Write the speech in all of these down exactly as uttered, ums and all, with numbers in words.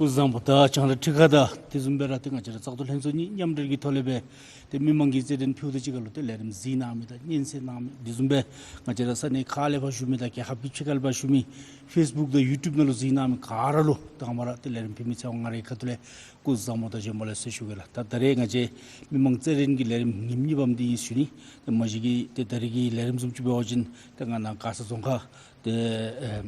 སྐུ་གཟུགས་བཟང་པོ། ད་རྒྱང་བསྒྲགས་ཁྲི་ཁ་དང་དེ་བཟུམ་སྦེ་ར་ཏེ་ང་བཅས་ར་བཙག་འཐུ་ལྷན་ཚོགས་གཉིས་མཉམ་འབྲེལ་གྱི་ཐོག་ལས་སྦེ་ཏེ་མི་མང་གི་རྩོད་འགྲན་ཕུལཝ་ད་གཅིག་ཁར་ལུ་ཏེ་ལས་རིམ་གཟིགས་གནང་མི་དང་སྙན་གསན་གནང་མི་དེ་བཟུམ་སྦེ་ང་བཅས་ར་ས་གནས་ཁག་ལས་ཕར་བཞུགས་མི་དང་རྒྱལ་ཁབ་ཀྱི་ཕྱི་ཁ་ལས་ཕར་བཞུགས་མི་ཕེསི་བུཀ་དང་ཡུ་ཊུབ་ནང་ལུ་གཟིགས་གནང་མི་ག་ར་ལུ་དང་པ་ར་ཏེ་ལས་རིམ་ཕུལ་མི་ཚེ་དབང་ང་རའི་ཁ་ཐུག་ལས་སྐུ་གཟུགས་བཟང་པོ་དང་བྱོན་པ་ལེགས་ཟེར་ཞུ་གེ་ལགས། ད་ད་རེས་ང་བཅས་མི་མང་རྩོད་འགྲན་གྱི་ལས་རིམ་ཉིནམ་གཉིས་པམ་འདི་ཨིན་ཞུ་ནི། ཏེ་མ་གཞི་གི་ཏེ་ད་རེས་ཀྱི་ལས་རིམ་བཟུམ་ཅིག་འབད་བ་ཅིན་ཏེ་ང་ནཱ་མགར་ས་རྫོང་ཁག་ཏེ་ཨེ་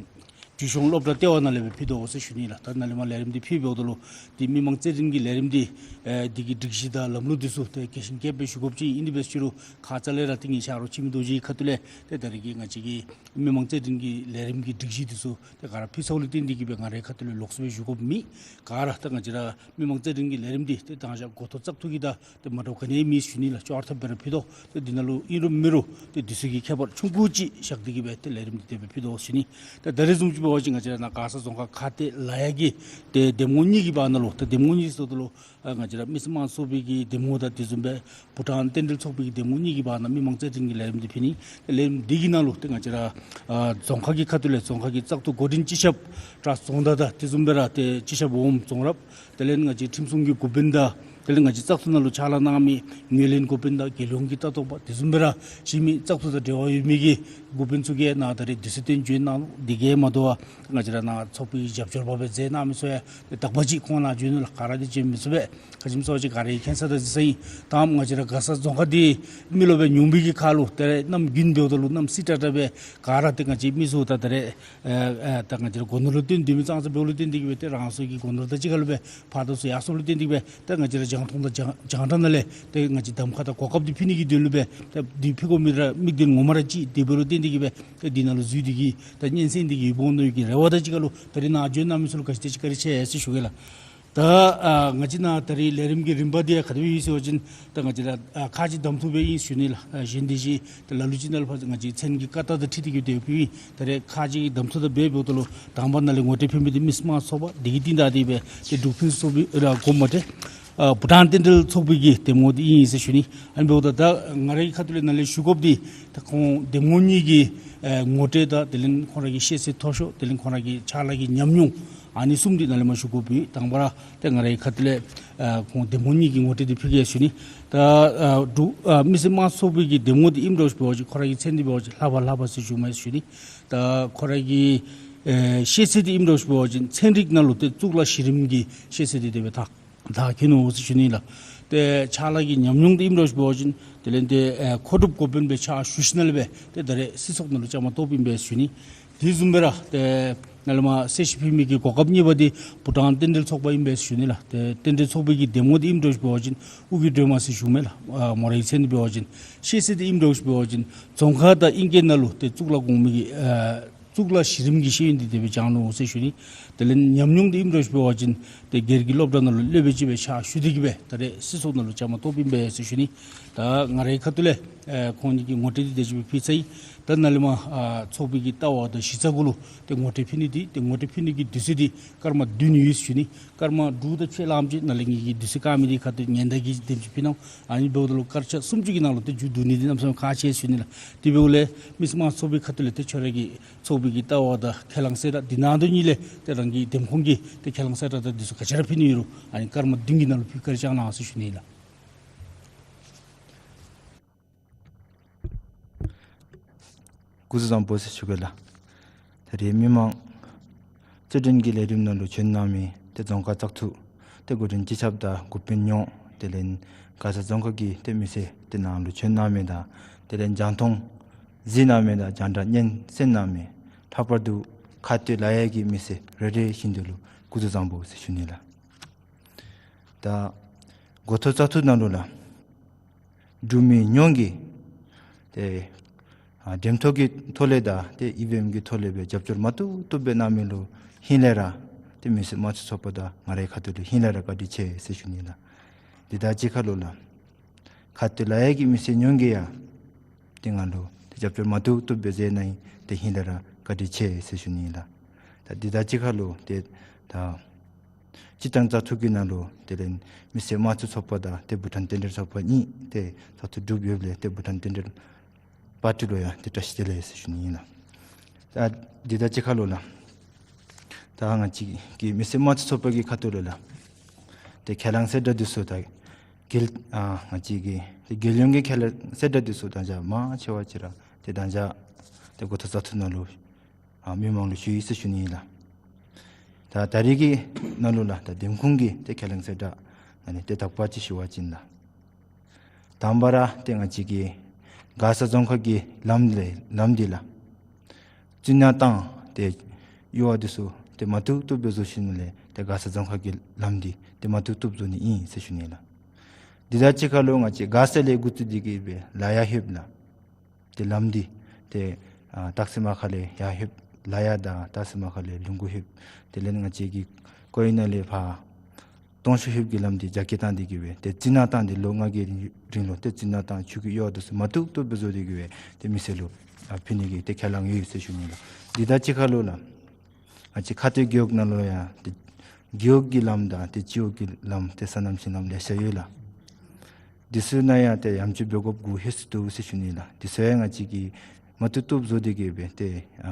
འབྲུག་གཞུང་སློབ་གྲྭ་ལྟེ་བ་ནང་ལས་སྦེ་ཕུལ་དོ་ཟེར་ཞུ་ནི་ལགས། ད་ནཱ་ལས་མར་ལས་རིམ་འདི་ཕུལ་འབདཝ་ད་ལུ་ཏེ་མི་མང་རྩོད་འགྲན་གྱི་ལས་རིམ་འདི་ཨེ་འདི་གི་སྒྲིག་གཞི་དང་ལམ་ལུགས་འདི་ཚུ་ཏེ་རྒྱས་ཤིང་རྒྱསཔ་སྦེ་ཞུ་དགོཔ་ཅིག་ཨིན། དེ་འབད་ཞུ་རུང་ཁ་ཙ་ལས་ར་ཏིང་ངེ་ཆ་རོགས་ཕྱི་མི་རྡོ་རྗེའི་ཁ་ཐུག་ལས་ཏེ་ད་རེས་ཀྱི་ང་བཅས་ཀྱི་མི་མང་རྩོད་འགྲན་གྱི་ལས་རིམ་གྱི་སྒྲིག་གཞི་འདི་ཚུ་ཏེ་ག་ར་ཕུལ་ཚརཝ་ལུ་བརྟེན་ཏེ་གིས་སྦེ་ང་རའི་ཁ་ཐུག་ལས་ལོགས་སུ་སྦེ་ཞུ་དགོཔ་མེད། ག་ར་ད་ང་བཅས་ར་མི་མང་རྩོད་འགྲན་གྱི་ལས་རིམ་འདི་ཏེ་དང་ཞག་འགོ་ཐོག་བཙག་འཐུ་གི་དང་ཏེ་མ་འདྲཝ་ག་ནི་མེད་ཞུ་ནི་ལགས། ཅོག་ར་འཐདཔ་སྦེ་ར་ཕུལ་དོ། ཏེ་འདི་ནང་ལུ་ཨིན་རུང་མེན་རུང་ཏེ་དུས་ཚོད་ཀྱི་ཁྱད་པར་ཆུང་ཀུ་ཅིག་བཞག་སྟེ་གིས་སྦེ་ཏེ་ལས་རིམ་འདི་དེ་སྦེ་ཕུལ་དོ་ཟེར་ཞུ་ནི། ཏེ་ད་རེས་བཟུམ་ཅིག་འབད་བ་ཅིན་ང་བཅས་ར་ནཱ་མགར་ས་རྫོང་ཁག་ཁ་གཏད་ལ་ཡ་གི་ཏེ་འདེམས་ངོ་གཉིས་ཀྱི་བར་ན་ལུ་ཏེ་འདེམས་ངོ་གཉིས་ཟེརཝ་ད་ལུ་ཨ་ང་བཅས་ར་མི་སེར་དམངས་གཙོ་ཚོགས་པའི་གི་འདེམས་ངོ་དང་དེ་བཟུམ་སྦེ་བྷུ་ཊཱན་རྟེན་འབྲེལ་ཚོགས་པའི་གི་འདེམས་ངོ་གཉིས་ཀྱི་བར་ན་མི་མང་རྩོད་འགྲན་གྱི་ལས་རིམ་འདི་ཕུལ་ནི། ཏེ་ལས་རིམ་འདི་གི་ནང་ལུ་ཏེ་ང་བཅས་ར་ཨ་རྫོང་ཁག་གི་ཁ་ཐུག་ལས་རྫོང་ཁག་གི་བཙག་འཐུ་འགོ་འདྲེན་སྤྱི་ཁྱབ་བཀྲ་རྫོང་བདག་དང་དེ་བཟུམ་སྦེ་ར་ཏེ་སྤྱི་ཁྱབ་འོགམ་རྫོང་རབ་དེ་ལས་ང་བཅས་ཁྲིམས་སྲུང་གི་འགོ་དཔོན་དང་དེ་ལས་ང་བཅས་བཙག་འཐུ་ནང་ལུ་ཕྱག་ལཱ་གནང་མི་ངོས་ལེན་འགོ་དཔོན་དང་རྒྱལ་ཡོངས་ཀྱི་ལྟ་རྟོག་པ་དེ་བཟུམ་སྦེ་ར་གཞན་མི་བཙག་འཐུ་དང་འབྲེལ་བ་ཡོད་མི་གི་འགོ་དཔོན་ཚུ་གིས་ནཱ་ད་རེས་དུས་ཚོད་བཏོན་བྱོན་གནང་ནུག། དེ་གིས་མ་དོ་བར་ང་བཅས་ར་ནཱ་ཚོགས་པའི་རྒྱབ་སྐྱོར་པ་སྦེ་མཛད་གནང་མི་ཚུ་ཡང་ཏེ་དག་པ་ཅིག་ཁོང་ནཱ་བྱོན་ནུག་ལགས། ག་ར་འདི་བྱོན་མི་ཚུགས་པས། ག་ཅི་སྨོ་ཟེར་བ་ཅིན་ག་ར་གིས་མཁྱེན་ས་དང་གཟིགས་ས་ཨིན། ད་ང་བཅས་ར་མགར་ས་རྫོང་ཁག་འདི་མི་རློབས་སྦེ་ཉུང་བའི་གི་ཁར་ལུ་ཏེ་གནམ་དགུན་འབདཝ་ད་ལུ་གནམ་བསིལ་དྲག་དྲག་སྦེ་ག་ར་ཏེ་ང་བཅས་མི་ཚུ་ད་ད་རེས་ཨེ་ཨེ་ད་ང་བཅས་ར་སྒོ་ནོར་ལུ་བརྟེན་སྡོད་མི་ཙང་ཙ་འབདཝ་ལུ་བརྟེན་ཏེ་གིས་སྦེ་ཏེ་རང་སོའི་གི་སྒོ་ནོར་དང་གཅིག་ཁར་ལུ་སྦེ་ཕར་དང་ཚུར་ཡར་སོངམ་ལུ་བརྟེན་ཏེ་གིས་སྦེ་ཏེ་ང་བཅས་ར་རྒྱང་མཐོང་དང་རྒྱང་རྒྱང་བསྒྲགས་ནང་ལས་ཏེ་ང་བཅས་གདམ་ཁ་དང་གོ་སྐབས་འདི་ཕུལ་ནི་གི་དོན་ལུ་སྦེ་ཏེ་འདི་ཕུལ་དགོ་མི་ར་དམིགས་དོན་ངོ་མ་ར་ཅིག་དེ་འབདཝ་ལུ་བརྟེན་ཏེ་གིས་སྦེ་ཏེ་འདི་ནང་ལུ་འཛུལ་ཏེ་གིས་ད་སྙན་གསན་ཏེ་གིས་འབོ་འོང་མནོ་བའི་གི་རེ་བ་དང་གཅིག་ཁར་ལུ་ད་རེས་ནཱ་བྱོན་གནང་མི་ཚུ་ལུ་བཀའ་དྲིན་བཀའ་དྲིན་ཆེ་ཟེར་ཞུ་གེ་ལགས། ད་ཨ་ང་བཅས་ནཱ་ད་རེས་ལས་རིམ་གྱི་རིམ་པ་འདི་ཡང་ག་དེ་སྦེ་ཡོད་ཟེར་བ་ཅིན་ད་ང་བཅས་ར་ཨ་ཁག་ཅིག་གདམ་འཐུ་སྦེ་ཨིན་ཞུ་ནི་ལགས། ཨ་གཞན་དེ་ཅིག་ད་ལ་ལུ་ཅིག་ནང་ལུ་ཕར་ང་བཅས་མཚན་གྱི་བཀའ་རྟགས་དང་འཁྲིལ་ཏེ་གིས་ཏེ་ཕུལཝ་ཨིན། ད་རེས་ཁག་ཅིག་གདམ་འཐུ་དང་འབད་འབདཝ་ད་ལུ་དང་པ་ནཱ་ལས་ངོ་སྤྲོད་ཕུལ་མི་འདི་མི་སེར་དམངས་གཙོ་ཚོགས་པ་འདི་གི་རྟིང་བདའ་སྟེ་སྦེ་ཏེ་འབྲུག་ཕུན་སུམ་ཚོགས་པའི་ར་དགོངསམ་མ་ཁྲེལ་ཨ་བྷུ་ཊཱན་རྟེན་འབྲེལ་ཚོགས་པའི་གི་འདེམས་ངོ་འདི་ཨིན་ཟེར་ཞུ་ནི། ཨ་ནི་འབདཝ་ད་ད་ང་རའི་ཁ་ཐུག་ལས་ནཱ་ལས་ཞུ་དགོཔ་འདི་ད་ཁོང་འདེམས་ངོ་གཉིས་ཀྱི་ཨེ་ངོ་སྤྲོད་དང་དེ་ལས་ཁོང་ར་གི་ཤེས་ཚད་མཐོ་ཤོས་དེ་ལས་ཁོང་ར་གི་ཕྱག་ལཱ་གི་ཉམས་མྱོང་ཨ་ནི་གསུམ་འདི་ནཱ་ལས་མར་ཞུ་དགོཔ་ཨིན། དང་པ་ར་ཏེ་ང་རའི་ཁ་ཐུག་ལས་ཨ་ཁོང་འདེམས་ངོ་གཉིས་ཀྱི་ངོ་སྤྲོད་འདི་ཕུལ་གེ་ཞུ་ནི། ད་ཨ་འབྲུག་ཨ་མི་སེར་དམངས་གཙོ་ཚོགས་པའི་གི་འདེམས་ངོ་འདི་ཨིནམ་འདྲཝ་ཅིག་འབད་བ་ཅིན་ཁོ་ར་གི་མཚན་འདི་འབད་བ་ཅིན་ལྷ་པ་ལྷ་པ་ཟེར་ཞུཝ་མས་ཞུ་ནི། ད་ཁོ་ར་གི་ཨེ་ཤེས་ཚད་འདི་ཨིནམ་འདྲཝ་ཅིག་འབད་བ་ཅིན་ཚན་རིག་ནང་ལུ་ཏེ་གཙུག་ལག་གཞི་རིམ་གྱི་ཤེས་ཚད་འདི་དེ་སྦེ་ད་ད་མཁྱེན་ནུག་ཟེར་ཞུ་ནི་ལགས། ཏེ་ཕྱག་ལཱ་གི་ཉམས་མྱོང་འདི་ཨིནམ་འདྲཝ་ཅིག་འབད་བ་ཅིན་དེ་ལས་ཏེ་ཨེ་མཁོ་སྒྲུབ་འགོ་དཔོན་སྦེ་ཕྱག་ཞུ་ཞིནམ་ལས་སྦེ་ཏེ་ད་རེས་སྲིད་ཚོགས་ནང་ལུ་བཅའ་མར་གཏོགསཔ་ཨིན་པས་ཞུ་ནི། དེ་བཟུམ་སྦེ་ར་ཏེ་ནཱ་ལས་མར་གསལ་བཤད་ཕུལ་མི་གི་གོ་སྐབས་གཉིས་པ་འདི་བྷུ་ཊཱན་རྟེན་འབྲེལ་ཚོགས་པ་ཨིན་པས་ཞུ་ནི་ལགས། ཏེ་རྟེན་འབྲེལ་ཚོགས་པའི་གི་འདེམས་ངོ་འདི་ཨིནམ་འདྲཝ་ཅིག་འབད་བ་ཅིན་ཨོ་རྒྱན་སྒྲོལ་མ་ཟེར་ཞུཝ་མས་ལགས། ཨ་མོ་རའི་མཚན་འདི་འབད་བ་ཅིན་ཤེས་ཚད་འདི་ཨིནམ་འདྲཝ་ཅིག་འབད་བ་ཅིན་རྫོང་ཁ་དང་ཨིང་སྐད་ནང་ལུ་ཏེ་གཙུག་ལག་གོང་མའི་གི་ཨ་གཙུག་ལག་གཞི་རིམ་གྱི་ཤེས་ཡོན་འདི་དེ་སྦེ་སྦྱངས་ནུག་ཟེར་ཞུ་ནི། དེ་ལས་ཉམས་མྱོང་འདི་ཨིནམ་འདྲཝ་ཅིག་འབད་བ་ཅིན་ཏེ་སྒེར་གྱི་སློབ་གྲྭ་ནང་ལུ་སློབ་དཔོན་ཅིག་སྦེ་ཕྱག་ཞུ་སྟེ་གིས་སྦེ་ད་རེས་སྲིད་ཚོགས་ནང་ལུ་བཅའ་མར་གཏོགསཔ་ཨིན་པས་ཟེར་ཞུ་ནི། ད་ང་རའི་ཁ་ཐུག་ལས་ཨེ་ཁོང་གཉིས་ཀྱི་ངོ་སྤྲོད་འདི་དེ་ཅིག་སྦེ་ཕུལ་ཚར་ཡི། ད་ནཱ་ལས་མར་ཨ་ཚོགས་པའི་གི་ལྟ་བ་དང་གཞི་རྩ་གུ་ལུ་ཏེ་ངོ་སྤྲོད་ཕུལ་ནི་འདི་ཏེ་ངོ་སྤྲོད་ཕུལ་ནི་གི་དུས་ཚོད་འདི་སྐར་མ་བདུན་ཡོད་ཟེར་ཞུ་ནི། སྐར་མ་དྲུག་དང་ཕྱེད་ལངམ་ཅིག་ནཱ་ལས་ངེ་གི་དུས་ཚོད་བཀག་མི་འདི་ཁ་ཐུག་ཉན་བརྡ་གི་དེམ་ཅིག་ཕུལ་གནང་། ཨ་ནི་འབདཝ་ད་ལུ་སྐར་ཆ་སུམ་ཅུ་གི་ནང་ལུ་ཏེ་མཇུག་བསྡུ་ནི་འདི་གནམ་མེད་ས་མེད་ཁག་ཆེ་ཟེར་ཞུ་ནི་ལགས། དེ་འབདཝ་ལས་མི་སེར་དམངས་གཙོ་ཚོགས་པའི་ཁ་ཐུག་ལས་ཏེ་ཁྱོད་ར་གི་ཚོགས་པའི་གི་ལྟ་བ་དང་ཁས་བླངས་གསལ་བསྒྲགས་འདི་ནང་དོན་གཉིས་ལས་ཏེ་རང་གི་འདེམས་ཁོངས་ཀྱི་ཏེ་ཁས་བླངས་གསལ་བསྒྲགས་དང་འདི་ཚུ་ག་ཅི་ར་ཕུལ་ནི་ཡོད་རུང་ཨ་ནི་སྐར་མ་བདུན་གྱི་ནང་ལུ་ཕུལ་བཀའ་དྲིན་བསྐྱང་གནང་ཟེར་ཞུ་ནི་ལགས། སྐུ་གཟུགས་བཟང་པོ་ཟེར་ཞུ་གེ་ལགས། ད་རེས་མི་མང་རྩོད་འགྲན་གྱི་ལས་རིམ་ནང་ལུ་བྱོན་གནང་མི་ཏེ་རྫོང་ཁག་བཙག་འཐུ་ཏེ་འགོ་འདྲེན་སྤྱི་ཁྱབ་དང་འགོ་དཔོན་ཉོ་དེ་ལས་མགར་ས་རྫོང་ཁག་གི་ཏེ་མི་སེར་ཏེ་ནཱ་ལུ་བྱོན་གནང་མི་དང་དེ་ལས་རྒྱང་མཐོང་གཟིགས་གནང་མི་དང་རྒྱང་བསྒྲགས་སྙན་གསན་གནང་མི་ལྷག་པར་དུ་ཁ་སྟོད་ལ་ཡ་གི་མི་སེར་རེ་རེ་བཞིན་དུ་ལུ་སྐུ་གཟུགས་བཟང་པོ་ཟེར་ཞུ་ནི་ལགས། ད་འགོ་ཐོག་བཙག་འཐུ་ནང་ལུ་ལགས། འབྲུག་མི་ཡོངས་ཀྱིས་ཏེ་ཨ་འགྲེམས་ཐོག་གི་ཐོག་ལས་དང་ཏེ་ཨི་བི་ཨེམ་གྱི་ཐོག་ལས་སྦེ་རྒྱབ་སྐྱོར་མ་བཏུབ་བཏུབ་སྦེ་གནང་མི་ལུ་ཧིང་ལས་ར་ཏེ་མི་སེར་དམངས་གཙོའི་ཚོགས་པ་དང་ང་རའི་ཁ་ཐུག་ལས་ཧིང་ལས་ར་བཀའ་དྲིན་ཆེ་ཟེར་ཞུ་ནི་ལགས། དེ་དང་གཅིག་ཁར་ལུ་ལགས། ཁ་སྟོད་ལ་ཡ་གི་མི་སེར་ཡོངས་ཀྱིས་ཡང་ཏེ་ང་ལུ་ཏེ་རྒྱབ་སྐྱོར་མ་བཏུབ་བཏུབ་སྦེ་མཛད་གནང་ཡི། ཏེ་ཧིང་ལས་ར་བཀའ་དྲིན་ཆེ་ཟེར་ཞུ་ནི་ལགས། ད་དེ་དང་གཅིག་ཁར་ལུ་ཏེ་ད་སྤྱིར་བཏང་བཙག་འཐུ་གི་ནང་ལུ་དེ་ལས་མི་སེར་དམངས་གཙོའི་ཚོགས་པ་དང་ཏེ་བྷུ་ཊཱན་རྟེན་འབྲེལ་ཚོགས་པ་གཉིས་ཏེ་བཙག་འཐུ་གྲུབ་ཡོདཔ་ལས་ཏེ་བྷུ་ཊཱན་རྟེན་འབྲེལ་པར་ཊི་ལུ་ཡང་ཏེ་བཀྲ་ཤིས་བདེ་ལེགས་ཟེར་ཞུ་ནི་ཨིན་ལགས། ད་དེ་དང་གཅིག་ཁར་ལུ་ལགས། ད་ང་བཅས་ཀྱི་མི་སེར་དམངས་གཙོའི་ཚོགས་པ་གི་ཁ་ཐུག་ལས་ལགས། ཏེ་ཁས་བླངས་གསལ་བསྒྲགས་འདི་ཚུ་ད་རྒྱལ་ཨ་ང་བཅས་ཀྱི་ཏེ་རྒྱལ་ཡོངས་ཀྱི་ཁས་བླངས་གསལ་བསྒྲགས་འདི་ཚུ་ད་ཅི་མང་ཆེ་བ་ཅིག་ར་ཏེ་ད་ཅི་ཏེ་འགོ་ཐོག་བཙག་འཐུ་ནང་ལུ་ཨ་མི་མང་ལུ་ཞུ་ཡི་ཟེར་ཞུ་ནི་ཨིན་ལགས། ད་ད་རིས་ཀྱི་ནང་ལུ་ལགས་ད་འདེམས་ཁོངས་ཀྱི་ཏེ་ཁས་བླངས་གསལ་བསྒྲགས་ཨ་ནི་ཏེ་དག་པ་ཅིག་ཞུ་བ་ཅིན་ལགས། དང་པ་ར་ཏེ་ང་བཅས་ཀྱི་མགར་ས་རྫོང་ཁག་གི་ལམ་ལས་ལམ་འདི་ལགས། རྩི་ནག་དང་ཏེ་གཡུར་བ་འདི་ཚུ་ཏེ་མ་བཏུབ་བཏུབ་སྦེ་བཟོ་ཞིནམ་ལས་ཏེ་མགར་ས་རྫོང་ཁག་གི་ལམ་འདི་ཏེ་མ་བཏུབ་བཏུབ་བཟོ་ནི་ཨིན་ཟེར་ཞུ་ནི་ལགས། འདི་དང་གཅིག་ཁར་ལུ་ང་བཅས་མགར་ས་ལས་འགོ་བཙུགས་ཏེ་གི་སྦེ་ལ་ཡ་ལྷོདཔ་ལགས། ཏེ་ལམ་འདི་ཏེ་ཨ་སྟག་རྩེ་མར་ཁ་ལས་ཡར་ལྷོདཔ་ལ་ཡ་དང་སྟག་རྩེ་མར་ཁ་ལས་ལུང་མགོ་ལྷོདཔ། དེ་ལས་ང་བཅས་ཀྱི་ཀོ་ཡི་ན་ལས་ཕར་སྟོང་ཤུར་ལྷོདཔ་ཀྱི་ལམ་འདི་རྒྱ་སྐྱེད་བཏང་སྟེ་གི་སྦེ་ཏེ་རྩི་ནག་དང་འདི་ལོ་ལྔ་གི་རིང་ལུ་ཏེ་རྩི་ནག་དང་ཆུ་གི་གཡུར་བ་འདི་ཚུ་མ་བཏུབ་བཏུབ་སྦེ་བཟོ་སྟེ་གི་སྦེ་ཏེ་མི་སེར་ལུ་ཨ་ཕུལ་ནི་གི་ཏེ་ཁས་བླངས་ཡོད་ཟེར་ཞུ་ནི་ལགས། འདི་དང་གཅིག་ཁར་ལུ་ལགས། ང་བཅས་ཁ་སྟོད་རྒེད་འོག་ནང་ལུ་ཡང་ཏེ་རྒེད་འོག་གི་ལམ་དང་ཏེ་སྤྱི་འོག་གི་ལམ་ཏེ་སོ་ནམ་ཞིང་ལམ་ལེ་ཤ་ཡོད་ལགས། འདི་ཚུ་ནང་ཡང་ཏེ་ཡང་ཅིན་འབད་དགོཔ་དགོ་ཧེ་སུ་འདུག་ཟེར་ཞུ་ནི་ལགས། འདི་ཚུ་ཡང་ང་བཅས་ཀྱིས་མ་བཏུབ་བཏུབ་བཟོ་སྟེ་གི་སྦེ་ཏེ་ཨ་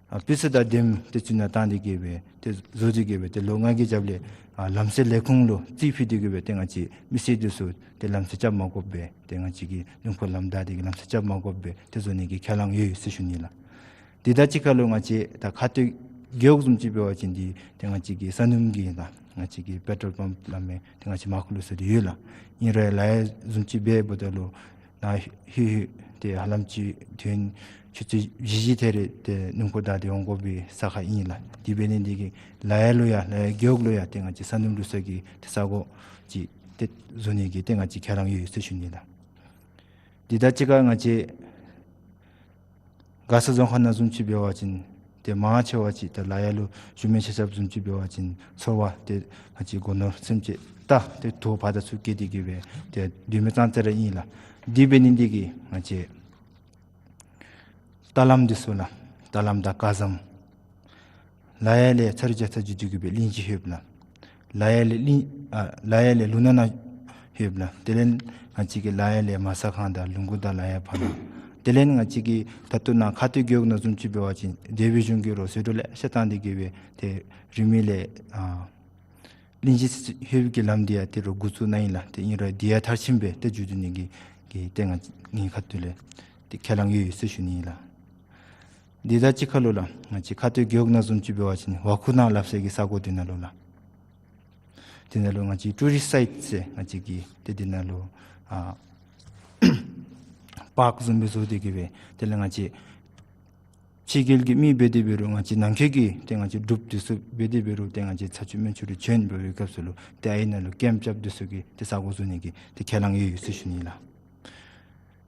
ཨ་སྤུས་ཚད་དང་ལྡནམ་ཏེ་རྩི་ནག་བཏང་སྟེ་གི་སྦེ་ཏེ་བཟོ་སྟེ་གི་སྦེ་ཏེ་ལོ་ལྔ་གི་རྒྱབ་ལས་ཨ་ལམ་སེལ་ལས་ཁུངས་ལུ་རྩིས་ཕུལ་ཏེ་གི་སྦེ་ཏེ་ང་བཅས་མི་སེར་འདི་ཚུ་ཏེ་ལམ་སེལ་རྐྱབ་མ་དགོཔ་སྦེ་ཏེ་ང་བཅས་ཀྱི་ལུང་ཁོག་ལམ་བདའ་སྟེ་གི་ལམ་སེལ་རྐྱབ་མ་དགོཔ་སྦེ་ཏེ་བཟོ་ནི་གི་ཁས་བླངས་ཡོད་ཟེར་ཞུ་ནི་ལགས། འདི་དང་གཅིག་ཁར་ལུ་ང་བཅས་ད་ཁ་སྟོད་རྒེད་འོག་བཟུམ་ཅིག་འབད་བ་ཅིན་འདི་ཏེ་ང་བཅས་ཀྱི་ས་སྣུམ་གྱི་ད་ང་བཅས་ཀྱི་པེ་ཊོལ་པམཔ་ལ་མེན་ཏེ་ང་བཅས་མར་ཁུ་ལུ་སོང་སྟེ་ཡོད་ལགས། ཨིན་རུང་ལ་ཡ་བཟུམ་ཅིག་འབདཝ་ད་ལུ་ནཱ་ལྷོད་ལྷོད་ཏེ་ཧ་ལམ་ཅིག་དོན་ཆུ་ཚོད་བཞི་བཞི་ཐེ་རེ་ཏེ་སྣུམ་འཁོར་བདའ་སྟེ་འོང་དགོ་པའི་ས་ཁར་ཨིན་ལགས། དེ་འབད་ནི་འདི་གིས་ལ་ཡ་ལུ་ཡང་ལ་ཡ་རྒེད་འོག་ལུ་ཡང་ཏེ་ང་བཅས་ས་སྣུམ་བླུག་ས་གི་ཏེ་ས་གོ་ཅིག་ཏེ་བཟོ་ནི་གི་ཏེ་ང་བཅས་ཁས་བླངས་ཡོད་ཟེར་ཞུ་ནི་ལགས། འདི་དང་གཅིག་ཁར་ང་བཅས་མགར་ས་རྫོང་ཁག་ནང་བཟུམ་ཅིག་འབད་བ་ཅིན་ཏེ་མང་ཆེ་བ་ཅིག་ཏེ་ལ་ཡ་ལུ་བཞུགས་མི་ཆ་ཁྱབ་བཟུམ་ཅིག་འབད་བ་ཅིན་ཚོར་བ་ཏེ་ང་བཅས་སྒོ་ནོར་སེམས་ཅན་ད་ཏེ་དོ་ཕར་དང་ཚུར་བཀལ་ཏེ་གི་སྦེ་ཏེ་སྡོད་མི་ཙང་ཙ་ར་ཨིན་ལགས། དེ་འབད་ནི་འདི་གིས་ང་བཅས་ལྟ་ལམ་འདི་ཚུ་ལགས། ལྟ་ལམ་དང་བཀག་ཟམ། ལ་ཡ་ལས་ཚ་རུ་རྒྱ་ཚ་བརྒྱུད་དེ་གི་སྦེ་གླིང་བཞི་ལྷོདཔ་ལགས། ལ་ཡ་ལས་གླིང་ཨ་ལ་ཡ་ལས་ལུང་ནག་ནང་ལྷོདཔ་ལགས། དེ་ལས་ང་བཅས་ཀྱི་ལ་ཡ་ལས་མ་ས་ཁང་དང་ལུང་མགོ་དང་ལ་ཡ་ཕར་ནང་། དེ་ལས་ང་བཅས་ཀྱི་ད་ལྟོ་ནཱ་ཁ་སྟོད་རྒེད་འོག་ནང་བཟུམ་ཅིག་འབད་བ་ཅིན་དེ་སྦེ་གཞུང་གི་རོགས་ཟད་འགྲོ་ལེ་ཤ་བཏང་སྟེ་གི་སྦེ་ཏེ་རིང་མིན་ལས་ཨ་གླིང་བཞི་ལྷོདཔ་གི་ལམ་འདི་ཡང་ཏེ་རོགས་འགོ་བཙུགས་གནང་ཡི་ལགས། ཏེ་ཨིན་རུང་འདི་ཡང་མཐར་ཕྱིན་སྦེ་ཏེ་མཇུག་བསྡུ་ནི་གི་གི་ཏེ་ང་ངེའི་ཁ་ཐུག་ལས་ཏེ་ཁས་བླངས་ཡོད་ཟེར་ཞུ་ནི་ཨིན་ལགས། འདི་དང་གཅིག་ཁར་ལུ་ལགས། ང་བཅས་ཁ་སྟོད་རྒེད་འོག་ནང་བཟུམ་ཅིག་འབད་བ་ཅིན་ཝ་ཁུ་ནང་སླབ་སའི་གི་ས་གོ་འདི་ནང་ལུ་ལགས། འདི་ནང་ལུ་ང་བཅས་ཊུ་རིསཊ་སའིཊ་ཟེར་ང་བཅས་ཀྱིས་ཏེ་འདི་ནང་ལུ་ཨ་པཱརཀ་བཟུམ་སྦེ་བཟོ་སྟེ་གི་སྦེ་དེ་ལས་ང་བཅས་ཕྱི་རྒྱལ་གྱི་མི་འབད་དེ་འབད་རུང་ང་བཅས་ནང་འཁོད་ཀྱི་ཏེ་ང་བཅས་འབྲུགཔ་འདི་ཚུ་འབད་དེ་འབད་རུང་ཏེ་ང་བཅས་ཚ་ཆུ་སྨན་ཆུ་ལུ་བྱོན་འབད་བའི་སྐབས་སུ་ལུ་ཏེ་ཨ་ནཱ་ལུ་ཀེམཔ་རྐྱབ་འདི་ཚུ་གི་ཏེ་ས་གོ་བཟོ་ནི་གི་ཏེ་ཁས་བླངས་ཡོད་ཡོད་ཟེར་ཞུ་ནི་ལགས།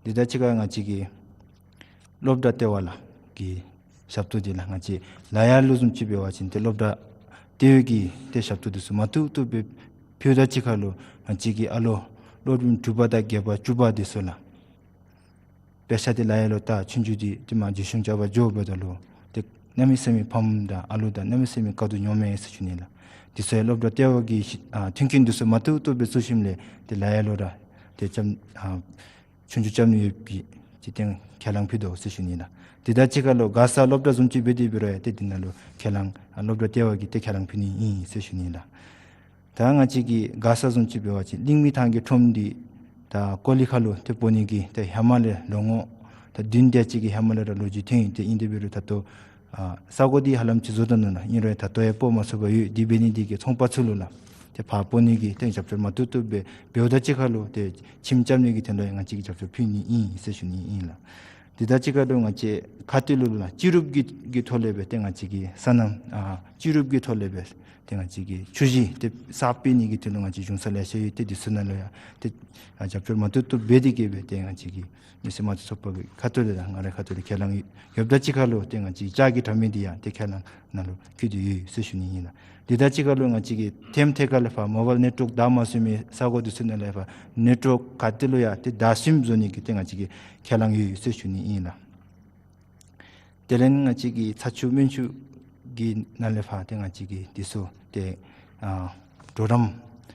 འདི་དང་གཅིག་ཁར་ང་བཅས་ཀྱི་སློབ་གྲྭ་ལྟེ་བ་ལགས་ཀྱི་ཞབས་ཏོག་འདི་ལགས། ང་བཅས་ལ་ཡ་ལུ་བཟུམ་ཅིག་འབད་བ་ཅིན་ཏེ་སློབ་གྲྭ་ལྟེ་བའི་གི་ཏེ་ཞབས་ཏོག་འདི་ཚུ་མ་བཏུབ་བཏུབ་སྦེ་ཕུལཝ་དང་གཅིག་ཁར་ལུ་ང་བཅས་ཀྱི་ཨ་ལོ་སློབ་རིམ་དྲུག་པ་དང་བརྒྱད་པ་བཅུ་པ་འདི་ཚུ་ལགས། དཔེ་ཆ་འདི་ལ་ཡ་ལུ་ད་ཆུང་ཆུང་འདི་ཏེ་མར་རྒྱུད་གཞུང་རྐྱབ་པར་འགྱོཝ་ད་ལུ་ཏེ་གནམ་མེད་ས་མེད་ཕམ་དང་ཨ་ལོ་དང་གནམ་མེད་ས་མེད་དཀའ་སྡུག་མྱོངམ་མས་ཟེར་ཞུ་ནི་ལགས། འདི་ཚུ་ཡང་སློབ་གྲྭ་ལྟེ་བ་གིས་ཨ་མཐུན་རྐྱེན་འདི་ཚུ་མ་བཏུབ་བཏུབ་སྦེ་བཙུགས་ཞིནམ་ལས་ཏེ་ལ་ཡ་ལུ་ར་ཏེ་རྐྱབ་ཨ་ཆུང་ཆུང་རྐྱབ་ནི་ཡོད་པའི་ཅིག་ཏེ་ཁས་བླངས་ཕུལ་དོ་ཟེར་ཞུ་ནི་ལགས། འདི་དང་གཅིག་ཁར་ལུ་མགར་ས་སློབ་གྲྭ་བཟུམ་ཅིག་འབད་དེ་འབད་རུང་ཡང་ཏེ་འདི་ནང་ལུ་ཁས་བླངས་ཨ་སློབ་གྲྭ་ལྟེ་བ་གིས་ཏེ་ཁས་བླངས་ཕུལ་ནི་ཨིན་ཟེར་ཞུ་ནི་ལགས། ད་ང་བཅས་ཀྱི་མགར་ས་བཟུམ་ཅིག་འབད་བ་ཅིན་གླིང་མི་ཐང་གི་ཁྲོམ་འདི་ད་ཀོ་ལི་ཁ་ལུ་ཏེ་འབོ་ནི་གི་ཏེ་ཧེ་མ་ལས་ལོ་ངོ་ད་བདུན་དེ་ཅིག་གི་ཧེ་མ་ལས་ར་ལོ་རྒྱུས་ཐོན་ཡི། ཏེ་ཨིན་དེ་འབད་རུང་ད་ལྟོ་ཨ་ས་གོ་འདི་ཧ་ལམ་ཅིག་བཟོ་དོ་ནུག་ལགས། ཨིན་རུང་ད་ལྟོ་ཡང་འབོ་མ་ཚུགས་པར་ཡོད། དེ་འབད་ནི་འདི་གིས་ཚོང་པ་ཚུ་ལུ་ལགས་ཏེ་ཕར་འབོ་ནི་གི་ཏེ་རྒྱབ་སྐྱོར་མ་བཏུབ་བཏུབ་སྦེ་འབདཝ་དང་གཅིག་ཁར་ལུ་ཏེ་ཁྱིམ་རྐྱབ་ནི་གི་དོན་ལུ་ཡང་ང་བཅས་ཀྱིས་རྒྱབ་སྐྱོར་ཕུལ་ནི་ཨིན་ཟེར་ཞུ་ནི་ཨིན་ལགས། འདི་དང་གཅིག་ཁར་ལུ་ང་བཅས་ཁ་ཐུག་ལུ་ལགས་སྤྱི་རུབ་ཀྱི་ཀྱི་ཐོག་ལས་སྦེ་ཏེ་ང་བཅས་ཀྱི་སོ་ནམ་ཨ་སྤྱི་རུབ་ཀྱི་ཐོག་ལས་སྦེ་ཏེ་ང་བཅས་ཀྱི་ཆུ་བཞི་ཏེ་གསརཔ་སྤེལ་ནི་གི་དོན་ལུ་ང་བཅས་གཞུང་ས་ལེ་ཤ་ཡོད། ཏེ་འདི་ཚུ་ནང་ལུ་ཡང་ཏེ་ཨ་རྒྱབ་སྐྱོར་མ་བཏུབ་བཏུབ་འབད་དེ་གི་སྦེ་ཏེ་ང་བཅས་ཀྱི་མི་སེར་དམངས་གཙོའི་ཚོགས་པ་གི་ཁ་ཐུག་ལས་དང་ང་རའི་ཁ་ཐུག་ལས་ཁས་བླངས་ཡོདཔ་དང་གཅིག་ཁར་ལུ་ཏེ་ང་བཅས་ལྕགས་ཀྱི་དྲ་མིག་འདི་ཡང་ཏེ་ཁས་བླངས་ནང་ལུ་བཀོད་དེ་ཡོད་ཟེར་ཞུ་ནི་ཨིན་ལགས། འདི་དང་གཅིག་ཁར་ལུ་ང་བཅས་ཀྱི་ཐེམ་ཐད་ཁར་ལས་ཕར་མོ་བཱའིལ་ནེཊ་ཝརཀ་བདའ་མ་ཚུགས་མི་ས་གོ་འདི་ཚུ་ནང་ལས་ཕར་ནེཊ་ཝརཀ་ག་ཏེ་ལུ་ཡང་ཏེ་བདའ་ཚུགསཔ་བཟོ་ནི་གི་ཏེ་ང་བཅས་ཀྱིས་ཁས་བླངས་ཡོད་ཟེར་ཞུ་ནི་ཨིན་ལགས། དེ་ལས་ང་བཅས་ཀྱི་ཚ་ཆུ་སྨན་ཆུ་གི་ནང་ལས་ཕར་ཏེ་ང་བཅས་ཀྱིས་འདི་ཚུ་ཏེ་ཨ་གྲོགས་རམ་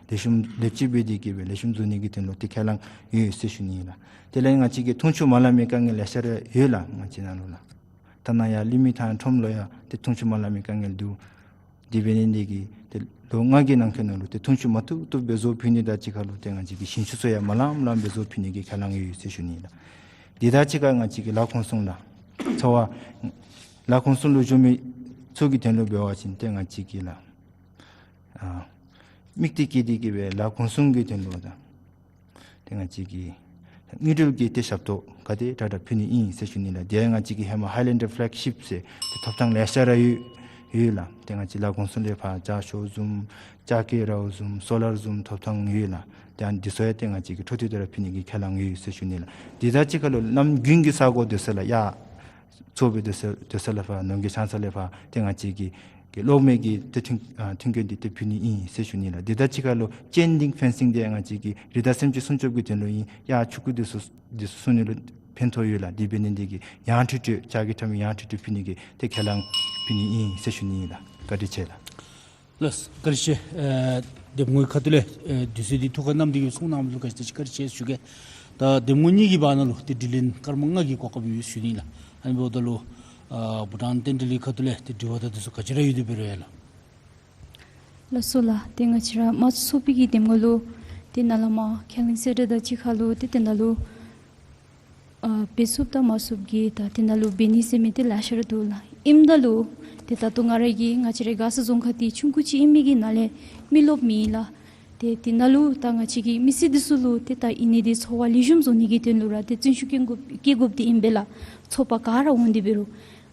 ལེགས་ཤོམ་ལེགས་བཅོས་འབད་དེ་གི་སྦེ་ལེགས་ཤོམ་བཟོ་ནི་གི་དོན་ལུ་ཏེ་ཁས་བླངས་ཡོད་ཟེར་ཞུ་ནི་ཨིན་ལགས། དེ་ལས་ང་བཅས་ཀྱི་འཐུང་ཆུ་མ་ལང་མི་དཀའ་ངལ་ལེ་ཤ་ར་ཡོད་ལགས། ང་བཅས་ནང་ལུ་ལགས། ཐ་ན་ཡར་ལི་མི་ཐང་ཁྲོམ་ལུ་ཡང་ཏེ་འཐུང་ཆུ་མ་ལང་མི་དཀའ་ངལ་འདུག། དེ་འབད་ནི་འདི་གིས་ཏེ་ལོ་ལྔ་གི་ནང་འཁོད་ནང་ལུ་ཏེ་འཐུང་ཆུ་མ་ཐུབ་ཐུབ་སྦེ་བཟོ་ཕུལ་ནི་དང་གཅིག་ཁར་ལུ་ཏེ་ང་བཅས་ཀྱིས་ཞིང་ཆུ་ཚུ་ཡང་མ་ལངམ་ལངམ་སྦེ་བཟོ་ཕུལ་ནི་གི་ཁས་བླངས་ཡོད་ཟེར་ཞུ་ནི་ལགས། དེ་དང་གཅིག་ཁར་ང་བཅས་ཀྱིས་ལ་ཁོང་སུང་ལགས། ཚོ་བ་ལ་ཁོང་སུང་ལུ་བཞུགས་མི་ཚུ་གི་དོན་ལུ་འབད་བ་ཅིན་ཏེ་ང་བཅས་ཀྱིས་ལགས། ཨ་དམིགས་གཏད་བསྐྱེད་དེ་གིས་སྦེ་ལ་ཁོང་སུང་གི་དོན་ལུ་དང་ཏེ་ང་བཅས་ཀྱིས་དངུལ་འབྲེལ་གྱི་ཏེ་ཞབས་ཏོག་ག་དེ་དྲག་དྲག་ཕུལ་ནི་ཨིན་ཟེར་ཞུ་ནི་ལགས། དེ་ཡང་ང་བཅས་ཀྱི་ཧེ་མ་Highlander Flagship ཟེར་ཏེ་ཐོབ་ཐང་ལེ་ཤ་ར་ཡོད་ཡོད་ལགས། ཏེ་ང་བཅས་ལ་ཁོང་སུང་ལས་ཕར་ལྕགས་ཤོག་བཟུམ་ལྕགས་ཀྱི་རཝ་བཟུམ་སོ་ལར་བཟུམ་ཐོབ་ཐང་ཡོད་ལགས། ཏེ་ཨ་ནི་འདི་ཚུ་ཡང་ཏེ་ང་བཅས་ཀྱིས་འཕྲོ་མཐུད་དེ་ར་ཕུལ་ནི་གི་ཁས་བླངས་ཡོད་ཟེར་ཞུ་ནི་ལགས། དེ་དང་གཅིག་ཁར་ལུ་གནམ་དགུན་གྱི་ས་གོ་སྡོད་ས་ལགས། ཡར་མཚོ་སྦེ་སྡོད་ས་སྡོད་ས་ལས་ཕར་ནོར་གྱི་ཆང་ས་ལས་ཕར་ཏེ་ང་བཅས་ཀྱིས་གློག་མེ་གི་ཏེ་མཐུན་ཨ་མཐུན་རྐྱེན་འདི་ཏེ་ཕུལ་ནི་ཨིན་ཟེར་ཞུ་ནི་ལགས། དེ་དང་གཅིག་ཁར་ལུ་ཅེན་ལིང་ཕེན་སིང་འདི་ང་བཅས་ཀྱིས་རི་དྭགས་སེམས་ཅན་སྲུང་སྐྱོབ་ཀྱི་དོན་ལུ་ཨིན། ཡར་ཆུ་ཁོལ་འདི་ཚུ་འདི་ཚུ་སྲུང་ནི་ལུ་ཕན་ཐོགས་ཡོད་ལགས། དེ་འབད་ནི་འདི་གིས་ཡང་ཁྲིག་ཁྲི་ལྕགས་ཀྱི་ཁྲམ་ཡང་ཁྲིག་ཁྲི་ཕུལ་ནི་གི་ཏེ་ཁས་བླངས་ཕུལ་ནི་ཨིན་ཟེར་ཞུ་ནི་ཨིན་ལགས། བཀའ་དྲིན་ཆེ་ལགས། ལགས་བཀའ་དྲིན་ཆེ། ཨེ་འདེམས་ངོ་ཁ་ཐུག་ལས་ཨེ་དུས་ཚོད་འདི་ཐུགས་ཁར་བསྣམས་ཏེ་གིས་གསུང་གནང་མི་ལུ་ག་ཅི་ཅིག་བཀའ་དྲིན་ཆེ་ཞུ་གེ། ད་འདེམས་ངོ་གཉིས་ཀྱི་བར་ན་ལུ་ཏེ་དྲི་ལན་སྐར་མ་ལྔ་གི་གོ་སྐབས་ཡོད་ཞུ་ནི་ལགས། ཨ་ནི་འབདཝ་ད་ལུ་ཨ་བྷུ་ཊཱན་རྟེན་འབྲེལ་གྱི་ཁ་ཐུག་ལས་ཏེ་དྲི་བ་དང་འདི་ཚུ་ག་ཅི་ར་ཡོད་དེ་འབད་རུང་ཡ་ལགས། ལགས་སོ་ལགས། ཏེ་ང་བཅས་ར་མ་ཚུགས་པའི་གི་འདེམས་ངོ་ལུ་ཏེ་ནཱ་ལས་མར་ཁས་ལེན་ཟེར་ར་ད་ཅིག་ཁར་ལུ་ཏེ་ཏེ་ནཱ་ལུ་ཨ་འབད་ཚུགསཔ་དང་མ་ཚུགསཔ་གི་ད་ཏེ་ནཱ་ལུ་འབད་ནི་ཟེར་མི་འདི་ལེ་ཤ་ར་འདུག་ལགས། ཨིནམ་ད་ལུ་ཏེ་ད་ལྟོ་ང་ར་གི་ང་བཅས་རའི་མགར་ས་རྫོང་ཁག་འདི་ཆུང་ཀུ་ཅིག་ཨིན་མི་གི་ནང་ལས་མི་རློབས་མི་ཨིན་ལགས། ཏེ་ཏེ་ནཱ་ལུ་ད་ང་བཅས་ཀྱི་མི་སེར་འདི་ཚུ་ལུ་ཏེ་ད་ཨིན་ནི་འདི་འཚོ་བ་ལེགས་ཤོམ་བཟོ་ནི་གི་དོན་ལུ་ར་ཏེ་བརྩོན་ཤུགས་བསྐྱེད་དགོཔ་བསྐྱེད་དགོཔ་འདི་ཨིན་པས་ལགས། ཚོགས་པ་ག་ར་འོང་སྟེ་འབད་རུང་།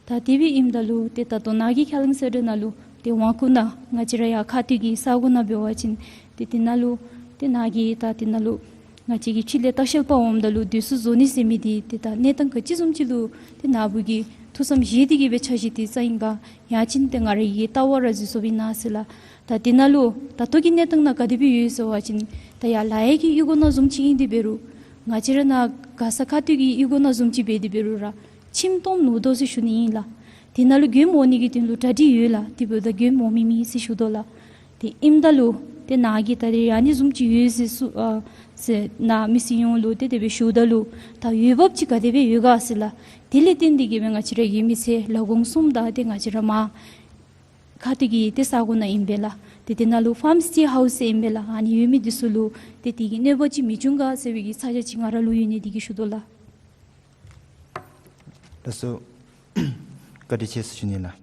ད་དེ་སྦེ་ཨིནམ་ད་ལུ་ཏེ་ད་ལྟོ་ནཱ་གི་ཁས་ལེན་ཟེར་ར་ནང་ལུ་ཏེ་ཝང་ཀུ་ན་ང་བཅས་ར་ཡར་ཁ་ཐུག་གི་ས་གོ་ནང་འབད་བ་ཅིན་ཏེ་ཏེ་ནཱ་ལུ་ཏེ་ནཱ་གི་ད་ཏེ་ནཱ་ལུ་ང་བཅས་ཀྱི་ཕྱི་ལས་ལྟ་བཤལ་པ་འོངམ་ད་ལུ་སྡོད་ས་བཟོ་ནི་ཟེར་མི་འདི་ཏེ་ད་གནས་སྟངས་ག་ཅི་བཟུམ་ཅིག་ལུ་ཏེ་ནཱ་བུ་གིས་ཐུགས་བསམ་བཞེས་ཏེ་གིས་སྦེ་འཆར་གཞི་འདི་བརྩམས་ཡི་ག། ཡང་ཅིན་ཏེ་ང་ར་གིས་ལྟ་བ་ར་འཛུལ་སོངམ་ཨིན་ན་ཟེར་ལགས། ད་ཏེ་ནཱ་ལུ་ད་ལྟོ་གི་གནས་སྟངས་ནང་ག་དེ་སྦེ་ཡོད་ཟེར་བ་ཅིན་ད་ཡར་ལ་ཡ་གི་གཡུས་སྒོ་ནང་བཟུམ་ཅིག་ཨིན་ཏེ་འབད་རུང་ང་བཅས་ར་ནཱ་མགར་ས་ཁ་ཐུག་གི་གཡུས་སྒོ་ནང་བཟུམ་ཅིག་འབད་དེ་འབད་རུང་ར་ཁྱིམ་སྟོངམ་ནུར་དོ་ཟེར་ཞུ་ནི་ཨིན་ལགས། ཏེ་ནཱ་ལུ་མགྱོནམ་འོང་ནི་གི་དོན་ལུ་གྲ་སྒྲིག་ཡོད་ལགས། དེ་འབདཝ་ད་མགྱོནམ་འོང་མི་མེད་ཟེར་ཞུ་དོ་ལགས། ཏེ་ཨིནམ་ད་ལུ་ཏེ་ནཱ་གིས་ད་རེས་ཡང་ཨ་ནི་བཟུམ་ཅིག་ཡོད་ཟེར་ཞུ་ཨ་ཟེར་ནཱ་མི་སེར་ཡོངས་ལུ་ཏེ་དེ་སྦེ་ཞུཝ་ད་ལུ་ད་འོས་འབབ་ཅིག་ག་དེ་སྦེ་ཡོད་ག་ཟེར་ལགས། དེ་ལས་བརྟེན་ཏེ་གིས་སྦེ་ང་བཅས་ར་གི་མི་སེར་ལ་གོང་གསུམ་དང་ཏེ་ང་བཅས་ར་མར་ཁ་ཐུག་གི་ཏེ་ས་གོ་ནང་ཨིན་པས་ལགས། ཏེ་དེ་ནང་ལུ་ཕཱམ་སི་ཊེ་ཧའུསི་ཟེར་ཨིན་པས་ལགས། ཨ་ནི་ཡོད་མི་འདི་ཚུ་ལུ་ཏེ་དེ་གིས་གནོད་པ་ཅིག་མི་འབྱུང་ག་ཟེར་བའི་གི་ཚ་གྱང་ཅིག་ང་ར་ལུ་ཡོད་ནི་འདི་གིས་ཞུ་དོ་ལགས། ལགས་སོ། བཀའ་དྲིན་ཆེ་ཟེར་ཞུ་ནི་ལགས།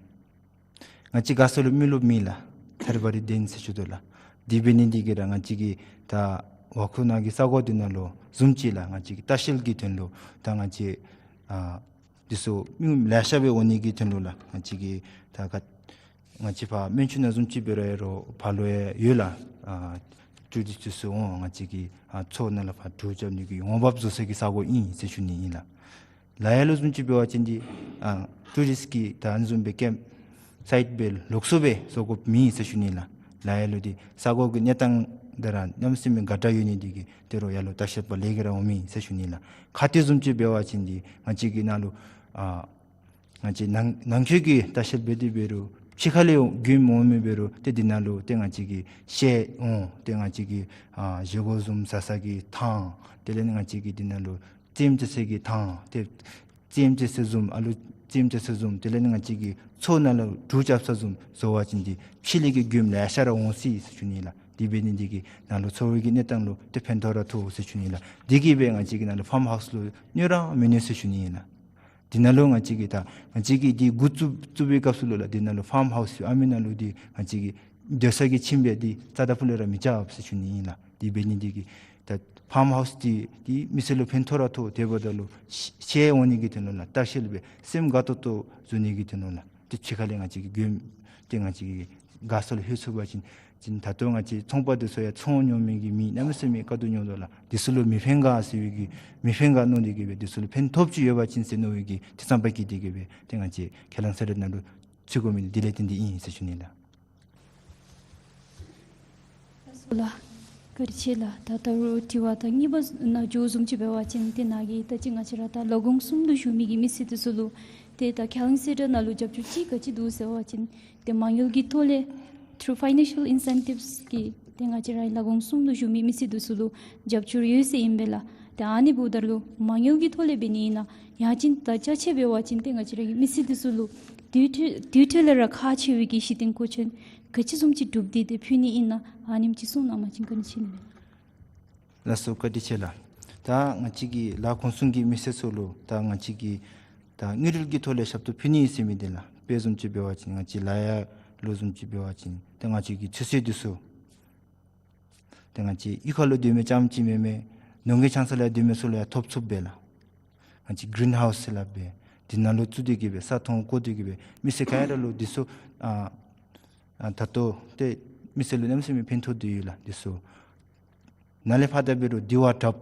ང་བཅས་མགར་ས་ལུ་མི་རློབས་མེད་ལགས། ཐ་རི་བ་རི་ལྡན་ཟེར་ཞུ་དོ་ལགས། དེ་འབད་ནི་འདི་གིས་ར་ང་བཅས་ཀྱི་ད་ཝ་ཁུ་ན་གི་ས་གོ་འདི་ནང་ལུ་བཟུམ་ཅིག་ལགས། ང་བཅས་ཀྱི་ལྟ་བཤལ་གྱི་དོན་ལུ་ད་ང་བཅས་ཨ་འདི་ཚུ་མི་ལེ་ཤ་སྦེ་འོང་ནི་གི་དོན་ལུ་ལགས། ང་བཅས་ཀྱི་ད་ག་ང་བཅས་ཕར་མན་ཆུ་ནང་བཟུམ་ཅིག་འབད་རུང་ཡ་རོགས་ཕར་ལུ་ཡང་ཡོད་ལགས། ཨ་ཊུ་རིསཊ་འདི་ཚུ་འོང་ང་བཅས་ཀྱི་ཨ་མཚོ་ནང་ལུ་ཕར་གྲུ་རྐྱབ་ནི་གི་འོང་འབབ་བཟོ་ས་གི་ས་གོ་ཨིན་ཟེར་ཞུ་ནི་ཨིན་ལགས། ལ་ཡ་ལུ་བཟུམ་ཅིག་འབད་བ་ཅིན་འདི་ཨ་ཊུ་རིསཊ་ཀྱི་ད་ཨ་ནི་བཟུམ་སྦེ་ཀེམཔ་སའིཊ་སྦེ་ལོགས་སུ་སྦེ་བཟོ་དགོཔ་མེད་ཟེར་ཞུ་ནི་ལགས། ལ་ཡ་ལུ་འདི་ས་གོ་གི་གནས་སྟངས་འདི་ར་གནམ་མེད་ས་མེད་དགའ་དྲགས་ཡོད་ནི་འདི་གིས་དེ་རུ་ཡ་ལུ་ལྟ་བཤལ་པ་ལེ་ཤ་ར་འོང་མི་ཟེར་ཞུ་ནི་ལགས། ཁ་ཐུག་བཟུམ་ཅིག་འབད་བ་ཅིན་འདི་ང་བཅས་ཀྱི་ནང་ལུ་ཨ་ང་བཅས་ནང་ནང་འཁོད་ཀྱི་ལྟ་བཤལ་འབད་དེ་འབད་རུང་ཕྱི་ཁ་ལས་མགྱོནམ་འོང་མི་འབད་རུང་ཏེ་འདི་ནང་ལུ་ཏེ་ང་བཅས་ཀྱི་ཤེཌ་འོང་ཏེ་ང་བཅས་ཀྱི་ཨ་བཞེས་སྒོ་བཟུམ་བཟའ་ས་གི་ཐང་དེ་ལས་ང་བཅས་ཀྱི་འདི་ནང་ལུ་རྩེདམོ་རྩེ་ས་གི་ཐང་ཏེ་རྩེདམོ་རྩེ་ས་བཟུམ་ཨ་ལུ་རྩེདམོ་རྩེ་ས་བཟུམ་དེ་ལས་ང་བཅས་ཀྱི་མཚོ་ནང་ལུ་གྲུ་རྐྱབ་ས་བཟུམ་བཟོ་བ་ཅིན་འདི་ཕྱི་ལས་ཀྱི་མགྱོནམ་ལེ་ཤ་ར་འོང་སྲིད་ཟེར་ཞུ་ནི་ལགས། དེ་འབད་ནི་འདི་གིས་ནཱ་ལུ་འཚོ་བའི་གི་གནས་སྟངས་ལུ་ཏེ་ཕན་ཐོགས་ར་ཐོགས་ཟེར་ཞུ་ནི་ལགས། དེ་གིས་སྦེ་ང་བཅས་ཀྱི་ནཱ་ལུ་ཕཱམ་ཧའུསི་ལུ་གནོད་ར་མི་གནོད་ཟེར་ཞུ་ནི་ཨིན་ལགས། འདི་ནང་ལུ་ང་བཅས་ཀྱི་ད་ང་བཅས་ཀྱིས་འདི་འགོ་བཙུགས་བཙུགས་པའི་སྐབས་སུ་ལུ་ལགས། འདི་ནང་ལུ་ཕཱམ་ཧའུསི་ཨ་མི་ནང་ལུ་འདི་ང་བཅས་ཀྱི་སྡོད་ས་གི་ཁྱིམ་སྦེ་འདི་རྩ་དང་ཕུ་ལས་ར་མི་རྐྱབ་ཟེར་ཞུ་ནི་ཨིན་ལགས། དེ་འབད་ནི་འདི་གིས་ད་ཕཱམ་ཧའུསི་འདི་འདི་མི་སེར་ལུ་ཕན་ཐོགས་ར་ཐོགས། དེ་འབདཝ་ད་ལུ་ཤེ་ཤེཌ་འོང་ནི་གི་དོན་ལུ་ལགས། ལྟ་བཤལ་སྦེ་སེམས་དགའ་ཏོག་ཏོ་བཟོ་ནི་གི་དོན་ལུ་ལགས། ཏེ་ཕྱི་ཁ་ལས་ང་བཅས་ཀྱི་མགྱོནམ་ཏེ་ང་བཅས་ཀྱི་མགར་ས་ལུ་ལྷོད་ཚུགས་པ་ཅིན་ཅིན་ད་ལྟོ་ང་བཅས་ཚོང་པ་འདི་ཚུ་ཡང་ཚོང་ཉོ་མི་གི་མི་གནམ་མེད་ས་མེད་དཀའ་སྡུག་མྱོང་དོ་ལགས། འདི་ཚུ་ལུ་མི་ཕན་ག་ཟེར་བའི་གི་མི་ཕན་ག་མནོ་སྟེ་གིས་སྦེ་འདི་ཚུ་ལུ་ཕན་ཐོགས་ཅིག་ཡོད་པ་ཅིན་ཟེར་མནོ་བའི་གི་ཏེ་བསམ་པ་བསྐྱེད་དེ་གིས་སྦེ་ཏེ་ང་བཅས་ཁས་བླངས་གསལ་བསྒྲགས་ནང་ལུ་ཚུད་དགོ་མི་འདི་དེ་ལས་བརྟེན་ཏེ་ཨིན་ཟེར་ཞུ་ནི་ལགས། ལགས་སོ་ལགས། བཀའ་དྲིན་ཆེ་ལགས། ད་ད་རུང་དྲི་བ་ད་གཉིས་པ་ནང་འགྱོ་བཟུམ་ཅིག་འབད་བ་ཅིན་ཏེ་ནཱ་གིས་ད་ཅི་ང་བཅས་ར་ད་ལ་གོང་གསུམ་དུ་བཞུགས་མི་གི་མི་སེར་འདི་ཚུ་ལུ་ཏེ་ད་ཁས་བླངས་གསལ་བསྒྲགས་ནང་ལུ་རྒྱབ་སྐྱོར་ཅིག་ག་ཅི་འདུག་ཟེར་བ་ཅིན་ཏེ་མ་དངུལ་གྱི་ཐོག་ལས་through financial incentives གིས་ཏེ་ང་བཅས་ར་ལ་གོང་གསུམ་དུ་བཞུགས་མི་མི་སེར་འདི་ཚུ་ལུ་རྒྱབ་སྐྱོར་ཡོད་ཟེར་ཨིན་པས་ལགས། ཏེ་ཨ་ནི་འབདཝ་ད་ལུ་མ་དངུལ་གྱི་ཐོག་ལས་འབད་ནི་ཨིན་ན་ཡང་ཅིན་ད་ཅ་ཆས་འབད་བ་ཅིན་ཏེ་ང་བཅས་ར་གི་མི་སེར་འདི་ཚུ་ལུ་དུས་ཐོག་དུས་ཐོག་ལས་ར་ཁག་ཆེ་བའི་གི་གཞི་རྟེན་གོ་ཆོད་ག་ཅི་བཟུམ་ཅིག་གྲུབ་སྟེ་ཏེ་ཕུལ་ནི་ཨིན་ན་ཨ་ནེམ་ཅིག་གསུང་གནང་བ་ཅིན་ག་ནི་ཆེ་ནི་མས། ལགས་སོ། བཀའ་དྲིན་ཆེ་ལགས། ད་ང་བཅས་ཀྱིས་ལ་ཁོང་སུན་གྱི་མི་སེར་ཚུ་ལུ་ད་ང་བཅས་ཀྱིས་ད་དངུལ་འབྲེལ་གྱི་ཐོག་ལས་ཞབས་ཏོག་ཕུལ་ནི་ཨིན་ཟེར་མི་འདི་ལགས། དཔེ་བཟུམ་ཅིག་འབད་བ་ཅིན་ང་བཅས་ལ་ཡ་ལུ་བཟུམ་ཅིག་འབད་བ་ཅིན་ད་ང་བཅས་ཀྱི་ཆུ་ཚོད་འདི་ཚུ་ཏེ་ང་བཅས་གཡུས་ཁ་ལུ་སྡོད་མི་རྐྱངམ་ཅིག་མེན་མས། ནང་གི་ཆང་ས་ལུ་སྡོད་མི་ཚུ་ལུ་ཡང་ཐོབ་ཚུགསཔ་སྦེ་ལགས། ང་བཅས་གི་རིན་ཧའུསི་ཟེར་སླབ་སྦེ་འདི་ནང་ལུ་བཙུགས་ཏེ་གི་སྦེ་ས་ཐོང་བཀོ་སྟེ་གི་སྦེ་མི་སེར་ག་ར་ལུ་འདི་ཚུ་ཨ་ཨ་ད་ལྟོ་ཏེ་མི་སེར་ལུ་གནམ་མེད་ས་མེད་ཕན་ཐོགས་ཏེ་ཡོད་ལགས། འདི་ཚུ་ནཱ་ལས་ཕར་ད་འབད་རུང་འདི་བ་དྲགཔ་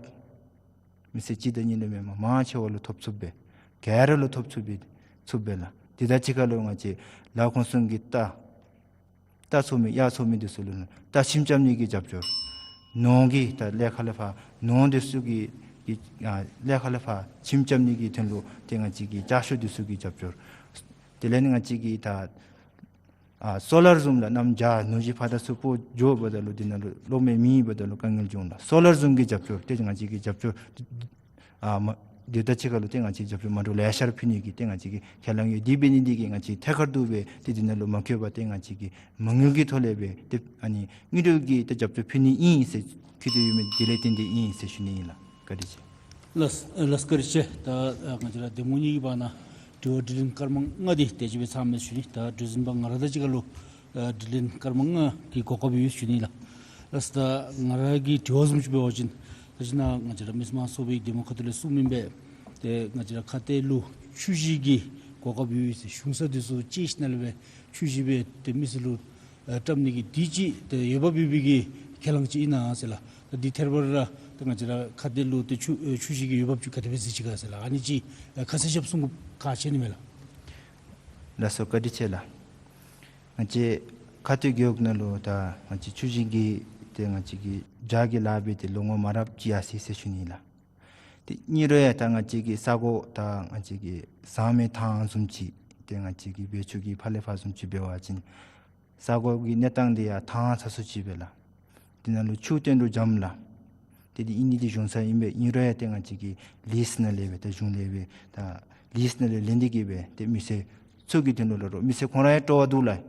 མི་སེར་གཅིག་དང་གཉིས་ལུ་མེན་མ་མང་ཆེ་བ་ལུ་ཐོབ་ཚུགསཔ་སྦེ་ག་ར་ལུ་ཐོབ་ཚུགསཔ་སྦེ་ཚུགསཔ་སྦེ་ལགས། དེ་དང་གཅིག་ཁར་ལུ་ང་བཅས་ལ་ཁོང་སུན་གྱི་རྟ་རྟ་འཚོ་མི་གཡག་འཚོ་མི་འདི་ཚུ་ལུ་རྟ་ཁྱིམ་རྐྱབ་ནི་གི་རྒྱབ་སྐྱོར། ནོར་གྱི་ད་ལས་ཁ་ལས་ཕར་ནོར་འདི་ཚུ་གི་གི་ཨ་ལས་ཁ་ལས་ཕར་ཁྱིམ་རྐྱབ་ནི་གི་དོན་ལུ་ཏེ་ང་བཅས་ཀྱིས་ལྕགས་ཤོག་འདི་ཚུ་གི་རྒྱབ་སྐྱོར། དེ་ལས་ནི་ང་བཅས་ཀྱིས་ད་ཨ་སོ་ལར་བཟུམ་ལགས། གནམ་བྱཱར་ནུབ་གཅིག་ཕར་དང་ཚུར་སྤོ་འགྱོཝ་ད་ལུ་འདི་ནང་ལུ་གློག་མེ་མེད་པ་ད་ལུ་དཀའ་ངལ་འབྱུང་ལགས། སོ་ལར་བཟུམ་གྱི་རྒྱབ་སྐྱོར་ཏེ་ང་བཅས་ཀྱིས་རྒྱབ་སྐྱོར་ཨ་མ་དེ་དང་གཅིག་ཁར་ལུ་ཏེ་ང་བཅས་རྒྱབ་སྐྱོར་མ་འདྲཝ་ལེ་ཤ་ར་ཕུལ་ནི་གི་ཏེ་ང་བཅས་ཀྱི་ཁས་བླངས་ཡོད། དེ་འབད་ནི་འདི་གིས་ང་བཅས་ཐད་ཀར་དུ་སྦེ་ཏེ་འདི་ནང་ལུ་མ་བཀོད་པར་ཏེ་ང་བཅས་ཀྱིས་མ་དངུལ་གྱི་ཐོག་ལས་སྦེ་ཏེ་ཨ་ནི་དངུལ་འབྲེལ་གྱི་ཏེ་རྒྱབ་སྐྱོར་ཕུལ་ནི་ཨིན་ཟེར་བཀོད་དེ་ཡོད་མི་འདི་ལས་བརྟེན་ཏེ་ཨིན་ཟེར་ཞུ་ནི་ཨིན་ལགས། བཀའ་དྲིན་ཆེ། ལགས་ལགས། བཀའ་དྲིན་ཆེ། ད་ཨ་ང་བཅས་ར་འདེམས་ཁོངས་གཉིས་ཀྱི་བར་ན་དྲི་བ་དྲིས་ལན་སྐར་མ་ལྔ་འདི་དེ་ཅིག་སྦེ་ཚངམ་མས་ཞུ་ནི། ད་གྲོས་འཛིན་པ་ང་ར་དང་གཅིག་ཁར་ལུ་ཨ་དྲིས་ལན་སྐར་མ་ལྔ་གི་གོ་སྐབས་ཡོད་ཞུ་ནི་ལགས། ལགས། ད་ང་ར་གི་དྲི་བ་བཟུམ་ཅིག་འབད་བ་ཅིན་ད་ཅི་ནཱ་ང་བཅས་ར་མི་སེར་དམངས་གཙོའི་འདེམས་ཁོངས་ཁ་ཐུག་ལས་གསུངམ་ཨིན་པས། ཏེ་ང་བཅས་ར་ཁ་གཏད་ལུ་ཆུ་བཞི་གི་གོ་སྐབས་ཡོད་ཟེར། གཞུང་ས་འདི་ཚུ་བཅད་ཞིནམ་ལས་སྦེ་ཆུ་བཞི་སྦེ་ཏེ་མི་སེར་ལུ་ཨ་བཀྲམ་ནི་གི་དུས་ཅི་ཏེ་འོས་འབབ་ཡོད་པའི་གི་ཁས་བླངས་ཅིག་ཨིན་ན་ཟེར་ལགས། ད་འདི་ཐད་རི་བ་རི་ར་ད་ང་བཅས་ར་ཁ་གཏད་ལུ་ཏེ་ཆུ་ཨེ་ཆུ་བཞི་གི་འོས་འབབ་ཅིག་ག་དེ་སྦེ་གཟིགས་ཅི་ག་ཟེར་ལགས། ཨ་ནི་ཅིག་ཨེ་ཁ་གསལ་ཞིབ་གསུང་དགོཔ་ཁག་ཆེ་ནི་མས་ལགས། ལགས་སོ། བཀའ་དྲིན་ཆེ་ལགས། ང་བཅས་ཁ་གཏད་རྒེད་འོག་ནང་ལུ་ད་ང་བཅས་ཆུ་བཞི་གི་ཏེ་ང་བཅས་ཀྱིས་བྱཱར་གྱི་ལཱ་འབད་དེ་ལོ་ངོ་མ་རབས་ཅིག་ཡར་སོ་ཡི་ཟེར་ཞུ་ནི་ལགས། ཏེ་ཨིན་རུང་ཡང་ད་ང་བཅས་ཀྱི་ས་གོ་ད་ང་བཅས་ཀྱི་ཟངས་མའི་ཐང་བཟུམ་ཅིག་ཏེ་ང་བཅས་ཀྱི་བེ་ཆུ་གི་ཕར་ལས་ཕར་བཟུམ་ཅིག་འབད་བ་ཅིན་ས་གོ་གི་གནས་སྟངས་འདི་ཡང་ཐང་ཚ་སུ་ཅིག་སྦེ་ལགས། འདི་ནང་ལུ་ཆུ་བཏོན་རུང་འཇམ་ལགས། ཏེ་འདི་ཨིན་ནི་འདི་གཞུང་ས་ཨིན་པས། ཨིན་རུང་ཡང་ཏེ་ང་བཅས་ཀྱིས་ལིསི་ནང་ལས་སྦེ་ད་གཞུང་ལས་སྦེ་ད་ལིསི་ནང་ལས་ལེན་ཏེ་གི་སྦེ་ཏེ་མི་སེར་ཚུ་གི་དོན་ལུ་ལུ་རུང་མི་སེར་ཁོང་ར་ཡང་སྤྲོ་བ་འདུག་ལགས།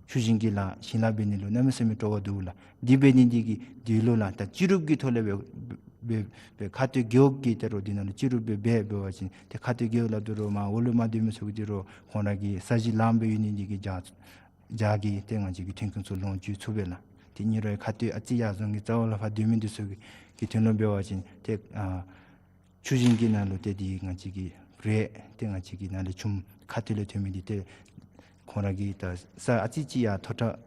ཆུ་ཞིང་གི་ལཱ་ཞིང་ལཱ་འབད་ནི་ལུ་གནམ་མེད་ས་མེད་སྤྲོ་བ་འདུག་ལགས། དེ་འབད་ནི་འདི་གིས་འདི་ལུ་ལགས་ད་སྤྱི་རུབ་ཀྱི་ཐོག་ལས་སྦེ་སྦེ་སྦེ་ཁ་གཏད་རྒེད་འོག་གི་ད་རུང་འདི་ནང་ལུ་སྤྱི་རུབ་སྦེ་འབད་འབད་བ་ཅིན་ཏེ་ཁ་གཏད་རྒེད་འོག་ལགས་ད་རུང་མར་འོག་ལུ་མར་སྡོད་མི་ཚུ་གི་ད་རུང་ཁོང་ར་གི་ས་གཞི་ལངམ་སྦེ་ཡོད་ནི་འདི་གིས་བྱཱར་བྱཱར་གྱི་ཏེ་ང་བཅས་ཀྱི་ཐོན་ཁུངས་ཚུ་ལོངས་སྤྱོད་ཚུགས་པས་ལགས། ཏེ་ཨིན་རུང་ཡང་ཁ་གཏད་ཨ་ཙི་ཡར་བཟུང་གི་རྩ་བ་ལས་ཕར་སྡོད་མི་འདི་ཚུ་གི་གི་དོན་ལུ་འབད་བ་ཅིན་ཏེ་ཨ་ཆུ་ཞིང་གི་ནང་ལུ་ཏེ་འདི་ང་བཅས་ཀྱི་རེད། ཏེ་ང་བཅས་ཀྱི་ནང་ལས་ཆུམ་ཁ་གཏད་ལས་ཐོན་མི་འདི་ཏེ་ཁོང་ར་གི་ད་ས་ཨ་ཙི་ཅིག་ཡར་མཐོ་དྲགས་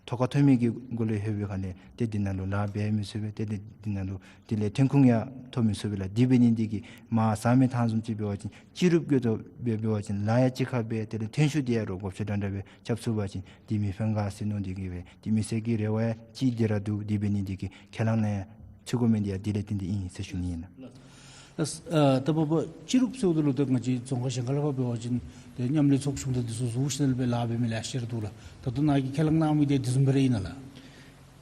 མཐོ་ཁ་མཐོ་མི་གི་སྒོ་ལས་ལྷོད་པའི་ཁ་ལས་ཏེ་འདི་ནང་ལུ་ལཱ་འབད་མི་ཚུགས་པས། ཏེ་འདི་འདི་ནང་ལུ་དེ་ལས་ཐོན་ཁུངས་ཡང་ཐོབ་མི་ཚུགས་པས་ལགས། དེ་འབད་ནི་འདི་གིས་མར་ཟངས་མའི་ཐང་བཟུམ་ཅིག་འབད་བ་ཅིན་སྤྱི་རུབ་ཀྱི་ཐོག་སྦེ་འབད་བ་ཅིན་ལཱ་ཡང་གཅིག་ཁར་འབད། དེ་ལས་ཐོན་ཤུགས་འདི་ཡང་རོགས་བགོ་བཤའ་འདྲ་འདྲ་སྦེ་རྐྱབ་ཚུགས་པ་ཅིན་འདི་མི་ཕན་ག་ཟེར་མནོ་སྟེ་གི་སྦེ་ཏེ་མི་སེར་གྱི་རེ་བ་ཡང་ཅིག་འདི་ར་འདུག། དེ་འབད་ནི་འདི་གིས་ཁས་བླངས་ནི་ཡང་ཚུད་དགོ་མི་འདི་ཡང་དེ་ལས་བརྟེན་ཏེ་ཨིན་ཟེར་ཞུ་ནི་ཨིན་ལགས། ཨ་ད་འབདཝ་ད་སྤྱི་རུབ་ཟེརཝ་ད་ལུ་ད་ང་བཅས་རྫོང་ཁག་གཞན་ཁ་ལས་ཕར་འབད་བ་ཅིན་ཏེ་མཉམ་ལས་ཚོགས་ཆུང་དང་འདི་ཚུ་བཟོ་ཞིནམ་ལས་སྦེ་ལཱ་འབད་མི་ལེ་ཤ་ར་འདུག་ལགས། ད་ལྟོ་ནཱ་གིས་ཁས་བླངས་གནང་མི་འདི་དེ་བཟུམ་སྦེ་ར་ཨིན་ན་ལགས།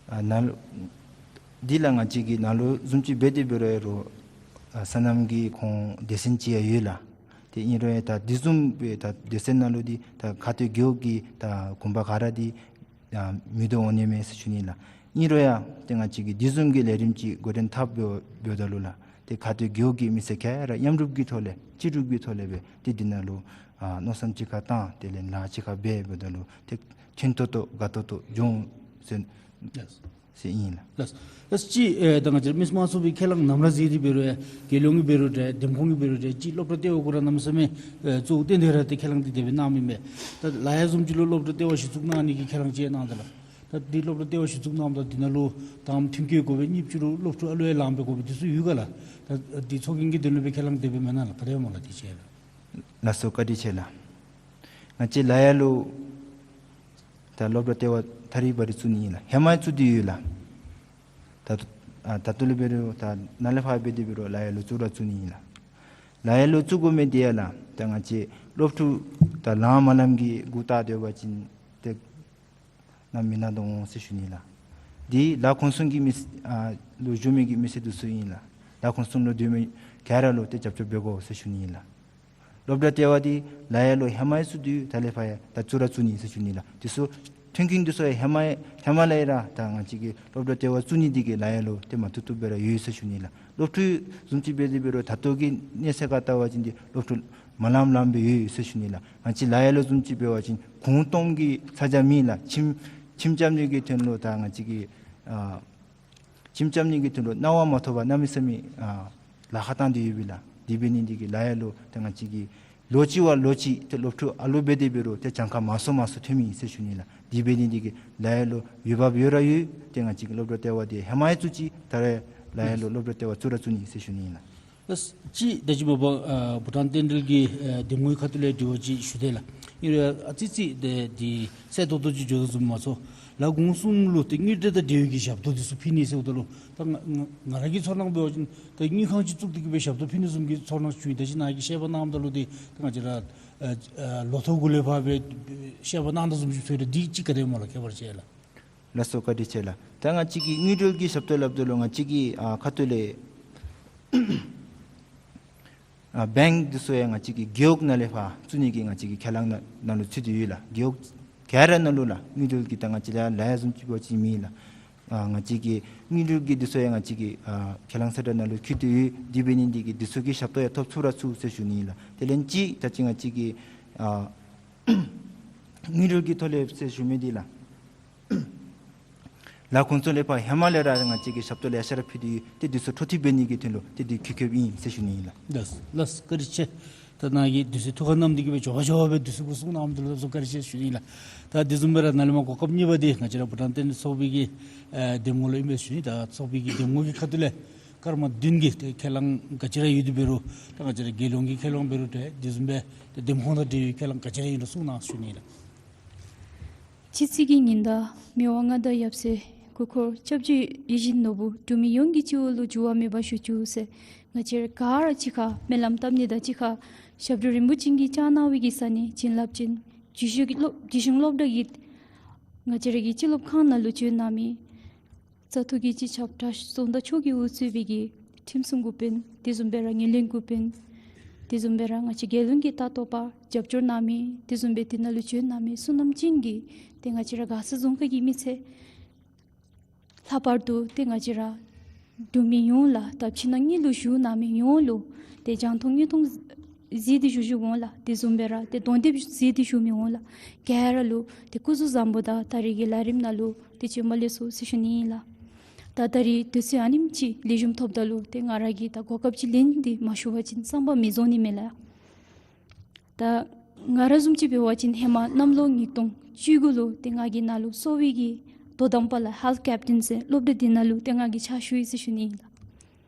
ཨ་ནཱ་ལུ་འདི་ལགས་ང་བཅས་ཀྱིས་ནཱ་ལུ་བཟུམ་ཅིག་འབད་དེ་འབད་རུང་ཡང་རུང་ཨ་སོ་ནམ་གྱི་ཁོང་སྡེ་ཚན་ཅིག་ཡང་ཡོད་ལགས། ཏེ་ཨིན་རུང་ཡང་ད་འདི་བཟུམ་སྦེ་ད་སྡེ་ཚན་ནང་ལུ་འདི་ད་ཁ་གཏད་རྒེད་འོག་གི་ད་གུང་པ་ག་ར་འདི་ཡང་མི་འདི་འོང་ནི་མས་ཟེར་ཞུ་ནི་ལགས། ཨིན་རུང་ཡང་ཏེ་ང་བཅས་ཀྱིས་འདི་བཟུམ་གྱི་ལས་རིམ་ཅིག་འགོ་འདྲེན་འཐབ་འབདཝ་འབདཝ་ད་ལུ་ལགས་ཏེ་ཁ་གཏད་རྒེད་འོག་གི་མི་སེར་ག་ར་མཉམ་རུབ་ཀྱི་ཐོག་ལས་སྤྱི་རུབ་ཀྱི་ཐོག་ལས་སྦེ་ཏེ་འདི་ནང་ལུ་ཨ་མནོ་བསམ་གཅིག་ཁར་བཏང་དེ་ལས་ལཱ་གཅིག་ཁར་འབད་འབདཝ་ད་ལུ་ཏེ་ཐོན་ཏོག་ཏོ་དགའ་ཏོག་ཏོ་འབྱུང་ཟེར་ཟེར་ཨིན་ལགས། ལགས། ལགས་ཅིག་ཨེ་ད་ང་བཅས་མི་སེར་དམངས་གཙོའི་ཁས་བླངས་ནམ་ར་མཛད་དེ་འབད་རུང་ཡང་རྒྱལ་ཡོངས་ཀྱི་འབད་རུང་འདྲ་འདེམས་ཁོངས་ཀྱི་འབད་རུང་འདྲ་ཅིག་སློབ་གྲྭ་ལྟེ་བ་གུ་ར་གནམ་མེད་ས་མེད་ཨེ་གཙོ་བོ་བཏོན་ཏེ་ར་ཏེ་ཁས་བླངས་འདི་དེ་སྦེ་གནངམ་ཨིན་པས། ད་ལ་ཡ་བཟུམ་ཅིག་ལུ་སློབ་གྲྭ་ལྟེ་བ་གཞི་བཙུགས་གནང་ནི་གི་ཁས་བླངས་ཅིག་གནང་ད་ལགས། ད་འདི་སློབ་གྲྭ་ལྟེ་བ་གཞི་བཙུགས་གནངམ་ད་འདི་ནང་ལུ་དང་ཐོན་སྐྱེད་དགོ་པས། གཉིས་པ་ཅིག་ལུ་སློབ་ཕྲུག་ཨ་ལུ་ཡང་ལངམ་སྦེ་དགོ་པས། འདི་ཚུ་ཡོད་ག་ལགས། ད་འདི་ཚོགས་རྒྱན་གྱི་དོན་ལུ་སྦེ་ཁས་བླངས་དེ་སྦེ་མེན་ན་ལགས། ག་དེ་སྦེ་སྨོ་ལགས། དེ་ཅིག་ལགས། ལགས་སོ། བཀའ་དྲིན་ཆེ་ལགས། ང་བཅས་ལ་ཡ་ལུ་ད་སློབ་གྲྭ་ལྟེ་བ་ཐ་རི་བ་རི་བཙུགས་ནི་ཨིན་ལགས། ཧེ་མ་བཙུགས་ཏེ་ཡོད་ལགས། ད་ཨ་ད་ལྟོ་ལས་འབད་རུང་ད་ནཱ་ལས་ཕར་འབད་དེ་འབད་རུང་ལ་ཡ་ལུ་བཙུགས་ར་བཙུགས་ནི་ཨིན་ལགས། ལ་ཡ་ལུ་བཙུགས་དགོ་མི་འདི་ཡང་ལགས་ད་ང་བཅས་སློབ་ཕྲུག་ད་ལངམ་མ་ལངམ་གྱི་འགོ་བཏགས་སྡོད་པ་ཅིན་ཏེ་ནམ་མི་ནམ་དོ་འོང་ཟེར་ཞུ་ནི་ལགས། འདི་ལ་ཁོང་སུན་གྱི་མི་ཨ་ལུ་བཞུགས་མི་གི་མི་སེར་འདི་ཚུ་ཨིན་ལགས། ལཱ་ཁོང་གསུམ་ལུ་འདི་མི་ག་ར་ལུ་ཏེ་རྒྱབ་སྐྱོར་འབད་དགོ་ཟེར་ཞུ་ནི་ཨིན་ལགས། སློབ་གྲྭ་ལྟེ་བ་འདི་ལཱ་གཡོག་ལུ་ཧེ་མ་ཡང་བཙུགས་ཏེ་ཡོད། ད་ལས་ཕར་ཡང་ད་བཙུགས་ར་བཙུགས་ནི་ཟེར་ཞུ་ནི་ལགས། དེ་ཚུ་མཐུན་རྐྱེན་འདི་ཚུ་ཡང་ཧེ་མ་ཡང་ཧེ་མ་ལས་ར་ད་ང་བཅས་ཀྱི་སློབ་གྲྭ་ལྟེ་བ་བཙུགས་ནི་འདི་གིས་ལཱ་གཡོག་ལུ་ཏེ་མ་བཏུབ་བཏུབ་སྦེ་ར་ཡོད་ཟེར་ཞུ་ནི་ལགས། སློབ་ཕྲུག་བཟུམ་ཅིག་འབད་དེ་འབད་རུང་ད་ལྟོ་གི་གནས་ཚད་ཁར་བལྟ་བ་ཅིན་འདི་སློབ་ཕྲུག་མ་ལངམ་ལངམ་སྦེ་ཡོད་ཟེར་ཞུ་ནི་ལགས། ང་བཅས་ལཱ་གཡོག་ལུ་བཟུམ་ཅིག་འབད་བ་ཅིན་གུང་སྟོང་གི་ས་ཆ་མེད་ལགས། ཁྱིམ་ཁྱིམ་རྐྱབ་ནི་གི་དོན་ལུ་ད་ང་བཅས་ཀྱི་ཨ་ཁྱིམ་རྐྱབ་ནི་གི་དོན་ལུ་གནང་བ་མ་ཐོབ་པར་གནམ་མེད་ས་མེད་ཨ་ལཱ་ཁག་བཏང་སྟེ་ཡོད་པས་ལགས། དེ་འབད་ནི་འདི་གིས་ལཱ་གཡོག་ལུ་ཏེ་ང་བཅས་ཀྱིས་ལོ་གཅིག་བ་ལོ་གཅིག་ཏེ་སློབ་ཕྲུག་ཨ་ལུ་འབད་དེ་འབད་རུང་ཏེ་གྱངས་ཁ་མང་སུ་མང་སུ་ཐོན་མི་ཨིན་ཟེར་ཞུ་ནི་ལགས། དེ་འབད་ནི་འདི་གིས་ལཱ་གཡོག་ལུ་འོས་འབབ་ཡོད་ར་ཡོད། ཏེ་ང་བཅས་ཀྱི་སློབ་གྲྭ་ལྟེ་བ་འདི་ཧེ་མ་ཡང་བཙུགས་ཅི། ད་རེས་ལཱ་གཡོག་ལུ་སློབ་གྲྭ་ལྟེ་བ་བཙུགས་ར་བཙུགས་ནི་ཨིན་ཟེར་ཞུ་ནི་ཨིན་ལགས། ལགས་སོ། ཅིག་ད་ཅི་མ་པ་ཨ་བྷུ་ཊཱན་བསྟན་འགྲོའི་གི་ཨ་འདེམས་ངོའི་ཁ་ཐུག་ལས་དྲི་བ་ཅིག་ཞུ་དེས་ལགས། ཨིན་རུང་ཨ་ཙི་ཙི་ཏེ་འདི་གསལ་ཏོག་ཏོ་ཅིག་འགྱོ་དོ་བཟུམ་མ་ཚོར་ལགས། གུང་གསུམ་ལུ་ཏེ་དངུལ་འབྲེལ་དང་འབྲེལ་ཡོད་ཀྱི་ཞབས་ཏོག་འདི་ཚུ་ཕུལ་ནི་ཟེརཝ་ད་ལུ་ད་ང་ང་ར་གི་ཚོར་སྣང་འབད་བ་ཅིན་ད་དངུལ་ཁང་ཅིག་བཙུགས་ཏེ་གི་སྦེ་ཞབས་ཏོག་ཕུལ་ནི་བཟུམ་གྱི་ཚོར་སྣང་བྱུང་ཡི། ད་ཅི་ནཱ་གིས་བཤད་པ་གནངམ་ད་ལུ་འདི་ད་ང་བཅས་ར་ཨ་ཨ་ལོ་ཐོག་གུ་ལས་ཕར་སྦེ་བཤད་པ་གནང་དོ་བཟུམ་ཅིག་ཚོར་ཡི། འདི་ཅིག་ག་དེ་སྨོ་ལགས། ཁྱད་པར་ཅིག་ལགས། ལགས་སོ། བཀའ་དྲིན་ཆེ་ལགས། ད་ང་བཅས་ཀྱིས་དངུལ་འབྲེལ་གྱི་ཞབས་ཏོག་སླབ་ད་ལུ་ང་བཅས་ཀྱི་ཨ་ཁ་ཐུག་ལས་ཨ་བེངཀ་འདི་ཚུ་ཡང་ང་བཅས་ཀྱི་རྒེད་འོག་ནང་ལས་ཕར་བཙུགས་ནི་གི་ང་བཅས་ཀྱི་ཁས་བླངས་ནང་ནང་ལུ་ཚུད་དེ་ཡོད་ལགས། རྒེད་འོག་ག་ར་ནང་ལུ་ལགས། དངུལ་འབྲེལ་གྱི་ད་ང་བཅས་ལཱ་ལཱ་གཡོག་བཟུམ་ཅིག་འབད་བ་ཅིན་མེད་ལགས། ཨ་ང་བཅས་ཀྱི་དངུལ་འབྲེལ་གྱི་འདི་ཚུ་ཡང་ང་བཅས་ཀྱི་ཨ་ཁས་བླངས་གསལ་བསྒྲགས་ནང་ལུ་བཀོད་དེ་ཡོད། དེ་འབད་ནི་འདི་གིས་འདི་ཚུ་གི་ཞབས་ཏོག་ཡང་ཐོབ་ཚུགས་ར་ཚུགས་ཟེར་ཞུ་ནི་ལགས། དེ་ལས་ཅིག་ད་ཅི་ང་བཅས་ཀྱི་ཨ་དངུལ་འབྲེལ་གྱི་ཐོག་ལས་ཟེར་ཞུ་མི་འདི་ལགས། ལཱ་ཁོང་ཚུ་ལས་ཕར་ཧེ་མ་ལས་ར་ང་བཅས་ཀྱིས་ཞབས་ཏོག་ལེ་ཤ་ར་ཕུལ་ཏེ་ཡོད། ཏེ་འདི་ཚུ་འཕྲོ་མཐུད་འབད་ནི་གི་དོན་ལུ་ཏེ་འདི་གུས་གུས་ཨིན་ཟེར་ཞུ་ནི་ཨིན་ལགས། ལགས་ལགས། བཀའ་དྲིན་ཆེ། ད་ནཱ་གིས་འདི་ཚུ་ཐུགས་ཁར་བསྣམས་ཏེ་གི་སྦེ་མགྱོགས་མགྱོགས་སྦེ་འདི་ཚུ་གུ་གསུང་གནངམ་ད་ལུ་ད་གསུང་བཀའ་དྲིན་ཆེ་ཞུ་ནི་ཨིན་ལགས། ད་དེ་བཟུམ་སྦེ་ར་ནཱ་ལས་མར་གོ་སྐབས་གཉིས་པ་འདི་ང་བཅས་ར་བྷུ་ཊཱན་བསྟན་འགྲོའི་ཚོགས་པའི་གི་ཨེ་འདེམས་ངོ་ལུ་ཨིན་པས་ཞུ་ནི། ད་ཚོགས་པའི་གི་འདེམས་ངོ་གི་ཁ་ཐུག་ལས་སྐར་མ་བདུན་གྱི་ཏེ་ཁས་བླངས་ག་ཅི་ར་ཡོད་དེ་འབད་རུང་ད་ང་བཅས་ར་རྒྱལ་ཡོངས་ཀྱི་ཁས་བླངས་འབད་རུང་ཏེ་དེ་བཟུམ་སྦེ་ཏེ་འདེམས་ཁོངས་དང་འབྲེལ་བའི་ཁས་བླངས་ག་ཅི་ར་ཨིན་རུང་གསུང་གནང་ཞུ་ནི་ཨིན་ལགས། སྤྱི་ཚེས་ཀྱི་ཉིན་ཟླ་མི་དབང་མངའ་བདག་ཡབ་སྲས་སྐུ་འཁོར་སྐྱབས་རྗེ་ཡིད་བཞིན་ནོར་བུ་འབྲུག་མི་ཡོངས་ཀྱི་སྤྱི་བོ་ལུ་འགྱུར་བ་མེད་པར་བཞུགས་བཅུག་ཟེར་ང་བཅས་ར་ག་ར་གཅིག་ཁར་སྨོན་ལམ་བཏབ་ནི་དང་གཅིག་ཁར་ཞབས་དྲུང་རིན་པོ་ཆེ་གིས་བཅར་གནང་བའི་གི་ས་གནས་བྱིན་རླབས་ཅན་རྒྱུད་གཞུང་སློབ་རྒྱུད་གཞུང་སློབ་གྲྭ་གི་ང་བཅས་ར་གི་སྤྱི་སློབ་ཁང་ནང་ལུ་བྱོན་གནང་མི་བཙག་འཐུ་གི་སྤྱི་ཁྱབ་གྲྭ་ཟུང་དང་ཕྱོགས་ཀྱིས་དབུ་གཙོས་པའི་གི་ཁྲིམས་སྲུང་འགོ་དཔོན་དེ་བཟུམ་སྦེ་ར་ངོས་ལེན་འགོ་དཔོན་དེ་བཟུམ་སྦེ་ར་ང་བཅས་རྒྱལ་ཡོངས་ཀྱི་ལྟ་རྟོག་པ་རྒྱབ་སྐྱོར་གནང་མི་དེ་བཟུམ་སྦེ་དེ་ནང་ལུ་བྱོན་གནང་མི་བསོད་ནམས་ཅན་གྱི་ཏེ་ང་བཅས་ར་མགར་ས་རྫོང་ཁག་གི་མི་སེར་ལྷག་པར་དུ་ཏེ་ང་བཅས་ར་འབྲུག་མི་ཡོངས་ལ་ད་ཕྱི་ནང་གཉིས་ལུ་བཞུགས་གནང་མི་ཡོངས་ལུ་ཏེ་རྒྱང་མཐོང་དངོས་མཐོང་གཟིགས་ཏེ་བཞུགས་བཞུགསཔ་འོང་ལགས། དེ་བཟུམ་སྦེ་ར་ཏེ་གདོང་དེབ་གཟིགས་ཏེ་བཞུགས་མི་འོང་ལགས། ག་ར་ལུ་ཏེ་སྐུ་གཟུགས་བཟང་པོ་དང་ད་རེས་ཀྱི་ལས་རིམ་ནང་ལུ་ཏེ་བྱོན་པ་ལེགས་སོ་ཟེར་ཞུ་ནི་ཨིན་ལགས། ད་ད་རེས་དུས་ཚོད་ཨ་ནེམ་ཅིག་ལེགས་ཤོམ་ཐོབ་ད་ལུ་ཏེ་ང་ར་གིས་ད་གོ་སྐབས་ཅིག་ལེན་ཏེ་མ་ཞུ་བ་ཅིན་བསམ་པ་མི་རྫོགས་ནི་མས་ལགས། ད་ང་ར་བཟུམ་ཅིག་འབད་བ་ཅིན་ཧེ་མ་གནམ་ལོ་ཉིས་སྟོང་བཅུ་དགུ་ལུ་ཏེ་ང་གིས་ནཱ་ལུ་གསོ་བའི་གི་དོ་དམ་པ་ལགས་ཧེལཐ་ཀེཔ་ཊེན་ཟེར་སློབ་གྲྭ་འདི་ནང་ལུ་ཏེ་ང་གིས་ཕྱག་ཞུ་ཡི་ཟེར་ཞུ་ནི་ཨིན་ལགས།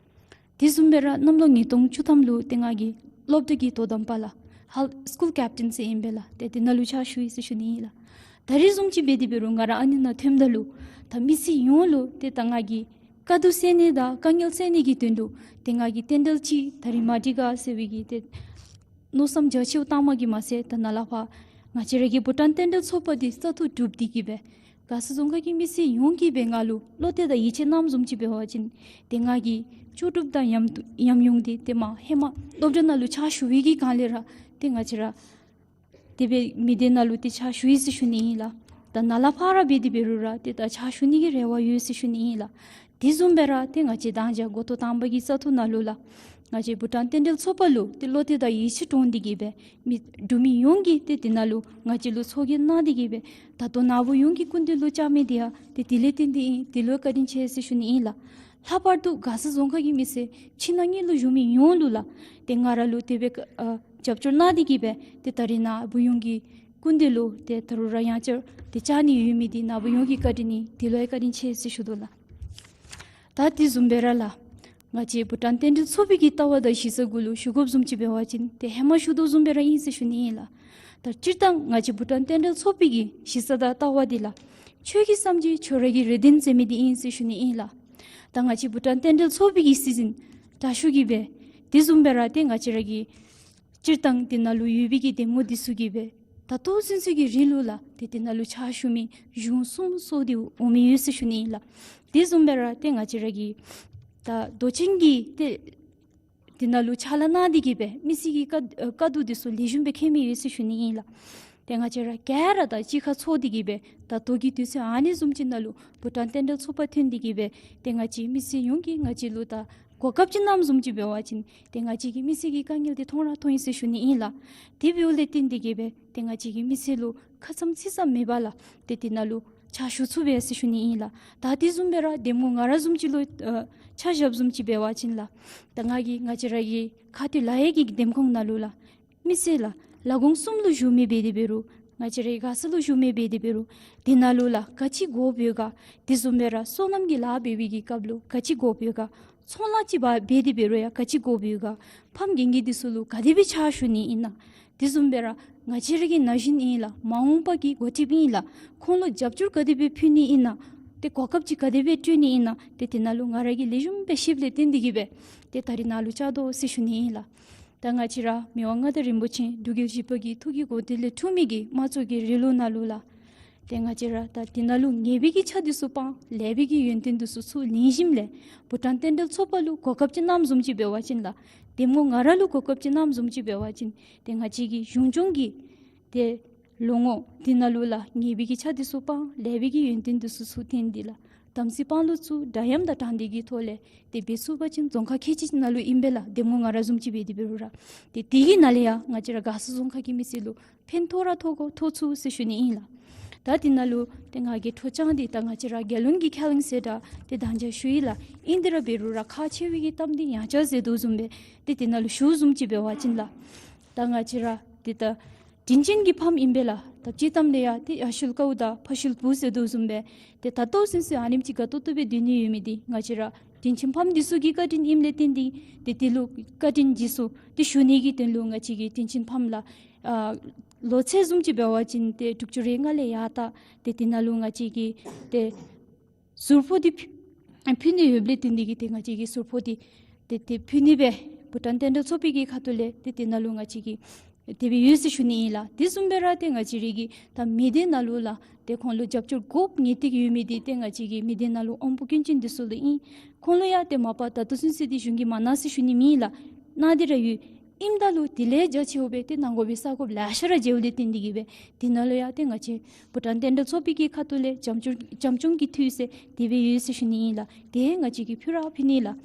དེ་བཟུམ་སྦེ་ར་གནམ་ལོ་ཉིས་སྟོང་བཅུ་ཐམ་ལུ་ཏེ་ང་གིས་སློབ་གྲྭ་གི་དོ་དམ་པ་ལགས་ཧེལཐ་སི་ཀུལ་ཀེཔ་ཊེན་ཟེར་ཨིན་པས་ལགས། ཏེ་དེ་ནང་ལུ་ཕྱག་ཞུ་ཡི་ཟེར་ཞུ་ནི་ཨིན་ལགས། ད་རེས་བཟུམ་ཅིག་འབད་དེ་འབད་རུང་ང་ར་ཨ་ནི་ནང་ཐོནམ་ད་ལུ་ད་མི་སེར་ཡོངས་ལུ་ཏེ་ད་ང་གིས་དཀའ་སྡུག་སེལ་ནི་དང་དཀའ་ངལ་སེལ་ནི་གི་དོན་ལུ་ཏེ་ང་གིས་རྟེན་འབྲེལ་ཅིག་ད་རིས་མ་འགྲིག་ག་ཟེར་བའི་གི་ཏེ་མནོ་བསམ་རྒྱ་ཆེཝ་བཏངམ་གིས་མ་ཚད་ད་ནཱ་ལས་ཕར་ང་བཅས་ར་གི་བྷུ་ཊཱན་རྟེན་འབྲེལ་ཚོགས་པ་འདི་བཙག་འཐུ་གྲུབ་སྟེ་གི་སྦེ་མགར་ས་རྫོང་ཁག་གི་མི་སེར་ཡོངས་ཀྱིས་སྦེ་ང་ལུ་བློ་གཏད་དང་ཡིད་ཆེས་གནངམ་བཟུམ་ཅིག་འབད་བ་ཅིན་ཏེ་ང་གིས་ལྕོགས་གྲུབ་དང་ཉམས་ཉམས་མྱོང་འདི་ཏེ་མ་ཧེ་མ་སློབ་གྲྭ་ནང་ལུ་ཕྱག་ཞུ་བའི་གི་སྒང་ལས་ར་ཏེ་ང་བཅས་ར་དེ་སྦེ་མི་སྡེ་ནང་ལུ་ཏེ་ཕྱག་ཞུ་ཡི་ཟེར་ཞུ་ནི་ཨིན་ལགས། ད་ནཱ་ལས་ཕར་འབད་དེ་འབད་རུང་ར་ཏེ་ད་ཕྱག་ཞུ་ནི་གི་རེ་བ་ཡོད་ཟེར་ཞུ་ནི་ཨིན་ལགས། དེ་བཟུམ་སྦེ་ར་ཏེ་ང་བཅས་ད་ཅི་འགོ་ཐོག་དང་པ་གི་བཙག་འཐུ་ནང་ལུ་ལགས་ང་བཅས་བྷུ་ཊཱན་རྟེན་འབྲེལ་ཚོགས་པ་ལུ་ཏེ་བློ་གཏད་དང་ཡིད་ཆེས་དྲངས་ཏེ་གི་སྦེ་མི་འབྲུག་མི་ཡོངས་ཀྱིས་ཏེ་དེ་ནང་ལུ་ང་བཅས་ལུ་ཚོགས་རྒྱན་གནང་སྟེ་གི་སྦེ་ད་ལྟོ་ནཱ་བུ་ཡོངས་ཀྱི་སྐུ་མདུན་ལུ་བཅར་མི་འདི་ཡང་ཏེ་དེ་ལས་བརྟེན་ཏེ་ཨིན། དེ་ལུ་བཀའ་དྲིན་ཆེ་ཟེར་ཞུ་ནི་ཨིན་ལགས། ལྷག་པར་དུ་མགར་ས་རྫོང་ཁག་གི་མི་སེར་ཕྱི་ནང་གཉིས་ལུ་བཞུགས་མི་ཡོངས་ལུ་ལགས་ཏེ་ང་ར་ལུ་དེ་སྦེ་ཨ་རྒྱབ་སྐྱོར་གནང་སྟེ་གི་སྦེ་ཏེ་ད་རིས་ནཱ་བུ་ཡོངས་ཀྱི་སྐུ་མདུན་ལུ་ཏེ་ད་རུང་ར་ཡང་བསྐྱར་ཏེ་བཅར་ནི་ཡོད་མི་འདི་ནཱ་བུ་ཡོངས་ཀྱི་བཀའ་དྲིན་ཨིན། དེ་ལུ་ཡང་བཀའ་དྲིན་ཆེ་ཟེར་ཞུ་དོ་ལགས། ད་དེ་བཟུམ་སྦེ་ར་ལགས་ང་བཅས་བྷུ་ཊཱན་རྟེན་འབྲེལ་ཚོགས་པའི་གི་ལྟ་བ་དང་གཞི་རྩ་གུ་ལུ་ཞུ་དགོཔ་བཟུམ་ཅིག་འབད་བ་ཅིན་ཏེ་ཧེ་མ་ཞུ་དོ་བཟུམ་སྦེ་ར་ཨིན་ཟེར་ཞུ་ནི་ཨིན་ལགས། ད་སྤྱིར་བཏང་ང་བཅས་བྷུ་ཊཱན་རྟེན་འབྲེལ་ཚོགས་པའི་གི་གཞི་རྩ་དང་ལྟ་བ་འདི་ལགས་ཆོས་ཀྱི་བསམ་སྦྱོར་ཆོས་ར་གི་རེ་འདུན་ཟེར་མི་འདི་ཨིན་ཟེར་ཞུ་ནི་ཨིན་ལགས། ད་ང་བཅས་བྷུ་ཊཱན་རྟེན་འབྲེལ་ཚོགས་པའི་གི་སྲིད་འཛིན་དྲག་ཤོས་ཀྱིས་སྦེ་དེ་བཟུམ་སྦེ་ར་ཏེ་ང་བཅས་ར་གི་སྤྱིར་བཏང་དེ་ནང་ལུ་ཡོད་པའི་གི་འདེམས་ངོ་འདི་ཚུ་གིས་སྦེ་ད་ལྟོ་ཚུན་ཚོད་ཀྱི་རིང་ལུ་ལགས་ཏེ་དེ་ནང་ལུ་ཕྱག་ཞུ་མི་གཞུང་གསུམ་སོགས་འདི་འོང་མི་ཡོད་ཟེར་ཞུ་ནི་ཨིན་ལགས། དེ་བཟུམ་སྦེ་ར་ཏེ་ང་བཅས་ར་གི་ ད་མདོ་ཆེན་གྱི་ཏེ་དེ་ནང་ལུ་ཕྱག་ལཱ་གནང་སྟེ་གིས་སྦེ་མི་སེར་གྱི་དཀའ་དཀའ་སྡུག་འདི་ཚུ་ལེགས་ཤོམ་སྦེ་མཁྱེན་མི་ཡོད་ཟེར་ཞུ་ནི་ཨིན་ལགས། ཏེ་ང་བཅས་ར་ག་ར་དང་གཅིག་ཁར་ཚོགས་ཏེ་གིས་སྦེ་ད་ལྟོ་གི་དུས་ཚོད་ཨ་ནི་བཟུམ་ཅིག་ནང་ལུ་བྷུ་ཊཱན་རྟེན་འབྲེལ་ཚོགས་པ་ཐོན་ཏེ་གིས་སྦེ་ཏེ་ང་བཅས་མི་སེར་ཡོངས་ཀྱིས་ང་བཅས་ལུ་ད་གོ་སྐབས་ཅིག་གནངམ་བཟུམ་ཅིག་འབད་བ་ཅིན་ཏེ་ང་བཅས་ཀྱི་མི་སེར་གྱི་དཀའ་ངལ་འདི་མཐོང་ར་མཐོང་ཡི་ཟེར་ཞུ་ནི་ཨིན་ལགས། དེ་འབདཝ་ལས་བརྟེན་ཏེ་གིས་སྦེ་ཏེ་ང་བཅས་ཀྱི་མི་སེར་ལུ་ཁ་ཙམ་ཚིག་ཙམ་མེད་པར་ལགས་ཏེ་དེ་ནང་ལུ་ཕྱག་ཞུ་ཚུགས་པས་ཟེར་ཞུ་ནི་ཨིན་ལགས། ད་དེ་བཟུམ་སྦེ་ར་འདེམས་ངོ་ང་ར་བཟུམ་ཅིག་ལུ་ཨ་ཆ་བཞགཔ་བཟུམ་ཅིག་འབད་བ་ཅིན་ལགས། ད་ང་གིས་ང་བཅས་ར་གི་ཁ་ཐུག་ལཱ་གཡོག་གི་འདེམས་ཁོངས་ནང་ལུ་ལགས། མི་སེར་ལགས་ལས་ཁུངས་གསུམ་ལུ་བཞུགས་མི་འབད་དེ་འབད་རུང་ང་བཅས་རའི་མགར་ས་ལུ་བཞུགས་མི་འབད་དེ་འབད་རུང་དེ་ནང་ལུ་ལགས་ག་ཅི་དགོཔ་ཡོད་ག། དེ་བཟུམ་སྦེ་ར་སོ་ནམ་གྱི་ལཱ་འབད་བའི་གི་སྐབས་ལུ་ག་ཅི་དགོཔ་ཡོད་ག། ཚོང་ལཱ་ཅིག་འབད་འབད་དེ་འབད་རུང་ཡང་ག་ཅི་དགོཔ་ཡོད་ག། ཕམ་རྒན་རྒས་འདི་ཚུ་ལུ་ག་དེ་སྦེ་ཕྱག་ཞུ་ནི་ཨིན་ན། དེ་བཟུམ་སྦེ་ར་ང་བཅས་ར་གི་ན་གཞོན་ཨིན་ལགས་མ་འོངས་པ་གི་འགོ་ཁྲིདཔ་ཨིན་ལགས་ཁོང་ལུ་རྒྱབ་སྐྱོར་ག་དེ་སྦེ་ཕུལ་ནི་ཨིན་ན། ཏེ་གོ་སྐབས་ཅིག་ག་དེ་སྦེ་སྤྲོད་ནི་ཨིན་ན། ཏེ་དེ་ནང་ལུ་ང་ར་གིས་ལེགས་ཤོམ་སྦེ་ཤེསཔ་ལས་བརྟེན་ཏེ་གིས་སྦེ་ཏེ་ད་རིས་ནཱ་ལུ་བཅར་དོ་ཟེར་ཞུ་ནི་ཨིན་ལགས། ད་ང་བཅས་ར་མི་དབང་མངའ་བདག་རིན་པོ་ཆེ་འབྲུག་རྒྱལ་བཞི་པ་གི་ཐུགས་ཀྱི་དགོངས་གཏེར་ལས་འཁྲུངས་མི་གི་དམངས་གཙོ་གི་རིང་ལུགས་ནང་ལུ་ལགས། ཏེ་ང་བཅས་ར་ད་དེ་ནང་ལུ་ཉེས་པའི་གི་ཆ་འདི་ཚུ་སྤང་ལེགས་པའི་གི་ཡོན་ཏན་འདི་ཚུ་ཚུར་ལེན་ཞིནམ་ལས་བྷུ་ཊཱན་རྟེན་འབྲེལ་ཚོགས་པ་ལུ་གོ་སྐབས་ཅིག་གནངམ་བཟུམ་ཅིག་འབད་བ་ཅིན་ལགས། འདེམས་ངོ་ང་ར་ལུ་གོ་སྐབས་ཅིག་གནངམ་བཟུམ་ཅིག་འབད་བ་ཅིན་ཏེ་ང་བཅས་ཀྱི་གཞུང་སྐྱོང་གི་ཏེ་ལོ་ངོ་འདི་ནང་ལུ་ལགས་ཉེས་པའི་གི་ཆ་འདི་ཚུ་སྤང་ལེགས་པའི་གི་ཡོན་ཏན་འདི་ཚུ་ཚུར་བཏོན་ཏེ་ལགས། དམ་ཚིག་དཔང་ལུ་བཙུགས་འདྲ་མཉམ་དང་དྲང་བདེན་གྱི་ཐོག་ལས་ཏེ་འབད་ཚུགས་པ་ཅིན་རྫོང་ཁག་ཁལ་གཅིག་ནང་ལུ་ཨིན་པས་ལགས། འདེམས་ངོ་ང་ར་བཟུམ་ཅིག་འབད་དེ་འབད་རུང་ར་ཏེ་དེ་གི་ནང་ལས་ཡང་ང་བཅས་ར་མགར་ས་རྫོང་ཁག་གི་མི་སེར་ལུ་ཕན་ཐོགས་ར་ཐོགས་དགོ་ཐོགས་ཚུགས་ཟེར་ཞུ་ནི་ཨིན་ལགས། ད་དེ་ནང་ལུ་ཏེ་ང་གིས་འཕྲོ་བཅངས་ཏེ་ད་ང་བཅས་ར་རྒྱལ་བློན་གྱི་ཁས་བླངས་ཟེར་ད་ཏེ་དང་བཅའ་ཞུ་ཡི་ལགས། ཨིན་དེ་ར་འབད་རུང་ར་ཁག་ཆེ་བའི་གི་གཏམ་འདི་ཡང་བསྐྱར་ཟེར་དོ་བཟུམ་སྦེ་ཏེ་དེ་ནང་ལུ་ཞུ་བཟུམ་ཅིག་འབད་བ་ཅིན་ལགས། ད་ང་བཅས་ར་ཏེ་ད་དྲིན་ཅན་གྱི་ཕམ་ཨིན་པས་ལགས། ད་སྤྱིར་བཏང་ལས་ཡང་ཏེ་ཡ་ཤུལ་ཀཝ་དང་ཕ་ཤུལ་བུ་ཟེར་དོ་བཟུམ་སྦེ་ཏེ་ད་ལྟོ་ཚུན་ཚོད་ཨ་ནེམ་ཅིག་དགའ་ཏོག་ཏོ་སྦེ་སྡོད་ནི་ཡོད་མི་འདི་ང་བཅས་ར་དྲིན་ཅན་ཕམ་འདི་ཚུ་གི་བཀའ་དྲིན་ཨིནམ་ལས་བརྟེན་ཏེ་ཏེ་དེ་ལུ་བཀའ་དྲིན་རྗེས་སུ་ཏེ་ཞུ་ནི་གི་དོན་ལུ་ང་བཅས་ཀྱི་དྲིན་ཅན་ཕམ་ལགས་ཨ་ལོ་ཚད་བཟུམ་ཅིག་འབད་བ་ཅིན་ཏེ་དྲུག་ཅུ་རེ་ལྔ་ལས་ཡར་ལྟ་ཏེ་དེ་ནང་ལུ་ང་བཅས་ཀྱིས་ཏེ་ཟུར་ཕོགས་འདི་ཕུལ་ཕུལ་ནི་ཡོདཔ་ལས་བརྟེན་ཏེ་གིས་ཏེ་ང་བཅས་ཀྱིས་ཟུར་ཕོགས་འདི་ཏེ་ཏེ་ཕུལ་ནི་སྦེ་བྷུ་ཊཱན་རྟེན་འབྲེལ་ཚོགས་པའི་གི་ཁ་ཐུག་ལས་ཏེ་དེ་ནང་ལུ་ང་བཅས་ཀྱིས་དེ་སྦེ་ཡོད་ཟེར་ཞུ་ནི་ཨིན་ལགས། དེ་བཟུམ་སྦེ་ར་ཏེ་ང་བཅས་ར་གི་ད་མི་སྡེ་ནང་ལུ་ལགས་ཏེ་ཁོང་ལུ་རྒྱབ་སྐྱོར་དགོཔ་ངེས་ཏིག་ཡོད་མི་འདི་ཏེ་ང་བཅས་ཀྱི་མི་སྡེ་ནང་ལུ་དབང་པོ་སྐྱོན་ཅན་འདི་ཚུ་ལུ་ཨིན། ཁོང་ལུ་ཡང་ཏེ་མ་པ་ད་ལྟོ་ཚུན་ཚོད་འདི་གཞུང་གིས་མ་གནང་ཟེར་ཞུ་ནི་མེད་ལགས། གནང་སྟེ་ར་ཡོད། ཨིནམ་ད་ལུ་དེ་ལས་རྒྱ་ཆེཝ་སྦེ་ཏེ་གནང་དགོ་པའི་ས་གོ་ལེ་ཤ་ར་མཇལཝ་ལས་བརྟེན་ཏེ་གིས་སྦེ་དེ་ནང་ལུ་ཡང་ཏེ་ང་བཅས་བྷུ་ཊཱན་རྟེན་འབྲེལ་ཚོགས་པའི་གི་ཁ་ཐུག་ལས་བྱམས་སྐྱོང་བྱམས་སྐྱོང་གི་འཐུས་ཟེར་དེ་སྦེ་ཡོད་ཟེར་ཞུ་ནི་ཨིན་ལགས། དེ་ང་བཅས་ཀྱིས་ཕུལ་ར་ཕུལ་ནི་ལགས།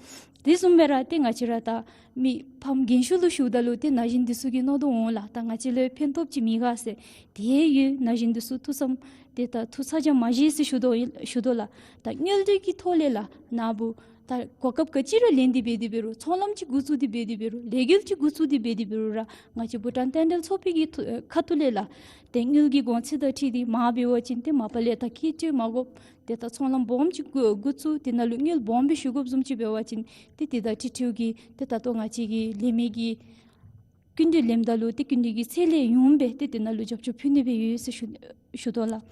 དེ་བཟུམ་སྦེ་ར་ཏེ་ང་བཅས་ར་ད་མི་ཕམ་རྒན་ཤོས་ལུ་ཞུཝ་ད་ལུ་ཏེ་ན་གཞོན་འདི་ཚུ་གིས་མནོ་དོ་འོང་ལགས། ད་ང་བཅས་ལུ་ཕན་ཐོགསཔ་ཅིག་མེད་ག་ཟེར། དེ་ཡོད་ན་གཞོན་འདི་ཚུ་ཐུགས་བསམ་ཏེ་ད་ཐུགས་ཚ་གྱང་མ་བཞེས་ཟེར་ཞུ་དོ་ཞུ་དོ་ལགས། ད་དངུལ་འདི་གི་ཐོག་ལས་ལགས་ནཱ་བུ་ད་གོ་སྐབས་ག་ཅི་ར་ལེན་ཏེ་འབད་དེ་འབད་རུང་ཚོང་ལམ་ཅིག་འགོ་བཙུགས་ཏེ་འབད་དེ་འབད་རུང་ལས་འགུལ་ཅིག་འགོ་བཙུགས་ཏེ་འབད་དེ་འབད་རུང་ར་ང་བཅས་བྷུ་ཊཱན་རྟེན་འབྲེལ་ཚོགས་པའི་གི་ཐུ་ཁ་ཐུག་ལས་ལགས་ཏེ་དངུལ་གྱི་གོང་ཚད་དང་འཁྲིལ་ཏེ་མར་འབད་བ་ཅིན་ཏེ་མ་པ་ལས་ད་ཁྱད་ཆོས་མ་དགོཔ་ཏེ་ད་ཚོང་ལམ་སྦོམ་ཅིག་འགོ་འགོ་བཙུགས་དེ་ནང་ལུ་དངུལ་སྦོམ་སྦེ་ཞུ་དགོཔ་བཟུམ་ཅིག་འབད་བ་ཅིན་ཏེ་དེ་དང་འཁྲིལ་འཁྲིལཝ་གི་ཏེ་ད་ལྟོ་ང་བཅས་ཀྱི་ལས་མི་གི་སྐྱིན་འགྲུལ་ལེནམ་ད་ལུ་ཏེ་སྐྱིན་འགྲུལ་གྱི་ཚད་ལས་ཡོངམ་སྦེ་ཏེ་དེ་ནང་ལུ་རྒྱབ་སྐྱོར་ཕུལ་ནི་སྦེ་ཡོད་ཟེར་ཞུ་ཞུ་དོ་ལགས།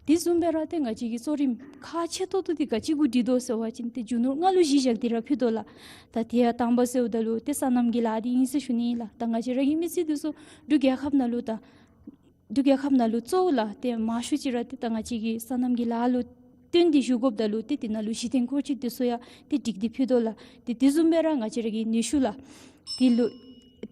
དེ་བཟུམ་སྦེ་ར་ཏེ་ང་བཅས་ཀྱི་གཙོ་རིམ་ཁག་ཆེ་ཏོག་ཏོ་འདི་ག་ཅི་གུ་སྒྲིག་དོ་ཟེར་བ་ཅིན་ཏེ་རྒྱུ་ནོར་ལྔ་ལུ་གཞི་བཞག་སྟེ་ར་ཕུལ་དོ་ལགས། ད་དེ་ཡང་དང་པ་ཟེརཝ་ད་ལུ་ཏེ་སོ་ནམ་གྱི་ལཱ་འདི་ཨིན་ཟེར་ཞུ་ནི་ཨིན་ལགས། ད་ང་བཅས་ར་གི་མི་སེར་འདི་ཚུ་འབྲུག་རྒྱལ་ཁབ་ནང་ལུ་ད་འབྲུག་རྒྱལ་ཁབ་ནང་ལུ་གཙོ་བོ་ལགས་ཏེ་མང་ཤོས་ཅིག་ར་ཏེ་ད་ང་བཅས་ཀྱི་སོ་ནམ་གྱི་ལཱ་ལུ་བརྟེན་ཏེ་བཞུགས་དགོཔ་ད་ལུ་ཏེ་དེ་ནང་ལུ་གཞི་རྟེན་འཁོར་རྒྱུག་འདི་ཚུ་ཡང་ཏེ་སྒྲིག་སྟེ་ཕུལ་དོ་ལགས། ཏེ་དེ་བཟུམ་སྦེ་ར་ང་བཅས་ར་གི་ནུས་ཤུགས་ལགས་དེ་ལུ་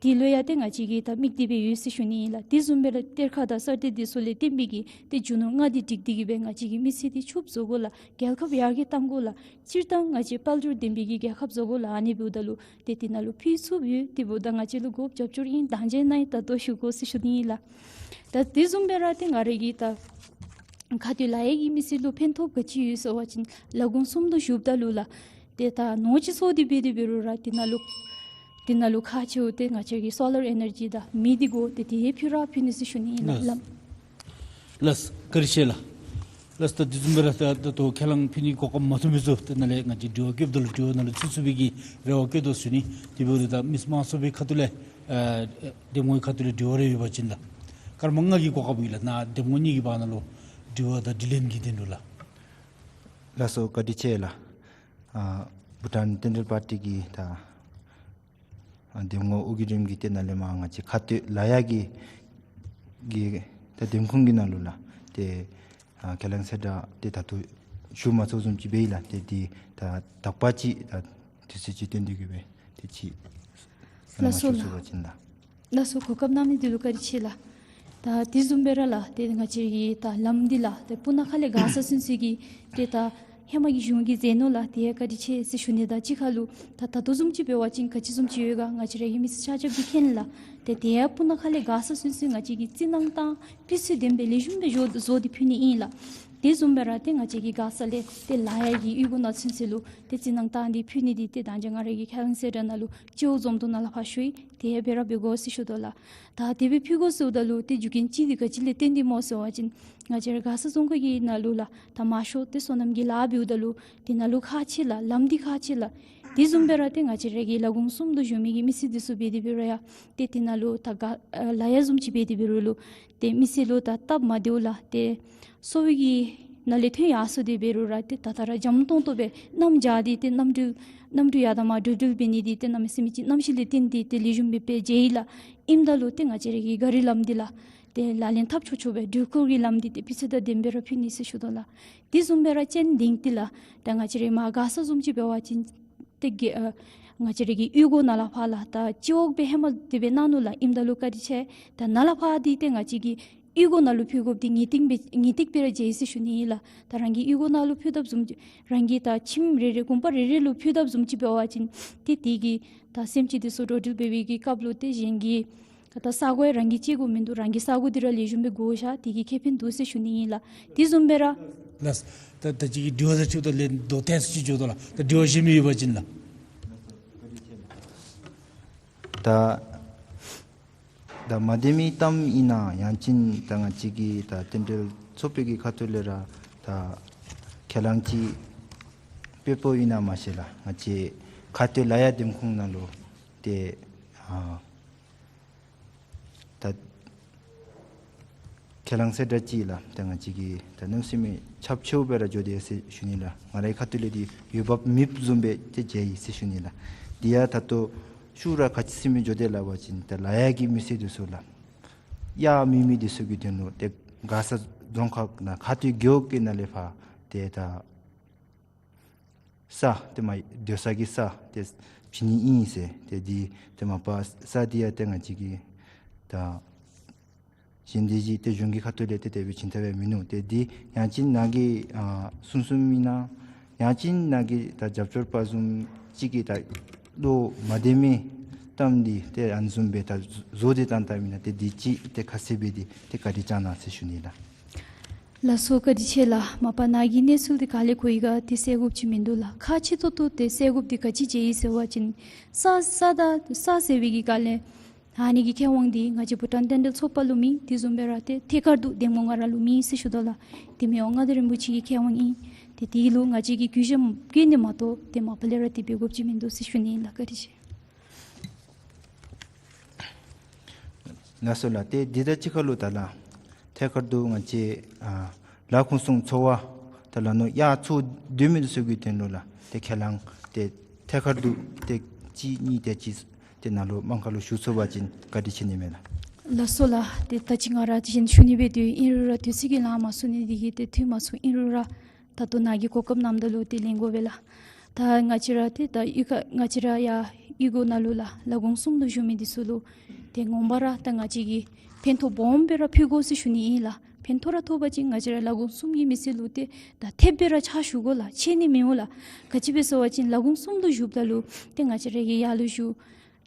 དེ་ལུ་ཡང་ཏེ་ང་བཅས་ཀྱིས་ད་དམིགས་ཏེ་སྦེ་ཡོད་ཟེར་ཞུ་ནི་ཨིན་ལགས། དེ་བཟུམ་སྦེ་ར་གཏེར་ཁ་དང་གསར་གཏོད་འདི་ཚུ་ལས་བརྟེན་པའི་གི་ཏེ་རྒྱུ་ནོར་ལྔ་འདི་སྒྲིག་སྟེ་གིས་སྦེ་ང་བཅས་ཀྱི་མི་སེར་འདི་ཕྱུགཔོ་བཟོ་དགོ་ལགས། རྒྱལ་ཁབ་ཡར་རྒྱས་གཏང་དགོ་ལགས། སྤྱིར་བཏང་ང་བཅས་དཔལ་འབྱོར་ལྡན་པའི་གི་རྒྱལ་ཁབ་བཟོ་དགོ་ལགས། ཨ་ནི་འབདཝ་ད་ལུ་ཏེ་དེ་ནང་ལུ་ཕུལ་ཚུགསཔ་ཡོད། དེ་འབདཝ་ད་ང་བཅས་ལུ་དགོཔ་རྒྱབ་སྐྱོར་ཨིན། དང་བཅའ་གནང་ཡི་ད་ལྟོ་ཞུ་དགོ་ཟེར་ཞུ་ནི་ཨིན་ལགས། ད་དེ་བཟུམ་སྦེ་ར་ཏེ་ང་ར་གི་ད་ཁ་ཐུག་ལཱ་གཡོག་གི་མི་སེར་ལུ་ཕན་ཐོགས་ག་ཅི་ཡོད་ཟེར་བ་ཅིན་ལས་ཁུངས་གསུམ་ལུ་བཞུགསཔ་ད་ལུ་ལགས་ཏེ་ད་ནོར་ཅིག་སོར་ཏེ་འབད་དེ་འབད་རུང་ར་དེ་ནང་ལུ་དེ་ནང་ལུ་ཁག་ཆེཝ་ཏེ་ང་བཅས་ཀྱི་སོ་ལར་ཨེ་ནར་ཇི་དང་མེ་འདི་དགོ། ཏེ་དེ་ཕུལ་ར་ཕུལ་ནི་ཟེར་ཞུ་ནི་ཨིན་ལགས། ལགས། ལགས་བཀའ་དྲིན་ཆེ་ལགས། ལགས་ད་དེ་བཟུམ་སྦེ་ར་ད་ད་ལྟོ་ཁས་བླངས་ཕུལ་ནི་གོ་སྐབས་མ་ཐོབ་མི་ཚུ་དེ་ནང་ལས་ང་བཅས་དྲི་བ་བཀོདཔ་ད་ལུ་དྲི་བ་ནང་ལུ་ཚུད་ཚུགས་པའི་གི་རེ་བ་བསྐྱེད་དོ་ཟེར་ཞུ་ནི། དེ་འབདཝ་ད་ད་མི་དམངས་ཚོགས་པའི་ཁ་ཐུག་ལས་ཨ་འདེམས་ངོའི་ཁ་ཐུག་ལས་དྲི་བ་རེ་ཡོད་པ་ཅིན་ལགས་སྐར་མ་ལྔ་གི་གོ་སྐབས་ཨིན་ལགས། ནཱ་འདེམས་ངོ་གཉིས་ཀྱི་བར་ན་ལུ་དྲི་བ་དང་དྲིས་ལན་གྱི་དོན་ལུ་ལགས། ལགས་སོ་བཀའ་དྲིན་ཆེ་ལགས། ཨ་བྷུ་ཊཱན་རྟེན་འབྲེལ་པར་ཊི་གི་ད་ཨ་འདེམས་ངོ་ཨོ་རྒྱན་རིམ་གྱི་ཏེ་ནཱ་ལས་མར་ང་བཅས་ཁ་ཐུག་ལཱ་གཡོག་གི་གི་ད་འདེམས་ཁོངས་ཀྱི་ནང་ལུ་ལགས་ཏེ་ཨ་ཁས་བླངས་ཟེར་ད་ཏེ་ད་ལྟོ་ཞུ་མ་ཚུགསཔ་བཟུམ་ཅིག་འབད་ཡི་ལགས། ཏེ་འདི་ད་དག་པ་ཅིག་ད་ དུས་ཚོད་ཅིག་བཏོན་ཏེ་གི་སྦེ་ཏེ་ཅིག་ལགས་སོ་ལགས། ཞུ་ཚུགས་པ་ཅིན་ལགས། ལགས་སོ། གོ་སྐབས་གནང་མི་འདི་ལུ་བཀའ་དྲིན་ཆེ་ལགས། ད་དེ་བཟུམ་སྦེ་ར་ལགས་ཏེ་ང་བཅས་ཀྱི་ད་ལམ་འདི་ལགས་ཏེ་སྤུ་ན་ཁ་ལས་དགའ་ས་ཚུན་ཚོད་ཀྱི་ཏེ་ད་ཧེ་མ་གི་གཞུང་གིས་མཛད་ནུག་ལགས། དེ་ཡང་བཀའ་དྲིན་ཆེ་ཟེར་ཞུ་ནི། ད་གཅིག་ཁར་ལུ་ད་ད་ལྟོ་བཟུམ་ཅིག་འབད་བ་ཅིན་ག་ཅི་བཟུམ་ཅིག་ཡོད་ག་ང་བཅས་ར་གིས་མི་ཚེ་ཆ་ཁྱབ་ཀྱིས་མཁྱེན་ལགས། ཏེ་དེ་ཡང་སྤུ་ན་ཁ་ལས་དགའ་ས་ཚུན་ཚོད་ང་བཅས་ཀྱིས་རྩིས་གནང་བཏང་སྤུས་ཚད་ལྡན་པའི་ལེགས་ཤོམ་སྦེ་བཟོ་བཟོ་སྟེ་ཕུལ་ནི་ཨིན་ལགས། དེ་བཟུམ་སྦེ་ར་ཏེ་ང་བཅས་ཀྱི་དགའ་ས་ལས་ཏེ་ལ་ཡ་གི་གཡུས་སྒོ་ནང་ཚུན་ཚོད་ལུ་ཏེ་རྩིས་གནང་བཏང་སྟེ་ཕུལ་ནི་འདི་ཏེ་ད་ཅི་ང་ར་གིས་ཁ་ལང་སེ་འདྲ་ནང་ལུ་སྤྱི་འོག་འཛོམས་འདུ་ནང་ལས་ཕར་ཞུ་ཡི། དེ་སྦེ་ར་འབད་དགོ་ཟེར་ཞུ་དོ་ལགས། ད་དེ་སྦེ་ཕུལ་དགོ་ཟེརཝ་ད་ལུ་ཏེ་རྒྱུ་རྐྱེན་ཅིག་འདི་ག་ཅི་ལས་བརྟེན་ཏེ་སྨོ་ཟེར་བ་ཅིན་ང་བཅས་ར་དགའ་ས་རྫོང་ཁག་གི་ནང་ལུ་ལགས་ད་མང་ཤོས་ཏེ་སོ་ནམ་གྱི་ལཱ་འབདཝ་ད་ལུ་དེ་ནང་ལུ་ཁག་ཆེ་ལགས། ལམ་འདི་ཁག་ཆེ་ལགས། དེ་བཟུམ་སྦེ་ར་ཏེ་ང་བཅས་ར་གི་ལ་དགོངས་གསུམ་དུ་བཞུགས་མི་གི་མི་སེར་འདི་ཚུ་འབད་དེ་འབད་རུང་ཡང་ཏེ་དེ་ནང་ལུ་ད་ག་ལ་ཡ་བཟུམ་ཅིག་འབད་དེ་འབད་རུང་ལུ་ཏེ་མི་སེར་ལུ་ད་སྟབས་མ་བདེཝ་ལགས་ཏེ་གསོ་བའི་གི་ནང་ལས་ཐོན་ཡར་སོང་སྟེ་འབད་རུང་ར་ཏེ་ད་ད་ར་འཇམ་ཏོང་ཏོ་སྦེ་གནམ་བྱཱར་ཏེ་ཏེ་གནམ་གྲུ་གནམ་གྲུ་ཡར་དང་མར་འགྲུལ་འགྲུལ་འབད་ནི་འདི་ཏེ་གནམ་མེད་ས་མེད་ཅིག་གནམ་གཤིས་ལས་བརྟེན་ཏེ་ཏེ་ལེགས་ཤོམ་སྦེ་སྦེ་མཇལ་ཡི་ལགས། ཨིནམ་ད་ལུ་ཏེ་ང་བཅས་ར་གི་ག་རི་ལམ་འདི་ལགས་ཏེ་ལག་ལེན་འཐབ་ཆོག་ཆོག་སྦེ་འགྲུལ་འཁོར་གྱི་ལམ་འདི་ཏེ་སྤུས་ཚད་དང་ལྡནམ་སྦེ་ར་ཕུལ་ནི་ཟེར་ཞུ་དོ་ལགས། དེ་བཟུམ་སྦེ་ར་ཅན་དིང་ཏེ་ལགས་ད་ང་བཅས་ར་མར་དགའ་ས་བཟུམ་ཅིག་འབད་བ་ཅིན་ཏེ་གི་ཨ་ང་བཅས་ར་གི་གཡུས་སྒོ་ནང་ལས་ཕར་ལགས་ད་སྤྱི་འོག་སྦེ་ཧེ་མ་དེ་སྦེ་གནང་ནུག་ལགས། ཨིནམ་ད་ལུ་བཀའ་དྲིན་ཆེ་ད་ནཱ་ལས་ཕར་འདི་ཏེ་ང་བཅས་ཀྱི་གཡུས་སྒོ་ནང་ལུ་ཕུལ་དགོཔ་འདི་ངེས་ཏིག་སྦེ་ངེས་ཏིག་སྦེ་ར་མཇལ་ཡི་ཟེར་ཞུ་ནི་ཨིན་ལགས། ད་རང་གི་གཡུས་སྒོ་ནང་ལུ་ཕུལ་དཔ་བཟུམ་ཅིག་རང་གི་ད་ཁྱིམ་རེ་རེ་དགོན་པ་རེ་རེ་ལུ་ཕུལ་དཔ་བཟུམ་ཅིག་འབད་བ་ཅིན་ཏེ་དེ་གིས་ད་སེམས་ཅན་འདི་ཚུ་འགྲོ་འགྲུལ་འབད་བའི་གི་སྐབས་ལུ་ཏེ་གཞན་གྱི་ད་ས་གོ་ཡང་རང་གིས་བཅད་དགོ་མིན་འདུག། རང་གི་ས་གོ་འདི་ར་ལེགས་ཤོམ་སྦེ་བགོ་བཞག་དེ་གིས་ཁེ་ཕན་འདུག་ཟེར་ཞུ་ནི་ཨིན་ལགས། དེ་བཟུམ་སྦེ་ར་ལགས། ད་ད་ཅི་གི་དྲི་བ་ཟེར་ཅིག་ད་ལས་མདོ་ཏོག་ཙམ་ཅིག་འགྱོ་དོ་ལགས། ད་དྲི་བ་གཞན་མི་ཡོད་པ་ཅིན་ལགས། ད་ད་མ་བདེན་མི་གཏམ་ཨིན་ན་ཡང་ཅིན་ད་ང་བཅས་ཀྱི་ད་རྟེན་འབྲེལ་ཚོགས་པའི་གི་ཁ་ཐུག་ལས་ར་ད་ཁས་བླངས་ཅིག་ཕུལ་ཕུལཝ་ཨིན་ན་མ་ཤེས་ལགས། ང་བཅས་ཁ་ཐུག་ལ་ཡ་འདེམས་ཁོངས་ནང་ལུ་ཏེ་ཨ་ད་ཁས་བླངས་ཟེར་འདྲ་ཅིག་ལགས་ད་ང་བཅས་ཀྱིས་ད་གནམ་མེད་ས་མེད་ཁྱབ་ཆེཝ་སྦེ་ར་འགྱོ་དེས་ཟེར་ཞུ་ནི་ལགས། ང་རའི་ཁ་ཐུག་ལས་འདི་འོས་འབབ་མེདཔ་བཟུམ་སྦེ་ཏེ་མཇལ་ཡི་ཟེར་ཞུ་ནི་ལགས། དེ་ཡང་ད་ལྟོ་ཤུལ་ར་ག་ཅི་ཟེར་མི་འགྱོ་དེས་ལབ་པ་ཅིན་ད་ལ་ཡ་གི་མི་སེར་འདི་ཚུ་ལགས་གཡག་མེད་མི་འདི་ཚུ་གི་དོན་ལུ་ཏེ་མགར་ས་རྫོང་ཁག་ནང་ཁ་ཐུག་རྒེད་འོག་གི་ནང་ལས་ཕར་ཏེ་ད་ས་ཏེ་མར་སྡོད་ས་གི་ས་ཏེ་བྱིན་ནི་ཨིན་ཟེར། ཏེ་འདི་ཏེ་མ་པ་ས་འདི་ཡང་ཏེ་ང་བཅས་ཀྱིས་ད་གཞན་སྡེ་གི་ཏེ་གཞུང་གི་ཁ་ཐུག་ལས་ཏེ་དེ་སྦེ་བྱིན་ཐབས་ཡང་མིན་ནུག། ཏེ་འདི་ཡང་ཅིན་ནཱ་གིས་ཨ་གསུང་གསུངམ་ཨིན་ན་ཡང་ཅིན་ནཱ་གི་ད་རྒྱབ་སྐྱོར་པ་བཟུམ་ཅིག་གིས་ད་བློ་མ་བདེ་མི་གཏམ་འདི་ཏེ་ཨ་ནི་བཟུམ་སྦེ་ད་བཟོ་སྟེ་བཏང་བཏངམ་ཨིན་ན་ཏེ་འདི་ཅིག་ཏེ་ཁ་གསལ་སྦེ་འདི་ཏེ་བཀའ་དྲིན་བསྐྱང་གནང་ཟེར་ཞུ་ནི་ལགས། ལགས་སོ་བཀའ་དྲིན་ཆེ་ལགས། མ་པ་ནཱ་གི་གནས་ཚུལ་འདི་ག་ལས་གོ་ཡི་ག་ཏེ་གསལ་དགོཔ་ཅིག་མིན་འདུག་ལགས། ཁག་ཆེ་ཏོག་ཏོ་ཏེ་གསལ་དགོཔ་འདི་ག་ཅི་མཇལ་ཡི་ཟེར་བ་ཅིན་ས་ས་ད་ས་ཟེར་བའི་གི་སྒང་ལས་ཨ་ནི་གི་ཁེ་དབང་འདི་ང་བཅས་བྷུ་ཊཱན་བསྟན་འགྲོའི་ཚོགས་པ་ལུ་མེད། དེ་བཟུམ་སྦེ་ར་ཏེ་ཐད་ཀར་དུ་འདེམས་ངོ་ང་ར་ལུ་མེད་ཟེར་ཞུ་དོ་ལགས། དེ་མི་དབང་མངའ་བདག་རིན་པོ་ཆེ་གི་ཁེ་དབང་ཨིན། ཏེ་དེ་ལུ་ང་བཅས་ཀྱིས་གུས་ཞབས་བསྐྱེད་ནི་མ་གཏོགས་ཏེ་མ་པ་ལས་ར་དེ་འབད་དགོཔ་ཅིག་མིན་འདུག་ཟེར་ཞུ་ནི་ཨིན་ལགས། བཀའ་དྲིན་ཆེ། ལགས་སོ་ལགས། ཏེ་འདི་དང་གཅིག་ཁར་ལུ་ད་ལགས་ཐད་ཀར་དུ་ང་བཅས་ཨ་ལ་ཁོང་སོང་ཚོ་བ་ད་ལགས་ནོ་གཡག་འཚོ་སྡོད་མི་འདི་ཚུ་གི་དོན་ལུ་ལགས་ཏེ་ཁས་བླངས་ཏེ་ཐད་ཀར་དུ་ཏེ་གཅིག་གཉིས་དེ་ཅིག་ཏེ་ནཱ་ལུ་དམངས་ཁ་ལུ་ཞུ་ཚུགས་པ་ཅིན་བཀའ་དྲིན་ཆེ་ནི་མས་ལགས། ལགས་སོ་ལགས། ཏེ་ད་ཅི་ང་ར་ཅིག་ཞུ་ནི་སྦེ་འདུག། ཨིན་རུང་ར་དུས་ཚོད་ཀྱིས་ལང་མ་ཚུགས་ནི་འདི་གིས་ཏེ་འཐུས་མ་ཚུགས། ཨིན་རུང་ར་ད་ལྟོ་ནཱ་གིས་གོ་སྐབས་གནངམ་ད་ལུ་ཏེ་ལེན་དགོ་པས་ལགས། ད་ང་བཅས་ར་ཏེ་ད་གཡུས་ཁ་ང་བཅས་ར་ཡར་གཡུས་སྒོ་ནང་ལུ་ལགས་ལ་དགོངས་གསུམ་དུ་བཞུགས་མི་འདི་ཚུ་ལུ་ཏེ་ངོ་མ་ར་ད་ང་བཅས་ཀྱིས་ཕན་ཐོགས་སྦོམ་སྦེ་ར་ཕུལ་དགོ་ཟེར་ཞུ་ནི་ཨིན་ལགས། ཕན་ཐོགས་ར་ཐོགས་པ་ཅིན་ང་བཅས་ར་ལ་དགོངས་གསུམ་གྱི་མི་སེར་ལུ་ཏེ་ད་ཐེབས་སྦེ་ར་ཕྱག་ཞུ་དགོ་ལགས། ཆད་ནི་མི་འོང་ལགས། ག་ཅི་སྦེ་ཟེར་བ་ཅིན་ལ་དགོངས་གསུམ་དུ་བཞུགསཔ་ད་ལུ་ཏེ་ང་བཅས་ར་གིས་ཡར་ལུ་བཞུགས་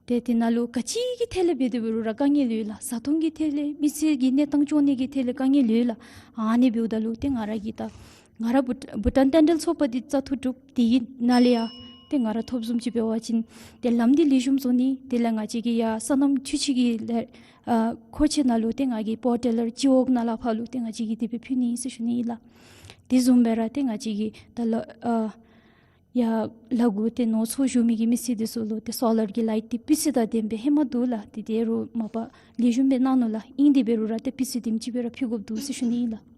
ཏེ་དེ་ནང་ལུ་ག་ཅི་གི་ཐད་ལས་འབད་དེ་འབད་རུང་ར་དཀའ་ངལ་ཡོད་ལགས། བཟའ་འཐུང་གི་ཐད་ལས་མི་ཚེ་གི་གནས་སྟངས་སྐྱོང་ནི་གི་ཐད་ལས་དཀའ་ངལ་ཡོད་ལགས། ཨ་ནི་འབདཝ་ད་ལུ་ཏེ་ང་ར་གིས་ད་ང་ར་བྷུ་བྷུ་ཊཱན་བསྟན་འགྲོའི་ཚོགས་པ་འདི་བཙག་འཐུ་གྲུབ། དེ་གི་ནང་ལས་ཡང་ཏེ་ང་ར་ཐོབ་བཟུམ་ཅིག་འབད་བ་ཅིན་ཏེ་ལམ་འདི་ལེགས་ཤོམ་བཟོ་ནི། དེ་ལས་ང་བཅས་ཀྱི་ཡར་སོ་ནམ་ཆུ་ཆེན་གྱི་ལས་ཨ་འཁོར་ཆེ་ནང་ལུ་ཏེ་ང་གིས་པོ་ཊི་ལར་སྤྱི་འོག་ནང་ལས་ཕར་ལུ་ཏེ་ང་བཅས་ཀྱིས་དེ་སྦེ་ཕུལ་ནི་ཨིན་ཟེར་ཞུ་ནི་ཨིན་ལགས། དེ་བཟུམ་སྦེ་ར་ཏེ་ང་བཅས་ཀྱི་ད་ལ་ཨ་ཡར་ལ་དགུ་ཏེ་ནོར་འཚོ་བཞུགས་མི་གི་མི་སེར་འདི་ཚུ་ལུ་ཏེ་སོ་ལར་གྱི་ལའིཊ་འདི་སྤུས་ཚད་དང་ལྡནམ་སྦེ་ཧེ་མ་འདུག་ལགས། ཏེ་དེ་རུང་མ་པ་ལེགས་ཤོམ་སྦེ་གནང་ནུག་ལགས། ཨིན་དེ་འབད་རུང་ར་ཏེ་སྤུས་ཚད་ལྡནམ་ཅིག་སྦེ་ར་ཕུལ་དགོཔ་འདུག་ཟེར་ཞུ་ནི་ཨིན་ལགས།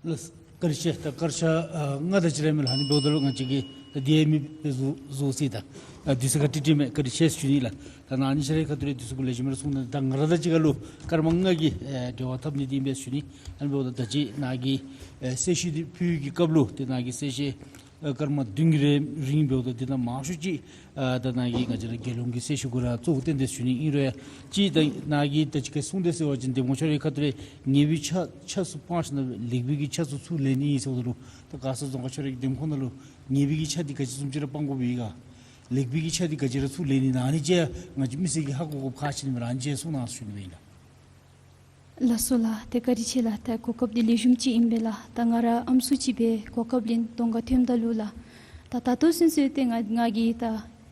ལགས་སོ། བཀའ་དྲིན་ཆེ། ད་སྐར་ཆ་ཨ་ལྔ་དེ་ཅིག་ར་མས་ལགས། ཨ་ནི་འབདཝ་ད་ལུ་ང་བཅས་ཀྱིས་ད་དེ་ཡང་མི་བཟོ་བཟོ་ཅི། ད་ ཨ་དུས་ཚོད་ཁ་ཏིག་ཏིག་མས། བཀའ་དྲིན་ཆེ་ཟེར་ཞུ་ནི་ལགས། ད་ནཱ་ཨ་ནི་ཤར་ཁ་ཐུག་ལས་དུས་ཚོད་གུ་ལེགས་ཤོམ་ར་གསུངས་ནི། ད་ང་ར་དང་གཅིག་ཁར་ལུ་སྐར་མ་ལྔ་གི་ཨེ་འབྲེལ་བ་འཐབ་ནི་འདི་ཨིན་པས་ཞུ་ནི། ཨ་ནི་འབདཝ་ད་ད་ཅི་ནཱ་གི་ཨེ་གསལ་བཤད་འདི་ཕུལ་བའི་གི་སྐབས་ལུ་ཏེ་ནཱ་གི་གསལ་བཤད་ཨ་སྐར་མ་བདུན་གྱི་རིང་འབདཝ་ད་འདི་ནང་མང་ཤོས་ཅིག་ཨ་ད་ནཱ་གི་ང་བཅས་ར་རྒྱལ་ཡོངས་ཀྱི་གསལ་བཤད་གུ་ར་གཙོ་བོ་བཏོན་ཏེ་ཞུ་ནི་ཨིན་རུང་ཡང་ཅིག་ད་ནཱ་གི་ད་ཅི་ག་གསུངས་དེས་ཟེར་བ་ཅིན་འདེམས་ཁོངས་ཁྱོད་རའི་ཁ་ཐུག་ལས་ཉེས་པའི་ཆ་ཆས་ཚུ་སྤང་ཞིནམ་ལས་ལེགས་པའི་གི་ཆས་ཚུ་ཚུར་ལེན་ནི་ཨིན་ཟེརཝ་ད་ལུ་ད་མགར་ས་རྫོང་ཁག་ཁྱོད་རའི་གི་འདེམས་ཁོངས་ནང་ལུ་ཉེས་པའི་གི་ཆས་འདི་ག་ཅི་བཟུམ་ཅིག་ར་སྤང་དགོཔ་ཡོད་ག། ལེགས་པའི་གི་ཆས་འདི་ག་ཅི་ར་ཚུར་ལེན་ནི་ཨིན་ན་ཨ་ནི་ཅིག་ང་བཅས་མི་སེར་གྱིས་ཧ་གོ་དགོཔ་ཁག་ཆེ་ནི་མས། ཨ་ནི་ཅིག་གསུང་གནང་ཟེར་ཞུ་ནི་ཨིན་ལགས། ལགས་སོ་ལགས། ཏེ་བཀའ་དྲིན་ཆེ་ལགས། ད་གོ་སྐབས་འདི་ལེགས་ཤོམ་ཅིག་ཨིན་པས་ལགས། ད་ང་ར་ཨམ་སྲུ་ཅིག་སྦེ་གོ་སྐབས་ལེན་གདོང་ཁར་ཐོནམ་ད་ལུ་ལགས། ད་ད་ལྟོ་ཚུན་ཚོད་ཏེ་ང་ང་གིས་ད་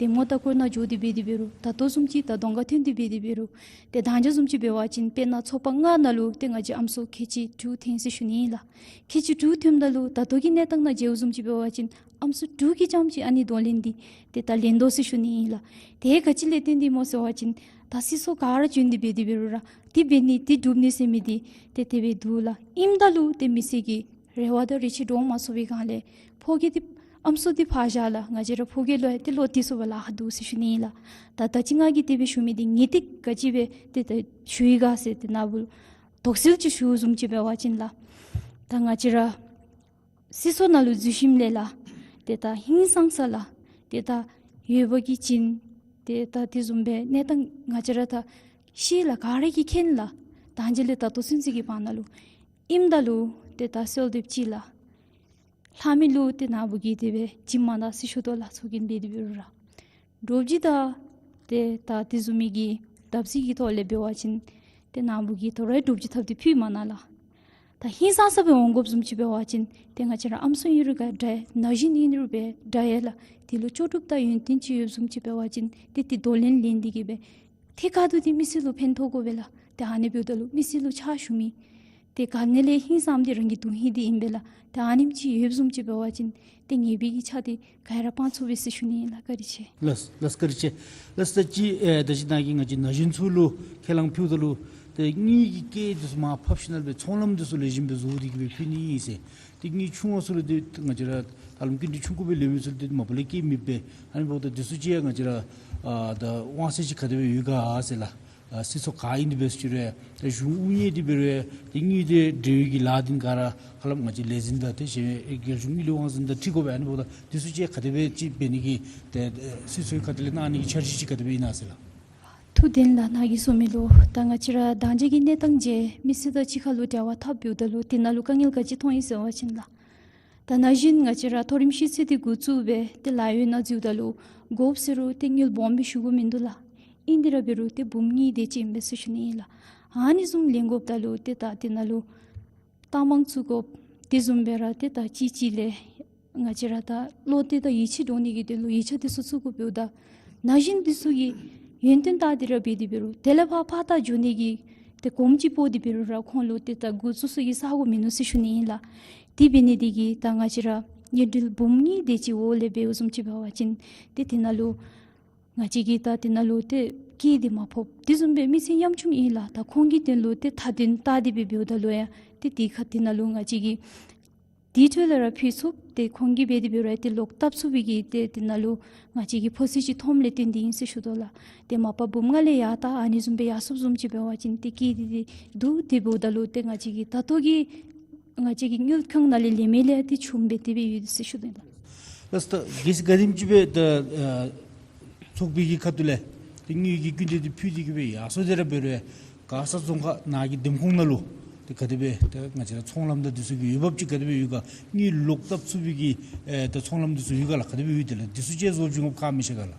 འདེམས་ངོ་ལྟ་སྐོར་ནང་འགྱོ་སྟེ་འབད་དེ་འབད་རུང་ད་ལྟོ་བཟུམ་ཅིག་ད་གདོང་ཁར་ཐོན་ཏེ་འབད་དེ་འབད་རུང་ཏེ་ད་ཅི་བཟུམ་ཅིག་འབད་བ་ཅིན་དཔེར་ན་ཚོགས་པ་ལྔ་ནང་ལུ་ཏེ་ང་བཅས་ཨམ་སྲུ་ཁལ་གཅིག་དྲུག་ཐོན་ཟེར་ཞུ་ནི་ཨིན་ལགས། ཁལ་གཅིག་དྲུག་ཐོནམ་ད་ལུ་ད་ལྟོ་གི་གནས་སྟངས་ནང་མཇལཝ་བཟུམ་ཅིག་འབད་བ་ཅིན་ཨམ་སྲུ་དྲུག་གིས་རྐྱངམ་ཅིག་ཨ་ནི་གདོང་ལེན་འདི་ཏེ་ད་ལེན་དོ་ཟེར་ཞུ་ནི་ཨིན་ལགས། ཏེ་ག་ཅི་ལས་བརྟེན་ཏེ་སྨོ་ཟེར་བ་ཅིན་ད་སྲིད་ཚོགས་ག་ར་བྱོན་ཏེ་འབད་དེ་འབད་རུང་ར་འདི་འབད་ནི་འདི་སྒྲུབ་ནི་ཟེར་མི་འདི་ཏེ་དེ་སྦེ་འདུག་ལགས། ཨིནམ་ད་ལུ་ཏེ་མི་སེར་གྱི་རེ་བ་དང་རེ་ཆེ་འགྲུབ་མ་ཚུགས་པའི་སྒང་ལས་ཕོ་སྐྱེས་འདི་ཨམ་སྲུ་འདི་ཕར་བཞག་ལགས། ང་བཅས་ར་ཕོ་སྐྱེས་ལུ་ཡང་ཏེ་བློ་གཏད་ཚུགས་པར་ལཱ་ཁག་འདུག་ཟེར་ཞུ་ནི་ཨིན་ལགས། ད་ད་ཅི་ང་གིས་དེ་སྦེ་ཞུ་མི་འདི་ངེས་ཏིག་ག་ཅི་སྦེ་ཏེ་ད་ཞུ་ཡི་ག་ཟེར་ཏེ་ནཱ་བུ་དོགས་སེལ་ཅིག་ཞུཝ་བཟུམ་ཅིག་འབད་བ་ཅིན་ལགས། ད་ང་བཅས་ར་སྲིད་ཚོགས་ནང་ལུ་འཛུལ་ཞིནམ་ལས་ལགས། ཏེ་ད་ཧིང་སངས་ས་ལགས། ཏེ་ད་ཡོད་པ་གི་བྱིན། ཏེ་ད་དེ་བཟུམ་སྦེ་གནས་སྟངས་ང་བཅས་ར་ད་ཤེས་ལགས། ག་ར་གིས་མཁྱེན་ལགས། ད་ཅི་ལས་ད་ལྟོ་ཚུན་ཚོད་ཀྱི་བར་ན་ལུ་ཨིནམ་ད་ལུ་ཏེ་ད་གསོལ་འདེབས་ཅིག་ལགས། ལྷག་མི་ལུ་ཏེ་ནཱ་བུ་གིས་དེ་སྦེ་བྱིན་མ་གནང་ཟེར་ཞུ་དོ་ལགས། ཚོགས་རྒྱན་འབད་དེ་འབད་རུང་ར་དྲོ་པ་ཅིག་ད་ཏེ་ད་དེ་བཟུམ་མའི་གི་བརྡབ་གསིག་གི་ཐོག་ལས་འབད་བ་ཅིན་ཏེ་ནཱ་བུ་གིས་དོ་རུང་དྲོ་པ་ཅིག་ཐབ་སྟེ་ཕུལ་མ་གནང་ལགས། ད་ཧིང་སངས་ས་སྦེ་འོང་དགོཔ་བཟུམ་ཅིག་འབད་བ་ཅིན་ཏེ་ང་བཅས་ར་ཨམ་སྲུ་ཨིན་རུང་ག་འདྲ་ཡི། ན་གཞོན་ཨིན་རུང་སྦེ་འདྲ་ཡི་ལགས། དེ་ལུ་ལྕོགས་གྲུབ་དང་ཡོན་ཏན་ཅིག་ཡོདཔ་བཟུམ་ཅིག་འབད་བ་ཅིན་ཏེ་དེ་གདོང་ལེན་ལེན་ཏེ་གིས་སྦེ་ཐད་ཀར་དུ་ཏེ་མི་སེར་ལུ་ཕན་ཐོགས་དགོ་པས་ལགས། ཏེ་ཨ་ནི་འབདཝ་ད་ལུ་མི་སེར་ལུ་ཕྱག་ཞུ་མི་ཏེ་ག་ནི་ལས་ཧིང་སངས་ཏེ་རང་གི་དོན་ཧིང་འདི་ཨིན་པས་ལགས། ཏེ་ཨ་ནེམ་ཅིག་ཡོདཔ་བཟུམ་ཅིག་འབད་བ་ཅིན་ཏེ་ཉེས་པའི་གི་ཆ་འདི་ག་ར་སྤང་ཚུགས་པས་ཟེར་ཞུ་ནི་ཨིན་ལགས། བཀའ་དྲིན་ཆེ། ལགས་ལགས། བཀའ་དྲིན་ཆེ། ལགས། ད་ཅི་ཨེ་ད་ཅི་ནཱ་གིས་ང་བཅས་ན་གཞོན་ཚུ་ལུ་ཁས་བླངས་ཕུལཝ་ད་ལུ་ཏེ་དངུལ་གྱི་སྐལ་འདི་ཚུ་མར་ཕབ་ཞིནམ་ལས་སྦེ་ཚོང་ལམ་འདི་ཚུ་ལེགས་ཤོམ་སྦེ་བཟོ་སྟེ་གིས་སྦེ་ཕུལ་ནི་ཨིན་ཟེར། ཏེ་དངུལ་ཆུང་བ་ཚུ་ལུ་ཏེ་ང་བཅས་ར་ཧ་ལམ་སྐྱིན་འགྲུལ་ཆུང་ཀུ་སྦེ་ལེན་མི་ཚུ་ལུ་ཏེ་མ་པ་ལས་སྐྱེལ་མི་སྦེ་ཨ་ནི་འབདཝ་ད་འདི་ཚུ་ཅིག་ཡང་ང་བཅས་ར་ཨ་ད་དབང་ཚད་ཅིག་ག་དེ་སྦེ་ཡོད་ག་ཟེར་ལགས། ཨ་སྲིད་ཚོགས་ག་ཨིན་དེ་སྦེ་ཟེར་རུང་ད་གཞུང་དབུ་བརྙེས་དེ་འབད་རུང་ད་དངུལ་དེ་འབྲེལ་བའི་གི་ལཱ་འདི་ག་ར་ཧ་ལམ་ང་བཅས་ལས་འཛིན་དང་ཏེ་གཞན་རྒྱལ་གཞུང་དངུལ་ལས་དབང་འཛིན་དང་འཁྲིལ་དགོ་པས། ཨ་ནི་འབདཝ་ད་འདི་ཚུ་ཅིག་ག་དེ་སྦེ་ཅིག་འབད་ནི་གི་ཏེ་ཨེ་སྲིད་ཚོགས་ཁ་ཐུག་ལས་གནང་ནི་གི་འཆར་གཞི་ཅིག་ག་དེ་སྦེ་ཨིན་ན་ཟེར་ལགས། ཐུགས་བདེན་ལགས། ནཱ་གིས་གསུངས་མི་ལུ་ད་ང་བཅས་ར་ད་ཅི་གི་གནས་སྟངས་ཅིག་མི་སེར་དང་གཅིག་ཁར་ལུ་འབྲེལ་བ་འཐབ་འབདཝ་ད་ལུ་དེ་ནང་ལུ་དཀའ་ངལ་ག་ཅི་མཐོང་ཡི་ཟེར་བ་ཅིན་ལགས། ད་ན་གཞོན་ང་བཅས་ར་མཐོ་རིམ་ཤེས་ཚད་འདི་འགོ་བཙུགས་སྦེ་ཏེ་ལཱ་གཡོག་ནང་འཛུལཝ་ད་ལུ་དགོཔ་ཟེར་རུང་ཏེ་དངུལ་སྦོམ་སྦེ་ཞུ་དགོཔ་མིན་འདུག་ལགས། ཨིན་དེ་ར་འབད་རུང་ཏེ་འབུམ་གཉིས་དེ་ཅིག་ཨིན་པས་ཟེར་ཞུ་ནི་ཨིན་ལགས། ཨ་ནི་བཟུམ་ལེན་དགོཔ་ད་ལུ་ཏེ་ད་དེ་ནང་ལུ་རྟ་མང་བཙུགས་དགོཔ་དེ་བཟུམ་སྦེ་ར་ཏེ་ད་གཅིག་གཅིག་ལས་ང་བཅས་ར་ད་བློ་གཏད་དང་ཡིད་ཆེས་འདྲོངས་ནི་གི་དོན་ལུ་ཡིག་ཆ་དེ་ཚུ་བཙུགས་དགོཔ་འབདཝ་ད་ན་གཞོན་འདི་ཚུ་གི་ཡོན་ཏན་བལྟ་སྟེ་ར་འབད་དེ་འབད་རུང་དེ་ལས་ཕར་ཕར་ད་འགྱོ་ནི་གི་ཏེ་གོམ་ཅིག་སྤོ་སྟེ་འབད་རུང་ར་ཁོང་ལུ་ཏེ་ད་འགོ་བཙུགས་ས་གི་ས་སྒོ་མིན་ནུག་ཟེར་ཞུ་ནི་ཨིན་ལགས། དེ་འབད་ནི་དེ་གིས་ད་ང་བཅས་ར་དངུལ་འབྲེལ་འབུམ་གཉིས་དེ་ཅིག་འོག་ལས་འབདཝ་བཟུམ་ཅིག་འབད་བ་ཅིན་ཏེ་དེ་ནང་ལུ་ང་བཅས་ཀྱིས་ད་དེ་ནང་ལུ་ཏེ་སྐྱེད་དེ་མ་ཕོགཔ་དེ་བཟུམ་སྦེ་མི་སེར་ཉམ་ཆུང་ཨིན་ལགས། ད་ཁོང་གི་དོན་ལུ་ཏེ་མཐའ་དོན་བལྟ་སྟེ་སྦེ་འབདཝ་ད་ལུ་ཡང་ཏེ་དེ་ཁར་དེ་ནང་ལུ་ང་བཅས་ཀྱིས་དེ་འཕྲོ་ལས་ར་ཕུལ་ཚུགསཔ་ཏེ་ཁོང་གིས་འབད་དེ་འབད་རུང་ཏེ་ལོག་བཏབ་ཚུགས་པའི་གི་ཏེ་དེ་ནང་ལུ་ང་བཅས་ཀྱིས་ཕོ་སི་ཅིག་མཐོངམ་ལས་བརྟེན་ཏེ་ཨིན་ཟེར་ཞུ་དོ་ལགས། ཏེ་མ་པ་འབུམ་ལྔ་ལས་ཡར་ད་ཨ་ནི་བཟུམ་སྦེ་ཡར་སོངམ་བཟུམ་ཅིག་འབད་བ་ཅིན་ཏེ་སྐྱེད་དེ་དེ་འདུག། དེ་འབདཝ་ད་ལུ་ཏེ་ང་བཅས་ཀྱིས་ད་ལྟོ་གི་ང་བཅས་ཀྱི་དངུལ་ཁང་ནང་ལས་ལེན་མི་ལས་ཏེ་ཆུངམ་སྦེ་དེ་སྦེ་ཡོད་ཟེར་ཞུ་དོ་ལགས། ལགས་སོ། ད་གལ་སྲིད་ག་དེམ་ཅིག་སྦེ་ད་ཨ་ཚོགས་པའི་གི་ཁ་ཐུག་ལས་ཏེ་དངུལ་གྱི་སྐྱིན་འགྲུལ་འདི་ཕུལ་ཏེ་གིས་སྦེ་ཡར་སོང་སྟེ་ར་འབད་རུང་མགར་ས་རྫོང་ཁག་ནཱ་གི་འདེམས་ཁོངས་ནང་ལུ་ཏེ་ག་དེ་སྦེ་ད་ང་བཅས་ར་ཚོང་ལམ་དང་འདི་ཚུ་གི་འོས་འབབ་ཅིག་ག་དེ་སྦེ་ཡོད་ག། དངུལ་ལོག་བཏབ་ཚུགས་པའི་གི་ཨེ་ད་ཚོང་ལམ་འདི་ཚུ་ཡོད་ག་ལགས། ག་དེ་སྦེ་ཡོད་དེ་ལགས། འདི་ཚུ་ཅིག་བཟོ་བྱིན་དགོཔ་ཁག་མི་ཤེས་ག་ལགས།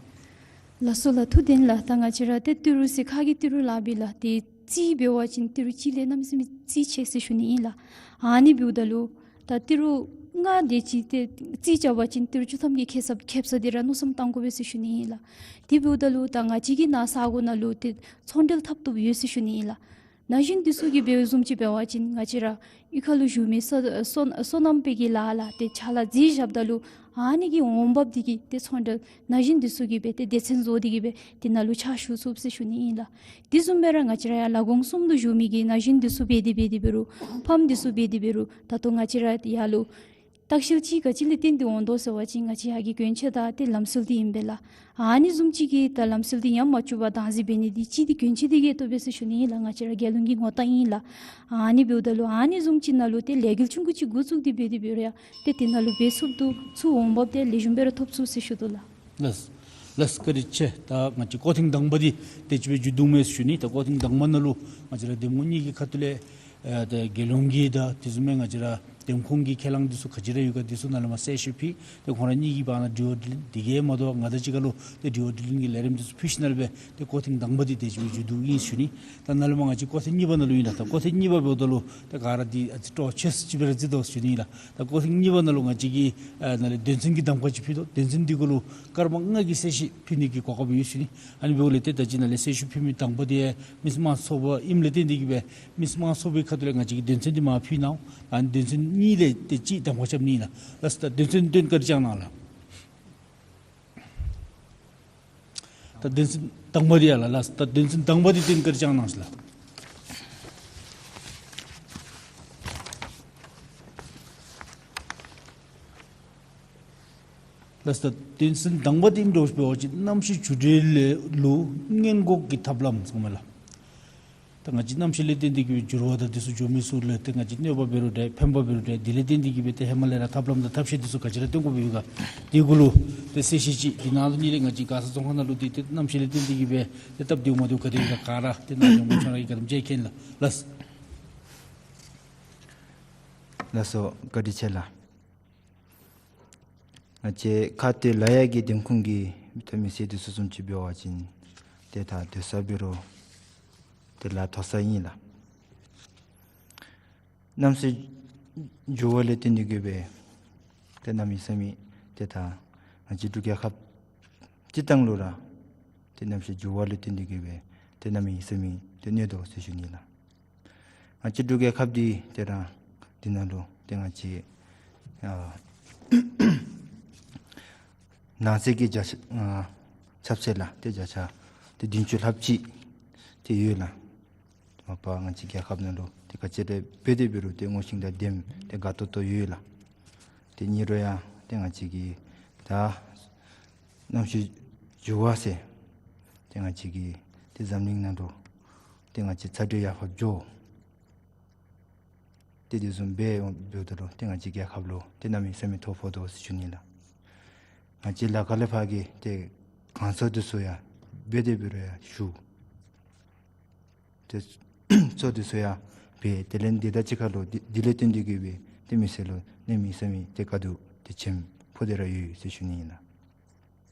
ལགས་སོ་ལགས། ཐུགས་བདེན་ལགས། ད་ང་བཅས་ར་ཏེ་ཏི་རུ་ཟེར་ཁ་གི་ཏི་རུ་ལཱ་འབད་ལགས། ཏེ་རྩིས་འབད་བ་ཅིན་ཏི་རུ་གཅིག་ལས་གནམ་མེད་ས་མེད་རྩིས་ཆེ་ཟེར་ཞུ་ནི་ཨིན་ལགས། ཨ་ནི་འབདཝ་ད་ལུ་ད་ཏི་རུ་ལྔ་དེ་ཅིག་ཏེ་རྩིས་རྐྱབ་པ་ཅིན་ཏི་རུ་བཅུ་ཐམ་གྱི་ཁེ་གསབ་ཁེབ་ས་འདི་ར་མནོ་བསམ་བཏང་དགོ་པས་ཟེར་ཞུ་ནི་ཨིན་ལགས། དེ་འབདཝ་ད་ལུ་ད་ང་བཅས་ཀྱི་ནཱ་ས་གོ་ནང་ལུ་ཏེ་ཚོང་འབྲེལ་འཐབ་བཏུབ་ཡོད་ཟེར་ཞུ་ནི་ཨིན་ལགས། ན་གཞོན་འདི་ཚུ་གིས་འབདཝ་བཟུམ་ཅིག་འབད་བ་ཅིན་ང་བཅས་ར་གཡུས་ཁ་ལུ་བཞུགས་མི་སོ་སོ་སོ་ནམ་པའི་གི་ལཱ་ལགས་ཏེ་ཕྱག་ལཱ་མཛད་བཞགཔ་ད་ལུ་ཨ་ནི་གི་འོང་འབབ་འདི་གིས་ཏེ་ཚོང་འབྲེལ་ན་གཞོན་འདི་ཚུ་གིས་སྦེ་ཏེ་སྡེ་ཚན་བཟོ་སྟེ་གིས་སྦེ་དེ་ནང་ལུ་ཕྱག་ཞུ་ཚུགས་ཟེར་ཞུ་ནི་ཨིན་ལགས། དེ་བཟུམ་སྦེ་ར་ང་བཅས་ར་ཡར་ལ་གོང་གསུམ་དུ་བཞུགས་མི་གི་ན་གཞོན་འདི་ཚུ་འབད་དེ་འབད་དེ་འབད་རུང་ཕམ་འདི་ཚུ་འབད་དེ་འབད་རུང་ད་ལྟོ་ང་བཅས་ར་ཡར་ལུ་ ལྟ་བཤལ་ཅིག་ག་ཅི་ལས་བརྟེན་ཏེ་འོང་དོ་ཟེར་བ་ཅིན་ང་བཅས་ཡར་གྱི་གྱོན་ཆས་དང་ཏེ་ལམ་སྲོལ་འདི་ཨིན་པས་ལགས། ཨ་ནི་བཟུམ་ཅིག་གི་ད་ལམ་སྲོལ་འདི་ཡང་མ་བཅུག་པར་བདག་འཛིན་འབད་ནི་འདི་ཅིག་འདི་གྱོན་ཆས་འདི་གིས་བཏུབ་པས་ཟེར་ཞུ་ནི་ཨིན་ལགས། ང་བཅས་ར་རྒྱལ་ཡོངས་ཀྱི་ངོ་རྟགས་ཨིན་ལགས། ཨ་ནི་འབདཝ་ད་ལུ་ཨ་ནི་བཟུམ་ཅིག་ནང་ལུ་ཏེ་ལས་འགུལ་ཆུང་ཀུ་ཅིག་འགོ་བཙུགས་ཏེ་འབད་དེ་འབད་རུང་ཡང་ཏེ་དེ་ནང་ལུ་འབད་ཚུགསཔ་འདུག། ཚུར་འོང་འབབ་དེ་ལེགས་ཤོམ་སྦེ་ར་ཐོབ་ཚུགས་ཟེར་ཞུ་དོ་ལགས། ལགས། ལགས། བཀའ་དྲིན་ཆེ། ད་ང་བཅས་སྐོར་ཐེངས་དང་པ་འདི་དེ་ཅིག་སྦེ་མཇུག་བསྡུཝ་མས་ཞུ་ནི། ད་སྐོར་ཐེངས་དང་པ་ནང་ལུ་ང་བཅས་ར་འདེམས་ཁོངས་གཉིས་ཀྱི་ཁ་ཐུག་ལས་ཨེ་ད་རྒྱལ་ཡོངས་ཀྱི་དང་དེ་བཟུམ་སྦེ་ང་བཅས་ར་འདེམས་ཁོངས་ཀྱི་ཁས་བླངས་འདི་ཚུ་ག་ཅི་ར་ཡོད་ག་འདི་ཚུ་ནཱ་ལས་མར་གསལ་བཤད་ཕུལ། ཏེ་ཁོང་ར་གཉིས་ཀྱི་བར་ན་དྲི་བ་དྲིས་ལན་དེ་གིས་མ་དོ་བར་ང་དང་གཅིག་ཁར་ལུ་ཏེ་དྲི་བ་དྲིས་ལན་གྱི་ལས་རིམ་འདི་ཚུ་ཕུལ་ཞིནམ་ལས་སྦེ་ཏེ་སྐོར་ཐེངས་དང་པ་འདི་དེ་ཅིག་སྦེ་མཇུག་བསྡུཝ་ཨིན་ཞུ་ནི། ད་ནཱ་ལས་མར་ང་བཅས་སྐོར་ཐེངས་གཉིས་པ་ནང་ལུ་ཨིན་ལགས། ད་སྐོར་ཐེངས་གཉིས་པ་འབདཝ་ད་ལུ་ད་ག་ར་འདི་ཨ་ཙི་སྤྲོ་ཆེ་སུ་ཅིག་སྦེ་ར་བརྩི་དོ་ཞུ་ནི་ལགས། ད་སྐོར་ཐེངས་གཉིས་པ་ནང་ལུ་ང་བཅས་ཀྱིས་ཨ་ནཱ་ལས་དོན་ཚན་གྱི་གདམ་ཁ་ཅིག་ཕུལ་དོ། དོན་ཚན་འདི་གུ་ལུ་སྐར་མ་ལྔ་གི་གསལ་བཤད་ཕུལ་ནི་གི་གོ་སྐབས་ཡོད་ཞུ་ནི། ཨ་ནི་འབདཝ་ལས་ཏེ་ད་ཅི་ནཱ་ལས་གསལ་བཤད་ཕུལ་མི་དང་པ་འདི་མི་སེར་དམངས་གཙོ་པ་ཨིནམ་ལས་བརྟེན་ཏེ་གིས་སྦེ་མི་སེར་དམངས་གཙོ་པའི་ཁ་ཐུག་ལས་ང་བཅས་ཀྱིས་དོན་ཚན་འདི་མར་ཕུལ་གནང་། ཨ་ནི་དོན་ཚན་གཉིས་ལས་ཏེ་གཅིག་གདམ་ཁ་རྐྱབ་ནི་ཨིན་ལགས། ལགས་སོ། ད་དོན་ཚན་བཏོན་བཀའ་དྲིན་བསྐྱང་གནང་ལགས། ད་དོན་ཚན་དང་པ་འདི་ཡ་ལགས། ལགས་སོ། ད་དོན་ཚན་དང་པ་འདི་བཏོན་བཀའ་དྲིན་བསྐྱང་གནང་ཟེར་ལགས། ལགས་སོ། ད་དོན་ཚན་དང་པ་འདི་ཨིནམ་འདྲཝ་ཅིག་འབད་བ་ཅིན་གནམ་གཤིས་འགྱུར་བ་ལས་ལུ་སྔོན་འགོག་གི་ཐབས་ལམ་ཟེར་མས་ལགས། ད་ང་བཅས་གནམ་གཤིས་ལས་བརྟེན་ཏེ་གིས་སྦེ་འགྱུར་བ་དང་དེ་ཚུ་འགྱོ་མི་ཚུ་ལུ་ཏེ་ང་བཅས་གནོད་པ་འབད་རུང་འདྲ་ཕན་པ་འབད་རུང་འདྲ་དེ་ལས་བརྟེན་ཏེ་གིས་སྦེ་ཏེ་ཧེ་མ་ལས་ར་ཐབས་ལམ་དང་ཐབས་ཤེས་དེ་ཚུ་ག་ཅི་ར་བཏོན་དགོཔ་ཡོད་ག་དེ་གུ་ལུ་ཏེ་གསལ་བཤད་ཅིག། དེ་ནང་ལུ་གཉིས་ལས་ང་བཅས་མགར་ས་རྫོང་ཁག་ནང་ལུ་འདི་ཏེ་གནམ་གཤིས་ལས་བརྟེན་ཏེ་གིས་སྦེ་ཏེ་སྟབས་བདེཝ་མ་བདེཝ་ག་དེ་ཡོད་ག་ག་ར་ཏེ་ནཱ་ལས་མར་ཁྱོད་ར་གིས་ག་དེམ་ཅིག་མཁྱེན་ལགས། ལགས་སོ། ལགས་སོ། བཀའ་དྲིན་ཆེ་ལགས། ང་བཅས་ཁ་ཐུག་ལས་ཡར་གྱི་འདེམས་ཁོངས་ཀྱི་ད་མི་སེར་འདི་ཚུ་བཟུམ་ཅིག་འབད་བ་ཅིན་ཏེ་ད་སྡོད་ས་འབད་རུང་ཏེ་ལ་མཐོ་ས་ཨིན་ལགས། གནམ་གཤིས་འགྱུར་བ་ལས་བརྟེན་ཏེ་གིས་སྦེ་ཏེ་གནམ་མེད་ས་མེད་ཏེ་ད་ང་བཅས་འབྲུག་རྒྱལ་ཁབ་སྤྱིར་བཏང་ལུ་ར་ཏེ་གནམ་གཤིས་འགྱུར་བ་ལས་བརྟེན་ཏེ་གིས་སྦེ་ཏེ་གནམ་མེད་ས་མེད་ཏེ་གནོད་དོ་ཟེར་ཞུ་ནི་ལགས། ང་བཅས་འབྲུག་རྒྱལ་ཁབ་འདི་ཏེ་ར་འདི་ནང་ལུ་ཏེ་ང་བཅས་ཨ་ནང་གསེས་ཀྱི་བརྒྱ་ཆ་ཨ་ཆབ་སྲིད་ལགས་ཏེ་བརྒྱ་ཆ་ཏེ་བདུན་ཅུ་ལྷགཔ་ཅིག་ཏེ་ཡོད་ལགས། མ་པ་ང་བཅས་རྒྱལ་ཁབ་ནང་ལུ་ཏེ་ག་ཅི་ར་འབད་དེ་འབད་རུང་ཏེ་ངོ་ཤེས་དང་ལྡནམ་ཏེ་དགའ་ཏོག་ཏོ་ཡོད་ལགས། ཏེ་ཨིན་རུང་ཡང་ཏེ་ང་བཅས་ཀྱིས་ད་གནམ་གཤིས་འགྱུར་བ་ཟེར་ཏེ་ང་བཅས་ཀྱིས་ཏེ་འཛམ་གླིང་ནང་ལུ་ཏེ་ང་བཅས་ཚ་དྲོད་ཡར་འཕར་འགྱོ། ཏེ་དེ་བཟུམ་སྦེ་འབདཝ་ད་ལུ་ཏེ་ང་བཅས་རྒྱལ་ཁབ་ལུ་ཏེ་གནམ་མེད་ས་མེད་ཐོ་ཕོག་དོ་ཟེར་ཞུ་ནི་ལགས། ང་བཅས་ལ་ཁ་ལས་ཕར་གྱི་ཏེ་གང་ཚོགས་འདི་ཚུ་ཡང་འབད་དེ་འབད་རུང་ཡང་ཞུ། ཏེ་ཚོགས་འདི་ཚུ་ཡང་འབད་དེ་ལས་འདི་དང་གཅིག་ཁར་ལུ་འདི་འདི་ལས་བརྟེན་ཏེ་གིས་སྦེ་ཏེ་མི་སེར་ལུ་གནམ་མེད་ས་མེད་ཏེ་དཀའ་སྡུག་ཏེ་ཆེམ་ཕོག་སྟེ་ར་ཡོད་ཟེར་ཞུ་ནི་ཨིན་ལགས།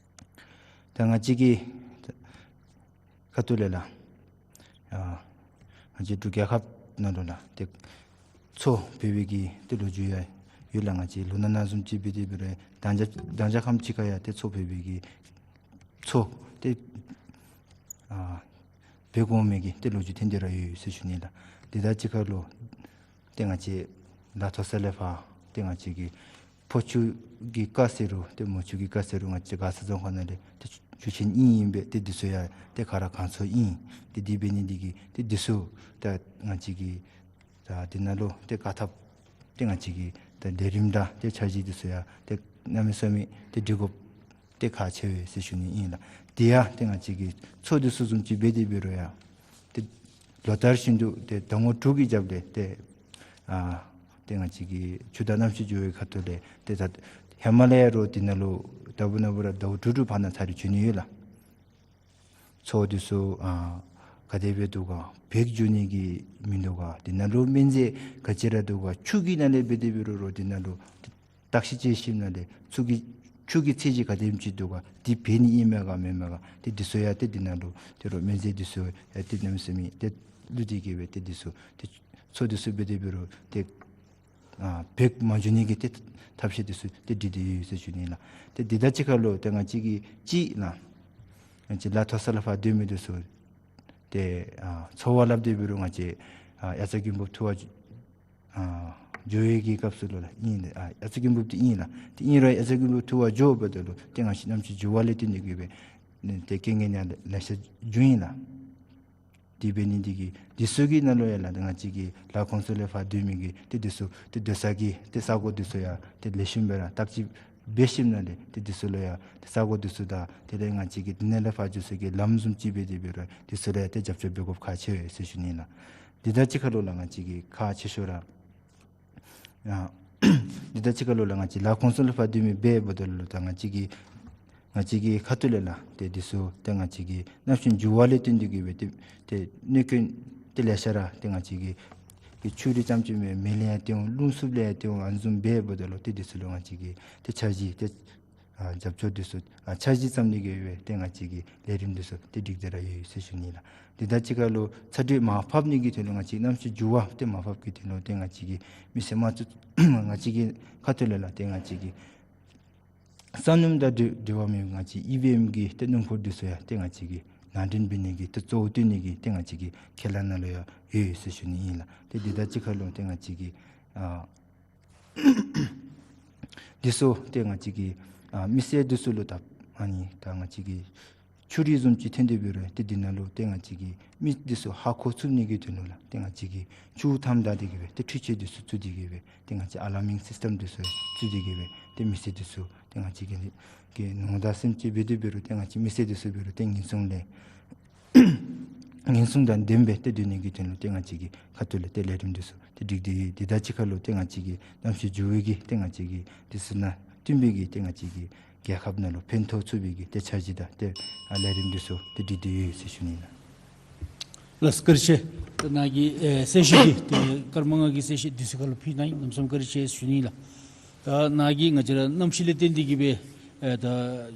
ད་ང་བཅས་ཀྱི་ཁ་ཐུག་ལས་ལགས། ཨ་ང་བཅས་འབྲུག་རྒྱལ་ཁབ་ནང་ལུ་ལགས་ཏེ་ཚོགས་འབད་བའི་གི་ཏེ་ལོ་རྒྱུས་ཡང་ཡོད་ལགས། ང་བཅས་ལོ་ན་ན་བཟུམ་ཅིག་འབད་དེ་འབད་རུང་ད་ལྟོ་ད་ལྟོ་ཁམས་ཅིག་ཁར་ཡང་ཏེ་ཚོགས་འབད་བའི་གི་ཚོགས་ཏེ་ཨ་འབད་དགོ་མི་གི་ཏེ་ལོ་རྒྱུས་ཐོན་ཏེ་ར་ཡོད་ཟེར་ཞུ་ནི་ལགས། དེ་དང་གཅིག་ཁར་ལུ་ཏེ་ང་བཅས་ལ་མཐོ་ས་ལས་ཕར་ཏེ་ང་བཅས་ཀྱི་ཕོ་ཆུ་གི་ཀ་ཟེར་རུང་ཏེ་མོ་ཆུ་གི་ཀ་ཟེར་རུང་ང་བཅས་མགར་ས་རྫོང་ཁག་ནང་ལས་ཏེ་ཆུ་ཆུ་ཆེན་ཨིན་ཨིན་པས། ཏེ་འདི་ཚུ་ཡང་ཏེ་ག་ར་གངས་ཚོད་ཨིན། ཏེ་དེ་འབད་ནི་འདི་གིས་ཏེ་འདི་ཚུ་ད་ང་བཅས་ཀྱིས་ད་འདི་ནང་ལུ་ཏེ་བཀག་ཐབས་ཏེ་ང་བཅས་ཀྱིས་ད་ལས་རིམ་དང་ཏེ་འཆར་གཞི་འདི་ཚུ་ཡང་ཏེ་གནམ་མེད་ས་མེད་ཏེ་སྒྲིག་དགོཔ་ཏེ་ཁག་ཆེ་བས་ཟེར་ཞུ་ནི་ཨིན་ལགས། དེ་ཡང་ཏེ་ང་བཅས་ཀྱི་ཚོགས་འདི་ཚུ་བཟུམ་ཅིག་འབད་དེ་འབད་རུང་ཡང་ཏེ་ལོ་ལྟར་བཞིན་དུ་ཏེ་ཟླ་ངོ་དྲུག་གི་རྒྱབ་ལས་ཏེ་ཨ་ཏེ་ང་བཅས་ཀྱི་ཆུ་དང་གནམ་གཤིས་འགྱུར་བའི་ཁ་ཐུག་ལས་ཏེ་ད་ཧེ་མ་ལས་ཡང་རོགས་འདི་ནང་ལུ་ལྟ་བུ་ན་བུ་ར་ཟླཝ་དྲུག་དྲུག་བར་ན་ཚར་རེ་འགྱོ་ནི་ཡོད་ལགས། ཚོགས་འདི་ཚུ་ཨ་ག་དེ་སྦེ་འདུག་ག་བག་འཇུ་ནི་གི་མིན་འདུག་ག་འདི་ནང་ལུ་སྨན་རྫས་ག་ཅི་ར་འདུག་ག་ཆུ་གི་ནང་ལས་འབད་དེ་འབད་རུང་རོགས་འདི་ནང་ལུ་བརྟག་ཞིབ་དཔྱད་ཞིབ་ནང་ལས་ཆུ་གི་ཆུ་གི་ཚད་གཞི་ག་དེམ་ཅིག་འདུག་ག་འདི་འབད་ནི་ཨིན་མས་ག་མེན་མས་ག་ཏེ་འདི་ཚུ་ཡང་ཏེ་འདི་ནང་ལུ་ཏེ་རོགས་སྨན་རྫས་འདི་ཚུ་ཡང་ཏེ་གནམ་མེད་ས་མེད་ཏེ་བླུགས་ཏེ་གིས་སྦེ་ཏེ་འདི་ཚུ་ཏེ་ཚོགས་འདི་ཚུ་འབད་དེ་འབད་རུང་ཏེ་ཨ་བག་མ་འཇུ་ནི་གི་ཏེ་ཐབས་ཤེས་འདི་ཚུ་ཏེ་སྒྲིག་སྟེ་ཡོད་ཟེར་ཞུ་ནི་ལགས། ཏེ་འདི་དང་གཅིག་ཁར་ལུ་ཏེ་ང་བཅས་ཀྱི་ཅིག་ལགས་ང་བཅས་ལ་མཐོ་ས་ལས་ཕར་སྡོད་མི་འདི་ཚུ་ཏེ་ཨ་འཚོ་བ་སླབ་སྟེ་འབད་རུང་ང་བཅས་ཨ་དབྱར་རྩྭ་དགུན་འབུབ་འཐུ་བར་ཨ་འགྱོ་བའི་གི་སྐབས་སུ་ལུ་ལགས་ཨིན་ཨ་དབྱར་རྩྭ་དགུན་འབུབ་འདི་ཨིན་ལགས། ཏེ་ཨིན་རུང་དབྱར་རྩྭ་དགུན་འབུབ་འཐུ་བར་འགྱོཝ་ད་ལུ་ཏེ་གནམ་གཤིས་གནམ་གཤིས་འགྱུར་བ་ལས་བརྟེན་ཏེ་གིས་སྦེ་ཏེ་རྐྱེན་ངན་ཡང་ལེ་ཤ་འབྱུང་ཡི་ལགས། དེ་འབད་ནི་འདི་གིས་འདི་ཚུ་གི་ནང་ལུ་ཡང་ལགས་ཏེ་ང་བཅས་ཀྱི་ལ་ཁོང་ཚུ་ལས་ཕར་སྡོད་མི་གི་ཏེ་འདི་ཚུ་ཏེ་སྡོད་ས་གི་ཏེ་ས་གོ་འདི་ཚུ་ཡང་ཏེ་ལེགས་ཤོམ་སྦེ་ར་བརྟག་དཔྱད་འབད་ཞིནམ་ལས་ཏེ་འདི་ཚུ་ལུ་ཡང་ཏེ་ས་གོ་འདི་ཚུ་དང་དེ་ལས་ང་བཅས་ཀྱི་འདི་ནང་ལས་ཕར་འགྱོ་ས་གི་ལམ་བཟུམ་ཅིག་འབད་དེ་འབད་རུང་འདི་ཚུ་ལུ་ཡང་ཏེ་རྒྱབ་སྐྱོར་འབད་དགོཔ་ཁག་ཆེ་བས་ཟེར་ཞུ་ནི་ལགས། འདི་དང་གཅིག་ཁར་ལུ་ལགས་ང་བཅས་ཀྱི་ཁག་ཆེ་ཤོས་ར་ཨ་འདི་དང་གཅིག་ཁར་ལུ་ལགས་ང་བཅས་ལ་ཁོང་ཚུ་ལས་ཕར་སྡོད་མི་འབདཝ་ད་ལུ་ད་ང་བཅས་ཀྱི་ང་བཅས་ཀྱི་ཁ་ཐུག་ལས་ལགས་ཏེ་འདི་ཚུ་ཏེ་ང་བཅས་ཀྱི་གནམ་གཤིས་འགྱུར་བ་ལས་བརྟེན་ཏེ་གིས་སྦེ་ཏེ་ཏེ་གནོད་སྐྱོན་ཏེ་ལེ་ཤ་ར་ཏེ་ང་བཅས་ཀྱི་ཀྱི་ཆུ་རུད་རྐྱངམ་ཅིག་མེན་མེ་ལས་ཡང་ཏེ་འོང་རླུང་འཚུབ་ལས་ཡང་ཏེ་འོང་ཨ་ནི་བཟུམ་འབདཝ་ད་ལུ་ཏེ་འདི་ཚུ་ལུ་ང་བཅས་ཀྱི་ཏེ་འཆར་གཞི་ཏེ་ཨ་རྒྱབ་སྐྱོར་འདི་ཚུ་ཨ་འཆར་གཞི་བརྩམ་ནི་གི་སྦེ་ཏེ་ང་བཅས་ཀྱི་ལས་རིམ་འདི་ཚུ་ཏེ་སྒྲིག་སྟེ་ར་ཡོད་ཟེར་ཞུ་ནི་ལགས། འདི་དང་གཅིག་ཁར་ལུ་ཚ་དྲོད་མར་ཕབ་ནི་གི་དོན་ལུ་ང་བཅས་གནམ་གཤིས་འགྱུར་བ་ཏེ་མར་ཕབ་ཀྱི་དོན་ལུ་ཏེ་ང་བཅས་ཀྱི་མི་སེར་དམངས་ཚུ་ང་བཅས་ཀྱི་ཁ་ཐུག་ལས་ལགས་ཏེ་ང་བཅས་ཀྱི་ས་སྣུམ་དང་འབྲེལ་འབྲེལ་བ་མེད་ང་བཅས་ཨི་ཝི་ཨེམ་གྱི་ཏེ་སྣུམ་འཁོར་འདི་ཚུ་ཡང་ཏེ་ང་བཅས་ཀྱིས་ནང་འདྲེན་འབད་ནི་གི་ཏེ་གཙོ་བོ་བཏོན་ནི་གི་ཏེ་ང་བཅས་ཀྱི་ཁས་བླངས་ནང་ལུ་ཡང་ཡོད་ཟེར་ཞུ་ནི་ཨིན་ལགས། ཏེ་འདི་དང་གཅིག་ཁར་ལུ་ཏེ་ང་བཅས་ཀྱི་ཨ་འདི་ཚུ་ཏེ་ང་བཅས་ཀྱི་ཨ་མི་སེར་འདི་ཚུ་ལུ་ད་ཨ་ནི་ད་ང་བཅས་ཀྱི་ཆུ་རུད་བཟུམ་ཅིག་ཐོན་ཏེ་འབད་རུང་ཏེ་འདི་ནང་ལུ་ཏེ་ང་བཅས་ཀྱི་མི་འདི་ཚུ་ཧ་གོ་ཚུགས་ནི་གི་དོན་ལུ་ལགས་ཏེ་ང་བཅས་ཀྱིས་ཆུ་མཐའམ་བདའ་སྟེ་གིས་སྦེ་ཏེ་འཕྲུལ་ཆས་འདི་ཚུ་བཙུགས་ཏེ་གིས་སྦེ་ཏེ་ང་བཅས་ཨ་ལཱར་མིང་སིསི་ཊམ་འདི་ཚུ་བཙུགས་ཏེ་གིས་སྦེ་ཏེ་མི་སེར་འདི་ཚུ་ཏེ་ང་བཅས་ཀྱི་ཀྱི་ནོར་དང་སེམས་ཅན་འབད་དེ་འབད་རུང་ཏེ་ང་བཅས་མི་སེར་འདི་ཚུ་འབད་རུང་ཏེ་ཉེན་སྲུང་ལས་ཉེན་སྲུང་དང་ལྡནམ་སྦེ་ཏེ་སྡོད་ནི་གི་དོན་ལུ་ཏེ་ང་བཅས་ཀྱི་ཁ་ཐུག་ལས་ཏེ་ལས་རིམ་འདི་ཚུ་ཏེ་སྒྲིག་སྟེ་ཡོད། འདི་དང་གཅིག་ཁར་ལུ་ཏེ་ང་བཅས་ཀྱི་གནམ་གཤིས་འགྱུར་བའི་གི་ཏེ་ང་བཅས་ཀྱི་འདི་ཚུ་ནང་བསྟུན་པའི་གི་ཏེ་ང་བཅས་ཀྱི་རྒྱལ་ཁབ་ནང་ལུ་ཕན་ཐོགས་ཚུགས་པའི་གི་ཏེ་འཆར་གཞི་དང་ཏེ་ཨ་ལས་རིམ་འདི་ཚུ་ཏེ་སྒྲིག་སྟེ་ཡོད་ཟེར་ཞུ་ནི་ལགས། ལགས་བཀའ་དྲིན་ཆེ། ད་ནཱ་གི་ཨེ་གསལ་བཤད་འདི་ཏེ་སྐར་མ་ལྔ་གི་གསལ་བཤད་འདི་ཚུ་ཁར་ལུ་ཕུལ་གནང་ཡི། གནམ་མེད་ས་མེད་བཀའ་དྲིན་ཆེ་ཞུ་ནི་ལགས། ད་ནཱ་གིས་ང་བཅས་ར་གནམ་གཤིས་ལས་བརྟེན་ཏེ་གིས་སྦེ་ཨེ་ད་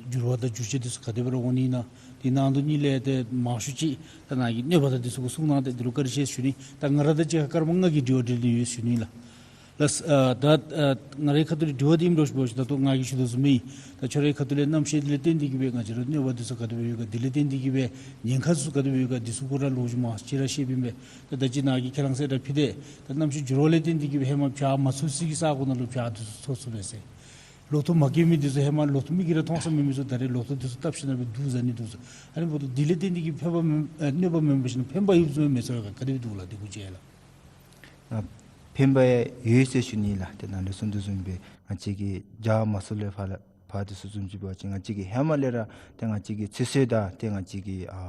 འགྱུར་བ་དང་འགྱུར་བཅོས་འདི་ཚུ་ག་དེ་སྦེ་ར་འོང་ནི་ཨིན་ན། དེ་ནང་དོན་གཉིས་ལས་ཏེ་མང་ཤོས་ཅིག་ད་ནཱ་གིས་གནོད་པ་དང་འདི་ཚུ་གུ་གསུངས་གནང་སྟེ་འདི་ལུ་བཀའ་དྲིན་ཆེ་ཞུ་ནི། ད་ང་ར་དང་གཅིག་ཁར་སྐར་མ་ལྔ་གི་དྲི་བ་དྲིས་ལན་ཡོད་ཞུ་ནི་ལགས། ལགས་ཨ་ད་ཨ་ང་རའི་ཁ་ཐུག་ལས་དྲི་བ་འདི་ཨིནམ་འདྲཝ་ཅིག་འབད་བ་ཅིན་ད་ལྟོ་ང་གིས་ཞུ་དོ་བཟུམ་སྦེ་ད་ཁྱོད་རའི་ཁ་ཐུག་ལས་གནམ་གཤིས་འདི་ལས་བརྟེན་ཏེ་གིས་སྦེ་ང་བཅས་ར་གནོད་པ་འདི་ཚུ་ག་དེ་སྦེ་ཡོད་ག། འདི་ལས་བརྟེན་ཏེ་གིས་སྦེ་ཉེན་ཁ་ཚུ་ག་དེ་སྦེ་ཡོད་ག། འདི་ཚུ་གུ་ར་ལོ་རྒྱུས་མང་ཤོས་ཅིག་ར་བཤད་པའི་མས། ད་ད་ཅི་ནཱ་གིས་ཁས་བླངས་ཟེར་ར་ཕུལ་ཏེ་ད་གནམ་གཤིས་འགྱུར་བ་ལས་བརྟེན་ཏེ་གིས་སྦེ་ཧེ་མ་བྱག་མ་ཚུགས་ས་གི་ས་གོ་ནང་ལུ་བྱག་འདི་ཚུ་ཚུགས་ཚུགས་པས་ཟེར། ལོ་ཐོག་མ་སྐྱེས་མི་འདི་ཚུ་ཧེ་མ་ལོ་ཐོག་མིག་གིས་ར་མཐོང་ས་མེད་མི་ཚུ་ད་རེས་ལོ་ཐོག་འདི་ཚུ་བཏབ་ཞིནམ་སྦེ་འདུག་ཟེར་ནི་འདུག་ཟེར། ཨ་ནི་འབདཝ་ད་འདི་ལས་བརྟེན་ཏེ་གིས་ཕན་པ་མེན་ཨ་གནོད་པ་མེན་པར་ཞིན་ན་ཕན་པ་ཡོདཔ་བཟུམ་མས་ཟེར་བ་ག་ག་དེ་སྦེ་འདུག་ལགས། འདི་གུ་ཅིག་ལགས། ཨ་ཕན་པ་ཡོད་ཟེར་ཞུ་ནི་ལགས། ཏེ་ནཱ་ལུ་གསུངས་དོ་བཟུམ་སྦེ་ང་བཅས་ཀྱི་བྱག་མ་ཚུགས་ལས་ཕར་ལས་ཕར་འདི་ཚུ་བཟུམ་ཅིག་འབད་བ་ཅིན་ང་བཅས་ཀྱིས་ཧེ་མ་ལས་ར་ཏེ་ང་བཅས་ཀྱི་ཚོད་བསྲེ་དང་ཏེ་ང་བཅས་ཀྱི་ཨ་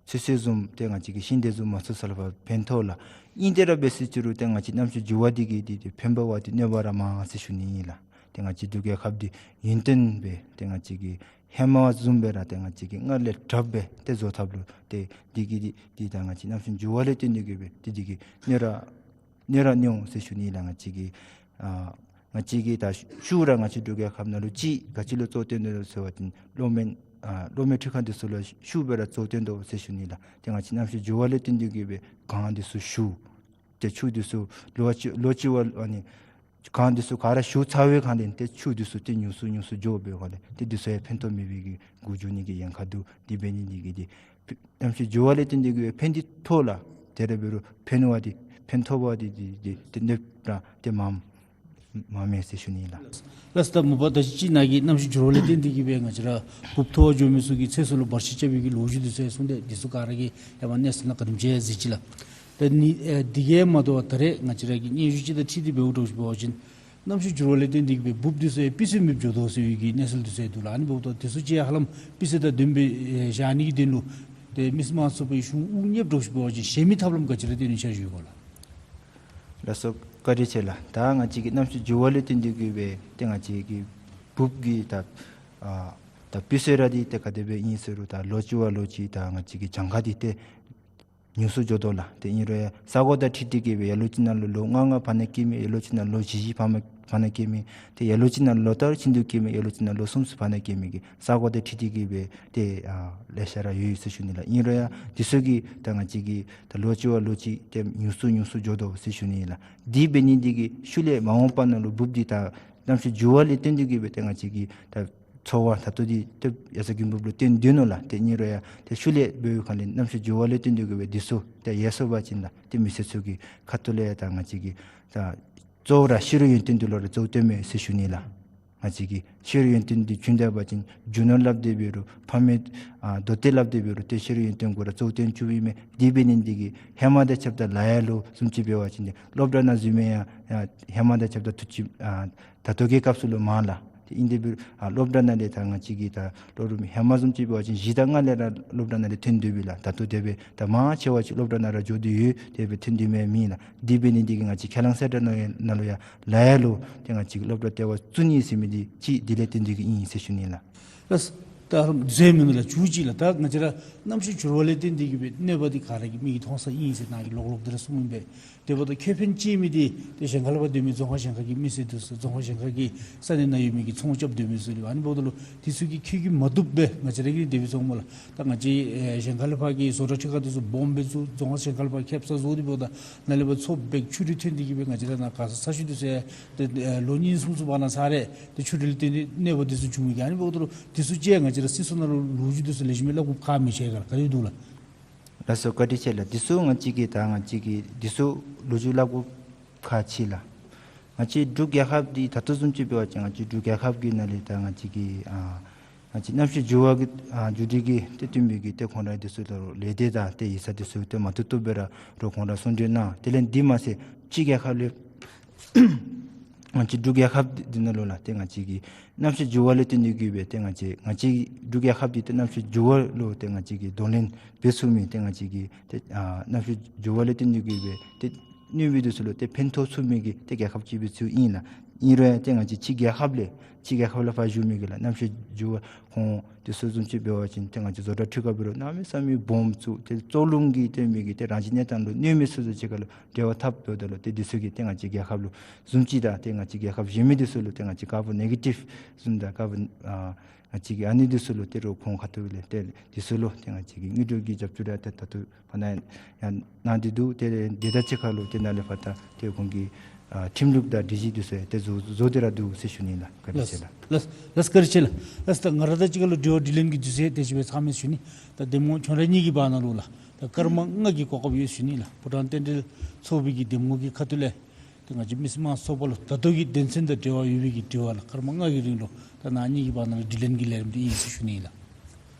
ཚོད་བསྲེ་བཟུམ་ཏེ་ང་བཅས་ཀྱི་ཤིང་འབྲས་བཟུམ་མ་ཚུགས་ས་ལས་ཕར་ཕན་ཐོགས་ལགས། ཨིན་ཏེ་ར་འབད་ཟེར་ཅི་རུང་ཏེ་ང་བཅས་གནམ་གཤིས་འགྱུར་བ་འདི་གིས་འདི་ཏེ་ཕན་པ་བ་འདི་གནོད་པ་ར་མང་ཟེར་ཞུ་ནི་ཨིན་ལགས། ཏེ་ང་བཅས་འབྲུག་རྒྱལ་ཁབ་འདི་ཡུན་བརྟན་སྦེ་ཏེ་ང་བཅས་ཀྱི་ཧེ་མ་བཟུམ་སྦེ་ར་ཏེ་ང་བཅས་ཀྱིས་སྔར་ལས་དྲགཔ་སྦེ་ཏེ་བཟོ་ཐབས་ལུ་ཏེ་འདི་གིས་འདི་འདི་ད་ང་བཅས་གནམ་གཤིས་འགྱུར་བ་ལས་བརྟེན་ཏེ་གིས་སྦེ་ཏེ་འདི་གིས་གནོད་ར་གནོད་ར་གནོད་འོང་ཟེར་ཞུ་ནི་ལགས། ང་བཅས་ཀྱི་ཨ་ང་བཅས་ཀྱི་ད་ཤུགས་ར་ང་བཅས་འབྲུག་རྒྱལ་ཁབ་ནང་ལུ་ཅིག་ག་ཅི་ལུ་གཙོ་བོ་བཏོན་དོ་ཟེར་བ་ཅིན་གློག་མེ་ཨ་གློག་མེ་འཕྲུལ་ཁང་འདི་ཚུ་ལུ་ཤུགས་སྦེ་ར་གཙོ་བོ་བཏོན་དོ་ཟེར་ཞུ་ནི་ལགས། ཏེ་ང་བཅས་གནམ་གཤིས་འགྱུར་བ་ལས་བརྟེན་ཏེ་གིས་སྦེ་གངས་འདི་ཚུ་ཞུ། ཏེ་ཆུ་འདི་ཚུ་ལོ་གཅིག་ལོ་གཅིག་བ་ཨ་ནི་གངས་འདི་ཚུ་ག་ར་ཞུ་ཚར་བའི་སྒང་ལས་ཏེ་ཆུ་འདི་ཚུ་ཏེ་ཉུང་སུ་ཉུང་སུ་འགྱོ་བའི་སྒང་ལས་ཏེ་འདི་ཚུ་ཡང་ཕན་ཐོགས་མེད་པའི་གི་འགོ་འཛུགས་ནི་གི་ཉེན་ཁ་འདུག། འདི་འབད་ནི་འདི་གིས་ཏེ་གནམ་གཤིས་འགྱུར་བ་ལས་བརྟེན་ཏེ་གིས་ཕན་འདི་ཐོགས་ལགས། ཏེ་ར་འབད་རུང་ཕན་པ་འདི་ཕན་ཐོགས་པ་འདི་འདི་འདི་ཏེ་གནོད་ར་ཏེ་མངམ་མངམ་མས་ཟེར་ཞུ་ནི་ལགས། ལགས་སོ། ད་མ་པ་ད་ཅི་ནཱ་གིས་གནམ་གཤིས་འགྱུར་བ་ལས་བརྟེན་ཏེ་གིས་སྦེ་ང་བཅས་ར་འབུབ་འཐོར་བར་འགྱོ་མི་ཚུ་གི་ཚེ་སྲོག་ལུ་བར་ཆད་རྐྱབ་པའི་གི་ལོ་རྒྱུས་འདི་ཚུ་ཡང་གསུངས་ཏེ་འདི་ཚུ་ག་ར་གི་ཡ་མ་གནས་ཚུལ་ནང་ག་དེམ་ཅིག་ཡང་གཟིགས་ཅི་ལགས། ད་ནི་ཨེ་འདི་གིས་མ་དོ་བར་ད་རེས་ང་བཅས་ར་གི་སྙན་ཞུ་ཅིག་དང་འཁྲིལ་ཏེ་འབདཝ་འདྲཝ་ཅིག་འབད་བ་ཅིན་གནམ་གཤིས་འགྱུར་བ་ལས་བརྟེན་ཏེ་གིས་སྦེ་འབུབ་འདི་ཚུ་ཡང་སྤུས་ཚད་མེདཔ་འགྱོ་དོ་ཟེར་བའི་གི་གནས་ཚུལ་འདི་ཚུ་ཡང་འདུག་ལགས། ཨ་ནི་འབདཝ་ད་འདི་ཚུ་ཅིག་ཡང་ཧ་ལམ་སྤུས་ཚད་དང་ལྡནམ་སྦེ་ཨེ་བཞག་ནི་གི་དོན་ལུ་ཏེ་མི་སེར་དམངས་གཙོའི་གཞུང་དབུ་བརྙེས་འདྲཝ་ཅིག་འབད་བ་ཅིན་གཞན་མི་ཐབས་ལམ་ག་ཅི་ར་སྟོན་ནིའི་འཆར་གཞི་ཡོད་ག་ལགས། ལགས་སོ། བཀའ་དྲིན་ཆེ་ལགས། ད་ང་བཅས་ཀྱིས་གནམ་གཤིས་འགྱུར་བ་ལས་བརྟེན་ཏེ་གིས་སྦེ་ཏེ་ང་བཅས་ཀྱི་འབུབ་ཀྱི་ད་ཨ་ད་སྤུས་ཚད་ར་འདི་ཏེ་ག་དེ་སྦེ་ཨིན་ཟེར་རུང་ད་ལོ་གཅིག་བ་ལོ་གཅིག་ད་ང་བཅས་ཀྱི་གྱངས་ཁ་འདི་ཏེ་ཉུང་སུ་འགྱོ་དོ་ལགས། ཏེ་ཨིན་རུང་ཡང་ས་གོ་དང་འཁྲིལ་ཏེ་གིས་སྦེ་ཡ་ལོ་གཅིག་ནང་ལུ་ལོ་ལྔ་ལྔ་ཕར་ནང་སྐྱེ་མི་ཡ་ལོ་གཅིག་ནང་ལོ་བཞི་བཞི་ཕར་མ་ཕར་ནང་སྐྱེ་མི་ཏེ་ཡ་ལོ་གཅིག་ནང་ལོ་ལྟར་ཤིན་ཏུ་སྐྱེ་མི་ཡ་ལོ་གཅིག་ནང་ལོ་གསུམ་གསུམ་ཕར་ནང་སྐྱེ་མི་གི་ས་གོ་དང་འཁྲིལ་ཏེ་གིས་སྦེ་ཏེ་ཨ་ལེ་ཤ་ར་ཡོད་ཟེར་ཞུ་ནི་ལགས། ཨིན་རུང་ཡང་འདི་ཚུ་གི་ད་ང་བཅས་ཀྱི་ད་ལོ་གཅིག་བ་ལོ་གཅིག་ཏེ་ཉུང་སུ་ཉུང་སུ་འགྱོ་དོ་ཟེར་ཞུ་ནི་ལགས། འདི་འབད་ནི་འདི་གིས་ཤུལ་ལས་མ་འོངས་པ་ནང་ལུ་འབུབ་འདི་ད་གནམ་གཤིས་འགྱུར་བ་ལས་བརྟེན་ཏེ་གིས་སྦེ་ཏེ་ང་བཅས་ཀྱི་ད་འཚོ་བ་ད་ལྟོ་འདི་ཏེ་ཡ་ས་རྒྱུན་འབུབ་ལུ་བརྟེན་དོ་ནུག་ལགས། ཏེ་ཨིན་རུང་ཡང་ཏེ་ཤུལ་ལས་འབད་བའི་སྒང་ལས་གནམ་གཤིས་འགྱུར་བ་ལས་བརྟེན་ཏེ་གིས་སྦེ་འདི་ཚུ་ཏེ་ཡལ་སོང་པ་ཅིན་ལགས་ཏེ་མི་སེར་ཚུ་གི་ཁ་ཐུག་ལས་ཡང་ད་ང་བཅས་ཀྱི་ད་གཙོ་བོ་ར་ཕྱི་རོལ་ཡུན་བརྟན་འདི་ལུ་ར་གཙོ་བོ་བཏོནམ་མས་ཟེར་ཞུ་ནི་ལགས། ང་བཅས་ཀྱི་ཤེས་རབ་ཡོན་ཏན་འདི་བྱིན་ད་པ་ཅིན་རྒྱུ་ནོར་སླབ་སྟེ་འབད་རུང་ཕ་མའི་ཨ་མདོ་སྡེ་སླབ་སྟེ་འབད་རུང་ཏེ་ཤེས་རབ་ཡོན་ཏན་གུ་ར་གཙོ་བོར་བཏོན་བཅུགཔ་ཨིན་མས། དེ་འབད་ནི་འདི་གིས་ཧེ་མ་དང་ཕྱདཔ་ད་ལ་ཡ་ལུ་བཟུམ་ཅིག་འབད་བ་ཅིན་ཏེ་སློབ་གྲྭ་ནང་འཛུལ་མི་ཡང་ཡང་ཧེ་མ་དང་ཕྱདཔ་ད་ཐུགས་ཅིག་ཨ་ད་ལྟོ་གི་སྐབས་སུ་ལུ་མང་ལགས། ཏེ་ཨིན་དེ་འབད་རུང་ཨ་སློབ་གྲྭ་ནང་ལས་ད་ང་བཅས་ཀྱི་ད་སློབ་རིམ་ཧེ་མ་བཟུམ་ཅིག་འབད་བ་ཅིན་བཞི་དང་ལྔ་ལས་ར་སློབ་གྲྭ་ནང་ལས་ཐོན་སྡོད་པས་ལགས། ད་ལྟོ་དེ་སྦེ་ད་མང་ཆེ་བ་ཅིག་སློབ་གྲྭ་ནང་ར་འགྱོ་སྟེ་ཡོད། དེ་སྦེ་ཐོན་སྡོད་མི་མེད་ལགས། དེ་འབད་ནི་འདི་གིས་ང་བཅས་ཁས་བླངས་གསལ་བསྒྲགས་ནང་ནང་ལུ་ཡང་ལ་ཡ་ལུ་ཏེ་ང་བཅས་ཀྱིས་སློབ་གྲྭ་ལྟེ་བ་བཙུགས་ནི་ཟེར་མི་འདི་ཅིག་དེ་ལས་བརྟེན་ཏེ་གིས་ཨིན་ཟེར་ཞུ་ནི་ལགས། ལགས། ད་ཧ་ལམ་ཟེར་མི་ལ་འཇུག་ཅིག་ལགས། ད་ང་བཅས་ར་རྣམ་ཤེས་འགྱུར་བ་ལས་བརྟེན་ཏེ་གིས་སྦེ་གནོད་པ་འདི་ག་ར་གིས་མིག་གིས་མཐོང་ས་ཨིན་ཟེར་ནཱ་གིས་ལོག་ལོག་འདི་ར་གསུངམ་ཨིན་པས། དེ་འབདཝ་ད་ཁེ་ཕན་སྐྱེད་མི་འདི་ཏེ་གཞན་ཁ་ལས་ཕར་སྡོད་མི་རྫོང་ཁག་གཞན་ཁ་གི་མི་སེར་འདི་ཚུ་རྫོང་ཁག་གཞན་ཁ་གི་ས་གནས་ནང་ཡོད་མི་གིས་ཚོང་རྐྱབ་སྡོད་མི་ཚུ་ལུ་ཨ་ནི་འབདཝ་ད་ལུ་འདི་ཚུ་གིས་ཁྱོད་ཀྱིས་མ་བཏུབ་པས། ང་བཅས་ར་གིས་དེ་སྦེ་ཚོང་མོ་ལགས། ད་ང་བཅས་ཨེ་གཞན་ཁ་ལས་ཕར་གྱི་བཟོ་གྲྭ་ཁྲི་ཁ་འདི་ཚུ་སྦོམ་སྦེ་བཙུགས། རྫོང་ཁག་གཞན་ཁ་ལས་ཕར་ཁེབ་ས་བཟོ་སྟེ་འབདཝ་ད་ནཱ་ལས་ཕར་མཚོ་འབད་ཆུ་རུད་ཐོན་ཏེ་གིས་སྦེ་ང་བཅས་ར་ནཱ་ག་ས་ས་ཆུ་འདི་ཚུ་ཡང་ཏེ་ཨེ་ལོ་གཉིས་གསུམ་ཚུ་བར་ན་ས་ར་ཏེ་ཆུ་རུད་ལས་བརྟེན་ཏེ་གནོད་པ་འདི་ཚུ་འབྱུང་མི་གི་ཨ་ནི་འབདཝ་ད་ལུ་འདི་ཚུ་ཅིག་ང་བཅས་ར་སྲིད་ཚོགས་ནང་ལུ་ལོ་རྒྱུས་འདི་ཚུ་ལེགས་ཤོམ་སྦེ་སླབ་དགོཔ་ཁག་མི་ཆེ་ག་ལགས། ག་དེ་སྦེ་འདུག་ལགས། ལགས་སོ། བཀའ་དྲིན་ཆེ་ལགས། འདི་ཚུ་ང་བཅས་ཀྱིས་ད་ང་བཅས་ཀྱིས་འདི་ཚུ་ལོ་རྒྱུས་སླབ་དགོཔ་ཁག་ཆེ་ལགས། ང་བཅས་འབྲུག་རྒྱལ་ཁབ་འདི་ད་ལྟོ་བཟུམ་ཅིག་འབད་བ་ཅིན་ང་བཅས་འབྲུག་རྒྱལ་ཁབ་ཀྱི་ནང་ལས་ད་ང་བཅས་ཀྱི་ཨ་ང་བཅས་གནམ་གཤིས་འགྱུར་བ་གི་ཨ་འགྱུར་འགྲོས་ཀྱི་ཏེ་བསྟུན་མི་གི་ཏེ་ཁོང་ར་འདི་ཚུ་ལུ་ལས་སྡེ་དང་ཏེ་ཡིག་ཚང་འདི་ཚུ་ཏེ་མ་བཏུབ་བཏུབ་སྦེ་ར་རོགས་ཁོང་ར་གསུང་གྲོས་གནང་། དེ་ལས་འདི་མ་ཚད་སྤྱིར་རྒྱལ་ཁབ་ལུ་ང་བཅས་འབྲུག་རྒྱལ་ཁབ་འདི་ནང་ལུ་ལགས་ཏེ་ང་བཅས་ཀྱི་གནམ་གཤིས་འགྱུར་བ་ལས་བརྟེན་ཏེ་གིས་སྦེ་ཏེ་ང་བཅས་ང་བཅས་འབྲུག་རྒྱལ་ཁབ་འདི་ཏེ་གནམ་གཤིས་འགྱུར་བ་ལུ་ཏེ་ང་བཅས་ཀྱིས་གདོང་ལེན་འབད་ཚུགས་མི་ཏེ་ང་བཅས་ཀྱི་ཏེ་ཨ་གནམ་གཤིས་འགྱུར་བ་ལས་བརྟེན་ཏེ་གིས་སྦེ་ཏེ་གནོད་མི་འདི་ཚུ་ལུ་ཏེ་ཕན་ཐོགས་ཚུགས་མི་གི་ཏེ་རྒྱལ་ཁབ་ཅིག་འབད་ཚུགས་ཨིན་ལགས། ཨིན་རུང་ཡང་ཏེ་ང་བཅས་སྤྱིར་རྒྱལ་ཁབ་ལས་སྤྱིར་རྒྱལ་ཁབ་ལས་ཕར་བཞུགས་མི་གི་ལགས་གནམ་གཤིས་འགྱུར་བ་ཁོང་འདི་ཚུ་བཟུམ་ཅིག་འབད་བ་ཅིན་ཏེ་ང་བཅས་བཟོ་གྲྭ་ཁྲི་ཁ་འབད་རུང་གནམ་མེད་ས་མེད་སྦོམ་བཙུགས། ཏེ་ལྕོག་རླུང་གིས་ཏེ་མི་གི་ཏེ་རང་བཞིན་གནས་སྟངས་ལུ་གནོད་མི་ཚུ་ཚུ་ཅིག་ཁར་ལུ་འབྲེལ་བ་འཐབ་འབདཝ་ད་ལུ་ཏེ་འདི་ཚུ་གིས་ཏེ་ང་བཅས་རྒྱལ་ཁབ་ལུ་བཟུམ་ཅིག་དང་ཏེ་ང་བཅས་རྒྱལ་ཁབ་གཞན་མི་འདི་ཚུ་ལུ་ཏེ་ང་བཅས་ཀར་བོ་ནེ་གེ་ཊིབ་བཟུམ་དང་ཀར་བོ་ཨ་ང་བཅས་ཀྱི་ཨ་ནི་འདི་ཚུ་ལུ་ཏེ་རོགས་ཁོང་ཁ་ཐུག་ལས་ཏེ་འདི་ཚུ་ལུ་ཏེ་ང་བཅས་ཀྱིས་དངུལ་འབྲེལ་གྱི་རྒྱབ་སྐྱོར་ར་ཏེ་ད་ལྟོ་ཕར་ནཱ་ཡང་གནང་སྟེ་འདུག། ཏེ་དེ་དང་གཅིག་ཁར་ལུ་ཏེ་ནཱ་ལས་ཕར་ད་ཏེ་ཁོང་གི་ཨ་ཁྲིམས་ལུགས་དང་སྒྲིག་གཞི་འདི་ཚུ་ཡང་ཏེ་བཟོ་བཟོ་སྟེ་ར་འདུག་ཟེར་ཞུ་ནི་ལགས། བཀའ་དྲིན་ཆེ་ལགས། ལགས་ལགས་བཀའ་དྲིན་ཆེ་ལགས། ལགས་ད་ང་ར་དང་གཅིག་ཁར་ལུ་དྲི་བ་དྲིས་ལན་གྱི་དུས་ཚོད་དེ་ཅིག་སྦེ་ཚང་མས་ཞུ་ནི། ད་འདེམས་ངོ་ཁྱོད་ར་གཉིས་ཀྱི་བར་ན་ལུ་ལགས་ད་སྐར་མ་ལྔ་གི་གོ་སྐབས་ཡོད་ཞུ་ནི་ལགས། ཕོ་བྲང་རྟེན་འབྲེལ་ཚོགས་པའི་གི་འདེམས་ངོ་གི་ཁ་ཐུག་ལས་ཏེ་ང་བཅས་མི་སེར་དམངས་ཚོགས་པ་ལུ་ད་ལྟོ་གི་དོན་ཚན་དང་འབྲེལ་བ་ཡོད་པའི་གི་དྲི་བ་ལགས། སྐར་མ་ལྔ་གི་རིང་ལུ་ད་ནཱ་གཉིས་ཀྱི་བར་ན་ལུ་དྲིས་ལན་གྱི་ལས་རིམ་འདི་ཨིན་ཟེར་ཞུ་ནི་ལགས།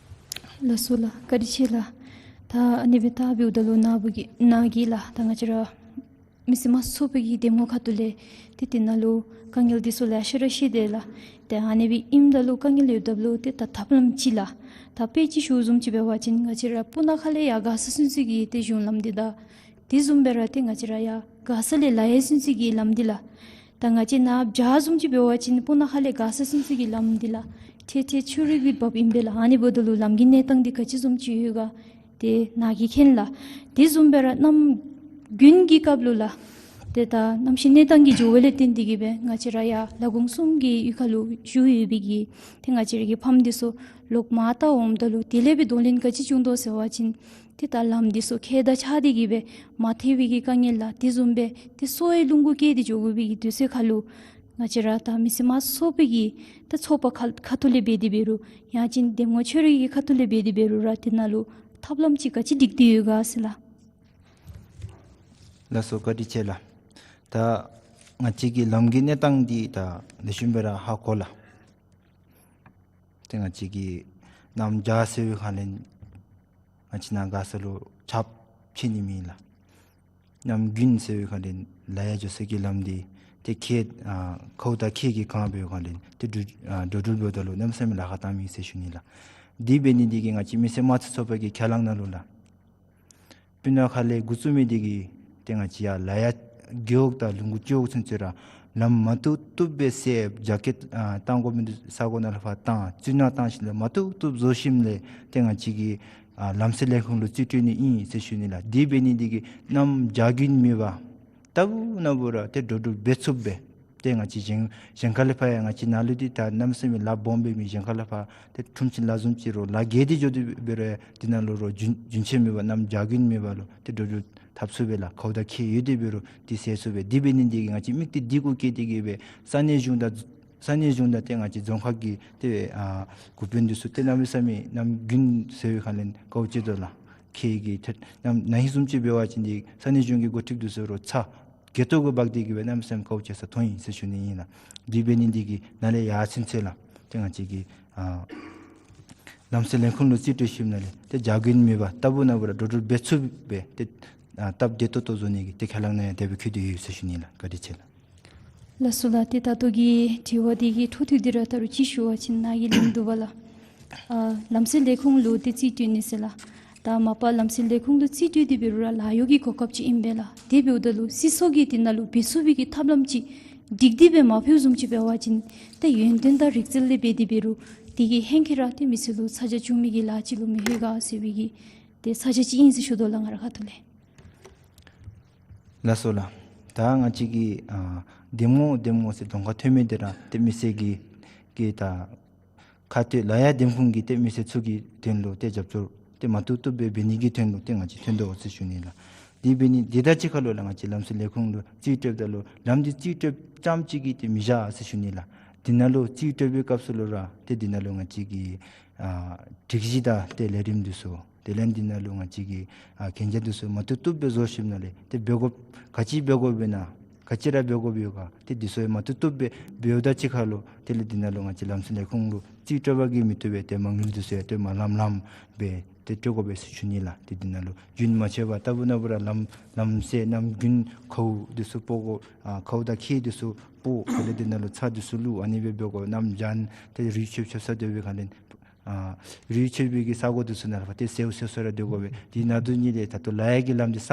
ལགས་སོ་ལགས། བཀའ་དྲིན་ཆེ་ལགས། ད་ཨ་ནི་སྦེ་ད་འབདཝ་ད་ལུ་ནཱ་བུ་གི་ནཱ་གིས་ལགས་ད་ང་བཅས་ར་མི་སེར་དམངས་ཚོགས་པའི་གི་འདེམས་ངོ་ཁ་ཐུག་ལས་ཏེ་དེ་ནང་ལུ་དཀའ་ངལ་འདི་ཚུ་ལེ་ཤ་ར་བཤད་དེས་ལགས། ཏེ་ཨ་ནི་སྦེ་ཨིནམ་ད་ལུ་དཀའ་ངལ་ཡོདཔ་ད་ལུ་ཏེ་ད་ཐབས་ལམ་ཅིག་ལགས། ད་དཔེ་ཅིག་ཞུ་བཟུམ་ཅིག་འབད་བ་ཅིན་ང་བཅས་ར་སྤུ་ན་ཁ་ལས་ཡར་མགར་ས་ཚུན་ཚོད་ཀྱི་ཏེ་གཞུང་ལམ་འདི་དང་དེ་བཟུམ་སྦེ་ར་ཏེ་ང་བཅས་ར་ཡར་མགར་ས་ལས་ལ་ཡ་ཚུན་ཚོད་ཀྱི་ལམ་འདི་ལགས། ད་ང་བཅས་ནཱ་བྱཱར་བཟུམ་ཅིག་འབད་བ་ཅིན་སྤུ་ན་ཁ་ལས་མགར་ས་ཚུན་ཚོད་ཀྱི་ལམ་འདི་ལགས་ཐེ་ཐེ་ཆུ་རུད་ཀྱིས་འབགཔ་ཨིན་པས་ལགས། ཨ་ནི་འབདཝ་ད་ལུ་ལམ་གྱི་གནས་སྟངས་འདི་ག་ཅི་བཟུམ་ཅིག་ཡོད་ག་ཏེ་ནཱ་གིས་མཁྱེན་ལགས། དེ་བཟུམ་སྦེ་ར་གནམ་དགུན་གྱི་སྐབས་ལུ་ལགས་ཏེ་ད་གནམ་གཤིས་གནས་སྟངས་ཀྱི་འགྱུར་བ་ལས་བརྟེན་ཏེ་གིས་སྦེ་ང་བཅས་ར་ཡར་ལ་དགོན་གསུམ་གྱི་གཡུས་ཁ་ལུ་བཞུགས་ཡོད་པའི་གི་ཏེ་ང་བཅས་ར་གི་ཕམ་འདི་ཚུ་ལོག་མར་བལྟ་འོངམ་ད་ལུ་དེ་ལས་སྦེ་གདོང་ལེན་ག་ཅི་བྱུང་དོ་ཟེར་བ་ཅིན་ཏེ་ད་ལམ་འདི་ཚུ་ཁྱེག་དང་ཆག་སྟེ་གིས་སྦེ་མ་ཐལ་བའི་གི་དཀའ་ངལ་ལགས། དེ་བཟུམ་སྦེ་ཏེ་སོ་ཡང་རླུང་གུ་སྐྱེས་ཏེ་འགྱོ་དགོ་པའི་གི་དུས་ཚོད་ཁ་ལུ་ང་བཅས་ར་ད་མི་སེར་དམངས་ཚོགས་པའི་གི་ད་ཚོགས་པ་ཁ་ཁ་ཐུག་ལས་འབད་དེ་འབད་རུང་ཡང་ཅིན་འདེམས་ངོ་ཁྱོད་རའི་གི་ཁ་ཐུག་ལས་འབད་དེ་འབད་རུང་ར་དེ་ནང་ལུ་ཐབས་ལམ་ཅིག་ག་ཅི་སྒྲིག་སྟེ་ཡོད་ག་ཟེར་ལགས། ལགས་སོ་བཀའ་དྲིན་ཆེ་ལགས། ད་ང་བཅས་ཀྱི་ལམ་གྱི་གནས་སྟངས་འདི་ད་ལེགས་ཤོམ་སྦེ་ར་ཧ་གོ་ལགས། ཏེ་ང་བཅས་ཀྱི་གནམ་བྱཱར་ཟེར་བའི་ཁ་ལས་ང་བཅས་ནཱ་མགར་ས་ལུ་ཆརཔ་ཆེ་ནི་མེད་ལགས། གནམ་དགུན་ཟེར་བའི་ཁ་ལས་ལ་ཡ་འགྱོ་ས་གི་ལམ་འདི་ཏེ་ཁྱེག་ཨ་ཁཝ་དང་ཁྱེག་གིས་གང་བའི་ཁ་ལས་ཏེ་འགྲོ་ཨ་འགྲོ་འགྲུལ་འབདཝ་ད་ལུ་གནམ་མེད་ས་མེད་ལཱ་ཁག་བཏང་མི་ཟེར་ཞུ་ནི་ལགས། དེ་འབད་ནི་འདི་གིས་ང་བཅས་མི་སེར་དམངས་གཙོའི་ཚོགས་པ་གི་ཁས་བླངས་ནང་ལུ་ལགས། སྤུ་ན་ཁ་ལས་འགོ་བཙུགས་མི་འདི་གིས་ཏེ་ང་བཅས་ཡར་ལ་ཡ་རྒེད་འོག་དང་ལུང་ཁུག་སྤྱི་འོག་ཚུན་ཚོད་ར་ལམ་མ་བཏུབ་བཏུབ་སྦེ་སེལ། རྒྱ་སྐྱེད་ཨ་བཏང་དགོ་མི་འདི་ས་གོ་ནང་ལས་ཕར་བཏང་། རྩི་ནག་བཏང་ཞིནམ་ལས་མ་བཏུབ་བཏུབ་བཟོ་ཞིནམ་ལས་ཏེ་ང་བཅས་ཀྱིས་ཨ་ལམ་སེལ་ལས་ཁུངས་ལུ་རྩིས་སྤྲོད་ནི་ཨིན་ཟེར་ཞུ་ནི་ལགས། དེ་འབད་ནི་འདི་གིས་གནམ་བྱཱར་དགུན་མེད་པར་ལྟ་བུ་ན་བུ་ར་ཏེ་འགྲོ་འགྲུལ་འབད་ཚུགསཔ་སྦེ་ཏེ་ང་བཅས་གཞན་གཞན་ཁ་ལས་ཕར་ཡང་ང་བཅས་ནཱ་ལུ་འདི་ད་གནམ་མེད་ས་མེད་ལཱ་སྦོམ་སྦེ་མི་གཞན་ཁ་ལས་ཕར་ཏེ་ཁྲོམ་ཆེན་ལཱ་བཟུམ་ཅིག་རོགས་ལཱ་རྒྱས་ཏེ་འགྱོ་སྟེ་འབད་རུང་འདི་ནང་ལུ་རོགས་རྒྱུན་རྒྱུན་ཆད་མེད་པར་གནམ་བྱཱར་དགུན་མེད་པར་ལུ་ཏེ་འགྲོ་འགྲུལ་འཐབ་ཚུགས་པས་ལགས། ཁཝ་དང་ཁྱེག་ཡོད་དེ་འབད་རུང་ཏེ་སེལ་ཚུགས་པས། དེ་འབད་ནི་འདི་གིས་ང་བཅས་དམིགས་གཏད་འདི་གུ་བསྐྱེད་དེ་གིས་སྦེ་ས་གནས་གཞུང་དང་ས་གནས་གཞུང་དང་ཏེ་ང་བཅས་རྫོང་ཁག་གི་ཏེ་ཨ་འགོ་དཔོན་འདི་ཚུ་ཏེ་གནམ་མེད་ས་མེད་གནམ་དགུན་ཟེར་བའི་ཁ་ལས་དཀའཝ་སྤྱད་དོ་ལགས། ཁྱེག་གི་ཏེ་གནམ་ན་ཧིང་བཟུམ་ཅིག་འབད་བ་ཅིན་འདི་ས་གནས་གཞུང་གི་འགོ་ཁྲིདཔ་འདི་ཚུ་རོགས་ཚ་ གྱལ་ཏོ་གུ་འབག་སྟེ་གི་སྦེ་གནམ་མེད་ས་མེད་དཀའཝ་སྤྱད་ས་ཐོན་ཡི་ཟེར་ཞུ་ནི་ཨིན་ལགས། དེ་འབད་ནི་འདི་གིས་ནཱ་ལས་ཡར་ཚུན་ཚོད་ལགས་ཏེ་ང་བཅས་ཀྱིས་ཨ་ལམ་སེལ་ལས་ཁུངས་ལུ་རྩིས་སྤྲོད་ཞིནམ་ལས་ཏེ་བྱ་རྒོད་མེད་པར་རྟག་བུ་ནམ་བུ་ར་འགྲོ་འགྲུལ་འབད་ཚུགསཔ་སྦེ་ཏེ་ཨ་སྟབས་བདེ་ཏོག་ཏོ་བཟོ་ནི་གི་ཏེ་ཁས་བླངས་ནང་ཡང་དེ་སྦེ་འཁོད་དེ་ཡོད་ཟེར་ཞུ་ནི་ལགས། བཀའ་དྲིན་ཆེ་ལགས། ལགས་སོ་ལགས། ཏེ་ད་ལྟོ་གི་དྲི་བ་འདི་གི་འཕྲོ་མཐུད་དེ་ར་ད་རུང་ཅིག་ཞུ་བ་ཅིན་ནཱ་གིས་གླེང་དོ་བ་ལགས། ཨ་ལམ་སེལ་ལས་ཁུངས་ལུ་ཏེ་རྩིས་སྤྲོད་ནི་ཟེར་ལགས། ད་མ་པ་ལམ་སེལ་ལས་ཁུངས་ལུ་རྩིས་སྤྲོད་དེ་འབད་རུང་ར་ལཱ་གཡོག་གི་གོ་སྐབས་ཅིག་ཨིན་པས་ལགས། དེ་འབདཝ་ད་ལུ་སྲིད་ཚོགས་ཀྱིས་དེ་ནང་ལུ་འབད་ཚུགས་པའི་གི་ཐབས་ལམ་ཅིག་སྒྲིག་སྟེ་སྦེ་མ་ཕུལཝ་བཟུམ་ཅིག་འབད་བ་ཅིན་ཏེ་ཡོན་ཏན་དང་རིག་རྩལ་ལས་འབད་དེ་འབད་རུང་དེ་གིས་ཧེང་སྐལ་ར་ཏེ་མི་སེར་ལུ་ཚ་གྱང་བྱུང་མི་གི་ལཱ་ཅིག་ལུ་མི་ལྷོད་ག་ཟེར་བའི་གི་ཏེ་ཚ་གྱང་ཅིག་ཨིན་ཟེར་ཞུ་དོ་ལགས། ང་རའི་ཁ་ཐུག་ལས། ལགས་སོ་ལགས། ད་ང་བཅས་ཀྱིས་ཨ་འདེམས་ངོ་འདེམས་ངོ་ཟེར་གདོང་ཁར་ཐོན་མི་འདི་ར་ཏེ་མི་སེར་གྱི་གི་ད་ཁ་ཐུག་ལས་ཡར་འདེམས་ཁུངས་ཀྱི་ཏེ་མི་སེར་ཚུ་གི་དོན་ལུ་ཏེ་རྒྱབ་སྐྱོར་ཏེ་མ་བཏུབ་བཏུབ་སྦེ་འབད་ནི་གི་དོན་ལུ་ཏེ་ང་བཅས་ཐོན་དོ་ཟེར་ཞུ་ནི་ལགས། དེ་འབད་ནི་དེ་དང་གཅིག་ཁར་ལུ་ལགས་ང་བཅས་ལམ་སེལ་ལས་ཁུངས་ལུ་རྩིས་སྤྲོདཔ་ད་ལུ་ལམ་འདི་རྩིས་སྤྲོདཔ་ཙམ་ཅིག་གིས་ཏེ་མི་བཞག་ཟེར་ཞུ་ནི་ལགས། དེ་ནང་ལུ་རྩིས་སྤྲོད་པའི་སྐབས་སུ་ལུ་ར་ཏེ་དེ་ནང་ལུ་ང་བཅས་ཀྱི་ཨ་སྒྲིག་གཞི་དང་ཏེ་ལས་རིམ་འདི་ཚུ་དེ་ལས་འདི་ནང་ལུ་ང་བཅས་ཀྱི་ཨ་གན་རྒྱ་འདི་ཚུ་མ་བཏུབ་བཏུབ་སྦེ་བཟོ་ཞིནམ་ལས་ཏེ་འབད་དགོཔ་ག་ཅི་འབད་དགོཔ་ཨིན་ན་ག་ཅི་ར་འབད་དགོཔ་ཡོད་ག་ཏེ་འདི་ཚུ་ཡང་མ་བཏུབ་བཏུབ་སྦེ་འབདཝ་དང་གཅིག་ཁར་ལུ་དེ་ལས་འདི་ནང་ལུ་ང་བཅས་ལམ་སེལ་ལས་ཁུངས་ལུ་རྩིས་སྤྲོད་པ་གིས་མི་བཏུབ་པའི་ཏེ་མ་དངུལ་འདི་ཚུ་ཡང་ཏེ་མ་ལམ་ལམ་སྦེ་ཏེ་སྤྲོད་དགོ་པས་ཟེར་ཞུ་ནི་ལགས། ཏེ་འདི་ནང་ལུ་རྒྱུན་མ་ཆད་པར་རྟག་བུ་ནམ་བུ་ར་ལམ་ལམ་སེལ་ནམ་རྒྱུན་ཁཝ་འདི་ཚུ་སྤོ་དགོ། ཨ་ཁཝ་དང་ཁྱེགས་འདི་ཚུ་སྤོ། དེ་ལས་འདི་ནང་ལུ་ཚྭ་འདི་ཚུ་བླུག། ཨ་ནི་སྦེ་འབད་དགོ། ནམ་གཞན་ཏེ་རུད་ཆོད་ཆོད་ས་སྡོད་པའི་ཁར་ལས་ཨ་རུད་ཆོད་པའི་གི་ས་གོ་འདི་ཚུ་ནང་ལུ་ཏེ་སེརཝ་སེརཝ་སེརཝ་ར་སྡོད་དགོ་པས། དེ་ནང་དུ་ནི་ཏེ་ད་ལྟོ་ལ་ཡ་གི་ལམ་འདི་ས་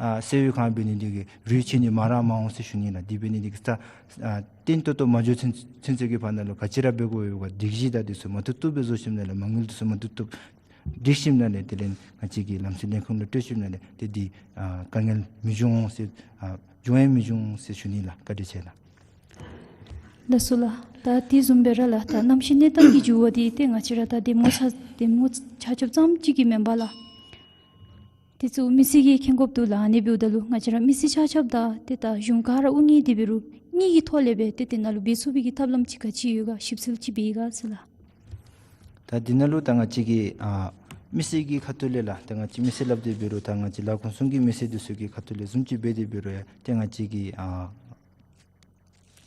ཨ་སེརཝ་ཁང་འབད་ནི་འདི་གིས་རུད་ཆོད་ནི་མ་ར་མ་འོང་ཟེར་ཞུ་ནི་ལགས། དེ་འབད་ནི་འདི་གིས་ས་ཨ་བརྟན་ཏོག་ཏོ་མ་འགྱོ་ཚུན་ཚོད་ཀྱི་བར་ན་ལུ་ག་ཅི་ར་འབད་དགོ་ཡོད་ག་སྒྲིག་གཞི་དང་འདི་ཚུ་མ་བཏུབ་བཏུབ་སྦེ་བཟོ་ཞིནམ་ལས་མ་དངུལ་འདི་ཚུ་མ་བཏུབ་བཏུབ་སྒྲིག་ཞིནམ་ལས་དེ་ལས་ང་བཅས་ཀྱི་ལམ་སེལ་ལས་ཁུངས་ལུ་སྤྲོད་ཞིནམ་ལས་ཏེ་འདི་ཨ་དཀའ་ངལ་མི་འབྱུང་ཟེར་ཨ་འབྱུང་ཡང་མི་འབྱུང་ཟེར་ཞུ་ནི་ལགས། བཀའ་དྲིན་ཆེ་ལགས། ལགས་སོ་ལགས། ད་དེ་བཟུམ་སྦེ་ར་ལགས་ད་གནམ་གཤིས་གནས་སྟངས་ཀྱི་འགྱུར་བ་འདི་ཏེ་ང་བཅས་ར་ད་འདེམས་ངོ་ཆ་འདེམས་ངོ་ཆ་ཁྱབ་ཙམ་ཅིག་གིས་མེན་པ་ལགས། དེ་ཚུ་མི་སེར་གྱིས་མཁྱེན་དགོཔ་འདུག་ལགས། ཨ་ནི་འབདཝ་ད་ལུ་ང་བཅས་ར་མི་སེར་ཆ་ཁྱབ་དང་ཏེ་ད་གཞུང་ག་ར་དབུ་བརྙེས་ཏེ་འབད་རུང་གཉིས་ཀྱི་ཐོག་ལས་སྦེ་ཏེ་དེ་ནང་ལུ་འབད་ཚུགས་པའི་གི་ཐབས་ལམ་ཅིག་ག་ཅི་ཡོད་ག་ཞིབ་འཚོལ་ཅིག་འབད་ཡི་ག་ཟེར་ལགས། ད་འདི་ནང་ལུ་ད་ང་བཅས་ཀྱི་ཨ་མི་སེར་གྱི་ཁ་ཐུག་ལས་ལགས་ད་ང་བཅས་མི་སེར་སླབ་སྟེ་འབད་རུང་ད་ང་བཅས་ལ་ཁོང་གསུམ་གྱི་མི་སེར་འདི་ཚུ་གི་ཁ་ཐུག་ལས་བཟུམ་ཅིག་འབད་དེ་འབད་རུང་ཡང་ཏེ་ང་བཅས་ཀྱི་ཨ་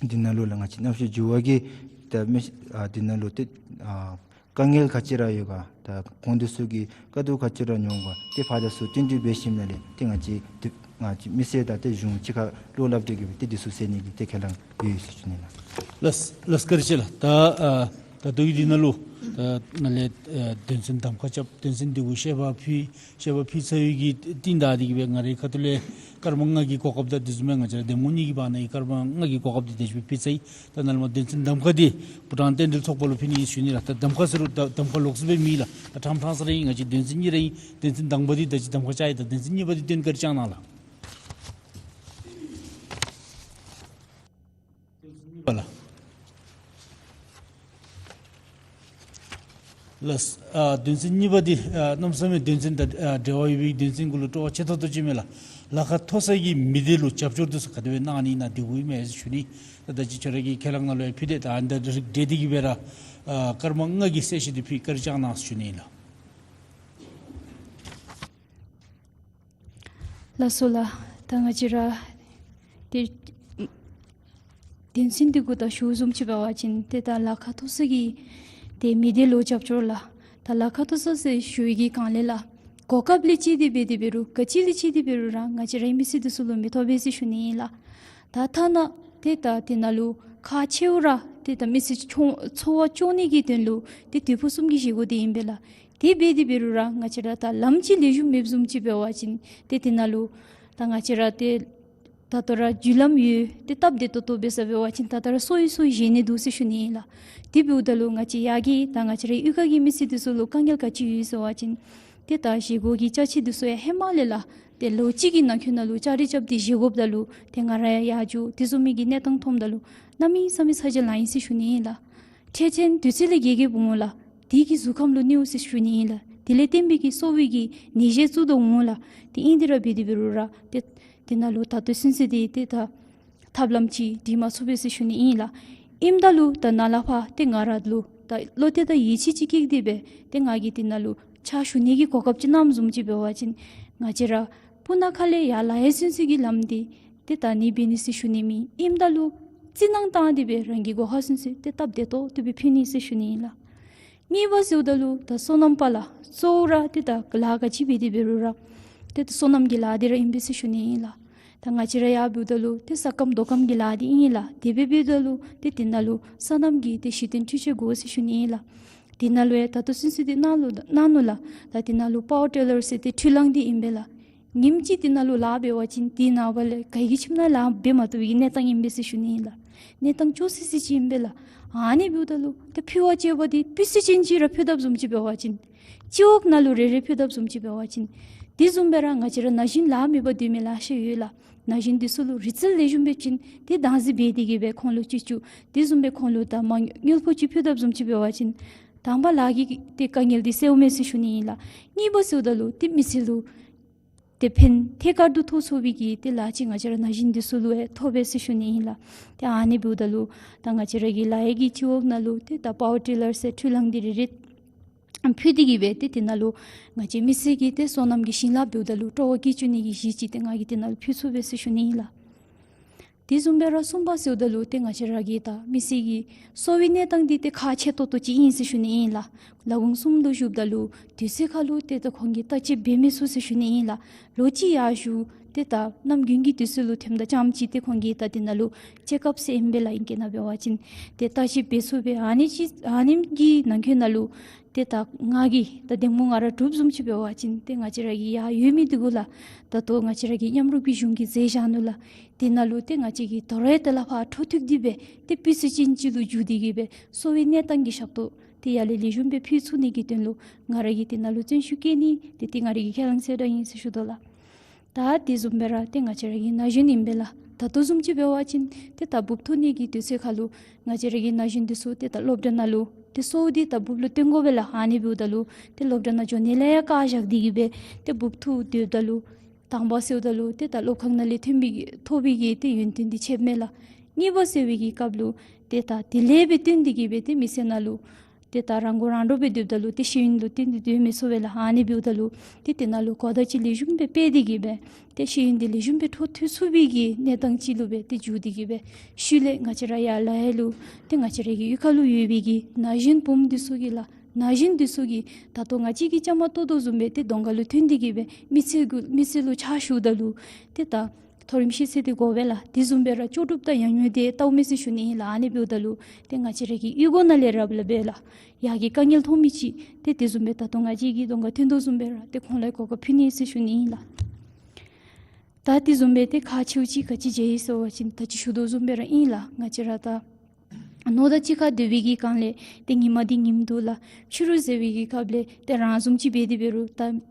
འདི་ནང་ལུ་ལགས་ང་བཅས་གནམ་གཤིས་འགྱུར་བ་གིས་ད་མི་ཨ་འདི་ནང་ལུ་ཏེ་ཨ་དཀའ་ངལ་ག་ཅི་ར་ཡོད་ག་ད་ཁོང་འདི་ཚུ་གི་དཀའ་སྡུག་ག་ཅི་ར་མྱོང་ག་ཏེ་ཕར་དང་ཚུར་བསྟུན་གྲོས་འབད་ཞིནམ་ལས་ཏེ་ང་བཅས་ཏེ་ང་བཅས་མི་སེར་དང་ཏེ་གཞུང་གཅིག་ཁར་བློ་སླབ་སྟེ་གི་སྦེ་ཏེ་འདི་ཚུ་སེལ་ནི་གི་ཏེ་ཁས་བླངས་ཡོད་ཟེར་ཞུ་ནི་ལགས། ལགས་ལགས་བཀའ་དྲིན་ཆེ་ལགས། ད་ཨ་ད་ལྟོ་གི་འདི་ནང་ལུ་ད་ནཱ་ལས་ཨ་དོན་ཚན་གདམ་ཁ་རྐྱབ་དོན་ཚན་འདི་གུ་བཤད་པ་ཕུལ་བཤད་པ་ཕུལ་ཚར་བའི་གི་རྟིང་བདའ་སྟེ་གི་སྦེ་ང་རའི་ཁ་ཐུག་ལས་སྐར་མ་ལྔ་གི་གོ་སྐབས་དང་དེ་བཟུམ་སྦེ་ང་བཅས་ར་འདེམས་ངོ་གཉིས་ཀྱི་བར་ན་གི་སྐར་མ་ལྔ་གི་གོ་སྐབས་འདི་དེ་ཅིག་སྦེ་ཕུལ་ཚར་ཡི། ད་ནཱ་ལས་མར་དོན་ཚན་གདམ་ཁ་འདི་བུ་ཊཱན་རྟེན་འབྲེལ་ཚོགས་པ་ལུ་ཕུལ་ནི་ཟེར་ཞུ་ནི་ལགས། ད་གདམ་ཁ་ཟེར་རུང་ད་གདམ་ཁ་ལོགས་སུ་སྦེ་མེད་ལགས། ད་ཕྲང་ཕྲང་ས་ར་ཨིན། ང་བཅས་དོན་ཚན་གཉིས་ར་ཨིན། དོན་ཚན་དང་པ་འདི་ད་ཅི་གདམ་ཁ་རྐྱབ་ཡི། ད་དོན་ཚན་གཉིས་པ་འདི་སྟོན་བཀའ་དྲིན་བསྐྱང་གནང་ལགས། ལགས། ཨ་དོན་ཚན་གཉིས་པ་འདི་ཨ་གནམ་མེད་ས་མེད་དོན་ཚན་དང་ཨ་འབྲེལ་བ་ཡོད་པའི་དོན་ཚན་གུ་ལུ་སྤྲོ་བ་ཆེ་ཏོག་ཏོ་ཅིག་མས་ལགས། ལཱ་ཁག་མཐོ་ས་གི་མི་སྡེ་ལུ་རྒྱབ་སྐྱོར་འདི་ཚུ་ག་དེ་སྦེ་གནང་ནི་ཨིན་ན་འདི་གུ་ཨིན་མས་ཟེར་ཞུ་ནི། ད་ད་ཅི་ཁྱོད་ར་གི་ཁས་བླངས་ནང་ལུ་ཡང་ཕུལ་ཏེ་ད་ཨ་ནི་དང་འབྲེལ་ཏེ་གི་སྦེ་ར་ཨ་སྐར་མ་ལྔ་གི་གསལ་བཤད་འདི་ཕུལ་བཀའ་དྲིན་བསྐྱང་གནང་ཟེར་ཞུ་ནི་ཨིན་ལགས། ལགས་སོ་ལགས། ད་ང་བཅས་ར་ཏེ་དོན་ཚན་འདི་གུ་ད་ཞུ་བཟུམ་ཅིག་འབད་བ་ཅིན་ཏེ་ད་ལཱ་ཁག་མཐོ་ས་གི་ཏེ་མི་སྡེ་ལུ་རྒྱབ་སྐྱོར་ལགས། ད་ལཱ་ཁག་མཐོ་ས་ཟེར་ཞུ་བའི་གི་སྒང་ལས་ལགས་གོ་སྐབས་ལས་བརྩིས་ཏེ་འབད་དེ་འབད་རུང་ག་ཅི་ལས་བརྩིས་ཏེ་འབད་རུང་ར་ང་བཅས་རའི་མི་སེར་འདི་ཚུ་ལུ་མི་ཐོབ་པས་ཟེར་ཞུ་ནི་ཨིན་ལགས། ད་ཐ་ན་ཏེ་ད་དེ་ནང་ལུ་ཁག་ཆེཝ་ར་ཏེ་ད་མི་སེར་ཚོ་འཚོ་བ་སྐྱོང་ནི་གི་དོན་ལུ་ཏེ་དུས་ཕུང་གསུམ་གྱི་བཞེས་སྒོ་འདི་ཨིན་པས་ལགས། དེ་འབད་དེ་འབད་རུང་ར་ང་བཅས་ར་ད་ལམ་ཅིག་ལེགས་ཤོམ་མེདཔ་བཟུམ་ཅིག་འབད་བ་ཅིན་ཏེ་དེ་ནང་ལུ་ད་ང་བཅས་ར་ཏེ་ད་ལྟོ་ར་རྒྱུ་ལམ་ཡོད། ཏེ་སྟབས་བདེ་ཏོག་ཏོ་འབད་ས་འབད་བ་ཅིན་ད་ལྟོ་ར་སོ་ཡི་སོ་བཞེས་ནི་འདུག་ཟེར་ཞུ་ནི་ཨིན་ལགས། དེ་འབདཝ་ད་ལུ་ང་བཅས་ཡར་གྱི་ད་ང་བཅས་རའི་གཡུས་ཁ་གི་མི་སེར་འདི་ཚུ་ལུ་དཀའ་ངལ་ག་ཅི་ཡོད་ཟེར་བ་ཅིན་ཏེ་ད་བཞེས་སྒོ་གི་ཅ་ཆས་འདི་ཚུ་ཡང་ཧེ་མ་ལས་ལགས་ཏེ་ལོ་གཅིག་གི་ནང་འཁོད་ནང་ལུ་ཅ་རིས་རྐྱབ་སྟེ་བཞེས་དགོཔ་ད་ལུ་ཏེ་ང་ར་ཡང་ཡར་འགྱོ་དེ་བཟུམ་མའི་གི་གནས་སྟངས་མཐོངམ་ད་ལུ་གནམ་མེད་ས་མེད་ཚ་གྱང་ལང་ཡི་ཟེར་ཞུ་ནི་ཨིན་ལགས། འཕྲལ་ཅན་དུས་ཚོད་ལས་བརྒལ་བརྒལཝ་འོང་ལགས། དེ་གིས་གཟུགས་ཁམས་ལུ་གནོདཔ་ཟེར་ཞུ་ནི་ཨིན་ལགས། དེ་ལས་བརྟེན་པའི་གི་སོ་བའི་གི་ནད་གཞི་བཙུགས་དོ་འོང་ལགས། ཏེ་ཨིན་དེ་ར་འབད་དེ་འབད་རུང་ར་ཏེ་དེ་ནང་ལུ་ད་ལྟོ་ཚུན་ཚོད་འདི་ཏེ་ད་ཐབས་ལམ་ཅིག་སྒྲིག་མ་ཚུགས་པས་ཟེར་ཞུ་ནི་ཨིན་ལགས། ཨིནམ་ད་ལུ་ད་ནཱ་ལས་ཕར་ཏེ་ང་ར་ལུ་ད་བློ་གཏད་དང་ཡིད་ཆེས་ཅིག་བསྐྱེད་དེ་སྦེ་ཏེ་ང་གིས་དེ་ནང་ལུ་ཕྱག་ཞུ་ནི་གི་གོ་སྐབས་ཅིག་གནངམ་བཟུམ་ཅིག་འབད་བ་ཅིན་ང་བཅས་ར་སྤུ་ན་ཁ་ལས་ཡར་ལ་ཡ་ཚུན་ཚོད་ཀྱི་ལམ་འདི་ ཏེ་ད་ནི་འབད་ནི་ཟེར་ཞུ་ནི་མེད། ཨིནམ་ད་ལུ་རྩིས་ནང་བཏང་སྟེ་སྦེ་རང་གི་གོ་ཧ་ཚུན་ཚོད་ཏེ་སྟབས་བདེ་ཏོག་ཏོ་སྦེ་ཕུལ་ནི་ཟེར་ཞུ་ནི་ཨིན་ལགས། གཉིས་པ་ཟེརཝ་ད་ལུ་ད་སོ་ནམ་པ་ལགས་གཙོ་བོ་ར་ཏེ་ད་ལཱ་ག་ཅི་འབད་དེ་འབད་རུང་ར་ཏེ་ད་སོ་ནམ་གྱི་ལཱ་འདི་ར་ཨིན་པས་ཟེར་ཞུ་ནི་ཨིན་ལགས། ད་ང་བཅས་ར་ཡར་འབདཝ་ད་ལུ་ཏེ་ས་སྐམ་རྡོ་སྐམ་གྱི་ལཱ་འདི་ཨིན་ལགས། དེ་སྦེ་འབདཝ་ད་ལུ་ཏེ་དེ་ནང་ལུ་སོ་ནམ་གྱི་ཏེ་གཞི་རྟེན་འཕྲུལ་ཆས་དགོ་ཟེར་ཞུ་ནི་ཨིན་ལགས། དེ་ནང་ལུ་ཡང་ད་ལྟོ་ཚུན་ཚོད་འདི་གནང་ལུ་གནང་ནུག་ལགས། ད་དེ་ནང་ལུ་པ་ཝར་ཊི་ལར་ཟེར་ཏེ་འཕྲུལ་གླང་འདི་ཨིན་པས་ལགས། ཉིནམ་གཅིག་དེ་ནང་ལུ་ལཱ་འབད་བ་ཅིན་དེ་ནངས་པ་ལས་ག་གི་ཁྱིམ་ནང་ལཱ་འབད་མ་བཏུབ་པའི་གནས་སྟངས་ཨིན་པས་ཟེར་ཞུ་ནི་ཨིན་ལགས། གནས་སྟངས་སྐྱོ་སི་སི་ཅིག་ཨིན་པས་ལགས། ཨ་ནི་འབདཝ་ད་ལུ་ཏེ་ཕུལ་བ་ཅིག་འབདཝ་ད་སྤུས་ཚད་ཅན་ཅིག་ར་ཕུལ་དཔ་བཟུམ་ཅིག་འབད་བ་ཅིན་སྤྱི་འོག་ནང་ལུ་རེ་རེ་ཕུལ་དཔ་བཟུམ་ཅིག་འབད་བ་ཅིན། དེ་བཟུམ་སྦེ་ར་ང་བཅས་ར་ན་གཞོན་ལཱ་མེད་པར་སྡོད་མི་ལེ་ཤ་ཡོད་ལགས། ན་གཞོན་འདི་ཚུ་ལུ་རིག་རྩལ་ལེགས་ཤོམ་སྦེ་བྱིན་ཏེ་བདག་འཛིན་འབད་དེ་གི་སྦེ་ཁོང་ལུ་ཅིག་ཅིག་དེ་བཟུམ་སྦེ་ཁོང་ལུ་ད་མ་དངུལ་ཕོགས་ཅིག་ཕུལ་དཔ་བཟུམ་ཅིག་འབད་བ་ཅིན་དང་པ་ལཱ་གི་ཏེ་དཀའ་ངལ་འདི་སེལཝ་མས་ཟེར་ཞུ་ནི་ཨིན་ལགས། གཉིས་པ་ཟེརཝ་ད་ལུ་ཏེ་མི་སེར་ལུ་ཏེ་ཕན་ཐད་ཀར་དུ་ཐོགས་ཚུགས་པའི་གི་ཏེ་ལཱ་ཅིག་ང་བཅས་ར་ན་གཞོན་འདི་ཚུ་ལུ་ཡང་ཐོབ་པས་ཟེར་ཞུ་ནི་ཨིན་ལགས། ཏེ་ཨ་ནི་འབདཝ་ད་ལུ་ད་ང་བཅས་ར་གི་ལཱ་གཡོག་གི་སྤྱི་འོག་ནང་ལུ་ཏེ་ད་པ་ཝར་ཊི་ལར་ཟེར་འཕྲུལ་གླང་འདི་རེ་རེ་ཕུལ་ཏེ་གི་སྦེ་ཏེ་དེ་ནང་ལུ་ང་བཅས་མི་སེར་གྱི་ཏེ་སོ་ནམ་གྱི་ཞིང་ལཱ་འབདཝ་ད་ལུ་སྤྲོ་བ་སྐྱེ་བཅུག་ནི་གི་གཞི་ཅིག་ཏེ་ང་གིས་དེ་ནང་ལུ་ཕུལ་ཚུགས་པས་ཟེར་ཞུ་ནི་ཨིན་ལགས། དེ་བཟུམ་སྦེ་ར་གསུམ་པ་ཟེརཝ་ད་ལུ་ཏེ་ང་བཅས་ར་གི་ད་མི་སེར་གྱི་གསོ་བའི་གནས་སྟངས་འདི་ཏེ་ཁག་ཆེ་ཏོག་ཏོ་ཅིག་ཨིན་ཟེར་ཞུ་ནི་ཨིན་ལགས། ལས་ཁུངས་གསུམ་ལུ་བཞུགསཔ་ད་ལུ་དུས་ཚོད་ཁར་ལུ་ཏེ་ད་ཁོང་གིས་བརྟག་དཔྱད་འབད་མི་ཚུགས་ཟེར་ཞུ་ནི་ཨིན་ལགས། ལོ་གཅིག་ཡར་ཞུ་ཏེ་ད་ནམ་རྒྱུན་གྱི་དུས་ཚོད་ལུ་ཐེམ་ད་ཙམ་ཅིག་ཏེ་ཁོང་གིས་ད་དེ་ནང་ལུ་ཅེག་ཨཔ་ཟེར་ཨིན་པས་ལགས། ཨིང་སྐད་ནང་འབད་བ་ཅིན་ཏེ་བརྟག་དཔྱད་འབད་ཚུགས་པས། ཨ་ནི་ཅིག་ཨ་ནི་གི་ནང་འཁོད་ནང་ལུ་ཏེ་ད་ང་གིས་ད་འདེམས་ངོ་ང་ར་གྲུབ་བཟུམ་ཅིག་འབད་བ་ཅིན་ཏེ་ང་བཅས་ར་གི་ཡར་ཡོད་མི་འདི་གུ་ལགས་ད་ལྟོ་ང་བཅས་ར་གི་མཉམ་རུབ་ཀྱི་གཞུང་གིས་མཛད་བཞག་ནུག་ལགས། དེ་ནང་ལུ་ཏེ་ང་བཅས་ཀྱིས་དོ་རུང་ཡང་ཏེ་ལགས་ཕར་འཕྲོ་མཐུད་དེ་སྦེ་ཏེ་སྤུས་ཚད་ཅན་ཅིག་ལུ་བསྒྱུར་ཏེ་གི་སྦེ་གསོ་བའི་གནས་སྟངས་ཀྱི་ཞབས་ཏོག་ཏེ་ཡར་ལས་ལེགས་ཤོམ་སྦེ་ཕུལ་ཚུགས་ནི་གི་དོན་ལུ་ང་ར་གིས་དེ་ནང་ལུ་བརྩོན་ཤུགས་བསྐྱེད་ནི་འདི་ཏེ་ང་ར་གི་ཁས་བླངས་གསལ་བསྒྲགས་ཨིན་ཟེར་ཞུ་དོ་ལགས། ད་དེ་བཟུམ་སྦེ་ར་ཏེ་ང་བཅས་ར་གི་ན་གཞོན་ཨིན་པས་ལགས། ད་ལྟོ་བཟུམ་ཅིག་འབད་བ་ཅིན་ཏེ་ད་འབུབ་ཐོབ་ནི་གི་དུས་ཚོད་ཁར་ལུ་ང་བཅས་ར་གི་ན་གཞོན་འདི་ཚུ་ཏེ་ད་སློབ་གྲྭ་ནང་ལུ་ཏེ་གསོ་བ་འདི་ད་འབུབ་ལུ་བཏོན་དགོ་པས་ལགས། ཨ་ནི་འབདཝ་ད་ལུ་ཏེ་སློབ་གྲྭ་ནང་འགྱོ་ནི་ལས་ཡང་བཀག་བཞག་སྟེ་གི་སྦེ་ཏེ་འབུབ་ཐོབ་སྡོདཔ་ད་ལུ་དང་པ་ཟེརཝ་ད་ལུ་ཏེ་ད་སློབ་ཁང་ནང་ལས་ཐོན་པའི་གི་ཐོབ་པའི་གི་ཏེ་ཡོན་ཏན་འདི་ཆད་མས་ལགས། གཉིས་པ་ཟེར་བའི་གི་སྐབས་ལུ་ཏེ་ད་དེ་ལས་སྦེ་བརྟེན་ཏེ་གི་སྦེ་ཏེ་མི་སེར་ནང་ལུ་ཏེ་ད་རང་མགོ་རང་འདྲོངས་སྦེ་སྡོདཔ་ད་ལུ་ཏེ་ཤེས་ཡོན་ལུ་བརྟེན་ཏེ་སྡོད་མི་ཚུགས་པས་ལགས། ཨ་ནི་འབདཝ་ད་ལུ་ཏེ་དེ་ནང་ལུ་གོ་བརྡ་ཅིག་ལེགས་ཤོམ་སྦེ་སྤེལ་ཏེ་གི་སྦེ་ཏེ་ཤེས་ཡོན་འདི་ལེགས་ཤོམ་སྦེ་འཕྲོ་མཐུད་ཚུགས་པའི་གི་གནས་སྟངས་ཅིག་ལུ་སྦེ་ཏེ་འགྱུར་ཏེ་གི་སྦེ་ཤུལ་ལས་ང་བཅས་ར་ཡར་ལས་ཡར་ལུ་ཏེ་ང་བཅས་ར་གི་གཡུས་ཁ་ལུ་ཡོད་པའི་གི་ན་གཞོན་བུམོ་འདི་ཚུ་གིས་ལགས་ན་གཞོན་འདི་ཚུ་གིས་ད་ལྟོ་ང་བཅས་ཀྱིས་བཅའ་མར་གཏོགས་དོ་བཟུམ་སྦེ་ཏེ་གདོང་ཁ་ལུ་ཐོན་ཏེ་གི་སྦེ་མི་སེར་གུ་མི་སེར་ལུ་ཕྱག་ཞུཝ་ད་ལུ་ཏེ་ད་མཐོ་རིམ་ཤེས་ཚད་འདི་དགོ་པས་ལགས། དེ་བཟུམ་སྦེ་ར་ལྕོགས་གྲུབ་དང་ཡང་སྙིང་འདི་ལྟཝ་མས་ཟེར་ཞུ་ནི་ཨིན་ལགས། ཨ་ནི་འབདཝ་ད་ལུ་ཏེ་ང་བཅས་ར་གི་གཡུས་སྒོ་ནང་ལས་ར་སྦེ་ལགས་ཡར་གྱི་དཀའ་ངལ་མཐོང་མི་ཅིག་ཏེ་དེ་བཟུམ་སྦེ་ད་ལྟོ་ང་བཅས་ཀྱི་གདོང་ཁར་ཐོན་དོ་བཟུམ་སྦེ་ར་ཏེ་ཁོང་ལུ་གོ་སྐབས་ཕུལ་ནི་ཟེར་ཞུ་ནི་ཨིན་ལགས། ད་དེ་བཟུམ་སྦེ་ཏེ་ཁག་ཆེཝ་ཅིག་ག་ཅི་མཇལ་ཡི་ཟེར་བ་ཅིན་ད་ཅི་ཞུ་དོ་བཟུམ་སྦེ་ར་ཨིན་ལགས། ང་བཅས་ར་ད་ནོར་དང་གཅིག་ཁར་སྡོད་པའི་གི་སྒང་ལས་ཏེ་ཉིམ་འདི་ཉིམ་འདུག་ལགས། ཕྱི་རུ་ཟེར་བའི་གི་སྐབས་ལས་ཏེ་རང་བཟུམ་ཅིག་འབད་དེ་འབད་རུང་ད་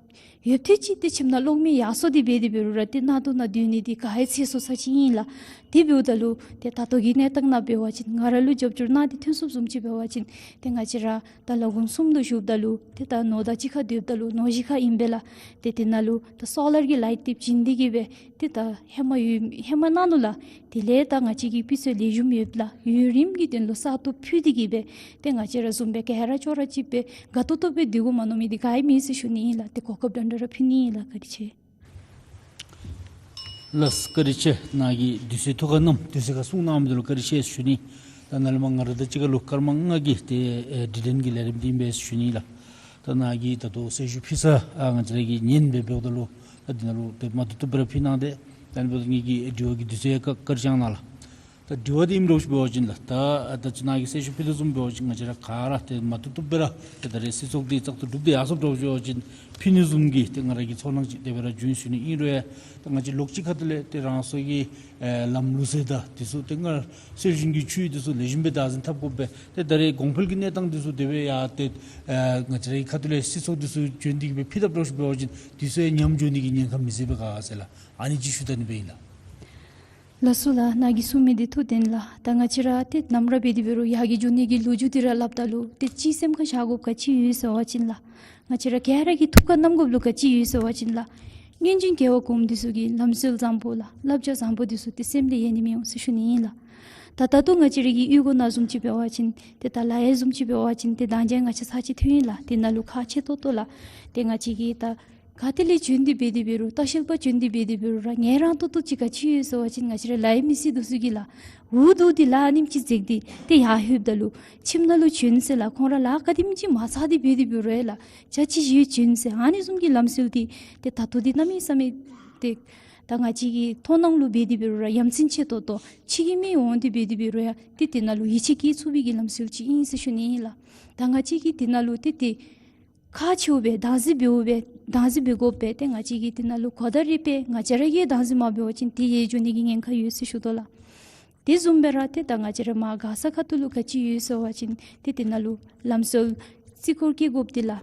ཡོད་ཐོག་ཅིག་ཏེ་ཁྱིམ་ནང་གློག་མེ་ཡར་སོང་སྟེ་འབད་དེ་འབད་རུང་ར་ཏེ་གནམ་དུས་ནང་སྡོད་ནི་འདི་ག་ཡང་ཚེ་སྲོག་ས་ཅིག་ཨིན་ལགས། དེ་འབདཝ་ད་ལུ་ཏེ་ད་ལྟོ་གི་གནས་སྟངས་ནང་འབད་བ་ཅིན་ང་ར་ལུ་རྒྱབ་སྐྱོར་གནང་སྟེ་ཐོན་སོངམ་བཟུམ་ཅིག་འབད་བ་ཅིན་ཏེ་ང་བཅས་ར་ད་ལས་ཁུངས་གསུམ་ལུ་བཞུགསཔ་ད་ལུ་ཏེ་ད་ནོར་དང་གཅིག་ཁར་སྡོདཔ་ད་ལུ་ནོར་གཞི་ཁར་ཨིན་པས་ལགས། ཏེ་དེ་ནང་ལུ་ད་སོ་ལར་གྱི་ལའིཊ་འདི་བྱིན་ཏེ་གི་སྦེ་ཏེ་ད་ཧེ་མ་ཡོད་ཧེ་མ་གནང་ནུག་ལགས། དེ་ལས་ད་ང་བཅས་ཀྱིས་སྤུས་ཚད་ལེགས་ཤོམ་ཡོདཔ་ལགས། ཡུན་རིངམོ་གི་དོན་ལུ་གསར་གཏོད་ཕུལ་ཏེ་གི་སྦེ་ཏེ་ང་བཅས་ར་བཟུམ་སྦེ་ག་ར་ཅོག་ར་གཅིག་སྦེ་དགའ་ཏོག་ཏོ་སྦེ་སྡོད་དགོ་མ་མནོ་མི་འདི་ག་ཡང་མེད་ཟེར་ཞུ་ནི་ཨིན་ལགས། ཏེ་གོ་སྐབས་འདྲན་འདྲ་ར་ཕུལ་ནི་ཨིན་ལགས། བཀའ་དྲིན་ཆེ། ལགས་བཀའ་དྲིན་ཆེ། ནཱ་གིས་དུས་ཚོད་ཐུགས་ཁར་བསྣམས་དུས་ཚོད་ཁར་གསུང་གནང་མི་འདི་ལུ་བཀའ་དྲིན་ཆེ་ཞུ་ནི། ད་ནཱ་ལས་མར་ང་ར་དང་གཅིག་ཁར་ལུ་སྐར་མ་ལྔ་གི་ཏེ་ཨེ་དྲི་དྲན་གྱི་ལས་རིམ་འདི་ཨིན་པས་ཞུ་ནི་ལགས། ད་ནཱ་གིས་ད་ལྟོ་གསལ་ཞུ་ཕུལ་ས་ཨ་ང་བཅས་ར་གིས་ཉན་སྦེ་འབདཝ་ད་ལུ་ད་འདི་ནང་ལུ་ཏེ་མ་བཏུབ་བཏུབ་སྦེ་ར་ཕུལ་གནང་སྟེ་ད་ཨ་ནི་འབདཝ་ད་ངེ་གི་དྲི་བ་གི་དུས་ཚོད་ཡང་བཀག་བཀག་བཞག་གནང་ལགས། ད་དྲི་བ་འདི་ཨིནམ་འདྲཝ་ཅིག་འབད་བ་ཅིན་ལགས། ད་ད་ཅི་ནཱ་གིས་གསལ་ཞུ་ཕུལ་དོ་བཟུམ་འབད་བ་ཅིན་ང་བཅས་ར་ག་ར་ཏེ་མ་བཏུབ་བཏུབ་སྦེ་ར་ཏེ་ད་རེས་སྲིད་ཚོགས་འདི་བཙག་འཐུ་གྲུབ་སྟེ་ཡར་སོངམ་འདྲཝ་ཅིག་འབད་བ་ཅིན་ཕུལ་ནི་བཟུམ་གྱི་ཏེ་ང་ར་གི་ཚོར་སྣང་ཅིག་དེ་སྦེ་ར་བྱུང་ཞུ་ནི་ཨིན་རུང་ཡང་ད་ང་བཅས་ལོགས་གཅིག་ཁ་ཐུག་ལས་ཏེ་རང་སོའི་གི་ཨེ་ལམ་ལུགས་ཟེར་ད་འདི་ཚུ་ཏེ་སྔར་སྲོལ་རྒྱུན་གྱི་ཆོས་འདི་ཚུ་ལེགས་ཤོམ་སྦེ་བདག་འཛིན་འཐབ་དགོ་པས། ཏེ་ད་རེས་གོང་འཕེལ་གྱི་གནས་སྟངས་འདི་ཚུ་དེ་སྦེ་ཡར་ཏེ་ཨེ་ང་བཅས་ར་གི་ཁ་ཐུག་ལས་སྲིད་ཚོགས་འདི་ཚུ་བྱོན་ཏེ་གི་སྦེ་ཕུལ་དཔ་འདྲཝ་ཅིག་འབད་བ་ཅིན་འདི་ཚུ་ཡང་ཉམས་འགྱོ་ནི་གི་ཉེན་ཁ་མི་ཟེར་བས་ག་ཟེར་ལགས། ཨ་ནི་ཅིག་ཞུ་དོ་ནི་སྦེ་ཨིན་ལགས། ལགས་སོ་ལགས། ནཱ་གིས་གསུང་མི་འདི་ཐུགས་བདེན་ལགས། ད་ང་བཅས་ར་ཏེ་ནམ་ར་འབད་དེ་འབད་རུང་ཡར་གྱི་འགྱོ་ནི་གི་ལོ་རྒྱུས་འདི་ར་སླབ་ད་ལུ་ཏེ་ཅིག་སེམས་ཁར་བཞག་དགོཔ་ག་ཅི་ཡོད་ཟེར་བ་ཅིན་ལགས། ང་བཅས་ར་ག་ར་གི་ཐུགས་ཁར་བསྣམ་དགོཔ་ལུ་ག་ཅི་ཡོད་ཟེར་བ་ཅིན་ལགས། སྔོན་བྱོན་རྒྱལ་བ་གོངམ་འདི་ཚུ་གི་ལམ་སྲོལ་བཟང་པོ་ལགས། བསླབ་བྱ་བཟང་པོ་འདི་ཚུ་ཏེ་སེམས་ལས་ཡལ་ནི་མི་འོང་ཟེར་ཞུ་ནི་ཨིན་ལགས། ད་ད་ལྟོ་ང་བཅས་ར་གི་གཡུས་སྒོ་ནང་བཟུམ་ཅིག་འབད་བ་ཅིན་ཏེ་ད་ལ་ཡ་བཟུམ་ཅིག་འབད་བ་ཅིན་ཏེ་ད་ཅི་ང་བཅས་ཚར་གཅིག་ཐོན་ཡི་ལགས། དེ་ནང་ལུ་ཁག་ཆེ་ཏོག་ཏོ་ལགས། ཏེ་ང་བཅས་ཀྱིས་ད་ ག་ཏེ་ལས་བྱོན་ཏེ་འབད་དེ་འབད་རུང་ལྟ་བཤལ་པ་བྱོན་ཏེ་འབད་དེ་འབད་རུང་ར་ངལ་རངས་ཏོག་ཏོ་ཅིག་ག་ཅི་ཡོད་ཟེར་བ་ཅིན་ང་བཅས་ར་ལའི་མི་སེར་འདི་ཚུ་གིས་ལགས་འུ་སྡུག་འདི་ལགས་ཨ་ནེམ་ཅིག་འཛེགས་ཏེ་ཏེ་ཡར་ལྷོདཔ་ད་ལུ་ཁྱིམ་ནང་ལུ་བྱོན་ཟེར་ལགས་ཁོང་ར་ལཱ་ག་དེམ་ཅིག་མ་ཚར་ཏེ་འབད་དེ་འབད་རུང་ཡང་ལགས་ཅ་ཅི་ཞིག་བྱོན་ཟེར་ཨ་ནི་བཟུམ་གྱི་ལམ་སྲོལ་འདི་ཏེ་ད་ལྟོ་འདི་གནམ་མེད་ས་མེད་ཏེ་ད་ང་བཅས་ཀྱི་མཐོང་སྣང་ལུ་འབད་དེ་འབད་རུང་ར་ཡ་མཚན་ཆེ་ཏོག་ཏོ་ཕྱི་གི་མི་འོང་སྟེ་འབད་དེ་འབད་རུང་ཡང་ཏེ་དེ་ནང་ལུ་ཡིད་ཆེས་བསྐྱེད་ཚུགས་པའི་གི་ལམ་སྲོལ་ཅིག་ཨིན་ཟེར་ཞུ་ནི་ཨིན་ལགས། ད་ང་བཅས་ཀྱིས་དེ་ནང་ལུ་ཏེ་ཏེ་ཁག་ཆེཝ་སྦེ་བདག་འཛིན་འབདཝ་སྦེ་བདག་འཛིན་འབད་དགོ་པས། ཏེ་ང་བཅས་ཀྱིས་དེ་ནང་ལུ་གོ་བརྡ་རེ་སྤེལ་ང་བཅས་ར་གིས་བདག་འཛིན་མ་འབད་བ་ཅིན་དེ་ཡལ་འགྱོ་ནི་གི་ཉེན་ཁ་ཡོད་ཟེར་ཞུ་དོ་ལགས། དེ་བཟུམ་སྦེ་ར་ཏེ་ད་ང་བཅས་ར་མར་མགར་ས་ཁ་ཐུག་ལུ་ག་ཅི་ཡོད་ཟེར་བ་ཅིན་ཏེ་དེ་ནང་ལུ་ལམ་སྲོལ་རྩིས་འཁོར་བཀལ་དགོཔ་འདི་ལགས།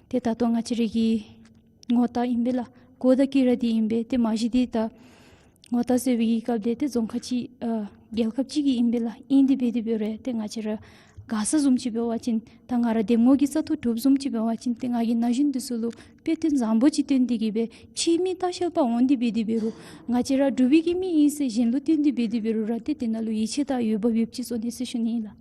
ཏེ་ད་ལྟོ་ང་བཅས་ར་གི་ངོ་རྟགས་ཨིན་པས་ལགས། གོ་དང་དཀྱི་ར་འདི་ཨིན་པས། ཏེ་མ་གཞི་འདི་ད་ངོ་རྟགས་ཟེར་བའི་གི་སྐབས་འདི་ཏེ་རྫོང་ཁག་ཅིག་ཨ་རྒྱལ་ཁབ་ཅིག་གི་ཨིན་པས་ལགས། ཨིན་དེ་འབད་དེ་འབད་རུང་ཏེ་ང་བཅས་ར་མགར་ས་བཟུམ་ཅིག་འབད་བ་ཅིན་ད་ང་ར་འདེམས་ངོ་གི་བཙག་འཐུ་གྲུབ་བཟུམ་ཅིག་འབད་བ་ཅིན་ཏེ་ང་གིས་ན་གཞོན་འདི་ཚུ་ལུ་དཔེ་སྟོན་བཟང་པོ་ཅིག་སྟོན་ཏེ་གིས་སྦེ་ཕྱིའི་མི་ལྟ་བཤལ་པ་འོང་སྟེ་འབད་དེ་འབད་རུང་ང་བཅས་ར་འབྲུག་པའི་གི་མི་ཨིན་ཟེར་གཞན་ལུ་སྟོན་ཏེ་འབད་དེ་འབད་རུང་ར་ཏེ་དེ་ནང་ལུ་ཡིད་ཆེས་དང་འོས་འབབ་ཡོདཔ་ཅིག་བཟོ་ནི་ཟེར་ཞུ་ནི་ཨིན་ལགས།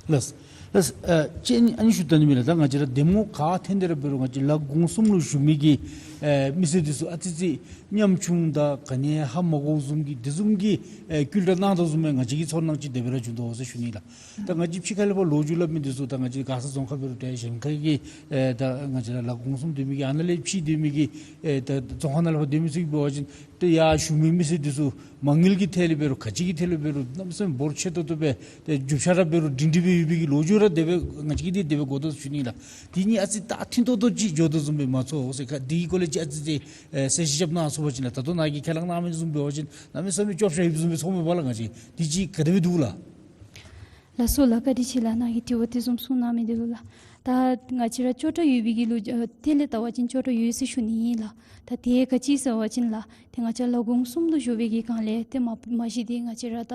ལགས། ལགས། ཨ་ཅི་ཨ་ནི་ཞུ་ད་ནི་མས་ལགས། ད་ང་བཅས་ར་འདེམས་ངོ་ག་ཐོན་ཏེ་ར་འབད་རུང་ང་བཅས་ལ་དགོངས་གསུམ་ལུ་བཞུགས་མི་གི་ཨེ་མི་སེར་འདི་ཚུ་ཨ་ཙི་ཙི་ཉམ་ཆུང་དང་ག་ནི་ཧ་མ་གོཝ་བཟུམ་གྱི་དེ་བཟུམ་གྱི་ཨེ་བཀོད་སྒྲིག་གནང་དོ་བཟུམ་སྦེ་ང་བཅས་ཀྱི་ཚོར་སྣང་ཅིག་དེ་སྦེ་ར་བྱུང་དོ་ཟེར་ཞུ་ནི་ལགས། ད་ང་བཅས་ཕྱི་ཁ་ལས་ཕར་ལོ་རྒྱུས་སླབ་མི་འདི་ཚུ་ད་ང་བཅས་མགར་ས་རྫོང་ཁག་འབད་རུང་ཏེ་གཞན་ཁ་གི་ཨེ་ད་ང་བཅས་ར་ལ་དགོངས་གསུམ་སྡོད་མི་གི་ཨ་ནཱ་ལས་ཕྱི་སྡོད་མི་གི་ཨེ་ད་རྫོང་ཁག་ནང་ལས་ཕར་སྡོད་མི་ཚུ་གིས་འབད་བ་ཅིན་ཏེ་ཡར་བཞུགས་མི་མི་སེར་འདི་ཚུ་མ་དངུལ་གྱི་ཐད་ལས་འབད་རུང་ག་ཅི་གི་ཐད་ལས་འབད་རུང་གནམ་མེད་ས་མེད་འབོར་ཆེ་ཏོག་ཏོ་སྦེ་ཏེ་རྒྱུ་ཆ་ར་འབད་རུང་སྒྲིང་སྒྲི་སྦེ་ཡོད་པའི་གི་ལོ་རྒྱུས་ར་དེ་སྦེ་ང་བཅས་ཀྱིས་འདི་དེ་སྦེ་གོ་དོ་ཟེར་ཞུ་ནི་ལགས། དེ་གཉིས་ཨ་ཙི་ད་མཐུན་ཏོག་ཏོ་ཅིག་འགྱོ་དོ་བཟུམ་སྦེ་མ་ཚོར་ཟེར། ག་དེ་གི་སྐོར་ལས་ཅིག་ཨ་ཙི་ཅིག་ཨེ་གསལ་བཤད་རྐྱབ་གནང་ཚུགས་པ་ཅིན་ལགས། ད་ལྟོ་ནཱ་གིས་ཁས་བླངས་གནང་མི་བཟུམ་འབད་བ་ཅིན་གནམ་མེད་ས་མེད་སྐྱོབ་ཤ་ཡོདཔ་བཟུམ་སྦེ་ཚོརཝ་མས་པ་ལགས། ང་བཅས་དེ་ཅིག་ག་དེ་སྦེ་འདུག་ལགས། ལགས་སོ་ལགས། བཀའ་དྲིན་ཆེ་ལགས། ནཱ་གིས་དྲི་བ་དེ་བཟུམ་གསུངས་གནང་མི་འདི་ལུ་ལགས། ད་ང་བཅས་ར་སྐྱོབ་གྲབས་ཡོད་པའི་གི་ལོ་ཨ་ཐད་ལས་བལྟ་བ་ཅིན་སྐྱོབ་གྲབས་ཡོད་ཟེར་ཞུ་ནི་ཨིན་ལགས། ད་དེ་ག་ཅི་ཟེར་བ་ཅིན་ལགས་ཏེ་ང་བཅས་ལ་དགོངས་གསུམ་ལུ་བཞུགས་པའི་གི་སྒང་ལས་ཏེ་མ་མ་གཞི་འདི་ང་བཅས་ར་ད་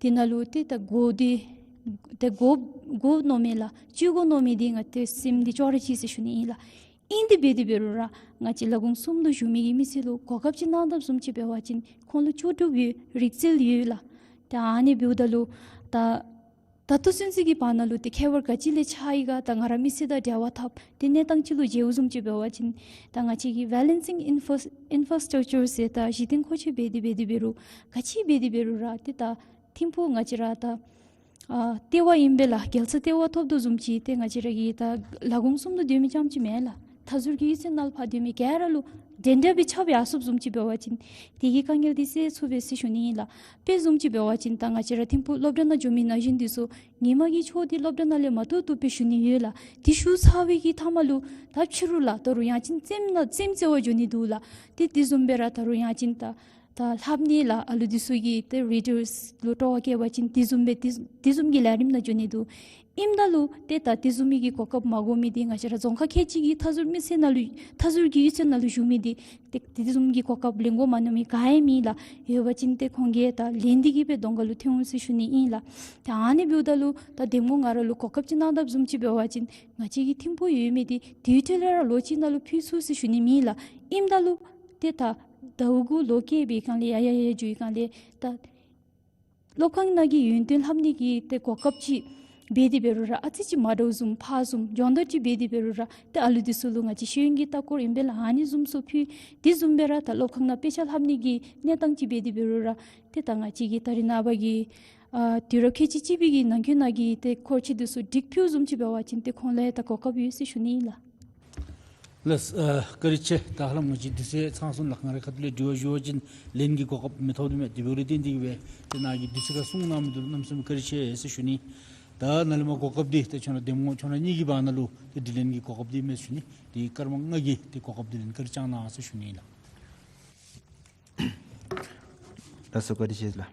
དེ་ནང་ལུ་ཏེ་ད་འགོ་འདི་ཏེ་འགོ་འགོ་མནོ་མི་ལགས་བཅུད་འགོ་མནོ་མི་འདི་ང་བཅས་སེམས་འདི་ཅོག་ར་གཅིག་ཟེར་ཞུ་ནི་ཨིན་ལགས། ཨིན་དེ་འབད་དེ་འབད་རུང་ར་ང་བཅས་ལ་དགོངས་གསུམ་ལུ་བཞུགས་མི་གི་མི་སེར་ལུ་གོ་སྐབས་ཅིག་གནང་དཔ་བཟུམ་ཅིག་འབད་བ་ཅིན་ཁོང་ལུ་ལྕོགས་གྲུབ་ཡོད་རིག་རྩལ་ཡོད་ལགས། ཏེ་ཨ་ནི་འབདཝ་ད་ལུ་ད་ད་ལྟོ་ཚུན་ཚོད་ཀྱི་བར་ན་ལུ་ཏེ་ཁྱད་པར་ག་ཅི་ལས་ཆགས་ཡི་ག་ད་ང་ར་མི་སེར་དང་འབྲེལ་བ་འཐབ་སྟེ་གནས་སྟངས་ཅིག་ལུ་མཇལཝ་བཟུམ་ཅིག་འབད་བ་ཅིན་ད་ང་བཅས་ཀྱིས་བེ་ལེན་སིང་ཨིན་ཕོར་ཨིན་ཕོར་སི་ཊག་ཅར་ཟེར་ད་གཞི་རྟེན་མཁོ་ཆས་འབད་དེ་འབད་དེ་འབད་རུང་ག་ཅི་འབད་དེ་འབད་རུང་ར་ཏེ་ད་ཐིམ་ཕུག་ང་བཅས་ར་ད་ཨ་ལྟེ་བ་ཨིན་པས་ལགས། རྒྱལ་ས་ལྟེ་བ་ཐོབ་དོ་བཟུམ་ཅིག་ཏེ་ང་བཅས་ར་གི་ད་ལ་དགོངས་གསུམ་དུ་སྡོད་མི་རྐྱངམ་ཅིག་མེན་ལགས། མཐའ་ཟུར་གྱི་གཡུས་ཚན་ནང་ལུ་ཕར་སྡོད་མི་ག་ར་ལུ་འདྲན་འདྲ་སྦེ་ཁྱབ་ཡར་སོཔ་བཟུམ་ཅིག་འབད་བ་ཅིན་དེ་གི་དཀའ་ངལ་འདི་སེལ་ཚུགས་པས་ཟེར་ཞུ་ནི་ཨིན་ལགས། དཔེ་བཟུམ་ཅིག་འབད་བ་ཅིན་ད་ང་བཅས་ར་ཐིམ་ཕུག་སློབ་གྲྭ་ནང་འགྱོ་མི་ན་གཞོན་འདི་ཚུ་ཉིན་མ་གི་ཆོས་འདི་སློབ་གྲྭ་ནང་ལས་མ་བཏུབ་བཏུབ་སྦེ་ཞུ་ནི་ཡོད་ལགས། དེ་ཞུ་ཚར་བའི་གི་མཐའ་མ་ལུ་ད་ཕྱི་རུ་ལགས་ད་རུང་ཡང་ཅིན་རྩེདམོ་ནང་རྩེདམོ་རྩེ་བར་འགྱོ་ནི་འདུག་ལགས། ཏེ་དེ་བཟུམ་སྦེ་ར་ད་རུང་ཡང་ཅིན་ད་ད་ལྷབ་ནི་ལགས་ཨ་ལུ་འདི་ཚུ་གིས་ཏེ་རི་ཌར་ལུ་སྤྲོ་བ་བསྐྱེད་པ་ཅིན་དེ་བཟུམ་སྦེ་དེ་དེ་བཟུམ་གྱི་ལས་རིམ་ནང་འགྱོ་ནི་འདུག། ཨིནམ་ད་ལུ་ཏེ་ད་དེ་བཟུམ་མའི་གི་གོ་སྐབས་མ་དགོ་མི་འདི་ང་བཅས་ར་རྫོང་ཁག་ཁལ་གཅིག་གི་མཐའ་ཟུར་མི་སེར་ནང་ལུ་མཐའ་ཟུར་གྱི་གཡུས་ཚན་ནང་ལུ་བཞུགས་མི་འདི་ཏེ་དེ་བཟུམ་གྱི་གོ་སྐབས་ལེན་དགོ་མ་མནོ་མི་ག་ཡང་མེད་ལགས། ཡོད་པ་ཅིན་ཏེ་ཁོང་གིས་ད་ལེན་ཏེ་གིས་སྦེ་གདོང་ཁ་ལུ་ཐོན་འོང་ཟེར་ཞུ་ནི་ཨིན་ལགས། ཏེ་ཨ་ནི་འབདཝ་ད་ལུ་ད་འདེམས་ངོ་ང་ར་ལུ་གོ་སྐབས་ཅིག་གནང་དཔ་བཟུམ་ཅིག་འབད་བ་ཅིན་ང་བཅས་ཀྱི་ཐིམ་ཕུག་ཡོད་མི་འདི་དེའི་འཕྲོ་ལས་ར་ལོ་གཅིག་ནང་ལུ་ཕུད་ཚུགས་ཟེར་ཞུ་ནི་མེད་ལགས། ཨིནམ་ད་ལུ་ཏེ་ད་ཟླཝ་དགུ་ལོ་བརྒྱད་པའི་སྒང་ལས་ཡར་ཡར་ཡར་འགྱོ་བའི་སྒང་ལས་ད་སློབ་ཁང་ནང་གི་ཡོན་ཏན་ལྷབ་ནི་གི་ཏེ་གོ་སྐབས་ཅིག་འབད་དེ་འབད་རུང་ར་ཨ་ཙི་ཅིག་མ་འདྲཝ་བཟུམ་ཕར་བཟུམ་སྦྱོང་བརྡར་ཅིག་འབད་དེ་འབད་རུང་ར་ཏེ་ཨ་ལུ་འདི་ཚུ་ལུ་ང་བཅས་ཤེས་ཡོན་གྱི་ལྟ་སྐོར་ཨིན་པས་ལགས་ཨ་ནི་བཟུམ་ཚུ་ཕུལ། དེ་བཟུམ་སྦེ་ར་ད་སློབ་ཁང་ནང་དཔེ་ཆ་ལྷབ་ནི་གི་གནས་སྟངས་ཅིག་འབད་དེ་འབད་རུང་ར་ཏེ་ད་ང་བཅས་ཀྱི་ད་རེས་ནངས་པ་གི་ཨ་དུས་རབས་ཁལ་གཅིག་གཅིག་པའི་གི་ནང་འཁོད་ནང་གི་ཏེ་འཁོར་ཆེ་འདི་ཚུ་སྒྲིག་ཕུལཝ་བཟུམ་ཅིག་འབད་བ་ཅིན་ཏེ་ཁོང་ལུ་ཡང་ད་གོ་སྐབས་ཡོད་ཟེར་ཞུ་ནི་ཨིན་ལགས། ལགས། ཨ་བཀའ་དྲིན་ཆེ། ད་ཧ་ལམ་ང་བཅས་དུས་ཚོད་ཚང་སོང་ལགས། ང་རའི་ཁ་ཐུག་ལས་དྲི་བ་ཞུ་བ་ཅིན་ལན་གྱི་གོ་སྐབས་མི་ཐོབ་དོ་མས། དེ་འབདཝ་ལས་བརྟེན་ཏེ་གིས་སྦེ་ཏེ་ནཱ་གིས་དུས་ཚོད་ཁར་གསུང་གནང་མི་འདི་ལུ་གནམ་མེད་ས་མེད་བཀའ་དྲིན་ཆེ་ཟེར་ཞུ་ནི། ད་ནཱ་ལས་མར་གོ་སྐབས་འདི་ཏེ་ཁྱོད་ར་འདེམས་ངོ་ཁྱོད་ར་གཉིས་ཀྱི་བར་ན་ལུ་ཏེ་དྲི་ལན་གྱི་གོ་སྐབས་འདི་མས་ཟེར་ཞུ་ནི། ཏེ་སྐར་མ་ལྔ་གི་ཏེ་གོ་སྐབས་འདི་ལན་བཀའ་དྲིན་བསྐྱང་གནང་ཟེར་ཞུ་ནི་ལགས། ལགས་སོ་བཀའ་དྲིན་ཆེ་ལགས།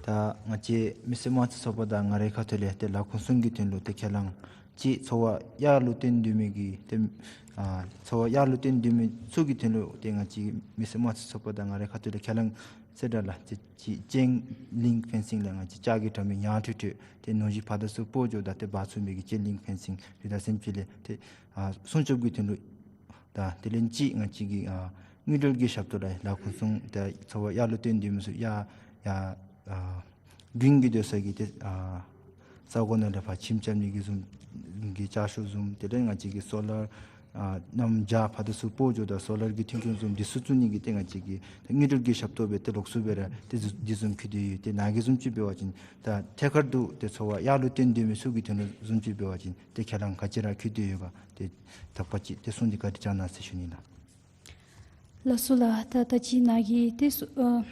ད་ང་བཅས་མི་སེར་དམངས་གཙོའི་ཚོགས་པ་དང་ང་རའི་ཁ་ཐུག་ལས་ཏེ་ལ་ཁུངས་གསུམ་གྱི་དོན་ལུ་ཏེ་ཁས་བླངས་ཅིག་འཚོ་བ་གཡག་ལུ་བརྟེན་སྡོད་མི་གི་ཏེ་ཨ་འཚོ་བ་གཡག་ལུ་བརྟེན་སྡོད་མི་ཚུ་གི་དོན་ལུ་ཏེ་ང་བཅས་མི་སེར་དམངས་གཙོའི་ཚོགས་པ་དང་ང་རའི་ཁ་ཐུག་ལས་ཁས་བླངས་ཟེར་ད་ལགས། ཅིག་ཅིག་ཅེན་ལིང་ཕེན་སིང་ལགས། ང་བཅས་ལྕགས་ཀྱི་དྲ་མིག་ཡང་ཁྲོད་ཁྲོད་ཏེ་ནོར་གཞི་ཕར་དང་ཚུར་སྤོ་འགྱོཝ་ད་ཏེ་འབག་ཚུགས་མི་གི་ཅེན་ལིང་ཕེན་སིང་རི་དྭགས་སེམས་ཅན་ལས་ཏེ་ཨ་སྲུང་སྐྱོབ་ཀྱི་དོན་ལུ་ད་དེ་ལས་ཅིག་ང་བཅས་ཀྱི་ཨ་དངུལ་འབྲེལ་གྱི་ཞབས་ཏོག་ལགས། ལ་ཁུངས་གསུམ་ད་འཚོ་བ་གཡག་ལུ་བརྟེན་སྡོད་མི་ཚུ་གཡག་ཡ་ཨ་དགུན་གྱི་སྡོད་ས་གི་ཏེ་ཨ་ས་གོ་ནང་ལས་ཕར་ཁྱིམ་རྐྱབ་ནི་གི་བཟུམ་གྱི་ལྕགས་ཤོག་བཟུམ་དེ་ལས་ང་བཅས་ཀྱི་སོ་ལར་ ཨ་གནམ་བྱཱར་ཕར་དང་ཚུར་སྤོ་འགྱོཝ་ད་སོ་ལར་གྱི་མཐུན་རྐྱེན་བཟུམ་འདི་ཚུ་བཙུགས་ནི་གི་ཏེ་ང་བཅས་ཀྱི་ད་དངུལ་འབྲེལ་གྱི་ཞབས་ཏོག་སྦེ་ཏེ་ལོགས་སུ་སྦེ་ར་ཏེ་འདི་འདི་བཟུམ་ཁེ་ཏེ་ཡོད། ཏེ་ནཱ་གི་བཟུམ་ཅིག་འབད་བ་ཅིན་ད་ཐད་ཀར་དུ་ཏེ་འཚོ་བ་ཡར་ལུ་བཏོན་སྡོད་མི་ཚུ་གི་དོན་ལུ་བཟུམ་ཅིག་འབད་བ་ཅིན་ཏེ་ཁས་བླངས་ག་ཅི་ར་ཁེ་ཏེ་ཡོད་ག། ཏེ་དག་པ་ཅིག་ཏེ་གསུངས་ཏེ་བཀའ་དྲིན་བསྐྱང་གནང་ཟེར་ཞུ་ནི་ལགས། ལགས་སོ་ལགས། ད་ད་ཅི་ནཱ་གི་ཏེ་སུ་ཨ་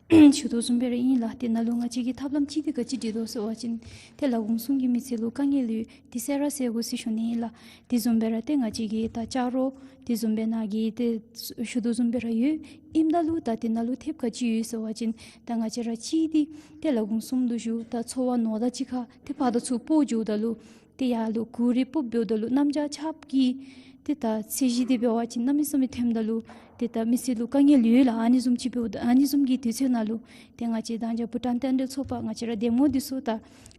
ཞུ་དོ་བཟུམ་སྦེ་ར་ཨིན་ལགས། ཏེ་ནཱ་ལུ་ང་བཅས་ཀྱི་ཐབས་ལམ་ཅིག་འདི་ག་ཅི་སྒྲིག་དོ་ཟེར་བ་ཅིན་ཏེ་ལ་དགོངས་གསུམ་གྱི་མི་ཚེ་ལུ་དཀའ་ངལ་ཡོད། དེ་སེལ་ར་སེལ་དགོ་ཟེར་ཞུ་ནི་ཨིན་ལགས། དེ་བཟུམ་སྦེ་ར་ཏེ་ང་བཅས་ཀྱི་ད་ཆ་རོགས་དེ་བཟུམ་སྦེ་ནཱ་གི་ཏེ་ཞུ་དོ་བཟུམ་སྦེ་ར་ཡོད། ཨིནམ་ད་ལུ་ད་ཏེ་ནཱ་ལུ་ཐེབས་ག་ཅི་ཡོད་ཟེར་བ་ཅིན་ད་ང་བཅས་ར་གཅིག་འདི་ཏེ་ལ་དགོངས་གསུམ་དུ་བཞུགས། ད་འཚོ་བ་ནོར་དང་གཅིག་ཁར་ཏེ་ཕར་དང་ཚུར་སྤོ་འགྱོཝ་ད་ལུ་ཏེ་ཡར་ལུ་གུར་རེ་སྤོ་འབདཝ་ད་ལུ་གནམ་བྱཱར་ཆརཔ་གི་ཏེ་ད་ཚད་གཞི་འདི་འབད་བ་ཅིན་གནམ་མེད་ས་མེད་ཐོནམ་ད་ལུ་ཏེ་ད་མི་སེར་ལུ་དཀའ་ངལ་ཡོད་ལགས། ཨ་ནི་བཟུམ་ཅིག་འབདཝ་ད་ཨ་ནི་བཟུམ་གྱི་དུས་ཚོད་ནང་ལུ་ཏེ་ང་བཅས་དང་རྒྱ་བྷུ་ཊཱན་བསྟན་འགྲོའི་ཚོགས་པ་ང་བཅས་ར་གདམ་ངོ་འདི་ཚུ་ད་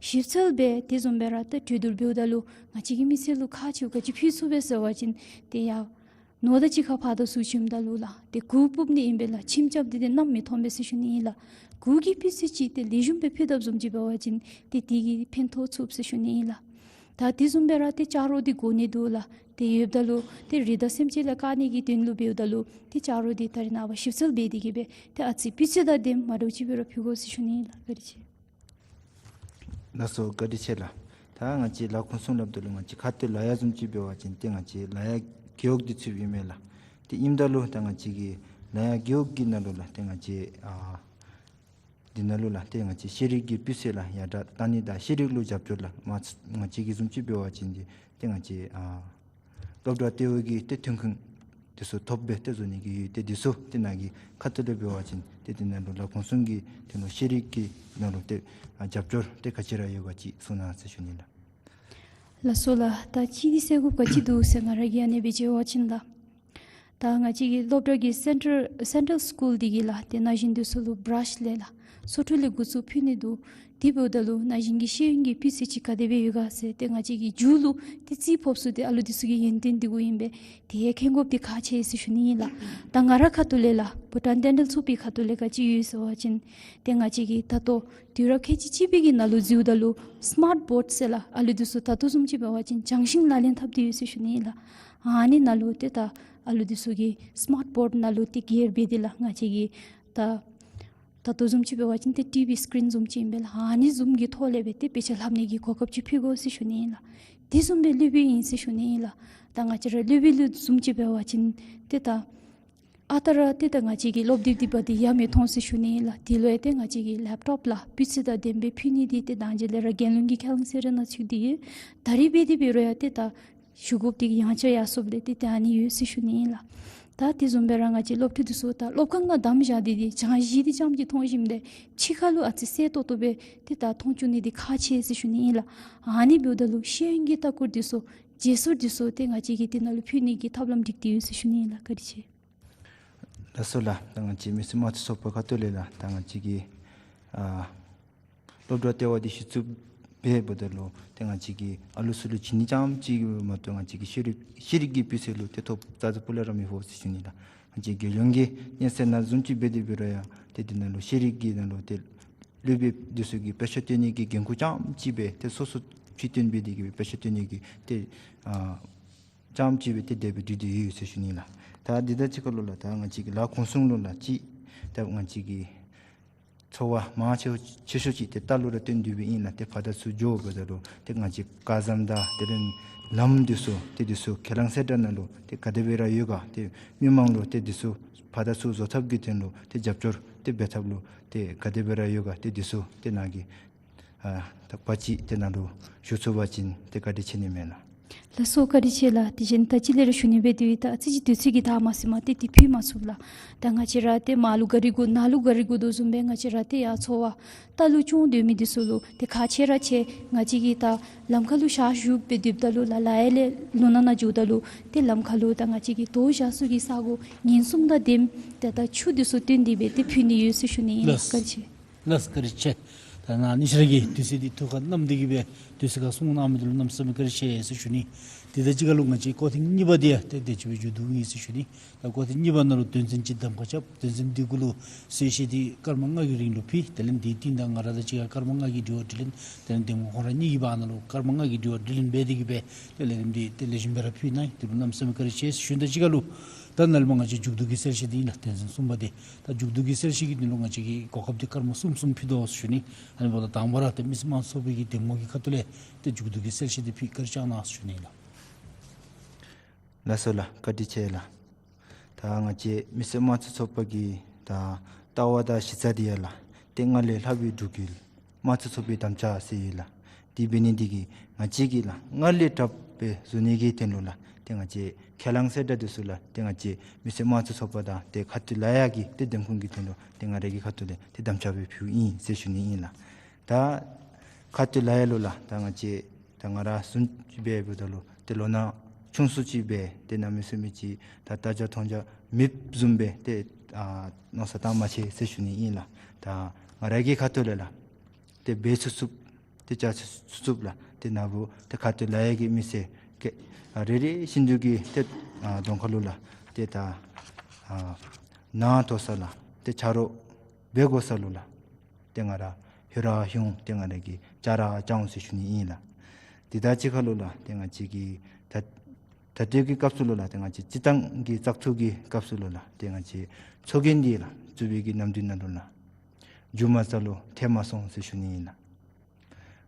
ཞིབ་འཚོལ་འབད་དེ་བཟུམ་སྦེ་ར་ད་གྲོས་བསྡུར་འབདཝ་ད་ལུ་ང་བཅས་ཀྱི་མི་སེར་ལུ་ཁག་ཆེཝ་ག་ཅི་ཕུལ་ཚུགས་པས་ཟེར་བ་ཅིན་ཏེ་ཡར་ནོར་དང་གཅིག་ཁར་ཕར་དང་ཚུར་བྱོནམ་ད་ལུ་ལགས་ཏེ་གུར་སྤོ་ནི་ཨིན་པས་ལགས། ཁྱིམ་རྐྱབ་སྟེ་ཏེ་གནམ་མི་ཐོན་པས་ཟེར་ཞུ་ནི་ཨིན་ལགས། གུར་གྱི་སྤུས་ཚད་ཅིག་ཏེ་ལེགས་ཤོམ་སྦེ་ཕུལ་དཔ་བཟུམ་ཅིག་འབད་བ་ཅིན་ཏེ་དེ་གིས་ཕན་ཐོགས་ཚུགས་ཟེར་ཞུ་ནི་ཨིན་ལགས། ད་དེ་བཟུམ་སྦེ་ར་ཏེ་ཆ་རོགས་འདི་དགོ་ནི་འདུག་ལགས། ཏེ་ཡོདཔ་ད་ལུ་ཏེ་རི་དྭགས་སེམས་ཅན་ལས་བཀག་ནི་གི་དོན་ལུ་འབདཝ་ད་ལུ་ཏེ་ཆ་རོགས་འདི་ད་རེས་ནངས་པ་ཞིབ་འཚོལ་འབད་དེ་གིས་སྦེ་ཏེ་ཨ་ཙི་སྤུས་ཚད་དང་ལྡནམ་མ་འདྲཝ་ཅིག་སྦེ་ར་ཕུལ་དགོ་ཟེར་ཞུ་ནི་ཨིན་ལགས། བཀའ་དྲིན་ཆེ། ལགས་སོ། བཀའ་དྲིན་ཆེ་ལགས། ད་ང་བཅས་ལཱ་ཁོངས་གསུམ་སླབ་ད་ལུ་ང་བཅས་ཁ་ཐུག་ལཱ་གཡོག་བཟུམ་ཅིག་འབད་བ་ཅིན་ཏེ་ང་བཅས་ལཱ་གཡོག་རྒེད་འོག་འདི་ཚུདཔ་ཨིན་མས་ལགས། ཏེ་ཨིནམ་ད་ལུ་ད་ང་བཅས་ཀྱི་ལཱ་གཡོག་རྒེད་འོག་གི་ནང་ལུ་ལགས་ཏེ་ང་བཅས་ཨ་འདི་ནང་ལུ་ལགས་ཏེ་ང་བཅས་ཤེས་རིག་གི་སྤུས་ཚད་ལགས་ཡར་དྲག་བཏང་ནི་དང་ཤེས་རིག་ལུ་རྒྱབ་སྐྱོར་ལགས་མ་ང་བཅས་ཀྱི་བཟུམ་ཅིག་འབད་བ་ཅིན་ཏེ་ཏེ་ང་བཅས་ཨ་སློབ་གྲྭ་ལྟེ་བ་གི་ཏེ་ཐོན་ཁུངས་འདི་ཚུ་ཐོབ་སྦེ་ཏེ་བཟོ་ནི་གི་ཡོད། ཏེ་འདི་ཚུ་ཏེ་ནཱ་གི་ཁ་ཐུག་ལས་འབད་བ་ཅིན་ཏེ་འདི་ནང་ལུ་ལཱ་ཁོངས་གསུམ་གྱི་ཏེ་ནཱ་ཤེས་རིག་གི་ནང་ལུ་ཏེ་ཨ་རྒྱབ་སྐྱོར་ཏེ་ག་ཅི་ར་ཡོད་ག་ཅིག་གསུང་གནང་ཟེར་ཞུ་ནི་ལགས། ལགས་སོ་ལགས། ད་ཅི་འདི་ཟེར་དགོཔ་ག་ཅི་འདུག་ཟེར་ང་ར་གིས་ཨ་ནེ་སྦེ་མཇལ་བ་ཅིན་ལགས། ད་ང་བཅས་ཀྱི་སློབ་གྲྭ་གི་སེན་ཊར་སེན་ཊལ་སི་ཀུལ་འདི་གིས་ལགས་ཏེ་ན་གཞོན་འདི་ཚུ་ལུ་བྲཱཤ་ལས་ལགས་སོ་ཁྲུ་ལས་འགོ་བཙུགས་ཕུལ་ནི་འདུག། དེ་འབདཝ་ད་ལུ་ན་གཞོན་གྱི་ཤེས་ཡོན་གྱི་སྤུས་ཚད་ཅིག་ག་དེ་སྦེ་ཡོད་ག་ཟེར་ཏེ་ང་བཅས་ཀྱི་མཇུག་ལུ་ཏེ་རྩིས་ཕབ་ཚུགས་ཏེ་ཨ་ལུ་འདི་ཚུ་གི་ཡོན་ཏན་འདི་གུ་ཨིན་པས། དེ་མཁྱེན་དགོཔ་འདི་ཁག་ཆེ་ཟེར་ཞུ་ནི་ཨིན་ལགས། ད་ང་ར་ཁ་ཐུག་ལས་ལགས་བྷུ་ཊཱན་བསྟན་འགྲོའི་ཚོགས་པའི་ཁ་ཐུག་ལས་ག་ཅི་ཡོད་ཟེར་བ་ཅིན་ཏེ་ང་བཅས་ཀྱིས་ད་ལྟོ་དུས་རབས་ཁལ་གཅིག་གཅིག་པའི་གི་ནང་ལུ་འཛུལཝ་ད་ལུ་སི་མཱརཊ་བོརཌ་ཟེར་ལགས་ཨ་ལུ་འདི་ཚུ་ད་ལྟོ་བཟུམ་ཅིག་འབད་བ་ཅིན་བྱང་ཤིང་ལག་ལེན་འཐབ་སྟེ་ཡོད་ཟེར་ཞུ་ནི་ཨིན་ལགས། ཨ་ནི་ནང་ལུ་ཏེ་ད་ཨ་ལུ་འདི་ཚུ་གིས་སི་མཱརཊ་བོརཌ་ནང་ལུ་ཏེ་གྱེར་སྦེ་ཏེ་ལགས་ང་བཅས་ཀྱིས་ད་ད་ལྟོ་བཟུམ་ཅིག་འབད་བ་ཅིན་ཏེ་ཊི་བི་སི་ཀི་རིན་བཟུམ་ཅིག་ཨིན་པས་ལགས། ཨ་ནི་བཟུམ་གྱི་ཐོག་ལས་སྦེ་ཏེ་དཔེ་ཆ་ལྷབ་ནི་གི་གོ་སྐབས་ཅིག་ཕུལ་དགོ་ཟེར་ཞུ་ནི་ཨིན་ལགས། དེ་བཟུམ་སྦེ་སློབ་དཔོན་ཨིན་ཟེར་ཞུ་ནི་ཨིན་ལགས། ད་ང་བཅས་ར་སློབ་དཔོན་ལུ་བཟུམ་ཅིག་འབད་བ་ཅིན་ཏེ་ད་ཨ་རྟག་ར་ཏེ་ད་ང་བཅས་ཀྱི་སློབ་དེབ་འདི་འབག་སྟེ་ཡང་མི་མཐོང་ཟེར་ཞུ་ནི་ཨིན་ལགས། དེ་ལུ་ཡང་ཏེ་ང་བཅས་ཀྱིས་ལེབ་ཊོབ་ལགས་སྤུས་ཚད་དང་ལྡནམ་སྦེ་ཕུལ་ནི་འདི་ཏེ་ད་ཅི་ལས་ར་རྒྱལ་ཡོངས་ཀྱི་ཁས་བླངས་གསལ་སྒྲོན་ནང་ཚུད་དེ་ཡོད། ད་རིས་འབད་དེ་འབད་རུང་ཡང་ཏེ་ད་ཞུ་དགོཔ་འདི་ཡང་ཆ་ཡར་སོངམ་ལས་ཏེ་ད་ཨ་ནི་ཡོད་ཟེར་ཞུ་ནི་ཨིན་ལགས། ད་དེ་བཟུམ་སྦེ་ར་ང་བཅས་སློབ་ཕྲུག་འདི་ཚུ་ད་སློབ་ཁང་ནང་བསྡམས་བཞག་སྟེ་ཏེ་གྱང་གཞི་འདི་རྐྱངམ་ཅིག་མཐོང་ཞིནམ་ལས་ཕྱི་ཁ་ལུ་ཨ་ཙི་གསལ་ཏོག་ཏོ་སྦེ་ཏེ་ད་མཐོང་བཅུག་ནི་འདི་ཁག་ཆེ་ཟེར་ཞུ་ནི་ཨིན་ལགས། ཨ་ནི་འབདཝ་ད་ལུ་ཤེས་ཡོན་གྱི་ལྟ་སྐོར་འདི་ཚུ་བརྗེ་སོར་འདི་ཚུ་ཏེ་ང་བཅས་ཀྱིས་དེ་ནང་ལུ་ཕུལ་ནི་གི་ཐབས་ལམ་སྒྲིག་སྟེ་ཡོད་ཟེར་ཞུ་ནི་ཨིན་ལགས། བཀའ་དྲིན་ཆེ། ལགས་སོ་ལགས། ད་ང་བཅས་མི་སེར་དམངས་གཙོའི་ཚོགས་པའི་ཁ་ཐུག་ལས་ལགས་ད་ང་བཅས་ཀྱིས་ཨ་སློབ་གྲྭ་ལྟེ་བ་འདི་གཞི་བཙུགས་འབད་འབདཝ་ད་ལུ་ཏེ་ང་བཅས་ཀྱིས་ཨ་ལུ་ཚུ་ལུ་བྱིན་ནི་རྐྱངམ་ཅིག་མ་གཏོགས་ང་བཅས་ཀྱི་ཤེས་རིག་ཤེས་རིག་གི་སྤུས་ཚད་ལུ་ཏེ་ཐོ་ཕོག་རྩ་ཚུ་སྤུ་ལས་ར་མི་ཕོག་ཟེར་ཞུ་ནི་ལགས། ང་བཅས་རྒྱལ་ཡོངས་ཀྱི་སྙན་གསན་ནང་བཟུམ་ཅིག་འབད་དེ་འབད་རུང་ཡང་ཏེ་འདི་ནང་ལུ་ཤེས་རིག་གི་ནང་ལུ་ཏེ་སློབ་དཔོན་འདི་ཚུ་གིས་དཔེ་ཆ་སྟོན་ནི་གི་འགན་ཁུར་རྐྱངམ་ཅིག་སྦེ་ཏེ་སོ་སོ་ཕྱིར་བཏོན་འབད་དེ་གིས་སྦེ་དཔེ་ཆ་སྟོན་ནི་གི་ཏེ་ཨ་རྐྱངམ་ཅིག་སྦེ་ཏེ་དེ་སྦེ་སྒྲིག་སྟེ་ཡོད་ཟེར་ཞུ་ནི་ལགས། ད་འདི་དང་གཅིག་ཁར་ལུ་ལགས་ད་ང་བཅས་ཀྱི་ལཱ་ཁོངས་གསུམ་ལུ་ལགས་ཅིག་ད་ང་བཅས་ཀྱི་འཚོ་བ་མང་ཆེ་ཆེ་ཤོས་ཅིག་ཏེ་རྟ་ལུ་ར་བརྟེན་ཏེ་སྦེ་ཨིན་ལགས། ཏེ་ཕར་དང་ཚུར་འགྱོ་འབདཝ་ད་ལུ་ཏེ་ང་བཅས་སྐལ་བཟང་དང་དེ་ལས་ལམ་འདི་ཚུ་ཏེ་འདི་ཚུ་ཁས་བླངས་གསལ་སྒྲོན་ནང་ལུ་ཏེ་ག་དེ་སྦེ་ར་ཡོད་ག། ཏེ་མི་མང་ལུ་ཏེ་འདི་ཚུ་ཕར་དང་ཚུར་བཟོ་ཐབས་ཀྱི་དོན་ལུ་ཏེ་རྒྱབ་སྐྱོར་ཏེ་འབད་ཐབས་ལུ་ཏེ་ག་དེ་སྦེ་ར་ཡོད་ག། ཏེ་འདི་ཚུ་ཏེ་ནཱ་གི་ཨ་དག་པ་ཅིག་ཏེ་ནཱ་ལུ་ཞུ་ཚུགས་པ་ཅིན་ཏེ་བཀའ་དྲིན་ཆེ་ནི་མས་ལགས། ལགས་སོ་བཀའ་དྲིན་ཆེ་ལགས། དེ་བཞིན་ད་ཅི་ལས་ར་ཞུ་ནི་འབད་དེ་ད་ཨ་ཙི་ཅིག་དུས་ཚོད་ཀྱིས་ད་མ་ཚད་མ་ཏེ་ཏེ་ཕུལ་མ་ཚུགས་ལགས། ད་ང་བཅས་ར་ཏེ་མར་ལུ་ག་རི་དགོ་ནཱ་ལུ་ག་རི་དགོ་དོ་བཟུམ་སྦེ་ང་བཅས་ར་ཏེ་ཡར་འཚོ་བ་རྟ་ལུ་སྐྱོང་སྡོད་མི་འདི་ཚུ་ལུ་ཏེ་ཁག་ཆེ་ར་ཆེ། ང་བཅས་ཀྱིས་ད་ལམ་ཁ་ལུ་ཞག་བཞུགས་སྦེ་སྡོདཔ་ད་ལུ་ལ་ལ་ཡ་ལས་ལུང་ནང་ན་འགྱོཝ་ད་ལུ་ཏེ་ལམ་ཁ་ལུ་ད་ང་བཅས་ཀྱིས་དོ་བཞག་ས་གི་ས་གོ་ཉེན་སྲུང་དང་ལྡནམ་ཏེ་ད་ཆུ་འདི་ཚུ་བཏོན་ཏེ་སྦེ་ཏེ་ཕུལ་ནི་ཡོད་ཟེར་ཞུ་ནི་ཨིན་ལགས། ལགས། བཀའ་དྲིན་ཆེ། ལགས་བཀའ་དྲིན་ཆེ། ད་ནཱ་ཉི་ཤར་གྱིས་དུས་ཚོད་འདི་ཐུགས་ཁར་བསྣམས་ཏེ་གི་སྦེ་དུས་ཚོད་ཁར་གསུང་གནང་མི་འདི་ལུ་གནམ་མེད་ས་མེད་བཀའ་དྲིན་ཆེ་ཟེར་ཞུ་ནི། དེ་དང་གཅིག་ཁར་ལུ་ང་བཅས་སྐོར་ཐེངས་གཉིས་པ་འདི་ཡང་ཏེ་དེ་ཅིག་སྦེ་མཇུག་བསྡུ་ནི་ཟེར་ཞུ་ནི། ད་སྐོར་ཐེངས་གཉིས་པ་ནང་ལུ་དོན་ཚན་ཅིག་གདམ་ཁ་རྐྱབ། དོན་ཚན་འདི་གུ་ལུ་གསལ་བཤད་འདི་སྐར་མ་ལྔ་གི་རིང་ལུ་ཕུལ། དེ་ལས་འདི་རྟིང་བདའ་ང་ར་དང་གཅིག་ཁར་སྐར་མ་ལྔ་གི་དྲི་བ་དྲིས་ལན། དེ་ལས་གདམ་ངོ་ཁོང་ར་གཉིས་ཀྱི་བར་ན་ལུ་སྐར་མ་ལྔ་གི་དྲི་བ་དྲིས་ལན་འབད་དེ་གི་སྦེ་ཏེ་ལས་རིམ་འདི་ཏེ་ལེགས་ཤོམ་སྦེ་ར་ཕུལ་གནང་ཡི། དེ་ལུ་གནམ་མེད་ས་མེད་བཀའ་དྲིན་ཆེ་ཟེར་ཞུ་ནི་དང་གཅིག་ཁར་ལུ་ད་ནཱ་ལས་མར་ང་བཅས་མཇུག་བསྡུ་གི་གསལ་བཤད་འདི་ཨིན་ལགས། དོན་ཚན་གསུམ་པ་འདི། ད་མཇུག་བསྡུ་གི་གསལ་བཤད་ཀྱི་དོན་ལུ་ང་བཅས་ཀྱིས་གོ་སྐབས་འདི་སྐར་མ་གསུམ་གསུམ་ཕུལ་དོ་ཟེར་ཞུ་ནི། ཨ་ནི་འབདཝ་ད་དང་པ་ར་ཏེ་མི་སེར་དམངས་གཙོ་ཚོགས་པའི་གི་གདམ་ངོ་གི་ཁ་ཐུག་ལས་ཏེ་མཇུག་བསྡུ་གི་གསལ་བཤད་འདི་ཕུལ་བཀའ་དྲིན་བསྐྱང་གནང་ཟེར་ཞུ་ནི་ཨིན་ལགས། ལགས་སོ་ལགས། བཀའ་དྲིན་ཆེ་ལགས། ད་ང་བཅས་མི་སེར་དམངས་གཙོ་ཚོགས་པ་གི་ད་ལྟ་བ་དང་གཞི་རྩ་འདི་ཡང་ལགས། ཏེ་སྔར་ལས་ལྷག་པའི་འབྲུག་གི་དམངས་གཙོ་ཚོགས་པའི་དམ་བཅའ་ཟེར་ཡོད་ལགས། དེ་འབད་ནི་འདི་གིས་ང་བཅས་ཀྱིས་ལགས་སྔར་ལས་དྲག་སྦེ་བཟོ་ནི་གི་དོན་ལུ་ལགས། ཏེ་ང་བཅས་ཁས་བླངས་གསལ་བསྒྲགས་འདི་ཚུ་ལགས། ཏེ་ང་བཅས་མི་སེར་དམངས་གཙོ་ཚོགས་པ་དང་ཏེ་ཁ་ཐུག་ལ་ཡ་གི་ཏེ་འདེམས་ཁོངས་ཀྱི་དོན་ལུ་ཏེ་ང་ར་གི་ཁ་ཐུག་ལས་ཏེ་དམ་བཅའ་སྦེ་ཕུལཝ་ཨིན་ཟེར་ཞུ་ནི་ཨིན་ལགས། ད་ཁ་ཐུག་ལ་ཡ་ལུ་ལགས། ད་ང་བཅས་ད་ང་ར་བཟུམ་ཅིག་འབད་འབདཝ་ད་ལུ་ཏེ་ལོ་ན་ཆུང་སུ་ཅིག་སྦེ་ཏེ་གནམ་མེད་ས་མེད་ཅིག་ད་ལྟ་རྒྱ་མཐོང་རྒྱ་མེདཔ་བཟུམ་སྦེ་ཏེ་ཨ་མནོ་བསམ་བཏང་མ་ཆེ་ཟེར་ཞུ་ནི་ཨིན་ལགས། ད་ང་ར་གི་ཁ་ཐུག་ལས་ལགས། ཏེ་འབད་ཚུགས་ཚུགསཔ་ཏེ་བྱ་ཚུགས་ཚུགསཔ་ལགས། ཏེ་ན་བུ་ཏེ་ཁ་ཐུག་ལ་ཡ་གི་མི་སེར་གྱི་ཨ་རེ་རེ་བཞིན་དུ་གི་ཏེ་ཨ་གདོང་ཁ་ལུ་ལགས། ཏེ་ད་ཨ་ནང་དོག་ས་ལགས། ཏེ་ཆ་རོགས་འབད་དགོ་ས་ལུ་ལགས། ཏེ་ང་ར་ལྷོད་ར་ལྷོད་འོང་། ཏེ་ང་ར་གིས་བྱ་ར་བྱ་འོང་ཟེར་ཞུ་ནི་ཨིན་ལགས། དེ་དང་གཅིག་ཁར་ལུ་ལགས། ཏེ་ང་བཅས་ཀྱིས་ད་ད་ལྟོ་གི་སྐབས་སུ་ལུ་ལགས། ཏེ་ང་བཅས་སྤྱིར་བཏང་གི་བཙག་འཐུ་གི་སྐབས་སུ་ལུ་ལགས། ཏེ་ང་བཅས་ཚོགས་རྒྱན་འདི་ལགས་བཙུགས་པའི་གི་ནམ་དུས་ནང་ལུ་ལགས། རྒྱུ་མ་རྩ་ལུ་ཐལ་མ་སོང་ཟེར་ཞུ་ནི་ཨིན་ལགས།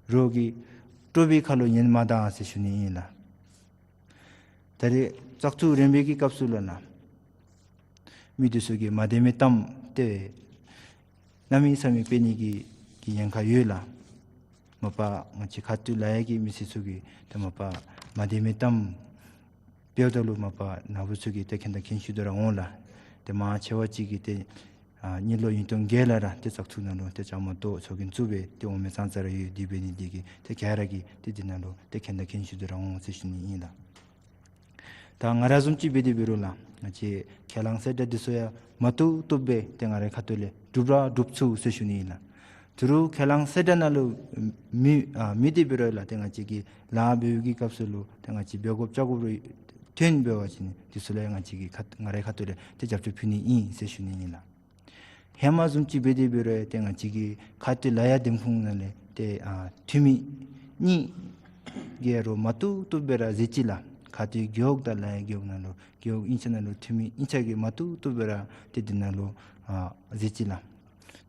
རོགས་ཀྱིས་དཀྲོགས་པའི་ཁ་ལུ་ཉན་མ་བཏང་ཟེར་ཞུ་ནི་ཨིན་ལགས། ད་རེས་བཙག་འཐུ་རན་པའི་གི་སྐབས་སུ་ལུ་ལགས། མི་འདི་ཚུ་གིས་མ་བདེན་མི་གཏམ་ཏེ་གནམ་མེད་ས་མེད་སྤེལ་ནི་གི་གི་ཉེན་ཁ་ཡོད་ལགས། མ་པ་ང་བཅས་ཁ་ཐུག་ལ་ཡ་གི་མི་སེར་ཚུ་གིས་ཏེ་མ་པ་མ་བདེན་མི་གཏམ་སྤེལཝ་ད་ལུ་མ་པ་ན་བུ་ཚུ་གིས་ཏེ་མཁྱེན་དང་མཁྱེན་ཞུ་སྟེ་ར་འོང་ལགས། ཏེ་མང་ཆེ་བ་ཅིག་གིས་ཏེ་ཨ་གཉིས་ལོ་ཉིས་སྟོང་བརྒྱད་ལས་ར་ཏེ་བཙག་འཐུ་ནང་ལུ་ཏེ་བཅའ་མར་གཏོགས་ཚོགས་རྒྱན་བཙུགས་སྦེ་ཏེ་འོང་མི་ཙང་ཙ་ར་ཡོད། དེ་འབད་ནི་འདི་གིས་ཏེ་ག་ར་གིས་ཏེ་འདི་ནང་ལུ་ཏེ་མཁྱེན་དང་མཁྱེན་ཞུ་སྟེ་ར་འོང་ཟེར་ཞུ་ནི་ཨིན་ལགས། ད་ང་ར་བཟུམ་ཅིག་འབད་དེ་འབད་རུང་ལགས། ང་བཅས་ཁས་བླངས་གསལ་བསྒྲགས་འདི་ཚུ་ཡང་མ་བཏུབ་བཏུབ་སྦེ་ཏེ་ང་རའི་ཁ་ཐུག་ལས་གྲུབ་ར་གྲུབ་ཚུགས་ཟེར་ཞུ་ནི་ཨིན་ལགས། ད་རུང་ཁས་བླངས་གསལ་བསྒྲགས་ནང་ལུ་མེད་ཨ་མེད་དེ་འབད་རུང་ལགས། ཏེ་ང་བཅས་ཀྱིས་ལཱ་འབད་བའི་གི་སྐབས་སུ་ལུ་ཏེ་ང་བཅས་འབད་དགོཔ་བྱ་དགོཔ་རེ་ཐོན་འབད་བ་ཅིན་འདི་ཚུ་ལུ་ཡང་ང་བཅས་ཀྱིས་ཁ་ང་རའི་ཁ་ཐུག་ལས་ཏེ་རྒྱབ་སྐྱོར་ཕུལ་ནི་ཨིན་ཟེར་ཞུ་ནི་ཨིན་ལགས། ཧེ་མ་བཟུམ་ཅིག་འབད་དེ་འབད་རུང་ཡང་ཏེ་ང་བཅས་ཀྱི་ཁ་ཐུག་ལ་ཡ་འདེམས་ཁོངས་ནང་ལས་ཏེ་ཨ་འཐུས་མི་གཉིས་ཀྱིས་ར་མ་བཏུབ་བཏུབ་སྦེ་ར་གཟིགས་ཅི་ལགས། ཁ་ཐུག་རྒེད་འོག་དང་ལ་ཡ་རྒེད་འོག་ནང་ལུ་རྒེད་འོག་ཨིན་ཅི་ནང་ལུ་འཐུས་མི་ཨིན་ཅི་གིས་མ་བཏུབ་བཏུབ་སྦེ་ར་ཏེ་འདི་ནང་ལུ་ཨ་གཟིགས་ཅི་ལགས།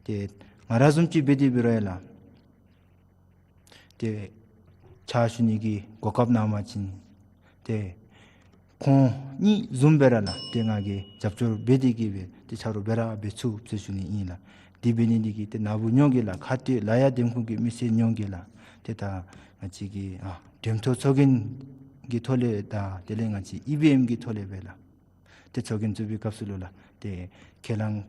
ཏེ་ང་ར་བཟུམ་ཅིག་འབད་དེ་འབད་རུང་ཡང་ལགས། ཏེ་ཕྱག་ཞུ་ནི་གི་གོ་སྐབས་གནང་པ་ཅིན་ཏེ་ཁོང་གཉིས་བཟུམ་སྦེ་ར་ལགས་ཏེ་ང་གིས་རྒྱབ་སྐྱོར་འབད་དེ་གི་སྦེ་ཏེ་ཆ་རོགས་འབད་ར་འབད་ཚུགས་ཟེར་ཞུ་ནི་ཨིན་ལགས། དེ་འབད་ནི་འདི་གིས་ཏེ་ན་བུ་ཉོ་གི་ལགས་ཁ་ཐུག་ལ་ཡ་འདེམས་ཁོངས་ཀྱི་མི་སེར་ཉོ་གི་ལགས། ཏེ་ད་ང་བཅས་ཀྱི་ཨ་འགྲེམས་ཐོག་ཚོགས་རྒྱན་གྱི་ཐོག་ལས་དང་དེ་ལས་ང་བཅས་ཨི་བི་ཨེམ་གྱི་ཐོག་ལས་སྦེ་ལགས། ཏེ་ཚོགས་རྒྱན་བཙུགས་པའི་སྐབས་སུ་ལུ་ལགས་ཏེ་ཁས་བླངས་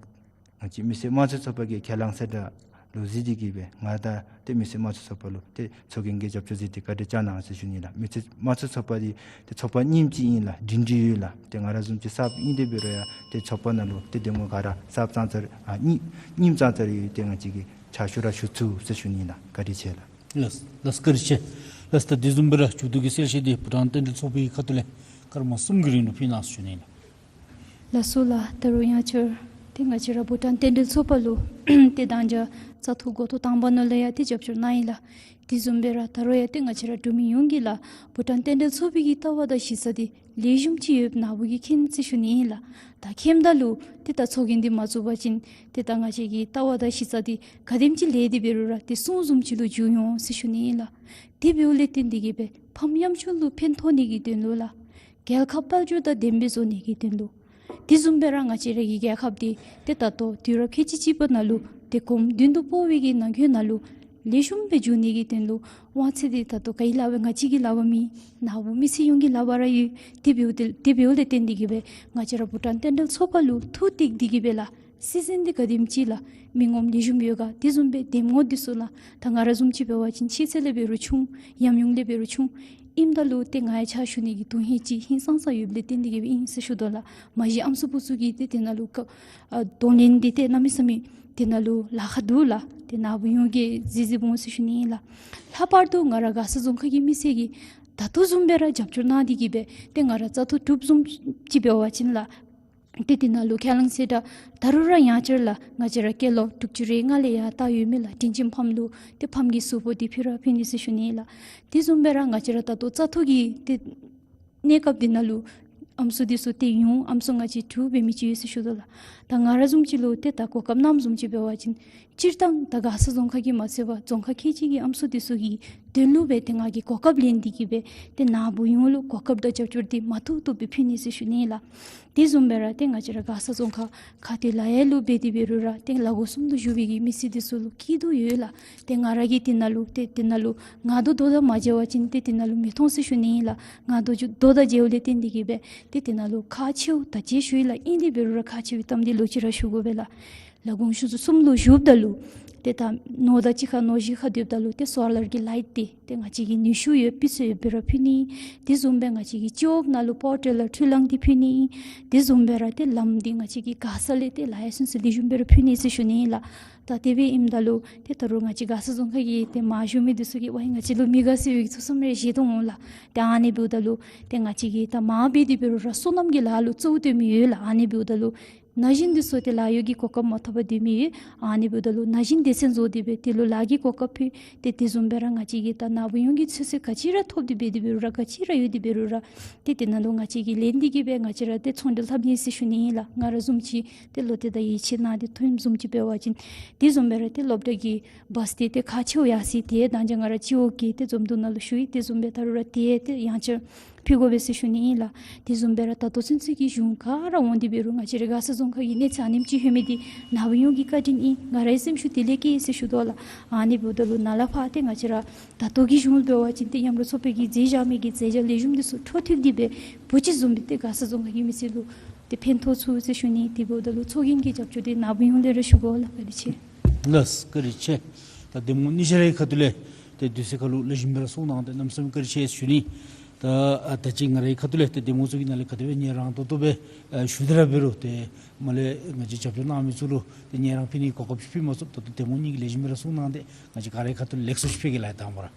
ང་བཅས་མི་སེར་དམངས་གཙོའི་ཚོགས་པ་གི་ཁས་བླངས་གསལ་བསྒྲགས་ལུ་གཟིགས་ཏེ་གི་སྦེ་ང་དང་ཏེ་མི་སེར་དམངས་གཙོའི་ཚོགས་པ་ལུ་ཏེ་ཚོགས་རྒྱན་གྱིས་རྒྱབ་སྐྱོར་མཛད་དེ་བཀའ་དྲིན་བསྐྱངས་གནང་ཟེར་ཞུ་ནི་ལགས། མི་སེར་དམངས་གཙོའི་ཚོགས་པ་འདི་ཏེ་ཚོགས་པ་རྙིངམ་ཅིག་ཨིན་ལགས། སྒྲིང་སྒྲི་ཡོད་ལགས། ཏེ་ང་ར་བཟུམ་ཅིག་གསརཔ་ཨིན་དེ་འབད་རུང་ཡང་ཏེ་ཚོགས་པ་ནང་ལུ་ཏེ་འདེམས་ངོ་ག་ར་གསརཔ་ཙང་ཙ་ར་ཨ་རྙིང་རྙིངམ་ཙང་ཙ་ར་ཡོད། ཏེ་ང་བཅས་ཀྱིས་ཕྱག་ཞུ་ར་ཞུ་ཚུགས་ཟེར་ཞུ་ནི་ལགས། བཀའ་དྲིན་ཆེ་ལགས། ལགས་ལགས་བཀའ་དྲིན་ཆེ། ལགས་ད་དེ་བཟུམ་སྦེ་ར་མཇུག་བསྡུ་གི་གསལ་བཤད་འདི་བྷུ་ཊཱན་རྟེན་འབྲེལ་ཚོགས་པའི་ཁ་ཐུག་ལས་སྐར་མ་གསུམ་གྱི་རིང་ལུ་ཕུལ་གནང་ཟེར་ཞུ་ནི་ལགས། ལགས་སོ་ལགས། ད་རུང་ཡང་ཅིན་ཏེ་ང་བཅས་ར་བྷུ་ཊཱན་རྟེན་འབྲེལ་ཚོགས་པ་ལུ་ཏེ་ད་ཅི་བཙག་འཐུ་འགོ་ཐོག་དང་པ་ནང་ལས་ཡང་ཏེ་རྒྱབ་སྐྱོར་གནང་ཡི་ལགས། དེ་བཟུམ་སྦེ་ར་ད་རུང་ཡང་ཏེ་ང་བཅས་ར་འབྲུག་མི་ཡོངས་ཀྱིས་ལགས་བྷུ་ཊཱན་རྟེན་འབྲེལ་ཚོགས་པའི་གི་ལྟ་བ་དང་གཞི་རྩ་འདི་ལེགས་ཤོམ་ཅིག་ཡོདཔ་ན་བུ་གིས་མཁྱེན་ཟེར་ཞུ་ནི་ཨིན་ལགས། ད་མཁྱེནམ་ད་ལུ་ཏེ་ད་ཚོགས་རྒྱན་འདི་མ་བཙུགས་པ་ཅིན་ཏེ་ད་ང་བཅས་ཀྱི་ལྟ་བ་དང་གཞི་རྩ་འདི་ག་དེམ་ཅིག་ལེགས་ཏེ་འབད་རུང་ར་ཏེ་སྲུང་བཟུམ་ཅིག་ལུ་འགྱུར་འོང་ཟེར་ཞུ་ནི་ཨིན་ལགས། དེ་འབདཝ་ལས་བརྟེན་ཏེ་གི་སྦེ་ཕམ་ཡམ་ཆུང་ལུ་ཕན་ཐོགས་ནི་གི་དོན་ལུ་ལགས། རྒྱལ་ཁབ་དཔལ་འབྱོར་དང་ལྡན་པའི་བཟོ་ནི་གི་དོན་ལུ། དེ་བཟུམ་སྦེ་ར་ང་བཅས་ར་གི་རྒྱལ་ཁབ་འདི་ཏེ་ད་ལྟོ་དུས་རབས་ཁལ་གཅིག་གཅིག་པ་ནང་ལུ་ཏེ་གོམ་མདུན་དུ་སྤོ་བའི་གི་ནང་འཁོད་ནང་ལུ་ལེགས་ཤོམ་སྦེ་འགྱུར་ནི་གི་དོན་ལུ་དབང་ཚད་འདི་ད་ལྟོ་ག་གི་ལག་པར་ང་བཅས་ཀྱི་ལག་པར་མེད། ན་བུ་མི་སེར་ཡོངས་ཀྱི་ལག་པར་ར་ཡོད། དེ་འབདཝ་ལས་དེ་འབདཝ་ལས་བརྟེན་ཏེ་གི་སྦེ་ང་བཅས་ར་བྷུ་ཊཱན་རྟེན་འབྲེལ་ཚོགས་པ་ལུ་ཐུགས་གཏད་དེ་གི་སྦེ་ལགས། སྲིད་འཛིན་འདི་ག་དེམ་ཅིག་ལགས་མི་ངོམ་ལེགས་ཤོམ་ཡོད་ག། དེ་བཟུམ་སྦེ་འདེམས་ངོ་འདི་ཚུ་ལགས་ད་ང་ར་བཟུམ་ཅིག་འབད་བ་ཅིན་ཤེས་ཚད་ལས་འབད་རུང་ཆུང་། ཉམས་མྱོང་ལས་འབད་རུང་ཆུང་། ཨིནམ་ད་ལུ་ཏེ་ང་ཡང་ཕྱག་ཞུ་ནི་གི་དོན་ཧིང་ཅིག་ཧིང་སངས་ས་ཡོདཔ་ལས་བརྟེན་ཏེ་གི་སྦེ་ཨིན་ཟེར་ཞུ་དོ་ལགས། མ་གཞི་ཨམ་སྲུ་བུ་ཚུ་གིས་ཏེ་དེ་ནང་ལུ་ཀ་ཨ་གདོང་ལེན་འདི་ཏེ་གནམ་མེད་ས་མེད་ དེ་ནང་ལུ་ལཱ་ཁག་འདུག་ལགས། ཏེ་ནཱ་བུ་ཡོངས་ཀྱིས་གཟིགས་གཟིགསཔ་འོང་ཟེར་ཞུ་ནི་ཨིན་ལགས། ལྷག་པར་དུ་ང་ར་མགར་ས་རྫོང་ཁག་གི་མི་སེར་གྱིས་ད་ལྟོ་བཟུམ་སྦེ་ར་རྒྱབ་སྐྱོར་གནང་སྟེ་གིས་སྦེ་ཏེ་ང་ར་བཙག་འཐུ་གྲུབ་བཟུམ་ཅིག་འབད་བ་ཅིན་ལགས། ཏེ་དེ་ནང་ལུ་ཁས་བླངས་ཟེར་ད་ད་རུང་ར་ཡང་བསྐྱར་ལགས་ང་བཅས་ར་སྐྱེས་ལོ་དྲུག་ཅུ་རེ་ལྔ་ལས་ཡར་ལྟ་ཡོད་མི་ལགས་དྲིན་ཅན་ཕམ་ལུ་ཏེ་ཕམ་གྱི་གཟུགས་པོ་འདི་ཕུལ་ར་ཕུལ་ནི་ཟེར་ཞུ་ནི་ལགས། དེ་བཟུམ་སྦེ་ར་ང་བཅས་ར་ད་ལྟོ་བཙག་འཐུ་གི་ཏེ་གནས་སྐབས་འདི་ནང་ལུ་ཨམ་སྲུ་འདི་ཚུ་ཏེ་ཡོངས་ཨམ་སྲུ་ང་བཅས་དྲུག་འབད་མི་ཅིག་ཡོད་ཟེར་ཞུ་དོ་ལགས། ད་ང་ར་བཟུམ་ཅིག་ལུ་ཏེ་ད་གོ་སྐབས་གནངམ་བཟུམ་ཅིག་འབད་བ་ཅིན་སྤྱིར་བཏང་ད་མགར་ས་རྫོང་ཁག་གིས་མ་ཚད་པར་རྫོང་ཁག་ཁལ་གཅིག་གི་ཨམ་སྲུ་འདི་ཚུ་གི་དོན་ལུ་སྦེ་ཏེ་ང་གིས་གོ་སྐབས་ལེན་ཏེ་གིས་སྦེ་ཏེ་ནཱ་བུ་ཡོངས་ལུ་གོ་སྐབས་དང་རྒྱབ་སྐྱོར་འདི་མ་ཐུབ་ཐུབ་སྦེ་ཕུལ་ནི་ཟེར་ཞུ་ནི་ལགས། དེ་བཟུམ་སྦེ་ར་ཏེ་ང་བཅས་ར་མགར་ས་རྫོང་ཁག་ཁ་ཐུག་ལཱ་གཡོག་ལུ་འབད་དེ་འབད་རུང་ར་ཏེ་ལ་འགོ་གསུམ་དུ་བཞུགས་པའི་གི་མི་སེར་འདི་ཚུ་ལུ་སྐྱིད་སྡུག་ཡོད་ལགས། ཏེ་ང་ར་གིས་དེ་ནང་ལུ་ཏེ་དེ་ནང་ལུ་ང་དོ་དོ་དང་མ་མཇལ་བ་ཅིན་ཏེ་དེ་ནང་ལུ་མི་མཐོང་ཟེར་ཞུ་ནི་ཨིན་ལགས། ང་དོ་ཅིག་དོ་དང་མཇལཝ་ལས་བརྟེན་ཏེ་གིས་སྦེ་ཏེ་དེ་ནང་ལུ་ཁག་ཆེཝ་ད་ཅི་ཞུ་ཡི་ལགས། ཨིན་དེ་འབད་རུང་ར་ཁག་ཆེ་བའི་གཏམ་འདི་ལོག་ཅི་ར་ཞུ་དགོ་པས་ལགས། ལ་དགོང་ཆུ་ཚོད་གསུམ་ལུ་བཞུགསཔ་ད་ལུ་ཏེ་ད་ནོར་དང་གཅིག་ཁར་ནོར་བཞི་ཁར་སྡོདཔ་ད་ལུ་ཏེ་སོ་ལར་གྱི་ལའིཊ་འདི་ཏེ་ང་བཅས་ཀྱིས་ནུས་ཤུགས་ཡོད་པི་སུ་ཡོད་པའི་ར་ཕུལ་ནི། དེ་བཟུམ་སྦེ་ང་བཅས་ཀྱིས་སྤྱི་འོག་ནང་ལུ་པ་ཝར་ཊི་ལར་འཕྲུལ་གླང་འདི་ཕུལ་ནི། དེ་བཟུམ་སྦེ་ར་ཏེ་ལམ་འདི་ང་བཅས་ཀྱིས་མགར་ས་ལས་ཏེ་ལ་ཡ་སུན་སུ་ལེགས་ཤོམ་སྦེ་ར་ཕུལ་ནི་ཟེར་ཞུ་ནི་ཨིན་ལགས། ད་དེ་སྦེ་ཨིནམ་ད་ལུ་ཏེ་ད་རུང་ང་བཅས་མགར་ས་རྫོང་ཁག་གི་ཏེ་མ་བཞུགས་མི་འདི་ཚུ་གིས་ཝའི་ང་བཅས་ལུ་མི་དགའ་ཟེར་བའི་ཐུགས་བསམ་རེ་བཞེས་དོ་འོང་ལགས། ཏེ་ཨ་ནི་འབདཝ་ད་ལུ་ཏེ་ང་བཅས་ཀྱིས་ད་མ་འབད་དེ་འབད་རུང་ར་སོ་ནམ་གྱི་ལཱ་ལུ་གཙོ་བོ་སྟོན་མི་ཡོད་ལགས། ཨ་ནི་འབདཝ་ད་ལུ་ན་གཞོན་འདི་ཚུ་ཏེ་ལཱ་གཡོག་གི་གོ་སྐབས་མ་ཐོབ་པར་སྡོད་མི་ཡོད། ཨ་ནི་འབདཝ་ད་ལུ་ན་གཞོན་སྡེ་ཚན་བཟོ་སྟེ་སྦེ་དེ་ལུ་ལཱ་གི་གོ་སྐབས་ཕུལ། ཏེ་དེ་བཟུམ་སྦེ་ར་ང་བཅས་ཀྱིས་ད་ནཱ་བུ་ཡོངས་ཀྱིས་ཚོད་བསྲེ་ག་ཅི་ར་ཐོབ་སྟེ་འབད་དེ་འབད་རུང་ར་ག་ཅི་ར་ཡོད་དེ་འབད་རུང་ར་ཏེ་དེ་ནང་ལུ་ང་བཅས་ཀྱིས་ལེན་ཏེ་གིས་སྦེ་ང་བཅས་ར་ཏེ་ཚོང་འབྲེལ་འཐབ་ནི་ཟེར་ཞུ་ནི་ཨིན་ལགས། ང་ར་བཟུམ་ཅིག་ཏེ་བློ་གཏད་དང་ཡིད་ཆེས་གནང་སྟེ་ཐོནམ་བཟུམ་ཅིག་འབད་བ་ཅིན། དེ་བཟུམ་སྦེ་ར་ཏེ་སློབ་གྲྭ་གི་བཱས་འདི་ཏེ་ཁག་ཆེཝ་ཡར་སོང་སྟེ་ད་ཅི་ང་ར་སྤྱི་འོག་གི་ཏེ་འཛོམས་འདུ་ནང་ལུ་ཞུ་ཡི། དེ་བཟུམ་སྦེ་ད་རུང་ར་ཏེ་ཏེ་ཡང་བསྐྱར་ཕུལ་དགོ་པས་ཟེར་ཞུ་ནི་ཨིན་ལགས། དེ་བཟུམ་སྦེ་ར་ད་ལྟོ་ཚུན་ཚོད་ཀྱི་གཞུང་ག་ར་འོང་སྟེ་འབད་རུང་ང་བཅས་ར་མགར་ས་རྫོང་ཁག་གི་གནས་ཚད་ཨ་ནེམ་ཅིག་ལྷོད་མི་འདི་ནཱ་བུ་ཡོངས་ཀྱི་བཀའ་དྲིན་ཨིན། ང་རའི་སེམས་ཤུགས་དེ་ལས་སྐྱེས་ཟེར་ཞུ་དོ་ལགས། ཨ་ནི་འབདཝ་ད་ལུ་ནཱ་ལས་ཕར་ཏེ་ང་བཅས་ར་ད་ལྟོ་གི་གཞུང་འབད་བ་ཅིན་ཏེ་མཉམ་རུབ་ཚོགས་པའི་གི་མཛད་བཞག་མི་གི་མཛད་བྱ་ལེགས་ཤོམ་འདི་ཚུ་འཕྲོ་མཐུད་དེ་སྦེ་བུ་ཅིག་བཟུམ་སྦེ་ཏེ་མགར་ས་རྫོང་ཁག་གི་མི་སེར་ལུ་ཏེ་ཕན་ཐོགས་ཚུགས་ཟེར་ཞུ་ནི། དེ་འབདཝ་ད་ལུ་ཚོགས་རྒྱན་གྱི་རྒྱབ་སྐྱོར་འདི་ནཱ་བུ་ཡོངས་ལས་ར་ཞུ་དགོ་ལགས། བཀའ་དྲིན་ཆེ། ལགས་བཀའ་དྲིན་ཆེ། ད་གདམ་ངོ་གཉིས་ཆ་རའི་ཁ་ཐུག་ལས་ཏེ་དུས་ཚོད་ཁར་ལུ་ལེགས་ཤོམ་སྦེ་ར་གསུང་གནང་སྟེ་གནམ་མེད་ས་མེད་བཀའ་དྲིན་ཆེ་ཟེར་ཞུ་ནི། ད་ཨ་ད་ཅི་ང་རའི་ཁ་ཐུག་ལས་ཏེ་གདམ་ངོ་ཚུ་གི་ནང་ལས་ག་དེ་སྦེ་ཉན་རང་ཏོག་ཏོ་སྦེ་ཨ་ཞུ་སྟེ་ར་འབད་རུང་ཏེ་མར་ལས་ང་བཅས་རྒྱབ་སྐྱོར་གནང་མི་ཚུ་ལུ་ཏེ་ཉན་རང་ཕུལ་ནི་གོ་སྐབས་ཅིག་ཕུལ་མ་ཚུགས། ད་ལྟོ་གདམ་ངོ་གཉིས་ཀྱིས་ལེགས་ཤོམ་སྦེ་ར་གསུང་གནང་སྟེ་ང་བཅས་ག་རའི་ཁ་ཐུག་ལས་ལེགས་སོ་ཅིག་ཕུལ་གེ་ལགས། དང་པ་ར་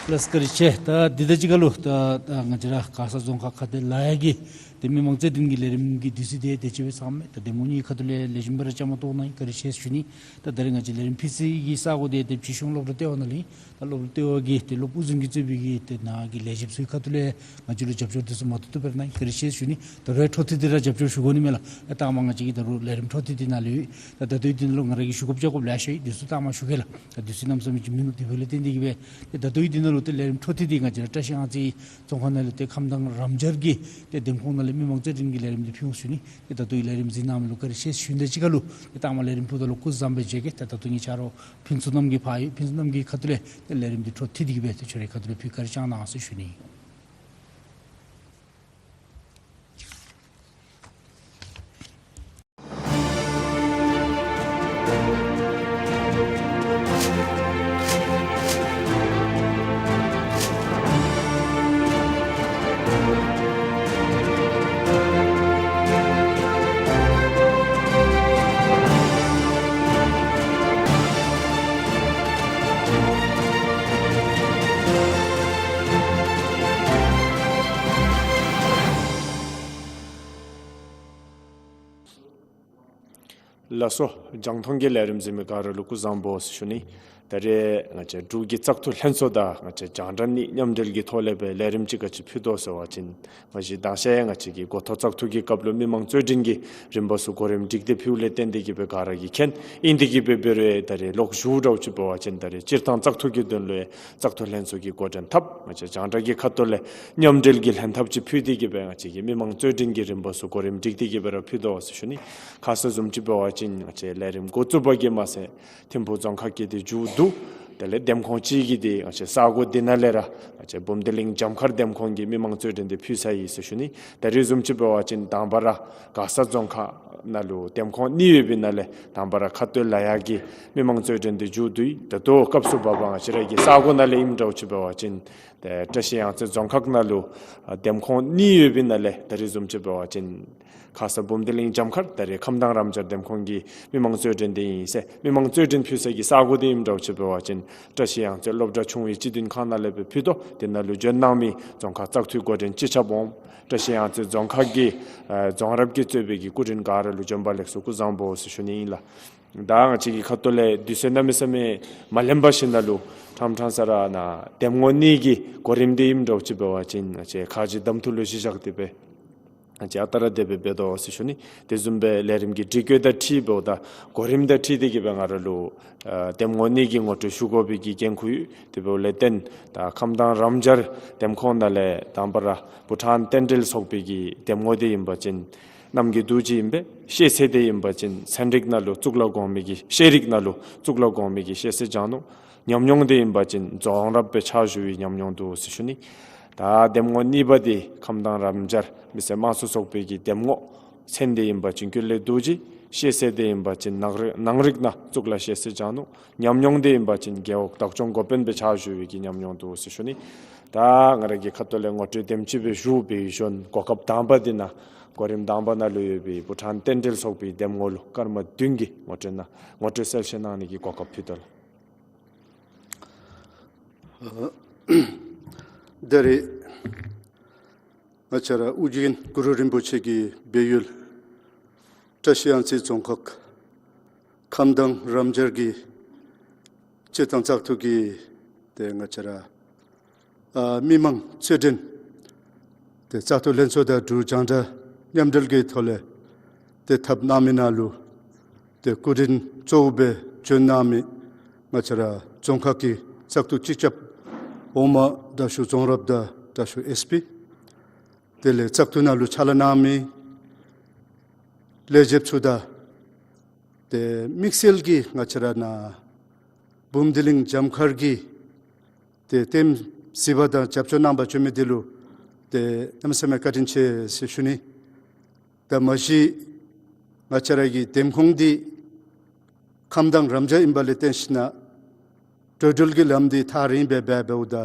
ལགས་བཀའ་དྲིན་ཆེ། ད་འདི་ད་ཅི་ཁར་ལུ་ད་ད་ང་བཅས་ར་མགར་ས་རྫོང་ཁག་ཁ་ཐུག་ལས་ལཱ་གཡོག་གི་ཏེ་མི་མང་རྩོད་འགྲན་གྱི་ལས་རིམ་གྱི་དུས་ཚོད་འདི་དེ་ཅིག་སྦེ་ཚང་མས། ད་གདམ་ངོ་གཉིས་ཁ་ཐུག་ལས་ལེགས་ཤོམ་སྦེ་ར་བཅའ་མར་གཏོགས་གནང་ཡི། བཀའ་དྲིན་ཆེ་ཟེར་ཞུ་ནི། ད་ད་རེས་ང་བཅས་ལས་རིམ་ཕུལ་སའི་གི་ས་གོ་འདི་ཏེ་སྤྱི་གཞུང་སློབ་གྲྭ་ལྟེ་བ་ནང་ལས་ཨིན། ད་སློབ་གྲྭ་ལྟེ་བ་གི་ཏེ་སློབ་དཔོན་གཞོན་སྐྱེས་གཙོས་པའི་གི་ཏེ་ནཱ་གི་ལས་བྱེདཔ་ཚུ་གི་ཁ་ཐུག་ལས་ང་བཅས་ལུ་རྒྱབ་སྐྱོར་འདི་ཚུ་མ་ཐུབ་ཐུབ་སྦེ་གནང་ཡི། བཀའ་དྲིན་ཆེ་ཟེར་ཞུ་ནི། ད་རུང་འཕྲོ་མཐུད་དེ་ར་རྒྱབ་སྐྱོར་ཞུ་དགོ་ནི་མས་ལགས། ཨེ་ད་མ་ང་བཅས་ཀྱི་ད་རུང་ལས་རིམ་འཕྲོ་མཐུད་འདི་ནང་ལུ་ཡོད། ད་ད་ལྟོའི་འདི་ནང་ལུ་ང་ར་གིས་ཞུ་དགོཔ་བཅར་དགོཔ་ལེ་ཤ་ཡོད། འདི་ཚུ་ད་མ་ཞུ་གེ་ལགས། ད་འདི་ཚུ་གནམ་མེད་ས་མེད་ཅིག་མིན་འདུག། དེ་འབདཝ་ལས་བརྟེན་ཏེ་གིས་སྦེ་ཏེ་ད་ལྟོའི་འདི་ནང་ལུ་ཏེ་ལས་རིམ་འཕྲོ་མཐུད་འདི་ང་བཅས་ར་བཀྲིས་གཡང་རྩེ་རྫོང་ཁག་ནང་ལས་ཏེ་ཁམས་དྭངས་རམ་སྦྱར་གྱི་ཏེ་འདེམས་ཁོངས་ནང་ལས་མི་མང་རྩོད་འགྲན་གྱི་ལས་རིམ་འདི་ཕུལ་འོང་ཟེར་ཞུ་ནི། ཏེ་ད་ལྟོའི་ལས་རིམ་གཟིགས་གནང་མི་ལུ་བཀའ་དྲིན་ཆེ་ཟེར་ཞུ་ནི། ད་ཅི་ག་ལུ་ཏེ་ད་མ་ལས་རིམ་ཕུལཝ་ད་ལུ་སྐུ་གཟུགས་བཟང་པོ་སྦེ་མཇལ་གེ། ཏེ་ད་ལྟོ་ངེའི་ཆ་རོགས་ཕུན་ཚོགས་རྣམ་རྒྱལ་ཕར་ཡོད། ཕུན་ཚོགས་རྣམ་རྒྱལ་ཁ་ཐུག་ལས་ཏེ་ལས་རིམ་འདི་འཕྲོ་མཐུད་དེ་གིས་སྦེ་ཏེ་ཁྱོད་རའི་ཁ་ཐུག་ལས་ཕུལ། བཀའ་དྲིན་བསྐྱང་གནང་ཟེར་ཞུ་ནི། ལགས་སོ། རྒྱང་མཐོང་གི་ལས་རིམ་གཟིགས་མི་ག་ར་ལུ་སྐུ་གཟུགས་བཟང་པོ་ཟེར་ཞུ་ནི། ད་རེས་ང་བཅས་འབྲུག་གི་བཙག་འཐུ་ལྷན་ཚོགས་དང་ང་བཅས་རྒྱང་བསྒྲགས་གཉིས་མཉམ་འབྲེལ་གྱི་ཐོག་ལས་སྦེ་ལས་རིམ་ཅིག་ག་ཅི་ཕུལ་དོ་ཟེར་བ་ཅིན་མ་གཞི་དང་ཤེས་ང་བཅས་ཀྱི་འགོ་ཐོག་བཙག་འཐུ་གི་སྐབས་ལུ་མི་མང་རྩོད་འགྲན་གྱི་རིམ་པ་ཚུ་གོ་རིམ་སྒྲིག་སྟེ་ཕུལཝ་ལས་བརྟེན་ཏེ་གིས་སྦེ་ག་ར་གིས་མཁྱེན། ཨིན་ཏེ་གིས་སྦེ་འབད་རུང་ད་རེས་ལོག་ཞུ་འདྲཝ་ཅིག་འབད་བ་ཅིན་ད་རེས་སྤྱིར་བཏང་བཙག་འཐུ་གི་དོན་ལུ་ཡང་བཙག་འཐུ་ལྷན་ཚོགས་ཀྱི་འགོ་འདྲེན་འཐབ་ང་བཅས་རྒྱང་བསྒྲགས་ཀྱི་ཁ་ཐུག་ལས་མཉམ་འབྲེལ་གྱི་ལྷན་ཐབས་ཅིག་ཕུལ་ཏེ་གིས་སྦེ་ང་བཅས་ཀྱི་མི་མང་རྩོད་འགྲན་གྱི་རིམ་པ་ཚུ་གོ་རིམ་སྒྲིག་སྟེ་གིས་སྦེ་ར་ཕུལ་དོ་ཟེར་ཞུ་ནི། ཁ་ཙ་བཟུམ་ཅིག་འབད་བ་ཅིན་ང་བཅས་ལས་རིམ་འགོ་བཙུགས་པ་གིས་མ་ཚད་ཐིམ་ཕུག་རྫོང་ཁག་གི་འདི་མཇུག་བསྡུ། དེ་ལས་འདེམས་ཁོངས་གཅིག་གི་དེ་ང་བཅས་ས་གོ་འདི་ནང་ལས་ར་ང་བཅས་བུམ་སྡེ་གླིང་འཇམ་མཁར་འདེམས་ཁོངས་ཀྱི་མི་མང་རྩོད་འགྲན་དེ་ཕུལ་ཚར་ཡི་ཟེར་ཞུ་ནི། ད་རེས་བཟུམ་ཅིག་འབད་བ་ཅིན་དང་པ་ར་མགར་ས་རྫོང་ཁག་ནང་ལུ་འདེམས་ཁོངས་གཉིས་ཡོད་པའི་ནང་ལས་དང་པ་ར་ཁ་སྟོད་ལ་ཡག་གི་མི་མང་རྩོད་འགྲན་དེ་མཇུག་བསྡུ་ཡི། ད་ལྟོ་སྐབས་སུ་བབ་པ་ང་བཅས་ར་གི་ས་གོ་ནང་ལས་ཨིནམ་འདྲཝ་ཅིག་འབད་བ་ཅིན་ཏེ་བཀྲ་ཤིས་གཡང་རྩེ་རྫོང་ཁག་ནང་ལུ་འདེམས་ཁོངས་གཉིས་ཡོད་པའི་ནང་ལས་ད་རེས་བཟུམ་ཅིག་འབད་བ་ཅིན་ཁ་ས་བུམ་སྡེ་གླིང་འཇམ་མཁར། ད་རེས་ཁམས་དྭངས་རམ་སྦྱར་འདེམས་ཁོངས་ཀྱི་མི་མང་རྩོད་འགྲན་དེ་ཨིན་ཟེར། མི་མང་རྩོད་འགྲན་ཕུལ་ས་གི་ས་གོ་དེ་ཨིནམ་འདྲཝ་ཅིག་འབད་བ་ཅིན་བཀྲ་ཤིས་གཡང་རྩེ་སློབ་གྲྭ་ཆུང་བའི་སྤྱི་མཐུན་ཁང་ནང་ལས་སྦེ་ཕུལ་དོ། དེ་ནང་ལུ་འབྱོན་གནང་མི་རྫོང་ཁག་བཙག་འཐུའི་འགོ་འདྲེན་སྤྱི་ཁྱབ་འོགམ་བཀྲ་ཤིས་གཡང་རྩེ་རྫོང་ཁག་གི་རྫོང་རབ་ཀྱིས་གཙོས་པའི་གི་སྐུ་མགྲོན་ག་ར་ལུ་འབྱོན་པ་ལེགས་སོ་བསྐུལ་བཟང་པོ་ཟེར་ཞུ་ནི་ཨིན་ལགས། ད་ང་བཅས་ཀྱི་ཁ་ཐུག་ལས་དུས་ཚོད་གནམ་མེད་ས་མེད་མ་ལེན་པ་ཞིནམ་ལས་ཕྲང་ཕྲང་ས་ར་ནཱ་འདེམས་ངོ་གཉིས་ཀྱི་གོ་རིམ་དེ་ཨིནམ་འདྲཝ་ཅིག་འབད་བ་ཅིན་ང་བཅས་ཁ་རྗེ་གདམ་འཐུ་ལུ་གཞི་བཞག་སྟེ་སྦེ་ང་བཅས་ཨ་རྟག་ར་དེ་སྦེ་འབད་དོ་ཟེར་ཞུ་ནི། དེ་བཟུམ་སྦེ་ལས་རིམ་གྱི་སྒྲིག་བཀོད་དང་འཁྲིལ་འབདཝ་ད་གོ་རིམ་དང་འཁྲིལ་ཏེ་གི་སྦེ་ང་ར་ལུ་ཨ་འདེམས་ངོ་གཉིས་ཀྱི་ངོ་སྤྲོད་ཞུ་དགོ་པའི་གི་འགན་ཁུར་ཡོད། དེ་འབདཝ་ལས་བརྟེན་ད་ཁམས་དྭངས་རམ་སྦྱར་འདེམས་ཁོངས་ནང་ལས་དང་པ་ར་བུ་ཕྲང་རྟེན་འབྲེལ་ཚོགས་པའི་གི་འདེམས་ངོ་དེ་ཨིན་པ་ཅིན་རྣམ་རྒྱལ་རྡོ་རྗེ་ཨིན་པས། ཤེས་ཚད་དེ་ཨིན་པ་ཅིན་ཚན་རིག་ནང་ལུ་གཙུག་ལག་གོང་མའི་གི་ཤེས་རིག་ནང་ལུ་གཙུག་ལག་གོང་མའི་གི་ཤེས་ཚད་སྦྱང་ནུག། ཉམས་མྱོང་དེ་ཨིན་པ་ཅིན་རྫོང་རབ་སྦེ་ཕྱག་ཞུ་བའི་ཉམས་མྱོང་འདུག་ཟེར་ཞུ་ནི། ད་འདེམས་ངོ་གཉིས་པ་དེ་ཁམས་དྭངས་རམ་སྦྱར་མི་སེར་དམངས་གཙོ་ཚོགས་པའི་གི་འདེམས་ངོ། མཚན་དེ་ཨིན་པ་ཅིན་ཀུན་ལེགས་རྡོ་རྗེ། ཤེས་ཚད་དེ་ཨིན་པ་ཅིན་ནང་རིག་ནང་རིག་ནང་གཙུག་ལག་ཤེས་ཚད་སྦྱང་ནུག། ཉམས་མྱོང་དེ་ཨིན་པ་ཅིན་རྒེད་འོག་བདག་སྐྱོང་འགོ་དཔོན་སྦེ་ཕྱག་ཞུ་བའི་གི་ཉམས་མྱོང་འདུག་ཟེར་ཞུ་ནི། ད་ང་ར་གི་ཁ་ཐུག་ལས་ངོ་སྤྲོད་དེམ་ཅིག་སྦེ་ཞུ་བའི་ཤུལ་གོ་སྐབས་དང་པ་དེ་ནང་གོ་རིམ་དང་པ་ནང་ལུ་ཡོད་པའི་བུ་ཕྲང་རྟེན་འབྲེལ་ཚོགས་པའི་འདེམས་ངོ་ལུ་སྐར་མ་བདུན་གྱི་ངོ་སྤྲོད་ནང་ངོ་སྤྲོད་གསལ་བཤད་གནང་ནི་གི་གོ་སྐབས་ཕུལ་དོ་ལགས། ད་རེས་ང་བཅས་ར་ཨོ་རྒྱན་གུ་རུ་རིན་པོ་ཆེ་གི་སྦས་ཡུལ་བཀྲ་ཤིས་གཡང་རྩེ་རྫོང་ཁག་ཁམས་དྭངས་རམ་སྦྱར་གྱི་སྤྱིར་བཏང་བཙག་འཐུ་གི་ཏེ་ང་བཅས་ར་ཨ་མི་མང་རྩོད་འགྲན་ཏེ་བཙག་འཐུ་ལྷན་ཚོགས་དང་འབྲུག་རྒྱང་བསྒྲགས་མཉམ་འབྲེལ་གྱི་ཐོག་ལས་ཏེ་འཐབ་གནང་མི་ནང་ལུ་ཏེ་སྐུ་མགྲོན་གཙོ་བོ་སྦེ་བྱོན་གནང་མི་ང་བཅས་ར་རྫོང་ཁག་གི་བཙག་འཐུ་སྤྱི་ཁྱབ་འོག་མ་དྲག་ཤོས་རྫོང་རབ་དང་དྲག་ཤོས་ཨེསི་པི། དེ་ལས་བཙག་འཐུ་ནང་ལུ་ཕྱག་ལཱ་གནང་མི་ལས་བྱེདཔ་ཚུ་དང་ཏེ་དམིགས་བསལ་གྱིས་ང་བཅས་ར་ནཱ་བུམ་སྡེ་གླིང་འཇམ་མཁར་གྱི་ཏེ་ལྟདམོ་གཟིགས་པ་དང་རྒྱབ་སྐྱོར་གནང་པར་བྱོན་མི་དེ་ལུ་ཏེ་གནམ་མེད་ས་མེད་བཀའ་དྲིན་ཆེ་ཟེར་ཞུ་ནི། ད་མ་གཞི་ང་བཅས་ར་གི་འདེམས་ཁོངས་འདི་ཁམས་དྭངས་རམ་སྦྱར་ཨིན་པ་ལས་བརྟེན་ཞིན་ན་འགྲོ་འགྲུལ་གྱི་ལམ་འདི་ཐག་རིང་སྦེ་འབད་འབདཝ་ད་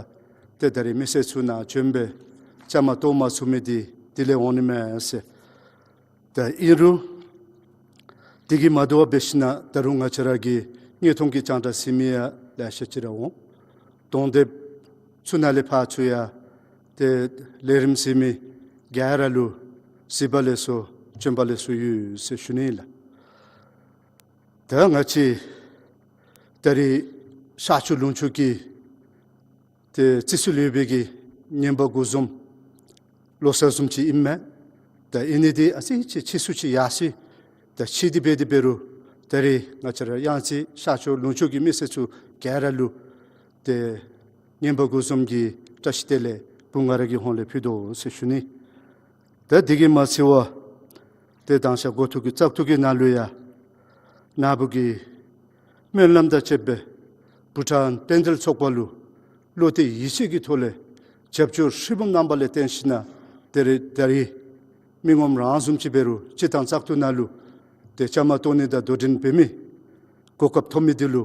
ཏེ་ད་རེས་མི་སེར་ཚུ་ནཱ་བྱོན་སྦེ་བཅའ་མར་གཏོགས་མ་ཚུགས་མི་འདི་དེ་ལས་འོང་ནི་མས་ཟེར། ད་ཨིན་རུང་དེ་གིས་མ་དོ་བར་འབད་ཞིན་ན་ད་རུང་ང་བཅས་ར་གི་དངོས་མཐོང་གི་རྒྱང་བསྒྲགས་གཟིགས་མི་ཡང་ལེ་ཤ་ཅིག་ར་འོང་། གདོང་དེབ་ཚུ་ནང་ལས་ཕར་ཚུར་ཡང་ཏེ་ལས་རིམ་གཟིགས་མི་ག་ར་ལུ་གཟིགས་པ་ལེགས་སོ་བྱོན་པ་ལེགས་སོ་ཡོད་ཟེར་ཞུ་ནི་ལགས། ད་ང་བཅས་ད་རེས་ཤར་ཕྱོགས་ལུང་ཕྱོགས་ཀྱི་ཏེ་རྩིས་སྲོལ་ཡོད་པའི་གི་ཉིན་པ་དགུ་འཛོམས་ལོ་གསར་བཟུམ་ཅིག་ཨིན་མས། ད་ཨིན་ནི་འདི་ཨ་ཙི་ཅིག་ཕྱིས་སུ་ཅིག་ཡར་སོ་ཡི། ད་ཕྱིས་ཏེ་འབད་དེ་འབད་རུང་ད་རེས་ང་བཅས་ར་གཡང་རྩེ་ཤར་ཕྱོགས་ལུང་ཕྱོགས་ཀྱི་མི་སེར་ཚུ་ག་ར་ལུ་ཏེ་ཉིན་པ་དགུ་འཛོམས་ཀྱི་བཀྲ་ཤིས་བདེ་ལེགས་སྦུག་ང་ར་གི་ཧོངས་ལས་ཕུལ་དོ་ཟེར་ཞུ་ནི། ད་དེ་གིས་མ་ཚད་པར་ཏེ་དང་ཞག་འགོ་ཐོག་གི་བཙག་འཐུ་གི་ནང་ལུ་ཡང་ནཱ་བུ་གི་སྨོན་ལམ་དང་བཅསཔ་སྦེ་བུ་ཕྲང་རྟེན་འབྲེལ་ཚོགས་པ་ལུ་བློ་གཏད་ཡིད་ཆེས་ཀྱི་ཐོག་ལས་རྒྱབ་སྐྱོར་ཧྲིལ་བུམ་གནང་པ་ལས་བརྟེན་ཞིན་ན་ད་རེས་ད་རེས་མི་ངོམ་རང་བཟུམ་ཅིག་འབད་རུང་སྤྱིར་བཏང་བཙག་འཐུ་ནང་ལུ་ཏེ་བཅའ་མར་གཏོགས་ནི་དང་དོ་འགྲན་འབད་མི་གོ་སྐབས་ཐོབ་མི་དེ་ལུ་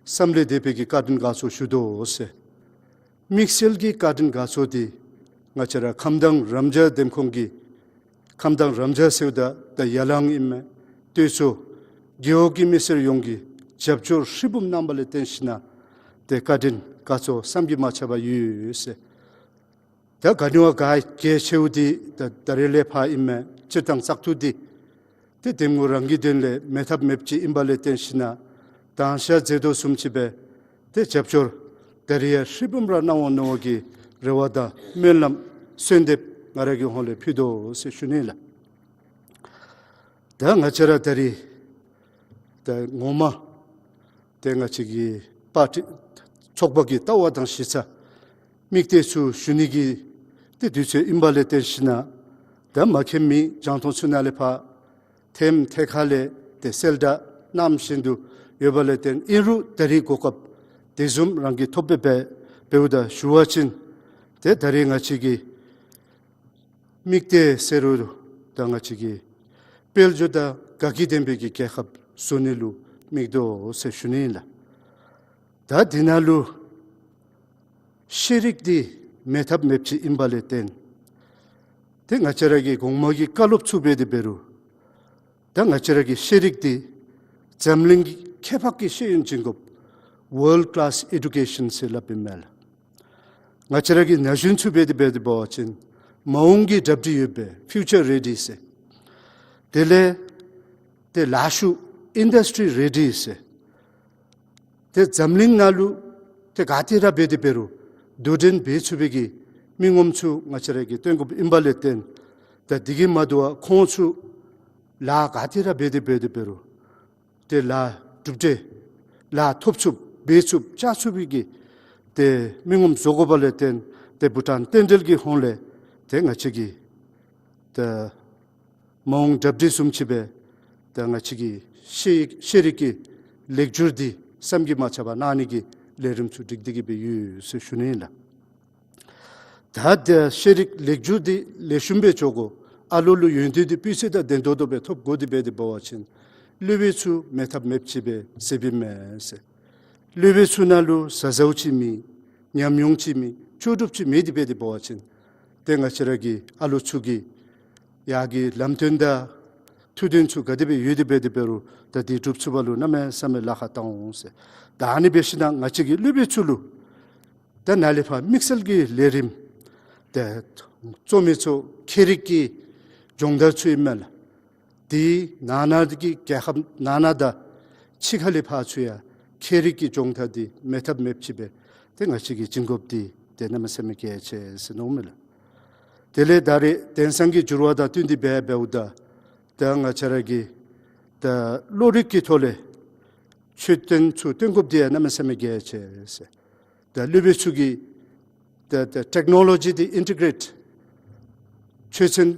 བསམ་ལས་འདས་པའི་གི་བཀའ་དྲིན་དགའ་ཚོར་ཞུ་དོ་ཟེར། དམིགས་བསལ་གྱི་བཀའ་དྲིན་དགའ་ཚོར་འདི་ང་བཅས་ར་ཁམས་དྭངས་རམ་སྦྱར་འདེམས་ཁོངས་ཀྱི་ཁམས་དྭངས་རམ་སྦྱར་ཟེརཝ་ད་ད་ཡ་ལང་ཨིན་མས། དེ་ཚུ་རྒེད་འོག་གི་མི་སེར་ཡོངས་ཀྱིས་རྒྱབ་སྐྱོར་ཧྲིལ་བུམ་གནང་པ་ལས་བརྟེན་ཞིན་ན་ཏེ་བཀའ་དྲིན་དགའ་ཚོར་བསམ་གྱིས་མ་ཁྱབ་པ་ཡོད་ཟེར། ད་ག་ནི་བ་གལ་གལ་ཆེཝ་འདི་ད་ད་རེས་ལས་ཕར་ཨིན་མས། སྤྱིར་བཏང་བཙག་འཐུ་འདི་ཏེ་འདེམས་ངོ་རང་གི་དོན་ལས་མེད་ཐབས་མེདཔ་ཅིག་ཨིན་པ་ལས་བརྟེན་ཞིན་ན་དང་ཞག་མཛད་དོ་བཟུམ་ཅིག་སྦེ་ཏེ་རྒྱབ་སྐྱོར་ད་རེས་ཡང་ཧྲིལ་བུམ་ར་གནང་འོང་མནོ་བ་གི་རེ་བ་དང་སྨོན་ལམ་གསོལ་འདེབས་ང་ར་གི་ཧོངས་ལས་ཕུལ་དོ་ཟེར་ཞུ་ནི་ལགས། ད་ང་བཅས་ར་ད་རེས་ད་ངོ་མ་ཏེ་ང་བཅས་ཀྱི་པར་ཊི་ཚོགས་པ་གི་ལྟ་བ་དང་གཞི་རྩ་དམིགས་གཏད་ཚུ་ཞུ་ནི་གི་ཏེ་དུས་ཚོད་ཨིན་པ་ལས་བརྟེན་ཞིན་ན་ད་མ་མཁྱེན་མི་རྒྱང་མཐོང་ཚུ་ནང་ལས་ཕར་ཐེམ་ཐེ་ཁ་ལས་ཏེ་གསལ་བསྒྲགས་གནང་བཞིན་དུ་ཡོད་པ་ལས་བརྟེན་ཨིན་རུང་ད་རེས་གོ་སྐབས་ དེ་བཟུམ་རང་གིས་ཐོབ་སྦེ་འབད་འབདཝ་ད་ཞུ་བ་ཅིན་ཏེ་ད་རེས་ང་བཅས་ཀྱི་དམིགས་གཏད་ཟེར་རུང་ད་ང་བཅས་ཀྱི་དཔལ་འབྱོར་དང་དགའ་སྐྱིད་ལྡན་པའི་གི་རྒྱལ་ཁབ་བཟོ་ནི་ལུ་དམིགས་དོ་ཟེར་ཞུ་ནི་ཨིན་ལགས། ད་འདི་ནང་ལུ་ཤེས་རིག་འདི་མེད་ཐབས་མེདཔ་ཅིག་ཨིནམ་ལས་བརྟེན་ཏེ་ང་བཅས་ར་གིས་གོང་མ་གི་བཀའ་སློབ་ཚུ་འབད་དེ་འབད་རུང་ད་ང་བཅས་ར་གི་ཤེས་རིག་འདི་འཛམ་གླིང་གི་ཁྱད་འཕགས་ཀྱི་ཤེས་ཡོན་ཅན་དགོཔ། World Class Education ཟེར་སླབ་ཨིན་མས་ལགས། ང་བཅས་ར་གི་ན་གཞོན་ཚུ་འབད་དེ་འབད་དེ་འབད་བ་ཅིན་མ་འོངས་ཀྱི་གྲ་སྒྲིག་ཡོདཔ་སྦེ་Future Ready ཟེར། དེ་ལས་ཏེ་ལཱ་ཤུགས་Industry Ready ཟེར། ཏེ་འཛམ་གླིང་ནང་ལུ་ཏེ་ག་ཏེ་ར་འབད་དེ་འབད་རུང་དོ་འགྲན་འབད་ཚུགས་པའི་གི་མི་ངོམ་ཚུ་ང་བཅས་ར་གིས་སྟོན་དགོཔ་ཨིནམ་ལས་བརྟེན་ད་དེ་གིས་མ་དོ་བར་ཁོང་ཚུ་ལཱ་ག་ཏེ་ར་འབད་དེ་འབད་དེ་འབད་རུང་ཏེ་ལཱ་གྲུབ་འབྲས་ལཱ་ཐོབ་ཚུགསཔ་འབད་ཚུགསཔ་བཅའ་ཚུགས་པའི་གི་ཏེ་མི་ངོམ་བཟོ་དགོཔ་ལས་བརྟེན་ཏེ་བྷུ་ཊཱན་རྟེན་འབྲེལ་གྱི་ཧོང་ལས་ཏེ་ང་བཅས་ཀྱིས་ཏེ་མ་འོངས་གྲ་སྒྲིག་བཟུམ་ཅིག་སྦེ་ད་ང་བཅས་ཀྱི་ཤེས་ཤེས་རིག་གི་ལེགས་བསྒྱུར་འདི་བསམ་གྱིས་མ་ཁྱབ་པ་གནང་ནི་གི་ལས་རིམ་ཚུ་སྒྲིག་སྟེ་གི་སྦེ་ཡོད་ཟེར་ཞུ་ནི་ཨིན་ལགས། ད་ཏེ་ཤེས་རིག་ལེགས་བསྒྱུར་འདི་ལེགས་ཤོམ་སྦེ་འགྱོ་དགོ། ཨ་ལོ་ལུ་ཡོན་ཏན་འདི་སྤུས་ཚད་དང་ལྡན་ཏོག་ཏོ་སྦེ་ཐོབ་དགོ་དེ་འབད་དེ་འབད་བ་ཅིན་སློབ་དཔོན་ཚུ་མེད་ཐབས་མེདཔ་ཅིག་སྦེ་ཟེར་བའི་མས་ཟེར། སློབ་དཔོན་ཚུ་ནང་ལུ་ཟ་ཟཝ་ཅིག་མེད། ཉམས་མྱོང་ཅིག་མེད། ལྕོགས་གྲུབ་ཅིག་མེད་དེ་འབད་དེ་འབད་བ་ཅིན་ཏེ་ང་བཅས་ར་གི་ཨ་ལོ་ཚུ་གི་ཡར་གྱི་ལམ་སྟོན་དང་ཐུགས་འདུན་ཚུ་ག་དེ་སྦེ་ཡོད་དེ་འབད་དེ་འབད་རུང་ད་འདི་སྒྲུབ་ཚུགས་པ་ལུ་གནམ་མེད་ས་མེད་ལཱ་ཁག་བཏང་འོང་ཟེར། ད་ཨ་ནི་འབད་ཞིན་ན་ང་བཅས་ཀྱི་སློབ་དཔོན་ཚུ་ལུ་ད་ནཱ་ལས་ཕར་དམིགས་བསལ་གྱི་ལས་རིམ་ཏེ་གཙོ་མི་ཚུ་ཁྱད་རིག་གི་སྦྱོང་བརྡར་ཚུ་ཨིན་མས་ལགས། དེ་ནང་ན་གི་རྒྱལ་ཁབ་ནང་ན་དང་ཕྱི་ཁ་ལས་ཕར་ཚུ་ཡང་ཁྱད་རིག་གི་སྦྱོང་བརྡར་འདི་མེད་ཐབས་མེདཔ་ཅིག་སྦེ་ཏེ་ང་བཅས་ཀྱིས་བྱིན་དགོཔ་འདི་ཏེ་གནམ་མེད་ས་མེད་གལ་ཆེ་ཟེར་མནོཝ་མས་ལགས། དེ་ལས་ད་རེས་དེང་སང་གི་འགྱུར་བ་དང་བསྟུན་ཏེ་འབད་འབདཝ་ད་ད་ང་བཅས་ར་གི་ད་བློ་རིག་གི་ཐོག་ལས་ཆོས་སྟོན་ཚུ་སྟོན་དགོཔ་འདི་ཡང་གནམ་མེད་ས་མེད་གལ་ཆེ་ཟེར། ད་སློབ་དཔོན་ཚུ་གིས་ད་ད་ཊེཀ་ནོ་ལོ་ཇི་འདི་ཨིན་ཊི་གྲེཊ་ཆོས་ཚན་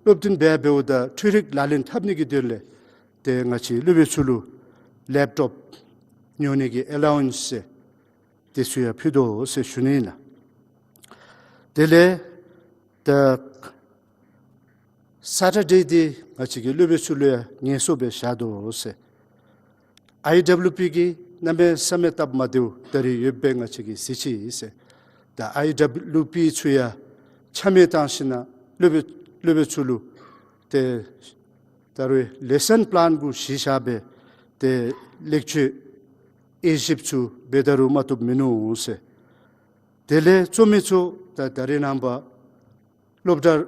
སློབ་སྟོན་འབད་འབདཝ་ད་འཕྲུལ་རིག་ལག་ལེན་འཐབ་ནི་གི་དོན་ལས་ཏེ་ང་བཅས་སློབ་དཔོན་ཚུ་ལུ་ལེབ་ཊོབ་ཉོ་ནི་གི་ཨ་ལ་ཝན་སི་ཟེར་དེ་ཚུ་ཡང་ཕུལ་དོ་ཟེར་ཞུ་ནི་ཨིན་ལགས། དེ་ལས་ད་སེ་ཊར་ཌེ་འདི་ང་བཅས་ཀྱི་སློབ་དཔོན་ཚུ་ལུ་ཡང་ངལ་གསོ་སྦེ་བཞག་དོ་ཟེར། ཨའི་ཌབ་ལུ་པི་གིས་གནམ་མེད་ས་མེད་སྟབས་མ་བདེཝ་ད་རེས་ཡོདཔ་སྦེ་ང་བཅས་ཀྱིས་གཟིགས་ཅི་ཟེར། ད་ཨའི་ཌབ་ལུ་པི་ཚུ་ཡང་ཆ་མེད་བཏང་ཞིན་ན་སློབ་དཔོན་སློབ་དཔོན་ཚུ་ལུ་ཏེ་ད་རུང་ལེ་སཱན་པི་ལཱན་གུ་གཞི་བཞག་སྦེ་ཏེ་ལེགས་བཅོས་དབྱེ་ཞིབ་ཚུ་འབད་ད་རུང་མ་བཏུབ་མིན་ནུག་ཟེར། དེ་ལས་གཙོ་མི་ཚུ་ད་ད་རེས་ནངས་པ་སློབ་གྲྭ་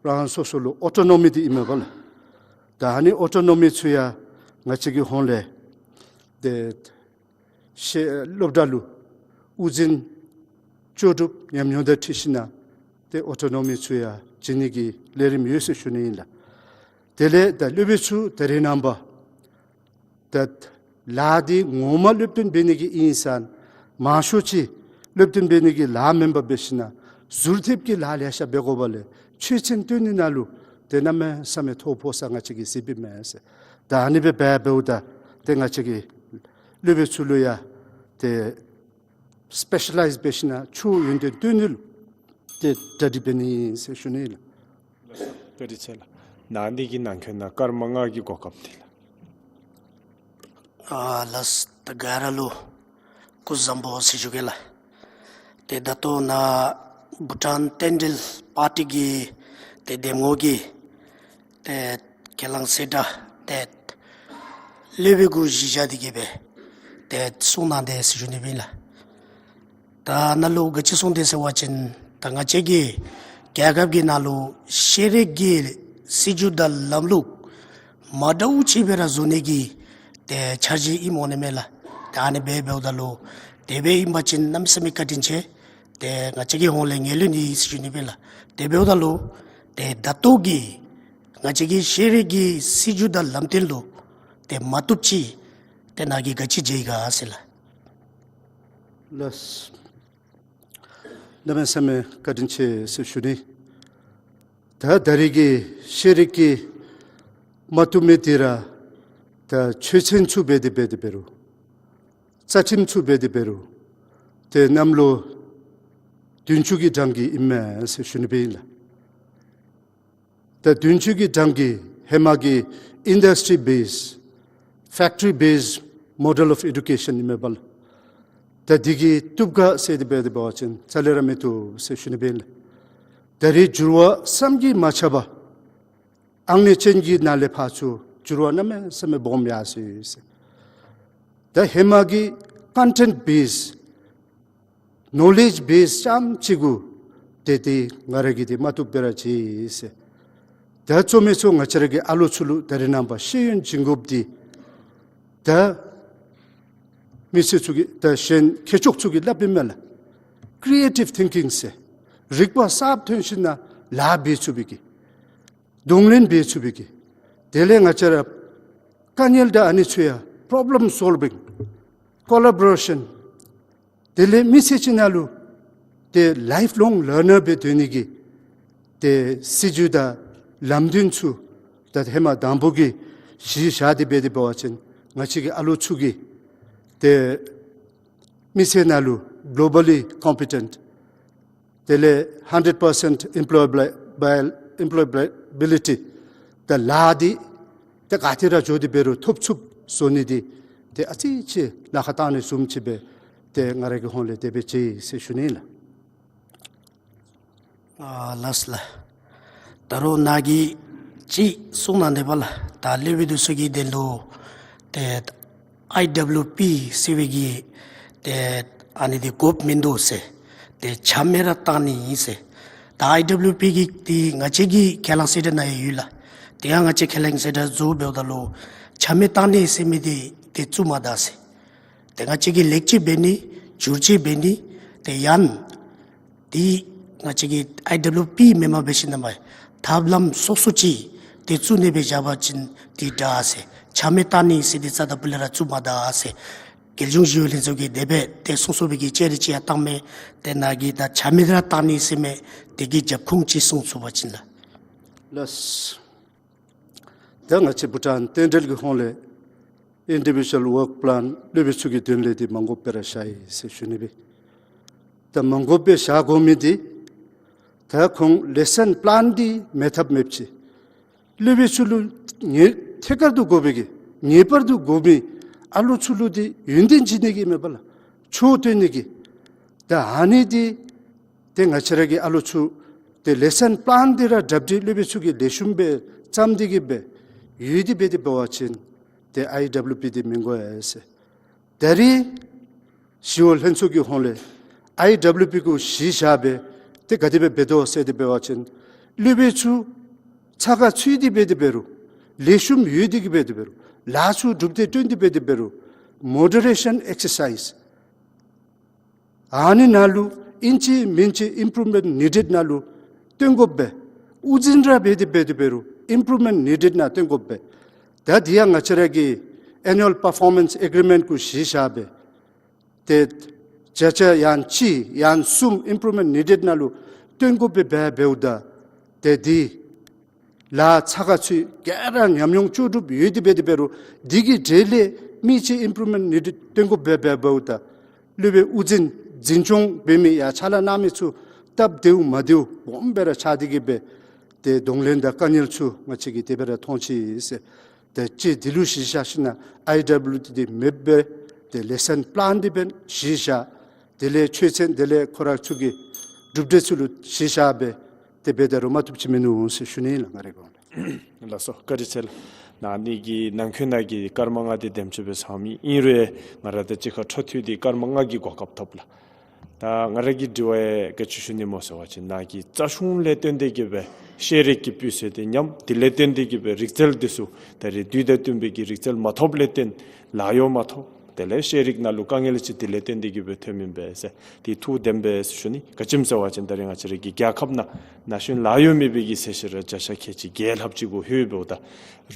རང་སོ་སོ་ལུ་ཨོ་ཊོ་ནོ་མི་འདི་ཨིན་མས་པ་ལགས། ད་ཨ་ནི་ཨོ་ཊོ་ནོ་མི་ཚུ་ཡང་ང་བཅས་ཀྱི་ཧོངས་ལས་ཏེ་ཤེས་སློབ་གྲྭ་ལུ་དབུ་འཛིན་ལྕོགས་གྲུབ་ཉམས་མྱོང་དང་འཁྲིལ་ཞིན་ན་ཏེ་ཨོ་ཊོ་ནོ་མི་ཚུ་ཡང་བྱིན་ནི་གི་ལས་རིམ་ཡོད་ཟེར་ཞུ་ནི་ཨིན་ལགས། དེ་ལས་ད་སློབ་དཔོན་ཚུ་ད་རེས་ནངས་པ་ད་ལཱ་འདི་ངོ་མ་སློབ་སྟོན་འབད་ནི་གི་ཨིན་ཟེར་མང་ཤོས་ཅིག་སློབ་སྟོན་འབད་ནི་གི་ལཱ་མེན་པར་འབད་ཞིན་ན་ཟུར་ཐེབས་ཀྱི་ལཱ་ལེ་ཤ་འབད་དགོཔ་ལས་ཆོས་ཚན་སྟོན་ནི་ནང་ལུ་ཏེ་གནམ་མེད་ས་མེད་ཐོ་ཕོག་ས་ང་བཅས་ཀྱིས་གཟིགསཔ་ཨིན་མས་ཟེར། ད་ཨ་ནི་སྦེ་འབད་འབདཝ་ད་ཏེ་ང་བཅས་ཀྱིས་སློབ་དཔོན་ཚུ་ལུ་ཡང་ཏེ་སི་པེ་ཤ་ལའིཛ་འབད་ཞིན་ན་ཆོས་ཡོན་ཏན་སྟོན་ནི་ལུ་ཏེ་གྲ་སྒྲིག་འབད་ནི་ཨིན་ཟེར་ཞུ་ནི་ལགས། བཀའ་དྲིན་ཆེ་ལགས། ནཱ་འདི་གི་ནང་འཁོད་ནང་སྐར་མ་ལྔ་གི་གོ་སྐབས་འདི་ལགས། ཨ་ལགས་ད་ག་ར་ལུ་སྐུ་གཟུགས་བཟང་པོ་ཟེར་ཞུ་གེ་ལགས། ཏེ་ད་ལྟོ་ནཱ་བྷུ་ཊཱན་རྟེན་འབྲེལ་པར་ཊི་གི་ཏེ་འདེམས་ངོ་གི་ཏེ་ཁས་བླངས་གསལ་བསྒྲགས་ཏེ་སློབ་དཔོན་གུ་གཞི་བཞག་སྟེ་གི་སྦེ་ཏེ་གསུང་གནང་དེས་ཟེར་ཞུ་ནི་ཨིན་ལགས། ད་ནཱ་ལུ་ག་ཅི་གསུང་དེས་ཟེར་བ་ཅིན་ད་ང་བཅས་ཀྱི་རྒྱལ་ཁབ་ཀྱི་ནང་ལུ་ཤེས་རིག་གི་སྲིད་བྱུས་དང་ལམ་ལུགས་མ་འདྲཝ་ཅིག་སྦེ་ར་བཟོ་ནི་གི་ཏེ་འཆར་གཞི་ཨིནམ་འོང་ནི་མས་ལགས། ད་ཨ་ནི་སྦེ་འབདཝ་ད་ལུ་དེ་སྦེ་ཨིན་པ་ཅིན་གནམ་མེད་ས་མེད་བཀའ་དྲིན་ཆེ། ཏེ་ང་བཅས་ཀྱི་ཧོངས་ལས་ངོས་ལེན་ནི་ཨིན་ཟེར་ཞུ་ནི་ཨིན་ལགས། དེ་འབདཝ་ད་ལུ་ཏེ་ད་ལྟོ་གི་ང་བཅས་ཀྱི་ཤེས་རིག་གི་སྲིད་བྱུས་དང་ལམ་སྟོན་ལུ་ཏེ་མ་བཏུབ་ཅིག་ཏེ་ནཱ་གིས་ག་ཅི་མཇལ་ཡི་ག་ཟེར་ལགས། ལགས། གནམ་མེད་ས་མེད་བཀའ་དྲིན་ཆེ་ཟེར་ཞུ་ནི། ད་ད་རེས་ཀྱི་ཤེས་རིག་གི་མ་བཏུབ་མི་འདི་ར་ད་ཆོས་ཚན་ཚུ་འབད་དེ་འབད་དེ་འབད་རུང་རྩ་ཁྲིམས་ཚུ་འབད་དེ་འབད་རུང་ ཏེ་གནམ་ལོ་བདུན་ཅུ་གི་གྲངས་ཀྱི་ཨིན་མས་ཟེར་ཞུ་ནི་སྦེ་ཨིན་ལགས། ད་བདུན་ཅུ་གི་གྲངས་ཀྱི་ཧེ་མ་གི་industry based, factory based model of education ཨིན་མས་པ་ལགས། ད་འདི་གིས་བཏུབ་ག་ཟེར་དེ་སྦེ་དེ་འབད་བ་ཅིན་རྩ་ལས་ར་མི་བཏུབ་ཟེར་ཞུ་ནི་སྦེ་ཨིན་ལགས། ད་རེས་འགྱུར་བ་བསམ་གྱིས་མ་ཁྱབ་པ་ཨང་ནེ་ཅན་གྱི་ནང་ལས་ཕར་ཚུར་འགྱུར་བ་གནམ་མེད་ས་མེད་སྦོམ་ཡར་སོ་ཡི་ཟེར། ད་ཧེ་མ་གི་content based, knowledge based ཙམ་ཅིག་གུ་ཏེ་དེ་ང་ར་གིས་དེ་མ་བཏུབ་སྦེ་ར་མཇལ་ཡི་ཟེར། ད་གཙོ་མེན་ཚུ་ང་བཅས་ར་གི་ཨ་ལོ་ཚུ་ལུ་ད་རེས་ནངས་པ་ཤེས་ཡོན་སྦྱིན་དགོཔ་འདི་ད་མི་སེར་ཚུ་གིས་ད་གཞན་མཁས་མཆོག་ཚུ་གིས་སླབ་ཨིན་མས་ལགས། creative thinking ཟེར། རིག་པ་གསརཔ་ཐོན་ཞིནམ་ལཱ་འབད་ཚུགས་པའི་གི། གདོང་ལེན་འབད་ཚུགས་པའི་གི། དེ་ལས་ང་བཅས་ར་དཀའ་ངལ་དང་ཨ་ནི་ཚུ་ཡང་problem solving, collaboration, དེ་ལས་མི་ཚེ་གཅིག་ནང་ལུ་ཏེ་lifelong learner སྦེ་སྡོད་ནི་གི་ཏེ་སྲིད་བྱུས་དང་ལམ་སྟོན་ཚུ་ད་ཧེ་མ་དང་པོ་གི་གཞི་བཞག་སྟེ་འབད་དེ་འབད་བ་ཅིན་ང་བཅས་ཀྱི་ཨ་ལོ་ཚུ་གིས་ཏེ་མི་སེར་ནང་ལུ་globally competent དེ་ལས་hundred percent employable, employability ད་ལཱ་འདི་ཏེ་ག་ཏེ་ར་འགྱོ་སྟེ་འབད་རུང་ཐོབ་ཚུགསཔ་བཟོ་ནི་འདི་ཏེ་ཨ་ཙི་ཅིག་ལཱ་ཁག་བཏང་ནི་བཟུམ་ཅིག་སྦེ་ཏེ་ང་ར་གི་ཧོངས་ལས་དེ་སྦེ་མཇལ་ཡི་ཟེར་ཞུ་ནི་ལགས། ཨ་ལགས་ལགས། ད་རུང་ནཱ་གིས་ཅིག་གསུང་གནང་དེས་པ་ལགས། ད་སློབ་དཔོན་འདི་ཚུ་གི་དོན་ལུ་ཏེ་ཨའི་ཌབ་ལུ་པི་ཟེར་བའི་གི་ཏེ་ཨ་ནི་འདི་དགོཔ་མིན་འདུག་ཟེར། ཏེ་ཆ་མེད་ར་བཏང་ནི་ཨིན་ཟེར། ད་ཨའི་ཌབ་ལུ་པི་གི་འདི་ང་བཅས་ཀྱི་ཁས་བླངས་གསལ་བསྒྲགས་ནང་ཡང་ཡོད་ལགས། དེ་ཡང་ང་བཅས་ཁས་བླངས་གསལ་བསྒྲགས་བཟོ་འབདཝ་ད་ལུ་ཆ་མེད་བཏང་ནི་ཟེར་མི་འདི་ཏེ་བཙུགས་མ་ད་ཟེར། ཏེ་ང་བཅས་ཀྱིས་ལེགས་བཅོས་འབད་ནི་བསྒྱུར་བཅོས་འབད་ནི་ཏེ་ཡང་འདི་ང་བཅས་ཀྱི་ཨའི་ཌབ་ལུ་པི་མེན་པར་འབད་ཞིནམ་ལས་ཐབས་ལམ་སོ་སོ་ཅིག་ཏེ་བཙུགས་ནི་སྦེ་བཞག་པ་ཅིན་འདི་དྲག་ཟེར། ཆ་མེད་བཏང་ནི་ཟེར་འདི་རྩ་དང་པོ་ལས་ར་བཙུགས་མ་ད་ཟེར། རྒྱལ་གཞུང་ཞི་གཡོག་ལྷན་ཚོགས་ཀྱིས་དེ་སྦེ་ཏེ་གསུང་གསུངས་པའི་གི་བཅར་རེ་ཅིག་ཡང་བཏང་མས། ཏེ་ནཱ་གིས་ད་ཆ་མེད་ར་བཏང་ནི་ཟེར་མི་དེ་གི་རྒྱབ་ཁུངས་ཅིག་གསུང་ཚུགས་པ་ཅིན་ལགས། ལགས། ད་ང་བཅས་བྷུ་ཊཱན་རྟེན་འབྲེལ་གྱི་ཧོངས་ལས་individual work plan སློབ་དཔོན་ཚུ་གི་དོན་ལས་འདི་མ་དགོཔ་སྦེ་ར་བཞག་ཡི་ཟེར་ཞུ་ནི་སྦེ། ད་མ་དགོཔ་སྦེ་བཞག་དགོ་མི་འདི་ད་ཁོང་ལེ་སཱན་པི་ལཱན་འདི་མེད་ཐབས་མེདཔ་ཅིག། སློབ་དཔོན་ཚུ་ལུ་ངེས་ཐད་ཀར་དུ་དགོ་པའི་གི་ངེས་པར་དུ་དགོ་མི་ཨ་ལོ་ཚུ་ལུ་འདི་ཡོན་ཏན་བྱིན་ནི་གི་མེན་པ་ལགས། ཆོས་སྟོན་ནི་གི། ད་ཨ་ནི་འདི་ཏེ་ང་བཅས་ར་གི་ཨ་ལོ་ཚུ་ཏེ་ལེ་སཱན་པི་ལཱན་འདི་ར་གྲ་སྒྲིག་སློབ་དཔོན་ཚུ་གིས་ལེགས་ཤོམ་སྦེ་བརྩམས་ཏེ་གི་སྦེ་ཡོད་དེ་འབད་དེ་འབད་བ་ཅིན་ཏེ་ཨའི་ཌབ་ལུ་པི་འདི་མི་དགོ་ཡ་ཟེར། ད་རེས་ཞི་གཡོག་ལྷན་ཚོགས་ཀྱི་ཧོངས་ལས་ཨའི་ཌབ་ལུ་པི་གུ་གཞི་བཞག་སྦེ་ཏེ་ག་དེ་སྦེ་འབད་དོ་ཟེར་དེ་འབད་བ་ཅིན་སློབ་དཔོན་ཚུ་ཚ་ཁ་ཚུད་དེ་འབད་དེ་འབད་རུང་ལེགས་ཤོམ་ཡོད་དེ་གི་འབད་དེ་འབད་རུང་ལཱ་ཚུ་གྲུབ་སྟེ་སྟོན་ཏེ་འབད་དེ་འབད་རུང་moderation exercise ཨ་ནི་ནང་ལུ་ཨིན་ཅི་མིན་ཅི་improvement needed ནང་ལུ་སྟོན་དགོཔ་སྦེ་དབུ་འཛིན་ར་འབད་དེ་འབད་དེ་འབད་རུང་improvement needed ནང་སྟོན་དགོཔ་སྦེ། ད་འདི་ཡང་ང་བཅས་ར་གི་annual performance agreement གུ་གཞི་བཞག་སྦེ་ཏེ་བརྒྱ་ཆ་ཡང་གཅིག་ཡང་གསུམ་improvement needed ནང་ལུ་སྟོན་དགོཔ་སྦེ་འབད་འབདཝ་ད་ཏེ་འདི་ལཱ་ཚ་ཁ་ཚུད་ག་ར་ཉམས་མྱོང་ལྕོགས་གྲུབ་ཡོད་དེ་འབད་དེ་འབད་རུང་འདི་གི་གྲས་ལས་མི་ཅིག་improvement needed སྟོན་དགོཔ་སྦེ་འབད་འབདཝ་ད་སློབ་དཔོན་དབུ་འཛིན་འཛིན་སྐྱོང་འབད་མི་ཡང་ཕྱག་ལཱ་གནང་མི་ཚུ་སྟབས་བདེཝ་མ་བདེཝ་སྦོམ་སྦེ་ར་ཆགས་ཏེ་གི་སྦེ་ཏེ་གདོང་ལེན་དང་དཀའ་ངལ་ཚུ་ང་བཅས་ཀྱིས་དེ་སྦེ་ར་མཐོང་ཅི་ཟེར། ཏེ་ཅིག་འདི་ལུ་གཞི་བཞག་ཞིནམ་ཨའི་ཌབ་ལུ་པི་འདི་མེདཔ་སྦེ་ཏེ་ལེ་སཱན་པི་ལཱན་འདི་འབདན་གཞི་བཞག། དེ་ལས་ཆོས་ཚན་དེ་ལས་ཁོ་ར་ཚུ་གི་གྲུབ་འབྲས་ཚུ་ལུ་གཞི་བཞག་སྦེ་ཏེ་འབད་ད་རུང་མ་བཏུབ་ཅིག་མིན་ནུག་ཟེར་ཞུ་ནི་ལགས་ང་རའི་ཁོངས་ལས། ལགས་སོ་བཀའ་དྲིན་ཆེ་ལགས། ནཱ་ནི་གི་ནང་འཁོད་ནང་གི་སྐར་མ་ལྔ་འདི་དེམ་ཅིག་སྦེ་ཚང་མི་ཨིན་རུང་ང་ར་དང་གཅིག་ཁར་འཕྲོ་མཐུད་དེ་སྐར་མ་ལྔ་གི་གོ་སྐབས་ཐོབ་ལགས། ད་ང་ར་གི་དྲི་བ་ག་ཅི་ཞུ་ནི་སྨོ་ཟེར་བ་ཅིན་ནཱ་གི་རྩ་གཞུང་ལས་བརྟེན་ཏེ་གི་སྦེ་ཤེས་རིག་གི་སྤུས་ཚད་འདི་ཉམས། དེ་ལས་བརྟེན་ཏེ་གི་སྦེ་རིག་རྩལ་འདི་ཚུ་ད་རེས་དུས་དང་བསྟུན་པའི་གི་རིག་རྩལ་མ་ཐོབ་ལས་བརྟེན་ལཱ་གཡོག་མ་ཐོབ། དེ་ལས་ཤེས་རིག་ནང་ལུ་དཀའ་ངལ་ཅིག་དེ་ལས་བརྟེན་ཏེ་གི་སྦེ་ཐོནམ་ཨིན་པས་ཟེར། དེ་ཐུགས་བདེན་པས་ཟེར་ཞུ་ནི། ག་ཅི་སྨོ་ཟེར་བ་ཅིན་ད་རེས་ང་བཅས་ར་གི་རྒྱལ་ཁབ་ནང་ན་གཞོན་ལཱ་གཡོག་མེད་པའི་གི་ཚད་གཞི་ར་བརྒྱ་ཆ་ཁལ་གཅིག་བརྒྱད་ལྷགཔ་ཅིག་གུ་ལྷོད་འབདཝ་ད་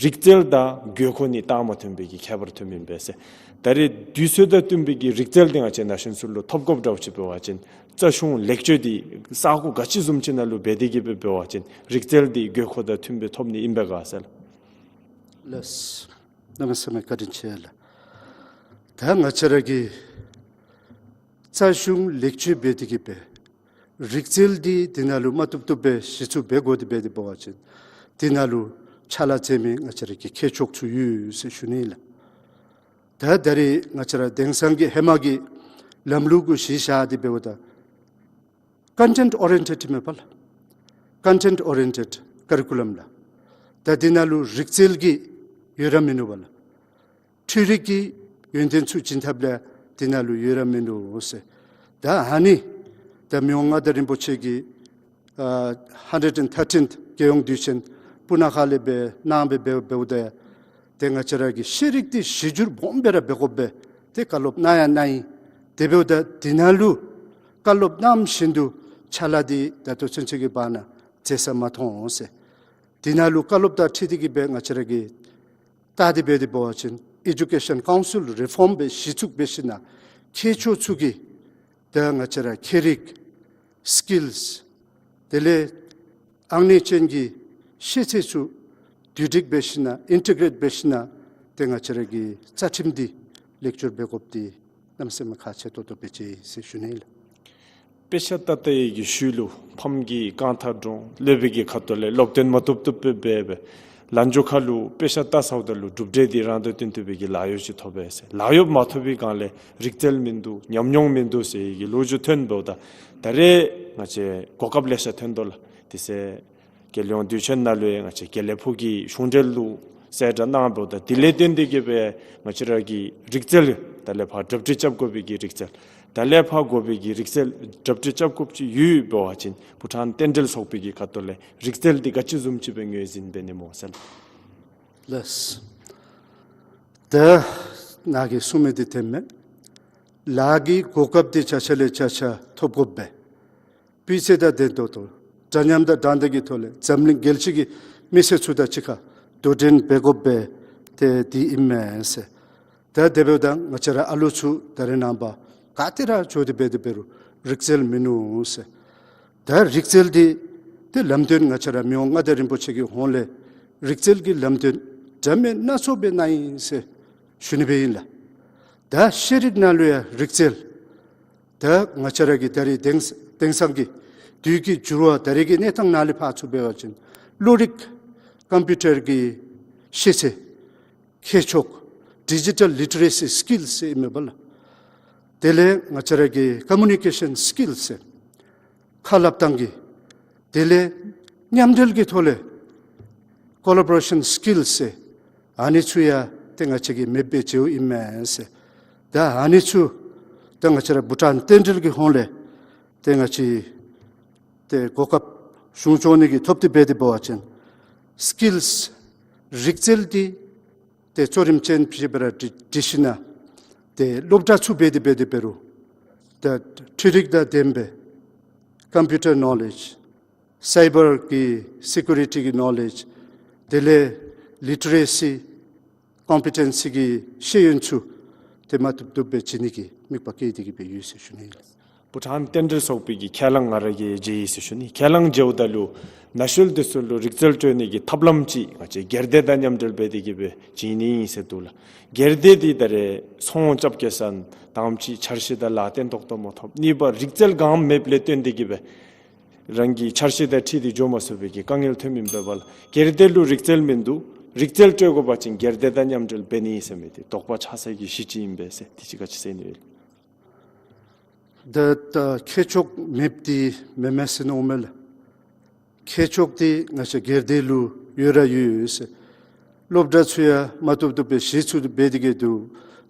རིག་རྩལ་དང་དགོས་མཁོ་གཉིས་རྟགས་མ་མཐུན་པའི་གི་ཁྱད་པར་ཐོནམ་ཨིན་པས་ཟེར། ད་རེས་དུས་ཚོད་དང་བསྟུན་པའི་གི་རིག་རྩལ་འདི་ང་བཅས་ན་གཞོན་ཚུ་ལུ་ཐོབ་དགོཔ་འདྲཝ་ཅིག་འབད་བ་ཅིན་རྩ་གཞུང་ལེགས་བཅོས་འདི་ས་གོ་ག་ཅི་བཟུམ་ཅིག་ནང་ལུ་འབད་དེ་གི་སྦེ་འབད་བ་ཅིན་རིག་རྩལ་འདི་དགོས་མཁོ་དང་མཐུན་པའི་ཐོབ་ནི་ཨིན་པས་ག་ཟེར། ལགས། གནམ་མེད་ས་མེད་བཀའ་དྲིན་ཆེ་ལགས། ད་ང་བཅས་ར་གི་ རྩ་གཞུང་ལེགས་བཅོས་འབད་དེ་གི་སྦེ་རིག་རྩལ་འདི་འདི་ནང་ལུ་མ་བཏུབ་བཏུབ་སྦེ་གཞི་བཙུགས་འབད་དགོ་དེ་འབད་དེ་འབད་བ་ཅིན་འདི་ནང་ལུ་ཕྱག་ལཱ་མཛད་མི་ང་བཅས་ར་གི་མཁས་མཆོག་ཚུ་ཡོད་ཟེར་ཞུ་ནི་ལགས། ད་ད་རེས་ང་བཅས་ར་དེང་སང་གི་ཧེ་མ་གི་ལམ་ལུགས་གུ་གཞི་བཞག་སྟེ་འབདཝ་ད་ཀོན་ཊེནཊ་ཨོ་རི་ཡེན་ཊེཌ་མེན་པ་ལགས། ཀོན་ཊེནཊ་ཨོ་རི་ཡེན་ཊེཌ་ཀ་རི་ཀུ་ལམ་ལགས། ད་འདི་ནང་ལུ་རིག་རྩལ་གྱི་ཡོད་ར་མིན་འདུག་པ་ལགས། འཕྲུལ་རིག་གི་ཡོན་ཏན་ཚུ་བྱིན་ཐབས་ལུ་འདི་ནང་ལུ་ཡོད་ར་མིན་འདུག་ཟེར། ད་ཨ་ནི་ད་མི་དབང་མངའ་བདག་རིན་པོ་ཆེ་གིས་ཨ་ཧན་ཌེཌ་ཨེནཌ་ཐར་ཊིནཐ་རྒྱལ་ཡོངས་དུས་ཆེན་སྤུ་ན་ཁ་ལས་འབད་གནང་སྦེ་འབད་འབདཝ་ད་ཏེ་ང་བཅས་ར་གི་ཤེས་རིག་འདི་གཞི་འགྱུར་སྦོམ་སྦེ་ར་འབད་དགོ་པས། ཏེ་བཀའ་སློབ་གནང་ཡང་གནང་ཡི། དེ་འབདཝ་ད་འདི་ནང་ལུ་བཀའ་སློབ་གནངམ་བཞིན་དུ་ཕྱག་ལཱ་འདི་ད་ལྟོ་ཚུན་ཚོད་ཀྱི་བར་ན་མཛད་ས་མ་མཐོང་ཟེར། འདི་ནང་ལུ་བཀའ་སློབ་དང་འཁྲིལ་ཏེ་གི་སྦེ་ང་བཅས་ར་གིས་བལྟ་སྟེ་འབད་དེ་འབད་བ་ཅིན་ཨེ་ཌུ་ཀེ་ཤཱན་ཀའུན་སིལ་རི་ཕོརམ་སྦེ་གཞི་བཙུགས་འབད་ཞིན་ན་མཁས་མཆོག་ཚུ་གིས་ད་ང་བཅས་ར་མཁས་རིག་སི་ཀིལསི་དེ་ལས་ཨང་གནས་ཅན་གྱི་ཤེས་ཚད་ཚུ་བསྡུ་སྒྲིག་འབད་ཞིན་ན་ཨིན་ཊི་གྲེཊ་འབད་ཞིན་ན་ཏེ་ང་བཅས་ར་གི་རྩ་ཁྲིམས་འདི་ལེགས་བཅོས་འབད་དགོཔ་འདི་གནམ་མེད་ས་མེད་ཁག་ཆེ་ཏོག་ཏོ་སྦེ་མཇལ་ཡི་ཟེར་ཞུ་ནི་ལགས། དཔེ་ཆ་ལྟ་ལྟའི་གི་ཤུལ་ལུ་ཕམ་གྱི་རྐང་ཐང་དྲོངས། སློབ་དཔོན་གྱི་ཁ་ཐུག་ལས་སློབ་སྟོན་མ་བཏུབ་བཏུབ་སྦེ་འབད་སྦེ་ལན་འཇུག་ཁ་ལུ་དཔེ་ཆ་ལྟ་ཚརཝ་ད་ལུ་གྲུབ་འབྲས་འདི་རང་དང་བསྟུན་ཏེ་སྦེ་གི་ལཱ་གཡོག་ཅིག་ཐོབ་པས་ཟེར། ལཱ་གཡོག་མ་ཐོབ་པའི་སྒང་ལས་རིག་རྩལ་མིན་འདུག། ཉམས་མྱོང་མིན་འདུག་ཟེར་གྱི་ལོ་རྒྱུས་ཐོན་འབདཝ་ད་ད་རེས་ང་བཅས་གོ་སྐབས་ལེ་ཤ་ཐོན་དོ་ལགས། དེ་ཚེ་རྒྱལ་ཡོངས་དུས་ཆེན་ནང་ལུ་ཡང་ང་བཅས་དགེ་ལེགས་ཕུག་གི་གཞུང་འབྲེལ་ལུ་གསལ་བསྒྲགས་གནང་འབདཝ་ད་དེ་ལས་བརྟེན་ཏེ་གི་སྦེ་ང་བཅས་ར་གི་རིག་རྩལ་ད་ལས་ཕར་གྲ་སྒྲིག་རྐྱབ་དགོ་པའི་གི་རིག་རྩལ་ད་ལས་ཕར་དགོ་པའི་གི་རིག་རྩལ་གྲ་སྒྲིག་རྐྱབ་དགོཔ་ཅིག་ཡོད་འབད་བ་ཅིན་བྷུ་ཊཱན་རྟེན་འབྲེལ་ཚོགས་པའི་གི་ཁ་ཐུག་ལས་རིག་རྩལ་འདི་ག་ཅི་བཟུམ་ཅིག་སྦེ་ངོས་འཛིན་འབད་ནི་སྨོ་ཟེར། ལགས། ད་ནཱ་གིས་གསུངས་མི་འདི་བདེན་མས། ལཱ་གི་གོ་སྐབས་འདི་བརྒྱ་ཆ་ལས་བརྒྱ་ཆ་ཐོབ་དགོ་པས། སྤུས་ཚད་དང་ལྡན་ཏོག་ཏོ་འདྲ་མཉམ་དང་འདྲ་མཉམ་གྱི་ཐོག་ལས་འཛམ་གླིང་རྒྱལ་སྤྱི་གི་མི་སེར་ཚུ་དང་གཅིག་ཁར་དོ་འགྲན་འབད་དགོ་པས། ཏེ་འདི་ཨིན་མས་ཟེར། ད་དེ་འབདཝ་ད་ང་བཅས་ར་ཨ་ལུ་ཚུ་ད་རེས་ནངས་པ་ག་ཏེ་ར་འགྱོ་སྟེ་འབད་དེ་འབད་རུང་རིག་རྩལ་མིན་ནུག་ཟེར། ད་རིག་རྩལ་འདི་ཏེ་ལམ་སྟོན་ང་བཅས་ར་མི་དབང་མངའ་བདག་རིན་པོ་ཆེ་གི་ཧོངས་ལས་རིག་རྩལ་གྱི་ལམ་སྟོན་འདྲ་མིན་སྣ་ཚོགས་སྦེ་གནང་ཡི་ཟེར་ཞུ་ནི་སྦེ་ཨིན་ལགས། ད་ཤེས་རིག་ནང་ལུ་ཡང་རིག་རྩལ་ད་ང་བཅས་ར་གི་ད་རེས་དེང་དེང་སང་གི་དུས་ཀྱི་འགྱུར་བ་ད་རེས་ཀྱི་གནས་སྟངས་ནང་ལས་ཕར་ཚུར་འབད་བ་ཅིན་གློག་རིག་ཀམ་པིའུ་ཊར་གྱི་ཤེས་ཚད་མཁས་མཆོག་ཌི་ཇི་ཊལ་ལི་ཊི་རེ་སི་སི་ཀིལསི་ཟེར་ཨིན་མས་པ་ལགས། དེ་ལས་ང་བཅས་ར་གི་ཀོ་མུ་ནི་ཀེ་ཤཱན་སི་ཀིལསི་ཟེར་ཁ་སླབ་ཐངས་ཀྱི་དེ་ལས་མཉམ་འབྲེལ་གྱི་ཐོག་ལས་ཀོ་ལ་བོ་རེ་ཤཱན་སི་ཀིལསི་ཟེར་ཨ་ནི་ཚུ་ཡང་ཏེ་ང་བཅས་ཀྱིས་མེདཔ་སྦེ་མཇལཝ་ཨིན་མས་ཟེར། ད་ཨ་ནི་ཚུ་ད་ང་བཅས་ར་བྷུ་ཊཱན་རྟེན་འབྲེལ་གྱི་ཧོངས་ལས་ཏེ་ང་བཅས་ཏེ་གོ་སྐབས་གཞུང་སྐྱོང་ནི་གི་ཐོབ་སྟེ་འབད་དེ་འབད་བ་ཅིན་སི་ཀིལསི་རིག་རྩལ་འདི་ཏེ་གཙོ་རིམ་ཅན་ཅིག་སྦེ་ར་སྒྲིག་སྒྲིག་ཞིན་ན་ཏེ་སློབ་གྲྭ་ཚུ་འབད་དེ་འབད་དེ་འབད་རུང་ད་འཕྲུལ་རིག་དང་ལྡན་པའི་ཀམ་པིའུ་ཊར་ནོ་ལེཇ་སའི་བར་གྱི་སི་ཀུ་རི་ཊི་གི་ནོ་ལེཇ་དེ་ལས་ལི་ཊི་རེ་སི་ཀོམ་པི་ཊེན་སི་གི་ཤེས་ཡོན་ཚུ་ཏེ་མ་བཏུབ་བཏུབ་སྦེ་བྱིན་ནི་གི་དམིགས་པ་བསྐྱེད་དེ་གི་སྦེ་ཡོད་ཟེར་ཞུ་ནི་ཨིན། བྷུ་ཊཱན་རྟེན་འབྲེལ་ཚོགས་པའི་གི་ཁས་བླངས་ང་ར་གིས་མཇལ་ཡི་ཟེར་ཞུ་ནི། ཁས་བླངས་མཇལཝ་ད་ལུ་ན་གཞོན་འདི་ཚུ་ལུ་རིག་རྩལ་སྤྲོད་ནི་གི་ཐབས་ལམ་ཅིག་ང་བཅས་སྒེར་སྡེ་དང་མཉམ་འབྲེལ་འབད་དེ་གི་སྦེ་བྱིན་ནི་ཨིན་ཟེར་འདུག་ལགས། སྒེར་སྡེ་འདི་ད་རེས་ཚོང་རྐྱབ་བཀལ་ས་དང་པ་ཅིག་འཆར་གཞི་དང་ལཱ་རྟེན་ཏོག་ཏོ་མ་ཐོབ། གཉིས་པ་རིག་རྩལ་གང་མེདཔ་ལས་བརྟེན་ཏེ་གི་སྦེ་རང་གི་འཆར་གཞི་དང་འཁྲིལ་ཏེ་འགྱོ་མ་ཚུགས་པའི་གི་དཀའ་ངལ་ཐོནམ་ཨིན་པས་པ་ལགས། སྒེར་སྡེ་ལུ་རིག་རྩལ་མིན་འདུག། རིག་རྩལ་སྤྲོད་དགོ་པ་ཅིན་སྒེར་སྡེ་དང་མཉམ་འབྲེལ་འབད་ནི་ཨིན་ཟེར་མི་འདི་དོགས་པ་ཆགས་སའི་གི་གཞི་ཅིག་ཨིན་པས་ཟེར་དེ་ཅིག་ག་ཅི་ཟེར་ནི་ཡོད། ད་ད་མཁས་མཆོག་མེདཔ་འདི་མེན་མས་ཟེར་མནོཝ་མས་ལགས། མཁས་མཆོག་འདི་ང་བཅས་སྒེར་སྡེ་ལུ་ཡོད་ར་ཡོད་ཟེར། སློབ་གྲྭ་ཚུ་ཡང་མ་བཏུབ་བཏུབ་སྦེ་གཞི་བཙུགས་ཏེ་འབད་དེ་གི་འདུག།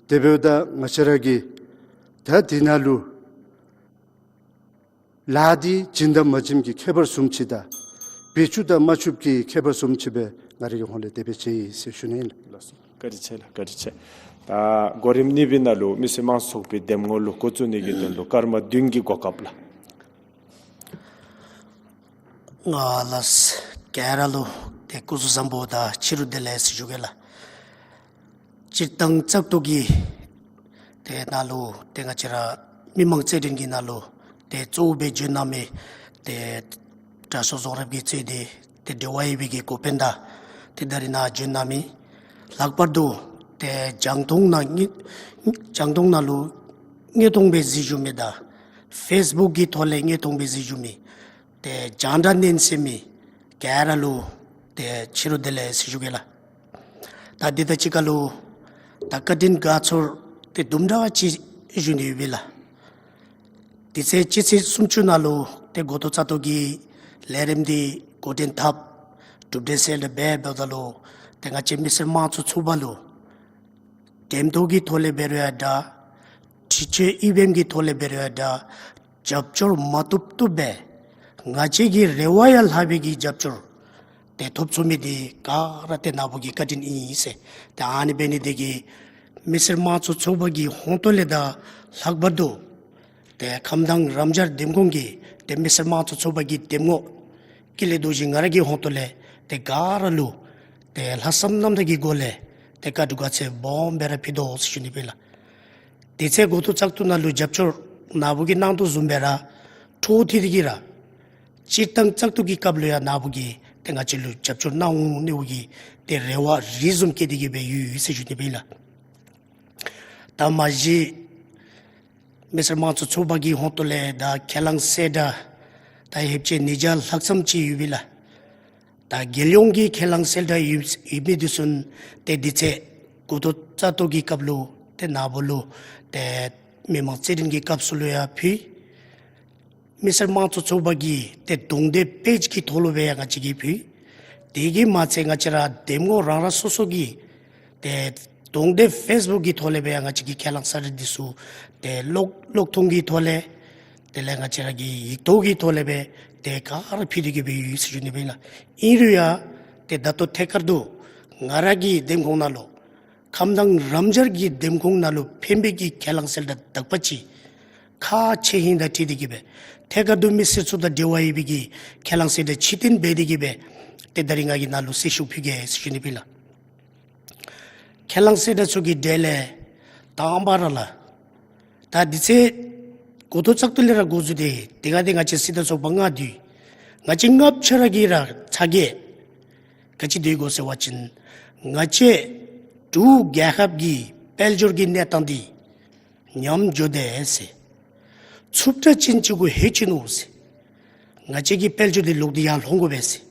དེ་འབདཝ་ད་ང་བཅས་ར་གིས་ད་འདི་ནང་ལུ་ལཱ་འདི་བྱིན་དང་མ་བྱིན་གྱི་ཁྱད་པར་བཟུམ་ཅིག་དང་བེད་སྤྱོད་དང་མ་བཅུགཔ་གི་ཁྱད་པར་བཟུམ་ཅིག་སྦེ་ང་རའི་ཧོངས་ལས་དེ་སྦེ་མཇལ་ཡི་ཟེར་ཞུ་ནི་ཨིན་ལགས། ལགས་སོ། བཀའ་དྲིན་ཆེ་ལགས། བཀའ་དྲིན་ཆེ། ད་གོ་རིམ་གཉིས་པའི་ནང་ལུ་མི་སེར་དམངས་གཙོ་ཚོགས་པའི་འདེམས་ངོ་ལུ་འགོ་བཙུགས་ནི་གི་དོན་ལུ་སྐར་མ་བདུན་གྱི་གོ་སྐབས་ལགས། ང་ལགས་ག་ར་ལུ་ཏེ་སྐུ་གཟུགས་བཟང་པོ་དང་ཕྱི་རུ་བདེ་ལེགས་ཟེར་ཞུ་གེ་ལགས། སྤྱིར་བཏང་བཙག་འཐུ་གི་ཏེ་ནང་ལུ་ཏེ་ང་བཅས་ར་མི་མང་རྩོད་འགྲན་གྱི་ནང་ལུ་ཏེ་གཙོ་བོ་སྦེ་བྱོན་གནང་མི་ཏེ་དྲག་ཤོས་རྫོང་རབ་ཀྱིས་གཙོས་ཏེ་ཏེ་འབྲེལ་བ་ཡོད་པའི་གི་འགོ་དཔོན་དང་ཏེ་ད་རིས་ནཱ་བྱོན་གནང་མི་ལྷག་པར་དུ་ཏེ་རྒྱང་མཐོང་ནང་རྒྱང་མཐོང་ནང་ལུ་ དངོས་མཐོང་སྦེ་གཟིགས་བཞུགས་མི་དང་ཕེསི་བུཀ་གི་ཐོག་ལས་དངོས་མཐོང་སྦེ་གཟིགས་བཞུགས་མི་ཏེ་རྒྱང་བསྒྲགས་གནས་ཚུལ་མི་ག་ར་ལུ་ཏེ་ཕྱི་རུ་བདེ་ལེགས་ཟེར་ཞུ་གེ་ལགས། ད་འདི་དང་གཅིག་ཁར་ལུ་ད་བཀའ་དྲིན་དགའ་ཚོར་ཏེ་དུམ་གྲ་བ་ཅིག་ཞུ་ནི་ཡོད་པས་ལགས། དེ་ཚེ་སྤྱི་ཚེས་སུམ་ཅུ་ནང་ལུ་ཏེ་འགོ་ཐོག་བཙག་འཐུ་གི་ལས་རིམ་འདི་འགོ་འདྲེན་འཐབ་གྲུབ་འབྲས་གསལ་བསྒྲགས་འབད་འབདཝ་ད་ལུ་ཏེ་ང་བཅས་མི་སེར་དམངས་གཙོ་ཚོགས་པ་ལུ་འགྲེམས་སྟོན་གྱི་ཐོག་ལས་འབད་རུང་ཡང་འདྲ། འཁྲུན་ཆོད་ཨི་བི་ཨེམ་གྱི་ཐོག་ལས་འབད་རུང་ཡང་འདྲ། རྒྱབ་སྐྱོར་མ་བཏུབ་བཏུབ་སྦེ་ང་བཅས་ཀྱི་རེ་བ་ཡང་ལྷག་པའི་གི་རྒྱབ་སྐྱོར་ཏེ་ཐོབ་ཚུགས་མི་འདི་ག་ར་ཏེ་ནཱ་བུ་གི་བཀའ་དྲིན་ཨིན་ཟེར། ཏེ་ཨ་ནི་འབད་ནི་འདི་གིས་མི་སེར་དམངས་གཙོ་ཚོགས་པ་གི་ཧོངས་ཏོ་ལས་ད་ལྷག་པར་དུ་ཏེ་ཁམས་དྭངས་རམ་ཤར་འདེམས་ཁོངས་ཀྱི་ཏེ་མི་སེར་དམངས་གཙོ་ཚོགས་པ་གི་འདེམས་ངོ་ཀུན་ལེགས་རྡོ་རྗེ་ང་ར་གི་ཧོངས་ཏོ་ལས་ཏེ་ག་ར་ལུ་ཏེ་ལྷག་བསམ་རྣམ་དག་གི་སྒོ་ལས་ཏེ་བཀའ་དྲིན་དགའ་ཚོར་སྦོམ་སྦེ་ར་ཕུལ་དོ་ཟེར་ཞུ་ནི་སྦེ་ལགས། དེ་ཚེ་འགོ་ཐོག་བཙག་འཐུ་ནང་ལུ་རྒྱབ་སྐྱོར་ནཱ་བུ་གིས་གནང་དོ་བཟུམ་སྦེ་ར་འཕྲོ་མཐུད་དེ་གིས་ར་སྤྱིར་བཏང་བཙག་འཐུ་གི་སྐབས་ལུ་ཡང་ནཱ་བུ་གིས་ཏེ་ང་བཅས་ལུ་རྒྱབ་སྐྱོར་གནང་འོང་ནི་བུ་གི་ཏེ་རེ་བ་རེ་བཟུམ་བསྐྱེད་དེ་གིས་སྦེ་ཡོད་ཟེར་ཞུ་ནི་སྦེ་ལགས། ད་མ་གཞི་མི་སེར་དམངས་གཙོ་ཚོགས་པ་གི་ཧོངས་ཏོ་ལས་ད་ཁས་བླངས་གསལ་བསྒྲགས་ད་ལྷོད་ཅི་ཉིས་བརྒྱ་ལྷག་ཙམ་ཅིག་ཡོད་པས་ལགས། ད་རྒྱལ་ཡོངས་ཀྱི་ཁས་བླངས་གསལ་བསྒྲགས་ཡོད་ཡོད་མི་འདི་ཚུ་ཏེ་འདི་ཚེ་འགོ་ཐོག་བཙག་འཐུ་གི་སྐབས་ལུ་ཏེ་ནཱ་བུ་ལུ་ཏེ་མི་མང་རྩིས་འཕྲིན་གྱི་སྐབས་སུ་ལུ་ཡང་ཕུལ། མི་སེར་དམངས་གཙོ་ཚོགས་པ་གི་ཏེ་གདོང་དེབ་པེཇ་གི་ཐོག་ལུ་སྦེ་ཡང་ང་བཅས་ཀྱིས་ཕུལ། དེ་གིས་མ་ཚད་ང་བཅས་ར་འདེམས་ངོ་རང་རང་སོ་སོ་གི་ཏེ་གདོང་དེབ་ཕེསི་བུཀ་གི་ཐོག་ལས་སྦེ་ཡང་ང་བཅས་ཀྱིས་ཁས་བླངས་གསལ་བསྒྲགས་འདི་ཚུ་ཏེ་གློག་གློག་ཐོང་གི་ཐོག་ལས་དེ་ལས་ང་བཅས་ར་གི་ཡིག་ཐོག་གི་ཐོག་ལས་སྦེ་ཏེ་ག་ར་ཕུལ་ཏེ་གིས་སྦེ་ཡོད་ཟེར་ཞུ་ནི་སྦེ་ལགས། ཨིན་རུང་ཡང་ཏེ་ད་ལྟོ་ཐད་ཀར་དུ་ང་ར་གི་འདེམས་ཁོངས་ནང་ལུ་ཁམས་དྭངས་རམ་ཤར་གྱི་འདེམས་ཁོངས་ནང་ལུ་ཕན་པའི་གི་ཁས་བླངས་གསལ་བསྒྲགས་དག་པ་ཅིག་ཁག་ཆེ་ཧིང་དང་འཁྲིལ་ཏེ་གིས་སྦེ་ཐད་ཀར་དུ་མི་སེར་ཚུ་དང་འབྲེལ་བ་ཡོད་པའི་གི་ཁས་བླངས་གསལ་བསྒྲགས་ཕྱིར་བཏོན་འབད་དེ་གིས་སྦེ་ཏེ་ད་རིས་ང་གིས་ནཱ་ལུ་གསལ་ཞུ་ཕུལ་གེ་ཟེར་ཞུ་ནི་སྦེ་ལགས། ཁས་བླངས་གསལ་བསྒྲགས་ཚུ་གི་གྲས་ལས་དང་པ་ར་ལགས། ད་འདི་ཚེ་འགོ་ཐོག་བཙག་འཐུ་ལས་ར་འགོ་བཙུགས་ཏེ་དེ་ག་དེ་ང་བཅས་སྲིད་དང་ཚོགས་པ་ལྔ་འདུས། ང་བཅས་ལྔ་ཆ་ར་གིས་ར་ཚ་གྱང་ག་ཅི་སྡོད་དགོ་ཟེར་བ་ཅིན་ང་བཅས་འབྲུག་རྒྱལ་ཁབ་ཀྱི་དཔལ་འབྱོར་གྱི་གནས་སྟངས་འདི་ཉམས་འགྱོ་དེས་ཟེར། ཚུབ་དྲག་ཅན་ཅིག་གུ་ལྷོད་ཅི་ནུག་ཟེར། ང་བཅས་ཀྱི་དཔལ་འབྱོར་འདི་ལོག་སྟེ་ཡར་ལྷོང་དགོ་པས་ཟེར།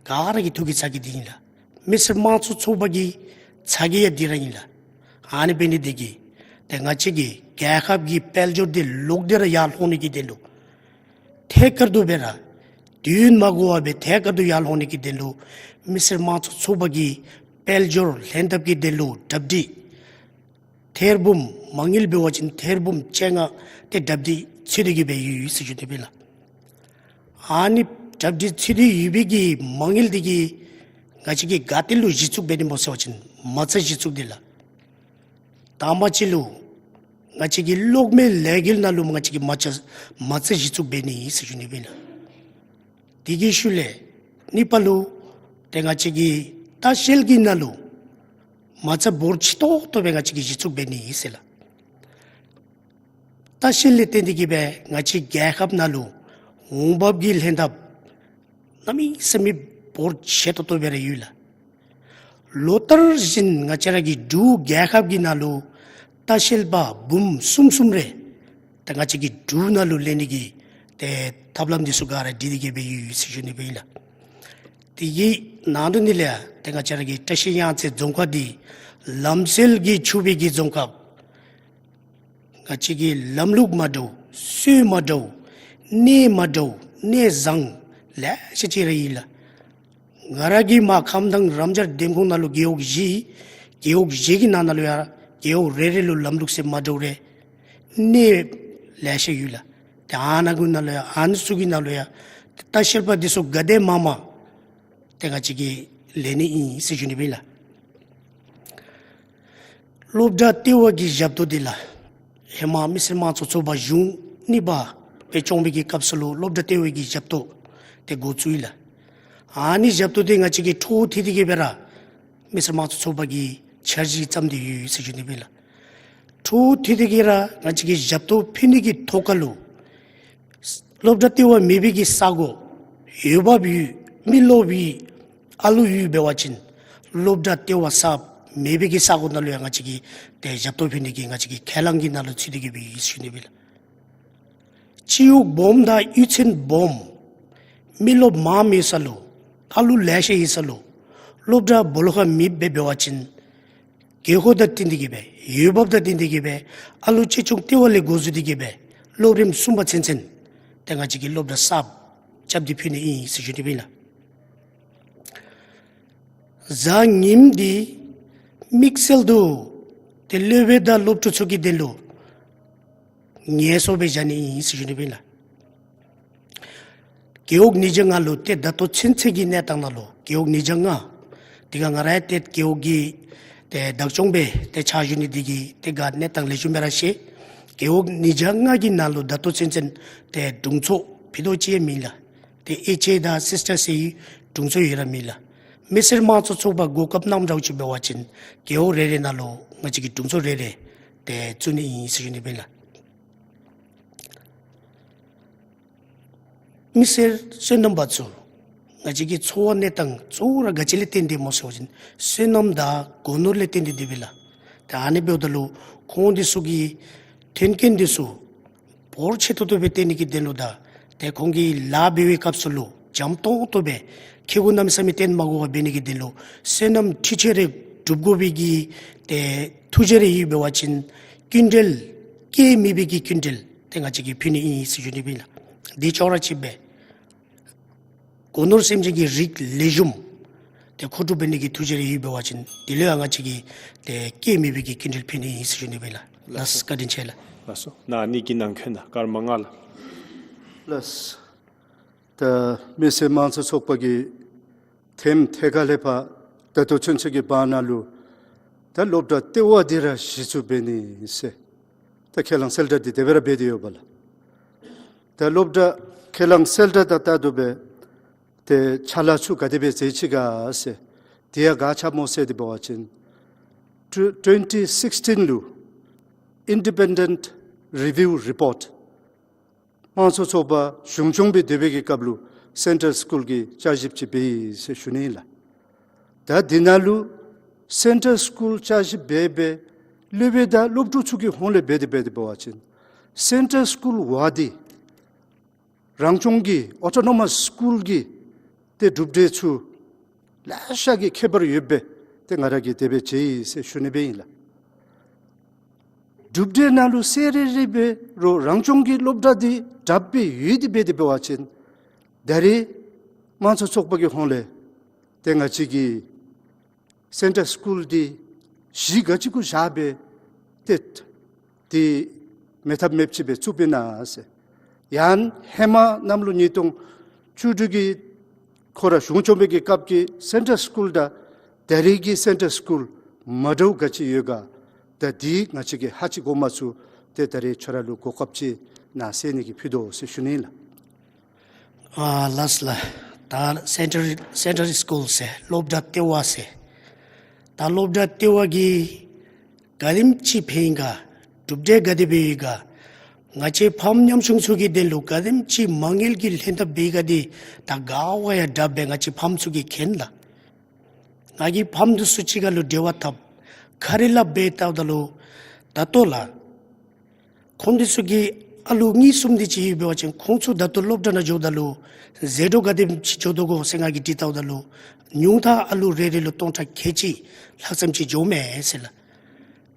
ག་ར་གི་ཐུགས་ཀྱི་ཚ་གྱང་འདི་ཨིན་ལགས། མི་སེར་དམངས་གཙོ་ཚོགས་པ་གི་ཚ་གྱང་ཡང་འདི་ར་ཨིན་ལགས། ཨ་ནི་འབད་ནི་འདི་གིས་ཏེ་ང་བཅས་ཀྱི་རྒྱལ་ཁབ་ཀྱི་དཔལ་འབྱོར་འདི་ལོག་སྟེ་ར་ཡར་ལྷོང་ནི་གི་དོན་ལུ་ཐད་ཀར་དུ་སྦེ་ར་དུས་ཡུན་མ་འགོར་བར་སྦེ་ཐད་ཀར་དུ་ཡར་ལྷོང་ནི་གི་དོན་ལུ་མི་སེར་དམངས་གཙོ་ཚོགས་པ་གིས་དཔལ་འབྱོར་ལྷན་ཐབས་ཀྱི་དོན་ལུ་གྲ་སྒྲིག་ཐེར་འབུམ་མ་དངུལ་འབད་བ་ཅིན་ཐེར་འབུམ་བཅོ་ལྔ་ཏེ་གྲ་སྒྲིག་ཚུད་དེ་གིས་སྦེ་ཡོད་ཡོད་ཟེར་ཞུ་ནི་སྦེ་ལགས། ཨ་ནི་གྲ་སྒྲིག་ཚུད་དེ་ཡོད་པའི་གི་མ་དངུལ་འདི་གིས་ང་བཅས་ཀྱིས་ག་ཏེ་ལུ་གཞི་བཙུགས་འབད་ནི་སྨོ་ཟེར་བ་ཅིན་མ་རྩ་གཞི་བཙུགས་འདི་ལགས། དང་པ་ཅིག་ལུ་ང་བཅས་ཀྱི་གློག་མེ་ལས་འགུལ་ནང་ལུ་ང་བཅས་ཀྱིས་མ་རྩ་མ་རྩ་གཞི་བཙུགས་འབད་ནི་ཟེར་ཞུ་ནི་སྦེ་ལགས། དེ་གི་ཤུལ་ལས་གཉིས་པ་ལུ་ཏེ་ང་བཅས་ཀྱི་ལྟ་བཤལ་གྱི་ནང་ལུ་མ་རྩ་འབོར་ཆེ་ཏོག་ཏོ་སྦེ་ང་བཅས་ཀྱིས་གཞི་བཙུགས་འབད་ནི་ཟེར་ལགས། ལྟ་བཤལ་ལས་བརྟེན་ཏེ་གིས་སྦེ་ང་བཅས་རྒྱལ་ཁབ་ནང་ལུ་འོང་འབབ་ཀྱི་ལྷན་ཐབས་གནམ་མེད་ས་མེད་འབོར་ཆེ་ཏོག་ཏོ་སྦེ་ར་ཡོད་ལགས། ལོ་ལྟར་བཞིན་ང་བཅས་ར་གི་འབྲུག་རྒྱལ་ཁབ་ཀྱི་ནང་ལུ་ལྟ་བཤལ་པ་འབུམ་གསུམ་གསུམ་རེ་ད་ང་བཅས་ཀྱི་འབྲུག་ནང་ལུ་ལེན་ནི་གི་ཏེ་ཐབས་ལམ་འདི་ཚུ་ག་ར་སྒྲིག་སྟེ་གིས་སྦེ་ཡོད་ཟེར་ཞུ་ནི་སྦེ་ཨིན་ལགས། དེ་གི་ནང་དོན་འདི་ལས་ཏེ་ང་བཅས་ར་གི་བཀྲ་ཤིས་གཡང་རྩེ་རྫོང་ཁག་འདི་ལམ་སྲོལ་གྱིས་ཕྱུག་པའི་གི་རྫོང་ཁག། ང་བཅས་ཀྱི་ལམ་ལུགས་མ་འདྲཝ་སྲོལ་མ་འདྲཝ་གནས་མ་འདྲཝ་གནས་བཟང་ལེ་ཤ་ཅིག་ར་ཡོད་ལགས། ང་ར་གིས་མ་ཁམས་དྭངས་རམ་ཤར་འདེམས་ཁོངས་ནང་ལུ་རྒེད་འོག་བཞི་རྒེད་འོག་བཞི་གི་ནང་ན་ལུ་ཡང་རྒེད་འོག་རེ་རེ་ལུ་ལམ་ལུགས་ཟེར་མ་འདྲཝ་རེ་གནས་ལེ་ཤ་ཡོད་ལགས། ཏེ་ཨ་ནཱ་གུ་ནང་ལུ་ཡང་ཨ་ནི་ཚུ་གི་ནང་ལུ་ཡང་ལྟ་བཤལ་པ་འདི་ཚུ་ག་དེ་མང་མང་ཏེ་ང་བཅས་ཀྱིས་ལེན་ནི་ཨིན་ཟེར་ཞུ་ནི་སྦེ་ཨིན་ལགས། སློབ་གྲྭ་ལྟེ་བ་གི་ཞབས་ཏོག་འདི་ལགས། ཧེ་མ་མི་སེར་དམངས་གཙོ་ཚོགས་པ་གཞུང་གཉིས་པ་སྦེ་སྐྱོང་བའི་གི་སྐབས་སུ་ལུ་སློབ་གྲྭ་ལྟེ་བའི་གི་ཞབས་ཏོག་འདི་འགོ་བཙུགས་ཡི་ལགས། ཨ་ནི་ཞབས་ཏོག་འདི་ང་བཅས་ཀྱིས་འཕྲོ་མཐུད་དེ་གིས་སྦེ་ར་མི་སེར་དམངས་གཙོ་ཚོགས་པ་གིས་འཆར་གཞི་བརྩམས་ཏེ་ཡོད་ཟེར་ཞུ་ནི་སྦེ་ཨིན་ལགས། འཕྲོ་མཐུད་དེ་གིས་ར་ང་བཅས་ཀྱིས་ཞབས་ཏོག་ཕུལ་ནི་གི་ཐོག་ཁར་ལུ་སློབ་གྲྭ་ལྟེ་བ་མེད་པའི་གི་ས་གོ་འོས་འབབ་ཡོད་མི་རློབས་ཡོད་ཨ་ལུ་ཡོད་འབད་བ་ཅིན་སློབ་གྲྭ་ལྟེ་བ་གསརཔ་ མེད་པའི་གི་ས་གོ་ནང་ལུ་ཡང་ང་བཅས་ཀྱིས་ཏེ་ཞབས་ཏོག་ཕུལ་ནི་གི་ང་བཅས་ཀྱི་ཁས་བླངས་ཀྱི་ནང་ལུ་ཚུད་དེ་གི་སྦེ་ཡོད་ཟེར་ཞུ་ནི་སྦེ་ལགས། སྤྱི་གཡོག་སྦོམ་དང་གཡུས་ཚན་སྦོམ་མི་རློབས་མངམ་ཡོད་ས་ལུ་ཨ་ལུ་ལེ་ཤ་ཡོད་ས་ལུ་སློབ་གྲྭ་སྦོ་ལོགས་ཁར་མེདཔ་སྦེ་འབད་བ་ཅིན་དགོས་མཁོ་དང་བསྟུན་ཏེ་གི་སྦེ་འོས་འབབ་དང་བསྟུན་ཏེ་གི་སྦེ་ཨ་ལུ་གཅེས་སྐྱོང་ལྟེ་བ་ལས་འགོ་བཙུགས་ཏེ་གི་སྦེ་སློབ་རིམ་གསུམ་པ་ཚུན་ཚོད་ཏེ་ང་བཅས་ཀྱིས་སློབ་གྲྭ་གསརཔ་རྐྱབ་སྟེ་ཕུལ་ནི་ཨིན་ཟེར་ཞུ་ནི་སྦེ་ལགས། གཟའ་ཉིམ་འདི་དམིགས་བསལ་དུ་ཏེ་སློབ་དཔོན་དང་སློབ་ཕྲུག་ཚུ་གི་དོན་ལུ་ངལ་གསོ་སྦེ་བཞག་ནི་ཨིན་ཟེར་ཞུ་ནི་སྦེ་ལགས། རྒེད་འོག་ཉིས་བརྒྱ་ལྔ་ལུ་ཏེ་ད་ལྟོ་ཚུན་ཚོད་ཀྱི་གནས་སྟངས་ནང་ལུ་རྒེད་འོག་ཉིས་བརྒྱ་ལྔ་དེ་ཁར་ང་ར་ཡང་ཏེ་རྒེད་འོག་གི་ཏེ་བདག་སྐྱོང་སྦེ་ཏེ་ཕྱག་ཞུ་ནི་དེ་གིས་ཏེ་ག་གནས་སྟངས་ལེགས་ཤོམ་སྦེ་ར་ཤེས། རྒེད་འོག་ཉིས་བརྒྱ་ལྔ་གི་ནང་ལུ་ད་ལྟོ་ཚུན་ཚོད་ཏེ་དྲུང་འཚོ་ཕུད་རྡོག་གཅིག་ཡང་མེད་ལགས། ཏེ་ཨེཆ་ཨེ་དང་སིས་ཊར་ཟེར་དྲུང་འཚོ་ཡོད་ར་མེད་ལགས། མི་སེར་དམངས་གཙོ་ཚོགས་པ་གོ་སྐབས་གནངམ་འདྲཝ་ཅིག་འབད་བ་ཅིན་རྒེད་འོག་རེ་རེ་ནང་ལུ་ང་བཅས་ཀྱིས་དྲུང་འཚོ་རེ་རེ་ཏེ་བཙུགས་ནི་ཨིན་ཟེར་ཞུ་ནི་སྦེ་ལགས། མི་སེར་སོ་ནམ་པ་ཚུ་ང་བཅས་ཀྱི་འཚོ་བ་གནས་སྟངས་གཙོ་བོ་ར་ག་ཅི་ལས་བརྟེན་ཏེ་སྨོ་ཟེར་བ་ཅིན་སོ་ནམ་དང་སྒོ་ནོར་ལས་བརྟེན་ཏེ་འདུག་པས་ལགས། ད་ཨ་ནི་འབདཝ་ད་ལུ་ཁོང་འདི་ཚུ་གི་མཐུན་རྐྱེན་འདི་ཚུ་འབོར་ཆེ་ཏོག་ཏོ་སྦེ་བཏོན་ནི་གི་དོན་ལུ་དང་ཏེ་ཁོང་གིས་ལཱ་འབད་བའི་སྐབས་སུ་ལུ་འཇམ་ཏོང་ཏོ་སྦེ་ཁེ་གུ་གནམ་མེད་ས་མེད་བཏོན་མ་དགོ་པར་འབད་ནི་གི་དོན་ལུ་སོ་ནམ་འཕྲུལ་ཆས་རེ་སྒྲུབ་དགོ་པའི་གི་ཏེ་ཐུགས་བཞེད་རེ་ཡོད་འབད་བ་ཅིན་ཀུན་ཊལ་སྐྱེད་མེད་པའི་གི་ཀུན་ཊལ་ཏེ་ང་བཅས་ཀྱིས་ཕུལ་ནི་ཨིན་ཟེར་ཞུ་ནི་སྦེ་ལགས། དེ་ཅོག་ར་གཅིག་སྦེ་སྒོ་ནོར་སེམས་ཅན་གྱི་རིགས་ལེགས་ཤོམ་ཏེ་མཁོ་སྒྲུབ་འབད་ནི་གི་ཐུགས་བཞེད་རེ་ཡོད་འབད་བ་ཅིན་དེ་ལུ་ཡང་ང་བཅས་ཀྱིས་ཏེ་སྐྱེད་མེད་པའི་གི་ཀུན་ཊལ་ཕུལ་ནི་ཨིན་ཟེར་ཞུ་ནི་སྦེ་ལགས། ལགས་སོ། བཀའ་དྲིན་ཆེ་ལགས། ལགས་སོ། ན་ནི་གི་ནང་འཁོད་ན་སྐར་མ་ལྔ་ལགས། ལགས་སོ། ད་མི་སེར་དམངས་གཙོ་ཚོགས་པ་གིས་ཐེངས་ཐད་ཀར་ལས་ཕར་ད་ལྟོ་ཚུན་ཚོད་ཀྱི་བར་ན་ལུ་ད་སློབ་གྲྭ་ལྟེ་བ་འདི་ར་གཞི་བཙུགས་འབད་ནི་ཟེར་ད་ཁས་བླངས་གསལ་བསྒྲགས་འདི་དེ་སྦེ་ར་འབད་དེ་ཡོདཔ་ལགས། ད་སློབ་གྲྭ་ཁས་བླངས་གསལ་བསྒྲགས་དང་ལྟར་དུ་སྦེ་ཏེ་ཕྱག་ལཱ་ཚུ་ག་དེ་སྦེ་མཛད་ཅི་ག་ཟེར་དེ་ཡང་ག་ཅི་སྨོ་ཟེར་དེ་འབད་བ་ཅིན་ཊུ་ཊུ་ཝེན་ཊི་སིགསི་ཊིན་ལུ་ཨིན་ཌི་པེན་ཌེནཊ་རི་བིའུ་རི་པོརཊ་དམངས་གཙོ་ཚོགས་པ་གཞུང་སྐྱོང་སྦེ་སྡོད་པའི་གི་སྐབས་ལུ་སེན་ཊར་སི་ཀུལ་གྱི་བསྐྱར་ཞིབ་ཅིག་འབད་ཡི་ཟེར་ཞུ་ནི་ཨིན་ལགས། ད་འདི་ནང་ལུ་སེན་ཊར་སི་ཀུལ་བསྐྱར་ཞིབ་འབད་འབད་སློབ་དཔོན་དང་སློབ་ཕྲུག་ཚུ་གི་ཧོངས་ལས་འབད་དེ་འབད་དེ་འབད་བ་ཅིན་སེན་ཊར་སི་ཀུལ་བ་འདི་རང་སྐྱོང་གི་ཨོ་ཊོ་ནོ་མཱས་སི་ཀུལ་གྱི་ཏེ་གྲུབ་འབྲས་ཚུ་ལེ་ཤ་གི་ཁྱད་པར་ཡོདཔ་སྦེ་ཏེ་ང་ར་གིས་དེ་སྦེ་མཇལ་ཡི་ཟེར་ཞུ་ནི་སྦེ་ཨིན་ལགས། གྲུབ་འབྲས་ནང་ལུ་གསལ་རི་རི་སྦེ་རོགས་རང་སྐྱོང་གི་སློབ་གྲྭ་འདི་དྲགཔ་སྦེ་ཡོད་དེ་འབད་དེ་འབད་བ་ཅིན་ད་རེས་དམངས་གཙོ་ཚོགས་པ་གི་ཧོངས་ལས་ཏེ་ང་བཅས་ཀྱི་སེན་ཊར་སི་ཀུལ་འདི་གཞི་ག་ཅི་གུ་བཞག་སྦེ་ཏེ་ཏེ་མེད་ཐབས་མེདཔ་ཅིག་སྦེ་བཙུགས་པས་ན་ཟེར། ཡང་ཧེ་མ་གནམ་ལོ་ཉིས་སྟོང་བཅུ་དྲུག་གི་ཁོ་ར་གཞུང་སྐྱོང་པའི་གི་སྐབས་ཀྱི་སེན་ཊར་སི་ཀུལ་དང་ད་རེས་ཀྱི་སེན་ཊར་སི་ཀུལ་མ་འདྲཝ་ག་ཅི་ཡོད་ག། ད་འདི་ང་བཅས་ཀྱིས་ཧ་ཅི་གོ་མ་ཚུགས། ཏེ་ད་རེས་ཁྱོད་ར་ལུ་གོ་སྐབས་ཅིག་གནང་ཟེར་ནི་གི་ཕུལ་དོ་ཟེར་ཞུ་ནི་ལགས། ཨ་ལགས་ལགས། ད་སེན་ཊར་སེན་ཊར་སི་ཀུལ་ཟེར་སློབ་གྲྭ་ལྟེ་བ་ཟེར། ད་སློབ་གྲྭ་ལྟེ་བ་གིས་ག་དེམ་ཅིག་ཕན་ཡི་ག། གྲུབ་འབྲས་ག་དེ་འབད་ཡི་ག། ང་བཅས་ཕམ་ཉམ་ཆུང་ཚུ་གི་དོན་ལུ་ག་དེམ་ཅིག་མ་དངུལ་གྱི་ལྷན་ཐབས་འབད་ཡི་ག་འདི་ད་ག་བ་ཡང་དྲགཔ་སྦེ་ང་བཅས་ཕམ་ཚུ་གིས་མཁྱེན་ལགས། ང་གིས་ཕམ་འདི་ཚུ་གཅིག་ཁར་ལུ་འབྲེལ་བ་འཐབ་ཁ་རེ་སླབ་སྦེ་བལྟཝ་ད་ལུ་ད་ལྟོ་ལགས། ཁོང་འདི་ཚུ་གི་ཨ་ལུ་གཉིས་གསུམ་དེ་ཅིག་ཡོད་པ་ཅིན་ཁོང་ཚུ་ད་ལྟོ་སློབ་གྲྭ་ནང་འགྱོཝ་ད་ལུ་ཟད་འགྲོ་ག་དེམ་ཅིག་འགྱོ་དོ་གོ་ཟེར་ང་གིས་དྲིས་བལྟཝ་ད་ལུ་ཉུང་མཐའ་ཨ་ལུ་རེ་རེ་ལུ་སྟོང་ཕྲག་ཁལ་གཅིག་ལྷག་ཙམ་ཅིག་འགྱོཝ་མས་ཟེར་ལགས།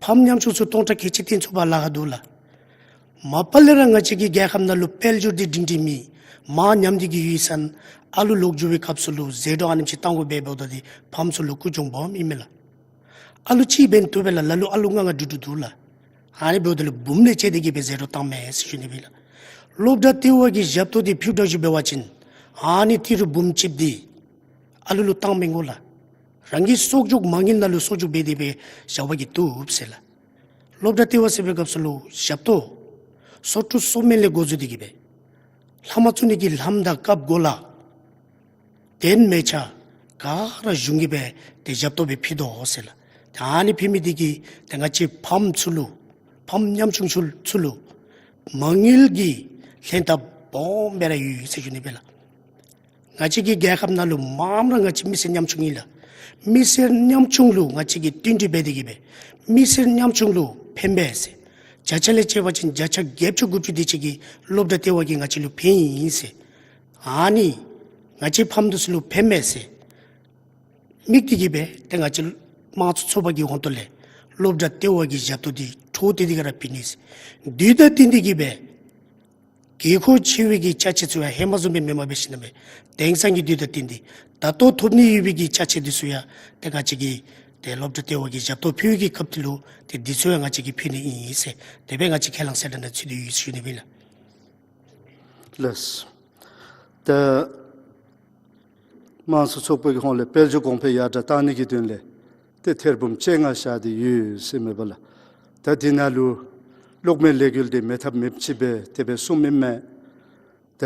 ཕམ་ཉམ་ཆུང་ཚུ་སྟོང་ཕྲག་ཁལ་གཅིག་བཏོན་ཚུགས་པར་ལཱ་ཁག་འདུག་ལགས། མ་པ་ལས་ར་ང་བཅས་ཀྱི་རྒྱལ་ཁབ་ནང་ལུ་དཔལ་འབྱོར་འདི་སྒྲིང་སྒྲིང་མེད། མར་ཉམས་ཏེ་གི་ཡོད་ས་ནང་ཨ་ལུ་ལོག་འགྱོ་བའི་སྐབས་སུ་ལུ་ཟད་འགྲོ་ཨ་ནེམ་ཅིག་བཏང་དགོ་པས་འབདཝ་ད་འདི་ཕམ་ཚུ་ལུ་ཀུན་སྦྱོང་སྦོམ་ཨིན་མས་ལགས། ཨ་ལུ་གཅིག་འབད་ནི་བཏུབ་པས་ལགས། ལ་ལུ་ཨ་ལུ་ལྔ་ལྔ་དྲུག་དྲུག་འདུག་ལགས། ཨ་ནི་འབདཝ་ད་ལུ་འབུམ་ལས་བཅད་དེ་གི་སྦེ་ཟད་འགྲོ་བཏངམ་མས་ཟེར་ཞུ་ནི་སྦེ་ལགས། སློབ་གྲྭ་ལྟེ་བ་གིས་ཞབས་ཏོག་འདི་ཕུལཝ་ད་ཞུ་འབད་བ་ཅིན་ཨ་ནི་ཏི་རུ་འབུམ་གཅིག་འདི་ཨ་ལུ་ལུ་བཏང་མི་དགོ་ལགས། རང་གི་གསོག་འཇོག་མ་དངུལ་ནང་ལུ་གསོག་འཇོག་འབད་དེ་སྦེ་བཞག་པ་གིས་བཏུབ་ཟེར་ལགས། སློབ་གྲྭ་ལྟེ་བ་ཟེར་བའི་སྐབས་སུ་ལུ་ཞབས་ཏོག་སོ་དྲུག་སོ་སྨན་ལས་འགོ་བཙུགས་ཏེ་གི་སྦེ་ལྷག་མ་བཙུགས་ནི་གི་ལྷམ་དང་བཀབ་གོ་ལ་དེ་མེན་ཆ་ག་ར་གཞུང་གིས་སྦེ་ཏེ་ཞབས་ཏོག་སྦེ་ཕུལ་དོ་ཟེར་ལགས། ཏེ་ཨ་ནི་ཕུལ་མི་འདི་གིས་ཏེ་ང་བཅས་ཕམ་ཚུ་ལུ་ཕམ་ཉམ་ཆུང་ཚུ་ཚུ་ལུ་མ་དངུལ་གྱི་ལྷན་ཐབས་སྦོམ་སྦེ་ར་ཡོད་ཟེར་ཞུ་ནི་སྦེ་ལགས། ང་བཅས་ཀྱི་རྒྱལ་ཁབ་ནང་ལུ་མངམ་ར་ང་བཅས་མི་སེར་ཉམ་ཆུང་ཨིན་ལགས། མི་སེར་ཉམ་ཆུང་ལུ་ང་བཅས་ཀྱིས་བསྟུན་གྲོས་འབད་དེ་གིས་སྦེ་མི་སེར་ཉམ་ཆུང་ལུ་ཕན་པས་ཟེར། བརྒྱ་ཆ་ལས་བཅད་པ་ཅིན་བརྒྱ་ཆ་བརྒྱད་ཅུ་དགུ་བཅུ་དེ་ཅིག་གིས་སློབ་གྲྭ་ལྟེ་བ་གིས་ང་བཅས་ལུ་ཕན་ཡི་ཟེར། ཨ་ནི་ང་བཅས་ཕམ་འདི་ཚུ་ལུ་ཕན་མས་ཟེར། དམིགས་ཏེ་གིས་སྦེ་ཏེ་ང་བཅས་དམངས་གཙོ་ཚོགས་པ་གི་ཧོངས་ཏོ་ལས་སློབ་གྲྭ་ལྟེ་བ་གི་ཞབས་ཏོག་འདི་འཕྲོ་མཐུད་དེ་ག་ར་ཕུལ་ནི་ཟེར། དུས་དང་བསྟུན་ཏེ་གིས་སྦེ་དགོས་མཁོ་ཆེ་བའི་གི་ཅ་ཆས་ཚུ་ཡང་ཧེ་མ་བཟུམ་སྦེ་མེནམ་སྦེ་ཞིནམ་ལས་དེང་སང་གི་དུས་དང་བསྟུན་ཏེ་ད་ལྟོ་ཐོབ་ནི་ཡོད་པའི་གི་ཅ་ཆས་འདི་ཚུ་ཡང་ཏེ་ང་བཅས་ཀྱིས་ཏེ་སློབ་གྲྭ་ལྟེ་བ་གི་ཞབས་ཏོག་ཕུལ་བའི་གི་སྐབས་འདི་ལུ་ཏེ་འདི་ཚུ་ཡང་ང་བཅས་ཀྱིས་ཕུལ་ནི་ཨིན་ཟེར། དེ་སྦེ་ང་བཅས་ཁས་བླངས་གསལ་བསྒྲགས་ནང་ཚུད་དེ་ཡོད་ཟེར་ཞུ་ནི་ཨིན་ལགས། ལགས། ད་དམངས་གཙོ་ཚོགས་པ་གི་ཧོངས་ལས་དཔལ་འབྱོར་གོང་འཕེལ་ཡར་དྲག་གཏང་ནི་གི་དོན་ལས་ཏེ་ཐེར་འབུམ་བཅོ་ལྔ་བཞག་སྟེ་ཡོད་ཟེར་མས་པ་ལགས། ད་འདི་ནང་ལུ་གློག་མེ་ལས་འགུལ་འདི་མེད་ཐབས་མེདཔ་ཅིག་སྦེ་དེ་སྦེ་གསུངམ་ཨིན་མས། ད་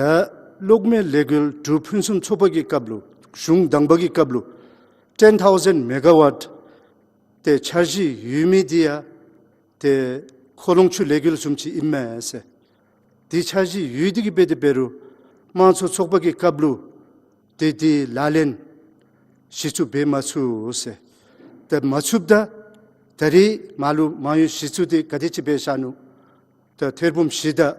གློག་མེ་ལས་འགུལ་འབྲུག་ཕུན་སུམ་ཚོགས་པ་གི་སྐབས་ལུ་གཞུང་དང་པ་གི་སྐབས་ལུ་ten thousand megawatt ཏེ་འཆར་གཞི་ཡོད་མི་འདི་ཡང་ཏེ་ཁོ་ལོང་ཆུ་ལས་འགུལ་བཟུམ་ཅིག་ཨིན་མས་ཟེར། འདི་འཆར་གཞི་ཡོད་དེ་གིས་འབད་དེ་འབད་རུང་དམངས་གཙོ་ཚོགས་པ་གི་སྐབས་ལུ་ཏེ་འདི་ལག་ལེན་གཞི་བཙུགས་འབད་མ་ཚུགས་ཟེར། ཏེ་མ་ཚུགསཔ་ད་ད་རེས་མར་ལུ་མ་ཡོང་གཞི་བཙུགས་འདི་ག་དེ་ཅིག་འབད་བཞག་ནུག། ད་ཐེར་འབུམ་བཞི་དང་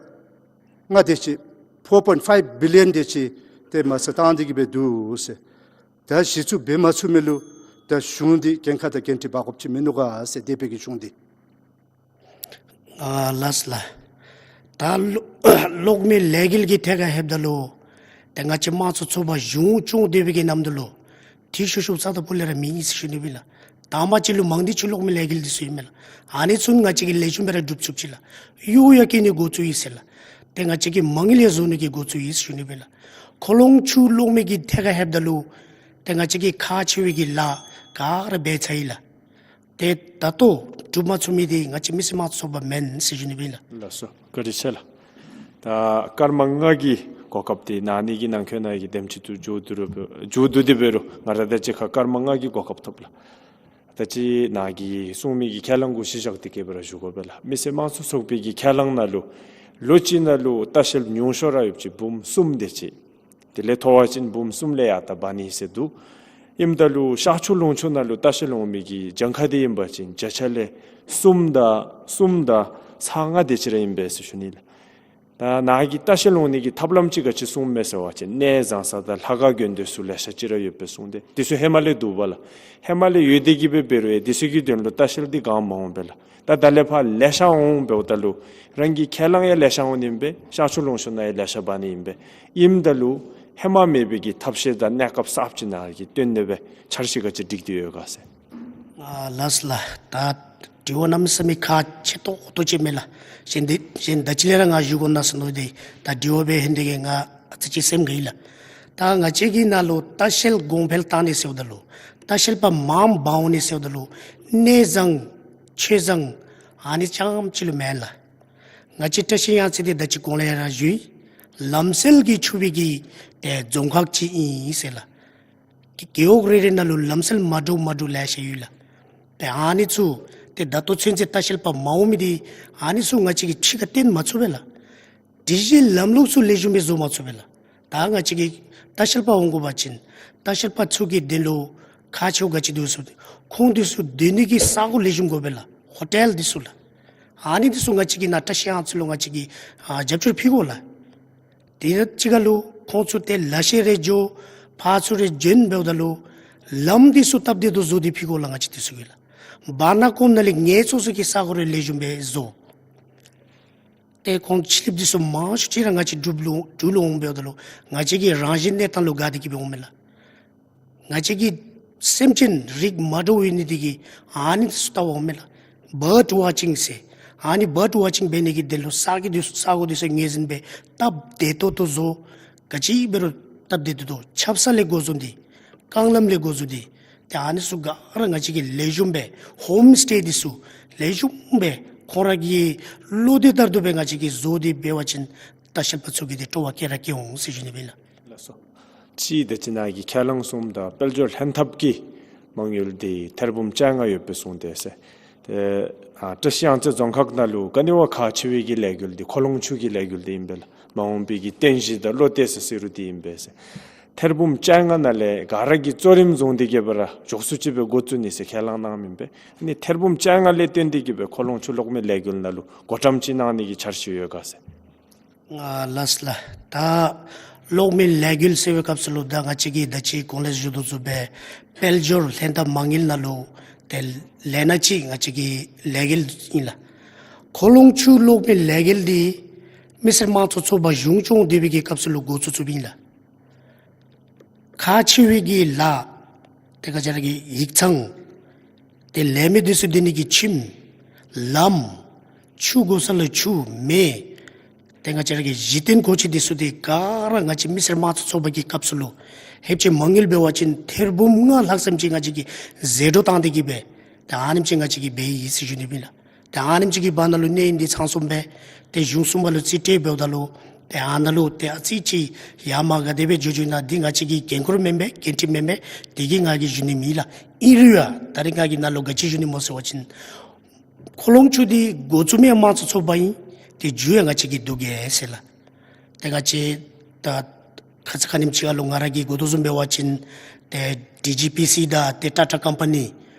ལྔ་དེ་ཅིག་four point five billion དེ་ཅིག་ཏེ་མ་ཚད་བཏང་སྟེ་གིས་སྦེ་འདུག་ཟེར། ད་གཞི་བཙུགས་འབད་མ་ཚུགས་མི་ལུ་ད་གཞུང་འདི་འགན་ཁག་དང་འགན་འཁྲི་འབག་དགོཔ་ཅིག་མིན་ནུག་ག་ཟེར། འདས་པའི་གི་གཞུང་འདི། ཨ་ལགས་ལགས། ད་གློག་གློག་མེ་ལས་འགུལ་གྱི་ཐད་ཁར་ལྷོདཔ་ད་ལུ་ཏེ་ང་བཅས་དམངས་གཙོ་ཚོགས་པ་གཞུང་སྐྱོང་སྡོད་པའི་གི་ནམ་དུས་ལུ་འཐུས་ཤོར་ཤོརཝ་རྩ་དང་པོ་ལས་ར་མེད་ཟེར་ཞུ་ནི་ཨིན་ལགས། དང་པ་ཅིག་ལུ་མང་དེ་ཅིག་གློག་མེ་ལས་འགུལ་འདི་ཚུ་ཨིན་མས་ལགས། ཨ་ནི་ཚུ་ང་བཅས་ཀྱིས་ལེགས་ཤོམ་སྦེ་ར་སྒྲུབ་ཚུགསཔ་ཅིག་ལགས། གཡུར་ཡང་བཀལ་ནི་འགོ་བཙུགས་ཡི་ཟེར་ལགས། ཏེ་ང་བཅས་ཀྱིས་མ་དངུལ་ཡང་བཟོ་ནི་གི་འགོ་བཙུགས་ཡི་ཟེར་ཞུ་ནི་ཨིན་ལགས། ཁོ་ལོང་ཆུ་གློག་མེ་གི་ཐད་ཁར་ལྷོདཔ་ད་ལུ་ཏེ་ང་བཅས་ཀྱི་ཁག་ཆེ་བའི་གི་ལཱ་ག་ར་འབད་ཚར་ཡི་ལགས། ཏེ་ད་ལྟོ་སྒྲུབ་མ་ཚུགས་མི་འདི་ང་བཅས་མི་སེར་དམངས་གཙོ་ཚོགས་པ་མེན་ཟེར་ཞུ་ནི་ཨིན་ལགས། ལགས་སོ། བཀའ་དྲིན་ཆེ་ལགས། ད་སྐར་མ་ལྔ་གི་གོ་སྐབས་འདི་གནང་ནི་གི་ནང་འཁོད་ནང་གི་དེམ་ཅིག་ཏུ་མཇུག་བསྡུ་རུང་མཇུག་བསྡུ་སྟེ་འབད་རུང་ང་ར་དང་གཅིག་ཁར་སྐར་མ་ལྔ་གི་གོ་སྐབས་ཐོབ་ལགས། ད་ཅི་ནཱ་གིས་གསུང་མི་གི་ཁས་བླངས་གུ་གཞི་བཞག་སྟེ་གིས་འབད་རུང་ཞུ་དགོ་པས་ལགས། མི་སེར་དམངས་གཙོ་ཚོགས་པའི་གི་ཁས་བླངས་ནང་ལུ་ལོ་གཅིག་ནང་ལུ་ལྟ་བཤལ་ཉུང་ཤོས་ར་ཡོདཔ་ཅིག་འབུམ་གསུམ་དེ་ཅིག། དེ་ལས་མཐོ་བ་ཅིན་འབུམ་གསུམ་ལས་ཡར་ད་འབག་ནི་ཟེར་འདུག། ཨིནམ་ད་ལུ་ཤར་ཕྱོགས་ལུང་ཕྱོགས་ནང་ལུ་ལྟ་བཤལ་འོང་མི་གི་གྱངས་ཁ་འདི་ཨིན་པ་ཅིན་བརྒྱ་ཆ་ལས་གསུམ་དང་གསུམ་དང་ཚག་ལྔ་དེ་ཅིག་ར་ཨིན་པས་ཟེར་ཞུ་ནི་ལགས། ད་ནཱ་གིས་ལྟ་བཤལ་འོང་ནི་གི་ཐབས་ལམ་ཅིག་ག་ཅི་གསུངམ་མས་ཟེར་བ་ཅིན་གནས་བཟང་ས་དང་ལྷ་ཁང་དགོན་སྡེ་ཚུ་ལེ་ཤ་ཅིག་ར་ཡོད་པས་གསུངས་ཏེ། དེ་ཚུ་ཧེ་མ་ལས་འདུག་པ་ལགས། ཧེ་མ་ལས་ཡོད་དེ་གིས་འབད་འབད་རུང་ཡང་དེ་ཚུ་གི་དོན་ལུ་ལྟ་བཤལ་འདི་ག་མ་འོང་པས་ལགས། ད་ད་ལས་ཕར་ལེ་ཤ་འོང་འབདཝ་ད་ལུ་རང་གི་ཁས་བླངས་ཡང་ལེ་ཤ་འོང་ནི་ཨིན་པས། ཤར་ཕྱོགས་ལུང་ཕྱོགས་ནང་ཡང་ལེ་ཤ་འབག་ནི་ཨིན་པས། ཨིནམ་ད་ལུ་ཧེ་མ་མེད་པའི་གི་ཐབས་ཤེས་དང་གནས་སྐབས་གསརཔ་ཅིག་ནཱ་གིས་སྟོན་ནི་སྦེ་འཆར་གཞི་ག་ཅི་སྒྲིག་སྟེ་ཡོད་ག་ཟེར། ཨ་ལགས་ལགས། ད་དྲི་བ་གནམ་མེད་ས་མེད་ཁག་ཆེ་ཏོག་ཏོ་ཅིག་མས་ལགས། གཞན་འདི་གཞན་ད་ཅི་ལས་ར་ང་ཞུ་དགོ་ན་ཟེར་མནོ་སྟེ་ད་དྲི་བ་འབད་ཧན་དེ་གིས་ང་ཨ་ཙི་ཅིག་སེམས་དགའ་ཡི་ལགས། ད་ང་བཅས་ཀྱི་ནང་ལུ་ལྟ་བཤལ་གོང་འཕེལ་བཏང་ནི་ཟེརཝ་ད་ལུ་ལྟ་བཤལ་པ་མངམ་འབག་འོང་ནི་ཟེརཝ་ད་ལུ་གནས་བཟང་ཆོས་བཟང་ཨ་ནི་རྐྱངམ་ཅིག་ལུ་མེན་ལགས། ང་བཅས་བཀྲིས་གཡང་རྩེ་འདི་ད་ཅི་གོང་ལས་ར་ཞུ་ཡི། ལམ་སྲོལ་གྱིས་ཕྱུག་པའི་གི་ཏེ་རྫོང་ཁག་ཅིག་ཨིན་ཟེར་ལགས། རྒེད་འོག་རེ་རེ་ནང་ལུ་ལམ་སྲོལ་མ་འདྲཝ་མ་འདྲཝ་ལེ་ཤ་ཡོད་ལགས། ཏེ་ཨ་ནི་ཚུ་ཏེ་ད་ལྟོ་ཚུན་ཚོད་ལྟ་བཤལ་པ་མ་འོང་མི་འདི་ཨ་ནི་ཚུ་ང་བཅས་ཀྱིས་ཕྱི་ཁར་སྟོན་མ་ཚུགས་པས་ལགས། སྒྲིག་གཞི་ལམ་ལུགས་ཚུ་ལེགས་ཤོམ་སྦེ་བཟོ་མ་ཚུགས་པས་ལགས། ད་ང་བཅས་ཀྱིས་ལྟ་བཤལ་པ་འོང་དགོ་པ་ཅིན་ལྟ་བཤལ་པ་ཚུ་གི་དོན་ལུ་ཁག་ཆེཝ་ག་ཅི་འདུག་ཟེར་ཁོང་འདི་ཚུ་སྡོད་ནི་གི་ས་གོ་ལེགས་ཤོམ་དགོ་པས་ལགས། ཧོ་ཊེལ་འདི་ཚུ་ལགས། ཨ་ནི་འདི་ཚུ་ང་བཅས་ཀྱིས་ནཱ་བཀྲིས་གཡང་རྩེ་ལུ་ང་བཅས་ཀྱིས་ཨ་རྒྱབ་སྐྱོར་ཕུལ་དགོ་ལགས། དེ་དང་གཅིག་ཁར་ལུ་ཁོང་ཚུ་ཏེ་ལ་ཤས་རེ་འགྱོ་ཕར་ཚུར་རེ་འགྱོ་འབདཝ་ད་ལུ་ལམ་འདི་ཚུ་སྟབས་བདེ་ཏོག་བཟོ་སྟེ་ཕུལ་དགོ་ལགས། ང་བཅས་འདི་ཚུ་གིས་ལགས། བར་ན་ཀོམ་ནང་ལས་ངལ་འཚོ་སའི་གི་ས་གོ་རེ་ལེགས་ཤོམ་སྦེ་བཟོ། ཏེ་ཁོང་ཕྱི་གླིངཔ་འདི་ཚུ་མང་ཤོས་ཅིག་ར་ང་བཅས་འབྲུག་ལུ་འབྲུག་ལུ་འོང་འབདཝ་ད་ལུ་ང་བཅས་ཀྱི་རང་བཞིན་གནས་སྟངས་ལུ་དགའ་སྟེ་གིས་སྦེ་འོང་མས་ལགས། ང་བཅས་ཀྱི་སེམས་ཅན་རིགས་མ་འདྲཝ་ཡོད་ནི་འདི་གིས་ཨ་ནི་ཚུ་བལྟ་བར་འོང་མས་ལགས། བརཌ་ཝ་ཅིང་ཟེར་ཨ་ནི་བརཌ་ཝ་ཅིང་འབད་ནི་གི་དོན་ལུ་ས་གི་འདི་ས་གོ་འདི་ཚུ་ངོས་འཛིན་འབད་སྟབས་བདེ་ཏོག་ཏོ་བཟོ། ག་ཅི་འབད་རུང་སྟབས་བདེ་ཏོག་ཏོ་ཆབ་གསང་ལས་འགོ་བཟུང་སྟེ་རྐང་ལམ་ལས་འགོ་བཟུང་སྟེ་ཏེ་ཨ་ནི་ཚུ་ག་ར་ང་བཅས་ཀྱིས་ལེགས་ཤོམ་སྦེ་ཧོམ་སི་ཊེ་འདི་ཚུ་ལེགས་ཤོམ་སྦེ་ཁོང་ར་གི་བློ་འདོད་ལྟར་དུ་སྦེ་ང་བཅས་ཀྱིས་བཟོ་སྟེ་འབད་བ་ཅིན་ལྟ་བཤལ་པ་ཚུ་གི་ཏེ་སྤྲོ་བ་སྐྱེ་ར་སྐྱེ་འོང་ཟེར་ཞུ་ནི་ཨིན་ལགས། ལགས་སོ། ཅིག་ད་ཅི་ནཱ་གིས་ཁས་བླངས་གསུངམ་ད་དཔལ་འབྱོར་ལྷན་ཐབས་ཀྱི་མ་དངུལ་འདི་ཐེར་འབུམ་བཅོ་ལྔ་ཡོད་པའི་གསུངས་ཏེ་ཟེར། ཏེ་ཨ་བཀྲིས་གཡང་རྩེ་རྫོང་ཁག་ནང་ལུ་ག་ནི་བ་ཁག་ཆེ་བའི་གི་ལས་འགུལ་འདི་ཁོ་ལོང་ཆུ་གི་ལས་འགུལ་འདི་ཨིན་པས་ལགས། མ་འོངས་པའི་གི་རྟེན་གཞི་དང་བློ་གཏད་ས་ཟེར་རུང་འདི་ཨིན་པས་ཟེར། ཐེར་འབུམ་བཅོ་ལྔ་ནང་ལས་ག་ར་གིས་གཙོ་རིམ་བཟུང་སྟེ་གི་སྦེ་ར་མགྱོགས་སུ་ཅིག་སྦེ་འགོ་བཙུགས་ནི་ཟེར་ཁས་བླངས་གནང་མི་ཨིན་པས། ཨ་ནི་ཐེར་འབུམ་བཅོ་ལྔ་ལས་བརྟེན་ཏེ་གི་སྦེ་ཁོ་ལོང་ཆུ་གློག་མེ་ལས་འགུལ་ནང་ལུ་བགོ་བཀྲམ་ཅིག་གནང་ནི་གི་འཆར་གཞི་ཡོད་ག་ཟེར། ཨ་ལགས་ལགས། ད་གློག་མེ་ལས་འགུལ་ཟེར་བའི་སྐབས་སུ་ལུ་ད་ང་བཅས་ཀྱིས་ད་ཅི་གོང་ལས་ཞུ་དོ་བཟུམ་སྦེ་དཔལ་འབྱོར་ལྷན་ཐབས་མ་དངུལ་ནང་ལུ་ཏེ་ལས་སྣ་ཅིག་ང་བཅས་ཀྱི་ལས་འགུལ་ཨིན་ལགས། ཁོ་ལོང་ཆུ་གློག་མེ་ལས་འགུལ་འདི་མི་སེར་དམངས་གཙོ་ཚོགས་པ་གཞུང་སྐྱོང་སྡེ་པའི་གི་སྐབས་སུ་ལུ་འགོ་བཙུགས་བཙུགསཔ་ཨིན་ལགས། ཁག་ཆེ་བའི་གི་ལཱ་ཏེ་ང་བཅས་ར་གི་ཡིག་ཚང་ཏེ་ལས་མི་འདི་ཚུ་སྡོད་ནི་གི་ཁྱིམ་ལམ་ཆུ་དགོ་ས་ལུ་ཆུ་མེ་ཏེ་ང་བཅས་ར་གི་གཞི་རྟེན་གོ་ཆེ་འདི་ཚུ་ཏེ་ག་ར་ང་བཅས་མི་སེར་དམངས་གཙོ་ཚོགས་པ་གི་སྐབས་སུ་ལུ་ལྷོདཔ་ཅིག་མ་དངུལ་འབད་བ་ཅིན་ཐེར་འབུམ་ལྔ་ལྷག་ཙམ་ཅིག་ང་བཅས་ཀྱིས་ཟད་འགྲོ་བཏང་སྟེ་གི་སྦེ་ཏེ་ཨ་ནེམ་ཅིག་ང་བཅས་ཀྱིས་འབད་ཡི་ཟེར་ཞུ་ནི་ཨིན་ལགས། ཏེ་ཨ་ནེམ་ཅིག་གི་བར་ན་ལུ་གནས་ཡུན་འདི་ཚང་སོངམ་སྦེ་ཏེ་གཞུང་གསུམ་པ་ལུ་རྩིས་སྤྲོད་འབདཝ་ད་ལུ་ཏེ་ཨ་ནཱ་ལུ་ཏེ་ཨ་ཙི་ཅིག་ཡར་མར་ག་དེ་སྦེ་འགྱོ་འགྱོ་ན་འདི་ང་བཅས་ཀྱི་འགན་ཁུར་མེན་པས། འགན་འཁྲི་མེན་པས། དེ་གིས་ང་གིས་ཞུ་ནི་མེད་ལགས། ཨིན་རུང་ཡང་ད་རིས་ང་གིས་ནཱ་ལུ་ག་ཅི་ཞུ་ནི་སྨོ་ཟེར་བ་ཅིན་ཁོ་ལོང་ཆུ་འདི་འགོ་བཙུགས་མི་དམངས་གཙོ་ཚོགས་པ་ཨིན། ཏེ་མཇུག་ཡང་ང་བཅས་ཀྱི་འདུག་གེ་ཟེར་ལགས། ཏེ་ང་བཅས་ད་ཁ་ཙ་ཁ་ཉིནམ་ཅིག་ཁར་ལུ་ང་ར་གིས་གོ་དོ་བཟུམ་འབད་བ་ཅིན་ཏེ་ཌི་ཇི་པི་སི་དང་ཏེ་ཊ་ཊ་ཀམ་པ་ནི་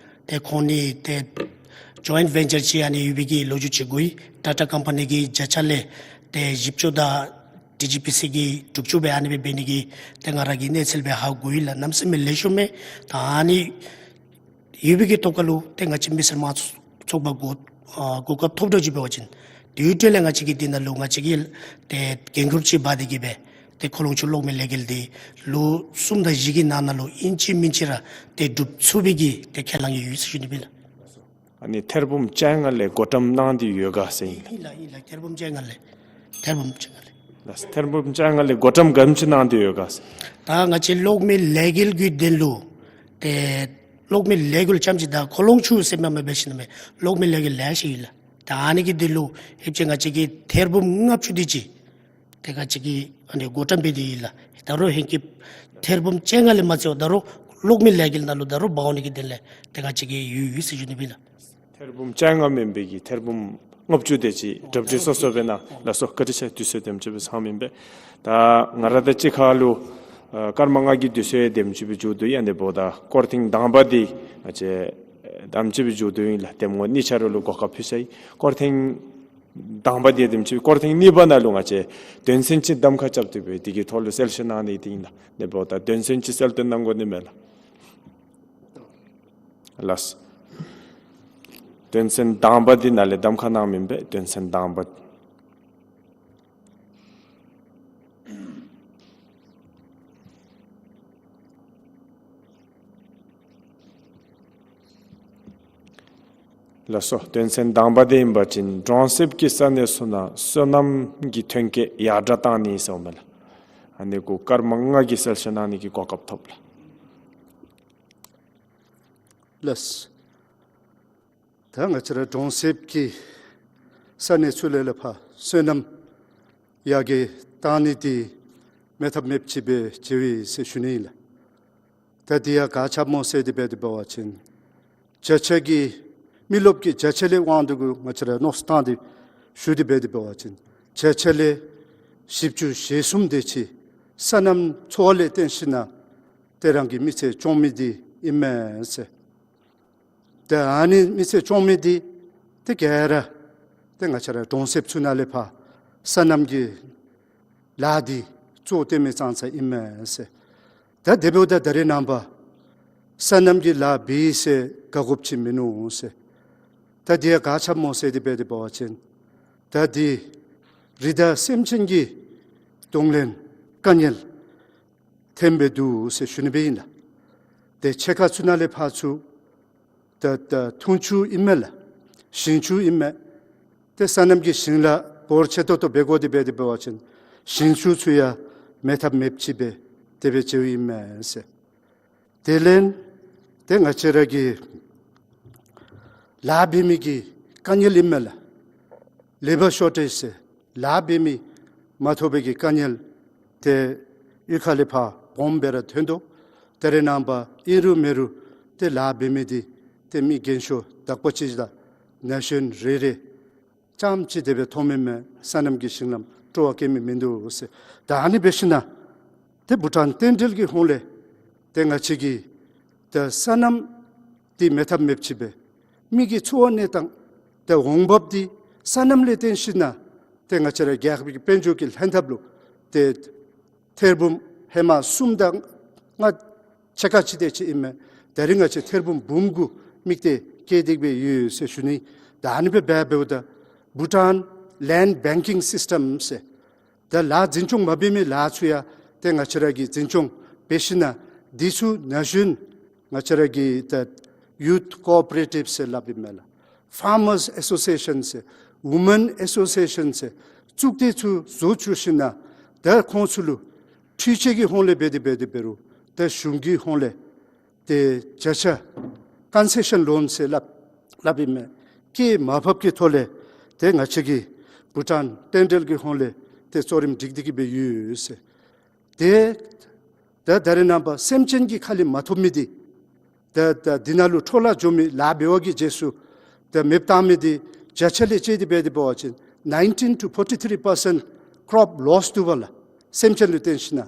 ཏེ་ཁོང་གཉིས་ཏེ་ཇོའིནཊ་ཝེན་ཅར་ཅིག་ཨ་ནི་ཡོད་པའི་གི་ལོ་རྒྱུས་ཅིག་གོ་ཡི། ཊ་ཊ་ཀམ་པ་ནི་གིས་བརྒྱ་ཆ་ལས་ཏེ་བཞི་བཅུ་དང་ཌི་ཇི་པི་སི་གིས་དྲུག་ཅུ་སྦེ་ཨ་ནི་སྦེ་འབད་ནི་གི་ཏེ་ང་ར་གིས་གནས་ཚུལ་སྦེ་ཧ་གོ་ཡི་ལགས། གནམ་མེད་ས་མེད་ལེགས་ཤོམ་མས། ད་ཨ་ནི་ཡོད་པའི་གི་ཐོག་ཁར་ལུ་ཏེ་ང་བཅས་མི་སེར་དམངས་གཙོ་ཚོགས་པ་གོ་ཨ་གོ་སྐབས་ཐོབ་འགྱོ་ཅིག་འབད་བ་ཅིན་དེ་འཕྲོ་ལས་ང་བཅས་ཀྱིས་འདི་ནང་ལུ་ང་བཅས་ཀྱིས་ཏེ་འགན་ཁུར་ཅིག་འབག་སྟེ་གི་སྦེ་ཏེ་ཁོ་ལོང་ཆུ་གློག་མེ་ལས་འགུལ་འདི་ལོ་གསུམ་དང་བཞི་གི་ནང་ན་ལུ་ཨིན་ཅི་མིན་ཅི་ར་ཏེ་འགྲུབ་ཚུགས་པའི་གི་ཏེ་ཁས་བླངས་ཡོད་ཟེར་ཞུ་ནི་ཨིན་ལགས། ཨ་ནི་ཐེར་འབུམ་བཅོ་ལྔ་ལས་བགོ་བཀྲམ་གནང་སྟེ་ཡོད་ག་ཟེར་ཨིན་ལགས། ཨིན་ལགས། ཨིན་ལགས། ཐེར་འབུམ་བཅོ་ལྔ་ལས་ཐེར་འབུམ་བཅོ་ལྔ་ལས། ལགས། ཐེར་འབུམ་བཅོ་ལྔ་ལས་བགོ་བཀྲམ་ག་དེམ་ཅིག་གནང་སྟེ་ཡོད་ག་ཟེར། ད་ང་བཅས་གློག་མེ་ལས་འགུལ་གྱི་དོན་ལུ་ཏེ་གློག་མེ་ལས་འགུལ་རྐྱངམ་ཅིག་དང་ཁོ་ལོང་ཆུ་ཟེར་མི་མ་འབད་ཞིནམ་ལས་གློག་མེ་ལས་འགུལ་ལེ་ཤ་ཡོད་ལགས། ད་ཨ་ནི་གི་དོན་ལུ་ལྷོདཔ་ཅིག་ང་བཅས་ཀྱིས་ཐེར་འབུམ་ལྔ་བཅུ་དེ་ཅིག་ཏེ་ང་བཅས་ཀྱིས་ཨ་ནི་བགོ་བཀྲམ་འབད་དེ་ཡོད་ལགས། ད་རུང་ཧེང་སྐལ་ཐེར་འབུམ་བཅོ་ལྔ་ལས་མ་ཚད་ད་རུང་གློག་མེ་ལས་འགུལ་ནང་ལུ་ད་རུང་འབག་འོང་ནི་གི་དོན་ལས་ཏེ་ང་བཅས་ཀྱིས་ཡོད་ཡོད་ཟེར་ཞུ་ནི་ཨིན་ལགས། ཐེར་འབུམ་བཅོ་ལྔ་མེན་པའི་གི་ཐེར་འབུམ་ལྔ་བཅུ་དེ་ཅིག་གྲ་སྒྲིག་སོ་སོ་འབད་གནང་ལགས་སོ། བཀའ་དྲིན་ཆེ། དུས་ཚོད་དེམ་ཅིག་སྦེ་ཚང་མེན་པས། ད་ང་ར་དང་གཅིག་ཁར་ལུ་ཨ་སྐར་མ་ལྔ་གི་དུས་ཚོད་དེམ་ཅིག་སྦེ་མཇུག་བསྡུ་ཡི། ཨ་ནི་འབདཝ་ད་སྐོར་ཐེངས་དང་པ་འདི་ང་བཅས་དེམ་ཅིག་སྦེ་མཇུག་བསྡུ་ཡི་ལགས། དེ་སྔོན་གཉིས་ཆ་ར་ལུ་གོ་སྐབས་ཕུལ་ཚར་ཡི། སྐོར་ཐེངས་དང་པ་འདི་དེམ་ཅིག་སྐོར་ཐེངས་གཉིས་པ་ནང་ལུ་ང་བཅས་དོན་ཚན་ཅིག་གདམ་ཁ་རྐྱབ་སྟེ་སྦེ་དེ་གི་ཐོག་ལུ་གསལ་བཤད་གནང་ནི་འདི་ཨིན་ལགས། ཨ་ནི་འབདཝ་ད་དོན་ཚན་ཅིག་གསལ་སྟོན་གནང་དགོ་ནི་མས་ལགས། ལགས། དོན་ཚན་དང་པ་འདི་ནང་ལས་གདམ་ཁ་གནང་མི་ཨིན་པས། དོན་ཚན་དང་པ། ལགས་སོ། དོན་ཚན་དང་པ་འདི་ཨིན་པ་ཅིན་གྲོང་གསེབ་ཀྱི་ས་གནས་ཚུ་ནང་སོ་ནམ་གྱི་ཐོན་སྐྱེད་ཡར་དྲག་གཏང་ནི་ཟེརཝ་མས་ལགས། ཨ་ནི་གུ་སྐར་མ་ལྔ་གི་གསལ་བཤད་གནང་ནི་གི་གོ་སྐབས་ཐོབ་ལགས། ལགས། ད་ང་བཅས་ར་གྲོང་གསེབ་ཀྱི་ས་གནས་ཚུ་ལས་ལས་ཕར་སོ་ནམ་ཡར་རྒྱས་གཏང་ནི་འདི་མེད་ཐབས་མེདཔ་ཅིག་སྦེ་མཇལ་ཡི་ཟེར་ཞུ་ནི་ཨིན་ལགས། ད་འདི་ཡང་ག་ཅི་སྨོ་ཟེར་ཏེ་འབད་དེ་འབད་བ་ཅིན་བརྒྱ་ཆ་གི་མི་རློབས་ཀྱི་བརྒྱ་ཆ་ལས་དབང་དུ་གུ་ང་བཅས་ར་མནོ་བསམ་བཏང་སྟེ་ཞུ་སྟེ་འབད་དེ་འབད་བ་ཅིན་བརྒྱ་ཆ་ལས་བཞི་བཅུ་ཞེ་གསུམ་དེ་ཅིག་སོ་ནམ་འཚོ་བ་ལས་བརྟེན་ཞིན་ན་ཏེ་རང་གི་མི་ཚེ་སྐྱོང་མི་འདི་ཨིན་མས་ཟེར། ཏེ་ཨ་ནི་མི་ཚེ་སྐྱོང་མི་འདི་ཏེ་ག་ར་ཏེ་ང་བཅས་ར་གྲོང་གསེབ་ཚུ་ནང་ལས་ཕར་སོ་ནམ་གྱི་ལཱ་འདི་གཙོ་བོ་སྟོན་མི་ཙང་ཙ་ཨིན་མས་ཟེར། ད་དེ་འབདཝ་ད་ད་རེས་ནངས་པ་སོ་ནམ་གྱི་ལཱ་འབད་ཡི་ཟེར་དགའ་དགོཔ་ཅིག་མིན་ནུག་ཟེར། ད་འདི་ཡང་ག་ཅི་སྨོ་ཟེར་ཏེ་འབད་དེ་འབད་བ་ཅིན་ད་འདི་རི་དྭགས་སེམས་ཅན་གྱི་གདོང་ལེན་དཀའ་ངལ་ཐོན་སྦེ་འདུག་ཟེར་ཞུ་ནི་སྦེ་ཨིན་ལགས། ཏེ་ཕྱེད་ཀ་ཚུ་ནང་ལས་ཕར་ཚུར་ད་ད་འཐུང་ཆུ་ཨིན་མས་ལགས། ཞིང་ཆུ་ཨིན་མས། ཏེ་སོ་ནམ་གྱི་ཞིང་ལཱ་འབོར་ཆེ་ཏོག་ཏོ་འབད་དགོ་སྟེ་འབད་དེ་འབད་བ་ཅིན་ཞིང་ཆུ་ཚུ་ཡང་མེད་ཐབས་མེདཔ་ཅིག་སྦེ་དེ་སྦེ་མཇལཝ་ཨིན་མས་ཟེར། དེ་ལས་ཏེ་ང་བཅས་ར་གི་ལཱ་འབད་མི་གི་དཀའ་ངལ་ཨིན་མས་ལགས། ལེ་བར་ཤོར་ཊེཇ་ཟེར་ལཱ་འབད་མི་མ་ཐོབ་པའི་གི་དཀའ་ངལ་ཏེ་གཡུས་ཁ་ལས་ཕར་སྦོམ་སྦེ་ར་ཐོན་དོ། ད་རེས་ནངས་པ་ཨིན་རུང་མེན་རུང་ཏེ་ལཱ་འབད་མི་འདི་ཏེ་མི་རྒན་ཤོས་དག་པ་ཅིག་དང་ན་གཞོན་རེ་རེ་རྐྱངམ་ཅིག་དེ་སྦེ་མཐོང་མི་མས། སོ་ནམ་གྱི་ཞིང་ལམ་སྤྲོ་བ་བསྐྱེད་མི་མིན་འདུག་ཟེར། ད་ཨ་ནི་འབད་ཞིན་ན་ ཏེ་བྷུ་ཊཱན་རྟེན་འབྲེལ་གྱི་ཧོངས་ལས་ཏེ་ང་བཅས་ཀྱིས་ཏེ་སོ་ནམ་འདི་མེད་ཐབས་མེདཔ་ཅིག་སྦེ་མི་གི་འཚོ་བ་གནས་སྟངས་ཏེ་འོང་འབབ་འདི་སོ་ནམ་ལས་བརྟེན་ཞིན་ན་ཏེ་ང་བཅས་ར་རྒྱལ་ཁབ་ཀྱི་དཔལ་འབྱོར་གྱི་ལྷན་ཐབས་ལུ་ཏེ་ཐེར་འབུམ་ཧེ་མ་གསུམ་དང་ལྔ་ཕྱེད་ཀ་ཅིག་དེ་ཅིག་ཨིན་མས། ད་རིས་ང་བཅས་ཐེར་འབུམ་འབུམ་དགུ་དམིགས་ཏེ་བསྐྱེད་དེ་སྦེ་ཡོད་ཟེར་ཞུ་ནི། ད་ཨ་ནི་སྦེ་འབད་འབདཝ་ད་བྷུ་ཊཱན་ལེནཌ་བེང་ཀིང་སིསི་ཊམ་ཟེར་ད་ལཱ་འཛིན་སྐྱོང་མ་འབད་མི་ལཱ་ཚུ་ཡང་ཏེ་ང་བཅས་ར་གིས་འཛིན་སྐྱོང་འབད་ཞིན་ན་འདི་ཚུ་ན་གཞོན་ང་བཅས་ར་གི་ད་ཡུཐ་ཀོ་ཨོ་པ་རེ་ཊིབ་ཟེར་སླབ་ཨིན་མས་ལགས། ཕཱར་མརསི་ཨེ་སོ་སི་ཨེ་ཤཱན་ཟེར་ཝུ་མེན་ཨེ་སོ་སི་ཨེ་ཤཱན་ཟེར་བཙུགས་ཏེ་ཚུ་བཟོ་བཅུག་ཞིན་ན་ད་ཁོང་ཚུ་ལུ་འཕྲུལ་ཆས་ཀྱི་ཧོངས་ལས་འབད་དེ་འབད་དེ་འབད་རུང་ད་གཞུང་གི་ཧོངས་ལས་ཏེ་བརྒྱ་ཆ་ཀོན་སེ་ཤཱན་ལོན་ཟེར་སླབ་སླབ་ཨིན་མས། སྐྱེད་མར་ཕབ་ཀྱི་ཐོག་ལས་ཏེ་ང་བཅས་ཀྱིས་བྷུ་ཊཱན་རྟེན་འབྲེལ་གྱི་ཧོངས་ལས་ཏེ་གཙོ་རིམ་སྒྲིག་སྟེ་གི་སྦེ་ཡོད་ཟེར། ཏེ་ད་ད་རེས་ནངས་པ་སེམས་ཅན་གྱི་ཁ་ལས་མ་ཐོབ་མི་འདི་ད་ད་འདི་ནང་ལུ་འཕྲོ་བརླག་འགྱོ་མི་ལཱ་འབད་བ་གི་རྗེས་སུ་ད་མེདཔ་བཏང་མི་འདི་བརྒྱ་ཆ་ལས་དཔྱད་དེ་འབད་དེ་འབད་བ་ཅིན་nineteen to forty-three percent crop loss འདུག་པ་ལགས། སེམས་ཅན་ལུ་བརྟེན་ཞིན་ན་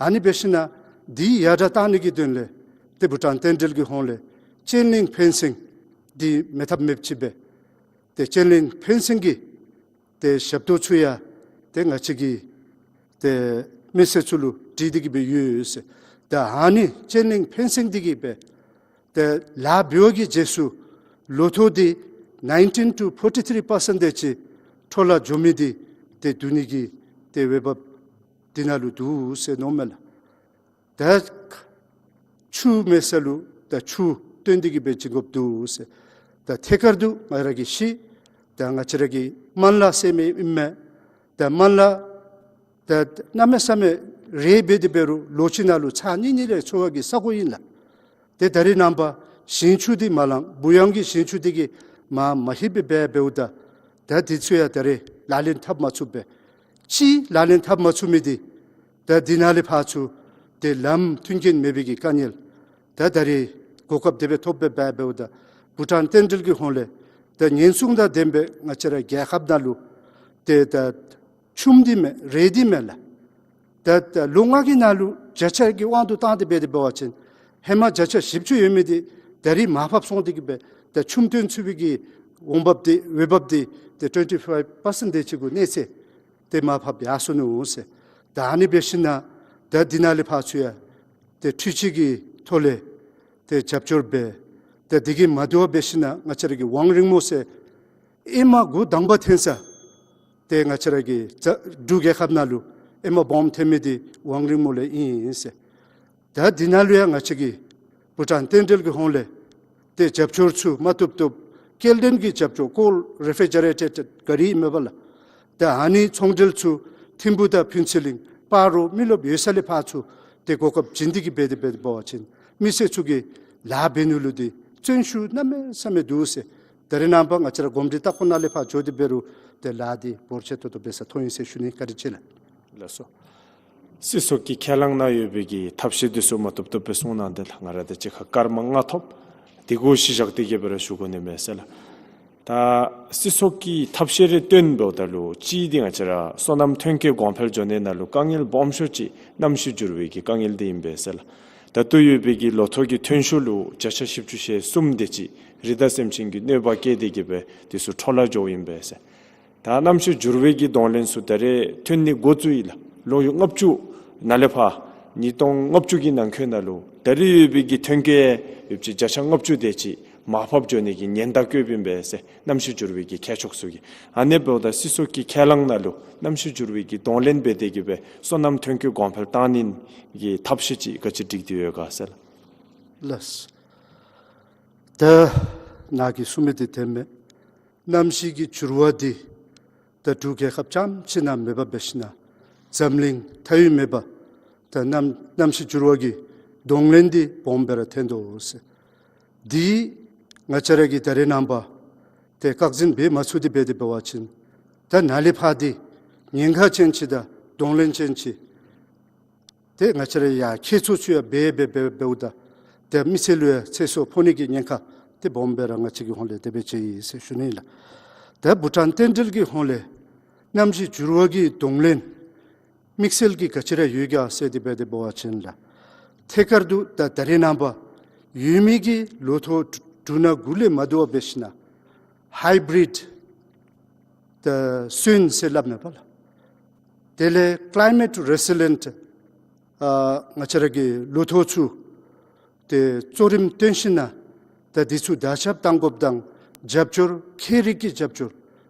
ཨ་ནི་འབད་ཞིན་ན་འདི་ཡར་དྲག་གཏང་ནི་གི་དོན་ལས་ཏེ་བྷུ་ཊཱན་རྟེན་འབྲེལ་གྱི་ཧོངས་ལས་ཅེན་ལིང་ཕེན་སིང་འདི་མེད་ཐབས་མེདཔ་ཅིག་སྦེ་ཏེ་ཅེན་ལིང་ཕེན་སིང་གི་ཏེ་ཞབས་ཏོག་ཚུ་ཡང་ཏེ་ང་བཅས་ཀྱིས་ཏེ་མི་སེར་ཚུ་ལུ་སྒྲིག་སྟེ་གི་སྦེ་ཡོད་ཟེར། ད་ཨ་ནི་ཅེན་ལིང་ཕེན་སིང་འདི་གིས་སྦེ་ཏེ་ལཱ་འབད་བ་གི་རྗེས་སུ་ལོ་ཐོག་འདི་nineteen to forty-three percent དེ་ཅིག་འཕྲོ་བརླག་འགྱོ་མི་འདི་ཏེ་བསྡུ་ནི་གི་ཏེ་འོས་འབབ་འདི་ནང་ལུ་འདུག་ཟེར་མནོཝ་མས་ལགས། ད་ཆུ་མེད་ས་ལུ་ད་ཆུ་བཏོན་ཏེ་གི་སྦེ་བྱིན་དགོཔ་འདུག་ཟེར། ད་ཐད་ཀར་དུ་ང་ར་གིས་ཤེས། ད་ང་བཅས་ར་གི་མ་ཎི་ལ་ཟེར་མི་ཨིན་མས། ད་མ་ཎི་ལ་ད་གནམ་མེད་ས་མེད་རེ་འབད་དེ་འབད་རུང་ལོ་གཅིག་ནང་ལུ་ཚར་གཉིས་གཉིས་རེ་འཚོ་བ་གི་ས་གོ་ཨིན་ལགས། ཏེ་ད་རེས་ནངས་པ་ཞིང་ཆུ་འདི་མ་ལང་བུ་ཡང་གི་ཞིང་ཆུ་འདི་གིས་མ་མ་ལྷོད་པར་འབད་འབདཝ་ད་ད་འདི་ཚུ་ཡང་ད་རེས་ལག་ལེན་འཐབ་མ་ཚུགས་པས། ཅིག་ལག་ལེན་འཐབ་མ་ཚུགས་མི་འདི་ད་འདི་ནང་ལས་ཕར་ཚུར་ཏེ་ལམ་མཐུན་རྐྱེན་མེད་པའི་གི་དཀའ་ངལ་ད་ད་རེས་གོ་སྐབས་དེ་སྦེ་ཐོབ་སྦེ་འབད་འབདཝ་ད་བྷུ་ཊཱན་རྟེན་འབྲེལ་གྱི་ཧོངས་ལས་ད་ཉེན་སྲུང་དང་ལྡན་པའི་ང་བཅས་ར་རྒྱལ་ཁབ་ནང་ལུ་ཏེ་ད་ཆུམ་འདི་མས་རེ་འདི་མས་ལགས། ད་ད་ལོ་ལྔ་གི་ནང་ལུ་བརྒྱ་ཆ་གི་དབང་དུ་བཏང་སྟེ་འབད་དེ་འབད་བ་ཅིན་ཧེ་མ་བརྒྱ་ཆ་བཞི་བཅུ་ཡོད་མི་འདི་ད་རེས་མར་ཕབ་སོང་སྟེ་གི་སྦེ་ད་ཆུམ་བཏོན་ཚུགས་པའི་གི་འོང་འབབ་འདི་འོས་འབབ་འདི་ཏེ་twenty five percent དེ་ཅིག་གུ་གནས་ཚད་ཏེ་མར་ཕབ་ཡར་སོ་ནུག་ཟེར། ད་ཨ་ནི་འབད་ཞིན་ན་ད་འདི་ནང་ལས་ཕར་ཚུར་ཡང་ཏེ་འཕྲུལ་ཆས་ཀྱི་ཐོག་ལས་ཏེ་རྒྱབ་སྐྱོར་འབད། ཏེ་འདི་གིས་མ་དོ་བར་འབད་ཞིན་ན་ང་བཅས་ར་གི་ཝང་རིང་མོ་ཟེར་ཨེ་མ་འགོ་དང་པ་འཐོན་ས་ཏེ་ང་བཅས་ར་གི་ཛ་འབྲུག་རྒྱལ་ཁབ་ནང་ལུ་ཨེ་མ་སྦོམ་འཐོན་མི་འདི་ཝང་རིང་མོ་ལས་ཨིན་ཟེར། ད་འདི་ནང་ལུ་ཡང་ང་བཅས་ཀྱིས་བྷུ་ཊཱན་རྟེན་འབྲེལ་གྱི་ཧོངས་ལས་ཏེ་རྒྱབ་སྐྱོར་ཚུ་མ་བཏུབ་བཏུབ་སྐྱེལ་འདྲེན་གྱི་རྒྱབ་སྐྱོར་ཀོལཌ་རེ་ཕི་ཇི་རེ་ཊེཌ་གཱ་རི་ཨིན་མས་པ་ལགས། ད་ཨ་ནི་ཚོང་འབྲེལ་ཚུ་ཐིམ་ཕུ་དང་ཕུན་ཚོགས་གླིང་སྤ་རོ་མི་རློབས་ཡོད་ས་ལས་ཕར་ཚུར་ཏེ་གོ་སྐབས་བྱིན་ཏེ་གི་འབད་དེ་འབད་དེ་འབད་བ་ཅིན་མི་སེར་ཚུ་གིས་ལཱ་འབད་ནི་ལུ་འདི་བརྩོན་ཤུགས་གནམ་མེད་ས་མེད་འདུག་ཟེར། ད་རེས་ནངས་པ་ང་བཅས་ར་གོམས་འདྲིས་ལྟ་སྐོར་ནང་ལས་ཕར་འགྱོ་སྟེ་འབད་རུང་ཏེ་ལཱ་འདི་འབོར་ཆེ་ཏོག་ཏོ་འབད་ས་མཐོང་ཡི་ཟེར་ཞུ་ནི། བཀའ་དྲིན་ཆེ་ལགས། ལགས་སོ། སྲིད་ཚོགས་ཀྱི་ཁས་བླངས་ནང་ཡོད་པའི་གི་ཐབས་ཤེས་འདི་ཚུ་མ་བཏུབ་བཏུབ་སྦེ་གསུངས་གནང་དེ་ལགས། ང་ར་ད་ཅི་ཁ་སྐར་མ་ལྔ་ཐོབ། དེ་གུ་གཞི་བཞག་སྟེ་གི་སྦེ་ར་ཞུ་དགོ་ནི་མས་ཟེར་ལགས། ད་སྲིད་ཚོགས་ཀྱི་ཐབས་ཤེས་རེ་བཏོན་འབདཝ་ད་ལུ་གཅིག་འདི་ང་བཅས་ར་སོ་ནམ་ཐོན་སྐྱེད་གོང་འཕེལ་འགྱོ་ནི་ནང་ལུ་དཀའ་ངལ་སྦོམ་ཤོས་ཅིག་གནམ་གཤིས་འགྱུར་བའི་གི་དཀའ་ངལ་འདི་ཨིན་པས་ཟེར་ལགས། ད་ལྟོ་ཡོད་པའི་གི་ལོ་ཐོག་གི་ཐོན་ཤུགས་ལུ་བརྒྱ་ཆ་བཞི་བཅུ་ཞེ་གསུམ་དེ་ཅིག་རི་དྭགས་སེམས་ཅན་གྱི་གནོད་པ་བཀལ་ཏེ་གི་སྦེ་དེ་ཚུ་འཕྲོ་བརླག་འགྱོཝ་ཨིན་པས་ཟེར། ད་གནམ་གཤིས་འགྱུར་བའི་གི་གདོང་ལེན་ཚུ་ད་རེས་ཐོན་ནི་འགོ་བཙུགས་ཡི་ལགས། ལོ་ཡུན་ལྔ་བཅུ་ནང་ལས་ཕར་ཉིས་སྟོང་ལྔ་བཅུ་གི་ནང་འཁོད་ནང་ལུ་ད་རེས་ཡོད་པའི་གི་ཐོན་སྐྱེད་ཡོད་ཅིག་བརྒྱ་ཆ་ལྔ་བཅུ་དེ་ཅིག་མར་ཕབ་འགྱོ་ནི་གི་ཉེན་བརྡ་བཀོདཔ་ཨིན་པས་ཟེར། གནམ་གཤིས་འགྱུར་བའི་གི་མཁས་མཆོག་ཚུ་གིས། ཨ་ནི་འབདཝ་ད་སྲིད་ཚོགས་ཀྱི་ཁས་བླངས་ནང་ལུ་གནམ་གཤིས་འགྱུར་བའི་གི་གདོང་ལེན་འབད་དེ་གི་སྦེ་སོ་ནམ་ཐོན་སྐྱེད་གོང་འཕེལ་བཏང་ནི་གི་ཐབས་ཤེས་ཅིག་ག་ཅི་སྒྲིག་སྟེ་ཡོད་ག་ཟེར་ལགས། ལགས། ད་ནཱ་གིས་གསུངས་མི་འདི་བདེན་མས། གནམ་གཤིས་ཀྱི་འགྱུར་བ་འདི་ད་འབྲུག་རྒྱལ་ཁབ་རྐྱངམ་ཅིག་ནང་མེདཔ་འབད་ཞིན་ན་འཛམ་གླིང་མཐའ་དབུས་མེད་པར་ད་གནམ་གནམ་གཤིས་འགྱུར་བ་གི་གདོང་ལེན་འདི་སྦོམ་སྦེ་ར་ཐོན་དོ་ཟེར། འདི་ང་བཅས་ར་གིས་ད་རེས་ནངས་པ་ཏེ་བཀག་འཛིན་འབད་མ་ཚུགས་ཏེ་འབད་དེ་འབད་བ་ཅིན་ད་ནཱ་ལས་ཕར་འདི་ཉེན་ཁ་ཅན་ཅིག་དང་གདོང་ལེན་ཅན་ཅིག་ཏེ་ང་བཅས་ར་ཡང་ཁྱད་མཚར་ཚུ་ཡང་འབད་འབད་འབད་འབདཝ་ད་ཏེ་མི་སེར་ལུ་ཡང་ཚེ་སྲོག་ཕོག་ནི་གི་ཉེན་ཁ་ཏེ་སྦོམ་སྦེ་ར་ང་བཅས་ཀྱི་ཧོངས་ལས་དེ་སྦེ་ཅིག་ཨིན་ཟེར་ཞུ་ནི་ལགས། ད་བྷུ་ཊཱན་རྟེན་འབྲེལ་གྱི་ཧོངས་ལས་གནམ་གཤིས་འགྱུར་བ་གི་གདོང་ལེན་ དམིགས་བསལ་གྱི་ག་ཅི་ར་ཡོད་ག་ཟེར་ཏེ་འབད་དེ་འབད་བ་ཅིན་ལགས། ཐད་ཀར་དུ་ད་ད་རེས་ནངས་པ་ཡོད་མི་གི་ལོ་ཐོག་འབྲུ་སྣ་དགུ་ལས་མ་བསྡུ་བར་འབད་ཞིན་ན་ཧའི་བི་རིཌ་ད་སོན་ཟེར་སླབ་མས་པ་ལགས། དེ་ལས་ཀི་ལའི་མེཊ་རེ་སི་ལི་ཡེནཊ་ཨ་ང་བཅས་ར་གི་ལོ་ཐོག་ཚུ་ཏེ་གཙོ་རིམ་བཏོན་ཞིན་ན་ད་འདི་ཚུ་དར་ཁྱབ་གཏང་དགོཔ་དང་རྒྱབ་སྐྱོར་ཁྱད་རིག་གི་རྒྱབ་སྐྱོར་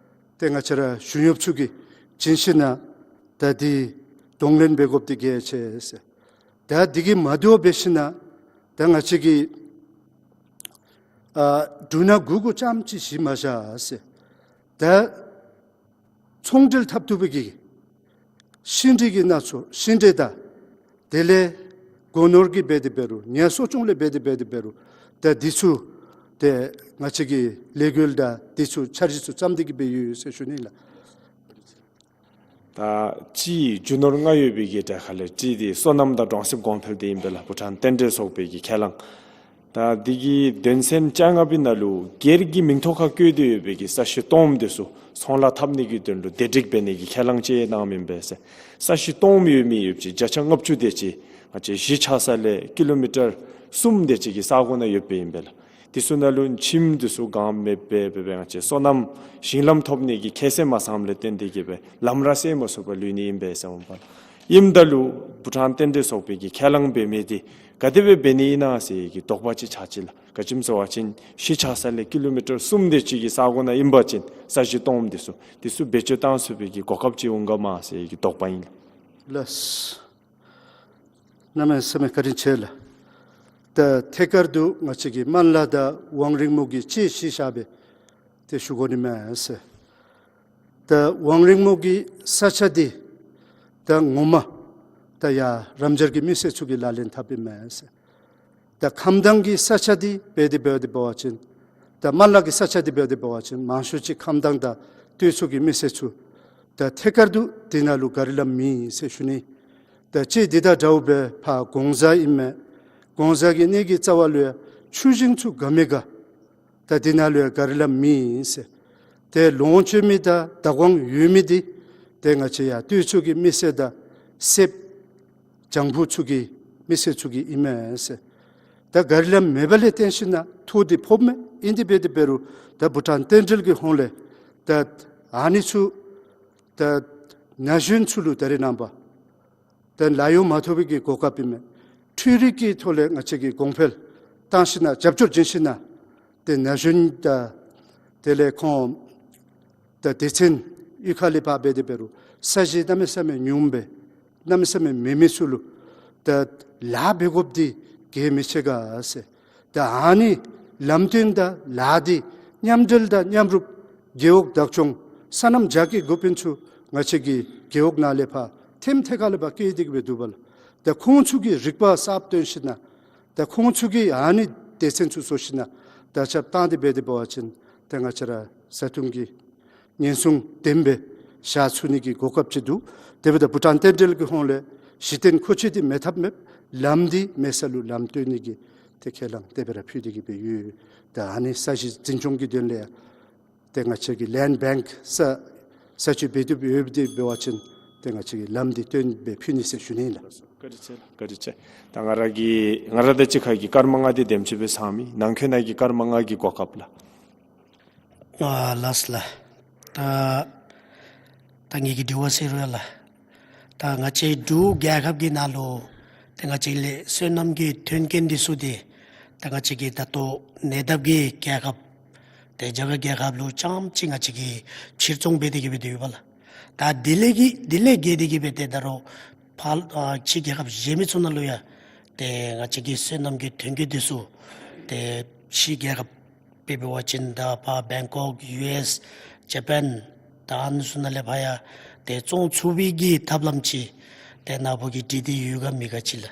ཏེ་ང་བཅས་ར་གཞུང་གཡོགཔ་ཚུ་གིས་བྱིན་ཞིན་ན་ད་འདི་གདོང་ལེན་འབད་དགོཔ་འདི་གལ་ཆེ་ཟེར། ད་འདི་གིས་མ་བསྡུ་བར་འབད་ཞིན་ན་ད་ང་བཅས་ཀྱིས་ཨ་འབྲུ་སྣ་དགུ་གུ་རྐྱངམ་ཅིག་གཞི་མ་བཞག་ཟེར། ད་ཚོང་འབྲེལ་འཐབ་བཏུབ་པའི་གི་ཤིང་འབྲས་ཀྱི་སྣ་ཚོགས་ཤིང་འབྲས་དང་དེ་ལས་སྒོ་ནོར་གྱི་འབད་དེ་འབད་རུང་ངལ་གསོ་སྐྱོང་ལས་འབད་དེ་འབད་དེ་འབད་རུང་ད་འདི་ཚུ་ཏེ་ང་བཅས་ཀྱིས་ལས་འགུལ་དང་འདི་ཚུ་འཆར་གཞི་ཚུ་བརྩམས་ཏེ་གི་སྦེ་ཡོད་ཟེར་ཞུ་ནི་ལགས། ད་སྤྱིར་རྒྱུ་ནོར་ལྔ་ཡོད་པའི་གི་གྲས་ཁ་ལས་གཅིག་འདི་སོ་ནམ་དང་གྲོང་གསེབ་གོང་འཕེལ་འདི་ཨིན་པས་ལགས། བྷུ་ཊཱན་རྟེན་འབྲེལ་ཚོགས་པའི་གི་ཁས་བླངས། ད་འདི་གི་དོན་ཚན་བཅོ་ལྔ་པའི་ནང་ལུ་སྒེར་གྱི་མིང་ཐོག་ཁར་བཀོད་དེ་ཡོད་པའི་གི་ས་གཞི་སྟོངམ་འདི་ཚུ་ཚོང་ལཱ་འཐབ་ནི་གི་དོན་ལུ་བདེ་སྒྲིག་འབད་ནི་གི་ཁས་བླངས་ཅིག་གནངམ་ཨིན་པས་ཟེར། ས་གཞི་སྟོངམ་ཡོད་མི་ཡོདཔ་ཅིག་བརྒྱ་ཆ་ལྔ་བཅུ་དེ་ཅིག་ང་བཅས་གཞིས་ཆགས་ས་ལས་ཀི་ལོ་མི་ཊར་གསུམ་དེ་ཅིག་གི་ས་གོ་ནང་ཡོདཔ་ཨིན་པས་ལགས། དེ་ཚུ་ནང་ལུ་ཁྱིམ་དེ་ཚུ་གང་མེདཔ་སྦེ་སྦེ་ང་བཅས་སོ་ནམ་ཞིང་ལམ་ཐོབ་ནི་གི་ཁེ་སེམས་མ་ཚངམ་ལས་བརྟེན་ཏེ་གི་སྦེ་ལམ་ར་བསལ་མ་ཚུགས་པར་ལུས་ནི་ཨིན་པས་ཟེར་འོང་པ་ལགས། ཨིནམ་ད་ལུ་བྷུ་ཊཱན་རྟེན་འབྲེལ་ཚོགས་པའི་གི་ཁས་བླངས་འབད་མི་འདི་ག་དེ་སྦེ་འབད་ནི་ཨིན་ན་ཟེར་གྱི་དོགས་པ་ཅིག་ཆགས་ཅི་ལགས། ག་ཅི་སྨོ་ཟེར་བ་ཅིན་གཞིས་ཆགས་ས་ལས་ཀི་ལོ་མི་ཊར་གསུམ་དེ་ཅིག་གི་ས་གོ་ནང་ཨིན་པ་ཅིན་ས་གཞི་སྟོངམ་དེ་ཚུ་དེ་ཚུ་བེད་སྤྱོད་བཏང་ཚུགས་པའི་གི་གོ་སྐབས་ཅིག་འོང་ག་མས་ཟེར་གྱི་དོགས་པ་ཨིན་ལགས། ལགས། གནམ་མེད་ས་མེད་བཀའ་དྲིན་ཆེ་ལགས། ད་ཐད་ཀར་དུ་ང་བཅས་ཀྱི་དམན་ལ་དང་ཝང་རིང་མོ་གི་དཔྱེ་གཞི་བཞག་སྦེ་ཏེ་ཞུ་དགོ་ནི་མས་ཟེར། ད་ཝང་རིང་མོ་གི་ས་ཆ་འདི་ད་ངོ་མ་ད་ཡར་རམ་འབྱར་གྱི་མི་སེར་ཚུ་གིས་ལག་ལེན་འཐབ་ཨིན་མས་ཟེར། ད་ཁམས་དྭངས་ཀྱི་ས་ཆ་འདི་འབད་དེ་འབད་དེ་འབད་བ་ཅིན་ད་དམན་ལ་གི་ས་ཆ་འདི་འབད་དེ་འབད་བ་ཅིན་མང་ཤོས་ཅིག་ཁམས་དྭངས་དང་སྟོད་ཕྱོགས་ཀྱི་མི་སེར་ཚུ་ད་ཐད་ཀར་དུ་དེ་ནང་ལུ་གཱ་རི་ལམ་མེད་ཟེར་ཞུ་ནི། ད་དཔྱེ་འདི་དང་འདྲཝ་སྦེ་ཕར་གོང་གཟར་ཨིན་མས། གོང་གཟར་གྱི་གནས་ཀྱི་རྩ་བ་ལུ་ཡང་ཆུ་ཞིང་ཚུ་དགའ་མི་དགའ། ད་དེ་ནང་ལུ་ཡང་གཱ་རི་ལམ་མེད་ཟེར། ཏེ་ལོངས་སྤྱོད་མི་དང་བདག་དབང་ཡོད་མི་འདི་ཏེ་ང་བཅས་ཡར་སྟོད་ཕྱོགས་ཀྱི་མི་སེར་དང་སེརཔོ་ལྗང་བུ་ཚུ་གི་མི་སེར་ཚུ་གི་ཨིན་མས་ཟེར། ད་གཱ་རི་ལམ་མེདཔ་ལས་བརྟེན་ཞིན་ན་ཐོག་འདི་ཕོགཔ་མས། ཨིན་དེ་འབད་དེ་འབད་རུང་ད་བྷུ་ཊཱན་རྟེན་འབྲེལ་གྱི་ཧོངས་ལས་ད་ཨ་ནི་ཚུ་ད་ན་གཞོན་ཚུ་ལུ་ད་རེས་ནངས་པ་ད་ལཱ་གཡོག་མ་ཐོབ་པའི་གི་གོ་སྐབས་ཨིན་མས། འཕྲུལ་རིག་གི་ཐོག་ལས་ང་བཅས་ཀྱིས་གོང་འཕེལ་བཏང་ཞིན་ན་རྒྱབ་སྐྱོར་བྱིན་ཞིན་ན་ཏེ་ན་གཞོན་དང་དེ་ལས་ཁོང་ད་སྡེ་ཚན་གཡུས་ཁ་ལས་ཕར་འབད་དེ་འབད་རུང་ས་གཞི་གནམ་མེད་ས་མེད་ཉུངམ་སྦེ་གནམ་མེད་ས་མེད་མེད་མི་ཚུ་ལུ་ད་ལཱ་འབད་དགོཔ་འདི་གལ་མི་ཆེ་ག་ཟེར། ད་ཨ་ནི་ལམ་སྟོན་དང་ལཱ་འདི་མཉམ་འབྲེལ་དང་མཉམ་རུབ་རྒེད་འོག་བདག་སྐྱོང་སོ་ནམ་རྒྱ་སྐྱེད་འགོ་དཔོན་ཚུ་ང་བཅས་ཀྱི་རྒེད་འོག་ནང་ལས་ཕར་ཐེམ་ཐེ་ཁ་ལས་ཕར་བསྐྱལ་ཏེ་གི་སྦེ་འདུག་པ་ལགས། ད་ཁོང་ཚུ་གིས་རིག་པ་གསརཔ་སྟོན་ཞིན་ན་ད་ཁོང་ཚུ་གིས་ཨ་ནི་སྡེ་ཚན་ཚུ་བཟོ་ཞིན་ན་ད་ཁྱབ་བཏང་སྟེ་འབད་དེ་འབད་བ་ཅིན་ད་ང་བཅས་ར་བཟའ་འཐུང་གི་ཉེན་སྲུང་ལྡན་པའི་བཞག་ཚུགས་ནི་གི་གོ་སྐབས་ཅིག་འདུག། དེ་འབདཝ་ད་བྷུ་ཊཱན་རྟེན་འབྲེལ་གྱི་ཧོངས་ལས་གཞི་རྟེན་མཁོ་ཆས་འདི་མེད་ཐབས་མེད། ལམ་འདི་མེད་ས་ལུ་ལམ་སྟོན་ནི་གི་ཏེ་ཁས་བླངས་དེ་སྦེ་ར་ཕུལ་ཏེ་གི་སྦེ་ཡོད། ད་ཨ་ནི་ས་གཞི་འཛིན་སྐྱོང་གི་དོན་ལས་ཏེ་ང་བཅས་ཀྱི་ལེནཌ་བེངཀ་ས་ས་ཆ་འབད་བཏུབ་ཡོདཔ་འདི་འབད་བ་ཅིན་ཏེ་ང་བཅས་ཀྱིས་ལམ་འདི་སྟོན་སྦེ་ཕུལ་ནི་ཟེར་ཞུ་ནི་ལགས། བཀའ་དྲིན་ཆེ་ལགས། བཀའ་དྲིན་ཆེ། ད་ང་ར་གི་ང་ར་དང་གཅིག་ཁར་གྱི་སྐར་མ་ལྔ་འདི་དེམ་ཅིག་སྦེ་ཚང་མི་ནང་འཁོད་ནང་གི་སྐར་མ་ལྔ་གི་གོ་སྐབས་ལགས། ཨ་ལགས་ལགས། ད་ད་ངེ་གི་དྲི་བ་ཟེར་རུང་ཡང་ལགས། ད་ང་བཅས་འབྲུག་རྒྱལ་ཁབ་ཀྱི་ནང་ལུ་ཏེ་ང་བཅས་ལས་སོ་ནམ་གྱི་མཐུན་རྐྱེན་འདི་ཚུ་འདི་ད་ང་བཅས་ཀྱི་ད་ལྟོ་ཉེ་འདབས་ཀྱི་རྒྱལ་ཁབ་ཏེ་རྒྱ་གར་རྒྱལ་ཁབ་ལུ་རྐྱངམ་ཅིག་ང་བཅས་ཀྱིས་ཕྱིར་ཚོང་འབད་དེ་གི་སྦེ་སྡོད་ཡོད་པ་ལགས། ད་དེ་ལས་ཀྱི་དེ་ལས་བརྒལ་ཏེ་གི་སྦེ་ཏེ་ད་རུང་ཕར་ཨ་ཕྱི་རྒྱལ་ཁབ་གཞན་མི་ཚུ་ནང་ལུ་ཡང་ཏེ་ང་བཅས་ཀྱི་སོ་ནམ་གྱི་མཐུན་རྐྱེན་འདི་ཚུ་ཏེ་ཕྱི་རྒྱལ་ཁབ་དཔེ་འབད་བ་ཅིན་ད་ཕར་བེང་ཀོག་ཡུ་ཨེསི་ཇ་པཱན་ད་ཨ་ནི་ཚུ་ནང་ལས་ཕར་ཡང་ཏེ་བཙོང་ཚུགས་པའི་གི་ཐབས་ལམ་ཅིག་ཏེ་ནཱ་བུ་གིས་འདྲི་སྟེ་ཡོད་ག་མེད་ག་ཅིག་ལགས།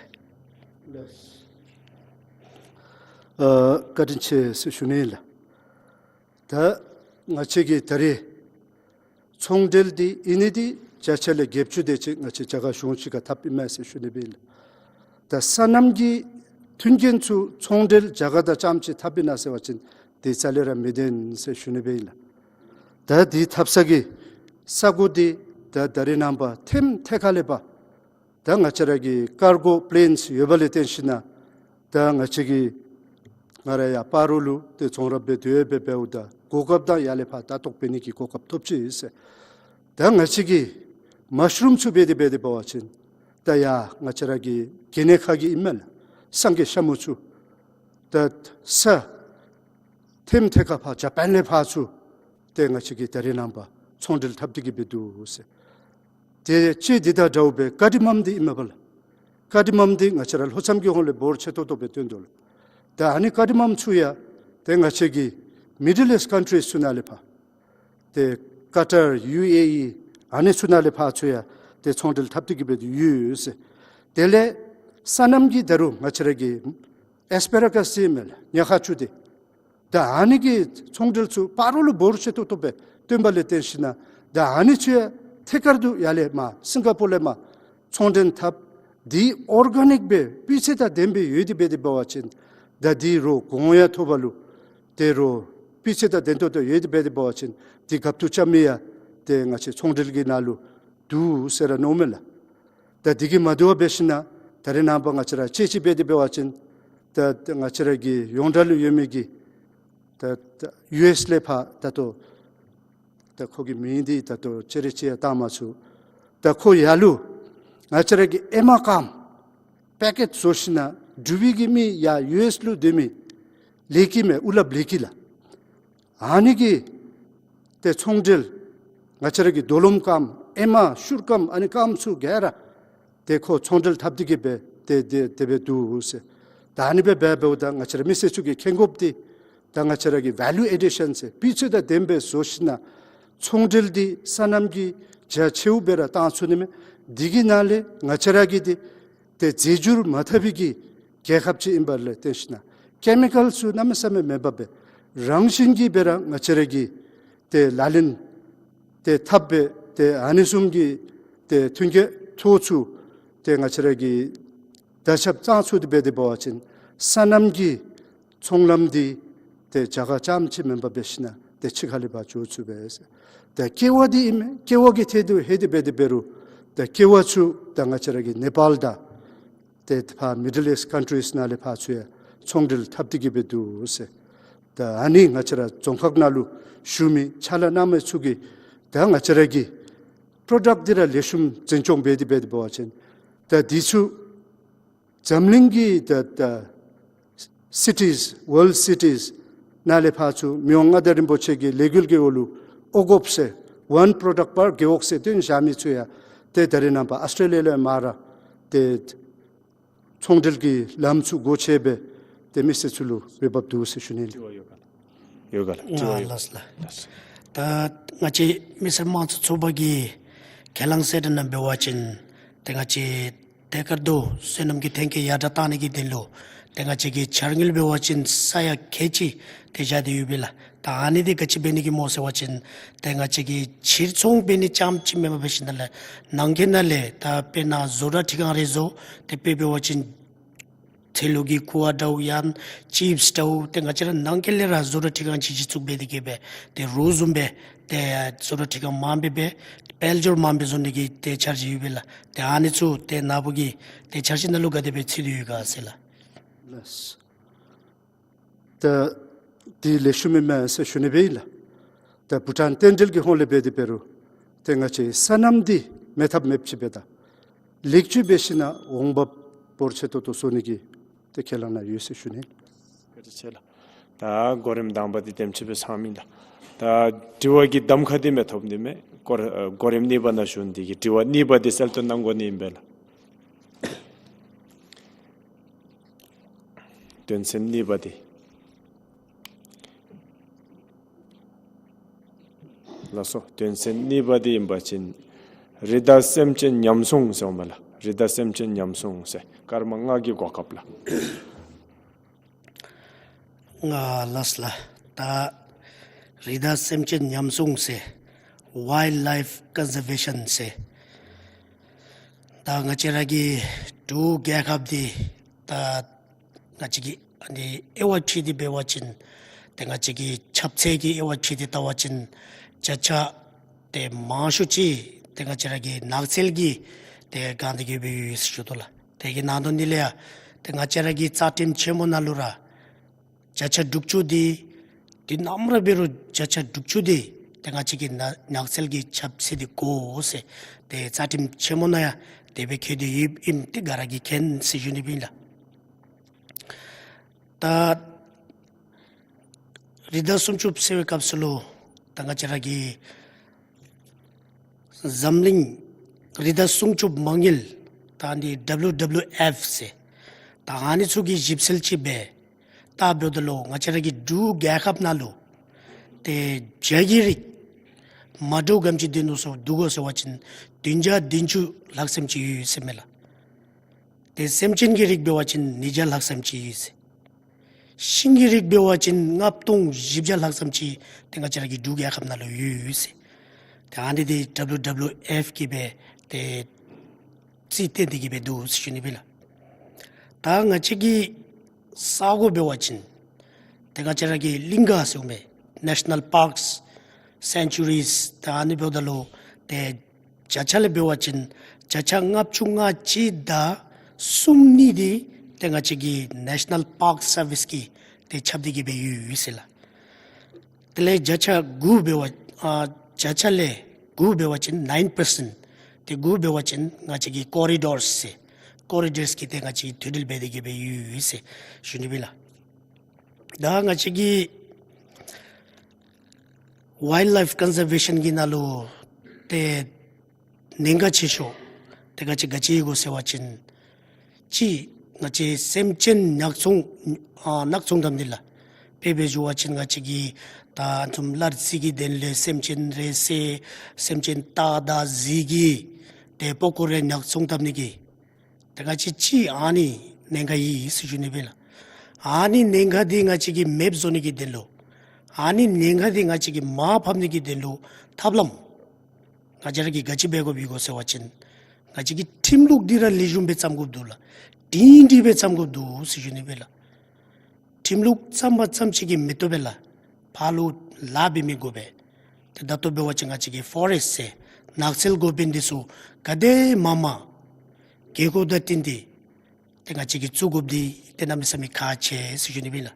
ཨ་བཀའ་དྲིན་ཆེ་ཟེར་ཞུ་ནི་ལགས། ད་ང་བཅས་ཀྱིས་ད་རེས་ཚོང་འབྲེལ་འདི་ཨིན་ནི་འདི་བརྒྱ་ཆ་ལས་བརྒྱད་ཅུ་དེ་ཅིག་ང་བཅས་རྒྱ་གར་གཞུང་གཅིག་ཁར་འཐབ་ཨིན་མས་ཟེར་ཞུ་ནི་སྦེ་ཨིན་ལགས། ད་སོ་ནམ་གྱི་མཐུན་རྐྱེན་ཚུ་ཚོང་འབྲེལ་རྒྱ་གར་དང་རྐྱངམ་ཅིག་འཐབ་ཨིན་ན་ཟེར་བ་ཅིན་དེ་རྩ་ལས་ར་མི་བདེན་ཟེར་ཞུ་ནི་སྦེ་ཨིན་ལགས། ད་དེ་འཐབ་ས་གི་ས་གོ་འདི་ད་ད་རེས་ནངས་པ་ཐེམ་ཐེ་ཁ་ལས་ཕར་ ད་ང་བཅས་ར་གི་ཀར་གོ་པི་ལེནསི་ཡོད་པ་ལས་བརྟེན་ཞིན་ན་ད་ང་བཅས་ཀྱིས་ང་ར་ཡར་སྤ་རོ་ལུ་ཏེ་ཚོང་ར་འབད་དེ་འབད་འབདཝ་ད་གོ་སྐབས་དང་ཡར་ལས་ཕར་ལྟ་རྟོག་འབད་ནི་གི་གོ་སྐབས་ཐོབ་ཅི་ཟེར། ད་ང་བཅས་ཀྱིས་མ་ཤ་རུམ་ཚུ་འབད་དེ་འབད་དེ་འབད་བ་ཅིན་ད་ཡར་ང་བཅས་ར་གི་གན་ནི་ཁ་གི་ཨིན་མས་ལགས། སྲང་གི་ཤ་མུ་ཚུ་ད་ས་ཐེམ་ཐེ་ཁ་ཕར་ཇ་པཱན་ལས་ཕར་ཚུ་ཏེ་ང་བཅས་ཀྱིས་ད་རེས་ནངས་པ་ཚོང་འབྲེལ་འཐབ་སྟེ་གི་འབད་དོ་ཟེར། ཏེ་ཅིག་འདི་དང་འདྲཝ་སྦེ་ཀར་ཌི་མམ་འདི་ཨིན་མས་པ་ལགས། ཀར་ཌི་མམ་འདི་ང་བཅས་ར་ལྷོ་མཚམས་ཀྱི་ཧོངས་ལས་འབོར་ཆེ་ཏོག་ཏོ་སྦེ་བཏོན་དོ་ལགས། ད་ཨ་ནི་ཀར་ཌི་མམ་ཚུ་ཡང་ཏེ་ང་བཅས་ཀྱི་མི་ཌལ་ཨིསཊ་ཀཱན་ཊིསི་ཚུ་ནང་ལས་ཕར་ཏེ་ཀ་ཊར་ཡུ་ཨེ་ཨི་ཨ་ནི་ཚུ་ནང་ལས་ཕར་ཚུ་ཡང་ཏེ་ཚོང་འབྲེལ་འཐབ་སྟེ་གི་འབད་དེ་ཡོད་ཟེར། དེ་ལས་སོ་ནམ་གྱི་ད་རུང་ང་བཅས་ར་གི་ཨེས་པེ་ར་གསི་ཨིན་མས་ལགས། ཉ་ཁ་ཚུ་འདི་ད་ཨ་ནི་གི་ཚོང་འབྲེལ་ཚུ་སྤ་རོ་ལུ་འབོར་ཆེ་ཏོག་ཏོ་སྦེ་བཏོན་པ་ལས་བརྟེན་ཞིན་ན་ད་ཨ་ནི་ཚུ་ཡང་ཐད་ཀར་དུ་ཡར་ལས་མར་སིང་ག་པོར་ལས་མར་ཚོང་འབྲེལ་འཐབ། འདི་ཨོར་ག་ནིཀ་སྦེ་སྤུས་ཚད་དང་ལྡན་པའི་ཡོད་དེ་འབད་དེ་འབད་བ་ཅིན་ད་འདི་རོགས་གོང་ཡང་ཐོབ་པ་ལུ་ཏེ་རོགས་སྤུས་ཚད་དང་ལྡན་ཏོག་ཏོ་ཡོད་དེ་འབད་དེ་འབད་བ་ཅིན་འདི་ག་བཏུབ་ཅ་མི་ཡང་ཏེ་ང་བཅས་ཚོང་འབྲེལ་གྱི་ནང་ལུ་འདུག་ཟེར་ར་མནོཝ་མས་ལགས། ད་འདི་གིས་མ་དོ་བར་འབད་ཞིན་ན་ད་རེས་ནངས་པ་ང་བཅས་ར་དཔྱེ་ཅིག་འབད་དེ་འབད་བ་ཅིན་ད་ང་བཅས་ར་གི་ཡོངས་གྲགས་ལུ་ཡོད་མི་གི་ད་ད་ཡུ་ཨེསི་ལས་ཕར་ད་ལྟོ་ད་ཁོ་གི་མིང་འདི་ད་ལྟོ་ཅི་རེ་ཅིག་ཡང་བཏང་མ་ཚུགས། ད་ཁོ་ཡར་ལུ་ང་བཅས་ར་གི་ཨེ་མ་རྐངམ་པེ་ཀེཊ་བཟོ་ཞིན་ན་འབྲུག་པའི་གི་མི་ཡར་ཡུ་ཨེསི་ལུ་སྡོད་མི་ལེགས་ཀྱི་མས། ཨུ་ལ་ལེགས་ཀྱི་ལགས། ཨ་ནི་གི་ཏེ་ཚོང་འབྲེལ་ང་བཅས་ར་གི་རྡོ་ལོམ་རྐངམ་ཨེ་མ་ཤུར་རྐངམ་ཨ་ནི་རྐངམ་ཚུ་ག་ར་ཏེ་ཁོ་ཚོང་འབྲེལ་འཐབ་སྟེ་གི་སྦེ་ཏེ་ཏེ་དེ་སྦེ་འདུག་ཟེར། ད་ཨ་ནི་སྦེ་འབད་འབདཝ་ད་ང་བཅས་ར་མི་སེར་ཚུ་གིས་མཁྱེན་དགོཔ་འདི་ད་ང་བཅས་ར་གི་ཝེ་ལུ་ཨེ་ཌི་ཤཱན་ཟེར་སྤུས་ཚད་དང་ལྡནམ་སྦེ་བཟོ་ཞིན་ན་ཚོང་འབྲེལ་འདི་སོ་ནམ་གྱི་རྒྱ་ཆེཝ་སྦེ་ར་བཏང་ཚུགས་ནི་མས། འདི་གི་ནང་ལས་ང་བཅས་ར་གི་འདི་ཏེ་རྫས་འགྱུར་མ་འཐབ་པའི་གི་རྒྱལ་ཁབ་ཅིག་ཨིན་པ་ལས་བརྟེན་ཞིན་ན་ཀེ་མི་ཀཱལ་ཚུ་གནམ་མེད་ས་མེད་མེད་པ་སྦེ་རང་བཞིན་གྱིས་སྦེ་ར་ང་བཅས་ར་གི་ཏེ་ལག་ལེན་ཏེ་འཐབ་སྦེ་ཏེ་ཨ་ནི་བཟུམ་གྱི་ཏེ་ཐོན་སྐྱེད་ཐོག་ཚུ་ཏེ་ང་བཅས་ར་གིས་ད་ཆབ་གཙང་ཚུ་འདི་འབད་དེ་འབད་བ་ཅིན་སོ་ནམ་གྱི་ཚོང་ལམ་འདི་ཏེ་རྒྱ་གར་རྐྱངམ་ཅིག་མེན་པར་འབད་ཞིན་ན་ཏེ་ཕྱི་ཁ་ལས་ཕར་འགྱོ་ཚུགས་པས་ཟེར། ཏེ་ཀེ་བ་འདི་ཨིན་མས། ཀེ་བ་གི་ཐད་དུ་ཧེ་འདི་འབད་དེ་འབད་རུང་ཏེ་ཀེ་བ་ཚུ་ད་ང་བཅས་ར་གི་ནེ་པཱལ་དང་ཏེ་ཕར་མི་ཌལ་ཨིསཊ་ཀཱན་ཊིསི་ནང་ལས་ཕར་ཚུ་ཡང་ཚོང་འབྲེལ་འཐབ་སྟེ་གི་སྦེ་འདུག་ཟེར། ད་ཨ་ནི་ང་བཅས་ར་རྫོང་ཁག་ནང་ལུ་བཞུགས་མི་ཕྱག་ལཱ་གནང་མི་ཚུ་གིས་ད་ང་བཅས་ར་གི་པྲོ་ཌཀཊ་འདི་ར་ལེགས་ཤོམ་འཛིན་སྐྱོང་འབད་དེ་འབད་དེ་འབད་བ་ཅིན་ད་འདི་ཚུ་འཛམ་གླིང་གི་ད་ད་སི་ཊིས་ཝཱལཌ་སི་ཊིས་ནང་ལས་ཕར་ཚུ་མི་དབང་མངའ་བདག་རིན་པོ་ཆེ་གི་ལས་འགུལ་གྱི་འོག་ལུ་ཨོ་གོཔ་ཟེར་ཝཱན་པྲོ་ཌཀཊ་པར་གེ་ཝོག་ཟེར་བཏོན་བཞག་མི་ཚུ་ཡང་ཏེ་ད་རེས་ནངས་པ་ཨཱོས་ཊྲེ་ལི་ཡ་ལས་མར་ར་ཏེ་ཚོང་འབྲེལ་གྱི་ལམ་ཚུ་སྒོ་ཕྱེ་སྦེ་ཏེ་མི་སེར་ཚུ་ལུ་འོས་འབབ་འདུག་ཟེར་ཞུ་ནི་ལགས། ཡོད་ག་ལགས། ལགས་ལགས། ད་ང་བཅས་མི་སེར་དམངས་གཙོ་ཚོགས་པ་གིས་ཁས་བླངས་ཟེར་ད་ནཱ་འབད་བ་ཅིན་ཏེ་ང་བཅས་ཐད་ཀར་དུ་སོ་ནམ་གྱི་ཐོན་སྐྱེད་ཡར་དྲག་བཏང་ནི་གི་དོན་ལུ་ཏེ་ང་བཅས་ཀྱི་འཆར་དངུལ་འབད་བ་ཅིན་ས་ཡ་ཁལ་གཅིག་ཏེ་བཞག་སྟེ་ཡོད་པས་ལགས། ད་ཨ་ནི་འདི་ག་ཅི་འབད་ནི་གི་སྨོ་ཟེར་བ་ཅིན་ཏེ་ང་བཅས་ཀྱི་ཕྱིར་ཚོང་འབད་ནི་རྐྱངམ་ཅིག་མེན་པར་འབད་ཞིན་ན་ལགས་ནང་འཁོད་ནང་ལས་ད་དཔེར་ན་བཟོ་གྲྭ་ཁྲི་ཁང་རེ་བཟོ་ཏེ་དཔེ་འབད་བ་ཅིན་ཚལ་ལུ་གི་ཁུ་བ་འདྲཝ་ཡང་ཅིབས་འདྲཝ་ཏེ་ང་བཅས་ར་ནང་འཁོད་ལས་ར་བཟོ་གྲྭ་ཁྲི་ཁང་ཅིག་ཅིག་བཙུགས་འབད་དེ་གི་སྦེ་ཏེ་རོགས་བཟུམ་སྦེ་ཏེ་བཟོ་གྲྭ་ཁྲི་ཁང་མངམ་སྦེ་སྦེ་དཔལ་འབྱོར་མངམ་སྦེ་བཟོ་ནི་གི་ཏེ་འཆར་གཞི་ཡོད་པས་ལགས། ཏེ་ཨ་ནི་ཚུ་ཏེ་ནཱ་བུ་གི་ཏེ་འཆར་གཞི་ནང་ལུ་ག་དེ་སྦེ་ཚུད་དེ་ཡོད་ག་ཟེར་ལགས། ལགས། ད་འདི་ལེགས་ཤོམ་ཨིན་མས་ཟེར་ཞུ་ནི་སྦེ་ཨིན་ལགས། ད་བྷུ་ཊཱན་རྟེན་འབྲེལ་གྱི་ཧོངས་ལས་འབད་དེ་འབད་རུང་ཏེ་ང་བཅས་སོ་ནམ་འདི་མེད་ཐབས་མེདཔ་ཅིག་སྦེ་ད་ལེགས་བཅོས་འབད་ཞིན་ན་འོང་འབབ་འབོར་ཆེ་ཏོག་ཏོ་བཟོ་ནི་གི་ཏེ་ཁས་བླངས་གནང་ཡོད་ཟེར་ཞུ་ནི། བཀའ་དྲིན་ཆེ་ལགས། ད་གོ་རིམ་དང་པ་འདི་དེམ་ཅིག་སྦེ་ཚང་མས་ལགས། ད་དྲི་བ་གི་གདམ་ཁ་འདི་མས་ཐོབ་ནི་མས། གོ་ར་གོ་རིམ་གཉིས་པ་ནང་ཞུ་ནི་འདི་གིས་དྲི་བ་གཉིས་པ་འདི་གསལ་སྟོན་གནང་དགོ་ནི་ཨིན་པས་ལགས། དོན་ཚན་གཉིས་པ་འདི། ལགས་སོ། དོན་ཚན་གཉིས་པ་འདི་ཨིན་པ་ཅིན་རི་དྭགས་སེམས་ཅན་ཉམས་སྲུང་ཟེར་འོང་པས་ལགས། རི་དྭགས་སེམས་ཅན་ཉམས་སྲུང་ཟེར་སྐར་མ་ལྔ་གི་གོ་སྐབས་ལགས། ལགས་ལགས། ད་རི་དྭགས་སེམས་ཅན་ཉམས་སྲུང་ཟེར་ཝའིལཌ་ལའིཕ་ཀོན་ཟར་ཝེ་ཤཱན་ཟེར། ད་ང་བཅས་ར་གི་འབྲུག་རྒྱལ་ཁབ་འདི་ད་ང་བཅས་ཀྱི་ཨ་ནི་དབྱེ་བ་ཕྱེ་སྟེ་འབད་བ་ཅིན་ཏེ་ང་བཅས་ཀྱི་ཁྱབ་ཚད་ཀྱི་དབྱེ་བ་ཕྱེ་སྟེ་བལྟ་བ་ཅིན་བརྒྱ་ཆ་ཏེ་མང་ཤོས་ཅིག་ཏེ་ང་བཅས་ར་གི་ནགས་ཚལ་གྱི་ ཏེ་གང་སྟེ་གི་སྦེ་ཡོད་ཟེར་ཞུ་དོ་ལགས། དེ་གི་ནང་དོན་འདི་ལས་ཡང་ཏེ་ང་བཅས་ར་གི་རྩ་ཁྲིམས་ཆེན་མོ་ནང་ལུ་ར་བརྒྱ་ཆ་དྲུག་ཅུ་འདི་དུས་ནམ་ར་འབད་རུང་བརྒྱ་ཆ་དྲུག་ཅུ་འདི་ཏེ་ང་བཅས་ཀྱི་ནགས་ནགས་ཚལ་གྱི་ཆབ་སྲིད་འདི་དགོ་ཟེར་ཏེ་རྩ་ཁྲིམས་ཆེན་མོ་ནང་ཡང་དེ་སྦེ་འཁོད་དེ་ཡོདཔ་ཨིནམ་འདི་ག་ར་གིས་མཁྱེན་ཟེར་ཞུ་ནི་སྦེ་ཨིན་ལགས། ད་རི་དྭགས་སྲུང་སྐྱོབ་ཟེར་བའི་སྐབས་སུ་ལུ་ད་ང་བཅས་ར་གི་འཛམ་གླིང་རི་དྭགས་སྲུང་སྐྱོབ་མ་དངུལ་ད་འདི་ཌབ་ལིའུ་ཌབ་ལིའུ་ཨེཕ་ཟེར་ད་ཨ་ནི་ཚུ་གི་ཞིབ་འཚོལ་ཅིག་འབད་ད་འབདཝ་ད་ལུ་ང་བཅས་ར་གི་འབྲུག་རྒྱལ་ཁབ་ནང་ལུ་ཏེ་བྱ་གི་རིགས་མ་འདྲཝ་ག་དེམ་ཅིག་འདུག་ནོ་ཟེར་འདུག་གོ་ཟེར་བ་ཅིན་བདུན་བརྒྱ་བདུན་ཅུ་ལྷག་ཙམ་ཅིག་ཡོད་ཟེར་མས་ལགས། ཏེ་སེམས་ཅན་གྱི་རིགས་འབད་བ་ཅིན་ཉིས་བརྒྱ་ལྷག་ཙམ་ཅིག་ཡོད་ཟེར། ཤིང་གི་རིགས་འབད་བ་ཅིན་ལྔ་སྟོང་བཞི་བརྒྱ་ལྷག་ཙམ་ཅིག་ཏེ་ང་བཅས་ར་གི་འབྲུག་རྒྱལ་ཁབ་ནང་ལུ་ཡོད་ཟེར། ཏེ་ཨ་ནི་འདི་ཌབ་ལིའུ་ཌབ་ལིའུ་ཨེཕ་གིས་སྦེ་ཏེ་རྩིས་བཏོན་ཏེ་གི་སྦེ་འདུག་ཟེར་ཞུ་ནི་སྦེ་ལགས། ད་ང་བཅས་ཀྱི་ས་གོ་འབད་བ་ཅིན་ཏེ་ང་བཅས་ར་གི་གླིང་ག་ཟེར་མི་ནེ་ཤ་ནཱལ་པཱརཀསི་སེང་ཅུ་རིས་ད་ཨ་ནི་འབདཝ་ད་ལུ་ཏེ་བརྒྱ་ཆ་ལས་འབད་བ་ཅིན་བརྒྱ་ཆ་ལྔ་བཅུ་ང་གཅིག་དང་གསུམ་ནི་འདི་ཏེ་ང་བཅས་ཀྱི་ནེ་ཤ་ནཱལ་པཱརཀསི་སར་ཝིསི་གིས་ཏེ་ཁྱབ་སྟེ་གི་སྦེ་ཡོད་ཡོད་ཟེར་ལགས། དེ་ལས་བརྒྱ་ཆ་དགུ་འབད་བ་ཨ་བརྒྱ་ཆ་ལས་དགུ་འབད་བ་ཅིན་ནའིན་པར་སེནཊ་ཏེ་དགུ་འབད་བ་ཅིན་ང་བཅས་ཀྱི་ཀོ་རི་ཌོརསི་ཟེར་ཀོ་རི་ཌོརསི་གིས་ཏེ་ང་བཅས་ཀྱི་མཐུད་འབྲེལ་འབད་དེ་གི་སྦེ་ཡོད་ཡོད་ཟེར་ཞུ་ནི་སྦེ་ལགས། ད་ང་བཅས་ཀྱི་ཝའིལཌ་ལའིཕ་ཀོན་ཛར་ཝེ་ཤཱན་གྱི་ནང་ལུ་ཏེ་ཉེན་ཁ་ཆེ་ཤོས་ཏེ་ག་ཅི་ག་ཅི་ཡོད་གོ་ཟེར་བ་ཅིན་གཅིག་ང་བཅས་སེམས་ཅན་ནགས་ཚོང་ཨ་ནགས་ཚོང་དམ་འདི་ལགས། དཔེ་སྦེ་ཞུ་བ་ཅིན་ང་བཅས་ཀྱི་ད་ཨ་ནི་བཟུམ་གླ་རྩི་གི་དོན་ལས་སེམས་ཅན་རེ་བསད་སེམས་ཅན་སྟག་དང་གཟིག་གི་ཏེ་པགས་ཀོ་ར་ནགས་ཚོང་དམ་ནི་གི་ཏེ་ག་ཅི་ཅིག་ཨ་ནི་ཉེན་ཁ་ཡོད་ཟེར་ཞུ་ནི་སྦེ་ལགས། ཨ་ནི་ཉེན་ཁ་འདི་ང་བཅས་ཀྱིས་མེདཔ་བཟོ་ནི་གི་དོན་ལུ་ཨ་ནི་ཉེན་ཁ་འདི་ང་བཅས་ཀྱིས་མར་ཕབ་ནི་གི་དོན་ལུ་ཐབས་ལམ་ང་བཅས་ར་གིས་ག་ཅི་འབད་དགོཔ་ཡོད་གོ་ཟེར་བ་ཅིན་ང་བཅས་ཀྱི་ཁྲིམས་ལུགས་འདི་ར་ལེགས་ཤོམ་སྦེ་བརྩམ་དགོཔ་འདུག་ལགས། སྒྲིང་སྒྲི་སྦེ་བརྩམ་དགོཔ་འདུག་ཟེར་ཞུ་ནི་སྦེ་ལགས། ཁྲིམས་ལུགས་བརྩམ་པ་ཙམ་ཅིག་གིས་མི་བཏུབ་པས་ལགས། ཕར་ལུ་ལཱ་འབད་མི་དགོ་པས། ཏེ་ད་ལྟོ་འབད་བ་ཅིན་ང་བཅས་ཀྱི་ཕོ་རེསཊ་ཟེར་ནགས་ཚལ་འགོ་དཔོན་འདི་ཚུ་ག་དེ་མང་མང་རྒྱལ་ཁབ་དང་བསྟུན་ཏེ་ཏེ་ང་བཅས་ཀྱིས་བཙུགས་དགོཔ་འདི་ཏེ་གནམ་མེད་ས་མེད་ཁག་ཆེ་ཟེར་ཞུ་ནི་སྦེ་ལགས།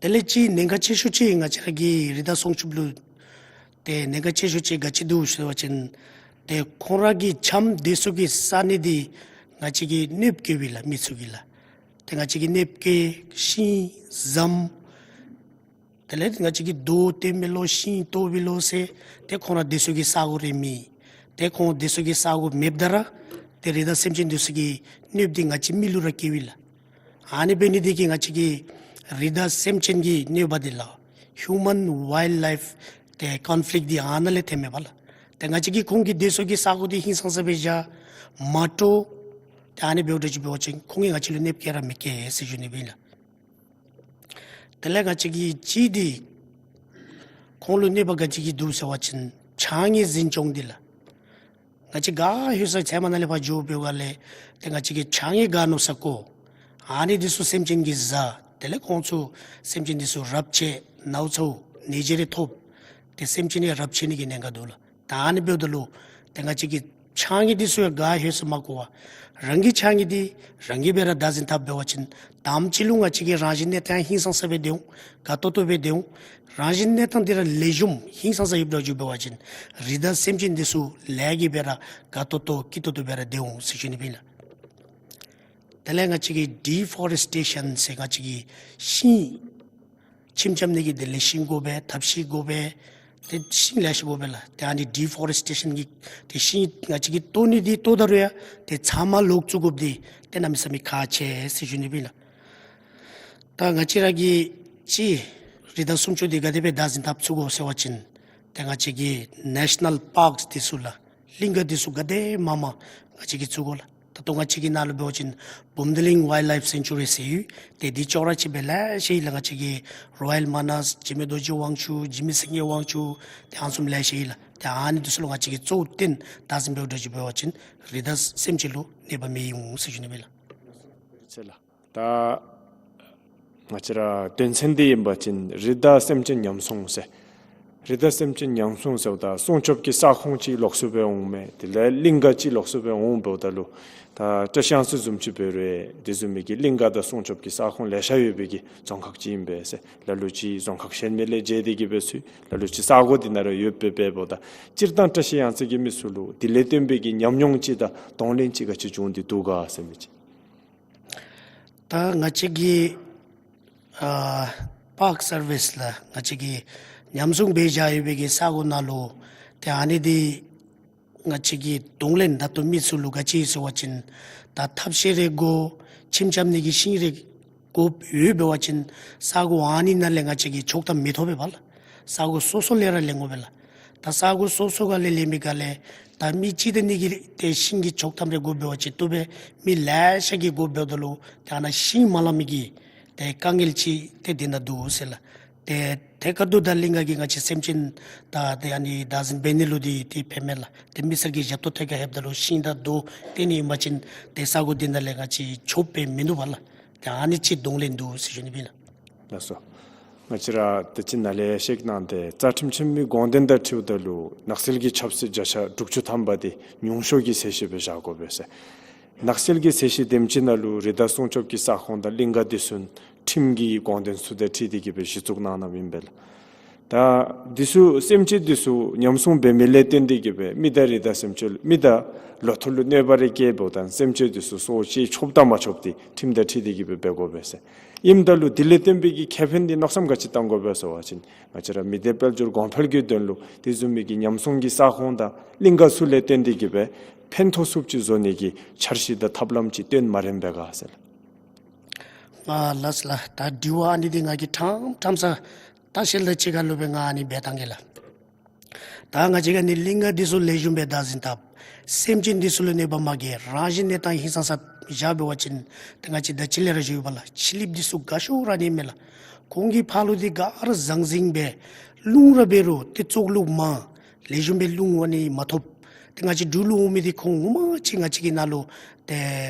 དེ་ལས་ཅིག་ཉེན་ཁ་ཆེ་ཤོས་ཅིག་ང་བཅས་ར་གི་རི་དྭགས་སྲུང་སྐྱོབ་ལུ་ཏེ་ཉེན་ཁ་ཆེ་ཤོས་ཅིག་ག་ཅི་འདུག་ཟེར་བ་ཅིན་ཏེ་ཁོང་ར་གི་འཆམ་འདི་ཚུ་གི་ས་གནས་འདི་ང་བཅས་ཀྱིས་གནོདཔ་བཀལཝ་ཨིན་ལགས། མི་ཚུ་གིས་ལགས། ཏེ་ང་བཅས་ཀྱིས་གནོདཔ་བཀལ་ཤིང་ཟམ་དེ་ལས་ང་བཅས་ཀྱིས་རྡོ་བཏོན་མི་ལོ་ཤིང་བཏོག་མི་ལོ་ཟེར་ཏེ་ཁོང་ར་འདི་ཚུ་གི་ས་གོ་རེ་མེད། ཏེ་ཁོང་འདི་ཚུ་གི་ས་གོ་མེདཔ་ད་ར་ཏེ་རི་དྭགས་སེམས་ཅན་འདི་ཚུ་གི་གནོདཔ་འདི་ང་བཅས་མི་ལུ་ར་བཀལཝ་ཨིན་ལགས། ཨ་ནི་འབད་ནི་འདི་གིས་ང་བཅས་ཀྱི་རི་དྭགས་སེམས་ཅན་གྱི་གནོད་པ་འདི་ལགས། ཧིའུ་མཱན་ཝའིལཌ་ལའིཕ་ཏེ་ཀོན་ཕི་ལིཀཊ་འདི་ཨ་ནཱ་ལས་ཐོནམ་མས་པ་ལགས། ཏེ་ང་བཅས་ཀྱིས་ཁོང་གི་འདི་ཚུ་གི་ས་གོ་འདི་ཧིང་སངས་ས་སྦེ་བཞག་མ་སྤྲོ། ཏེ་ཨ་ནི་འབདཝ་ད་ཅིག་འབད་བ་ཅིན་ཁོང་གིས་ང་བཅས་ལུ་གནོདཔ་བཀལ་ར་མི་བཀལ་ཟེར་ཞུ་ནི་སྦེ་ཨིན་ལགས། དེ་ལས་ང་བཅས་ཀྱི་གཅིག་འདི་ཁོང་ལུ་གནོད་པ་ག་ཅི་གི་འདུག་ཟེར་བ་ཅིན་ཕྱགས་སྙིགས་འཛིན་སྐྱོང་འདི་ལགས། ང་བཅས་ག་ཧེ་སར་ཚལ་མ་ནང་ལས་ཕར་འགྱོ་བའི་སྒང་ལས་ཏེ་ང་བཅས་ཀྱི་ཕྱགས་སྙིགས་ག་ནོ་ས་གོ་ཨ་ནི་འདི་ཚུ་སེམས་ཅན་གྱིས་བཟའ། དེ་ལས་ཁོང་ཚུ་སེམས་ཅན་འདི་ཚུ་རབས་ཆད་ནཝ་ཚཝ་ནད་གཞི་རེ་ཐོབ། ཏེ་སེམས་ཅན་ཡང་རབས་ཆད་ནི་གི་ཉེན་ཁ་འདུག་ལགས། ད་ཨ་ནི་འབདཝ་ད་ལུ་ཏེ་ང་བཅས་ཀྱི་ཕྱགས་སྙིགས་འདི་ཚུ་ཡང་ག་ཧེ་སར་མ་བཀོ་བར་རང་གི་ཕྱགས་སྙིགས་འདི་རང་གིས་སྦེ་ར་བདག་འཛིན་འཐབ་འབད་བ་ཅིན་དང་པ་ཅིག་ལུ་ང་བཅས་ཀྱི་རང་བཞིན་གནས་སྟངས་ཧིང་སངས་ས་སྦེ་སྡོད་འོང་། དགའ་ཏོག་ཏོ་སྦེ་སྡོད་འོང་། རང་བཞིན་གནས་སྟངས་འདི་ར་ལེགས་ཤོམ་ཧིང་སངས་ས་ཡོདཔ་འདྲཝ་ཅིག་འབད་བ་ཅིན་རི་དྭགས་སེམས་ཅན་འདི་ཚུ་ལས་ཀྱིས་སྦེ་ར་དགའ་ཏོག་ཏོ་སྐྱིད་ཏོག་ཏོ་སྦེ་ར་སྡོད་འོང་ཟེར་ཞུ་ནི་སྦེ་ཨིན་ལགས། དེ་ལས་ང་བཅས་ཀྱི་ཌི་ཕོ་རེསི་ཊེ་ཤཱན་ཟེར་ང་བཅས་ཀྱི་ཤིང་ཁྱིམ་རྐྱབ་ནི་གི་དོན་ལས་ཤིང་དགོ་པས། ཐབ་ཤིང་དགོ་པས། ཏེ་ཤིང་ལེ་ཤ་དགོ་པས་ལགས། ཏེ་ཨ་ནི་ཌི་ཕོ་རེསི་ཊེ་ཤཱན་གྱི་ཏེ་ཤིང་ང་བཅས་ཀྱིས་བཏོག་ནི་འདི་བཏོག་ད་རུང་ཡང་ཏེ་ཚབ་མ་ལོག་བཙུགས་དགོཔ་འདི་ཏེ་གནམ་མེད་ས་མེད་ཁག་ཆེ་ཟེར་ཞུ་ནི་སྦེ་ཨིན་ལགས། ད་ང་བཅས་ར་གིས་ཅིག་རི་དྭགས་སྲུང་སྐྱོབ་འདི་ག་དེ་སྦེ་བདག་འཛིན་འཐབ་ཚུགས་གོ་ཟེར་བ་ཅིན་ཏེ་ང་བཅས་ཀྱི་ནེ་ཤ་ནཱལ་པཱརཀསི་འདི་ཚུ་ལགས། གླིང་ག་འདི་ཚུ་ག་དེ་མང་མང་ང་བཅས་ཀྱིས་བཙུགས་གོ་ལགས། ད་ལྟོ་ང་བཅས་ཀྱི་ནང་ལུ་འབད་བ་ཅིན་བུམ་ཐང་གླིང་ཝའིལཌ་ལའིཕ་སེང་ཅུ་རི་ཟེར་ཡོད། ཏེ་འདི་ཅོག་ར་ཅིག་སྦེ་ལེ་ཤ་ཡོད་ལགས། ང་བཅས་ཀྱི་རོ་ཡལ་མ་ནཱས་འཇིགས་མེད་རྡོ་རྗེ་དབང་ཕྱུག་འཇིགས་མེད་སེང་གེ་དབང་ཕྱུག་ཏེ་ཨ་ནི་བཟུམ་ལེ་ཤ་ཡོད་ལགས། ཏེ་ཨ་ནི་འདི་ཚུ་ལུ་ང་བཅས་ཀྱིས་གཙོ་བོ་བཏོན་བདག་འཛིན་འབདཝ་འདྲཝ་ཅིག་འབད་བ་ཅིན་རི་དྭགས་སེམས་ཅན་ལུ་གནོད་པ་མི་འོང་ཟེར་ཞུ་ནི་སྦེ་ཨིན་ལགས། ད་ང་བཅས་ར་དོན་ཚན་འདི་ཨིན་པ་ཅིན་རི་དྭགས་སེམས་ཅན་ཉམས་སྲུང་ཟེར་ རི་དྭགས་སེམས་ཅན་ཉམས་སྲུང་ཟེརཝ་ད་སྲུང་སྐྱོབ་ཀྱི་ས་ཁོངས་ཅིག་ལོགས་སུ་སྦེ་འོང་མས། དེ་ལས་གླིང་ག་ཅིག་ལོགས་སུ་སྦེ་འོང་འབདཝ་ད་ལུ་ད་བཀྲ་ཤིས་གཡང་རྩེ་བཟུམ་ཅིག་འབད་རུང་དེ་བཟུམ་མའི་གི་གླིང་ག་དང་སྲུང་སྐྱོབ་ཀྱི་ས་ཁོངས་ལེ་ཤ་ཡོད་པའི་གི་རྫོང་ཁག་ཅིག་ཨིན་པས་ཟེར། ལ་ལུ་ཅིག་རྫོང་ཁག་གཞན་མི་ལས་མཇལ་ཏེ་གི་སྦེ་ཚུད། ལ་ལུ་ཅིག་ས་གོ་འདི་ནང་ར་ཡོདཔ་སྦེ་འབདཝ་ད་སྤྱིར་བཏང་བཀྲ་ཤིས་གཡང་རྩེ་གི་མི་ཚུ་ལུ་དེ་ལས་བརྟེན་པའི་གི་ཉམས་མྱོང་ཅིག་དང་གདོང་ལེན་ཅིག་ག་ཅི་བྱུང་སྟེ་འདུག་ག་ཟེར་མི་ཅིག། ད་ང་བཅས་ཀྱི་ཨ་པཱརཀ་སར་ཝིསི་ལགས་ང་བཅས་ཀྱིས་ཉམས་སྲུང་འབད་བཞག་ཡོད་པའི་གི་ས་གོ་ནང་ལུ་ཏེ་ཨ་ནི་འདི་ང་བཅས་ཀྱི་གདོང་ལེན་ད་ལྟོ་མི་ཚུ་ལུ་ག་ཅི་ཟེར་བ་ཅིན་ད་ཐབ་ཤེས་རེ་དགོ། ཁྱིམ་རྐྱབ་ནི་གི་ཤིང་རེ་དགོཔ་ཡོད་འབད་བ་ཅིན་ས་གོ་ཨ་ནི་ནང་ལས་ང་བཅས་ཀྱིས་ཆོག་ཐམ་མི་ཐོབ་པས་ལགས། ས་གོ་སོ་སོ་ལས་ར་ལེན་དགོ་པས་ལགས། ད་ས་གོ་སོ་སོ་ག་ལས་ལེན་མི་ག་ལས་ད་མི་ཅིག་ད་ནི་གི་ཏེ་ཤིང་གི་ཆོག་ཐམ་རེ་དགོཔ་འབད་བ་ཅིན་བཏུབ་པས། མི་ལེ་ཤ་གིས་དགོཔ་འབདཝ་ད་ལུ་ཏེ་ཨ་ནཱ་ཤིང་མ་ལང་མི་གི་ཏེ་དཀའ་ངལ་ཅིག་ཏེ་འདི་ནང་འདུག་ཟེར་ལགས། ཏེ་ཏེ་ག་དུས་ད་གླིང་ག་གི་ང་བཅས་སེམས་ཅན་ད་ཏེ་ཨ་ནི་བདག་འཛིན་འབད་ནི་ལུ་འདི་ཏེ་ཕན་མས་ལགས། ཏེ་མི་སེར་གྱི་ཞབས་ཏོག་ཐད་ཁར་ལྷོདཔ་ད་ལུ་ཤིང་དང་རྡོ་བཏོན་ནི་ཨིན་པ་ཅིན་ཏེ་ས་གོ་འདི་ནང་ལས་ང་བཅས་ཆོགཔ་སྦེ་མིན་འདུག་པ་ལགས། ཏེ་ཨ་ནི་ཅིག་གདོང་ལེན་འདུག་ཟེར་ཞུ་ནི་ཨིན་ལགས། ལགས་སོ། ང་བཅས་ར་ད་ཅི་ནཱ་ལས་བཤད་གནང་སྟེ་རྩ་ཁྲིམས་ཆེན་མོའི་དགོངས་དོན་དང་འཁྲིལཝ་ད་ལུ་ནགས་ཚལ་གྱི་ཆབ་སྲིད་བརྒྱ་ཆ་དྲུག་ཅུ་ཐམ་པ་འདི་ཉུང་ཤོས་ཀྱི་ཚད་གཞི་སྦེ་བཞག་དགོ་པས་ཟེར། ནགས་ཚལ་གྱི་ཚད་གཞི་དེམ་ཅིག་ནང་ལུ་རི་དྭགས་སྲུང་སྐྱོབ་ཀྱི་ས་ཁོངས་དང་གླིང་ག་འདི་ཚུ་ཁྲིམས་ཀྱི་དགོངས་དོན་ཚུ་དང་འཁྲིལ་ཏེ་གི་སྦེ་གཞི་བཙུགས་གནང་གནངམ་ཨིན་པས་ལགས། ད་འདི་ཚུ་སེམས་ཅན་འདི་ཚུ་ཉམས་སྲུང་འབད་མི་ལས་བརྟེན་ཏེ་གི་སྦེ་མི་དང་རི་དྭགས་སེམས་ཅན་མི་དང་ལོ་ཐོག་ལུ་གནོད་པ་རེ་བཀལཝ་ད་སེམས་ཅན་འདི་ཚུ་སྲོག་བཅད་ཆོགཔ་དང་མ་ཆོགཔ་འདི་ཁྲིམས་དང་འཁྲིལ་ཏེ་གི་སྦེ་འབད་དགོ་པས་ཟེར། ཨིནམ་ད་ལུ་དེ་ལས་བརྟེན་པའི་གི་ཁེ་ཕན་འདི་མནོ་བསམ་ག་ཅི་བཏང་དགོ་པས་ཟེར་བ་ཅིན་ང་བཅས་ར་མི་སྡེ་དཔལ་འབྱོར་གོང་འཕེལ་གྱི་དོན་ལུ་དེ་བཟུམ་མའི་གི་ཉམས་སྲུང་གི་ས་ཁོངས་དང་གླིང་ག་ཚུ་ལས་བརྟེན་ཏེ་གི་སྦེ་ཕན་ཐོགས་ཚུགསཔ་ཅིག་བཟོ་ནི་གི་འཆར་གཞི་དང་ཐབས་ལམ་ཅིག་བཏོན་མ་རནམ་སྦེ་ག་ཟེར། ཨ་ལགས་ལགས། ད་དྲི་བ་ཨ་ནི་འདི་ང་གིས་ཕྲང་ཕྲང་ས་ལྟ་བཤལ་དང་གཅིག་ཁར་ལུ་སྦེ་ང་ཨ་ནི་འབད་བཏང་གེ་ལགས། ད་ང་བཅས་ཀྱིས་ཨ་ནི་གླིང་ག་འདི་ཚུ་ལེགས་ཤོམ་སྦེ་བདག་འཛིན་འཐབ། སེམས་ཅན་འདི་ཚུ་ལུ་གནོད་པ་མ་བཀལ། རང་བཞིན་གནས་སྟངས་ཧིང་སངས་ས་བཞག་འབད་བ་ཅིན་ཏེ་ང་བཅས་ད་ཅི་ལས་ར་ཞུ་ཡི་པ་ལགས། ཕྱི་གླིངཔ་འདི་ཚུ་དགའ་ཤོས་ར་ཨ་ནི་མས་ལགས། ཁོང་གི་ཕར་ལུ་འདི་ག་ར་ཟང་ཟིང་སྦེ་རླུང་ར་འབད་རུང་ཏེ་བཙོག་རླུང་མ་ལེགས་ཤོམ་སྦེ་རླུང་ཨ་ནི་མ་ཐོབ། ཏེ་ང་བཅས་འབྲུག་ལུ་འོང་མི་འདི་ཁོང་ངོ་མ་ཅིག་ང་བཅས་ཀྱི་ནང་ལུ་ཏེ་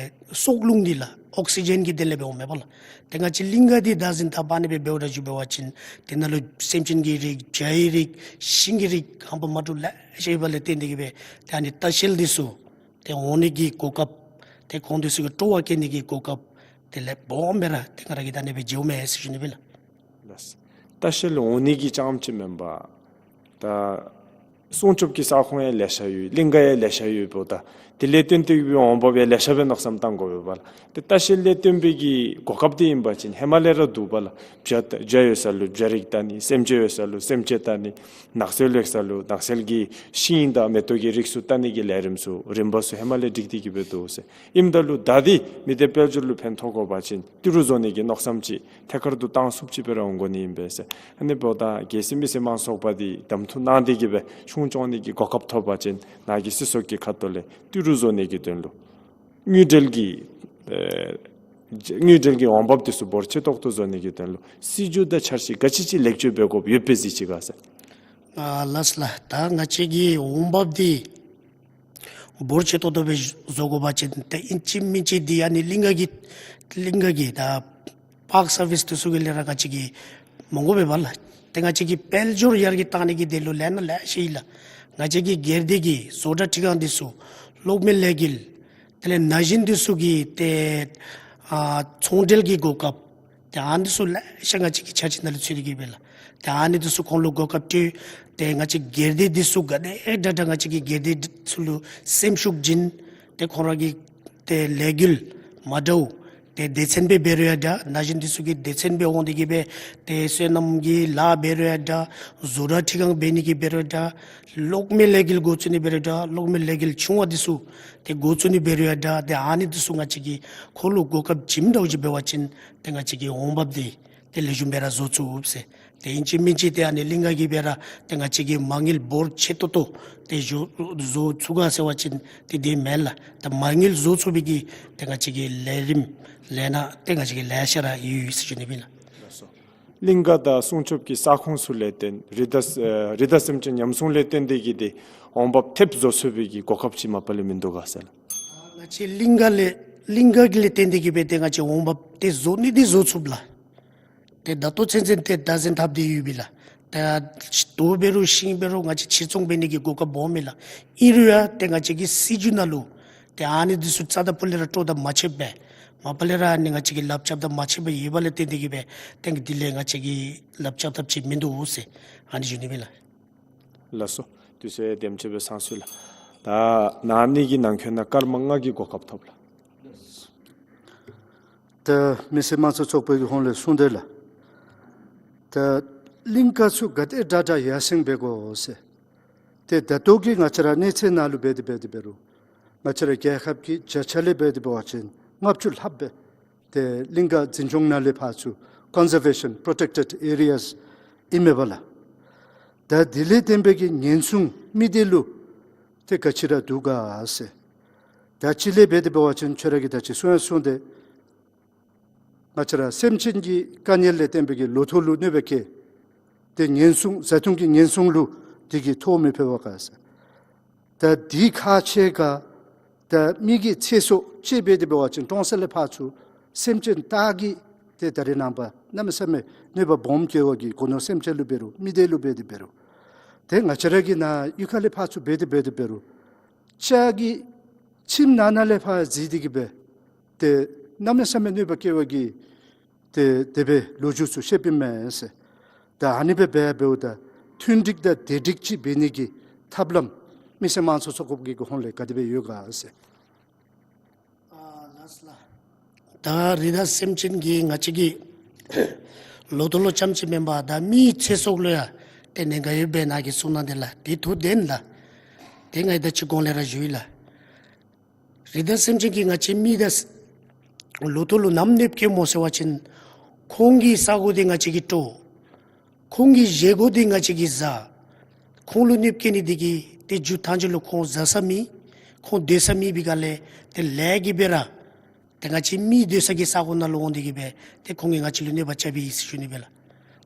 སྲོག་རླུང་འདི་ལགས་ཨོག་སི་ཇེན་གྱི་དོན་ལས་སྦེ་འོངམ་མས་པ་ལགས། ཏེ་ང་བཅས་གླིང་ག་འདི་བདག་འཛིན་འཐབ་ཨ་ནི་སྦེ་འབདཝ་ད་ཞུ་འབད་བ་ཅིན་དེ་ནང་ལུ་སེམས་ཅན་གྱི་རིགས་བྱའི་རིགས་ཤིང་གི་རིགས་ཧམ་པ་མ་འདྲཝ་ལེ་ཤ་ཡོདཔ་ལས་བརྟེན་ཏེ་གི་སྦེ་ཏེ་ཨ་ནི་ལྟ་བཤལ་འདི་ཚུ་ཏེ་འོང་ནི་གི་གོ་སྐབས་ཏེ་ཁོང་འདི་ཚུ་གི་སྤྲོ་བ་བསྐྱེད་ནི་གི་གོ་སྐབས་དེ་ལས་སྦོམ་སྦེ་ར་ཏེ་ང་ར་གིས་ད་ཨ་ནི་སྦེ་མཇལཝ་མས་ཟེར་ཞུ་ནི་ཨིན་ལགས། ལགས། ལྟ་བཤལ་འོང་ནི་གི་རྐྱངམ་ཅིག་མེན་པར་ད་སྲུང་སྐྱོབ་ཀྱི་ས་ཁོངས་ཡང་ལེ་ཤ་ཡོད། གླིང་ག་ཡང་ལེ་ཤ་ཡོདཔ་ད་དེ་ལས་བརྟེན་ཏེ་གི་འོང་འབབ་ཡང་ལེ་ཤ་སྦེ་མནོ་བསམ་བཏང་དགོ་པས་པ་ལགས། ཏེ་ལྟ་བཤལ་ལས་བརྟེན་པའི་གི་གོ་སྐབས་འདི་ཨིན་པ་ཅིན་ཧེ་མ་ལས་ར་འདུག་པ་ལགས། བྱ་བྱ་ཡོད་ས་ལུ་བྱ་རིགས་བལྟ་ནི། སེམས་ཅན་ཡོད་ས་ལུ་སེམས་ཅན་བལྟ་ནི། ནགས་ཚལ་ཡོད་ས་ལུ་ནགས་ཚལ་གྱི་ཤིང་དང་མེ་ཏོག་གི་རིགས་ཚུ་བལྟ་ནི་གི་ལས་རིམ་ཚུ་རིམ་པ་ཚུ་ཧེ་མ་ལས་སྒྲིག་སྟེ་གི་སྦེ་འདུག་ཟེར། ཨིནམ་ད་ལུ་ད་འདི་མི་སྡེ་དཔལ་འབྱོར་ལུ་ཕན་ཐོགས་དགོ་པ་ཅིན་ཏི་རུ་བཟོ་ནི་གི་མནོ་བསམ་ཅིག་ཐད་ཀར་དུ་བཏང་ཚུགསཔ་ཅིག་སྦེ་ར་འོང་དགོ་ནི་ཨིན་པས་ཟེར། ཨ་ནི་འབདཝ་ད་རྒྱལ་སྲས་མི་སེར་མང་ཚོགས་པ་འདི་གདམ་འཐུ་གནང་སྟེ་གི་སྦེ་གཞུང་སྐྱོང་ནི་གི་གོ་སྐབས་ཐོབ་པ་ཅིན་ནཱ་གི་སྲིད་ཚོགས་ཀྱི་ཁ་ཐུག་ལས་ཏི་རུ་བཟོ་ནི་གི་དོན་ལུ་དངུལ་འབྲེལ་གྱི་ཨེ་དངུལ་འབྲེལ་གྱི་འོང་འབབ་འདི་ཚུ་འབོར་ཆེ་ཏོག་ཏོ་བཟོ་ནི་གི་དོན་ལུ་སྲིད་བྱུས་དང་འཆར་གཞི་ག་ཅི་ཅིག་ལེགས་བཅོས་འབད་དགོཔ་ཡོད་པས་གཟིགས་ཅི་ག་ཟེར། ཨ་ལགས་ལགས། ད་ང་བཅས་ཀྱི་འོང་འབབ་འདི་འབོར་ཆེ་ཏོག་ཏོ་སྦེ་བཟོ་དགོ་པ་ཅིན་ཏེ་ཨིན་ཅི་མིན་ཅི་འདི་ཨ་ནི་གླིང་ག་གི་གླིང་ག་གི་ད་པཱརཀ་སར་ཝིསི་འདི་ཚུ་གི་ལས་ར་ང་བཅས་ཀྱིས་མ་དགོ་པས་པ་ལགས། ཏེ་ང་བཅས་ཀྱི་དཔལ་འབྱོར་ཡར་རྒྱས་གཏང་ནི་གི་དོན་ལུ་ལས་སྣ་ལེ་ཤ་ཡོད་ལགས། ང་བཅས་ཀྱི་སྒེར་སྡེ་གི་བཟོ་གྲྭ་ཁྲི་ཁང་འདི་ཚུ་གློག་མེ་ལས་འགུལ་དེ་ལས་ན་གཞོན་འདི་ཚུ་གི་ཏེ་ཨ་ཚོང་འབྲེལ་གྱི་གོ་སྐབས་ཏེ་ཨ་ནི་ཚུ་ལེ་ཤ་ང་བཅས་ཀྱི་འཆར་གཞི་ནང་ལུ་ཚུད་དེ་གི་སྦེ་ལགས། ཏེ་ཨ་ནི་ཚུ་ཁོང་ལུ་གོ་སྐབས་སྤྲོད། ཏེ་ང་བཅས་སྒེར་སྡེ་འདི་ཚུ་ག་དེ་དྲག་དྲག་ང་བཅས་ཀྱི་སྒེར་སྡེ་འདི་ཚུ་ལུ་སེམས་ཤུགས་བྱིན། ཏེ་ཁོང་ར་གི་ཏེ་ལས་འགུལ་མ་འདྲཝ་ཏེ་སྡེ་ཚན་སྦེ་འབད་རུང་ཡང་འདྲ། ན་གཞོན་འདི་ཚུ་གི་སྡེ་ཚན་སྦེ་འོང་སྟེ་གི་སྦེ་ཏེ་སོ་ནམ་གྱི་ལཱ་འབད་རུང་ཡང་འདྲ། བཟོ་གྲྭ་ཁྲི་ཁང་འབད་ནི་གི་འབད་རུང་ཡང་འདྲ། གློག་མེ་ལས་འགུལ་འགོ་བཙུགས་ནི་འབད་རུང་འདྲ། གློག་མེ་ལས་འགུལ་ཆུང་བ་འདི་ཚུ་ཏེ་འགོ་བཙུགས་ནི་འབད་རུང་ཡང་འདྲ། ཏེ་ཨ་ནི་འདི་ཚུ་ང་བཅས་ཀྱིས་ཁོང་ལུ་གོ་སྐབས་བྱིནམ་འདྲཝ་ཅིག་འབད་བ་ཅིན་ཏེ་ང་བཅས་ཀྱི་འོང་འབབ་འདི་ཏེ་ལེགས་ཤོམ་སྦེ་ར་བཟོ་ཚུགས་ཟེར། ཏེ་ཨིན་ཅི་མིན་ཅི་ཏེ་ཨ་ནི་གླིང་ག་གིས་སྦེ་ར་ཏེ་ང་བཅས་ཀྱིས་མ་དངུལ་འབོར་ཆེ་ཏོག་ཏོ་ཏེ་བཟོ་བཟོ་ཚུགས་ག་ཟེར་བ་ཅིན་ཏེ་དེ་མེན་ལགས། ད་མ་དངུལ་བཟོ་ཚུགས་པའི་གི་ཏེ་ང་བཅས་ཀྱི་ལས་རིམ་ལས་སྣ་ཏེ་ང་བཅས་ཀྱི་ལེ་ཤ་ར་ཡོད་ཡོད་ཟེར་ཞུ་ནི་ཨིན་ལགས། གླིང་ག་དང་སྲུང་སྐྱོབ་ཀྱི་ས་ཁོངས་ཚུ་ལས་བརྟེན་རི་དྭགས་ཨེ་རི་དྭགས་སེམས་ཅན་ཉམས་སྲུང་ལས་བརྟེན་ཏེ་གི་ཏེ་འོང་འབབ་ཐེབས་བཟོ་ཚུགས་པའི་གི་གོ་སྐབས་ཅིག་མ་པ་ལས་མིན་འདུག་ག་ཟེར་ལགས། ང་བཅས་གླིང་ག་ལས་གླིང་ག་གི་ལས་བརྟེན་ཏེ་གི་སྦེ་ཏེ་ང་བཅས་འོང་འབབ་ཏེ་བཟོ་ནི་འདི་བཟོ་ཚུགས་ལགས། ཏེ་ད་ལྟོ་ཚུན་ཚོད་ཏེ་བདག་འཛིན་འཐབ་སྟེ་ཡོད་པས་ལགས། ད་རྡོ་འབད་རུང་ཤིང་འབད་རུང་ང་བཅས་ཕྱིར་ཚོང་འབད་ནི་གི་གོ་སྐབས་སྦོམ་ཨིན་ལགས། ཨིན་རུང་ཡང་ཏེ་ང་བཅས་ཀྱི་སྲིད་བྱུས་ནང་ལུ་ཏེ་ཨ་ནི་འདི་ཚུ་རྩ་དང་པོ་ལས་ར་སྤྲོད་དེ་མ་ཆད་པར་མ་པ་ལས་ར་ཨ་ནི་ང་བཅས་ཀྱིས་ལགཔ་རྐྱབ་ད་མ་ཆད་པར་ཡོདཔ་ལས་བརྟེན་ཏེ་གིས་སྦེ་ཏེ་དེ་ལས་ང་བཅས་ཀྱིས་ལགཔ་རྐྱབ་ཐབས་ཅིག་མིན་འདུག་ཟེར་ཨ་ནི་ཞུ་ནི་ཨིན་ལགས། ལགས་སོ། དུས་ཚོད་དེམ་ཅིག་སྦེ་ཚང་སོ་ཡི་ལགས། ད་ན་ཧིང་གི་ནང་འཁོད་ནང་སྐར་མ་ལྔ་གི་གོ་སྐབས་ཐོབ་ལགས། ད་མི་སེར་དམངས་གཙོ་ཚོགས་པའི་གི་ཧོངས་ལས་གསུངས་དེས་ལགས། ད་གླིང་ག་ཚུ་ག་དེ་དྲག་དྲག་ཡར་སེང་འབད་དགོ་ཟེར། ཏེ་ད་ལྟོ་གི་ང་བཅས་ར་གནས་ཚད་ནང་ལུ་འབད་དེ་འབད་དེ་འབད་རུང་ང་བཅས་ར་རྒྱལ་ཁབ་ཀྱི་བརྒྱ་ཆ་ལས་འབད་དེ་འབད་བ་ཅིན་ལྔ་བཅུ་ལྷགཔ་སྦེ་ཏེ་གླིང་ག་འཛིན་སྐྱོང་ནང་ལས་ཕར་ཚུར་conservation protected areas ཨིན་མས་པ་ལགས། ད་དེ་ལས་བརྟེན་པའི་གི་ཉེན་སྲུང་མི་སྡེ་ལུ་ཏེ་ག་ཅི་ར་འདུག་ག་ཟེར། ད་ཅི་ལས་འབད་དེ་འབད་བ་ཅིན་ཁྱོད་ར་གིས་ད་ཅི་གསུང་ཡང་གསུངས་དེས། ང་བཅས་ར་སེམས་ཅན་གྱི་དཀའ་ངལ་ལས་བརྟེན་པའི་གི་ལོ་ཐོག་ལུ་གནོད་པ་བཀལ། ཏེ་ཉེན་སྲུང་བཟའ་འཐུང་གི་ཉེན་སྲུང་ལུ་དེ་གིས་ཐོ་མི་ཕོད་པས་ག་ཟེར། ད་དེ་ཁག་ཆེ་ག་ད་མི་གི་ཚེ་སྲོག་བཅད་འབད་དེ་འབད་བ་ཅིན་གྲོང་གསེབ་ལས་ཕར་ཚུར་སེམས་ཅན་སྟག་གིས་ཏེ་ད་རེས་ནངས་པ་གནམ་མེད་ས་མེད་གནོད་པ་སྦོམ་བཀལ་བའི་གི་སྒོ་ནོར་སེམས་ཅན་ལུ་འབད་རུང་མི་སྡེ་ལུ་འབད་དེ་འབད་རུང་། ཏེ་ང་བཅས་ར་གིས་ནཱ་གཡུས་ཁ་ལས་ཕར་ཚུར་འབད་དེ་འབད་དེ་འབད་རུང་ལྕགས་ཀྱི་ཁྱིམ་ནང་ན་ལས་ཕར་འཛུལ་ཏེ་གིས་སྦེ་ཏེ་གནམ་མེད་ས་མེད་གནོད་པ་བཀལ་བའི་གི་ཏེ་དེ་སྦེ་ལོ་རྒྱུས་ཚུ་བཤདཔ་ཨིན་མས་ཟེར། ད་ཨ་ནི་སྦེ་འབད་འབདཝ་ད་མཐུན་འགྲིག་དང་བདེ་སྒྲིག་ཅིག་འབད་ནི་གི་ཐབས་ལམ་མི་སེར་དམངས་གཙོ་ཚོགས་པ་གི་ཧོངས་ལས་ག་དེ་སྦེ་ཡོད་ག་ཟེར། ཨ་ལགས་ལགས། ད་རི་དྭགས་སེམས་ཅན་གྱིས་ང་བཅས་ཀྱི་ལོ་ཐོག་ལུ་རྐྱངམ་ཅིག་མེན་པར་ད་མིའི་ཚེ་སྲོག་ལུ་ཡང་ཏེ་གནོད་འགག་ཡོདཔ་སྦེ་ནཱ་གིས་གསུངས་གནང་དེས་ལགས། དེ་ཐུགས་བདེན་ལགས། ཏེ་ང་གིས་ད་ཅི་གོང་ལས་ར་ཞུ་ཡི་ལགས། རི་དྭགས་སེམས་ཅན་གྱིས་ང་བཅས་མི་དང་ལོ་ཐོག་ལུ་ནམ་གནོདཔ་བཀལཝ་སྨོ་ཟེར་བ་ཅིན་ཁོང་གི་ས་གོ་འདི་ང་བཅས་ཀྱིས་སྤྲོད། ཁོང་གི་བཞེས་སྒོ་འདི་ང་བཅས་ཀྱིས་བཟའ། ཁོང་ལུ་གནོདཔ་བཀལ་ནི་འདི་གིས་ཏེ་མཇུག་མཐའ་མཇུག་ལུ་ཁོང་བཟའ་ས་མེད། ཁོང་སྡོད་ས་མེད་པའི་སྒང་ལས་ཏེ་ལས་ཀྱི་སྦེ་ར་ཏེ་ང་བཅས་མི་སྡོད་ས་གི་ས་གོ་ནང་ལུ་འོང་སྟེ་གིས་སྦེ་ཏེ་ཁོང་གིས་ང་བཅས་ལུ་གནོད་པ་རྐྱབ་ཨིན་ཟེར་ཞུ་ནི་སྦེ་ལགས།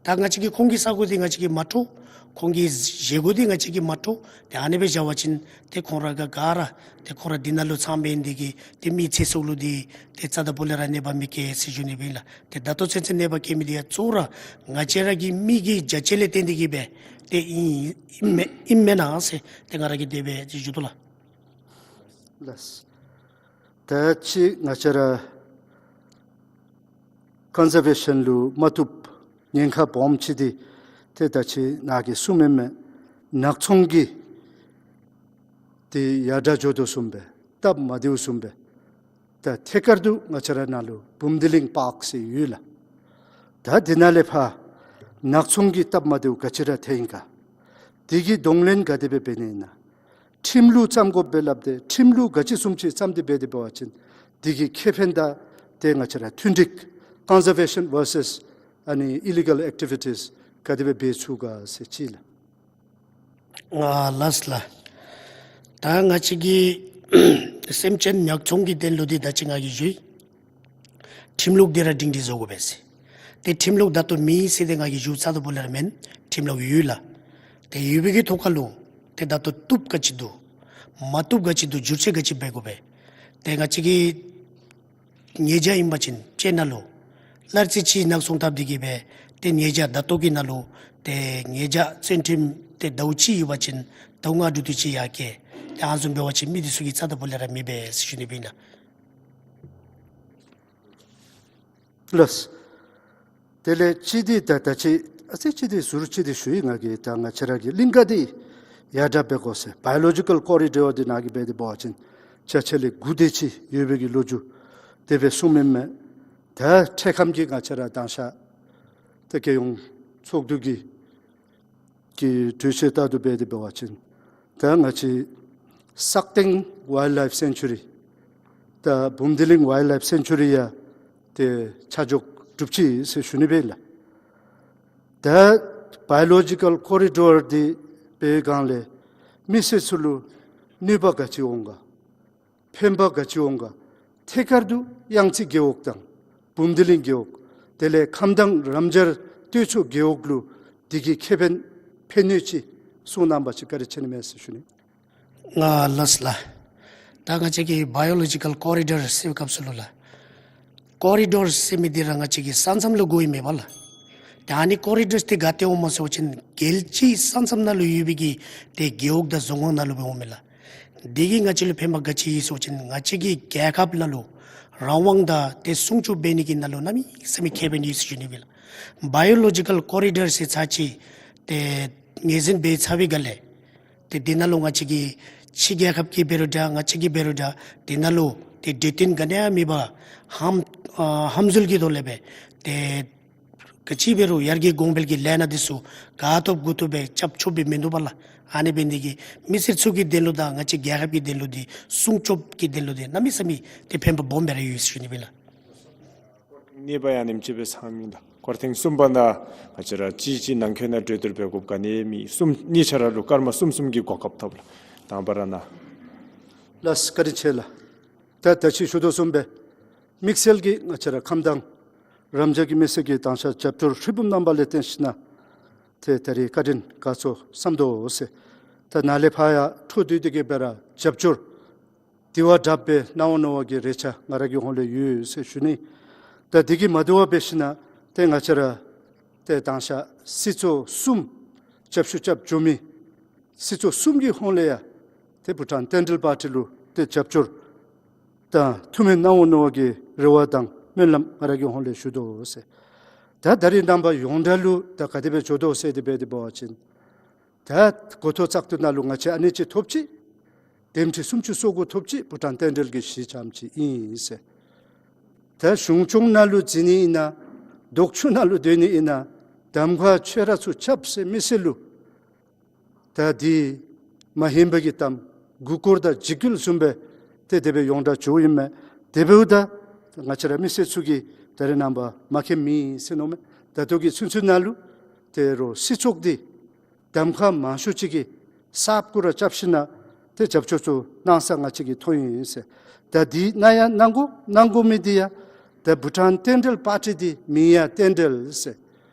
ད་ང་བཅས་ཀྱིས་ཁོང་གི་ས་གོ་འདི་ང་བཅས་ཀྱིས་མ་སྤྲོད། ཁོང་གི་བཞེས་སྒོ་འདི་ང་བཅས་ཀྱིས་མ་སྤྲོད། ཏེ་ཨ་ནི་སྦེ་བཞག་པ་ཅིན་ཏེ་ཁོང་ར་ག་ག་ར་ཏེ་ཁོང་ར་འདི་ནང་ལུ་ཚངམ་ཨིན་ནི་འདི་གིས་ཏེ་མི་ཚེ་སྲོག་ལུ་འདི་ཏེ་རྩ་དང་པོ་ལས་ར་གནོད་པ་མི་བཀལ་ཟེར་ཞུ་ནི་སྦེ་ལགས། ཏེ་ད་ལྟོ་ཚུན་ཚོད་གནོད་པ་བཀལ་མི་འདི་ཡང་གཙོ་བོ་ར་ང་བཅས་ར་གི་མི་གི་བརྒྱ་ཆ་ལས་བརྟེན་ཏེ་གིས་སྦེ་ཏེ་ཨིན་ཨིན་མས་ཨིན་མེན་ན་ཟེར་ཏེ་ང་ར་གིས་དེ་སྦེ་ཅིག་ཞུ་དོ་ལགས། ལགས། ད་ཅི་ང་བཅས་ར་ཀོན་ཟར་བེ་ཤཱན་ལུ་མ་བཏུབ་ཉེན་ཁ་སྦོམ་ཅིག་འདི་ཏེ་ད་ཅི་ནཱ་གིས་གསུངམ་མས། ནག་ཚོང་གི་ཏེ་ཡར་དྲག་འགྱོ་དོ་བཟུམ་སྦེ་སྟབས་མ་བདེཝ་བཟུམ་སྦེ་ད་ཐད་ཀར་དུ་ང་བཅས་ར་ནཱ་ལུ་བུམ་སྡེ་གླིང་པཱརཀ་ཟེར་ཡོད་ལགས། ད་འདི་ནང་ལས་ཕར་ནག་ཚོང་གི་སྟབས་མ་བདེཝ་ག་ཅི་ར་ཐལ་ཡི་ག། དེ་གི་གདོང་ལེན་ག་དེ་སྦེ་འབད་ནི་ཨིན་ན། ཁྲིམས་ལུགས་བརྩམ་དགོཔ་སྦེ་སླབ་སྟེ་ཁྲིམས་ལུགས་ག་ཅི་བཟུམ་ཅིག་བརྩམས་ཏེ་འབད་དེ་འབད་བ་ཅིན་དེ་གི་ཁེ་ཕན་དང་ཏེ་ང་བཅས་ར་མཐུན་འགྲིག་ཀོན་ཟར་བེ་ཤཱན་ཝར་སེས་ཨ་ནི་ཨི་ལི་གཱལ་ཨེག་ཊི་བི་ཊིས་ག་དེ་སྦེ་འབད་ཚུགས་ག་ཟེར་ཅིག་ལགས། ཨ་ལགས་ལགས། ད་ང་བཅས་ཀྱི་སེམས་ཅན་ནག་ཚོང་གི་དོན་ལུ་འདི་ད་ཅི་ང་གིས་ཞུ་ཡི། ཁྲིམས་ལུགས་འདི་ར་སྒྲིང་སྒྲི་བཟོ་དགོ་པས་ཟེར། ཏེ་ཁྲིམས་ལུགས་ད་ལྟོ་མེད་ཟེར་ཏེ་ང་གིས་ཞུ་རྩ་དང་པོ་ལས་ར་མེན། ཁྲིམས་ལུགས་ཡོད་ལགས། ཏེ་ཡོད་པའི་གི་ཐོག་ཁ་ལུ་ཏེ་ད་ལྟོ་བཏུབ་ག་ཅི་འདུག། མ་བཏུབ་ག་ཅི་འདུག། བསྒྱུར་བཅོས་ག་ཅི་འབད་དགོ་པས། ཏེ་ང་བཅས་ཀྱི་ཉེས་བྱ་ཨིན་པ་ཅིན་སྤྱིར་ནང་ལུ་སླར་རྩི་ཅིག་ནག་ཚོང་འཐབ་སྟེ་གིས་སྦེ་ཏེ་ཉེས་བྱ་ད་ལྟོ་གི་ནང་ལུ་ཏེ་ཉེས་བྱ་བཙོན་ཁྲིམས་ཏེ་ཟླཝ་གཅིག་ཡོད་པ་ཅིན་ཟླཝ་ལྔ་འབྲུ་དུས་གཅིག་ཡར་བཀལ། ཏེ་ཨ་བཟུམ་འབད་བ་ཅིན་མི་འདི་ཚུ་གིས་རྩ་དང་པོ་ལས་ར་མི་འབད་ཟེར་ཞུ་ནི་སྦེ་ཨིན་ལགས། ལགས། དེ་ལས་ཅིག་འདི་ད་ད་ཅི་ཨ་ཙི་ཅིག་འདི་ཟུར་ཅིག་འདི་ཞུ་ཡི། ང་གིས་ད་ང་བཅས་ར་གི་གླིང་ག་འདི་ཡར་དྲག་འབད་དགོ་ཟེར་བའི་ལོ་ཇི་ཀཱལ་ཀོ་རི་ཌོར་འདི་ནང་གི་འབད་དེ་འབད་བ་ཅིན་བརྒྱ་ཆ་ལས་དགུ་དེ་ཅིག་ཡོད་པའི་གི་ལོ་རྒྱུས་དེ་སྦེ་གསུངམ་མས། ད་འཕྲལ་ཁམས་ཀྱི་ང་བཅས་ར་དང་ཤ་ད་རྒྱལ་ཡོངས་ཚོགས་འདུ་གི་གི་གྲོས་ཆོད་ལྟར་དུ་འབད་དེ་འབད་བ་ཅིན་ད་ང་བཅས་སག་སྟེང་ཝའིལཌ་ལའིཕ་སེན་ཅུ་རི་དང་བུམ་སྡེ་གླིང་ཝའིལཌ་ལའིཕ་སེན་ཅུ་རི་ཡང་ཏེ་ཆ་འཇོག་གྲུབ་ཅི་ཟེར་ཞུ་ནི་སྦེ་ལགས། ད་བའི་ལོ་ཇི་ཀཱལ་ཀོ་རི་ཌོར་འདི་འབད་བའི་སྒང་ལས་མི་སེར་ཚུ་ལུ་གནོད་པ་ག་ཅི་འོང་ག། ཕན་པ་ག་ཅི་འོང་ག། ཐད་ཀར་དུ་གཡང་རྩེ་རྒེད་འོག་དང་བུམ་སྡེ་གླིང་རྒེད་འོག། དེ་ལས་ཁམས་དྭངས་རམ་སྦྱར་སྟོད་ཕྱོགས་རྒེད་འོག་ལུ་དེ་གི་ཁེ་ཕན་ཕན་གནོད་ཅིག་གསུང་གནང་བ་ཅིན་བཀའ་དྲིན་ཆེ་ནི་མས་ཟེར་ཞུ་ནི། ཨ་ལགས་ལགས། ད་ང་བཅས་ཀྱི་བའི་ལོ་ཇི་ཀཱལ་ཀོ་རི་ཌོར་ཟེར་བའི་སྐབས་སུ་ལུ་ལགས། ཀོ་རི་ཌོར་ཟེར་མི་འདི་ར་ང་བཅས་ཀྱི་ས་མཚམས་ལུ་གོཝ་ཨིན་མས་པ་ལགས། ད་ཨ་ནི་ཀོ་རི་ཌར་འདི་ག་ཏེ་འོངམ་སྨོ་ཟེར་བ་ཅིན་རྒྱལ་སྤྱིའི་ས་མཚམས་ནང་ལུ་ཡོད་པའི་གི་ཏེ་རྒེད་འོག་དང་རྫོང་ཁག་ནང་ལུ་སྦེ་འོངམ་ཨིན་ལགས། འདི་གིས་ང་བཅས་ལུ་ཕན་པ་ག་ཅི་ཡོད་ཟེར་བ་ཅིན་ང་བཅས་ཀྱི་རྒྱལ་ཁབ་ནང་ལུ་རང་དབང་དང་ཏེ་སྲུང་སྐྱོབ་འབད་ནི་གི་ནང་ལུ་གནམ་མེད་ས་མེད་ཁེ་ཕན་ཡོད་ཟེར་ཞུ་ནི་ཨིན་ལགས། བཱ་ཡོ་ལོ་ཇི་ཀཱལ་ཀོ་རི་ཌར་ཟེར་ཚར་ཅིག་ཏེ་ངོས་འཛིན་འབད་ཚར་བའི་སྒང་ལས་ཏེ་འདི་ནང་ལུ་ང་བཅས་ཀྱི་ཕྱི་རྒྱལ་ཁབ་ཀྱི་འབད་རུང་འདྲ་ང་བཅས་ཀྱི་འབད་རུང་འདྲ་འདི་ནང་ལུ་ཏེ་འདྲེས་མཐུན་ག་ནི་ཡང་མེད་པར་ཧམ་ཨ་ཧམ་འཛུལ་གྱི་ཐོག་ལས་སྦེ་ཏེ་ག་ཅི་འབད་རུང་ཡར་རྒྱས་གོང་འཕེལ་གྱི་ལས་སྣ་འདི་ཚུ་ག་ཐོབ་གུ་ཐོབ་སྦེ་རྐྱབ་ཆོགཔ་སྦེ་མིན་འདུག་པ་ལགས། ཨ་ནི་འབད་ནི་འདི་གིས་མི་སེར་ཚུ་གི་དོན་ལུ་དང་ང་བཅས་རྒྱལ་ཁབ་ཀྱི་དོན་ལུ་འདི་སྲུང་སྐྱོབ་ཀྱི་དོན་ལུ་འདི་གནམ་མེད་ས་མེད་ཏེ་ཕན་པ་སྦོམ་སྦེ་ར་ཡོད་ཟེར་ཞུ་ནི་ཨིན་ལགས། གཉིས་པ་ཡང་ཨ་ནེམ་ཅིག་སྦེ་ཚང་མི་ད། སྐོར་ཐེངས་གསུམ་པ་ནང་ང་བཅས་ར་ཅིག་ཅིག་ནང་འཁོད་ནང་གྲོས་བསྡུར་འབད་དགོཔ་ག་ནི་མེད། གསུམ་གཉིས་ཆ་ར་ལུ་སྐར་མ་གསུམ་གསུམ་གྱི་གོ་སྐབས་ཐོབ་ལགས། དང་པ་ར་ནཱ། ལགས་བཀའ་དྲིན་ཆེ་ལགས། ད་ད་ཅི་ཞུ་དོ་བཟུམ་སྦེ་དམིགས་བསལ་གྱིས་ང་བཅས་ར་ཁམས་དྭངས་རམ་འབྱར་གྱི་མི་སེར་གྱིས་དང་ཤ་རྒྱབ་སྐྱོར་ཧྲིལ་བུམ་གནང་བ་ལས་བརྟེན་ཞིནམ་ཏེ་ད་རིས་བཀའ་དྲིན་དགའ་ཚོར་བསམ་དོ་ཟེར། ད་ནཱ་ལས་ཕར་ཡང་འཕྲོ་མཐུད་དེ་གི་སྦེ་ར་རྒྱབ་སྐྱོར་དེ་བ་དྲགཔ་སྦེ་གནང་འོང་མནོ་བའི་གི་རེ་ཆ་ང་ར་གི་ཧོང་ལས་ཡོད་ཟེར་ཞུ་ནི། ད་དེ་གིས་མ་དོ་བར་འབད་ཞིནམ་ཏེ་ང་བཅས་ར་ཏེ་དང་ཤ་སྲིད་ཚོགས་གསུམ་རྒྱབ་ཤུགས་རྐྱབ་འགྱོ་མི་སྲིད་ཚོགས་གསུམ་གྱི་ཧོང་ལས་ཡང་ཏེ་བྷུ་ཊཱན་རྟེན་འབྲེལ་པར་ཊི་ལུ་ཏེ་རྒྱབ་སྐྱོར་དང་ཐུགས་སྨོན་གནང་འོང་མནོ་བའི་གི་རེ་བ་དང་སྨོན་ལམ་ང་ར་གི་ཧོང་ལས་ཞུ་དོ་ཟེར། ད་ད་རིས་རྣམ་པ་ཡོངས་གྲགས་ལུ་ད་ག་དེ་སྦེ་འགྱོ་དོ་ཟེར་དེ་སྦེ་དེ་འབད་བ་ཅིན་ད་འགོ་ཐོག་བཙག་འཐུ་ནང་ལུ་ང་བཅས་ཨ་ནི་ཅིག་ཐོབ་ཅི། འདེམས་ཁྲི་སུམ་ཅུ་སོ་དགུ་ཐོབ་ཅི། བྷུ་ཊཱན་རྟེན་འབྲེལ་གྱི་གཞི་རྐྱངམ་ཅིག་ཨིན་ཟེར། ད་གཞུང་སྐྱོང་ནང་ལུ་འཛུལ་ནི་ཨིན་ན་ལྡོག་ཕྱོགས་ནང་ལུ་སྡོད་ནི་ཨིན་ན་གདམ་ཁ་ཁྱོད་ར་ཚུ་རྐྱབ་ཟེར་མི་སེར་ལུ་ད་འདི་མ་ཧན་པའི་གི་གཏམ་མགུ་སྐོར་དང་འཇིགས་སྐུལ་བཟུམ་སྦེ་ཏེ་དེ་སྦེ་ཡོངས་གྲགས་འགྱོཝ་ཨིན་མས། དེ་འབདཝ་ད་ང་བཅས་ར་མི་སེར་ཚུ་གིས་ད་རིས་རྣམ་པ་མ་མཁྱེནམ་མེད་ཟེར་མནོཝ་མས། ད་ལྟོ་གི་ཚུན་ཚོད་ནང་ལུ་ཏེ་རོགས་སྲིད་ཚོགས་འདི་གདམ་ཁ་མང་ཤོས་ཅིག་གིས་གསརཔ་གུ་ར་རྐྱབ་ཞིནམ་ཏེ་རྒྱབ་སྐྱོར་ཚུ་གནང་ས་ང་བཅས་ཀྱིས་མཐོང་ཡི་ཟེར། ད་འདི་གནང་ཡང་གནང་དགོ་གནང་དགོ་མི་འདི་ཡང་ད་བྷུ་ཊཱན་རྟེན་འབྲེལ་པར་ཊི་འདི་མིང་ཡང་རྟེན་འབྲེལ་ཟེར།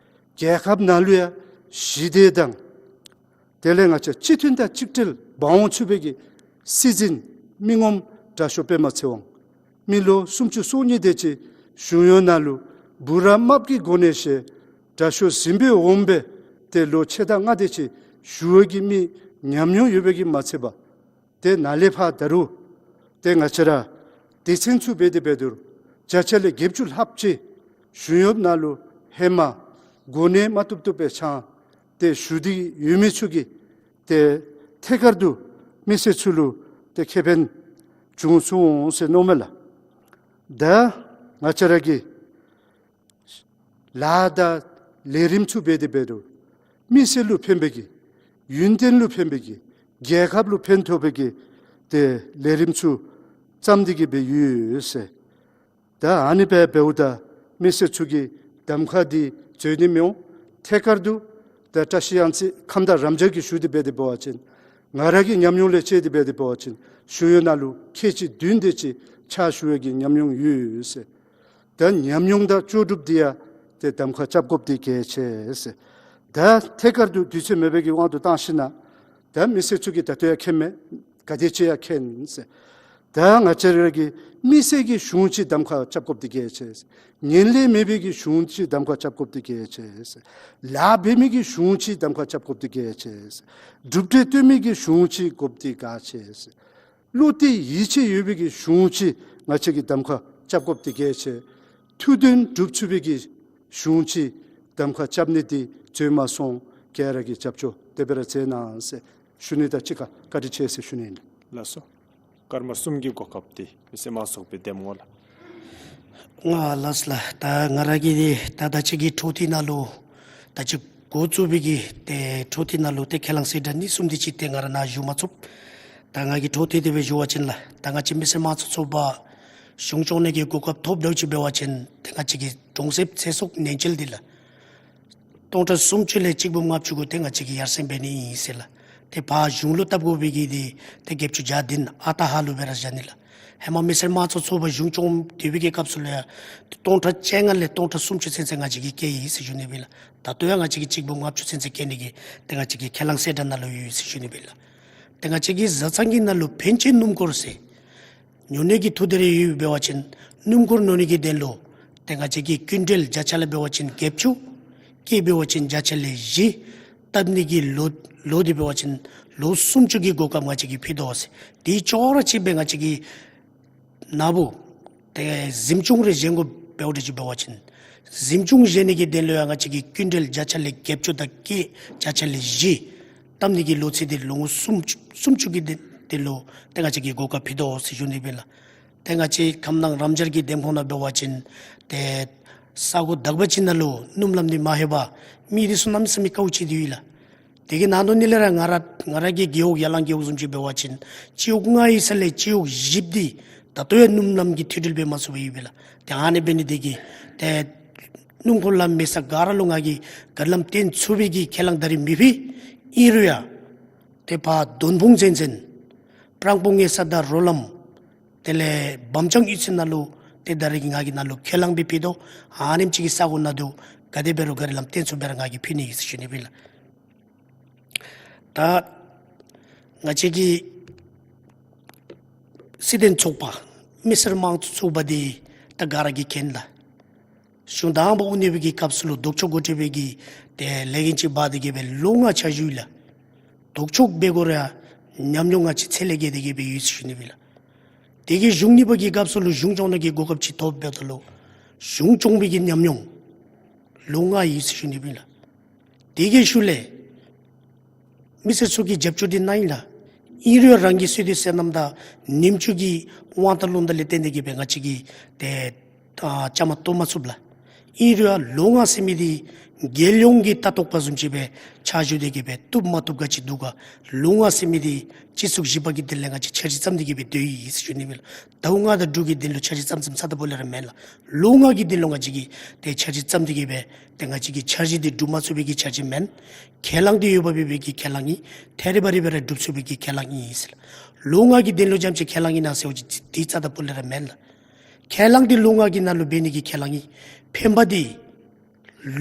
རྒྱལ་ཁབ་ནང་ལུ་ཡང་ཞི་བདེ་དང་དེ་ལས་ང་བཅས་སྤྱི་མཐུན་དང་གཅིག་སྒྲིལ་འབག་འོང་ཚུགས་པའི་གི་སྲིད་འཛིན་མི་ངོམ་དྲག་ཤོས་པདྨ་ཚེ་དབང་མི་ལོ་སུམ་ཅུ་སོ་གཉིས་དེ་ཅིག་གཞུང་གཡོག་ནང་ལུ་འབུམ་རམས་དམག་གི་གོ་གནས་བཞེས། དྲག་ཤོས་གཟིམ་དཔོན་འོགམ་སྦེ་ཏེ་ལོ་ཕྱེད་དང་ལྔ་དེ་ཅིག་བཞུགས་པའི་གི་མི་ཉམས་མྱོང་ཡོད་པའི་གི་མ་ཚད་པར་ཏེ་ནཱ་ལས་ཕར་ད་རུང་ཏེ་ང་བཅས་ར་སྡེ་ཚན་ཚུ་འབད་དེ་འབད་རུང་བརྒྱ་ཆ་ལས་བརྒྱད་ཅུ་ལྷགཔ་ཅིག་གཞུང་གཡོག་ནང་ལུ་ཧེ་མ་གོ་གནས་མ་ཐོབ་ཐོབ་པའི་ཆ་ཏེ་བཞུགས་ཏེ་ཡོད་མི་ཚུ་གིས་ཏེ་ཐད་ཀར་དུ་མི་སེར་ཚུ་ལུ་ཏེ་ཁེ་ཕན་བྱུང་ཚུགས་འོང་ཟེར་མནོཝ་མས་ལགས། ད་ང་བཅས་ར་གི་ལཱ་དང་ལས་རིམ་ཚུ་འབད་དེ་འབད་རུང་མི་སེར་ལུ་ཕན་པའི་གི་ཡུན་བརྟན་ལུ་ཕན་པའི་གི་རྒྱལ་ཁབ་ལུ་ཕན་ཐོགས་པའི་གི་ཏེ་ལས་རིམ་ཚུ་བརྩམས་ཏེ་གི་སྦེ་ཡོད་ཟེར། ད་ཨ་ནི་སྦེ་འབདཝ་ད་མི་སེར་ཚུ་གིས་གདམ་ཁ་འདི་འཛོལ་ནི་མི་འོང་། ཐད་ཀར་དུ་ད་བཀྲ་ཤིས་གཡང་རྩེ་ཁམས་དྭངས་རམ་འབྱར་གྱི་ཞུ་སྟེ་འབད་དེ་འབད་བ་ཅིན་ང་ར་གི་ཉམས་མྱོང་ལས་དཔྱད་དེ་འབད་དེ་འབད་བ་ཅིན་གཞུང་གཡོག་ནང་ལུ་ཁལ་གཅིག་བདུན་དེ་ཅིག་ཕྱག་ཞུ་བའི་གི་ཉམས་མྱོང་ཡོད་ཟེར། ད་ཉམས་མྱོང་དང་ལྕོགས་གྲུབ་འདི་ཡང་ཏེ་གདམ་ཁ་རྐྱབ་དགོཔ་འདི་གལ་ཆེ་ཟེར། ད་ཐད་ཀར་དུ་དུས་ཚོད་མེད་པའི་གི་དབང་དུ་བཏང་ཞིནམ་ད་མི་སེར་ཚུ་གིས་ད་ལྟོ་ཡང་མཁྱེནམ་མས། ག་དེ་ཅིག་ཡང་མཁྱེན་ཟེར། ད་ང་བཅས་ར་གི་མི་སེར་གྱི་གཞུང་ཅིག་གདམ་ཁ་རྐྱབ་དགོཔ་འདི་གལ་ཆེ་ཟེར། ངན་ལྷད་མེད་པའི་གི་གཞུང་ཅིག་གདམ་ཁ་རྐྱབ་དགོཔ་འདི་གལ་ཆེ་ཟེར། ལཱ་འབད་མི་གི་གཞུང་ཅིག་གདམ་ཁ་རྐྱབ་དགོཔ་འདི་གལ་ཆེ་ཟེར། གྲུབ་འབྲས་སྟོན་མི་གི་གཞུང་ཅིག་དགོཔ་འདི་གལ་ཆེ་ཟེར། བློ་གཏད་ཡིད་ཆེས་ཡོད་པའི་གི་གཞུང་ཅིག་ང་བཅས་ཀྱིས་གདམ་ཁ་རྐྱབ་དགོཔ་འདི་གལ་ཆེ། ཐུགས་འདུན་འགྲུབ་ཚུགས་པའི་གི་གཞུང་ཅིག་གདམ་ཁ་རྐྱབ་ནི་འདི་འཛོལ་མ་སོང་། ག་ར་གིས་རྒྱབ་སྐྱོར་དེ་སྦེ་ར་མཛད་གནང་ཟེར་ཞུ་ནི་དང་གཅིག་ཁར་བཀའ་དྲིན་ཆེ་ཟེར་ཞུ་ནི་ཨིན། ལགས་སོ། སྐར་མ་གསུམ་གྱི་གོ་སྐབས་འདི་མི་སེར་དམངས་ཚོགས་པའི་འདེམས་ངོ་ལགས། ང་ལགས་ལགས། ད་ང་ར་གིས་འདི་ད་ད་ཅི་གི་འཕྲོ་མཐུད་ནང་ལུ་ད་ཅི་འགོ་བཙུགས་པའི་གི་ཏེ་འཕྲོ་མཐུད་ནང་ལུ་ཏེ་ཁས་བླངས་གསལ་བསྒྲགས་གཉིས་གསུམ་དེ་ཅིག་ཏེ་ང་ར་ནཱ་ཞུ་མ་ཚུགས། ད་ང་གིས་འཕྲོ་མཐུད་དེ་སྦེ་ཞུ་བ་ཅིན་ལགས། ད་ང་བཅས་མི་སེར་དམངས་གཙོ་ཚོགས་པ་གཞུང་སྐྱོང་ནི་གི་གོ་སྐབས་ཐོབ་འདྲཝ་ཅིག་འབད་བ་ཅིན་ཏེ་ང་བཅས་ཀྱི་གྲོང་གསེབ་ཚེ་སྲོག་ནན་གཅལ་འདི་ལགས། སྟོང་ཕྲག་སུམ་ཅུ་ལས་གཅིག་འབུམ་ལྔ་བཅུ་གུ་ཏེ་ང་བཅས་ཀྱིས་ཡར་སེང་འབད་ནི་ཨིན་ཟེར་ལགས། ཏེ་ཕར་གཞུང་ལུ་བཏབ་དགོ་པའི་གི་འདི་ཏེ་བརྒྱད་ཅུ་གྱ་བདུན་ཨ་རྟག་ཧ་ལུགས་སྦེ་ར་བཞག་ནི་ལགས། ཧེ་མ་མི་སེར་དམངས་གཙོ་ཚོགས་པ་གཞུང་སྐྱོང་སྡོད་པའི་གི་སྐབས་སུ་ལུ་ཡང་ཏེ་སྟོང་ཕྲག་བཅོ་ལྔ་ལས་སྟོང་ཕྲག་སུམ་ཅུ་ཚུན་ཚོད་ང་བཅས་ཀྱིས་བཀལ་ཡི་ཟེར་ཞུ་ནི་ཨིན་ལགས། ད་ལྟོ་ཡང་ང་བཅས་ཀྱིས་གཅིག་འབུམ་ལྔ་བཅུ་ཚུན་ཚོད་བཀལ་ནི་གི་ཏེ་ང་བཅས་ཀྱི་ཁས་བླངས་གསལ་བསྒྲགས་ནང་ལུ་ཡོད་ཟེར་ཞུ་ནི་ཨིན་ལགས། ཏེ་ང་བཅས་ཀྱི་བཟའ་ཚང་གི་ནང་ལུ་ཕན་ཆད་སྣུམ་འཁོར་ཟེར་ཉོ་ནི་གི་ཐུགས་འདོད་རེ་ཡོདཔ་འབད་བ་ཅིན་སྣུམ་འཁོར་ཉོ་ནི་གི་དོན་ལུ་ཏེ་ང་བཅས་ཀྱི་ཀུན་ཊལ་བརྒྱ་ཆ་ལས་འབད་བ་ཅིན་བརྒྱད་ཅུ། ཀྱི་འབད་བ་ཅིན་བརྒྱ་ཆ་ལས་བཞི་བཏབ་ནི་གི་ལོ་ལོ་འདི་འབད་བ་ཅིན་ལོ་སུམ་ཅུ་གི་གོ་སྐབས་ང་བཅས་ཀྱིས་ཕུལ་དོ་ཟེར། དེ་ཅོག་ར་གཅིག་སྦེ་ང་བཅས་ཀྱི་ན་བུ་ཏེ་གཟིམ་ཆུང་རེ་བཞེངས་དགོ་འབདཝ་འདྲ་ཅིག་འབད་བ་ཅིན་གཟིམ་ཆུང་བཞེངས་ནི་གི་དོན་ལུ་ཡང་ང་བཅས་ཀྱིས་སྐྱིན་འགྲུལ་བརྒྱ་ཆ་ལས་བརྒྱད་ཅུ་དང་ཀྱི་བརྒྱ་ཆ་ལས་བཞི་བཏབ་ནི་གི་ལོ་ཚིགས་འདི་ལོ་ངོ་སུམ་ཅུ་སུམ་ཅུ་གི་དོན་དོན་ལུ་ཏེ་ང་བཅས་ཀྱིས་གོ་སྐབས་ཕུལ་དོ་ཟེར་ཞུ་ནི་ཨིན་ལགས། ཏེ་ང་བཅས་ཁམས་དྭངས་རམ་སྦྱར་གྱི་འདེམས་ཁོངས་ནང་འབད་བ་ཅིན་ཏེ་ས་གོ་དག་པ་ཅིག་ནང་ལུ་སྣུམ་ལམ་འདི་མ་ལྷོད་པར་མི་འདི་ཚུ་གནམ་མེད་ས་མེད་དཀའཝ་སྤྱད་དེ་ཡོད་ལགས། དེ་གི་ནང་དོག་ནང་ལས་ར་ང་ར་ང་ར་གི་རྒེད་འོག་ཡ་ལང་རྒེད་འོག་བཟུམ་ཅིག་འབད་བ་ཅིན་སྤྱི་འོག་ལྔ་ཡོད་ས་ལས་སྤྱི་འོག་བཞི་འདི་ད་ལྟོ་ཡང་སྣུམ་ལམ་གྱི་འཐུས་སྒྲིལ་འབད་མ་ཚུགས་པར་ཡོད་པས་ལགས། ཏེ་ཨ་ནི་འབད་ནི་དེ་གིས་ཏེ་སྣུམ་འཁོར་ལམ་མེད་ས་ག་ར་ལུ་ང་གིས་ག་ར་ལམ་བཏོན་ཚུགས་པའི་གི་ཁས་བླངས་ད་རིས་མི་ཕུལ། ཨིན་རུང་ཡང་ཏེ་ཕར་འདོན་སྤུངས་ཚུན་ཚོད་སྤྲང་སྤུངས་ངེ་ས་དང་རོ་ལམ་དེ་ལས་བམ་ལྕང་ཡོད་ས་ནང་ལུ་ཏེ་ད་རིས་ང་གིས་ནཱ་ལུ་ཁས་བླངས་སྦེ་ཕུལ་དོ། ཨ་ནེམ་ཅིག་གི་ས་གོ་ནང་དུ་ག་དེ་འབད་རུང་ག་ར་ལམ་བཏོན་ཚུགསཔ་སྦེ་ར་ང་གིས་ཕུལ་ནི་ཨིན་ཟེར་ཞུ་ནི་ཨིན་ལགས། ད་ང་བཅས་ཀྱི་སྲིད་དོན་ཚོགས་པ་མི་སེར་དམངས་གཙོ་ཚོགས་པ་འདི་ད་ག་ར་གིས་མཁྱེན་ལགས། གཞུང་དང་པ་དབུ་བརྙེས་པའི་གི་སྐབས་སུ་ལུ་ལྡོག་ཕྱོགས་འགོ་ཁྲིད་པའི་གི་ཏེ་ལས་འགན་ཅིག་འབག་སྟེ་གི་སྦེ་ལོ་ལྔ་ཆ་བཞུགས་ཡི་ལགས། ལྡོག་ཕྱོགས་འབད་དགོ་རུང་ཉམས་མྱོང་ང་བཅས་ཚད་ལས་བརྒལ་ཏེ་གི་སྦེ་ཡོད་ཟེར་ཞུ་ནི་ཨིན་ལགས། དེ་གིས་གཞུང་གཉིས་པ་གི་སྐབས་སུ་ལུ་གཞུང་སྐྱོང་ནི་གི་གོ་སྐབས་ཅིག་ཐོབ་འབདཝ་ད་ལུ་གཞུང་སྐྱོང་བའི་གི་ཉམས་མྱོང་ལོ་ལྔ་ཡོད་ཟེར་ཞུ་ནི་ཨིན་ལགས། དེ་གི་ཤུལ་ལས་མི་སེར་ཚུ་གིས་རྒྱབ་སྐྱོར་འདི་གནང་ཡི་ལགས། ཨིན་རུང་རང་གི་སྲིད་དོན་བསོད་ནམས་དང་ནུས་མཐུ་གི་དབང་ཐང་ལུང་བསྟན་ལས་བརྟེན་ཏེ་གི་སྦེ་ང་བཅས་ཀྱིས་ཏེ་ཨ་བཅའ་མར་གཏོགས་མ་ཚུགས་ལགས། ཨིན་རུང་ལོ་ལྔ་ཟེར་མི་འདི་རྒྱལ་ཡོངས་ཀྱི་ལྟ་རྟོག་པ་བཟུམ་ཅིག་སྦེ་ཕྱག་ཞུ་སྟེ་གི་སྦེ་བཏུབ་མ་བཏུབ་ག་ཅི་འདུག་ག། ལོ་ལྔ་ཟེར་མི་འདི་སྤྱི་ཚོགས་བཞི་པ་གི་དོན་ལས་ང་བཅས་འཆར་གཞི་བརྩམས་ཏེ་གི་སྦེ་སྡོད་ཡི་ཟེར་ཞུ་ནི་ཨིན་ལགས། ཟླཝ་ལྔ་དང་དྲུག་གི་དོན་ལུ་འཆར་གཞི་བརྩམས་བརྩམསཔ་ཚརཝ་ད་ལུ་ར་མེན་ལགས། ལོ་ལྔ་གི་དོན་ལུ་ང་བཅས་ཀྱིས་ཏེ་འཆར་གཞི་བརྩམས་ཏེ་གི་སྦེ་ཏེ་ང་བཅས་ཀྱི་འཆར་གཞི་འདི་སྒྲུབ་མ་ཚུགས་པའི་གི་འཆར་གཞི་མེན། ཁས་བླངས་འདི་ཡོད་པ་འབད་བའི་གི་ཁས་བླངས་ཨིན། ཐད་རི་བ་རི་སྦེ་ར་སྒྲུབ་ཚུགས་པའི་གི་ཁས་བླངས་ཨིན་ཟེར་ལགས། ལོ་ལྔ་གི་དོན་ལུ་རྐྱངམ་ཅིག་ཁས་བླངས་ཨིན་ན་ཟེར་བ་ཅིན་དེ་རྩ་དང་སྤུ་ལས་ར་མེན་ལགས། ཁས་བླངས་འདི་ལོ་ལྔ་གི་ནང་ལུ་འབད་ནི་གི་ཁས་བླངས་ཨིན། ཕན་པ་འདི་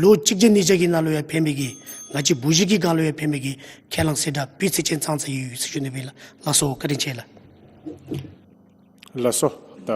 ལོ་གཅིག་བརྒྱ་གཉིས་བརྒྱ་གི་ནང་ལུ་ཡང་ཕན་པའི་གི་ང་བཅས་བུ་གཞི་གི་སྒང་ལུ་ཡང་ཕན་པའི་གི་ཁས་བླངས་ཟེར་སྒྲ་སྤུས་ཚད་ཅན་ཙང་ཙ་ཡོད་ཡོད་ཟེར་ཞུ་ནི་ཨིན་ལགས། ལགས་སོ། བཀའ་དྲིན་ཆེ་ལགས། ལགས་སོ། ད་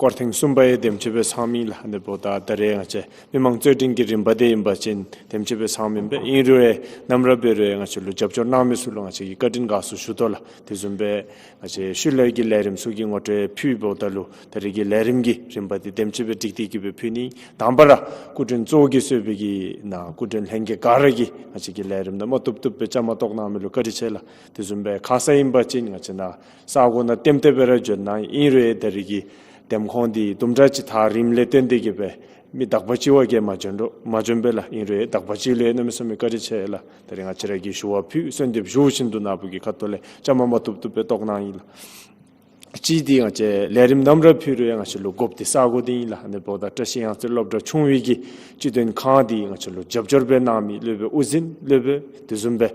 སྐོར་ཐེངས་གསུམ་པ་ཡང་དེམ་ཅིག་སྦེ་ཚངམ་ཨིན་ལགས། ཨ་ནི་འབདཝ་ད་ད་རེས་ང་བཅས་མི་མང་རྩོད་འགྲན་གྱི་རིམ་པ་འདི་ཨིན་པ་ཅིན་དེམ་ཅིག་སྦེ་ཚངམ་ཨིན་པས། ཨིན་རུང་ཡང་ནམ་ར་འབད་རུང་ཡང་ང་བཅས་ལུ་རྒྱབ་སྐྱོར་གནང་མི་ཚུ་ལུ་ང་བཅས་ཀྱིས་བཀའ་དྲིན་དགའ་ཚོར་ཞུ་དོ་ལགས། དེ་བཟུམ་སྦེ་ང་བཅས་ཤུལ་ལས་ཀྱི་ལས་རིམ་ཚུ་གི་ངོ་སྤྲོད་ཕུལཝ་ད་ལུ་ད་རེས་ཀྱི་ལས་རིམ་གྱི་རིམ་པ་འདི་དེམ་ཅིག་སྦེ་སྒྲིག་སྟེ་གི་སྦེ་ཕུལ་ནི། དང་པ་ར་སྐུ་མགྲོན་གཙོ་བོ་གིས་གཙོས་པའི་གི་ནཱ་སྐུ་མགྲོན་ལྷན་རྒྱས་ག་ར་གིས་ང་བཅས་ཀྱི་ལས་རིམ་ནང་མ་བཏུབ་བཏུབ་སྦེ་བཅའ་མར་གཏོགས་གནང་མི་ལུ་བཀའ་དྲིན་ཆེ་ལགས། དེ་བཟུམ་སྦེ་ཁ་ཙ་ཨིན་པ་ཅིན་ང་བཅས་ནཱ་ས་གོ་ནང་ལྟེམ་ལྟེ་སྦེ་ར་འབྱོན་གནང་ཡི། ཨིན་རུང་ཡང་ད་རེས་ཀྱི་འདེམས་ཁོངས་འདི་དུམ་གྲ་ཅིག་ཐག་རིངམ་ལས་བརྟེན་ཏེ་གི་སྦེ་མི་དག་པ་ཅིག་བ་གིས་མ་འབྱོན་རུང་མ་འབྱོན་པས་ལགས། ཨིན་རུང་ཡང་དག་པ་ཅིག་ལུ་ཡང་གནམ་མེད་ས་མེད་བཀའ་དྲིན་ཆེ་ལགས། ད་རེས་ང་བཅས་ར་གིས་ཞུ་བ་ཕུལ་གསོལ་འདེབས་ཞུ་བཞིན་དུ་ནཱ་བུ་གི་ཁ་ཐུག་ལས་བཅའ་མར་མ་བཏུབ་བཏུབ་སྦེ་གཏོགས་གནང་ཡི་ལགས། གཅིག་འདི་ང་བཅས་ལས་རིམ་ནམ་ར་ཕུལ་རུང་ཡང་ང་བཅས་ལུ་དགོཔ་འདི་ས་གོ་འདི་ཨིན་ལགས། ཨ་ནི་འབདཝ་ད་བཀྲ་ཤིས་གཡང་རྩེ་སློབ་གྲྭ་ཆུང་བའི་གི་སྤྱི་དོན་ཁང་འདི་ང་བཅས་ལུ་རྒྱབ་སྐྱོར་འབད་གནང་མི་སློབ་དཔོན་དབུ་འཛིན་སློབ་དཔོན་དེ་བཟུམ་སྦེ་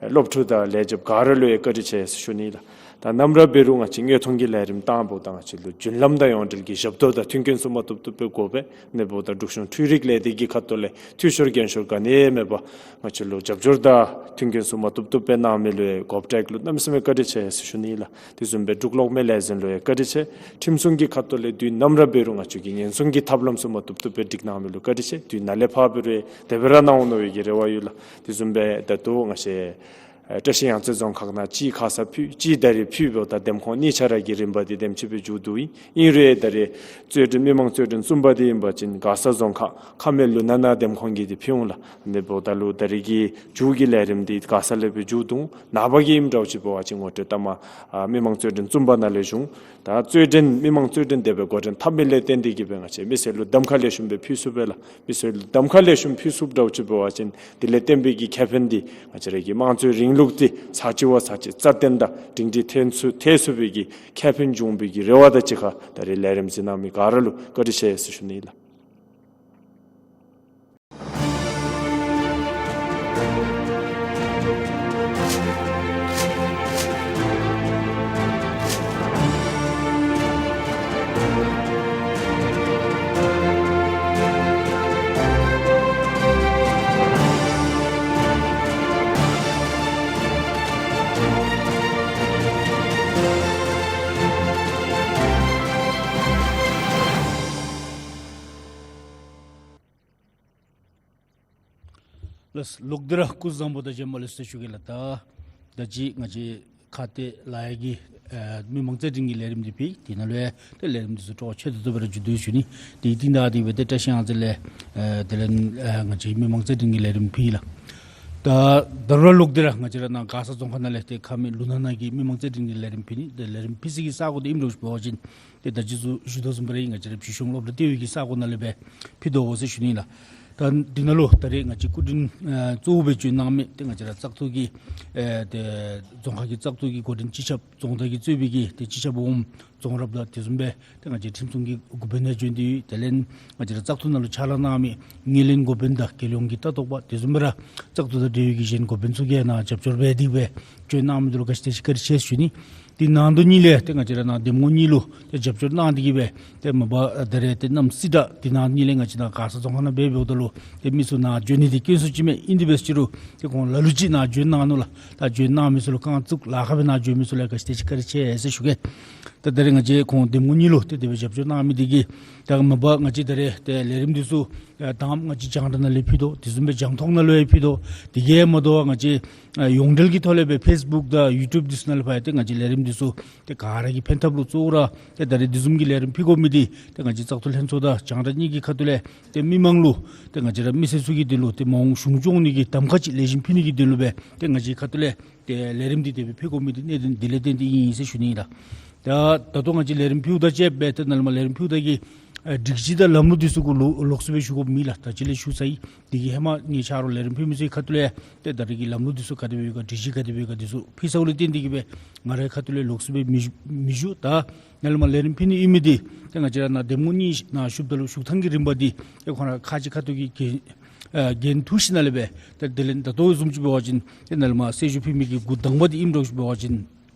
སློབ་ཕྲུག་དང་ལས་བྱེདཔ་ག་ར་ལུ་ཡང་བཀའ་དྲིན་ཆེ་ཟེར་ཞུ་ནི་ལགས། ད་ནམ་ར་འབད་རུང་ང་བཅས་དངོས་མཐོང་གི་ལས་རིམ་བཏངམ་ད་ང་བཅས་ལུ་རྒྱུན་ལམ་དང་ཡོངས་འབྲེལ་གྱི་ཞབས་ཏོག་དང་མཐུན་རྐྱེན་ཚུ་མ་བཏུབ་བཏུབ་སྦེ་དགོ་པས། ཨ་ནི་འབདཝ་ད་འབྲུག་གཞུང་འཕྲུལ་རིག་ལས་སྡེ་གི་ཁ་ཐུག་ལས་འཐུས་ཤོར་འགན་ཤོར་ག་ནི་ཡང་མེད་པར་ང་བཅས་ལུ་རྒྱབ་སྐྱོར་དང་མཐུན་རྐྱེན་ཚུ་མ་བཏུབ་བཏུབ་སྦེ་གནང་མི་ལུ་ཡང་གོ་ཊེག་ལུ་གནམ་མེད་ས་མེད་བཀའ་དྲིན་ཆེ་ཟེར་ཞུ་ནི་ལགས། དེ་བཟུམ་སྦེ་འབྲུག་གློག་མེ་ལས་འཛིན་ལུ་ཡང་བཀའ་དྲིན་ཆེ། ཁྲིམས་སྲུང་གི་ཁ་ཐུག་ལས་དུས་ནམ་ར་འབད་རུང་ང་བཅས་ཀྱི་ཉེན་སྲུང་གི་ཐབས་ལམ་ཚུ་མ་བཏུབ་བཏུབ་སྦེ་སྒྲིག་གནང་མི་ལུ་བཀའ་དྲིན་ཆེ། དུས་ནཱ་ལས་ཕར་འབད་རུང་ཡང་དེ་སྦེ་ར་གནང་འོང་མནོ་བའི་གི་རེ་བ་ཡོད་ལགས། དེ་བཟུམ་སྦེ་ད་ལྟོ་ང་བཅས་ཨེ་བཀྲ་ཤིས་གཡང་རྩེ་རྫོང་ཁག་ནང་གཅིག་ཁ་ཙ་ཕུལ་གཅིག་ད་རེས་ཕུལཝ་ད་འདེམས་ཁོངས་གཉིས་ཆ་ར་གི་རིམ་པ་འདི་དེམ་ཅིག་སྦེ་མཇུག་བསྡུ་ཡི། ཨིན་རུང་ཡང་ད་རེས་རྩོད་འགྲན་མི་མང་རྩོད་འགྲན་གསུམ་པ་འདི་ཨིན་པ་ཅིན་མགར་ས་རྫོང་ཁག་ཁ་སྨད་ལུང་ནག་ནང་འདེམས་ཁོངས་ཀྱི་འདི་ཕུལ་འོང་ལགས། ཨ་ནི་འབདཝ་ད་ལུ་ད་རེས་ཀྱི་མཇུག་གི་ལས་རིམ་འདི་མགར་ས་ལས་སྦེ་མཇུག་བསྡུ་འོང་། ནངས་པ་གི་ཨིནམ་འདྲཝ་ཅིག་འབད་བ་ཅིན་ངོ་སྤྲོད་ལྟ་མ་ཨ་མི་མང་རྩོད་འགྲན་གསུམ་པ་ནང་ལས་ཞུ་འོང་། ད་རྩོད་འགྲན་མི་མང་རྩོད་འགྲན་དེ་སྦེ་འགོ་འདྲེན་འཐབ་མི་ལས་བརྟེན་ཏེ་གི་སྦེ་ང་བཅས་མི་སེར་ལུ་གདམ་ཁ་ལེགས་ཤོམ་སྦེ་ཕུལ་ཚུགས་པས་ལགས། མི་སེར་ལུ་གདམ་ཁ་ལེགས་ཤོམ་ཕུལ་ཚུགསཔ་འདྲཝ་ཅིག་འབད་བ་ཅིན་དེ་ལས་བརྟེན་པའི་གི་ཁེ་ཕན་འདི་ང་བཅས་ར་གི་དམངས་གཙོའི་རིང་ལུགས་འདི་ཚར་གཅིག་བ་ཚར་གཅིག་རྩ་བརྟན་དང་སྒྲིང་སྒྲིང་ཐོན་ཚུགས་ཐོན་ཚུགས་པའི་གི་ཁེ་ཕན་འབྱུང་བའི་གི་རེ་བ་དང་གཅིག་ཁར་ད་རེས་ལས་རིམ་གཟིགས་གནང་མི་ག་ར་ལུ་བཀའ་དྲིན་ཆེ་ཟེར་ཞུ་ནི་ལགས། ལགས། ལོག་སྟེ་ར་སྐུ་གཟུགས་བཟང་པོ་དང་བྱོན་པ་ལེགས་སོ་ཞུ་གེ་ལགས། ད་ད་ཅི་ང་བཅས་ཁ་ཏེ་ལཱ་གཡོག་གི་ཨ་མི་མང་རྩོད་འགྲན་གྱི་ལས་རིམ་འདི་ཕུལ། དེ་ནང་ལུ་ཡང་ཏེ་ལས་རིམ་འདི་ཚུ་སྤྲོ་བ་ཆེ་ཏོག་ཏོ་སྦེ་ར་འགྱོ་དོ་ཡོད་ཞུ་ནི། དེ་གི་རྟིང་བདའ་སྟེ་སྦེ་ཏེ་བཀྲིས་གཡང་རྩེ་ལས་ཨ་དེ་ལས་ཨ་ང་བཅས་མི་མང་རྩོད་འགྲན་གྱི་ལས་རིམ་ཕུལ་ལགས། ད་ད་རུང་ལོག་སྟེ་ར་ང་བཅས་ར་ནཱ་མགར་ས་རྫོང་ཁག་ནང་ལས་ཏེ་ཁ་མི་ལུང་ནག་ནང་གི་མི་མང་རྩོད་འགྲན་གྱི་ལས་རིམ་ཕུལ་ནི། ཏེ་ལས་རིམ་ཕུལ་ས་གི་ས་གོ་འདི་ཨིནམ་འདྲཝ་ཅིག་འབད་བ་ཅིན་ཏེ་ད་ཅི་ཞུ་ཞུ་དོ་བཟུམ་སྦེ་ར་ང་བཅས་ར་བྱིས་སྐྱོང་སློབ་གྲྭ་ལྟེ་བའི་གི་ས་གོ་ནང་ལས་སྦེ་ཕུལ་དོ་ཟེར་ཞུ་ནི་ལགས། ད་འདི་ནང་ལུ་ད་རེས་ང་བཅས་སྐུ་མགྲོན་ཨ་གཙོ་བོ་སྦེ་བྱོན་གནང་མི་ཏེ་ང་བཅས་ར་བཙག་འཐུ་གི་ཨེ་ཏེ་རྫོང་ཁག་གི་བཙག་འཐུ་གི་འགོ་འདྲེན་སྤྱི་ཁྱབ་རྫོང་བདག་གིས་གཙོས་པའི་གི་ཏེ་སྤྱི་ཁྱབ་འོགམ་རྫོང་རབ་དང་དེ་བཟུམ་སྦེ་ཏེ་ང་བཅས་ཁྲིམས་སྲུང་གི་འགོ་དཔོན་ཡང་བྱོན་ཏེ་ཡོད། དེ་ལས་ང་བཅས་ར་བཙག་འཐུ་ནང་ལུ་ཕྱག་ལཱ་གནང་མི་ངོས་ལེན་འགོ་དཔོན་དང་རྒྱལ་ཡོངས་ཀྱི་ལྟ་རྟོག་པ་དེ་བཟུམ་སྦེ་ར་བཙག་འཐུ་དང་འབྲེལ་བའི་གི་གཞན་འགོ་དཔོན་ཚུ་གིས་ནཱ་རྒྱབ་སྐྱོར་འབད་དེ་སྦེ་བྱོན་གནང་མི་འདི་ལུ་ག་ཅི་དེ་ཅིག་བཀའ་དྲིན་ཆེ་ཞུ་ནི། དེ་ནང་དོན་གཉིས་ལས་ཏེ་ང་བཅས་ར་ནཱ་འདེམས་ངོ་གཉིས་ལུ་ཏེ་རྒྱབ་སྐྱོར་གནང་སྟེ་གི་སྦེ་ཏེ་མ་པ་ད་རེས་ཏེ་གནམ་སེར་དྲག་དེ་ནང་གཉིས་ལས་ང་བཅས་ནཱ་མགར་ས་རྫོང་ཁག་ནང་འབད་འབདཝ་ད་ལུ་ཏེ་མི་ཚུ་ནཱ་འབྱོན་ནི་འདི་དཀོན་སུ་ཅིག་མས། ཨིན་དེ་འབད་རུང་ཏེ་ཁོང་ལ་ལུ་ཅིག་ནཱ་འབྱོན་གནང་ནུག་ལགས། ད་འབྱོན་གནང་མི་ཚུ་ལུ་རྐང་བཙུགས་ལཱ་ཁག་སྦེ་ནཱ་འབྱོན་མི་ཚུ་ལུ་ག་ཅི་དེ་ཅིག་བཀའ་དྲིན་ཆེ་ཟེར་ཞུ་གེ། ད་ད་རེས་ང་བཅས་ཁོང་འདེམས་ངོ་གཉིས་ལུ་ཏེ་དེ་སྦེ་རྒྱབ་སྐྱོར་གནང་མི་འདི་གིས་ད་མ་པ་ང་བཅས་ད་རེས་ཏེ་ལས་རིམ་འདི་ཚུ་ཨ་དང་པ་ང་བཅས་རྒྱང་བསྒྲགས་ནང་ལས་ཕུལ་དོ། དེ་བཟུམ་སྦེ་རྒྱང་མཐོང་ནང་ལུ་ཡང་ཕུལ་དོ། དེ་གིས་མ་དོ་བར་ང་བཅས་ཨ་ཡོངས་འབྲེལ་གྱི་ཐོག་ལས་སྦེ་ཕེསི་བུཀ་དང་ཡུ་ཊུབ་འདི་ཚུ་ནང་ལས་ཕར་ཡང་ཏེ་ང་བཅས་ལས་རིམ་འདི་ཚུ་ཏེ་ག་ར་གི་ཕན་ཐབས་ལུ་གཙོ་བོ་ར་ཏེ་ད་རེས་དེ་བཟུམ་གྱི་ལས་རིམ་ཕུལ་དགོ་མི་འདི་ཏེ་ང་བཅས་བཙག་འཐུ་ལྷན་ཚོགས་དང་རྒྱང་བསྒྲགས་གཉིས་ཀྱི་ཁ་ཐུག་ལས་ཏེ་མི་མང་ལུ་ཏེ་ང་བཅས་ར་མི་སེར་ཚུ་གི་དོན་ལུ་ཏེ་མ་འོངས་གཞུང་སྐྱོང་ནི་གི་གདམ་ཁ་ཅིག་ལེགས་ཤོམ་ཕུལ་ནི་གི་དོན་ལུ་སྦེ་ཏེ་ང་བཅས་ཁ་ཐུག་ལས་ཏེ་ལས་རིམ་འདི་དེ་སྦེ་ཕུལ་དགོ་མི་འདི་གནད་དོན་འདི་ལས་བརྟེན་ཏེ་ཨིན་ཟེར་ཞུ་ནི་ཨིན་ལགས། ད་ད་ལྟོ་ང་བཅས་ལས་རིམ་ཕུལཝ་དང་བཅསཔ་སྦེ་ཏེ་ནཱ་ལས་མར་ལས་རིམ་ཕུལཝ་ད་གི་ཨ་སྒྲིག་གཞི་དང་ལམ་ལུགས་འདི་ཚུ་གུ་ལོག་ལོགས་སུ་སྦེ་ཞུ་དགོཔ་མེད་ལགས། ད་ཅི་ལས་ཞུ་ཚར་ཡི། དེ་གིས་ཧེ་མ་ངེའི་ཆ་རོགས་ལས་རིམ་ཕུལ་མི་ཚུ་གི་ཁ་ཐུག་ལས་ཏེ་ད་རེས་ཀྱི་ལམ་ལུགས་འདི་ཚུ་ག་དེ་སྦེ་ཡོད་ག་སྒྲིག་གཞི་ག་དེ་སྦེ་ཡོད་ག་འདི་ཚུ་ཕུལ་ཚརཝ་ལས་བརྟེན་ཏེ་གི་སྦེ་ང་རའི་ཁ་ཐུག་ལས་ལོགས་སུ་སྦེ་མི་ཞུ་མི་ཞུ། ད་ནཱ་ལས་མར་ལས་རིམ་ཕུལ་ནི་ཨིན་མི་འདི་ཏེ་ང་བཅས་ར་ནཱ་འདེམས་ངོ་གཉིས་ནཱ་བཞུགསཔ་ད་ལུ་བཞུགས་ཐངས་ཀྱི་རིམ་པ་འདི་ཏེ་ཁོང་ར་ཁག་ཅིག་ཁ་ཐུག་གི་འགན་ཨ་འགན་འཁྲི་ཞིནམ་ལས་སྦེ་ཏེ་དེ་ལས་ད་ལྟོ་བཟུམ་ཅིག་འབད་བ་ཅིན་ཏེ་ནཱ་ལས་མར་གསལ་ཞུ་ཕུལ་མི་གི་འགོ་དང་པ་འདི་ཨིནམ་འདྲཝ་ཅིག་འབད་བ་ཅིན་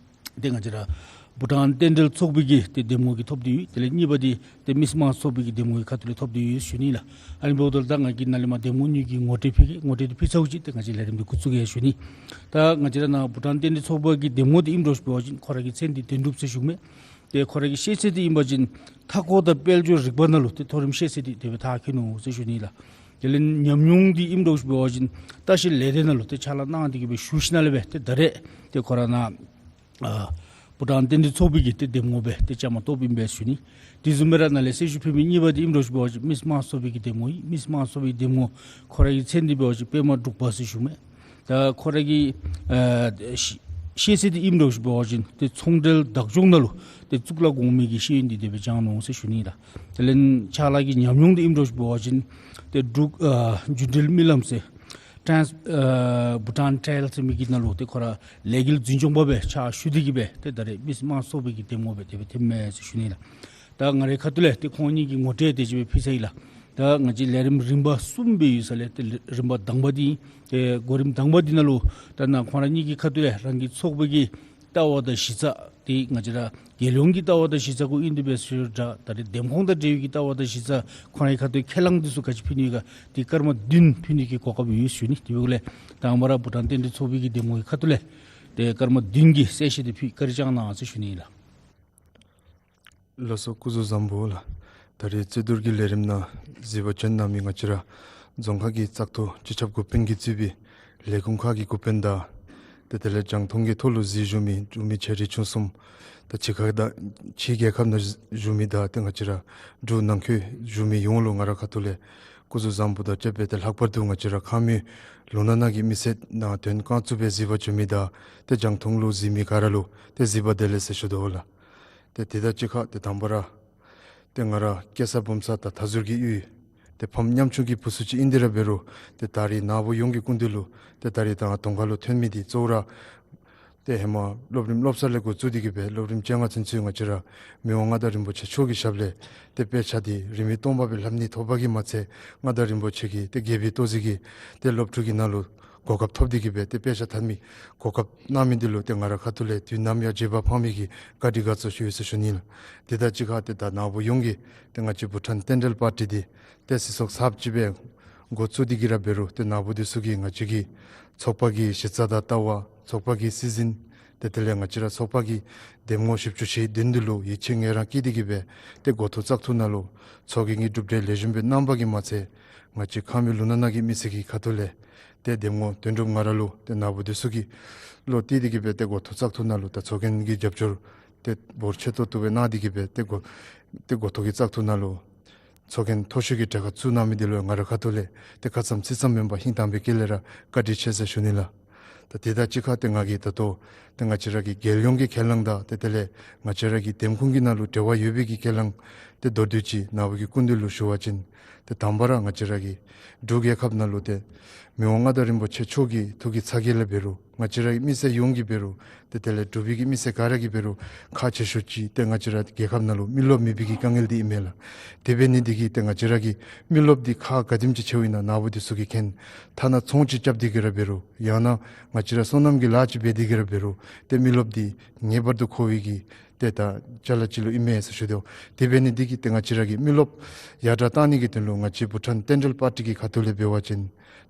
ཏེ་ང་བཅས་ར་བྷུ་ཊཱན་རྟེན་འབྲེལ་ཚོགས་པའི་གི་ཏེ་འདེམས་ངོ་གི་ཐོབ་སྟེ་ཡོད། དེ་ལས་གཉིས་པ་འདི་ཏེ་མི་སེར་དམངས་གཙོ་ཚོགས་པའི་གི་འདེམས་ངོ་གི་ཁ་ཐུག་ལས་ཐོབ་སྟེ་ཡོད་ཞུ་ནི་ལགས། ཨ་ནི་འབདཝ་ད་ལུ་ད་ང་གིས་ནཱ་ལས་མར་འདེམས་ངོ་གཉིས་ཀྱི་ངོ་སྤྲོད་ཕུལ་གེ། ངོ་སྤྲོད་འདི་ཕུལ་ཚརཝ་ཅིག་ཏེ་ང་བཅས་ལས་རིམ་འདི་འགོ་བཙུགས་གེ་ཞུ་ནི། ད་ང་བཅས་ར་ནཱ་བྷུ་ཊཱན་རྟེན་འབྲེལ་ཚོགས་པ་གི་འདེམས་ངོ་འདི་ཨིནམ་འདྲཝ་ཅིག་འབད་བ་ཅིན་ཁོ་ར་གི་མཚན་འདི་དོན་གྲུབ་ཟེར་ཞུཝ་མས། ཏེ་ཁོ་ར་གི་ཤེས་ཚད་འདི་ཨིན་པ་ཅིན་མཐའ་འཁོར་དང་དཔལ་འབྱོར་རིག་པ་ནང་ལུ་ཏེ་མཐོ་རིམ་ཤེས་ཚད་འདི་དེ་སྦེ་མཐར་འཁྱོལ་ནུག་ཟེར་ཞུ་ནི་ལགས། དེ་ལས་ཉམས་མྱོང་འདི་ཨིནམ་འདྲཝ་ཅིག་འབད་བ་ཅིན་ལྟ་བཤལ་ལས་སྡེ་ནང་ལུ་ཏེ་ཕྱག་ལཱ་གནང་སྟེ་གི་སྦེ་བཞུགས་ཞིནམ་ལས་སྦེ་ཏེ་ད་རེས་ཏེ་ཁོ་ར་ནཱ་ཨ་བྷུ་ཊཱན་རྟེན་འབྲེལ་ཚོགས་པའི་གི་ཏེ་འདེམས་ངོ་སྦེ་ཏེ་བཅའ་མར་གཏོགསཔ་ཨིན་པས་ཞུ་ནི། དེ་བཟུམ་སྦེ་ར་ནཱ་ལས་གསལ་ཞུ་ཕུལ་མི་གཉིས་པ་འདི་ཨིནམ་འདྲཝ་ཅིག་འབད་བ་ཅིན་མི་སེར་དམངས་གཙོ་ཚོགས་པའི་གི་འདེམས་ངོ་ཨིན། མི་སེར་དམངས་གཙོ་ཚོགས་པའི་འདེམས་ངོ་ཁོ་ར་གི་མཚན་འདི་འབད་བ་ཅིན་པདྨ་འབྲུག་པ་ཟེར་ཞུཝ་མས། ད་ཁོ་ར་གི་ཨ་ཤེས་ཤེས་ཚད་འདི་ཨིནམ་འདྲཝ་ཅིག་འབད་བ་ཅིན་ཏེ་ཚོང་འབྲེལ་བདག་སྐྱོང་ནང་ལུ་ཏེ་གཙུག་ལག་གོང་མའི་གི་ཤེས་ཡོན་འདི་དེ་སྦེ་སྦྱངས་ནུག་ཟེར་ཞུ་ནི་ལགས། དེ་ལས་ཕྱག་ལཱ་གི་ཉམས་མྱོང་འདི་ཨིནམ་འདྲཝ་ཅིག་འབད་བ་ཅིན་ཏེ་འབྲུག་ཨ་རྒྱུན་འབྲེལ་མི་ལམ་ཟེར་ཊཱནསི་ཨ་བྷུ་ཊཱན་ཊེལ་ཟེར་མི་གི་ནང་ལུ་ཏེ་ཁོ་ར་ལས་འགུལ་འཛིན་སྐྱོང་པ་སྦེ་ཕྱག་ཞུ་སྟེ་གི་སྦེ་ཏེ་ད་རེས་མི་སེར་དམངས་གཙོ་ཚོགས་པའི་གི་འདེམས་ངོ་སྦེ་དེ་སྦེ་ཐོནམ་མས་ཟེར་ཞུ་ནི་ལགས། ད་ང་རའི་ཁ་ཐུག་ལས་ཏེ་ཁོང་གཉིས་ཀྱི་ངོ་སྤྲོད་དེ་ཅིག་སྦེ་ཕུལ་ཚར་ཡི་ལགས། ད་ང་བཅས་ལས་རིམ་རིམ་པ་གསུམ་སྦེ་ཡོད་ས་ལས་ཏེ་རིམ་པ་དང་པ་འདི་ཨིན། ཏེ་གོ་རིམ་དང་པ་འདི་ནང་ལུ་ད་ནཱ་ཁོང་ར་གཉིས་ཀྱི་ཁ་ཐུག་ལས་རང་གི་ཚོགས་པ་གི་ལྟ་བ་དང་གཞི་རྩ་འདི་ང་བཅས་ར་རྒྱལ་ཡོངས་ཀྱི་ལྟ་བ་དང་གཞི་རྩ་གུ་ཨིན་དེ་འབད་ཟེར་ད་ད་རེས་འདེམས་ཁོངས་དང་འབྲེལ་བའི་གི་ལྟ་བ་དང་གཞི་རྩ་ཁོང་རའི་ཁ་ཐུག་ཁས་བླངས་འདི་ཚུ་ག་ཅི་ཕུལ་ནི་ཡོད་ག་འདི་སྐར་མ་བདུན་ཕུལ་ནི་གི་གོ་སྐབས་ཡོད་ཞུ་ནི། དེ་འབདཝ་ལས་དང་པ་ར་བྷུ་ཊཱན་རྟེན་འབྲེལ་ཚོགས་པའི་གི་འདེམས་ངོ་གི་ཁ་ཐུག་ལས་ཏེ་སྐར་མ་བདུན་གྱི་གསལ་བཤད་འདི་ཕུལ་བཀའ་དྲིན་བསྐྱང་གནང་ཟེར་ཞུ་ནི་ལགས། ལགས་སོ། སྐུ་གཟུགས་བཟང་པོ་ལགས། ད་རེས་རྩོད་བསྡུར་གྱི་ལས་རིམ་ནང་གཟིགས་པར་བྱོན་གནང་མི་ང་བཅས་ར་རྫོང་ཁག་གི་བཙག་འཐུ་སྤྱི་ཁྱབ་འགོ་དཔོན་གྱིས་གཙོས་པའི་ལས་ཁུངས་ཁག་གི་འགོ་དཔོན་དང་ཏེ་དེ་ལས་རྒྱང་མཐོང་གི་ཐོག་ལུ་གཟིགས་བཞུགས་མི་འབྲུག་མི་ཆེ་འབྲིང་ཆུང་གསུམ་ད་ཕྱི་ཁ་དང་ཕྱི་རྒྱལ་ཁབ་ནང་བཞུགས་མི་དང་ཏེ་ང་བཅས་ར་འབྲུག་ནང་འཁོད་བཞུགས་མི་ཡོངས་ལུ་ང་རའི་ཁ་ཐུག་ལས་སྐུ་གཟུགས་བཟང་པོ་དང་བཅས་པའི་ཏེ་ལྷག་པར་དུ་ང་བཅས་ར་ཁམས་སྨད་ལུང་ནག་ནང་གི་མི་སེར་ནང་དོན་རྐང་བཙུགས་སྦེ་གཟིགས་པར་བྱོན་མི་དང་ཏེ་རྒྱང་མཐོང་ལུ་གཟིགས་མི་ག་ར་ལུ་ཏེ་གཟིགས་པ་བདེ་ལེགས་ཟེར་ཞུ་དོ་ལགས། ཏེ་དེ་དང་གཅིག་ཁར་ཏེ་དང་པ་ར་ཏེ་ང་ར་སྐྱེས་ས་སྦོམ་ས་དང་མཐའ་ཟུར་གྱི་ཡུལ་ཏེ་ཕམ་ཉམ་ཆུང་གི་བུ་ཚུ་ཅིག་ཨིན་དེ་ར་འབད་རུང་ཏེ་ད་རེས་ནཱ་བུ་ཡོངས་ཀྱི་སྐུ་མདུན་ལུ་ཏེ་ད་རེས་ད་ང་གདོང་ཁ་ལུ་ཐོན་མི་འདི་གཙོ་བོ་ར་ཏེ་ཧེ་མ་སློབ་རིམ་སློབ་ས་ལས་འགོ་བཙུགས་ཏེ་གི་སྦེ་སློབ་རིམ་བཅོ་ལྔ་ཚུན་ཚོད་ང་བཅས་ར་མི་དབང་མངའ་བདག་རིན་པོ་ཆེ་མཆོག་གི་ཞབས་ལས་ཏེ་དཔེ་ཆ་འདི་རིན་མེད་སྟོང་པ་སྦེ་ལྷབ་ནི་ཐོབ་པ་གིས་མ་ཚད་མངའ་བདག་རིན་པོ་ཆེ་གི་ཏེ་དགེ་བའི་ཏོག་ཙི་གིས་ཏེ་སློབ་ཕྲུག་གི་ནང་ལུ་གོ་སྐབས་ཐོབ་སྟེ་གི་སྦེ་ཏེ་དཔེ་ཆ་ལྷབ་མི་གོ་སྐབས་གནང་མི་འདི་ལུ་ཏེ་ང་རའི་ཁ་ཐུག་ལས་དུས་ནམ་ཡང་རྗེས་དཔག་འཕངས་མེད་ཀྱི་བཀའ་དྲིན་དགའ་ཚོར་ཞུ་ཡི་ཟེར་ཞུ་ནི་ལགས། དེ་དང་གཅིག་ཁར་ཏེ་ད་ནཱ་བུ་ཡོངས་ཀྱིས་ཏེ་ང་བཅས་བྷུ་ཊཱན་རྟེན་འབྲེལ་པར་ཊི་འདི་ཏེ་སྲིད་ཚོགས་གསརཔ་ཅིག་སྦེ་འགོ་བཙུགས་ཏེ་གི་ར་འབད་རུང་ཏེ་ནཱ་བུ་འདི་ཚུ་གིས་ང་བཅས་ཀྱི་ཚོགས་པ་གི་གཞི་རྩ་དང་ལྟ་བ་ཚོགས་པ་གི་སྲིད་འཛིན་ཏེ་དེ་ལས་ང་བཅས་ར་ཚོགས་པ་གི་འདེམས་ངོ་བཞི་བཅུ་ཞེ་བདུན་འདི་ལུ་ཡིད་ཆེས་ངེས་རང་བསྐྱེད་དེ་གི་སྦེ་ཏེ་འགོ་ཐོག་བཙག་འཐུ་ནང་ལུ་ཚོགས་རྒྱན་གྱི་གྲུབ་འབྲས་ལེགས་ཤོམ་སྦེ་གནང་པ་གིས་མ་ཚད་ང་བཅས་ཁམས་སྨད་ལུང་ནག་ནང་གི་མི་སེར་གྱི་ཁ་ཐུག་ལས་ ཏེ་འདེམས་ངོ་དོན་གྲུབ་ང་ར་ལུ་ཏེ་ན་བུ་འདི་ཚུ་གིས་བློ་གཏད་དེ་གིས་སྦེ་ཏེ་འགོ་ཐོག་བཙག་འཐུ་ནང་ལུ་ད་ཚོགས་རྒྱན་གྱི་རྒྱབ་སྐྱོར་ཏེ་འབོར་ཆེ་ཏོག་ཏོ་སྦེ་གནང་སྟེ་གིས་སྦེ་ཏེ་འགོ་ཏེ་འགོ་ཐོག་གི་བཙག་འཐུ་ནང་ལུ་ཚོགས་རྒྱན་མཐོ་ཤོས་ཀྱི་གྲལ་ཁར་བཙུགས་གནང་མི་འདི་ལུ་ང་རའི་ཁ་ཐུག་ལས་ཏེ་ཁ་ཙམ་ཚིག་ཙམ་མེན་པར་ཧིང་དྭངས་པའི་དཀྱིལ་ལས་ར་བཀའ་དྲིན་ཆེ་ཟེར་ཞུ་ནི་ལགས། ད་དེ་དང་གཅིག་ཁར་ཏེ་ང་གིས་ད་ལྟོ་ཏེ་ང་བཅས་ར་གི་རྒྱལ་ཡོངས་ཀྱི་ཁས་བླངས་དང་ཏེ་དེ་ལས་ང་བཅས་ར་གི་འདེམས་ཁོངས་ཀྱི་ནང་ལུ་འབྲེལ་བ་ཡོད་པའི་གི་ཁས་བླངས་ཏེ་མདོར་བསྡུས་ཅིག་ན་བུ་གི་སྐུ་མདུན་ལུ་ཞུ་བ་ཅིན་ཏེ་དང་པ་ར་ང་བཅས་ར་གི་འབྲུག་རྒྱལ་ཁབ་ནང་ལུ་ཏེ་མི་དབང་མངའ་བདག་རིན་པོ་ཆེ་མཆོག་གི་ཐུགས་ཀྱི་ཚ་གྱང་ལས་འབད་རུང་ང་བཅས་ར་གི་མི་སེར་ཡོངས་ཀྱིས་འབད་རུང་ཏེ་དེ་ལས་འབྲུག་པའི་གི་མི་སེར་ག་ར་གིས་འབད་རུང་ཁག་ཆེ་ཤོས་ཅིག་ཏེ་ང་བཅས་ར་རྒྱལ་ཁབ་ནང་ལུ་མི་རློབས་མེད་པའི་གི་དཀའ་ངལ་འདི་ཨིན་མས་ལགས། དེ་འབད་ནི་འདི་གིས་ཏེ་ང་བཅས་ར་གི་མི་རློབས་འདི་ཁག་ག་དེམ་ཅིག་ཆེཝ་ཨིན་ན་ན་བུ་འདི་ཚུ་གིས་མཁྱེན། ཐ་ན་ཚོང་ཅིག་རྐྱབ་སྟེ་གིས་ར་འབད་རུང་ཡང་ན་ང་བཅས་ར་སོ་ནམ་གྱི་ལཱ་ཅིག་འབད་དེ་གིས་ར་འབད་རུང་ཏེ་མི་རློབས་འདི་ངེས་པར་དུ་མཁོ་བའི་གི་ཏེ་ད་ཅ་ལ་ཅིག་ལུ་ཨིན་མས་ཟེར་ཞུ་དོ། དེ་འབད་ནི་འདི་གིས་ཏེ་ང་བཅས་ར་གི་མི་རློབས་ཡར་དྲག་བཏང་ནི་གི་དོན་ལུ་ང་བཅས་བྷུ་ཊཱན་བསྟན་འགྲོའི་པར་ཊི་གི་ཁ་ཐུག་ལས་འབད་བ་ཅིན་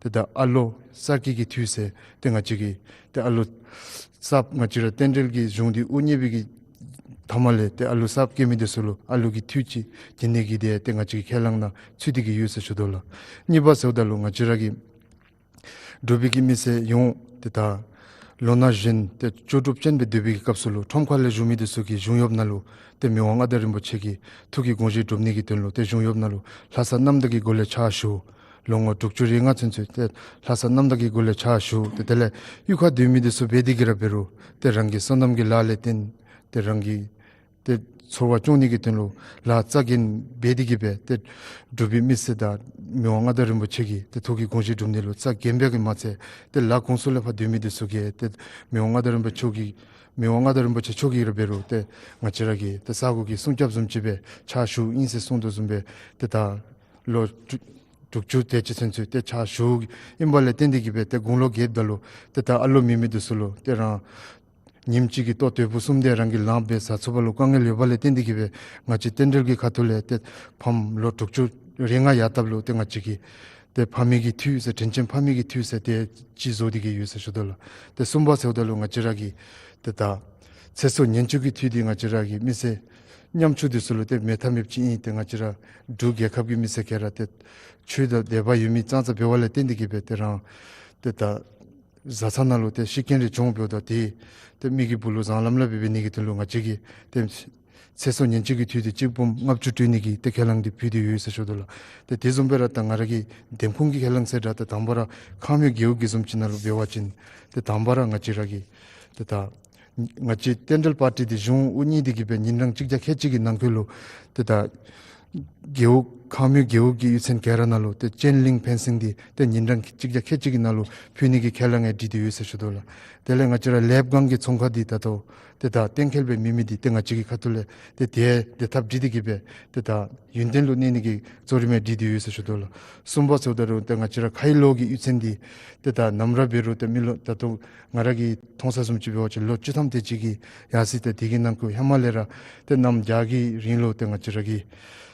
ཏེ་ད་ཨ་ལོ་གསར་སྐྱེས་ཀྱི་འཐུས་ཟེར་ཏེ་ང་བཅས་ཀྱི་ཏེ་ཨ་ལོ་གསརཔ་ང་བཅས་ར་བསྟན་འགྲོའི་གི་གཞུང་འདི་དབུ་བརྙེས་པའི་གི་མཐའ་མ་ལས་ཏེ་ཨ་ལོ་གསརཔ་སྐྱེས་མི་འདི་ཚུ་ལུ་ཨ་ལོ་གི་འཐུས་ཅིག་བྱིན་ནི་གི་ཏེ་ཏེ་ང་བཅས་ཀྱི་ཁས་བླངས་ནང་ཚུད་དེ་གིས་ཡོད་ཟེར་ཞུ་དོ་ལགས། གཉིས་པ་ཟེརཝ་ད་ལུ་ང་བཅས་ར་གི་འབྲུག་པའི་གི་མི་སེར་ཡོངས་ཏེ་ད་ལོ་ན་གཞོན་ཏེ་ལྕོགས་གྲུབ་ཅན་སྦེ་སྡོད་པའི་གི་སྐབས་སུ་ལུ་ཁྲོམ་ཁ་ལས་བཞུགས་མི་འདི་ཚུ་གིས་གཞུང་གཡོགཔ་ནང་ལུ་ཏེ་མི་དབང་མངའ་བདག་རིན་པོ་ཆེ་གི་ཐུགས་ཀྱི་དགོངས་བཞེད་སྒྲུབ་ནི་གི་དོན་ལུ་ཏེ་གཞུང་གཡོགཔ་ནང་ལུ་ལྷ་ས་གནམ་བདག་གི་སྒོ་ལས་ཕྱག་ཞུ། ལོ་ངོ་དྲུག་ཅུ་རེ་ལྔ་ཚུན་ཚོད་ཏེ་ལྷ་ས་གནམ་བདག་གི་སྒོ་ལས་ཕྱག་ཞུ། ཏེ་དེ་ལས་གཡུས་ཁར་སྡོད་མི་འདི་ཚུ་འབད་དེ་གིས་ར་འབད་རུང་ཏེ་རང་གི་སོ་ནམ་གྱི་ལཱ་ལས་བརྟེན་ཏེ་རང་གི་ཏེ་འཚོ་བ་སྐྱོང་ནི་གི་དོན་ལུ་ལཱ་རྩ་འགེངས་འབད་དེ་གིས་སྦེ་ཏེ་འབྲུག་པའི་མི་སེར་དང་མི་དབང་མངའ་བདག་རིན་པོ་ཆེ་གི་ཏེ་ཐུགས་ཀྱི་དགོངས་བཞེད་སྒྲུབ་ནི་ལུ་རྩ་འགེངས་པའི་གིས་མ་ཚད་ཏེ་ལ་གོང་སུ་ལས་ཕར་སྡོད་མི་འདི་ཚུ་གིས་ཏེ་མི་དབང་མངའ་བདག་རིན་པོ་ཆེ་གི་མི་དབང་མངའ་བདག་རིན་པོ་ཆེ་མཆོག་གིས་ར་འབད་རུང་ཏེ་ང་བཅས་ར་གི་ཏེ་ས་གོ་གི་སྲུང་སྐྱོབ་བཟུམ་ཅིག་སྦེ་ཕྱག་ཞུཝ་ཨིན་ཟེར་གསུངས་དོ་བཟུམ་སྦེ་ཏེ་ད་ལོ་དྲུག་དྲུག་ཅུ་དེ་ཅིག་ཚུན་ཚོད་ཏེ་ཕྱག་ཞུཝ་ཨིན་པ་ལས་བརྟེན་ཏེ་གིས་སྦེ་ཏེ་དགུང་ལོ་བརྒྱདཔ་ད་ལུ་ཏེ་ད་ཨ་ལོ་མེད་མི་འདི་ཚུ་ལུ་ཏེ་རང་ཉིནམ་གཅིག་གི་ལྟོ་དོས་པོ་བཟུམ་ཏེ་རང་གིས་ལངམ་སྦེ་ཟ་ཚུགས་པ་ལུ་དཀའ་ངལ་ཡོདཔ་ལས་བརྟེན་ཏེ་གིས་སྦེ་ང་བཅས་བསྟན་འགྲོའི་གི་ཁ་ཐུག་ལས་ཏེ་ཕམ་ལོ་དྲུག་ཅུ་རེ་ལྔ་ཡར་བཏབ་ལུ་ཏེ་ང་བཅས་ཀྱི་ཏེ་ཕ་མེས་ཀྱི་འཐུས་ཟེར་དྲིན་ཅན་ཕ་མེས་ཀྱི་འཐུས་ཟེར་ཏེ་ཅིག་བཟོ་སྟེ་གིས་ཡོད་ཟེར་ཞུ་དོ་ལགས། ཏེ་གསུམ་པ་ཟེརཝ་ད་ལུ་ང་བཅས་ར་གི་ཏེ་ད་ཚེ་སྲོག་ཉེན་བཅོལ་གྱི་འཐུས་འདི་ང་བཅས་ར་གི་མི་སེར་ཉམ་ཆུང་འདི་ཚུ་ལུ་ཏེ་མེད་ཐབས་མེདཔ་ཅིག་ཨིན། ཏེ་ང་བཅས་ར་འབྲུག་རྒྱལ་ཁབ་ཀྱི་མི་སེར་ག་ར་ཏེ་ཆོས་དང་དད་པ་ཡོད་མི་ཙང་ཙ་འབདཝ་ལས་བརྟེན་ཏེ་གིས་སྦེ་ཏེ་རང་ཏེ་ད་བཟའ་ཚང་ནང་ལུ་ཏེ་ཤི་རྐྱེན་རེ་བྱུང་འབདཝ་ད་ཏེ་ཏེ་མི་གི་སྦུག་ལུ་བཟང་ལམ་ལ་འབད་འབད་ནི་གི་དོན་ལུ་ང་བཅས་ཀྱིས་ཏེ་ཚེ་སྲོག་ཉེན་བཅོལ་གྱི་འཐུས་འདི་གཅིག་འབུམ་ལྔ་བཅུ་སྤྲོད་ནི་གི་ཏེ་ཁས་བླངས་འདི་ཕུལ་ཏེ་ཡོད་ཟེར་ཞུ་དོ་ལགས། ཏེ་དེ་བཟུམ་སྦེ་ར་ད་ང་ར་གི་འདེམས་ཁོངས་ཀྱི་ཁས་བླངས་ཟེར་ར་ད་དང་པ་ར་ཁམས་ཡུལ་རྒེད་འོག་གི་བཟུམ་ཅིག་ནང་ལུ་འབད་བ་ཅིན་ཏེ་དང་པ་ར་ང་བཅས་ར་གི་ཏེ་ད་ང་བཅས་བསྟན་འགྲོའི་པར་ཊི་འདི་གཞུང་དབུ་བརྙེས་ཏེ་གིས་སྦེ་ཉིན་གྲངས་གཅིག་བརྒྱ་ཁལ་གཅིག་གི་ནང་འཁོད་ལུ་ཏེ་ད་རྒེད་འོག་ཁམས་ཡུལ་རྒེད་འོག་གི་གཡུས་ཚན་ག་ར་ནང་ལུ་ཏེ་ཅེན་ལིང་ཕེན་སིང་འདི་ཏེ་ཉིན་གྲངས་གཅིག་བརྒྱ་ཁལ་གཅིག་གི་ནང་ལུ་ཕུལ་ནི་གི་ཁས་བླངས་ཡང་སྒྲིག་སྟེ་ཡོད་ཟེར་ཞུ་དོ་ལགས། དེ་ལས་ང་བཅས་ར་ལེབ་སྒང་གི་ཚོང་ཁང་འདི་ད་ལྟོ་ཏེ་ད་གཏན་འཁེལ་སྦེ་མེད་མི་འདི་ཏེ་ང་བཅས་ཀྱི་ཁ་ཐུག་ལས་ཏེ་དེ་ཡང་བདེ་ཐབས་སྒྲིག་སྟེ་གིས་སྦེ་ཏེ་ད་ཡུན་བརྟན་ལུ་གནས་ནི་གི་གཙོ་རིམ་ཡང་སྒྲིག་སྟེ་ཡོད་ཟེར་ཞུ་དོ་ལགས། གསུམ་པ་ཟེརཝ་ད་ལུ་ཏེ་ང་བཅས་ར་ཁ་ཡི་ལོགས་ཀྱི་གཡུས་ཚན་འདི་ཏེ་ད་ནམ་ར་འབད་རུང་ཏེ་མི་ལོ་ད་ལྟོ་ང་ར་གིས་མཐོང་ས་བཟུམ་ཅིག་འབད་བ་ཅིན་ལོ་བཅུ་ཐམ་དེ་ཅིག་གི་ཡར་སོང་སྟེ་ཏེ་དེ་གི་ནང་འཁོད་ཧེ་མ་ལས་ར་ཏེ་གནམ་བྱཱར་གྱི་རིང་ལུ་ཏེ་ང་བཅས་ར་གི་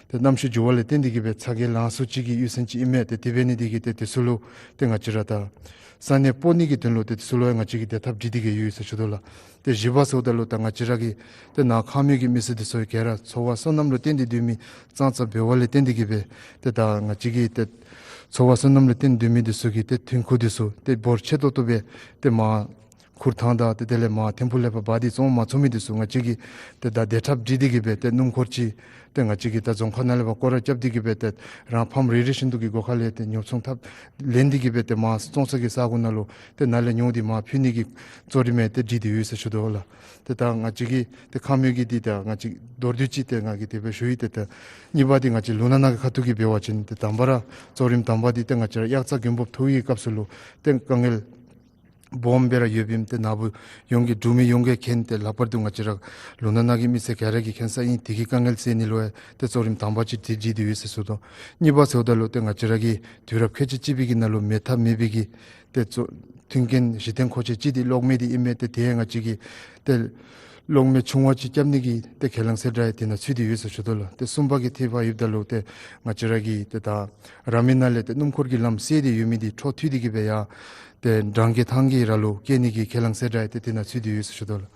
ཏེ་གནམ་གཤིས་འགྱུར་བ་ལས་བརྟེན་ཏེ་གིས་སྦེ་ཚ་གྱང་ལང་སོ་ཅིག་གི་གཡུས་ཚན་ཅིག་ཨིན་མས། ཏེ་དེ་འབད་ནི་འདི་གིས་ཏེ་དེ་ཚུ་ལུ་ཏེ་ང་བཅས་ར་ད་ས་གནས་སྤོ་ནི་གི་དོན་ལུ་ཏེ་དེ་ཚུ་ལུ་ཡང་ང་བཅས་ཀྱིས་བདེ་ཐབས་སྒྲིག་སྟེ་གིས་ཡོད་ཟེར་ཞུ་དོ་ལགས། ཏེ་བཞི་པ་ཟེརཝ་ད་ལུ་ད་ང་བཅས་ར་གི་ཏེ་ནཱ་ཁམས་ཡུལ་གྱི་མི་སེར་འདི་ཚུ་ག་ར་འཚོ་བ་སོ་ནམ་ལུ་བརྟེན་ཏེ་སྡོད་མི་ཙང་ཙ་འབདཝ་ལས་བརྟེན་ཏེ་གིས་སྦེ་ཏེ་ད་ང་བཅས་ཀྱི་ཏེ་འཚོ་བ་སོ་ནམ་ལུ་བརྟེན་སྡོད་མི་འདི་ཚུ་གི་ཏེ་ཐོན་ཁུངས་འདི་ཚུ་ཏེ་འབོར་ཆེ་ཏོག་ཏོ་སྦེ་ཏེ་མར་ཁུར་ཐང་དང་ཏེ་དེ་ལས་མར་ཐིམ་ཕུག་ལས་ཕར་འབག་སྟེ་བཙོང་མ་ཚུགས་མི་འདི་ཚུ་ང་བཅས་ཀྱིས་ཏེ་ད་བདེ་ཐབས་སྒྲིག་སྟེ་གིས་སྦེ་ཏེ་སྣུམ་འཁོར་ཅིག་ཏེ་ང་བཅས་ཀྱིས་ད་རྫོང་ཁག་ནང་ལས་ཕར་སྐོར་ར་རྐྱབ་སྟེ་གིས་སྦེ་ཏེ་རང་ཕམ་རེ་རེ་བཞིན་དུ་གི་སྒོ་ཁ་ལས་ཏེ་ཉོ་ཚོང་ཐབས་ལེན་ཏེ་གིས་སྦེ་ཏེ་མར་བཙོང་ས་གི་ས་གོ་ནང་ལུ་ཏེ་ནཱ་ལས་ཉོ་སྟེ་མར་ཕུལ་ནི་གི་གཙོ་རིམ་ཡང་ཏེ་སྒྲིག་སྟེ་ཡོད་ཟེར་ཞུ་དོ་ལགས། ཏེ་ད་ང་བཅས་ཀྱི་ཏེ་ཁམས་ཡུལ་གྱི་འདི་ད་ང་བཅས་མདོར་བསྡུས་ཅིག་ཏེ་ང་གིས་དེ་སྦེ་ཞུ་ཡི། ཏེ་ད་གཉིས་པ་འདི་ང་བཅས་ལུང་ནག་ནང་གི་ཁ་ཐུག་གི་འབད་བ་ཅིན་ཏེ་དང་པ་ར་གཙོ་རིམ་དང་པ་འདི་ཏེ་ང་བཅས་ར་དབྱར་རྩྭ་དགུན་འབུབ་འཐུ་བའི་སྐབས་སུ་ལུ་ཏེ་དཀའ་ངལ་སྦོམ་སྦེ་ར་ཡོདཔ་ཨིནམ་ཏེ་ནཱ་བུ་ཡོངས་ཀྱིས་འབྲུག་མི་ཡོངས་ཀྱིས་མཁྱེན། ཏེ་ལྷག་པར་དུ་ང་བཅས་ར་ལུང་ནག་ནང་གི་མི་སེར་ག་ར་གིས་མཁྱེན་ས་ཨིན། དེ་གི་དཀའ་ངལ་སེལ་ནི་ལུ་ཡང་ཏེ་གཙོ་རིམ་དང་པ་ཅིག་འདི་སྒྲིག་སྟེ་ཡོད་ཟེར་ཞུ་དོ། གཉིས་པ་ཟེརཝ་ད་ལུ་ཏེ་ང་བཅས་ར་གི་དུས་རབས་ཁལ་གཅིག་གཅིག་པའི་གི་ནང་ལུ་མེད་ཐབས་མེད་པའི་གི་ཏེ་གཙོ་མཐུན་རྐྱེན་གཞི་རྟེན་མཁོ་ཆས་ཅིག་འདི་གློག་མེ་འདི་ཨིན་མས། ཏེ་དེ་ཡང་ང་བཅས་ཀྱིས་ཏེ་གློག་མེ་ཆུང་བ་ཅིག་རྐྱབ་ནི་གི་ཏེ་ཁས་བླངས་གསལ་བསྒྲགས་ཡང་དེ་ནང་ཚུད་དེ་ཡོད་ཟེར་ཞུ་དོ་ལགས། ཏེ་གསུམ་པ་གི་ཐད་ཕར་ཡོདཔ་ད་ལུ་ཏེ་ང་བཅས་ར་གི་ཏེ་ད་ར་མི་ནང་ལས་ཏེ་སྣུམ་འཁོར་གྱི་ལམ་བསལ་ཏེ་ཡོད་མི་འདི་འཕྲོ་མཐུད་དེ་གིས་སྦེ་ཡར་ཏེ་འབྲང་རྒྱས་ཐང་རྒྱས་ར་ལུ་བསྐྱལ་ནི་གི་ཁས་བླངས་གསལ་བསྒྲགས་ཡང་ཏེ་དེ་ནང་ཚུད་དེ་ཡོད་ཟེར་ཞུ་དོ་ལགས།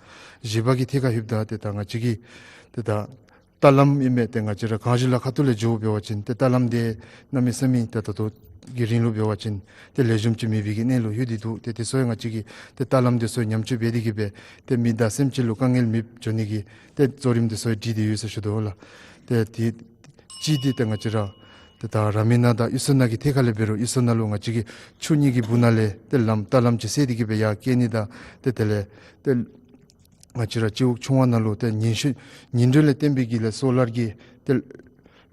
བཞི་པ་གི་ཐད་ཁར་ལྷོདཔ་ད་ཏེ་ད་ང་བཅས་ཀྱི་ཏེ་ད་ཏ་ལམ་ཨིན་མས། ཏེ་ང་བཅས་ར་གངས་ལྗོངས་ལ་ཁ་ཐུག་ལས་འགྱོ་འབད་བ་ཅིན་ཏེ་ཏ་ལམ་འདི་གནམ་མེད་ས་མེད་ཏེ་ད་ལྟོ་ གི་རིང་ལུ་འབད་བ་ཅིན་ཏེ་ལེགས་ཤོམ་ཅིག་མེད་པའི་གི་གནས་ལུ་ལྷོད་དེ་འདུག། ཏེ་དེ་ཚུ་ཡང་ང་བཅས་ཀྱིས་ཏེ་ལྟ་ལམ་དེ་ཚུ་ཉམས་བཅོས་འབད་དེ་གིས་སྦེ་ཏེ་མི་དང་སེམས་ཅན་ལུ་དཀའ་ངལ་མེདཔ་འགྱོ་ནི་གི་ཏེ་གཙོ་རིམ་དེ་ཚུ་བསྒྲིགས་ཏེ་ཡོད་ཟེར་ཞུ་དོ་ལགས། ཏེ་དེ་ཅིག་འདི་ཏེ་ང་བཅས་ར་ཏེ་ད་ར་མི་ན་དང་ཨི་སོ་ན་གི་ཐད་ཁར་ལས་འབད་རུང་ཨི་སོ་ན་ལུ་ང་བཅས་ཀྱིས་ཆུ་གཉིས་ཀྱི་སྦུག་ན་ལས་ཏེ་ལམ་ལྟ་ལམ་ཅིག་བསལ་ཏེ་གིས་སྦེ་ཡར་བསྐྱལ་ནི་དང་ཏེ་དེ་ལས་ཏེ་ང་བཅས་ར་སྤྱི་འོག་ཆུང་བ་ནང་ལུ་ཏེ་ཉིན་ཤུལ་ཉིན་དྲོད་ལས་བརྟེན་པའི་གི་ལས་སོ་ལར་གྱི་ཏེ་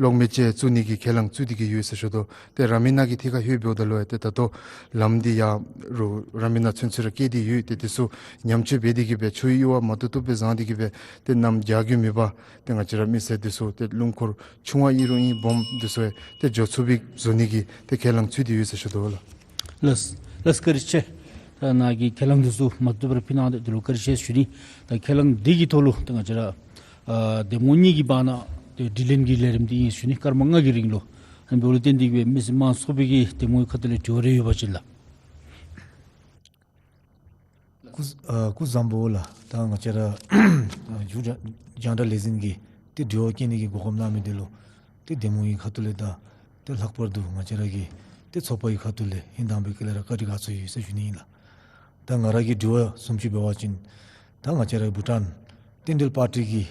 གློག་མེ་ཅིག་བཙུགས་ནི་གི་ཁས་བླངས་བཙུགས་ཏེ་གིས་ཡོད་ཟེར་ཞུ་དོ། ཏེ་ར་མི་ན་གི་ཐད་ཁར་ལྷོད་འབདཝ་ད་ལུ་ཡང་ཏེ་ད་ལྟོ་ལམ་འདི་ཡར་རུ་ར་མི་ན་ཚུན་ཚོད་ར་བསྐྱལ་ཏེ་ཡོད། ཏེ་དེ་ཚུ་ཉམས་བཅོས་འབད་དེ་གིས་སྦེ་ཆུ་གཡུར་བ་མ་བཏུབ་བཏུབ་སྦེ་བཟང་སྟེ་གིས་སྦེ་ཏེ་གནམ་བྱཱར་གྱི་མེད་པར་ཏེ་ང་བཅས་ར་མི་སེར་དེ་ཚུ་ཏེ་སྣུམ་འཁོར་ཆུང་བ་ཨིན་རུང་ཨིན་སྦོམ་དེ་ཚུ་ཡང་ཏེ་འགྱོ་ཚུགས་པའི་བཟོ་ནི་གི་ཏེ་ཁས་བླངས་བཙུགས་ཏེ་ཡོད་ཟེར་ཞུ་དོ་ལགས། ལགས་ལགས་བཀའ་དྲིན་ཆེ། ད་ནཱ་གི་ཁས་བླངས་དེ་ཚུ་མ་བཏུབ་པར་ཕུལ་གནང་སྟེ་དེ་ལུ་བཀའ་དྲིན་ཆེ་ཞུ་ནི། ད་ཁས་བླངས་འདི་གི་ཐོག་ལུ་ཏེ་ང་བཅས་ར་ཨ་གདམ་ངོ་གཉིས་ཀྱི་བར་ན་ཏེ་དྲི་ལན་གྱི་ལས་རིམ་འདི་ཨིན་ཞུ་ནི། སྐར་མ་ལྔ་གི་རིང་ལུ་ཨ་ནི་འབདཝ་ལས་བརྟེན་ཏེ་གིས་སྦེ་མི་སེར་མང་ཚོགས་པའི་གི་གདམ་ངོའི་ཁ་ཐུག་ལས་དྲི་བ་རེ་ཡོད་པ་ཅིན་ལགས། སྐུ་ཨ་སྐུ་གཟུགས་བཟང་པོ་ལགས། ད་ང་བཅས་ར་རྒྱུ་རྒྱང་བསྒྲགས་ལས་འཛིན་གྱི་ཏེ་དྲི་བ་བཀོད་ནི་གི་གོ་སྐབས་གནང་མི་འདི་ལུ་ཏེ་གདམ་ངོ་གི་ཁ་ཐུག་ལས་དང་ཏེ་ལྷག་པར་དུ་ང་བཅས་ར་གི་ཏེ་ཚོགས་པ་གི་ཁ་ཐུག་ལས་ཧིང་དྭངས་པའི་དཀྱིལ་ལས་ར་བཀའ་དྲིན་དགའ་ཚོར་ཡོད་ཟེར་ཞུ་ནི་ཨིན་ལགས། ད་ང་ར་གི་དྲི་བ་བཟུམ་ཅིག་འབད་བ་ཅིན་ད་ང་བཅས་ར་བྷུ་ཊཱན་རྟེན་འབྲེལ་པར་ཊི་གི་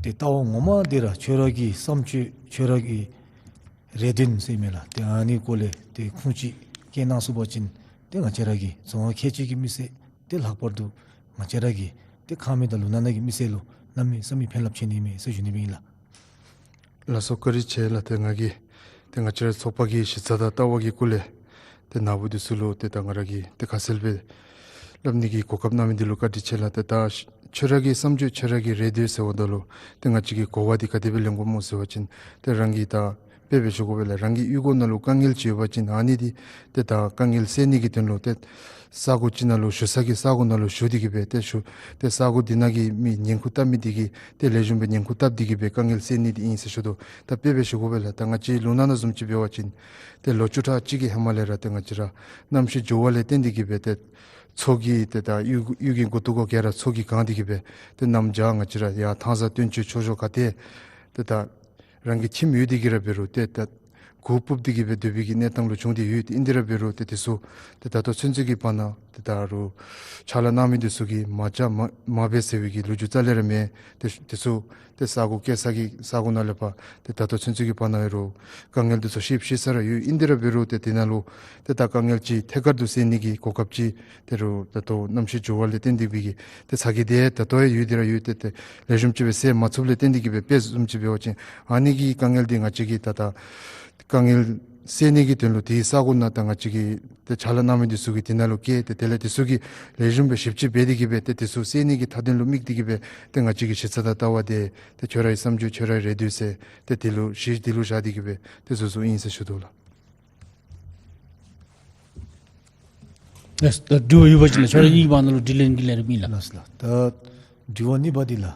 ཏེ་ལྟ་བ་ངོ་མ་འདི་ར་ཁྱོད་ར་གི་བསམ་སྤྱོད་ཁྱོད་ར་གི་རེ་འདུན་ཟེར་མི་ལགས། ཏེ་ཨ་ནི་སྐོར་ལས་ཏེ་ཁུངས་ཅིག་བཀལ་གནང་ཚུགས་པ་ཅིན་ཏེ་ང་བཅས་ར་གི་རྫོང་ཁག་ཁལ་གཅིག་གི་མི་སེར་ཏེ་ལྷག་པར་དུ་ང་བཅས་ར་གི་ཏེ་ཁང་མིག་དང་ལུང་ནག་ནང་གི་མི་སེར་ལུ་གནམ་མེད་ས་མེད་ཕན་རླབས་ཆེ་ནི་མས་ཟེར་ཞུ་ནི་ཨིན་ལགས། ལགས་སོ་བཀའ་དྲིན་ཆེ་ལགས། ཏེ་ང་གིས་ཏེ་ང་བཅས་ར་ཚོགས་པ་གི་གཞི་རྩ་དང་ལྟ་བ་གི་སྐོར་ལས་ཏེ་ནཱ་བུ་དེ་ཚུ་ལུ་ཏེ་ད་ང་ར་གིས་ཏེ་ཁ་གསལ་སྦེ་སླབ་ནི་གི་གོ་སྐབས་གནང་མི་འདི་ལུ་བཀའ་དྲིན་ཆེ་ལགས། ཏེ་ད་ཁྱོད་ར་གི་བསམ་སྤྱོད་ཁྱོད་ར་གི་རེ་འདོད་ཟེརཝ་ད་ལུ་ཏེ་ང་བཅས་ཀྱིས་གོ་བ་འདི་ག་དེ་སྦེ་ལེན་དགོཔ་སྨོ་ཟེར་བ་ཅིན་ཏེ་རང་གི་ད་དཔེ་སྦེ་ཞུ་དགོ་པས་ལགས། རང་གི་གཡུས་སྒོ་ནང་ལུ་དཀའ་ངལ་ཅིག་ཡོད་པ་ཅིན་ཨ་ནི་འདི་ཏེ་ད་དཀའ་ངལ་སེལ་ནི་གི་དོན་ལུ་ཏེ་ས་གོ་ཅིག་ནང་ལུ་བཞུགས་ས་གི་ས་གོ་ནང་ལུ་བཞུགས་ཏེ་གིས་སྦེ་ཏེ་བཞུགས་ཏེ་ས་གོ་འདི་ནང་གི་མི་ཉན་ཁུག་བཏབ་མི་འདི་གིས་ཏེ་ལེགས་ཤོམ་སྦེ་ཉན་ཁུག་བཏབ་སྟེ་གིས་སྦེ་དཀའ་ངལ་སེལ་ནི་འདི་ཨིན་ཟེར་ཞུ་དོ། ད་དཔེ་སྦེ་ཞུ་དགོ་པས་ལགས། ད་ང་བཅས་ལུང་ནག་ནང་བཟུམ་ཅིག་འབད་བ་ཅིན་ཏེ་ལོ་བཅུ་ཕྲག་གཅིག་གི་ཧེ་མ་ལས་ར་ཏེ་ང་བཅས་ར་གནམ་གཤིས་འགྱུར་བ་ལས་བརྟེན་ཏེ་གིས་སྦེ་ཏེ་མཚོ་གི་ཏེ་ད་གཡུས་གཡུས་ཀྱི་མགུ་ཏོ་གུ་ག་ར་མཚོ་གིས་གང་སྟེ་གིས་སྦེ་ཏེ་གནམ་བྱཱར་ང་བཅས་ར་ཡར་ཐང་ས་སྟོན་ཆོས་ཆོས་ཕྱོགས་ག་ཏེ་ཏེ་ད་རང་གི་ཁྱིམ་ཡོད་དེ་གིས་ར་འབད་རུང་ཏེ་ད་གུར་སྤུབས་ཏེ་གིས་སྦེ་སྡོད་པའི་གི་གནས་སྟངས་ལུ་བྱུང་སྟེ་ཡོད། ཏེ་ཨིན་དེ་ར་འབད་རུང་ཏེ་དེ་ཚུ་ཏེ་ད་ལྟོ་ཚུན་ཚོད་ཀྱི་བར་ན་ཏེ་ད་རུང་ཕྱག་ལཱ་གནང་མི་དེ་ཚུ་གིས་མ་བཅག་མ་མ་འབད་ཟེར་བའི་གི་ལོ་རྒྱུས་རྩ་ལས་ར་མེད། ཏེ་དེ་ཚུ་ཏེ་ས་གོ་བཀལ་ས་གི་ས་གོ་ནང་ལས་ཕར་ཏེ་ད་ལྟོ་ཚུན་ཚོད་ཀྱི་བར་ན་ཡང་རུང་དཀའ་ངལ་དེ་ཚུ་ཞིབ་ཞིབ་ས་ར་ཡོད། ཨིན་དེ་ར་འབད་རུང་ཏེ་དེ་ནང་ལུ་ཏེ་ད་དཀའ་ངལ་ཅིག་ཐད་ཀར་དུ་སེལ་ནི་གི་གོ་སྐབས་ཅིག་ཏེ་རུང་ད་ལྟོ་གནམ་གཤིས་འགྱུར་བ་ལས་བརྟེན་ཏེ་སྦེ་གིས་ཏེ་ཚ་གྱང་འདི་ད་ལྟོ་ཡང་ཡོད་དེ་ར་ཡོད། ཏེ་ཏེ་ལེགས་ཤོམ་ཅིག་སྦེ་སེལ་མ་ཚུགསཔ་ལས་བརྟེན་ཏེ་གིས་སྦེ་དཔེ་བཟུམ་ཅིག་འབད་བ་ཅིན་ཨ་ནི་གི་དཀའ་ངལ་འདི་ང་བཅས་ཀྱིས་ད་ད་དཀའ་ངལ་སེལ་ནི་གི་དོན་ལུ་དེའི་ས་གོ་ནང་ད་ང་བཅས་ཀྱིས་ཏེ་ཕྱག་ལཱ་གནང་མི་དེ་ཚུ་གིས་དེ་ནང་ལུ་བསྐྱལ་ཏེ་དེ་ལས་དེ་ཚུ་གིས་ལེགས་ཤོམ་སྦེ་ཞིབ་དཔྱད་འབད་དེ་གིས་སྦེ་ཏེ་དེ་ཚུ་སེལ་ནི་གི་མཐའ་དོན་ལུ་དམིགས་ཏེ་གིས་སྦེ་ཏེ་ང་བཅས་ཀྱི་གཞི་རྩ་དང་ལྟ་བ་འདི་ཏེ་ཁྱོད་རའི་བསམ་སྤྱོད་ཁྱོད་རའི་རེ་འདོད་ཟེར་ཏེ་དེ་ལུ་གཞི་དེ་ལུ་བཞག་སྟེ་གིས་སྦེ་ཏེ་བཟོ་བཟོཝ་ཨིན་ཟེར་ཞུ་དོ་ལགས། ལགས། ད་དྲི་བ་ཡོད་པ་ཅིན་ལགས། ཁྱོད་ར་གཉིས་ཀྱི་བར་ན་ལུ་དྲི་ལན་གྱི་ལས་རིམ་ཨིན་ལགས། ལགས་ལགས། ད་དྲི་བ་གཉིས་པ་འདི་ལགས།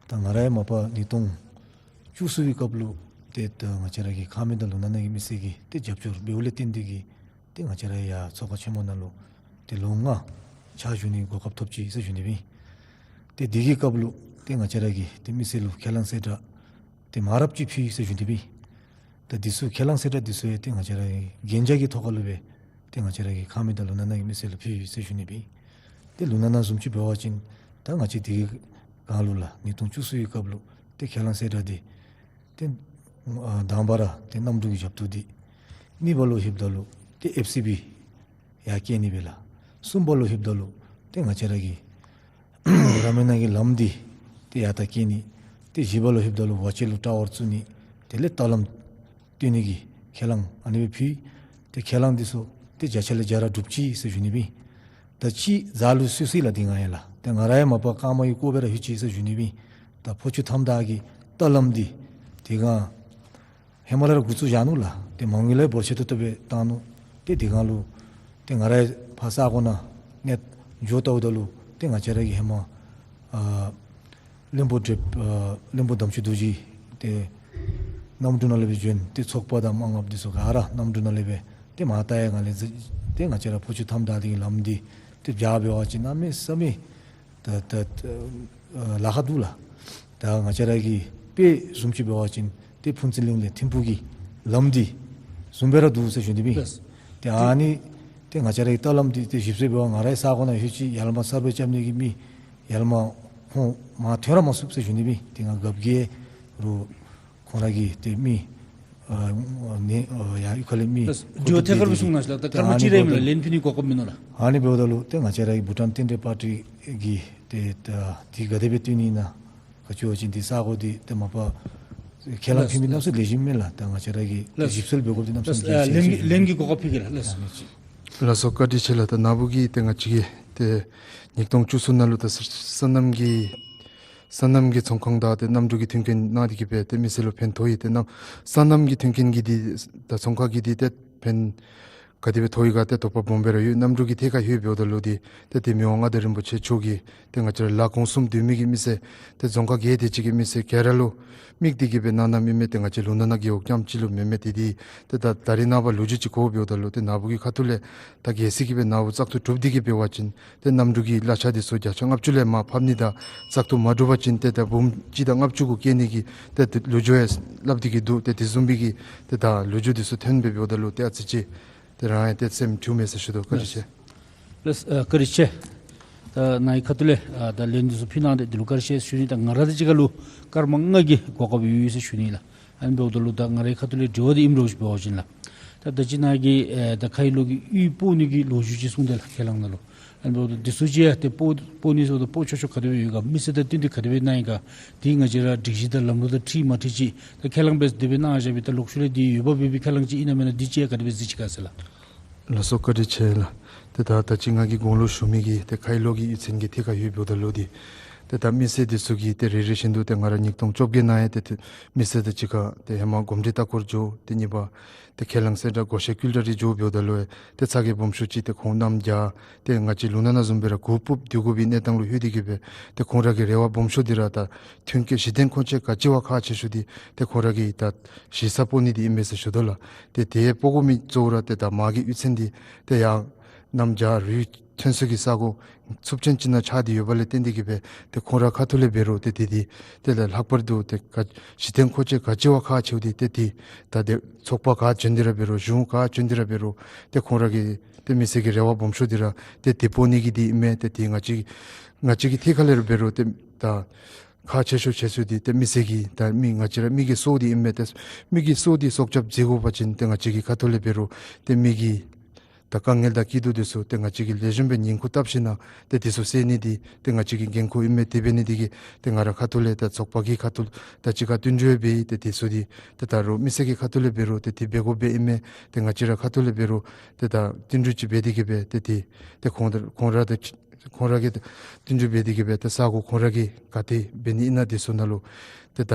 ད་ང་ར་ཡང་མ་པ་ཉིས་སྟོང་བཅུ་གསུམ་གྱི་སྐབས་ལུ་ཏེ་ད་ང་བཅས་ར་གི་ཁང་མིག་དང་ལུང་ནག་ནང་གི་མི་སེར་གྱིས་ཏེ་རྒྱབ་སྐྱོར་འབདཝ་ལས་བརྟེན་ཏེ་གིས་ཏེ་ང་བཅས་ར་ཡར་ཚོགས་ཁང་ཆེན་མོ་ནང་ལུ་ཏེ་ལོ་ལྔ་ཕྱག་ཞུ་ནི་གོ་སྐབས་ཐོབ་ཅི་ཟེར་ཞུ་ནི་སྦེ་ཨིན། ཏེ་དེ་གི་སྐབས་ལུ་ཏེ་ང་བཅས་ར་གིས་ཏེ་མི་སེར་ལུ་ཁས་བླངས་གསལ་བསྒྲགས་ཏེ་མང་རབས་ཅིག་ཕུལ་ཡི་ཟེར་ཞུ་ནི་སྦེ་ཨིན། ད་དེ་ཚུ་ཁས་བླངས་གསལ་བསྒྲགས་དེ་ཚུ་ཡང་ཏེ་ང་བཅས་ར་གི་གན་རྒྱ་གི་ཐོག་ཁ་ལུ་སྦེ་ཏེ་ང་བཅས་ར་གི་ཁང་མིག་དང་ལུང་ནག་ནང་གི་མི་སེར་ལུ་ཕུལ་ཡི་ཟེར་ཞུ་ནི་སྦེ་ཨིན། ཏེ་ལུང་ནག་ནང་བཟུམ་ཅིག་འབད་བ་ཅིན་ད་ང་བཅས་དེ་གི་སྒང་ལུ་ལགས་ཉིས་སྟོང་བཅུ་གསུམ་གྱི་སྐབས་ལུ་ཏེ་ཁས་བླངས་གསལ་བསྒྲགས་འདི་ཏེ་ཨ་དང་པ་ར་ཏེ་གནམ་གྲུ་གི་ཞབས་ཏོག་འདི། གཉིས་པ་ལུ་ལྷོདཔ་ད་ལུ་ཏེ་ཨེཕ་སི་བི་ཡར་བསྐྱལ་ནི་སྦེ་ལགས། གསུམ་པ་ལུ་ལྷོདཔ་ད་ལུ་ཏེ་ང་བཅས་ར་གི་ར་མི་ན་གི་ལམ་འདི་ཏེ་ཡར་ད་བསྐྱལ་ནི། ཏེ་བཞི་པ་ལུ་ལྷོདཔ་ད་ལུ་ཝ་ཅན་ལུ་ཊ་ཝར་བཙུགས་ནི། དེ་ལས་ལྟ་ལམ་བཏོན་ནི་གི་ཁས་བླངས་ཨ་ནི་སྦེ་ཕུལ། ཏེ་ཁས་བླངས་འདི་ཚུ་ཏེ་བརྒྱ་ཆ་ལས་བརྒྱ་ར་གྲུབ་ཅི་ཟེར་ཞུ་ནི་སྦེ་ཨིན། ད་ཅི་ཛ་ལུ་སུ་སུ་ལགས་འདི་ང་ཡང་ལགས། ཏེ་ང་ར་ཡང་མ་པ་རྐངམ་གི་སྐོར་སྦེ་ར་ལྷོད་ཅི་ཟེར་ཞུ་ནི་སྦེ་ཨིན། ད་ཕོ་ཆུ་ཐམ་ད་གི་ལྟ་ལམ་འདི་དེ་སྒང་ཧེ་མ་ལས་ར་འགོ་བཙུགས་བཞག་ནུག་ལགས། ཏེ་མ་དངུལ་ལས་འབོར་ཆེ་ཏོག་ཏོ་སྦེ་བཏང་ནུག། ཏེ་དེ་སྒང་ལུ་ཏེ་ང་ར་ཡང་ཕར་ས་གོ་ནང་ནང་འགྱོ་བལྟཝ་ད་ལུ་ཏེ་ང་བཅས་ར་གི་ཧེ་མ་ཨ་བློན་པོ་བགྲེསཔ་ཨ་བློན་པོ་དམ་ཆོས་རྡོ་རྗེ་ཏེ་གནམ་གྲུ་ནང་ལས་སྦེ་བྱོན། ཏེ་ཚོགས་པ་དང་མ་དངུལཔ་འདི་ཚུ་ག་ར་གནམ་གྲུ་ནང་ལས་སྦེ་ཏེ་མར་ལྟ་ཡར་ང་ལས་ཏེ་ང་བཅས་ར་ཕོ་ཆུ་ཐམ་ད་འདི་གི་ལམ་འདི་ཏེ་བྱཱར་འབད་བ་ཅིན་གནམ་མེད་ས་མེད་ད་ད་ཨ་ལཱ་ཁག་འདུག་ལགས། ད་ང་བཅས་ར་གི་དཔེ་བཟུམ་ཅིག་འབད་བ་ཅིན་ཏེ་ཕུན་ཚོགས་གླིང་ལས་ཐིམ་ཕུག་གི་ལམ་འདི་ བཟུམ་སྦེ་ར་འདུག་ཟེར་ཞུ་ནི་མས། ལགས། ཏེ་ཨ་ནི་ཏེ་ང་བཅས་རའི་ལྟ་ལམ་འདི་ཏེ་ཞིབ་འཚོལ་འབད་བ་ང་རའི་ས་གོ་ནང་ཡོད་ཅི་ཡར་ལས་མར་སར་བེ་རྐྱབ་ནི་གི་མི་ཡར་ལས་མར་ཁོང་མར་ཐོན་ར་མ་ཚུགས་ཟེར་ཞུ་ནི་མས། ཏེ་ང་རྒཔོ་གིས་རུང་ཁོང་ར་གི་ཏེ་མི་ཨ་ནི་ཨ་ཡར་གཡུས་ཁ་ལས་མི་ལགས། ཁོ་ཐུག་ཐད་ཀར་སྦེ་གསུང་གནང་ཞུ་ལགས། ད་སྐར་མ་གཅིག་ར་ཨིན་མས་ལགས། ལན་ཕུལ་ནི་གོ་སྐབས་མིན་ནུག་ལགས། ཨ་ནི་འབདཝ་ད་ལུ་ཏེ་ང་བཅས་ར་གི་བྷུ་ཊཱན་རྟེན་འབྲེལ་པར་ཊི་གིས་ཏེ་ད་འདི་ག་དེ་སྦེ་བཏོན་ནི་ཨིན་ན། ག་ཅི་འབད་བ་ཅིན་འདི་ས་གོ་འདི་ཏེ་མ་པ་ཁས་བླངས་ཕུལ་མི་གནམ་མེད་ས་མེད་ལེགས་ཤོམ་མས་ལགས། ད་ང་བཅས་ར་གིས་ཏེ་ལགས། ཞིབ་འཚོལ་འབད་དགོཔ་འདི་གནམ་མེད་ས་མེད་ལགས། ལན་གྱི་ལན་གྱི་གོ་སྐབས་ཕུལ་གེ་ལགས། ལགས། ལགས་སོ། བཀའ་དྲིན་ཆེ་ལགས། ད་ན་བུ་གིས་ཏེ་ང་བཅས་ཀྱི་ཏེ་ཉིས་སྟོང་བཅུ་གསུམ་ནང་ལུ་ད་ས་སོ་ནམ་གྱི་སོ་ནམ་གྱི་ཚོང་ཁང་དང་ཏེ་གནམ་གྲུ་གི་མཐུན་རྐྱེན་གནང་སྟེ་གིས་སྦེ་ཏེ་མི་སེར་ལུ་ཕན་ཐོགས་ཡི། ཏེ་གནམ་སོ་ནམ་གྱི་མཐུན་རྐྱེན་གྱི་འདི་ད་ཚོང་ཁང་གི་འདི་ཏེ་ཕན་ག་དེ་སྦེ་ཐོགས་ཡི་ག་ཏེ་དོགས་པ་སྦོམ་སྦེ་ར་ཡོད། གནམ་གྲུ་གི་ཐད་ཁར་ལྷོད་འབདཝ་ད་ལུ་འདི་ཏེ་ཏེ་མི་དབང་མངའ་བདག་རིན་པོ་ཆེ་མཆོག་གིས་ཏེ་ང་བཅས་ར་ལཱ་གོང་གསུམ་སྡོད་མི་གི་མི་སེར་ཏེ་རྫོང་ཁག་བརྒྱད་དེ་ཅིག་གི་མི་སེར་ག་ར་ལུ་དམིགས་ཏེ་གིས་སྦེ་གནང་གནངམ་ཨིན་མས། ཏེ་ང་བཅས་ལུང་ནག་ནང་རྒེད་འོག་རྐྱངམ་ཅིག་ལུ་མེན་མས། ཏེ་འདི་ཏེ་ད་ད་རིས་ནངས་པ་ལོ་རྒྱུས་ཅིག་གོ་འབདཝ་ད་ལུ་ཏེ་ན་བུ་གི་ཁ་ཐུག་ལས་ད་གལ་སྲིད་གིས་སྦེ་ན་བུ་བཙག་འཐུ་གྲུབ་སྟེ་གིས་འབད་བ་ཅིན་ཏེ་གནམ་གྲུ་གི་གླ་ཆ་འདི་ཚུ་བརྒྱ་ཆ་ལྔ་བཅུ་ལས་མར་ཕབ་ནི་དང་བཙག་འཐུ་མ་གྲུབ་པ་ཅིན་ཏེ་ད་འབུམ་གཅིག་དང་ལྔ་བཅུ་གུ་བཀལ་ནི་གི་ཏེ་ཏེ་ལོ་རྒྱུས་ཡང་སླབ་སྟེ་གིས་འདུག། ཏེ་དེ་བཟུམ་སྦེ་གི་ཏེ་ད་ལོ་རྒྱུས་འདི་ཚུ་ཐོན་སྦེ་འབདཝ་ད་ལུ་ཏེ་ཨ་ཙི་ཅིག་ཏེ་རང་ཡང་ཏེ་སེམས་འཁྲུལ་མས་ཟེར་ཞུ་དོ། བཀའ་དྲིན་ཆེ། ལགས། ཨ་བཀའ་དྲིན་ཆེ། ད་ནཱ་གི་ཁ་ཐུག་ལས་ཨ་ད་ལན་འདི་ཚུ་ཕུལ་གནང་སྟེ་འདི་ལུ་བཀའ་དྲིན་ཆེ་ཞུ་ནི། ད་ང་ར་དང་གཅིག་ཁར་ལུ་སྐར་མ་ལྔ་གི་གོ་སྐབས་ཡོད་ཟེར་ཞུ་ནི་ལགས། ཨ་ནི་འབདཝ་ད་ལུ་ད་ང་རའི་ཁ་ཐུག་ལས་དྲི་བ་འདི་ཨིནམ་འདྲཝ་ཅིག་འབད་བ་ཅིན་ལགས། ད་ད་ཅི་ནཱ་གིས་ཨེ་ད་ཁ་ཡི་ལོག་གི་གཡུས་སྤོ་ནི་གི་ལོ་རྒྱུས་ཅིག་གསུངས་ཏེ་ལགས་ཁས་བླངས་ནང་ལུ། ཨ་ནི་འབདཝ་ད་འདི་ཚུ་ཅིག་ཡང་ཏེ་སྤོ་སྤོ་ནི་ཚུ་ད་སྤོ་ཆོག་ཆོག་ག་དེ་སྦེ་ཡོད་ག། མི་སེར་དང་བསྟུན་ཏེ་ག་དེ་སྦེ་གནང་ཡི་ག། འདི་ང་བཅས་ར་སྒྲིག་གཞི་དང་ལམ་ལུགས་དང་འཁྲིལ་མ་འཁྲིལ་ཅིག་ད་ཁས་བླངས་འབད་དེ་སྦེ་གནང་བཞག་པའི་ད་ལོག་ཤུལ་ལས་འདི་འོས་འབབ་འབད་བའི་ཁས་བླངས་ཅིག་ཨིན་ན་མེན་ན། འདི་ཅིག་ཡང་ག་དེ་སྦེ་གཟིགས་ཅི་ག་ཟེར་ལགས། ལགས་སོ། བཀའ་དྲིན་ཆེ་ལགས། ཏེ་ད་ད་ཅི་ང་གིས་གོང་ལུ་ཞུ་མི་གི་ཏེ་ཁ་ཡི་ལོག་གི་གཡུས་ཚན་གྱི་ཐད་ཁར་ལྷོད་འབདཝ་ད་ལུ་འདི་ཏེ་ད་མི་སེར་འདི་ཚུ་གིས་ཏེ་རེ་རེ་བཞིན་དུ་ཏེ་ང་ར་ཉིས་སྟོང་བཅོ་བརྒྱད་ནང་ཡང་ཏེ་ཏེ་མི་སེར་དང་གཅིག་ཁར་ཏེ་ཧེ་མ་གོམས་འདྲིས་ལྟ་སྐོར་འགྱོ། ཏེ་གཉིས་པ་ཏེ་ཁས་བླངས་གསལ་བསྒྲགས་སྒོར་གཞས་སྐུལ་གྲ་སྒྲིག་འགྱོ་འབདཝ་ད་ལུ་ཏེ་ཚ་གྱང་སྦོམ་ཤོས་ཅིག་ཏེ་ཁོང་གནམ་བྱཱར་ཏེ་ང་བཅས་ལུང་ནག་ནང་བཟུམ་སྦེ་ར་གུར་ཕུབ་སྡོད་དགོ་པའི་གནས་སྟངས་ལུ་ལྷོད་དེ་གིས་སྦེ་ཏེ་ཁོང་ར་གི་རེ་བ་སྦོམ་ཤོས་འདི་ར་ད་མཐུན་རྐྱེན་གཞི་རྟེན་ཁོང་ཆ་ཁྱབ་ཁག་ཆེ་ཤོས་འདི་ཏེ་ཁོང་ར་གི་ད་གཞིས་ས་སྤོ་ནི་འདི་ཨིན་མས་ཟེར་ཞུ་དོ་ལགས། ཏེ་དེ་སྤོ་དགོ་མི་གཙོ་བོ་ར་ཏེ་ད་མ་གི་གཡུས་ཚན་འདི་ཏེ་ཡར་གནམ་བྱཱར་རི་ཐོན་ས་གི་ས་གོ་ཚབས་ཆེན་ཅིག་ནང་ཆགས་ཏེ་ཡོདཔ་ལས་བརྟེན་ཏེ་གིས་སྦེ་ཏེ་ཁོང་ར་ཁ་ཐུག་ལས་འབད་རུང་ཏེ་དེ་འདི་ཏེ་ལ་ལྷག་པར་དུ་ཏེ་ག་གཞི་རྟེན་ཁོང་ཆ་ཁྱབ་ཁག་ཆེཝ་འདི་ཏེ་འདི་ད་ཏེ་ཚོགས་པ་ག་བྱོན་ཏེ་ར་འབད་རུང་གཞུང་ག་བྱོན་ཏེ་ར་འབད་རུང་ཏེ་ཁོང་ར་གི་ཏེ་མི་སེར་གྱི་རེ་བ་སྦོམ་ཤོས་འདི་ར་ཏེ་འདི་སྤོ་ནི་གི་འདི་ཨིན་མས། ཏེ་འདི་ང་བཅས་ང་བཅས་ཀྱི་ཐད་ཁ་ལས་ར་འབད་རུང་ཏེ་ད་ཁག་ཆེ་ཤོས་ཆེ་ཤོས་འདི་ཏེ་མི་སེར་གྱི་ད་མི་ང་བཅས་ར་མི་གི་སྲོག་འདི་ཨིན་མས། ཏེ་མི་གི་སྲོག་འདི་སྲོག་སྐྱབས་མཛད་དགོ་པ་ཅིན་ཏེ་ང་བཅས་ཀྱི་ཁ་ཐུག་ལས་འབད་རུང་ཏེ་མི་གི་ད་དཀའ་ངལ་དང་སྐྱིད་སྡུག་འདི་ཚུ་ཏེ་ང་བཅས་ཀྱིས་ལེགས་ཤོམ་སྦེ་ཉན་ཁུལ་བཏབ་ཞིན་ན་ཏེ་འདི་ཚུ་སེལ་ནི་འདི་ཏེ་ང་བཅས་ཀྱི་འགན་ཁུར་ཨིན་མས། དེ་འབད་ནི་འདི་གིས་ཏེ་ང་ར་ཁ་ཐུག་ལས་ད་ཚོགས་པ་གི་ཁ་ཐུག་ད་གཅིག་ཁར་བསྟུན་གྲོས་འབད་ཡི། ཏེ་འདི་ཚུ་འདི་ཏེ་ད་རུང་མི་སེར་གྱི་ཁ་ཐུག་ལས་འབད་རུང་ཏེ་འདི་འབད་དགོཔ་སྦེ་ཨིན་མས། ཏེ་ང་བཅས་ར་ཁ་ཐུག་ལས་འབད་རུང་ཏེ་ད་བསྟུན་གྲོས་ཅིག་འབད་དེ་གིས་སྦེ་ཏེ་འདི་ཏེ་ཁོང་ད་ཁོང་ར་ཏེ་ཁོང་ར་གིས་བསྟུན་གྲོས་འབད་དེ་གིས་སྦེ་ཏེ་ས་གོ་ཁོང་ར་གིས་ག་ཏེ་འབད་ནི་ཨིན་ན་འདི་ཚུ་ནང་ལུ་ཏེ་ད་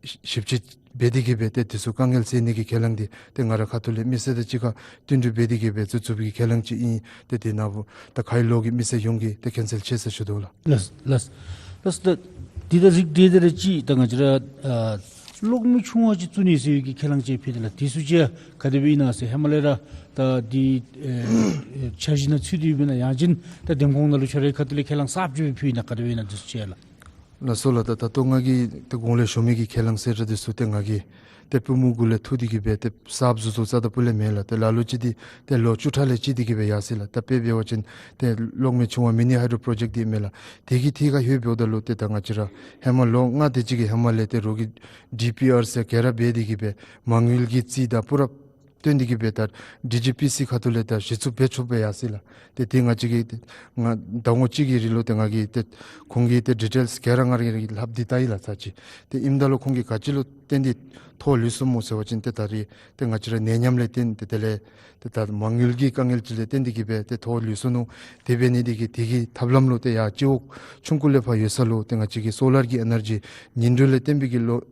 ཞིབ་དཔྱད་འབད་དེ་གིས་སྦེ་ཏེ་འདི་ཚུ་དཀའ་ངལ་སེལ་ནི་གི་ཁས་བླངས་འདི་ཏེ་ང་ར་ཁ་ཐུག་ལས་མི་སེར་དང་གཅིག་ཁར་བསྟུན་གྲོས་འབད་དེ་གིས་སྦེ་བཙུགས་བཙུགས་པའི་ཁས་བླངས་ཅིག་ཨིན། ཏེ་འདི་ནང་ལུ་ད་ཁ་ཡི་ལོག་གི་མི་སེར་ཡོངས་ཀྱིས་ཏེ་མཁྱེན་གསལ་ཆེ་ཟེར་ཞུ་དོ་ལགས། ལགས་ལགས་ལགས། ད་འདི་དང་གཅིག་འབྲེལ་ཏེ་ར་ཅིག་ད་ང་བཅས་ར་ཨ་གློག་མེ་ཆུང་བ་ཅིག་བཙུགས་ནི་ཟེར་བའི་གི་ཁས་བླངས་ཅིག་ཕུལ་ཏེ་ལགས། འདི་ཚུ་ཅིག་ག་དེ་སྦེ་ཨིན་ན་ཟེར་ཧེ་མ་ལས་ར་ད་འདི་ཨེ་འཆར་གཞི་ནང་ཚུད་དེ་ཡོདཔ་ཨིན་ན་ཡང་ཅིན་ད་འདེམས་ཁོངས་ནང་ལུ་ཁྱོད་རའི་ཁ་ཐུག་ལས་ཁས་བླངས་གསརཔ་ཅིག་སྦེ་ཕུལ་ཨིན་ན་ག་དེ་སྦེ་ཨིན་ན་འདི་ཚུ་ཅིག་ལགས། ལགས་སོ་ལགས། ད་ད་ལྟོ་ང་གིས་ཏེ་གོང་ལས་ཞུ་མི་གི་ཁས་བླངས་གསལ་བསྒྲགས་འདི་ཚུ་ཏེ་ང་གིས་ཏེ་པུས་མོ་གུ་ལས་འཐུ་སྟེ་གིས་སྦེ་ཏེ་གསརཔ་བཟོ་བཟོཝ་རྩ་དང་སྤུ་ལས་མེན་ལགས། ཏེ་ལ་ལུ་ཅིག་འདི་ཏེ་ལོ་བཅུ་ཕྲག་ལས་ཅིག་འདི་གིས་སྦེ་ཡར་སོ་ཡི་ལགས། ད་དཔེ་འབད་བ་ཅིན་ཏེ་གློག་མེ་ཆུང་བ་མི་ནི་ཧའི་ཌྲོ་པྲོ་ཇེཀཊ་འདི་མེན་ལགས། དེ་གི་ཐད་ཁར་ལྷོད་འབདཝ་ད་ལུ་ཏེ་ད་ང་བཅས་ར་ཧེ་མ་ལོ་ལྔ་དེ་ཅིག་གི་ཧེ་མ་ལས་ཏེ་རོགས་ཀྱིས་ཌི་པི་ཨར་ཟེར་ག་ར་འབད་དེ་གིས་སྦེ་མ་དངུལ་གྱི་རྩིས་དང་པུ་ར་བཏོན་ཏེ་གིས་སྦེ་ད་ཌི་ཇི་པི་སི་ཁ་ཐུག་ལས་ད་གཞི་བཙུགས་འབད་ཆོགཔ་སྦེ་ཡར་སོ་ཡི་ལགས། ཏེ་དེ་ང་བཅས་ཀྱིས་ཏེ་ང་ཟླ་ངོ་གཅིག་གི་རིང་ལུ་ཏེ་ང་གིས་ཏེ་ཁོང་གི་ཏེ་ཌི་ཊེལསི་ག་ར་ང་ར་གིས་ལྷབ་སྟེ་བལྟ་ཡི་ལགས། ཚར་གཅིག་ཏེ་ཨིནམ་ད་ལུ་ཁོང་གིས་ག་ཅི་ལུ་བརྟེན་ཏེ་ཐོག་ལུས་སོངམ་སྨོ་ཟེར་བ་ཅིན་ཏེ་ད་རེས་ཏེ་ང་བཅས་ར་ནད་ཉམས་ལས་བརྟེན་ཏེ་དེ་ལས་ཏེ་ད་མ་དངུལ་གྱི་དཀའ་ངལ་ཅིག་ལས་བརྟེན་ཏེ་གིས་སྦེ་ཏེ་ཐོག་ལུས་སོ་ནུག། དེ་འབད་ནི་འདི་གིས་དེ་གི་ཐབས་ལམ་ལུ་ཏེ་ཡར་སྤྱི་འོག་ཆུང་ཀུ་ལས་ཕར་ཡོད་ས་ལུ་ཏེ་ང་བཅས་ཀྱིས་སོ་ལར་གྱི་ཨེ་ནར་ཇི་ཉིན་དྲོད་ལས་བརྟེན་པའི་གི་གློག་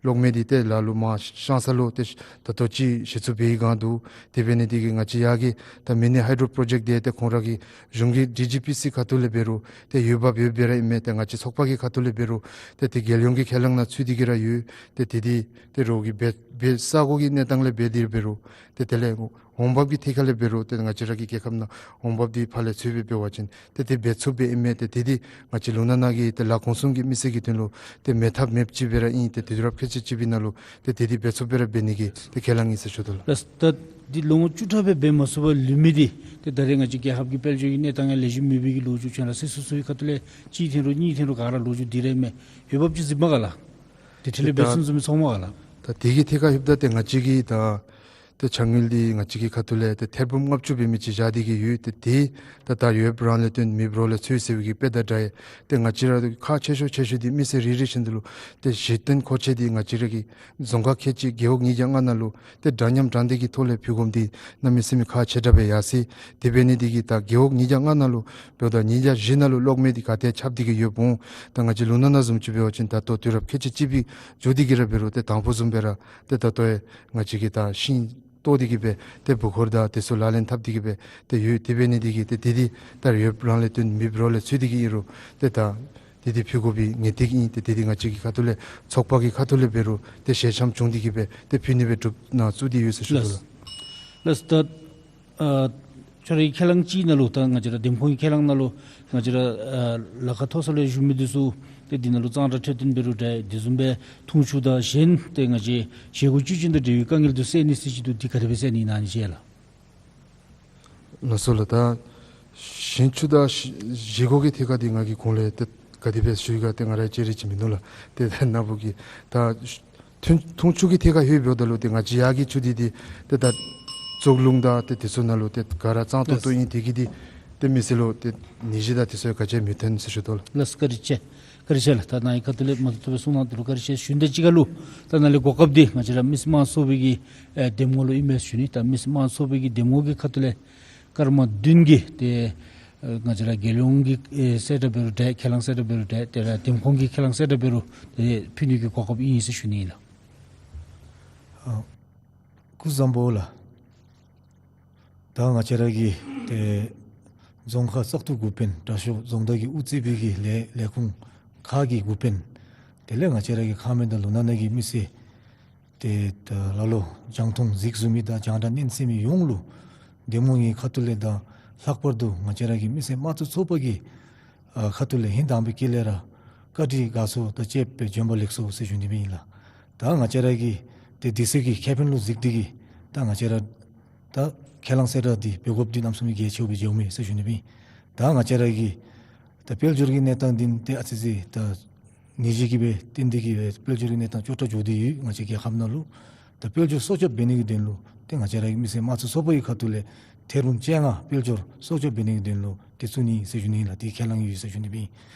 གློག་མེ་འདི་ཏེ་ལ་ལུ་མར་ཤང་ས་ལུ་ཏེ་ད་ལྟོ་ཅིག་གཞི་བཙུགས་འབད་བའི་སྒང་འདུག། དེ་འབད་ནི་འདི་གིས་ང་བཅས་ཡར་གྱི་ད་མི་ནི་ཧའི་ཌྲོ་པྲོ་ཇེཀཊ་འདི་ཏེ་ཁོང་ར་གི་གཞུང་གི་ཌི་ཇི་པི་སི་ཁ་ཐུག་ལས་འབད་རུང་ཏེ་འོས་འབབ་ཡོདཔ་སྦེ་ར་ཨིན་མས། ཏེ་ང་བཅས་ཚོགས་པ་གི་ཁ་ཐུག་ལས་འབད་རུང་ཏེ་དེ་རྒྱལ་ཡོངས་ཀྱི་ཁས་བླངས་ནང་ཚུད་དེ་གིས་ར་ཡོད། ཏེ་དེ་འདི་ཏེ་རོགས་ཀྱིས་འབད་འབད་ས་གོ་གི་གནས་སྟངས་ལས་འབད་དེ་འབད་རུང་ཏེ་དེ་ལས་ འོང་འབབ་ཀྱི་ཐད་ཁ་ལས་འབད་རུང་ཏེ་ང་བཅས་ར་གི་རྒྱལ་ཁབ་ནང་འོང་འབབ་འདི་ཕར་ལས་ཚུར་སྦེ་འབད་བ་ཅིན་ཏེ་དེ་འབད་ཚུགསཔ་སྦེ་ཨིན་མས། ཏེ་དེ་འདི་ང་བཅས་ལུང་ནག་ནང་གི་ཏེ་ལཱ་གོང་གསུམ་གྱི་མི་སེར་གྱི་དོན་ལུ་ཏེ་མེད་ཐབས་མེདཔ་ཅིག་སྦེ་ར་ཨིན། ཏེ་དུས་རབས་ཁལ་གཅིག་གཅིག་པའི་ནང་ལུ་ཏེ་དེ་འདི་འབད་ཚུགསཔ་སྦེ་ར་འབད་ནི་གི་ཏེ་ཁས་བླངས་ཨིན་ཟེར་ཞུ་དོ་ལགས། ལགས། ད་འདི་ལོ་ངོ་བཅུ་ཕྲག་སྦེ་འབད་མ་ཚུགས་པར་ལུས་མི་འདི་ཏེ་ད་རེས་ང་བཅས་རྒྱལ་ཁབ་ཀྱི་དཔལ་འབྱོར་གྱི་གནས་སྟངས་ཡང་ལེགས་ཤོམ་མེད་པའི་གི་ལོ་རྒྱུས་ཁྱོད་ར་སོ་སོའི་ཁ་ཐུག་ལས་གཅིག་འཐོན་རུང་གཉིས་འཐོན་རུང་ག་ར་ལོ་རྒྱུས་འདི་ར་ཨིན་མས། འོས་འབབ་ཅིག་གཟིགསཔ་མས་ག་ལགས། དེ་འཕྲལ་ལས་འབད་ཚུགས་ཚུགས་མི་ཚོརཝ་མས་ག་ལགས། ད་དེ་གི་ཐད་ཁར་ལྷོདཔ་ད་ཏེ་ང་བཅས་ཀྱིས་ད་ཏེ་ཕྱགས་སྙིགས་འདི་ང་བཅས་ཀྱི་ཁ་ཐུག་ལས་ཏེ་ཐེར་འབུམ་ལྔ་བཅུ་འབད་མི་ཅིག་བཞག་སྟེ་གི་ཡོད། ཏེ་དེ་ད་ད་ཡོདཔ་རང་ལས་བཏོན་མེདཔ་རོགས་ལས་འཚོལ་ཟེར་བའི་གི་དཔེ་དང་འདྲ་ཡི། ཏེ་ང་བཅས་ར་ཁག་ཆེ་ཤོས་ཆེ་ཤོས་འདི་མི་སེར་རེ་རེ་བཞིན་དུ་ལུ་ཏེ་གཞི་རྟེན་མཁོ་ཆས་འདི་ང་བཅས་ར་གི་རྫོང་ཁག་ཁལ་གཅིག་རྒེད་འོག་ཉིས་བརྒྱ་ལྔ་ནང་ལུ་ཏེ་འདྲ་མཉམ་དྲང་བདེན་གྱི་ཐོག་ལས་ཕུལ་དགོཔ་འདི་གནམ་མེད་ས་མེད་ཁག་ཆེ་དྲགས་སྦེ་ཡར་སོ་ཡི། དེ་འབད་ནི་འདི་གིས་ད་རྒེད་འོག་ཉིས་བརྒྱ་ལྔ་ནང་ལུ་འབདཝ་ད་ཉིས་བརྒྱ་བཞི་ནང་ལུ་གློག་མེ་འདི་ག་ཏེ་ཁྱབ་སྟེ་གི་ཡོདཔ་འོང་། ད་ང་བཅས་ལུང་ནག་ནང་བཟུམ་ཅིག་འབད་བ་ཅིན་ད་ལྟོ་དུས་རབས་ཁལ་གཅིག་གཅིག་པའི་མཇུག་འདི་གིས་ར་འབད་རུང་ཏེ་དང་ཕུ་བཟུམ་སྦེ་ར་ཏེ་ད་ལྟོ་ཡང་ང་བཅས་ཀྱིས་ད་ཤིང་བཏོག་སྟེ་གི་སྦེ་ཏེ་འབུ་འཁོར་དང་དེ་ཚུ་ལག་ལེན་འཐབ་སྟེ་གི་སྦེ་ཏེ་ཡོད། དེ་འབད་ནི་འདི་གིས་ཏེ་དེ་འདི་ད་ཡོདཔ་རང་ལས་བཏོན་མེདཔ་རོགས་ལས་འཚོལ་ཏེ་གི་ཨིན་རུང་ཏེ་ད་དེ་འདི་ཕུལ་དགོ་པའི་ངེས་ཏིག་ཨིན། ཏེ་དེ་འདི་ང་བཅས་ཀྱི་ཁ་ཐུག་ལས་ཚོགས་པ་གི་ཁ་ཐུག་ལས་འབད་རུང་ཏེ་ཞལ་འཆམ་བྱུང་སྟེ་གི་སྦེ་ཏེ་ཕུལ་ནི་སྦེ་གྲུབ་ནང་བཙུགས་ཏེ་ཡོད་ཟེར་ཞུ་དོ་ལགས། ལགས། ལགས། ད་ཨ་ཁྱོད་རའི་ཁས་བླངས་ཅིག་ནང་ལུ་ད་ང་བཅས་ར་འདེམས་ཁོངས་ཀྱི་ཁས་བླངས་ནང་ལུ་ང་བཅས་ར་ཨ་ལ་ཁ་མཐོ་ས་ལུ་བཞུགས་མི་འདི་ཚུ་ཏེ་འདི་ནང་ལུ་གཙང་སྦྲ་འཕྲོད་བསྟེན་འབད་རུང་འདྲ་དེ་བཟུམ་སྦེ་འཐུང་ཆུ་དང་གཞན་ཏེ་ང་བཅས་བཞེས་སྒོ་བཅུད་ཅན་དང་འབྲེལ་བའི་དཀའ་ངལ་འདི་སེལ་ནི་ཟེར་ཅིག་འདུག། འདི་ག་དེ་སྦེ་སེལ་ནི་ཨིན་ན་ཨ་ནི་ཅིག་ལགས། ལགས་སོ་ལགས། ད་ཞིང་ཆུ་དང་བཞེས་སྒོ་གི་ཐད་ཁར་འདི་ང་གིས་གོང་ལས་ཏེ་ག་དེ་སྦེ་ཞུ་ཡི་ག་ཏེ་ང་ར་ཅིག་ར་ཅིག་མིན་ནུག་ལགས། ཏེ་ད་ནཱ་བུ་གིས་ད་འཐུང་འཐུང་ཆུ་གི་ཐད་ཁར་ལྷོད་འབདཝ་ད་ལུ་ཏེ་ང་བཅས་ཡར་གྱི་ཆུ་འདི་འདི་ཏེ་ད་བཙོག་ལུང་དང་ཏེ་དེ་ཚུ་ནང་ལུ་ཏེ་ག་ར་གཙང་ཏོག་ཏོ་ཨིན། དེ་གིས་འདི་ཏེ་མི་སེར་ལུ་ཏེ་ནད་གཞི་དང་དེ་ཚུ་ག་ཅི་མི་ཐོན་ཟེར་ཞུ་དོ་ལགས། ལགས་སོ། བཀའ་དྲིན་ཆེ། བཀའ་དྲིན་ཆེ་ལགས། ད་ནཱ་གི་ཁ་ཐུག་ལས་མ་ཐུབ་ཐུབ་སྦེ་གསུང་གནང་དེ་ལུ་བཀའ་དྲིན་ཆེ་ཞུ་ནི་དང་གཅིག་ཁར་ལུ་ད་ནཱ་ལས་གོ་སྐབས་འདི་ང་བཅས་ར་མི་སེར་དམངས་གཙོའི་གི་ཨེ་འདེམས་ངོ་ལུ་ཨིན་མས་ཞུ་ནི། ད་མི་སེར་དམངས་གཙོའི་གི་འདེམས་ངོ་གི་ཁ་ཐུག་ལས་སྐར་མ་བདུན་གྱི་ཏེ་ཨེ་ང་བཅས་ར་རྒྱལ་ཡོངས་ཀྱི་ཨེ་གསལ་བསྒྲགས་འབད་རུང་འདྲ་ཁས་བླངས་གསལ་བསྒྲགས་འབད་རུང་འདྲ་ཏེ་ར་འདེམས་ཁོངས་ཀྱི་ཁས་བླངས་གསལ་བསྒྲགས་འབད་རུང་ཏེ་ཕུལ་ནི་གི་གོ་སྐབས་ཨིན་ཟེར་ཞུ་ནི་ཨིན་ལགས། ཨ་སྐུ་གཟུགས་བཟང་པོ་ལགས། ད་ང་བཅས་ར་གི་ཏེ་རྫོང་ཁག་བཙག་འཐུ་འགོ་དཔོན་དྲག་ཤོས་རྫོང་བདག་གིས་དབུ་གཙོས་པའི་གི་ལས་ལས་ཁུངས་ཁག་གི་འགོ་དཔོན་དེ་ལས་ང་བཅས་ར་གི་ཁག་མི་དང་ལུང་ནག་ནང་གི་མི་སེར་ཏེ་ད་ལ་ལུ་རྒྱང་མཐོང་གཟིགས་བཟུང་མི་དང་རྒྱང་བསྒྲགས་སྙན་གསན་མི་ཡོངས་ལུ་འདེམས་ངོ་གི་ཁ་ཐུག་ལས་དང་ལྷག་པར་དུ་ང་བཅས་ར་གི་མི་སེར་དམངས་གཙོ་ཚོགས་པ་གི་ཨ་ཁ་ཐུག་ལས་ཧིང་དྭངས་པའི་དཀྱིལ་ལས་ར་བཀའ་དྲིན་དགའ་ཚོར་དང་བཅས་པའི་བྱོན་པ་ལེགས་སོ་ཟེར་ཞུ་ནི་ཨིན་ལགས། ད་ང་བཅས་ར་གི་ཏེ་དུས་ཚོད་ཀྱི་ཁེ་ཕན་ལུ་གཟིགས་ཏེ་གི་ད་ང་བཅས་ར་ད་ཁས་བླངས་གསལ་བསྒྲགས་འདི་འབད་དགོཔ་འདི་གནམ་མེད་ས་མེད་གལ་ཆེཝ་སྦེ་མཇལཝ་མས་ཟེར་ཞུ་ནི་ཨིན། ད་ང་བཅས་ར་གི་ད་དཔལ་འབྱོར་གྱི་གནས་སྟངས་འདི་ཏེ་ཨ་ཙི་ཅིག་ད་ནད་གཞི་གིས་སྦེ་བརྟེན་ཏེ་གི་སྦེ་དཔལ་འབྱོར་གྱི་གནས་སྟངས་སྐྱོ་དྲགས་འགྱོ་སྟེ་ཡོད། ང་བཅས་རྒྱལ་ཁབ་ནང་ལུ་ད་དཔལ་འབྱོར་སྲོག་སྐྱོབ་འབད་ནི་གི་དོན་ལུ་ཏེ་ང་བཅས་ར་གི་མི་སེར་དམངས་གཙོ་ཚོགས་པ་གི་ཁ་ཐུག་ལས་ཐེར་འབུམ་བཅོ་ལྔ་དཔལ་འབྱོར་སྲོག་སྐྱོབ་འབད་ནི་གི་དོན་ལུ་ཏེ་བཙུགས་ནི་ཟེར་ཞུ་ནི་ལགས། ཏེ་ཁས་བླངས་ཡོད་ཟེར་ཞུ་ནི་ཨིན།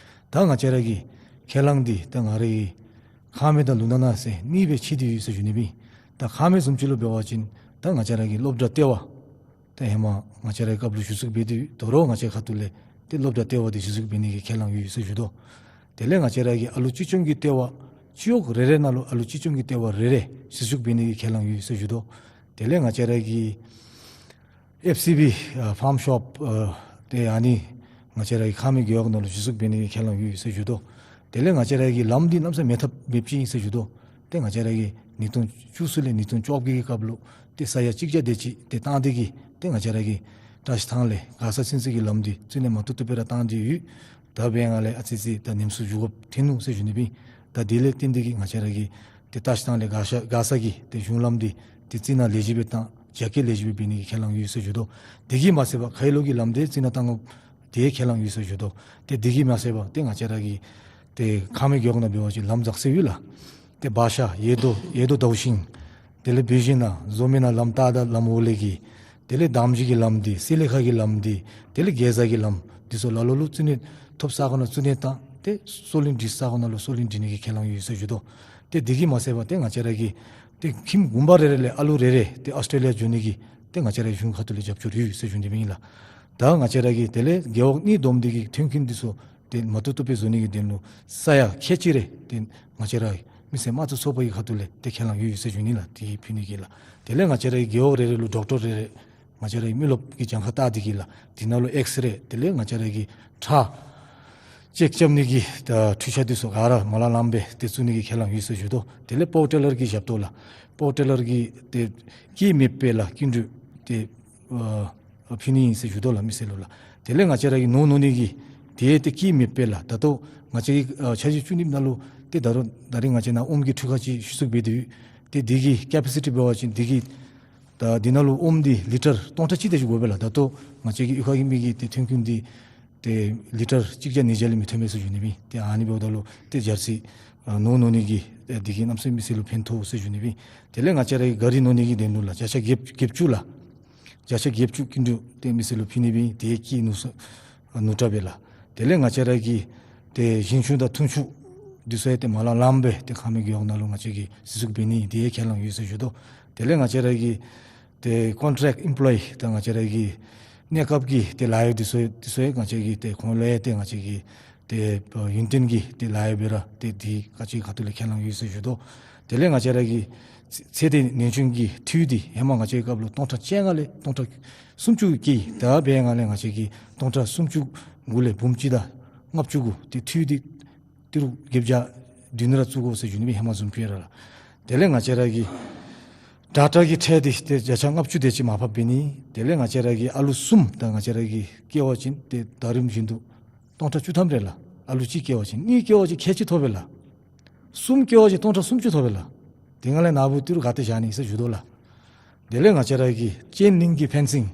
ད་ང་བཅས་ར་གི་ཁས་བླངས་འདི་ད་ང་རའི་ཁག་མི་དང་ལུང་ནག་ནང་ཟེར་གཉིས་སྦེ་ཕྱེ་སྟེ་ཡོད་ཟེར་ཞུ་ནི་ཨིན། ད་ཁག་མི་བཟུམ་ཅིག་ལུ་འབད་བ་ཅིན་ད་ང་བཅས་ར་གི་སློབ་གྲྭ་ལྟེ་བ་ད་ཧེ་མ་ང་བཅས་རའི་སྐབས་ལུ་གཞི་བཙུགས་འབད་དེ་ཡོད། དོ་རུང་ང་བཅས་ཁ་ཐུག་ལས་ཏེ་སློབ་གྲྭ་ལྟེ་བ་འདི་གཞི་བཙུགས་འབད་ནི་གི་ཁས་བླངས་ཡོད་ཟེར་ཞུ་དོ། དེ་ལས་ང་བཅས་ར་གི་ཨ་ལུ་གཅེས་སྐྱོང་གི་ལྟེ་བ་སྤྱི་འོག་རེ་རེ་ནང་ལུ་ཨ་ལུ་གཅེས་སྐྱོང་གི་ལྟེ་བ་རེ་རེ་གཞི་བཙུགས་འབད་ནི་གི་ཁས་བླངས་ཡོད་ཟེར་ཞུ་དོ། དེ་ལས་ང་བཅས་ར་གི་ཨེཕ་སི་བི་ཨ་ཕཱམ་ཤོཔ་ཨ་ཏེ་ཨ་ནི་ང་བཅས་ར་གི་ཁག་མི་རྒེད་འོག་ནང་ལུ་གཞི་བཙུགས་འབད་ནི་གི་ཁས་བླངས་ཡོད་ཟེར་ཞུ་དོ། དེ་ལས་ང་བཅས་ར་གི་ལམ་འདི་གནམ་མེད་ས་མེད་མེད་ཐབས་མེདཔ་ཅིག་ཨིན་ཟེར་ཞུ་དོ། ཏེ་ང་བཅས་ར་གིས་ཉིས་སྟོང་བཅུ་གསུམ་ལས་ཉིས་སྟོང་བཅོ་བརྒྱད་ཀྱི་སྐབས་ལུ་ཏེ་ས་ཡ་གཅིག་བརྒྱ་དེ་ཅིག་ཏེ་བཏང་སྟེ་གི་ཏེ་ང་བཅས་ར་གི་བཀྲ་ཤིས་ཐང་ལས་མགར་ས་ཚུན་ཚོད་ཀྱི་ལམ་འདི་རྩིས་ནང་མ་བཏུབ་བཏུབ་སྦེ་ར་བཏང་སྟེ་ཡོད། ད་འབདན་ང་ལས་ཨ་ཙི་ཅིག་ད་ཉེན་སྲུང་འགྱོ་དགོཔ་ཐོན་ནུག་ཟེར་ཞུ་ནི་ཨིན། ད་དེ་ལས་བརྟེན་ཏེ་གི་ང་བཅས་ར་གིས་ཏེ་བཀྲ་ཤིས་ཐང་ལས་མགར་ས་མགར་ས་གི་ཏེ་གཞུང་ལམ་འདི་ཏེ་རྩིས་ནང་ལེགས་ཤོམ་སྦེ་བཏང་རྒྱ་སྐྱེད་ལེགས་ཤོམ་སྦེ་འབད་ནི་གི་ཁས་བླངས་ཡོད་ཟེར་ཞུ་དོ། དེ་གིས་མ་ཚད་པར་ཁ་ཡི་ལོ་གི་ལམ་འདི་རྩིས་ནང་བཏང་དགོཔ་དེ་ཁས་བླངས་ཡོད་ཟེར་ཞུ་དོ། ཏེ་དེ་གིས་མ་ཚད་པར་ཏེ་ང་བཅས་ར་གི་ཏེ་ཁག་མི་རྒེད་འོག་ནང་འབད་བ་ཅིན་ལམ་འཛག་སི་ཡོད་ལགས། ཏེ་བ་ཤ་ཡེ་དོ་ཡེ་དོ་ཟླཝ་ཤིང་དེ་ལས་བི་ཞིན་ན་ཟོ་མི་ན་ལམ་ཏ་ད་ལམ་འོག་ལས་ཀྱི་དེ་ལས་དམ་ཇི་གི་ལམ་འདི་སི་ལེ་ཁ་གི་ལམ་འདི་དེ་ལས་གེ་ཛ་གི་ལམ་འདི་ཚུ་ལ་ལོ་ལུ་རྩིས་ནང་ཐོབ་ས་ཁོ་ན་རྩིས་ནང་བཏང་སྟེ་སོ་ལིང་སྒྲིག་ས་ཁོ་ན་ལུ་སོ་ལིང་སྒྲིག་ནི་གི་ཁས་བླངས་ཡོད་ཟེར་ཞུ་དོ། ཏེ་དེ་གིས་མ་ཚད་པར་ཏེ་ང་བཅས་ར་གི་ཏེ་ཁྱིམ་གུང་པ་རེ་རེ་ལས་ཨ་ལུ་རེ་རེ་ཏེ་ཨོསི་ཊེ་ལི་ཡ་འགྱོ་ནི་གི་ཏེ་ང་བཅས་ར་གཞུང་ཁ་ཐུག་ལས་རྒྱབ་སྐྱོར་ཡོད་ཟེར་ཞུ་ནི་ཨིན་ལགས། ད་ང་བཅས་ར་གི་དེ་ལས་རྒེད་འོག་གཉིས་བསྡོམས་ཏེ་གི་མཐུན་རྐྱེན་འདི་ཚུ་ཏེ་མ་བཏུབ་བཏུབ་སྦེ་བཟོ་ནི་གི་དོན་ལུ་ས་ཡ་ཁལ་གཅིག་རེ་ཏེ་ང་བཅས་ར་མི་སེར་དམངས་གཙོ་ཚོགས་པ་གི་ཁ་ཐུག་ལས་ཏེ་ཁས་བླངས་ཡོད་ཟེར་ཞུ་ནི་ལགས། ཏེ་ཕུལ་ནི་གི་ལགས། དེ་ལས་ང་བཅས་ར་གི་རྒེད་འོག་རེ་རེ་ལུ་ཌོག་ཊར་རེ་རེ་ང་བཅས་ར་གི་མི་རློབས་ཀྱི་གྱངས་ཁ་བལྟ་སྟེ་གི་ལགས། དེ་ནང་ལུ་ཨེགསི་རེ་དེ་ལས་ང་བཅས་ར་གི་ཁྲག་ཅེཀ་རྐྱབ་ནི་གི་ད་འཕྲུལ་ཆས་འདི་ཚུ་ག་ར་མ་ལངམ་སྦེ་ཏེ་བཙུགས་ནི་གི་ཁས་བླངས་ཡོད་ཟེར་ཞུ་དོ། དེ་ལས་པཱ་ཊེ་ལར་གྱི་ཞབས་ཏོག་ལགས། པཱ་ཊེ་ལར་གྱི་ཏེ་སྐྱེད་མེད་པའི་ལགས་སྐྱིན་འགྲུལ་ ཏེ་ཨ་ཕུལ་ནི་ཨིན་ཟེར་ཞུ་དོ་ལགས་མི་སེར་ལུ་ལགས། དེ་ལས་ང་བཅས་ར་གི་ནོར་ནོར་ནི་གི་དེ་ཏེ་སྐྱིད་མེད་པས་ལགས། ད་ལྟོ་ང་བཅས་ཀྱི་ཨ་འཆར་གཞི་བཅུ་གཉིས་ནང་ལུ་ཏེ་ད་རུང་ད་རིས་ང་བཅས་ནཱ་ཨོམ་གྱི་འཕྲུལ་ཁང་ཅིག་གཞི་བཙུགས་འབད་དེ་ཡོད། ཏེ་དེ་གི་ཀེ་པེ་སི་ཊི་འབད་བ་ཅིན་དེ་གི་ད་དེ་ནང་ལུ་ཨོམ་འདི་ལི་ཊར་སྟོང་ཕྲག་གཅིག་དེ་ཅིག་དགོ་པས་ལགས། ད་ལྟོ་ང་བཅས་ཀྱི་གཡུས་ཁ་གི་མི་གི་ཏེ་ཐོན་ཁུངས་འདི་ཏེ་ལི་ཊར་གཅིག་བརྒྱ་ཉིས་བརྒྱ་ལས་མི་ཐོན་མས་ཟེར་ཞུ་ནི་ཨིན། ཏེ་ཨ་ནི་འབདཝ་ད་ལུ་ཏེ་འཆར་གཞི་ཨ་ནོར་ནོར་ནི་གི་ཏེ་དེ་གིས་གནམ་མེད་ས་མེད་མི་སེར་ལུ་ཕན་ཐོགས་ཟེར་ཞུ་ནི་ཨིན། དེ་ལས་ང་བཅས་ར་གི་ག་རི་ནོར་ནི་གི་དོན་ལུ་ལགས་བརྒྱ་ཆ་བརྒྱད་བརྒྱད་ཅུ་ལགས། བརྒྱ་ཆ་བརྒྱད་ཅུ་སྐྱིན་འགྲུལ་ཏེ་མི་སེར་ལུ་ཕུལ་ནི་ཨིན། ཏེ་སྐྱིད་ནུས་ས་ཨ་ནུས་དྲགས་སྦེ་ལགས། དེ་ལས་ང་བཅས་ར་གི་ཏེ་ཞིང་ཆུ་དང་འཐུང་ཆུ་འདི་ཚུ་ཡང་ཏེ་མ་ལང་ལངམ་སྦེ་ཏེ་ཁང་མིག་རྒེད་འོག་ནང་ལུ་ང་བཅས་ཀྱིས་གཞི་བཙུགས་འབད་ནི་ཨིན། དེ་ཡང་ཁས་བླངས་ཡོད་ཟེར་ཞུ་དོ། དེ་ལས་ང་བཅས་ར་གི་ཏེ་ཀོན་ཊེཀཊ་ཨེམ་པོ་ལོ་ཡི་དང་ང་བཅས་ར་གི་གནས་སྐབས་ཀྱི་ཏེ་ལཱ་གཡོག་འདི་ཚུ་འདི་ཚུ་ཡང་ང་བཅས་ཀྱིས་ཏེ་ཁོང་ལུ་ཡང་ཏེ་ང་བཅས་ཀྱིས་ཏེ་ཨ་ཡུན་བརྟན་གྱི་ཏེ་ལཱ་གཡོག་སྦེ་ར་ཏེ་དེ་ང་བཅས་ཁ་ཐུག་ལས་ཁས་བླངས་ཡོད་ཟེར་ཞུ་དོ། དེ་ལས་ང་བཅས་ར་གི་ཚེ་ཚེ་འདས་ཉེན་སྐྱོན་གྱི་འཐུས་འདི་ཧེ་མ་ང་བཅས་སྐབས་ལུ་སྟོང་ཕྲག་བཅོ་ལྔ་ལས་སྟོང་ཕྲག་སུམ་ཅུ་བཀལ། ད་འབད་བའི་སྒང་ལས་ང་བཅས་ཀྱིས་སྟོང་ཕྲག་སུམ་ཅུ་དགུ་ལས་འབུམ་གཅིག་དང་ལྔ་བཅུ་དགུ་ཏེ་འཐུས་འདི་ཏི་རུ་བརྒྱད་བརྒྱ་བདུན་ར་བཙུགས་དགོ་ཟེར་ཞུ་ནི་ཨིན་ཧེ་མ་བཟུམ་སྦེ་ར་ལགས། དེ་ལས་ང་བཅས་ར་གི་ཌ་ཊ་གི་ཁྲལ་འདི་ཏེ་བརྒྱ་ཆ་ལྔ་བཅུ་དེ་ཅིག་མར་ཕབ་འབད་ནི། དེ་ལས་ང་བཅས་ར་གི་ཨ་ལུ་གསུམ་ད་ང་བཅས་ར་གིས་སྐྱེ་བ་ཅིན་ཏེ་ཟླ་རིམ་བཞིན་དུ་སྟོང་ཕྲག་བཅུ་ཐམ་རེ་ལགས། ཨ་ལུ་གཅིག་སྐྱེ་བ་ཅིན། གཉིས་སྐྱེ་བ་ཅིན་ཁལ་གཅིག་ཐོབ་པས་ལགས། གསུམ་སྐྱེ་བ་ཅིན་སྟོང་ཕྲག་སུམ་ཅུ་ཐོབ་པས་ལགས། དེ་སྒང་ལས་ནཱ་བུ་ཏི་རུ་ག་ཏེ་བཞག་ནི་ཟེར་ཞུ་དོ་ལགས། དེ་ལས་ང་བཅས་ར་གི་ཅེན་ལིང་གི་ཕེན་སིང་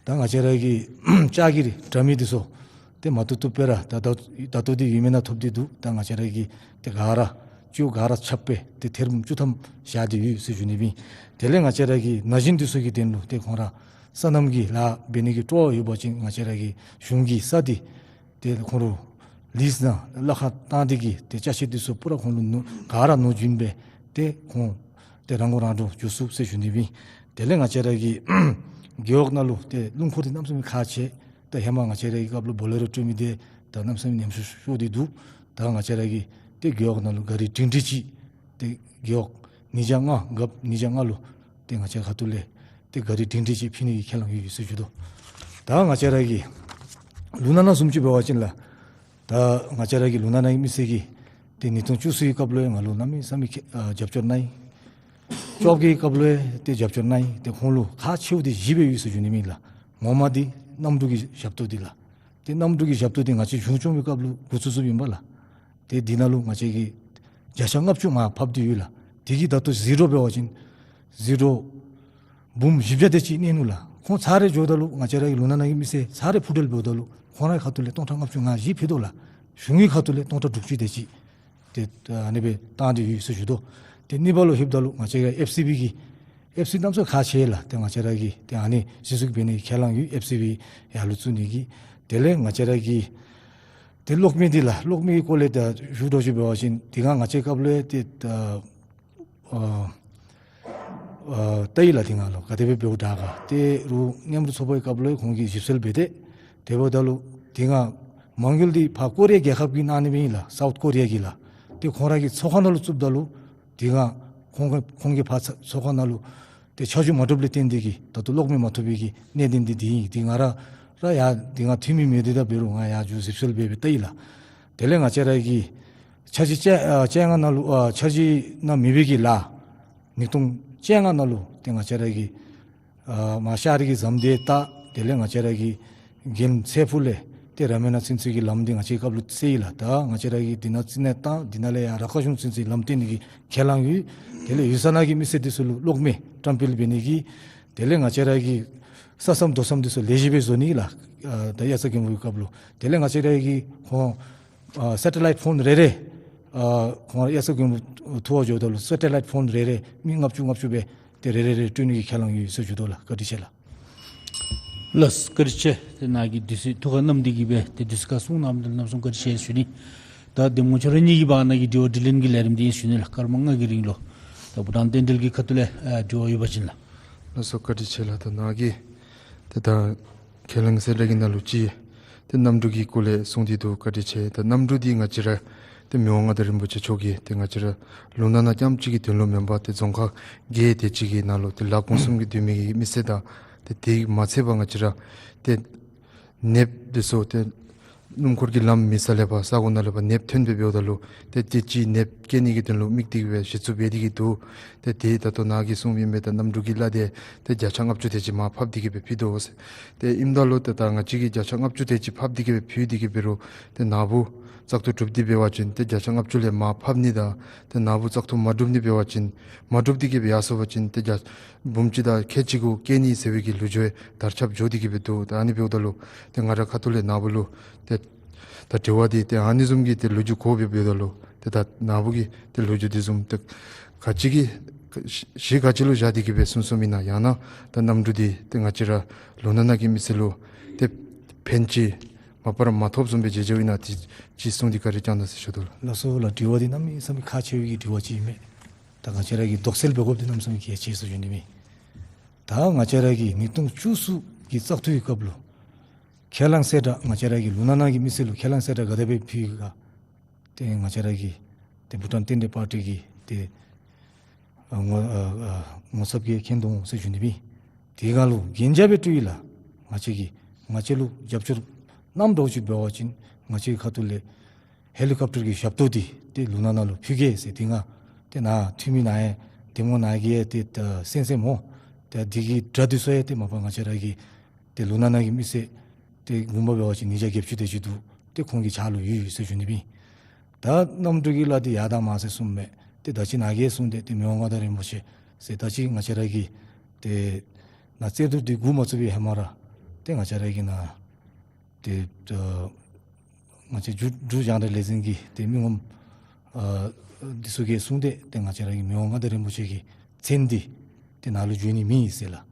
ད་ང་བཅས་ར་གི་ལྕགས་ཀྱི་དྲ་མིག་འདི་ཚུ་ཏེ་མ་བཏུབ་བཏུབ་སྦེ་ར་ད་ད་ད་ལྟོ་འདི་ཡོད་མེད་ནང་ཐོབ་སྟེ་འདུག། ད་ང་བཅས་ར་གིས་ཏེ་ག་ར་ཅིག་ག་ར་ཁྱབ་སྦེ་ཏེ་ཐེར་འབུམ་བཅུ་ཐམ་བཞག་སྟེ་ཡོད་ཟེར་ཞུ་ནི་ཨིན། དེ་ལས་ང་བཅས་ར་གི་ན་གཞོན་འདི་ཚུ་གི་དོན་ལུ་ཏེ་ཁོང་ར་སོ་ནམ་གྱི་ལཱ་འབད་ནི་གི་སྤྲོ་བ་ཡོད་པ་ཅིན་ང་བཅས་ར་གི་གཞུང་གི་ས་འདི་ཏེ་ཁོང་ལུ་ལིསི་ནང་གླ་ཁར་བཏང་སྟེ་གིས་ཏེ་ཅ་ཆས་འདི་ཚུ་པུ་ར་ཁོང་ལུ་ནོར་ག་ར་ནོར་རྒྱུན་སྦེ་ཏེ་ཁོང་ཏེ་རང་མགོ་རང་འདྲོངས་འགྱོ་ཚུགས་ཟེར་ཞུ་ནི་ཨིན། དེ་ལས་ང་བཅས་ར་གི་རྒེད་འོག་ནང་ལུ་ཏེ་རླུང་འཁོར་འདི་གནམ་མེད་ས་མེད་ཁག་ཆེ། ད་ཧེ་མ་ང་བཅས་ར་གི་སྐབས་ལུ་བོ་ལེ་རོ་སྤྲོད་མི་འདི་ད་གནམ་མེད་ས་མེད་ཉམས་གསོ་ཤོར་ཏེ་འདུག། ད་ང་བཅས་ར་གིས་ཏེ་རྒེད་འོག་ནང་ལུ་ག་རི་སྒྲིང་སྒྲི་ཅིག་ཏེ་རྒེད་འོག་ཉིས་བརྒྱ་ལྔ་རྒཔོ་ཉིས་བརྒྱ་ལྔ་ལུ་ཏེ་ང་བཅས་ཁ་ཐུག་ལས་ཏེ་ག་རི་སྒྲིང་སྒྲི་ཅིག་ཕུལ་ནི་གི་ཁས་བླངས་ཡོད་ཟེར་ཞུ་དོ། ད་ང་བཅས་ར་གི་ལུང་ནག་ནང་བཟུམ་ཅིག་འབད་བ་ཅིན་ལགས། ད་ང་བཅས་ར་གི་ལུང་ནག་ནང་གི་མི་སེར་གྱིས་ཏེ་ཉིས་སྟོང་བཅུ་གསུམ་གྱི་སྐབས་ལུ་ཡང་ང་ལུ་གནམ་མེད་ས་མེད་ཁེ་ཨ་རྒྱབ་སྐྱོར་གནང་ཡི། བཅོ་བརྒྱད་ཀྱི་སྐབས་ལུ་ཡང་ཏེ་རྒྱབ་སྐྱོར་གནང་ཡི། ཏེ་ཁོང་ལུ་ཁག་ཆེཝ་འདི་བཞི་སྦེ་ཡོད་ཟེར་ཞུ་ནི་ཨིན་ལགས། ངོ་མ་འདི་གནམ་གྲུ་གི་ཞབས་ཏོག་འདི་ལགས། ཏེ་གནམ་གྲུ་གི་ཞབས་ཏོག་འདི་ང་བཅས་གཞུང་སྐྱོང་བའི་སྐབས་ལུ་འགོ་བཙུགས་བཙུགསཔ་ཨིན་པས་ལགས། ཏེ་འདི་ནང་ལུ་ང་བཅས་ཀྱིས་བརྒྱ་ཆ་ལྔ་བཅུ་མར་ཕབ་སྟེ་ཡོད་ལགས། དེ་གིས་ད་ལྟོ་ཟི་རོ་འབད་བ་ཅིན་ཟི་རོ་འབུམ་བཞི་བརྒྱ་དེ་ཅིག་གནས་ནུག་ལགས། ཁོང་ཚར་རེ་འགྱོཝ་ད་ལུ་ང་བཅས་ར་གི་ལུང་ནག་ནང་གི་མི་སེར་ཚར་རེ་འཕུར་འགྲུལ་འབདཝ་ད་ལུ་ཁོང་རའི་ཁ་ཐུག་ལས་སྟོང་ཕྲག་ལྔ་བཅུ་ང་བཞི་ཕུལ་དོ་ལགས། གཞུང་གི་ཁ་ཐུག་ལས་སྟོང་ཕྲག་དྲུག་ཅུ་དེ་ཅིག་ཏེ་ཨ་ནི་སྦེ་བཏང་སྟེ་ཡོད་ཟེར་ཞུ་དོ། ཏེ་གཉིས་པ་ལུ་ལྷོདཔ་ད་ལུ་ང་བཅས་ཀྱི་ཨེཕ་སི་བི་གི་ཨེཕ་སི་བི་གནམ་མེད་ས་མེད་ཁག་ཆེ་ལགས། ཏེ་ང་བཅས་ར་གིས་ཏེ་ཨ་ནི་གཞི་བཙུགས་འབད་ནི་ཁས་བླངས་ཡོད། ཨེཕ་སི་བི་ཡར་ལུ་བཙུགས་ནི་གི། དེ་ལས་ང་བཅས་ར་གི་ཏེ་གློག་མེ་འདི་ལགས། གློག་མེ་གི་སྐོར་ལས་ད་ཞུ་དོ་ཞུ་འབད་བ་ཅིན་དེ་སྒང་ང་བཅས་སྐབས་ལུ་ཡང་ཏེ་ད་ཨ་ཨ་བལྟ་ཡི་ལགས། དེ་སྒང་ལུ་ག་དེ་སྦེ་འབདཝ་དྲག་ག། ཏེ་རུང་མཉམ་རུབ་ཚོགས་པའི་སྐབས་ལུ་ཡང་ཁོང་གིས་ཞིབ་འཚོལ་འབད་དེ་དེ་འབདཝ་ད་ལུ་དེ་སྒང་མ་དངུལ་འདི་ཕར་ཀོ་རི་ཡ་རྒྱལ་ཁབ་ཀྱིས་གནང་ནི་ཨིན་ལགས། སའུཐ་ཀོ་རི་ཡ་གིས་ལགས། ཏེ་ཁོང་ར་གི་ཚོགས་ཁང་ནང་ལུ་བཙུགསཔ་ད་ལུ་དེ་སྒང་ཁོང་གིས་ཁོང་གིས་ཕར་ཚོགས་ཁང་ནང་ལུ་ཏེ་ཆར་ཆུ་མ་འདྲོགཔ་ལས་བརྟེན་ཏེ་གིས་ད་ལྟོ་གློག་མེ་མ་ཐོབ་པའི་གི་གནད་དོན་འདི་འདི་ཨིན། ཏེ་ང་ར་ར་ཡར་དེ་སྒང་འཐུས་མི་མེད་དེ་ད་འབད་རུང་ང་ཡར་འགྱོ་ཞིབ་འཚོལ་འབད་སྦེ་བལྟ་ཡི་ལགས། དེ་ལས་ང་བཅས་ར་གི་འཆར་གཞི་བཅོ་ཨ་བཅོ་ལྔ་ནང་ལུ་ཨ་འཆར་གཞི་ནང་མེད་པའི་གི་ལཱ་ཉིས་སྟོང་བཅོ་ལྔ་ནང་ལུ་ཏེ་ང་བཅས་ར་གི་ཨ་མར་ཤར་གྱི་ཟམ་དེ་བཏགས། དེ་ལས་ང་བཅས་ར་གི་རྒྱལ་ཡུམ་ཚེ་ཕུག་ལས་ཏེ་ར་མ་ན་ཚུན་ཚོད་ཀྱི་ལམ་འདི་ང་བཅས་སྐབས་ལུ་བསལ་ཡི་ལགས། ད་ང་བཅས་ར་གིས་འདི་ནང་རྩིས་ནང་བཏང་། འདི་ནང་ལས་ཡར་ར་ཁ་གཞུང་ཚུན་ཚོད་ལམ་བཏོན་ནི་གི་ཁས་བླངས་ཡོད། དེ་ལས་ཡུལ་ས་ནང་གི་མི་སེར་འདི་ཚུ་ལུ་གློག་མེ་བཀྲམ་སྤེལ་འབད་ནི་གི། དེ་ལས་ང་བཅས་ར་གི་ས་མཚམས་རྡོ་མཚམས་འདི་ཚུ་ལེགས་ཤོམ་སྦེ་བཟོ་ནི་ལགས། ཨ་ད་དབྱར་རྩྭ་དགུན་འབུའི་སྐབས་ལུ། དེ་ལས་ང་བཅས་ར་གི་ཁོང་ཨ་སེ་ཊེ་ལའིཊ་ཕོན་རེ་རེ་ཨ་ཁོང་དབྱར་རྩྭ་དགུན་འབུ་འཐུ་བར་འགྱོཝ་ད་ལུ་སེ་ཊེ་ལའིཊ་ཕོན་རེ་རེ་མི་ལྔ་བཅུ་ལྔ་བཅུ་སྦེ་ཏེ་རེ་རེ་རེ་སྤྲོད་ནི་གི་ཁས་བླངས་ཡོད་ཟེར་ཞུ་དོ་ལགས། བཀའ་དྲིན་ཆེ་ལགས། ལགས་སོ། བཀའ་དྲིན་ཆེ། ཏེ་ནཱ་གིས་དུས་ཚོད་ཐུགས་ཁར་བསྣམས་ཏེ་གིས་སྦེ་ཏེ་དུས་ཚོད་ཁར་གསུང་གནངམ་དེ་ལུ་གནམ་མེད་ས་མེད་བཀའ་དྲིན་ཆེ་ཟེར་ཞུ་ནི། ད་འདི་མོ་ཁྱོད་ར་གཉིས་ཀྱི་བར་ན་གི་དྲི་བ་དྲིས་ལན་གྱི་ལས་རིམ་འདི་ཞུ་ནི་ལགས། སྐར་མ་ལྔ་གི་རིང་ལུ་ད་བུ་ཌཱན་བསྟན་འཕེལ་གྱི་ཁ་ཐུག་ལས་ཨ་དྲི་བ་ཡོད་པ་ཅིན་ལགས། ལགས་སོ། བཀའ་དྲིན་ཆེ་ལགས། ད་ནཱ་གིས་ཏེ་ད་ཁས་བླངས་གསལ་བསྒྲགས་ཀྱི་ནང་ལུ་ཅིག་ཏེ་གནམ་གྲུ་གི་སྐོར་ལས་གསུངས་ཏེ་འདུག། བཀའ་དྲིན་ཆེ། ད་གནམ་གྲུ་འདི་ང་བཅས་ར་ཏེ་མི་དབང་མངའ་བདག་རིན་པོ་ཆེ་མཆོག་གིས་ཏེ་ང་བཅས་ར་ལུང་ནག་ནང་རྐྱངམ་གཅིག་གི་དོན་ལུ་མེན་པར་ཏེ་རྫོང་ཁག་བརྒྱད་དེ་ཅིག་གི་ནང་ལུ་ཏེ་ལ་ཁོངས་གསུམ་གྱི་སྡོད་མི་གི་མི་སེར་དང་ཏེ་དེ་མ་ཚད་པར་ང་བཅས་ར་ཏེ་ནདཔ་འདི་ཚུ་ཏེ་ སྣུམ་འཁོར་གྱི་ལམ་མེད་ས་ལས་ཕར་ས་གོ་ནང་ལས་ཕར་ནདཔ་ཐོན་སྦེ་འབདཝ་ད་ལུ་ཏེ་དེ་ཅིག་ནདཔ་སྐྱེལ་ནི་གི་དོན་ལུ་དམིགས་ཏེ་གི་སྦེ་གཞི་བཙུགས་འབད་དེ་གི་འདུག། ཏེ་དེ་ད་ལྟོ་ནཱ་གིས་གསུངས་མི་ཨིན་པས། ད་གནམ་གྲུ་གི་གླ་དེ་ཏེ་བརྒྱ་ཆ་ལྔ་བཅུ་དེ་ཅིག་མར་ཕབ་སྟེ་གི་སྦེ་ཕུལ་དོ་ཟེར། ཏེ་ཨིནམ་ད་ལུ་ཏེ་ད་ང་བཅས་ཀྱིས་བརྒྱ་ཆ་ལྔ་བཅུ་དེ་ཅིག་ཕབ་སྟེ་གི་སྦེ་ཕུལ་ཏེ་གི་འབད་རུང་ཏེ་ནཱ་བུ་བཙག་འཐུ་གྲུབ་སྟེ་འབད་བ་ཅིན་ཏེ་བརྒྱ་ཆ་ལྔ་བཅུ་ལས་མར་ཕབ་ནི་དང་ཏེ་ནཱ་བུ་བཙག་འཐུ་མ་གྲུབ་ནི་འབད་བ་ཅིན་མ་གྲུབ་སྟེ་གི་སྦེ་ཡར་སོང་པ་ཅིན་ཏེ་བརྒྱ་འབུམ་གཅིག་དང་ཁལ་གཅིག་གུ་བཀལ་ནི་ཟེར་བའི་གི་ལོ་རྒྱུས་དར་ཁྱབ་འགྱོ་སྟེ་གི་སྦེ་འདུག། ད་ཨ་ནི་འབདཝ་ད་ལུ་ཏེ་ང་ར་ཁ་ཐུག་ལས་ནཱ་བུ་ལུ་ཏེ་ད་དྲི་བ་འདི་ཏེ་ཨ་ནི་བཟུམ་གྱི་ཏེ་ལོ་རྒྱུས་གོ་སྦེ་འབདཝ་ད་ལུ་ཏེ་ད་ནཱ་བུ་གིས་ཏེ་ལོ་རྒྱུས་འདི་བཟུམ་ཏེ་ག་ཅི་གི་གཞི་ག་ཅི་ལུ་བཞག་སྟེ་གི་སྦེ་གསུངས་གསུངསམ་ཨིན་ན། ཡང་ན་ད་གནམ་གྲུ་འདི་ཏེ་ང་བཅས་ར་ལུང་ནག་ནང་གི་མི་སེར་ལུ་ཏེ་ཕན་ཅི་མ་པ་ར་མ་ཐོགས་བཟུམ་སྦེ་མཇལ་མཇལཝ་ཨིན་ན། ཏེ་ཅིག་གསུང་འདི་བཀའ་དྲིན་བསྐྱང་གནང་ཟེར་ཞུ་དོ་ལགས། ལགས་སོ་ལགས། དྲི་བ་འདི་གནམ་མེད་ས་མེད་ཁག་ཆེ་བའི་གི་དྲི་བ་ཅིག་ཨིན་མས། ད་ང་བཅས་ར་གིས་དོགས་སེལ་འབད་དགོཔ་འདི་གནམ་མེད་ས་མེད་གལ་ཆེ་ཟེར་ཞུ་ནི་ཨིན་མས། ད་ང་བཅས་ར་གི་ཉིས་སྟོང་བཅུ་གསུམ་གྱི་བཙག་འཐུ་གི་སྐབས་ལུ་ཁས་བླངས་གསལ་བསྒྲགས་ང་བཅས་ར་གི་ལུང་ནག་ནང་གི་མི་སེར་ལུ་ཁས་བླངས་གསལ་བསྒྲགས་ག་དེ་སྦེ་ཕུལ་ག། ཏེ་ང་བཅས་ར་གི་ཏེ་བྷུ་ཊཱན་རྟེན་འབྲེལ་པར་ཊི་གི་ཏེ་ཨ་ངོ་ཨ་ཨ་ངོ་ཚབ་ཀྱིས་མཁྱེན་དོ་འོང་ཟེར་ཞུ་ནི་ཨིན། དེ་སྒང་ལུ་གན་རྒྱ་སྦེ་སྤྲོད་ཡི་ལགས། ང་བཅས་ཀྱིས་ང་བཅས་ལུ་རྒྱབ་སྐྱོར་གནངམ་འདྲཝ་ཅིག་འབད་བ་ཅིན་ང་བཅས་ཀྱི་ཁ་ཐུག་ལས་ཧེ་ལི་ཀོབ་ཊར་གྱི་ཞབས་ཏོག་འདི་ཏེ་ལུང་ནག་ནང་ལུ་ཕུལ་གེ་ཟེར། དེ་སྒང་ཏེ་ནཱ་འཐུས་མི་ནཱ་ཡང་འདེམས་ངོ་ནཱ་གིས་ཡང་ཏེ་ད་གསན་གསནམ་འོང་། ཏེ་འདི་གི་དྲ་འདི་ཚུ་ཡང་ཏེ་མ་པ་ང་བཅས་ར་གི་ཏེ་ལུང་ནག་ནང་གི་མི་སེར་ཏེ་དགོངསམ་འབད་བ་ཅིན་ཉིས་བརྒྱ་བརྒྱད་ཅུ་དེ་ཅིག་འདུག། ཏེ་ཁོང་གི་ཕྱག་ལུ་ཡོད་ཡོད་ཟེར་ཞུ་ནི་ཨིན། ད་གནམ་གྲུ་གི་གླ་འདི་ཡར་དང་མར་ཟེར་གསུངམ་མས། ཏེ་ད་ཅི་ནཱ་གིས་གསུངས་ཏེ་ཏེ་མི་དབང་མངའ་བདག་རིན་པོ་ཆེ་ཟེར་ད་ཅི་ང་བཅས་ར་གི་ཏེ་ནཱ་རྩོད་བསྡུར་འདི་འགོ་མ་བཙུགས་པའི་ཧེ་མ་ར་ཏེ་ང་བཅས་ར་གི་ནཱ་ཏེ་ཨ་ང་བཅས་འབྲུག་འབྲུག་རྒྱང་བསྒྲགས་ལས་འཛིན་གྱི་ཏེ་མི་ངོམ་ཨ་འདི་ཚུ་གིས་གསུངས་ཏེ་ཏེ་ང་བཅས་ར་གི་མི་དབང་མངའ་བདག་རིན་པོ་ཆེ་གི་མཚན་འདི་ཏེ་ནཱ་ལུ་བརྗོད་ནི་མེད་ཟེར་ལགས།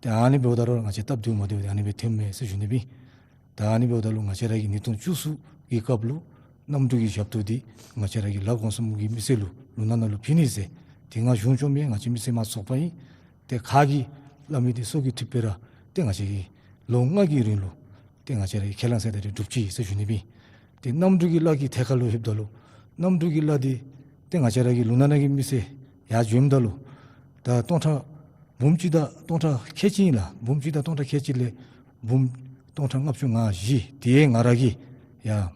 ཏེ་ཨ་ནི་འབདཝ་ད་རུང་ང་བཅས་སྟབས་བདེཝ་མ་བདེཝ་འདི་ཨ་ནི་སྦེ་ཐོནམ་མས་ཟེར་ཞུ་ནི་ཨིན། ད་ཨ་ནི་འབདཝ་ད་ལུ་ང་བཅས་ར་གི་ཉིས་སྟོང་བཅུ་གསུམ་གྱི་སྐབས་ལུ་གནམ་གྲུ་གི་ཞབས་ཏོག་འདི་ང་བཅས་ར་གི་ལ་གོང་གསུམ་གྱི་མི་སེར་ལུ་ལུང་ནག་ནང་ལུ་ཕུལ་ནི་ཟེར། དེ་སྒང་གཞུང་སྐྱོང་མི་ང་བཅས་མི་སེར་དམངས་གཙོའི་ཚོགས་པ་ཨིན། ཏེ་ཁ་གིས་སླབ་མི་འདི་སྲོག་གི་ཐུག་པ་ར་ཏེ་ང་བཅས་ཀྱིས་ལོ་ལྔ་གི་རིང་ལུ་ཏེ་ང་བཅས་ར་གིས་ཁས་བླངས་གསལ་བསྒྲགས་འདི་གྲུབ་ཅི་ཟེར་ཞུ་ནི་ཨིན། ཏེ་གནམ་གྲུ་གི་གླ་གི་ཐད་ཁར་ལུ་ལྷོདཔ་ད་ལུ་གནམ་གྲུ་གི་གླ་འདི་ཏེ་ང་བཅས་ར་གི་ལུང་ནག་ནང་གི་མི་སེར་ཡར་འཛོམསམ་ད་ལུ་ད་སྟོང་ཕྲག་འབུམ་གཅིག་དང་སྟོང་ཕྲག་ཁལ་གཅིག་ཨིན་ལགས། འབུམ་གཅིག་དང་སྟོང་ཕྲག་ཁལ་གཅིག་ལས་འབུམ་སྟོང་ཕྲག་ལྔ་བཅུ་ང་བཞི་དེ་ཡང་ང་ར་གིས་ཡར་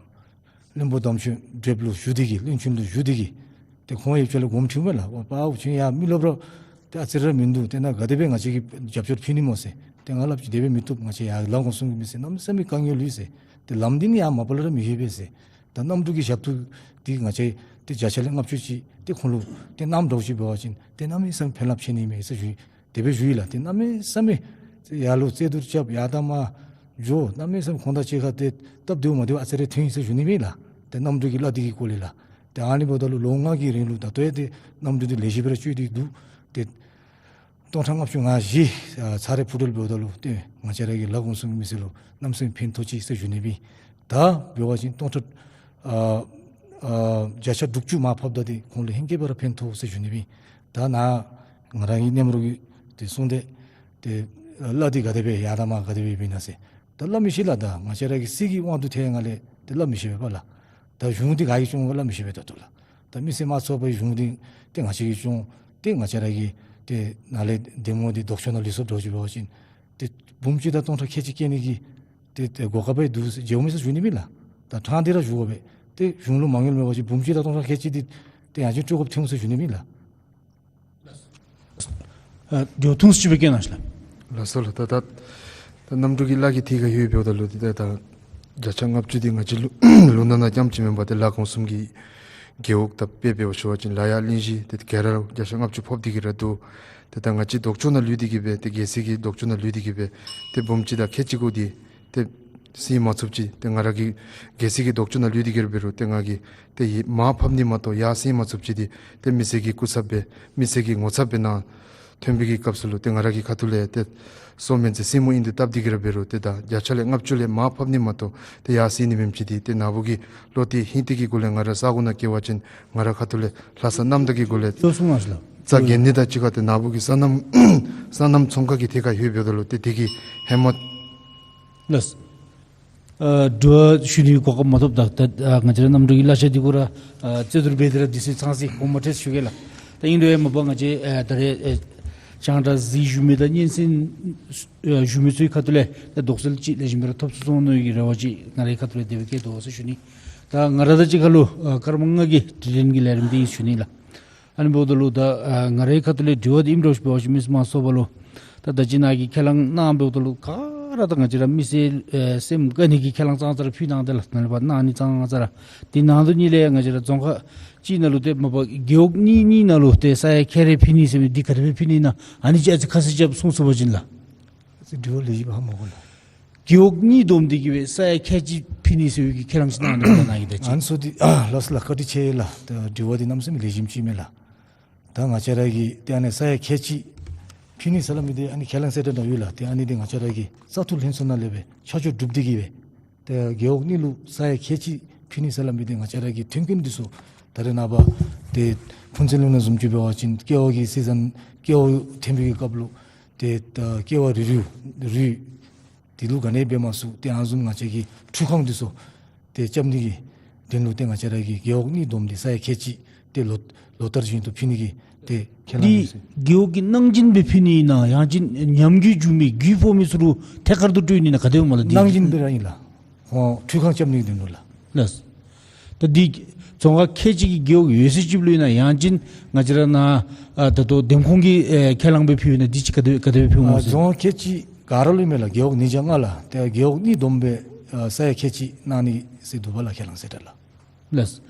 བློན་པོ་དམ་ཆོས་བགྲེསཔ་ལུ་ཞུ་སྟེ་གི་བློན་ཆེན་ལུ་ཞུ་སྟེ་གི་ཏེ་ཁོང་ཡང་ཕྱི་ལས་དགོངསམ་ཁྲེལཝ་མས་ལགས། ཨོ་པ་ཨོ་ཁྱོད་ཡར་མི་སློབ་ར་ཏེ་ཨ་ཙི་རེ་མིན་འདུག། ཏེ་ནཱ་ག་དེ་སྦེ་ང་བཅས་ཀྱིས་རྒྱབ་སྐྱོར་ཕུལ་ནི་སྨོ་ཟེར། ཏེ་ང་སླབ་ཅི་དེ་སྦེ་མི་བཏུབ། ང་བཅས་ཡར་ལ་གོང་གསུམ་གྱི་མི་སེར་གནམ་མེད་ས་མེད་དཀའ་ངལ་ཡོད་ཟེར། ཏེ་ལམ་འདི་ནི་ཡར་མ་པ་ལས་ར་མི་ལྷོད་པས་ཟེར། ད་གནམ་གྲུ་གི་ཞབས་ཏོག་འདི་ང་བཅས་ཏེ་བརྒྱ་ཆ་ལས་ལྔ་བཅུ་ཅིག་ཏེ་ཁོང་ལུ་ཏེ་གནངམ་འདྲཝ་ཅིག་འབད་བ་ཅིན་ཏེ་གནམ་མེད་ས་མེད་ཕན་རླབས་ཆེ་ནི་མས་ཟེར་ཞུ་དེ་སྦེ་ཞུ་ཡི་ལགས། ཏེ་གནམ་མེད་ས་མེད་ཡར་ལུ་རྩོད་བསྡུར་རྐྱབ་ཡར་དང་མར་འགྱོ་གནམ་མེད་ས་མེད་ཁོང་དང་གཅིག་ཁར་ཏེ་སྟབས་བདེཝ་མ་བདེཝ་ཨ་ཙི་རེ་ཐོན་ཡི་ཟེར་ཞུ་ནི་མས་ལགས། ཏེ་གནམ་གྲུ་གི་གླ་འདི་གི་སྐོར་ལས་ལགས། ཏེ་ཨ་ནི་འབདཝ་ད་ལུ་ལོ་ལྔ་གི་རིང་ལུ་ད་ལྟོ་ཡང་ཏེ་གནམ་གྲུ་འདི་ལེགས་ཤོམ་སྦེ་ར་སྤྱོད་དེ་འདུག། ཏེ་སྟོང་ཕྲག་ལྔ་བཅུ་ང་བཞི་ཨ་ཚར་རེ་འཕུར་འགྲུལ་འབདཝ་ད་ལུ་ཏེ་ང་བཅས་ར་གི་ལ་གོང་གསུམ་གྱི་མི་སེར་ལུ་གནམ་མེད་ས་མེད་ཕན་ཐོགས་ཅི་ཟེར་ཞུ་ནི་ཨིན། ད་འབད་བ་ཅིན་སྟོང་ཕྲག་ཨ་ཨ་བརྒྱ་ཆ་དྲུག་ཅུ་མར་ཕབ་ད་འདི་ཁོང་ལུ་ཧེང་སྐལ་སྦེ་ར་ཕན་ཐོགས་ཟེར་ཞུ་ནི་ཨིན། ད་ནཱ་ང་ར་གི་གནས་མོ་ར་གིས་ཏེ་གསུངས་ཏེ་ཏེ་གླ་འདི་ག་དེ་སྦེ་ཡར་དང་མར་ག་དེ་སྦེ་འབད་ནི་ཟེར་ད་སླབ་མི་ཤེས་ལགས། ད་ང་བཅས་ར་གི་སྲིད་ཀྱི་དབང་དུ་ཐལ་ཡར་ལས་ཏེ་སླབ་མི་ཤེས་པས་པ་ལགས། ད་གཞུང་འདི་ག་གིས་སྐྱོང་ག་སླབ་མི་ཤེས་པས་ད་ལྟོ་ལགས། ད་མི་སེར་དམངས་གཙོའི་གཞུང་འདི་ཏེ་ང་བཅས་ཀྱིས་སྐྱོང་ཏེ་ང་བཅས་ར་གི་ཏེ་ནཱ་ལས་འདེམས་ངོ་འདི་ལྡོག་ཕྱོགས་ནང་ལུས་སོཔ་འདྲཝ་ཅིག་འབད་བ་ཅིན་ཏེ་འབུམ་གཅིག་དང་སྟོང་ཕྲག་ཁལ་གཅིག་བཀལ་ནི་གི་ཏེ་ཏེ་གོ་སྐབས་འདུག་ཟེར་མཇལཝ་མས་ཟེར་ཞུ་ནི་མས་ལགས། ད་ཕྲང་སྟེ་ར་ཞུ་དགོ་པས། ཏེ་གཞུང་ལུ་མ་དངུལ་མེད་པ་ཅིན་འབུམ་གཅིག་དང་སྟོང་ཕྲག་ཁལ་གཅིག་འདི་ཏེ་ཡང་ཅིན་སྤྲོད་དགོཔ་ཐོན་འོང་ཟེར་ཞུ་ནི་མས་ལགས། ཨ་དེ་བ་ཐུང་སུ་ཅིག་སྦེ་བཀལ་གནང་ཤིག་ལགས། ལགས་སོ་ལགས། ད་ད་ད་གནམ་གྲུ་གི་གླ་གི་ཐད་ཁར་ལྷོད་འབདཝ་ད་ལུ་ཏེ་ད་ད་བརྒྱ་ཆ་ལྔ་བཅུ་འདི་ང་བཅས་ལུ་ལུང་ནག་ནང་རྐྱངམ་ཅིག་མེན་པར་ཏེ་ལ་གོང་གསུམ་གྱི་རྒེད་འོག་ད་དཔེ་འབད་བ་ཞུ་བ་ཅིན་ལ་ཡག་གླིང་བཞི་ཏེ་ག་ར་བརྒྱ་ཆ་ལྔ་བཅུ་ཕབ་སྟེ་གི་ར་འདུག། ཏེ་ད་ང་བཅས་ལྡོག་ཕྱོགས་ནང་ལུས་ཏེ་གི་སྦེ་ཏེ་གལ་སྲིད་ཀྱི་ལྡོག་ཕྱོགས་ནང་ལུས་ཏེ་གི་སྦེ་ཏེ་འབུམ་གཅིག་དང་ཁལ་གཅིག་གུ་འདི་ཏེ་སེལ་མ་ཚུགསཔ་ཅིག་ཏེ་ང་ར་གི་གལ་སྲིད་ཀྱི་ལྡོག་ཕྱོགས་ནང་ལུས་ཏེ་གི་ར་འབད་རུང་ཏེ་ང་གིས་ཏེ་ཡར་མར་ཕབ་ནི་མ་གཏོགས་ཡར་སེལ་མ་ཚུགསཔ་ཅིག་འདི་ཏེ་མི་སེར་གྱི་སྐུ་ཚབ་སྦེ་མི་སེར་གྱི་ངོ་ཚབ་སྦེ་ནཱ་ཐོན་པའི་གི་སྐབས་སུ་ལུ་ཏེ་ང་ར་གི་ཁ་ཐུག་ལས་ཏེ་སོ་སྨན་རྩིས་སྲིང་མོ་ཨིན་ཏེ་སྟབས་བདེ་གི་ར་འབད་རུང་ཏེ་ད་བརྒྱ་ཆ་ལས་ལྔ་བཅུ་ལས་མར་ཕབ་ནི་མ་གཏོགས་ཏེ་ཡར་སེལ་ནི་མེནམ་ཅིག་འདི་ཏེ་ནཱ་བུ་གིས་བློ་གཏད་ཧིང་གཏད་ཀྱི་སྒོ་ལས་ང་ར་ས་གོ་ནང་བསྐྱལ་བ་ཅིན་ང་ར་ཁ་ཐུག་ལས་ལྷག་བསམ་རྣམ་དག་གི་སྒོ་ལས་ལོ་གསུམ་ལ་རྩ་འགེངས་ནི་དང་གཅིག་ཁར་ཏེ་ནཱ་བུ་གིས་སོ་ནམ་སོ་ནམ་ཚོང་ཁང་གི་ཐད་ཁར་ལྷོད་འབདཝ་ད་ལུ་ཏེ་དེ་གིས་ཧེ་མ་ལགས། ཨ་དྲི་བ་ཞུ་ནི་གོ་སྐབས་མ་ཐོབ་ད་ད་ཨ་ང་བཅས་ར་གནམ་གྲུ་གི་གླ་ཆ་འདི་གུ་ར་ཨ་རྩོད་བསྡུར་འབད་དེ་ར་དུས་ཚོད་ཚང་སོ་ཡི། གོང་མ་ཁྲེལ་ཞུ་གེ་ལགས། ད་ཨིན་རུང་ཡང་མ་པ་ང་བཅས་ཨ་ད་རེས་ཨ་ སྤྱང་ཀྲག་གཟིགས་བཞུགས་མི་དང་སྙན་གསན་ཨ་བཞུགས་མི་ཚུའི་ཁ་ཐུག་ལས་ད་དོགས་སེལ་ཅིག་ལེགས་ཤོམ་སྦེ་ར་ཐོབ་ཚུགས་སོང་མནོ་བའི་གི་རེ་བ་ཅིག་ང་རའི་ཁ་ཐུག་ལས་དེ་སྦེ་བསྐྱེད་དོ་ཟེར་ཞུ་ནི། ད་ང་ར་དང་གཅིག་ཁར་ལུ་ཨ་སྐར་མ་ལྔ་གི་དྲི་ལན་གྱི་ལས་རིམ་འདི་ཨིན་ཞུ་ནི་ལགས། ཨ་ནི་འབདཝ་ད་ལུ་ད་ཨ་ང་རའི་ཁ་ཐུག་ལས་དྲི་བ་འདི་ཨིནམ་འདྲཝ་ཅིག་འབད་བ་ཅིན་མི་སེར་དམངས་གཙོ་བ་ལུ་ད་ད་ཅི་ནཱ་གིས་ཁས་བླངས་གནངམ་འབདཝ་ད་ལུ་ག་ར་ད་ང་བཅས་ར་མི་སེར་ཨེ་སེམས་དགའ་ནི་གི་ཁས་བླངས་ཙང་ཙ་ར་ཕུལ་གནང་སྟེ་ལགས། ནཱ་ལས་ཕར་གནང་ནི་ཙང་ཙ་ར་འདི་ནང་དོན་གཉིས་ལས་ང་བཅས་ར་རྫོང་ཁག་གཅིག་ནང་ལུ་ཏེ་མ་པ་རྒེད་འོག་གཉིས་གཉིས་ནང་ལུ་ཏེ་ས་ཡ་ཁལ་རེ་ཕུལ་ནི་ཟེར་མི་འདི་ག་དེ་སྦེ་ཕུལ་ནི་ཨིན་ན་ཨ་ནི་ཅིག་ཨ་ཙི་ཁ་གསལ་རྐྱབ་གསུང་ཚུགས་པ་ཅིན་ལགས། ཨ་ཙི་དྲི་བ་ལེགས་ཤོམ་ཧ་མ་གོ་ལགས། རྒེད་འོག་གཉིས་བསྡོམས་ཏེ་གི་སྦེ་ས་ཡ་ཁལ་གཅིག་ཕུལ་ནི་ཟེར་བའི་གི་ཁས་བླངས་ཅིག་གནང་ནུག་ལགས་ནཱ་གིས་ད་ཅི། ཨ་ནི་ཚུ་འདི་ཨ་ལགས་སོ་ལགས། བཀའ་དྲིན་ཆེ་ལགས། ད་དྲི་བ་འདི་གནམ་མེད་ས་མེད་ལེགས་ཤོམ་ཅིག་མས་ལགས། ད་ང་བཅས་ར་གིས་ཏེ་ཨ་ནི་ས་ཡ་ཁལ་གཅིག་ཕུལ་ནི་ཟེར་སླབ་མི་འདི་ཨ་ནི་ཁས་བླངས་གསལ་བསྒྲགས་ནང་ཡོད་ལགས། ཏེ་ཨ་ནི་འདི་ང་བཅས་ར་གི་བཙག་འཐུ་ལྷན་ཚོགས་ནང་ལས་སྦེ་ཆ་འཇོག་གྲུབ་སྟེ་གི་སྦེ་ཏེ་རྒེད་འོག་གཉིས་ལུ་ས་ཡ་ཁལ་གཅིག་ཕུལ་ནི་ཟེར་སླབ་མི་འདི་ང་བཅས་ར་གི་མཐུན་རྐྱེན་འདི་ཚུ་ད་རེས་ནངས་པ་ཏེ་ཕུན་ཚོགས་གླིང་ནང་བཟུམ་ཅིག་འབད་བ་ཅིན་ཀེ་བ་གི་སི་ཛན་ཀེ་བ་ཐོན་པའི་གི་སྐབས་ལུ་ཏེ་ད་ཀེ་བ་རི་རུད་རུད་དེ་ལུ་ག་ནི་འབད་མ་ཚུགས། ཏེ་ཨ་ནི་བཟུམ་ང་བཅས་ཀྱི་ཁྲུས་ཁང་འདི་ཚུ་ཏེ་རྐྱབ་ནི་གི་དོན་ལུ་ཏེ་ང་བཅས་ར་གི་རྒེད་འོག་གཉིས་བསྡོམས་ཏེ་ས་ཡ་ཁལ་གཅིག་ཏེ་ལོ་ལོ་ལྟར་བཞིན་དུ་ཕུལ་ནི་གི་ཏེ་ཁས་བླངས་འདི་ཡོད་ཟེར། རྒེད་འོག་གི་གནང་སྦྱིན་སྦེ་ཕུལ་ནི་ཨིན་ན་ཡང་ཅིན་ཉམས་རྒུད་བྱུང་མི་རྒུད་ཕོག་མི་ཚུ་ལུ་ཐད་ཀར་དུ་སྤྲོད་ནི་ཨིན་ན་ག་དེ་སྦེ་སྨོ་ལགས། འདི་གནང་སྦྱིན་སྦེ་ར་ཨིན་ལགས། ཁོང་ཁྲུས་ཁང་རྐྱབ་ནི་གི་དོན་ལུ་ལགས། ལགས། ད་འདི་རྫོང་ཁག་ཁལ་གཅིག་གི་རྒེད་འོག་ཡོད་ཚད་ཅིག་ལུ་ཨིན་ན་ཡང་ཅིན་ང་བཅས་ར་ནཱ་ཨ་ད་ལྟོ་འདེམས་ཁོངས་ཀྱི་ཨེ་ཁས་བླངས་སྦེ་ཕུལ་ན་འདི་ཅིག་ག་དེ་ག་དེ་སྦེ་ཕུལ་འོང་ཨ་ཟེར། རྫོང་ཁལ་གཅིག་ག་ར་ལུ་མེན་ལགས། རྒེད་འོག་ཉིས་བརྒྱ་ལྔ་ལགས། ཏེ་རྒེད་འོག་གཉིས་བསྡོམས་སྦེ་ཨ་ས་ཡ་ཁལ་གཅིག་གནང་ནི་ཟེར་འདུག་པ་ལགས། ཁས་བླངས་གསལ་བསྒྲགས་ལགས། ལགས།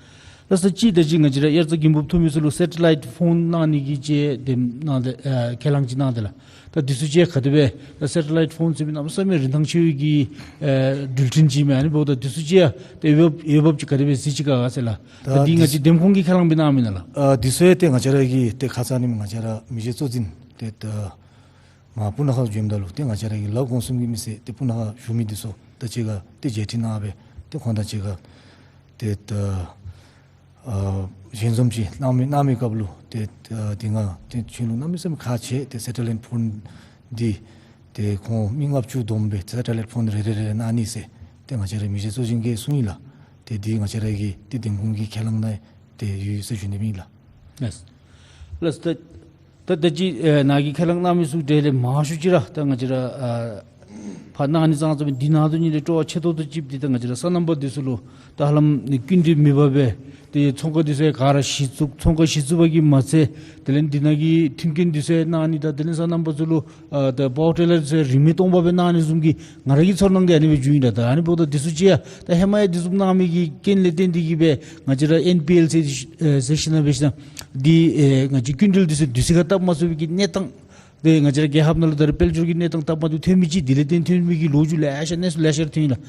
ལགས་སོ། གཅིག་ད་ཅི་ང་བཅས་ར་དབྱར་རྩྭ་དགུན་འབུབ་ཐོབ་མི་ཚུ་ལུ་སེ་ཊི་ལའིཊ་ཕོན་གནང་ནི་གི་ཅིག་འདེམས་གནང་སྟེ་ཨ་ཁས་བླངས་ཅིག་གནང་སྟེ་ལགས། ད་འདི་ཚུ་ཅིག་ག་དེ་སྦེ་ད་སེ་ཊི་ལའིཊ་ཕོན་ཟེར་མི་གནམ་མེད་ས་མེད་རིན་ཐང་ཆེ་བའི་གི་ཨེ་འགྲུལ་འཕྲིན་ཅིག་མས། ཨ་ནི་འབདཝ་ད་འདི་ཚུ་ཅིག་ཡང་ཏེ་འོས་འབབ་འོས་འབབ་ཅིག་ག་དེ་སྦེ་གཟིགས་ཅི་ག་ཟེར་ལགས། ད་ད་འདི་ང་འདི་བཅས་འདེམས་ཁོངས་ཀྱིས་ཁས་བླངས་འབད་གནངམ་ཨིན་ན་ལགས། ཨ་འདི་ཚུ་ཡང་ཏེ་ང་བཅས་ར་གི་ཏེ་ཁ་ཙ་ཨ་ནི་ང་བཅས་ར་མི་རྗེ་གཙོ་འཛིན་ཏེ་ད་མར་སྤུ་ན་ཁ་བྱོནམ་ད་ལུ་ཏེ་ང་བཅས་ར་གི་ལ་འགོ་གསུམ་གྱི་མི་སེར་ཏེ་སྤུ་ན་ཁ་བཞུགས་མི་འདི་ཚུ་དང་གཅིག་ཁར་ཏེ་མཇལ་འཕྲད་གནང་སྦེ་ཏེ་ཁོང་དང་གཅིག་ཁར་ཏེ་ད་ཨ་ཞལ་འཛོམས་ཅིག་གནང་མི་གནང་མི་སྐབས་ལུ་ཏེ་ཨ་དེ་སྔ་ཏེ་ཁྱོད་ལུ་གནམ་མེད་ས་མེད་ཁག་ཆེ། ཏེ་སེ་ཊི་ལའིཊ་ཕོན་འདི་ཏེ་ཁོང་མི་ལྔ་བཅུ་བསྡོམས་སྦེ་སེ་ཊི་ལའིཊ་ཕོན་རེ་རེ་རེ་རེ་གནང་ནི་ཟེར་ཏེ་ང་བཅས་ར་མི་རྗེ་གཙོ་འཛིན་གྱིས་གསུངས་ཡི་ལགས། ཏེ་འདི་ང་བཅས་ར་གི་ཏེ་འདེམས་ཁོངས་ཀྱི་ཁས་བླངས་ནང་ཏེ་ཡོད་ཟེར་ཞུ་ནི་ཨིན་ལགས། ལགས། ལགས། ད་ད་ད་ཅི་ཨེ་ནཱ་གིས་ཁས་བླངས་གནང་མི་ཚུ་དེ་ལས་མང་ཤོས་ཅིག་ར་ད་ང་བཅས་ར་ཨ་ཕར་གནང་ནི་ཙང་ཙང་འདི་ནང་དོན་གཉིས་ལས་སྤྲོ་བ་ཆེ་ཏོག་ཏོ་ཅིག་འདི་ད་ང་བཅས་ར་སོ་ནམ་པ་འདི་ཚུ་ལུ་ད་ཧ་ལམ་སྐྱིན་འགྲུལ་མེད་པར་སྦེ་ཏེ་ཚོང་ཁང་འདི་ཚུ་ཡང་ག་ར་གཞི་བཙུགས། ཚོང་ཁང་གཞི་བཙུགས་པ་གིས་མ་ཚད་དེ་ལས་འདི་ནང་གི་མཐུན་རྐྱེན་འདི་ཚུ་ཡང་གནང་ནི་དང་དེ་ལས་སོ་ནམ་པ་ཚུ་ལུ་ཨ་ད་པ་ཝར་ཊི་ལར་ཚུ་རིན་མེད་སྟོང་པ་སྦེ་གནང་ནི་བཟུམ་གྱི་ང་ར་གི་ཚོར་སྣང་གིས་ཨ་ནི་སྦེ་བྱུང་ཡི་ལགས། ད་ཨ་ནི་འབདཝ་ད་འདི་ཚུ་ཅིག་ཡང་ད་ཧེ་མ་ཡང་འདི་བཟུམ་གནང་མི་གི་རྐྱེན་ལས་བརྟེན་ཏེ་གིས་སྦེ་ང་བཅས་ར་ཨེན་པི་ཨེལ་ཟེར་ཨེ་ཟེར་ཞིན་ན་འབད་ཞིན་ན་འདི་ཨེ་ང་བཅས་སྐྱིན་འགྲུལ་འདི་ཚུ་དུས་ཚོད་ཁར་བཏབ་མ་ཚུགས་པའི་གི་གནས་སྟངས་ཏེ་ང་བཅས་ར་རྒྱལ་ཁབ་ནང་ལུ་ད་རེས་དཔལ་འབྱོར་གྱི་གནས་སྟངས་སྟབས་མ་བདེཝ་ཐོན་མི་ཅིག་འདི་ལས་བརྟེན་ཐོན་མི་གི་ལོ་རྒྱུས་ལེ་ཤ་གནས་ཚུལ་ལེ་ཤ་ར་ཐོན་ཡི་ལགས།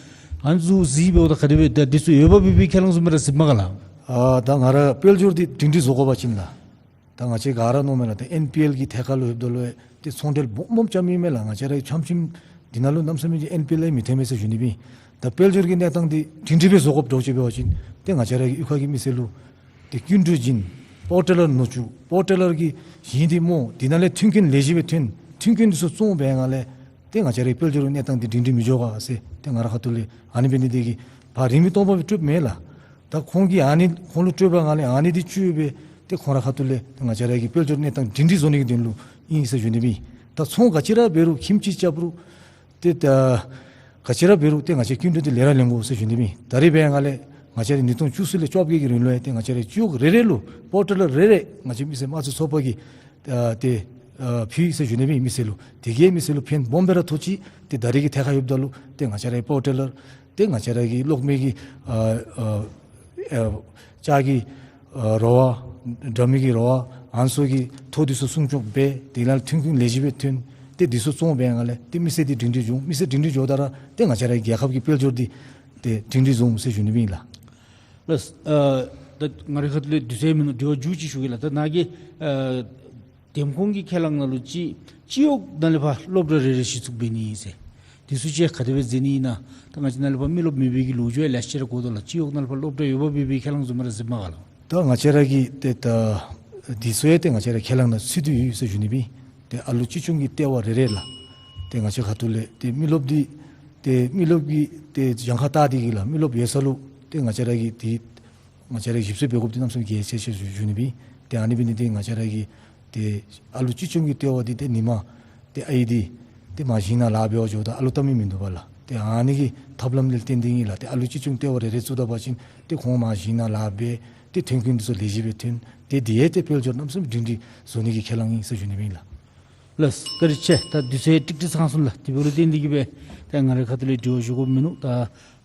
ཨ་ནི་ཚུ་གཟིགས་འབདཝ་ད་ག་དེ་སྦེ་ད་འདི་ཚུ་འོས་འབབ་ཡོད་པའི་ཁས་བླངས་བཟུམ་སྦེ་ར་གཟིགསཔ་མས་ག་ལགས། ཨ་ད་ང་ར་དཔལ་འབྱོར་འདི་སྒྲིང་སྒྲིང་བཟོ་དགོ་པ་ཅིན་ལགས། ད་ང་བཅས་ག་ར་མནོཝ་མས་ལགས། ད་ཨེན་པི་ཨེལ་གྱི་ཐད་ཁར་ལུ་ལྷོདཔ་ད་ལུ་ཏེ་ཚོང་འབྲེལ་སྦོམ་སྦོམ་རྐྱབ་མི་མས་ལགས། ང་བཅས་ར་ཆམ་ཆིམ་འདི་ནང་ལུ་གནམ་མེད་ས་མེད་ཀྱི་ཨེན་པི་ཨེལ་མི་ཐོན་མས་ཟེར་ཞུ་ནི་ཨིན། ད་དཔལ་འབྱོར་གྱི་གནས་སྟངས་འདི་སྒྲིང་སྒྲིང་སྦེ་བཟོ་དགོཔ་འདྲཝ་ཅིག་འབད་བ་ཅིན་ཏེ་ང་བཅས་ར་གི་གཡུས་ཁ་གི་མི་སེར་ལུ་ཏེ་སྐྱིན་འགྲུལ་བྱིན། པ་ཝར་ཊི་ལར་ནོར་བཅུག། པ་ཝར་ཊི་ལར་གྱི་ཞིང་འདི་རྨོ། འདི་ནང་ལས་མཐུན་རྐྱེན་ལེགས་ཤོམ་སྦེ་ཐོན། མཐུན་རྐྱེན་འདི་ཚུ་བཙོང་འབད་ཡི་ག་ལས་ཏེ་ང་བཅས་རའི་དཔལ་འབྱོར་གྱི་གནས་སྟངས་འདི་སྒྲིང་སྒྲིང་མི་འགྱོ་ག་ཟེར་ཏེ་ང་རའི་ཁ་ཐུག་ལས་ཨ་ནི་འབད་ནི་འདི་གིས་ཕར་རིན་མེད་སྟོང་པ་སྦེ་སྤྲོདཔ་མེན་ལགས། ད་ཁོང་གིས་ཨ་ནི་ཁོང་ལུ་སྤྲོད་པའི་ག་ལས་ཨ་ནི་འདི་བཅོས་སྦེ་ཏེ་ཁོང་རའི་ཁ་ཐུག་ལས་ཏེ་ང་བཅས་ར་གི་དཔལ་འབྱོར་གནས་སྟངས་སྒྲིང་སྒྲིང་བཟོ་ནི་གི་དོན་ལུ་ཨིན་ཟེར་ཞུ་ནི་ཨིན། ད་ཚོང་ག་ཅི་ར་འབད་རུང་ཁྱིམ་ཅིག་རྐྱབ་རུང་ཏེ་ད་ག་ཅི་ར་འབད་རུང་ཏེ་ང་བཅས་སྐྱིན་འགྲུལ་འདི་ལེགས་ར་ལེན་དགོ་ཟེར་ཞུ་ནི་ཨིན། ད་རིས་འབད་ཡི་ག་ལས་ང་བཅས་ར་ཉིས་སྟོང་བཅུ་གསུམ་ལས་བཅོ་བརྒྱད་ཀྱི་རིང་ལུ་ཡང་ཏེ་ང་བཅས་ར་སྤྱི་འོག་རེ་རེ་ལུ་པ་ཝར་ཊི་ལར་རེ་རེ་ང་བཅས་མི་སེར་དམངས་གཙོའི་ཚོགས་པ་གིས་ཨ་ཏེ་ཨ་ཕུལ་ཡི་ཟེར་ཞུ་ནི་ཨིན་མི་སེར་ལུ། དེ་གིས་མི་སེར་ལུ་ཕན་སྦོམ་སྦེ་ར་ཐོགས་ཅི། ཏེ་ད་རིས་ཀྱི་ཐད་ཁར་ལྷོདཔ་ད་ལུ་ཏེ་ང་བཅས་རའི་པ་ཝར་ཊི་ལར་ཏེ་ང་བཅས་ར་གི་གློག་མེ་གི་ཨ་ཨ་ཨ་ལྕགས་ཀྱི་ཨ་རོ་བ་དྲ་མིག་གི་རོ་བ་ཨ་ནི་ཚུ་གི་ཐོག་འདི་ཚུ་སྲུང་སྐྱོབ་འབད། དེ་ལས་མཐུན་རྐྱེན་ལེགས་ཤོམ་སྦེ་ཐོན། ཏེ་འདི་ཚུ་བཙོང་འབད་ཡི་ག་ལས་ཏེ་མི་སེར་འདི་སྒྲིང་སྒྲིང་འགྱོ། མི་སེར་སྒྲིང་སྒྲིང་འགྱོཝ་ད་ར་ཏེ་ང་བཅས་རའི་རྒྱལ་ཁབ་ཀྱི་དཔལ་འབྱོར་འདི་ཏེ་སྒྲིང་སྒྲིང་བཟོ་འོང་ཟེར་ཞུ་ནི་ཨིན་ལགས། ལགས། ཨ་ད་ང་རའི་ཁ་ཐུག་ལས་དུས་ཚོད་མིན་ནུག། དྲི་བ་མཇུག་ཅིག་ཞུ་གེ་ལགས། ད་ནཱ་གིས་ཨ་འདེམས་ཁོངས་ཀྱི་ཁས་བླངས་ནང་ལུ་ཅིག་སྤྱི་འོག་ནང་ལས་ཕར་སློབ་གྲྭ་རེ་རེ་གཞི་བཙུགས་འབད་ནི་ཨིན་ཟེར། འདི་ཚུ་ཅིག་ག་དེ་སྦེ་མཛད་ནི་ཨིན་ན། ད་ང་བཅས་ནཱ་ལས་ཕར་མི་རློབས་མེད་པའི་གི་ལོ་རྒྱུས་ཡང་ལེ་ཤ་ར་གོ་དོ་ལགས། སྤྱི་འོག་ནང་ལས་ཕར་སློབ་གྲྭ་ཡོདཔ་འབད་བའི་ཁས་བླངས་བཟུམ་ར་གཟིགསཔ་མས་ག་ལགས། ད་ང་བཅས་ར་གི་ཏེ་ད་འདི་ཚུ་ཡང་ཏེ་ང་བཅས་ར་ཁས་བླངས་ནང་ཚུད་དེ་ཡོད་ཟེར་ཞུ་ནི་ཨིན། ཏེ་ཨ་ལུ་ཅི་ཆུང་གི་ལྟེ་བ་རེ་རེ་ལགས། ཏེ་ང་བཅས་ཁ་ཐུག་ལས་ཏེ་མི་རློབས་འདི་ཏེ་མི་རློབས་ཀྱི་ཏེ་གྱངས་ཁ་བལྟ་སྟེ་གི་ལགས། མི་རློབས་ཡོད་ས་ལུ་ཏེ་ང་བཅས་ར་གིས་ཏེ་ང་བཅས་ར་ཞིབ་འཚོལ་འབད་དགོཔ་འདི་གནམ་མེད་ས་མེད་གལ་ཆེ་ཟེར་ཞུ་ནི་ཨིན། ཏེ་ཨ་ནི་འབད་ནི་འདི་ང་བཅས་ར་གི་ ཏེ་ཨ་ལུ་ཅི་ཅུང་གི་ལྟེ་བ་འདི་ཏེ་ཉིནམ་ཏེ་ཨའི་འདི་ཏེ་མ་བཞེངས་ན་ལཱ་འབད་བར་འགྱོཝ་ད་ཨ་ལུ་བལྟ་མི་མིན་འདུག་པ་ལགས། ཏེ་ཨ་ནི་གི་ཐབས་ལམ་ལས་བརྟེན་ཏེ་ཨིན་ལགས། ཏེ་ཨ་ལུ་ཅི་ཅུང་ལྟེ་བ་རེ་རེ་བཙུགས་ད་པ་ཅིན་ཏེ་ཁོང་མ་བཞེངས་ན་ལཱ་འབད་ཏེ་ཐོན་ཁུངས་འདི་ཚུ་ལེགས་ཤོམ་སྦེ་ཐོན། ཏེ་དེ་ཡང་ཏེ་དཔལ་འབྱོར་གནམ་མེད་ས་མེད་སྒྲིང་སྒྲིང་བཟོ་ནི་གི་ཁས་བླངས་ཨིན་ཟེར་ཞུ་ནི་ཨིན་ལགས། ལགས་བཀའ་དྲིན་ཆེ། ད་དུས་ཚོད་ཀྲིག་ཀྲི་ཚང་སོང་ལགས། དེ་འབདཝ་ལས་བརྟེན་ཏེ་གིས་སྦེ་ད་ང་རའི་ཁ་ཐུག་ལས་དྲི་བ་ཞུ་དགོཔ་མིན་ནུག། ད་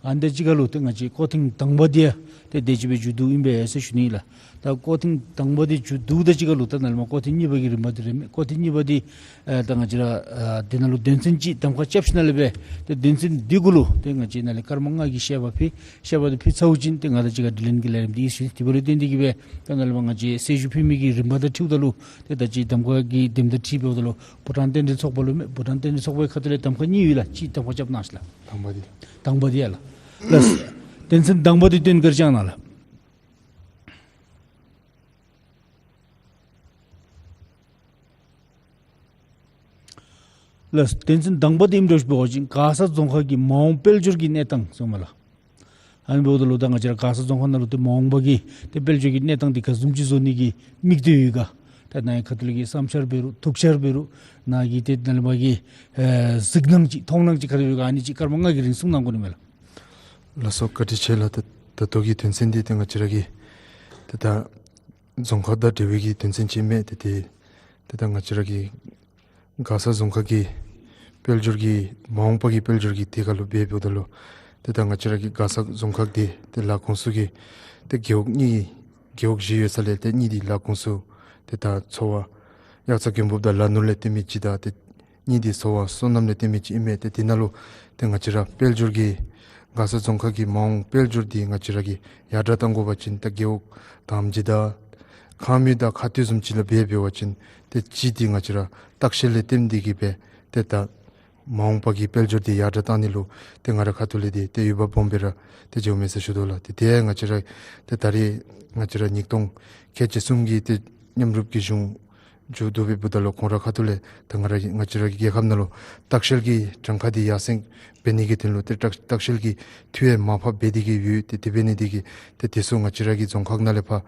ཨ་ནི་དང་གཅིག་ཁར་ལུ་ཏེ་ང་བཅས་སྐོར་ཐེངས་དང་པ་འདི་ཡང་ཏེ་དེ་ཅིག་སྦེ་མཇུག་བསྡུཝ་ཨིན་པས་ཟེར་ཞུ་ནི་ལགས། ད་སྐོར་ཐེངས་དང་པ་འདི་མཇུག་བསྡུཝ་དང་གཅིག་ཁར་ལུ་ད་ནཱ་ལས་མར་སྐོར་ཐེངས་གཉིས་པ་གི་རིམ་པ་འདི་རེ་མས། སྐོར་ཐེངས་གཉིས་པ་འདི་ཨ་ད་ང་བཅས་ར་ཨ་དེ་ནང་ལུ་དོན་ཚན་ཅིག་གདམ་ཁ་རྐྱབ་ཞིནམ་ལས་སྦེ་ཏེ་དོན་ཚན་འདི་གུ་ལུ་ཏེ་ང་བཅས་ནཱ་ལས་སྐར་མ་ལྔ་གི་བཤད་པ་ཕུལ། བཤད་པ་འདི་ཕུལ་ཚརཝ་ཅིག་ཏེ་ང་དང་གཅིག་ཁར་དྲི་ལན་གྱི་ལས་རིམ་འདི་ཞུ། དེ་འབདཝ་ལས་བརྟེན་ཏེ་གིས་སྦེ་ད་ནཱ་ལས་མར་ང་བཅས་གསལ་ཞུ་ཕུལ་མི་གི་རིམ་པ་དང་འཁྲིལཝ་ད་ལུ་ཏེ་ད་ཅི་གདམ་ཁ་གི་དེབ་དང་འཁྲིལ་འབདཝ་ད་ལུ་བྷུ་ཊཱན་རྟེན་འབྲེལ་ཚོགས་པ་ལུ་མས། བྷུ་ཊཱན་རྟེན་འབྲེལ་ཚོགས་པའི་ཁ་ཐུག་ལས་གདམ་ཁ་གཉིས་ཡོད་ལགས། གཅིག་གདམ་ཁ་རྐྱབ་གནང་ཞིག་ལགས། དང་པ་འདི་དང་པ་འདི་ཡང་ལགས། ལགས། དོན་ཚན་དང་པ་འདི་སྟོན་གར་བཅར་གནང་ལགས། ལགས། དོན་ཚན་དང་པ་འདི་ཨིནམ་འདྲཝ་ཅིག་འབད་བ་ཅིན་མགར་ས་རྫོང་ཁག་གི་མ་འོངས་དཔལ་འབྱོར་གྱི་གནས་སྟངས་ཟེར་མས་ལགས། ཨ་ནི་འབདཝ་ད་ལུ་ད་ང་བཅས་ར་མགར་ས་རྫོང་ཁག་ནང་ལུ་ཏེ་མ་འོངས་པ་གི་ཏེ་དཔལ་འབྱོར་གྱི་གནས་སྟངས་འདི་ག་བཟུམ་ཅིག་བཟོ་ནི་གི་དམིགས་དོན་ཡོད་ག། ད་ནཱ་གི་ཁ་ཐུག་ལས་ཀྱི་བསམ་འཆར་འབད་རུང་ཐུགས་འཆར་འབད་རུང་ནཱ་གི་ཏེ་ནཱ་ལས་མར་གྱི་ཨེ་གཟིགས་སྣང་ཅིག་མཐོང་སྣང་ཅིག་ག་དེ་སྦེ་ཡོད་ག། ཨ་ནི་ཅིག་སྐར་མ་ལྔ་གི་རིང་གསུང་གནང་དགོ་ནི་མས་ལགས། ལགས་སོ། བཀའ་དྲིན་ཆེ་ལགས། ད་ད་ལྟོ་གི་དོན་ཚན་འདི་ཏེ་ང་བཅས་ར་གི་ཏེ་ད་རྫོང་ཁག་དང་འབྲེལ་བའི་གི་དོན་ཚན་ཅིག་མས། ཏེ་ཏེ་ཏེ་ད་ང་བཅས་ར་གི་མགར་ས་རྫོང་ཁག་གི་དཔལ་འབྱོར་གྱི་མ་འོངས་པ་གི་དཔལ་འབྱོར་གྱི་ཐད་ཁར་ལུ་འབད་འབདཝ་ད་ལུ་ཏེ་ད་ང་བཅས་ར་གི་མགར་ས་རྫོང་ཁག་འདི་ཏེ་ལ་ཁོངས་སུ་གི་ཏེ་རྒེད་འོག་གཉིས་རྒེད་འོག་བཞི་ཡོད་ས་ལས་ཏེ་གཉིས་འདི་ལ་ཁོངས་སུ་ཏེ་ད་ཚོ་བ་དབྱར་རྩྭ་དགུན་འབུབ་དང་ལ་ནོར་ལས་བརྟེན་མི་ཅིག་དང་ཏེ་གཉིས་འདི་ཚོ་བ་སོ་ནམ་ལས་བརྟེན་མི་ཅིག་ཨིན་མས། ཏེ་དེ་ནང་ལུ་ཏེ་ང་བཅས་ར་དཔལ་འབྱོར་གྱི་མགར་ས་རྫོང་ཁག་གི་མ་འོངས་དཔལ་འབྱོར་འདི་ང་བཅས་ར་གིས་ཡར་དྲག་གཏང་དགོ་པ་ཅིན་ད་རྒེད་འོག་དང་པ་ཅིག་དང་ཁག་མེད་དང་ཁག་ཏོག་བཟུམ་ཅིག་ལུ་འབད་འབད་བ་ཅིན་ཏེ་གཅིག་འདི་ང་བཅས་ར་ལྟ་བཤལ་ལས་བརྟེན་ཏེ་གིས་སྦེ་ཏེ་ད་མ་འོངས་པ་གི་དཔལ་འབྱོར་འདི་ཡར་དྲག་གཏང་ནི་ལུ་ཏེ་ང་རའི་ཁ་ཐུག་ལས་འདི་ཏེ་འོས་འབབ་སྦོམ་སྦེ་ར་ཏེ་འགྱོཝ་མས་ཟེར་ཞུ་དོ་ལགས། ཏེ་ཏེ་ང་བཅས་ར་ཏེ་ད་རེས་ང་བཅས་ར་ཉིས་སྟོང་ཁལ་གཅིག་གསུམ་གྱི་ཏེ་མཉམ་རུབ་ཀྱི་གཞུང་མཇུག་བསྡུ་སྦེ་འབདཝ་ད་ལུ་ཁོང་རའི་ཁ་ཐུག་ལས་ད་ང་ར་ང་བཅས་ར་གི་རྒྱལ་ཁབ་ནང་ལུ་ལྟ་བཤལ་གྱི་གྲངས་ཁ་འདི་ཡར་སེང་འབད་ནི་གི་དོན་ལུ་ཏེ་ལྟ་ལྟ་བཤལ་གྱི་འཐུས་ཡང་མར་ཕབ་འབད་དེ་གིས་ཡོད། ཏེ་དེ་འབད་ནི་འདི་གིས་ཏེ་དེ་ཚུ་ང་བཅས་ར་གི་རྫོང་ཁག་ནང་ལས་ཕར་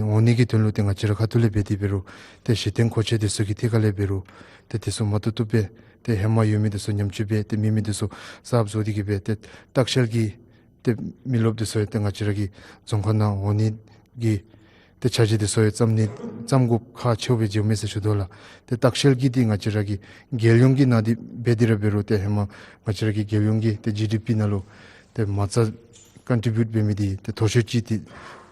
འོང་ནི་གི་དོན་ལུ་ཏེ་ང་བཅས་རའི་ཁ་ཐུག་ལས་འབད་དེ་འབད་རུང་ཏེ་གཞི་རྟེན་མཁོ་ཆས་འདི་ཚུ་གི་ཐད་ཁ་ལས་འབད་རུང་ཏེ་དེ་ཚུ་མ་བཏུབ་བཏུབ་སྦེ་ཏེ་ཧེ་མ་ཡོད་མི་འདི་ཚུ་ཉམས་བཅོས་འབད་ཏེ་མེད་མི་འདི་ཚུ་གསརཔ་བཟོ་སྟེ་གིས་སྦེ་ཏེ་ལྟ་བཤལ་གྱི་ཏེ་མི་རློབས་འདི་ཚུ་ཡང་ཏེ་ང་བཅས་ར་གི་རྫོང་ཁག་ནང་འོང་ནི་གི་ཏེ་འཆར་གཞི་འདི་ཚུ་ཡང་བརྩམ་ནི་བརྩམ་དགོཔ་ཁག་ཆེཝ་སྦེ་འགྱོཝ་མས་ཟེར་ཞུ་དོ་ལགས། ཏེ་ལྟ་བཤལ་གྱི་འདི་ང་བཅས་ར་གི་རྒྱལ་ཡོངས་ཀྱི་ནང་འདི་འབད་དེ་ར་འབད་རུང་ཏེ་ཧེ་མ་ང་བཅས་ར་གི་རྒྱལ་ཡོངས་ཀྱི་ཏེ་ཇི་ཌི་པི་ནང་ལུ་ཏེ་མ་རྩ་ཀོན་ཊི་བིའུཊ་འབད་མི་འདི་ཏེ་མཐོ་ཤོས་ཅིག་འདི་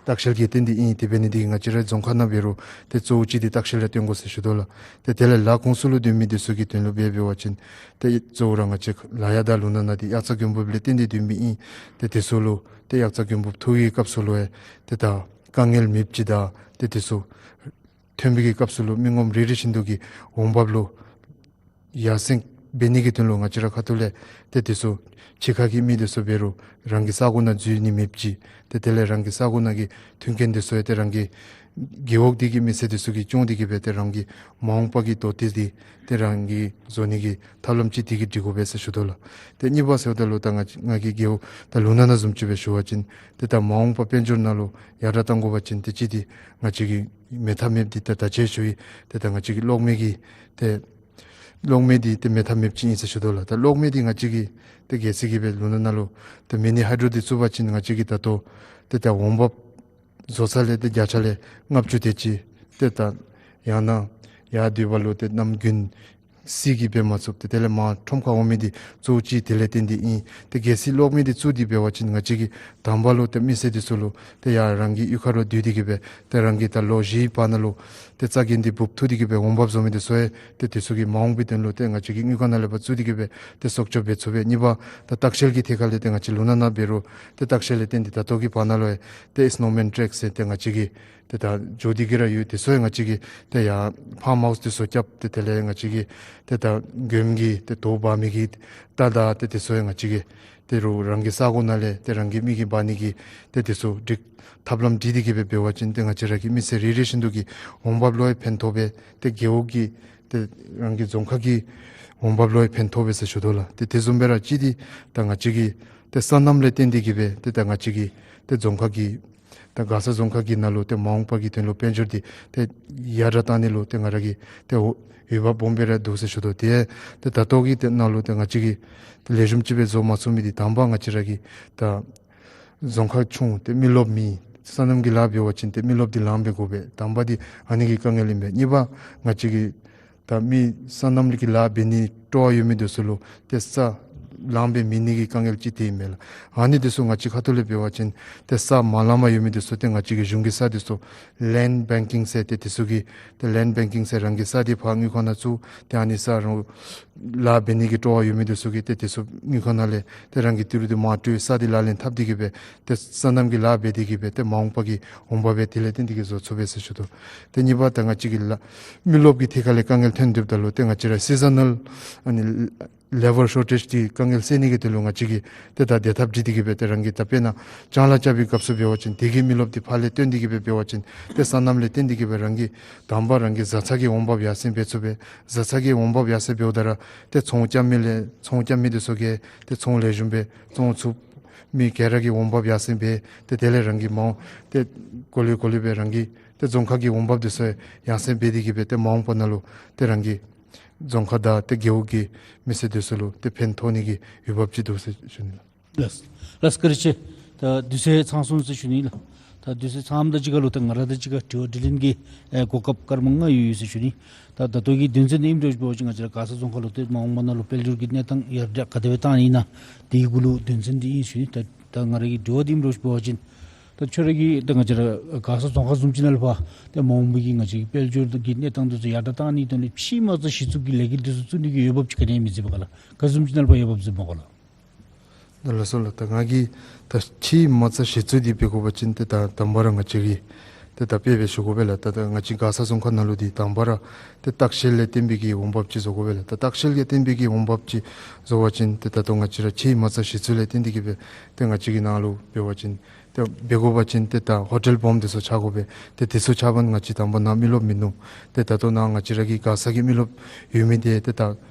ལྟ་བཤལ་གྱིས་བརྟེན་ཏེ་ཨིན། དེ་འབད་ནི་འདི་གིས་ང་བཅས་རའི་རྫོང་ཁག་ནང་འབད་རུང་ཏེ་གཙོ་བོ་ཅིག་འདི་ལྟ་བཤལ་ལུ་བརྟེན་དགོ་ཟེར་ཞུ་དོ་ལགས། ཏེ་དེ་ལས་ལ་ཁོངས་སུ་ལུ་སྡོད་མི་འདི་ཚུ་གི་དོན་ལུ་འབད་འབད་བ་ཅིན་ཏེ་གཙོ་བོ་ར་ང་བཅས་ལ་ཡ་དང་ལུང་ནག་ནང་འདི་དབྱར་རྩྭ་དགུན་འབུབ་ལས་བརྟེན་ཏེ་སྡོད་མི་ཨིན། ཏེ་དེ་ཚུ་ལུ་ཏེ་དབྱར་རྩྭ་དགུན་འབུབ་འཐུ་བའི་སྐབས་སུ་ལུ་ཡང་ཏེ་ད་དཀའ་ངལ་མེདཔ་ཅིག་དང་ཏེ་དེ་ཚུ་ཐོན་པའི་གི་སྐབས་སུ་ལུ་མི་ངོམ་རེ་རེ་བཞིན་དུ་གི་འོང་འབབ་ལུ་ཡར་སེང་འབད་ནི་གི་དོན་ལུ་ང་བཅས་རའི་ཁ་ཐུག་ལས་ཏེ་དེ་ཚུ་ཕྱི་ཁ་གི་མི་འདི་ཚུ་འབད་རུང་རང་གི་ས་གོ་ནང་འཛུལ་ནི་མེདཔ་ཅིག་ཏེ་དེ་ལས་རང་གི་ས་གོ་ནང་གི་མཐུན་རྐྱེན་འདི་ཚུ་ཡང་ཏེ་རང་གི་རྒེད་འོག་འདི་གི་མི་སེར་འདི་ཚུ་གིས་སྐྱོང་སྟེ་གིས་སྦེ་ཏེ་རང་གི་མ་འོངས་པ་གི་དོ་ཏི་འདི་ཏེ་རང་གིས་བཟོ་ནི་གི་ཐབས་ལམ་ཅིག་འདི་གིས་སྒྲིག་དགོ་པས་ཟེར་ཞུ་དོ་ལགས། ཏེ་གཉིས་པ་ཟེརཝ་ད་ལུ་ད་ང་ང་གི་རྒེད་འོག་ད་ལུང་ནག་ནང་བཟུམ་ཅིག་སྦེ་ཞུ་བ་ཅིན་ཏེ་ད་མ་འོངས་པ་དཔལ་འབྱོར་ནང་ལུ་ཡར་དྲག་གཏང་དགོ་པ་ཅིན་ཏེ་གཅིག་འདི་ང་བཅས་ཀྱིས་མེད་ཐབས་མེདཔ་འདི་ད་ད་ཅི་ཞུ་ཡི། ཏེ་ད་ང་བཅས་ཀྱི་གློག་མེ་གི་ཏེ་གློག་མེ་འདི་ཏེ་མེད་ཐབས་མེདཔ་ཅིག་ཨིན་ཟེར་ཞུ་དོ་ལགས། ད་གློག་མེ་འདི་ང་བཅས་ཀྱིས་ཏེ་གལ་སྲིད་ཀྱི་སྦེ་ལུང་ནག་ནང་ལུ་ཏེ་མི་ནི་ཧའི་ཌྲོ་འདི་བཙུགས་པ་ཅིན་ང་བཅས་ཀྱིས་ད་ལྟོ་ཏེ་ད་འོང་འབབ་བཟོ་ས་ལས་ཏེ་བརྒྱ་ཆ་ལས་ལྔ་བཅུ་དེ་ཅིག་ཏེ་ད་ཡང་ན་ཡར་སྡོད་པ་ལུ་ཏེ་གནམ་དགུན་བསིལ་གྱིས་སྦེ་མ་ཚུགས། ཏེ་དེ་ལས་མར་ཁྲོམ་ཁར་འོང་མི་འདི་གཙོ་བོ་ཅིག་དེ་ལས་བརྟེན་ཏེ་ཨིན། ཏེ་གལ་སྲིད་གློག་མེ་འདི་བཙུགས་ཏེ་འབད་བ་ཅིན་ང་བཅས་ཀྱིས་དང་པ་ལུ་ཏེ་མི་སེར་འདི་ཚུ་ལུ་ཏེ་ཡར་རང་གི་གཡུས་ཁར་ལུ་སྡོད་དེ་གིས་སྦེ་ཏེ་རང་གི་ད་ལོ་བཞིའི་བར་ན་ལུ་ཏེ་རྩྭ་གིན་འདི་འབུབ་འཐུ་སྟེ་གིས་སྦེ་འོང་འབབ་བཟོ་མི་འདི་ཚུ་ཡང་ཏེ་དེ་ཚུ་གི་མ་འོངས་པའི་དོན་ལུ་ཏེ་ང་བཅས་ཀྱི་དངུལ་ཁང་ནང་ལས་ཕར་བཙུགས་ཏེ་གིས་སྦེ་ཏེ་གསོག་འཇོག་འབད་ཚུགས་པས། གཉིས་པ་ད་ལྟ་བཤལ་གྱི་ཐད་ཁ་ལས་ཏེ་ང་བཅས་ལུང་ནག་ནང་འབད་རུང་ཏེ་ལྟ་བཤལ་ལས་བརྟེན་ཏེ་ད་ལྟོ་གི་བར་ན་ལུ་ཡང་ཏེ་སྣོ་མེན་ཊེཀ་ཟེར་ཏེ་ང་བཅས་ཀྱི་ཏེ་ད་འགྱོ་སྟེ་གིས་ར་ཡོད། དེ་ཚུ་ཡང་ང་བཅས་ཀྱིས་ཏེ་ཡར་ཕཱམ་ཧའུསི་དེ་ཚུ་རྐྱབ་སྟེ་དེ་ལས་ང་བཅས་ཀྱིས་ཏེ་ད་མགྱོནམ་གི་ཏེ་དོ་འབག་མི་གི་རྟ་དང་ཏེ་དེ་ཚུ་ཡང་ང་བཅས་ཀྱིས་ཏེ་རུང་རང་གི་ས་གོ་ནང་ལས་ཏེ་རང་གི་མི་གིས་འབག་ནི་གི་ཏེ་དེ་ཚུ་སྒྲིག་ཐབས་ལམ་སྒྲིག་སྟེ་གིས་སྦེ་འབད་བ་ཅིན་ཏེ་ང་བཅས་ར་གི་མི་སེར་རེ་རེ་བཞིན་དུ་གི་འོང་འབབ་ལུ་ཡང་ཕན་ཐོགས་པས། ཏེ་རྒེད་འོག་གི་ཏེ་རང་གི་རྫོང་ཁག་གི་འོང་འབབ་ལུ་ཡང་ཕན་ཐོགས་པས་ཟེར་ཞུ་དོ་ལགས། ཏེ་དེ་བཟུམ་སྦེ་ར་གཅིག་འདི་ད་ང་བཅས་ཀྱི་ཏེ་སོ་ནམ་ལས་བརྟེན་ཏེ་གིས་སྦེ་ཏེ་ད་ང་བཅས་ཀྱི་ཏེ་རྫོང་ཁག་གི་ ད་མགར་ས་རྫོང་ཁག་གི་ནང་ལུ་ཏེ་མ་འོངས་པ་གི་དོན་ལུ་དཔལ་འབྱོར་འདི་ཏེ་ཡར་དྲག་བཏང་ནི་ལུ་ཏེ་ང་ར་གིས་ཏེ་འོ་འོས་འབབ་སྦོམ་སྦེ་ར་འདུག་ཟེར་ཞུ་དོ། ཏེ་ཏེ་ད་ལྟོ་གི་ཏེ་ནང་ལུ་ཏེ་ང་བཅས་ཀྱིས་ཏེ་ལེགས་ཤོམ་ཅིག་སྦེ་བཟོ་མ་ཚུགས་མི་འདི་དང་པ་ང་བཅས་ར་གི་ད་རྫོང་ཁག་ཆུང་ཏེ་མི་རློབས་མེད། སོ་ནམ་གྱི་ལཱ་འབད་བ་ཅིན་ཏེ་མི་རློབས་འདི་ལངམ་སྦེ་དགོ་པས། དང་པ་འདི་ཨ་ནི་གི་དཀའ་ངལ་ཨིན་པས། གཉིས་པ་ང་བཅས་ཀྱིས་ད་མི་སོ་ནམ་གྱི་ལཱ་འབད་ནི་སྤྲོ་བ་ཡོད་མི་འདི་ཚུ་ལུ་ཏེ་ས་ལངམ་སྦེ་མེད་ནི་གི་དཀའ་ངལ་ཅིག་ཏེ་ཨིན་མས་ལགས། ཨ་ནི་འདི་ཚུ་ང་བཅས་ཁ་ཐུག་ལས་འབད་བ་ཅིན་ཏེ་ས་མ་ལངམ་ཡོད་མི་འདི་ཚུ་ཏེ་ང་བཅས་ཀྱི་གཞུང་གི་ས་འདི་ཚུ་ལེནཌ་བེང་ཀིང་ཟེར་ཏེ་འདི་ཚུ་གི་ཏེ་ལེནཌ་བེང་ཀིང་ཟེར་རང་གི་ས་འདི་ཕར་དངུལ་ཁང་ནང་བཙུགས། ཏེ་ཨ་ནི་ས་རང་ལཱ་འབད་ནི་གི་སྤྲོ་བ་ཡོད་མི་འདི་ཚུ་གིས་ཏེ་འདི་ཚུ་དངུལ་ཁང་ནང་ལས་ཏེ་རང་གི་ཏི་རུ་འདི་མར་སྤྲོད་ས་འདི་ལག་ལེན་འཐབ་སྟེ་གི་སྦེ་ཏེ་སོ་ནམ་གྱི་ལཱ་འབད་དེ་གི་སྦེ་ཏེ་མ་འོངས་པ་གི་འོང་འབབ་སྦེ་དེ་ལས་བརྟེན་ཏེ་གི་བཟོ་ཚུགས་པས་ཟེར་ཞུ་དོ། ཏེ་གཉིས་པ་ད་ང་བཅས་ཀྱི་ལཱ་མི་རློབས་ཀྱི་ཐད་ཁ་ལས་དཀའ་ངལ་ཐོན་སྡོདཔ་ད་ལུ་ཏེ་ང་བཅས་ར་སི་ཛ་ནཱལ་ཨ་ནི་ལེ་བར་ཤོར་ཊེཇ་འདི་དཀའ་ངལ་སེལ་ནི་གི་དོན་ལུ་ང་བཅས་ཀྱིས་ཏེ་ད་བདེ་ཐབས་སྒྲིག་སྟེ་གི་སྦེ་ཏེ་རང་གི་ད་དཔེར་ན་ལྕང་ལཱ་རྐྱབ་པའི་སྐབས་སུ་འབད་བ་ཅིན་དེ་གི་མི་རློབས་འདི་ཕར་ལས་བཏོན་ཏེ་གི་སྦེ་འབད་བ་ཅིན་ཏེ་སོ་ནམ་ལས་བརྟེན་ཏེ་གི་སྦེ་རང་གི་དང་པ་རང་གི་བཟའ་ཚང་གི་འོང་འབབ་ཡར་སེང་འབད་ཚུགས་པས། བཟའ་ཚང་གི་འོང་འབབ་ཡར་སེང་འབདཝ་ད་ར་ཏེ་ཚོང་རྐྱབ་མི་ལས་ཚོང་རྐྱབ་མི་འདི་ཚུ་གིས་ཏེ་ཚོང་ལེགས་ཤོམ་སྦེ་བཙོང་ཚུགས། མི་ག་ར་གི་འོང་འབབ་ཡར་སེང་འབད། ཏེ་དེ་ལས་རང་གི་མ་འོངས་ཏེ་གོ་ལེ་གོ་ལེ་སྦེ་རང་གི་ཏེ་རྫོང་ཁག་གི་འོང་འབབ་འདི་ཚུ་ཡར་སེང་འབད་དེ་གི་སྦེ་ཏེ་མ་འོངས་པ་ནང་ལུ་ཏེ་རང་གི་རྫོང་ཁག་དང་ཏེ་རྒེད་འོག་གི་མི་སེར་འདི་ཚུ་ལུ་ཏེ་ཕན་ཐོགས་ནི་གི་འོས་འབབ་ཅིག་འདུག་ཟེར་ཞུ་ནི་ལགས། ལགས་ལགས་བཀའ་དྲིན་ཆེ། ད་དུས་ཚོད་ཚང་སོང་ཟེར་ཞུ་ནི་ལགས། ད་དུས་ཚོད་ཚངམ་དང་གཅིག་ཁར་ལུ་ད་ང་ར་དང་གཅིག་ཁར་དྲི་བ་དྲིས་ལན་གྱི་ཨེ་གོ་སྐབས་སྐར་མ་ལྔ་ཡོད་ཡོད་ཟེར་ཞུ་ནི། ད་ད་ལྟོ་གི་དོན་ཚན་འདི་ཨིནམ་འདྲཝ་ཅིག་འབད་བ་ཅིན་ང་བཅས་ར་མགར་ས་རྫོང་ཁག་ལུ་ཏེ་མ་འོངས་པ་ནང་ལུ་དཔལ་འབྱོར་གྱི་གནས་སྟངས་ཡར་དྲག་ག་དེ་སྦེ་བཏང་ནི་ཨིན་ན་དེ་གི་གུ་ལུ་དོན་ཚན་འདི་ཨིན་ཞུ་ནི། ད་ད་ང་ར་གི་དྲི་བ་འདི་ཨིནམ་འདྲཝ་ཅིག་འབད་བ་ཅིན་ད་ཁྱོད་ར་གིས་ད་ང་བཅས་ར་མགར་ས་རྫོང་ཁག་བཟུམ་ཅིག་ནང་ལུ་ཕར་ཏེ་མ་འོངས་པ་གི་ང་བཅས་ཀྱི་དཔལ་འབྱོར་གྱི་གནས་སྟངས་འདི་ཚུ་ཡར་དྲག་བཏང་ནིའི་དོན་ལུ་ཕྱིའི་མ་རྩ་གཞི་བཙུགས་ཀྱི་ལས་འགུལ་འདི་ཚུ་བཙུགས་ནི་གི་འོས་འབབ་ཅིག་ག་ནི་ཡང་མི་གཟིགས་པས་ག་ལགས། ག་བཟུམ་ཅིག་ནང་ལུ་ཕར་འོས་འབབ་གཟིགས་སྨོ་ག་ལགས། ད་ལགས་སོ་ལགས། ད་ང་གིས་ད་ཕྱིའི་མ་རྩ་གཞི་བཙུགས་འདི་འབད་དགོ་པ་ཅིན་ཏེ་ད་དང་པ་ར་ང་བཅས་ཀྱིས་ཏེ་ད་དཔེ་སྦེ་ཞུ་དགོ་པས་ལགས། ད་ད་ང་བཅས་མགར་ས་རྫོང་ཁག་ནང་ལུ་འདི་དང་པ་ར་ཏེ་ལྟ་བཤལ་ལས་བརྟེན་པའི་གི་འོང་འབབ་ཅིག་བཟོ་དགོ་པས་ལགས། ད་ལྟ་བཤལ་ལས་བརྟེན་པའི་གི་འོང་འབབ་ཅིག་བཟོ་བ་ཅིན་ཏེ་ད་ལྟོ་ང་བཅས་ར་ཕྱིའི་མ་རྩ་གཞི་བཙུགས་ལས་བརྟེན་ཏེ་གི་སྦེ་ཏེ་ང་བཅས་ཀྱི་ནང་ལུ་འབད་བ་ཅིན་ཏེ་འབད་དགོ་པ་ཅིན་ཏེ་ད་ཧོ་ཊེལ་སྦོམ་འདི་ཚུ་ཆགས་དགོ་པས། ཏེ་འདི་ཚུ་ཆགས་པ་ན་ང་བཅས་དང་པ་ནཱ་མི་རློབས་མིན་ནུག། ཏེ་ད་ལྟོ་ནཱ་ང་བཅས་ར་གི་མགར་ས་གི་མི་རློབས་ཡོད་མི་འདི་ཏེ་ད་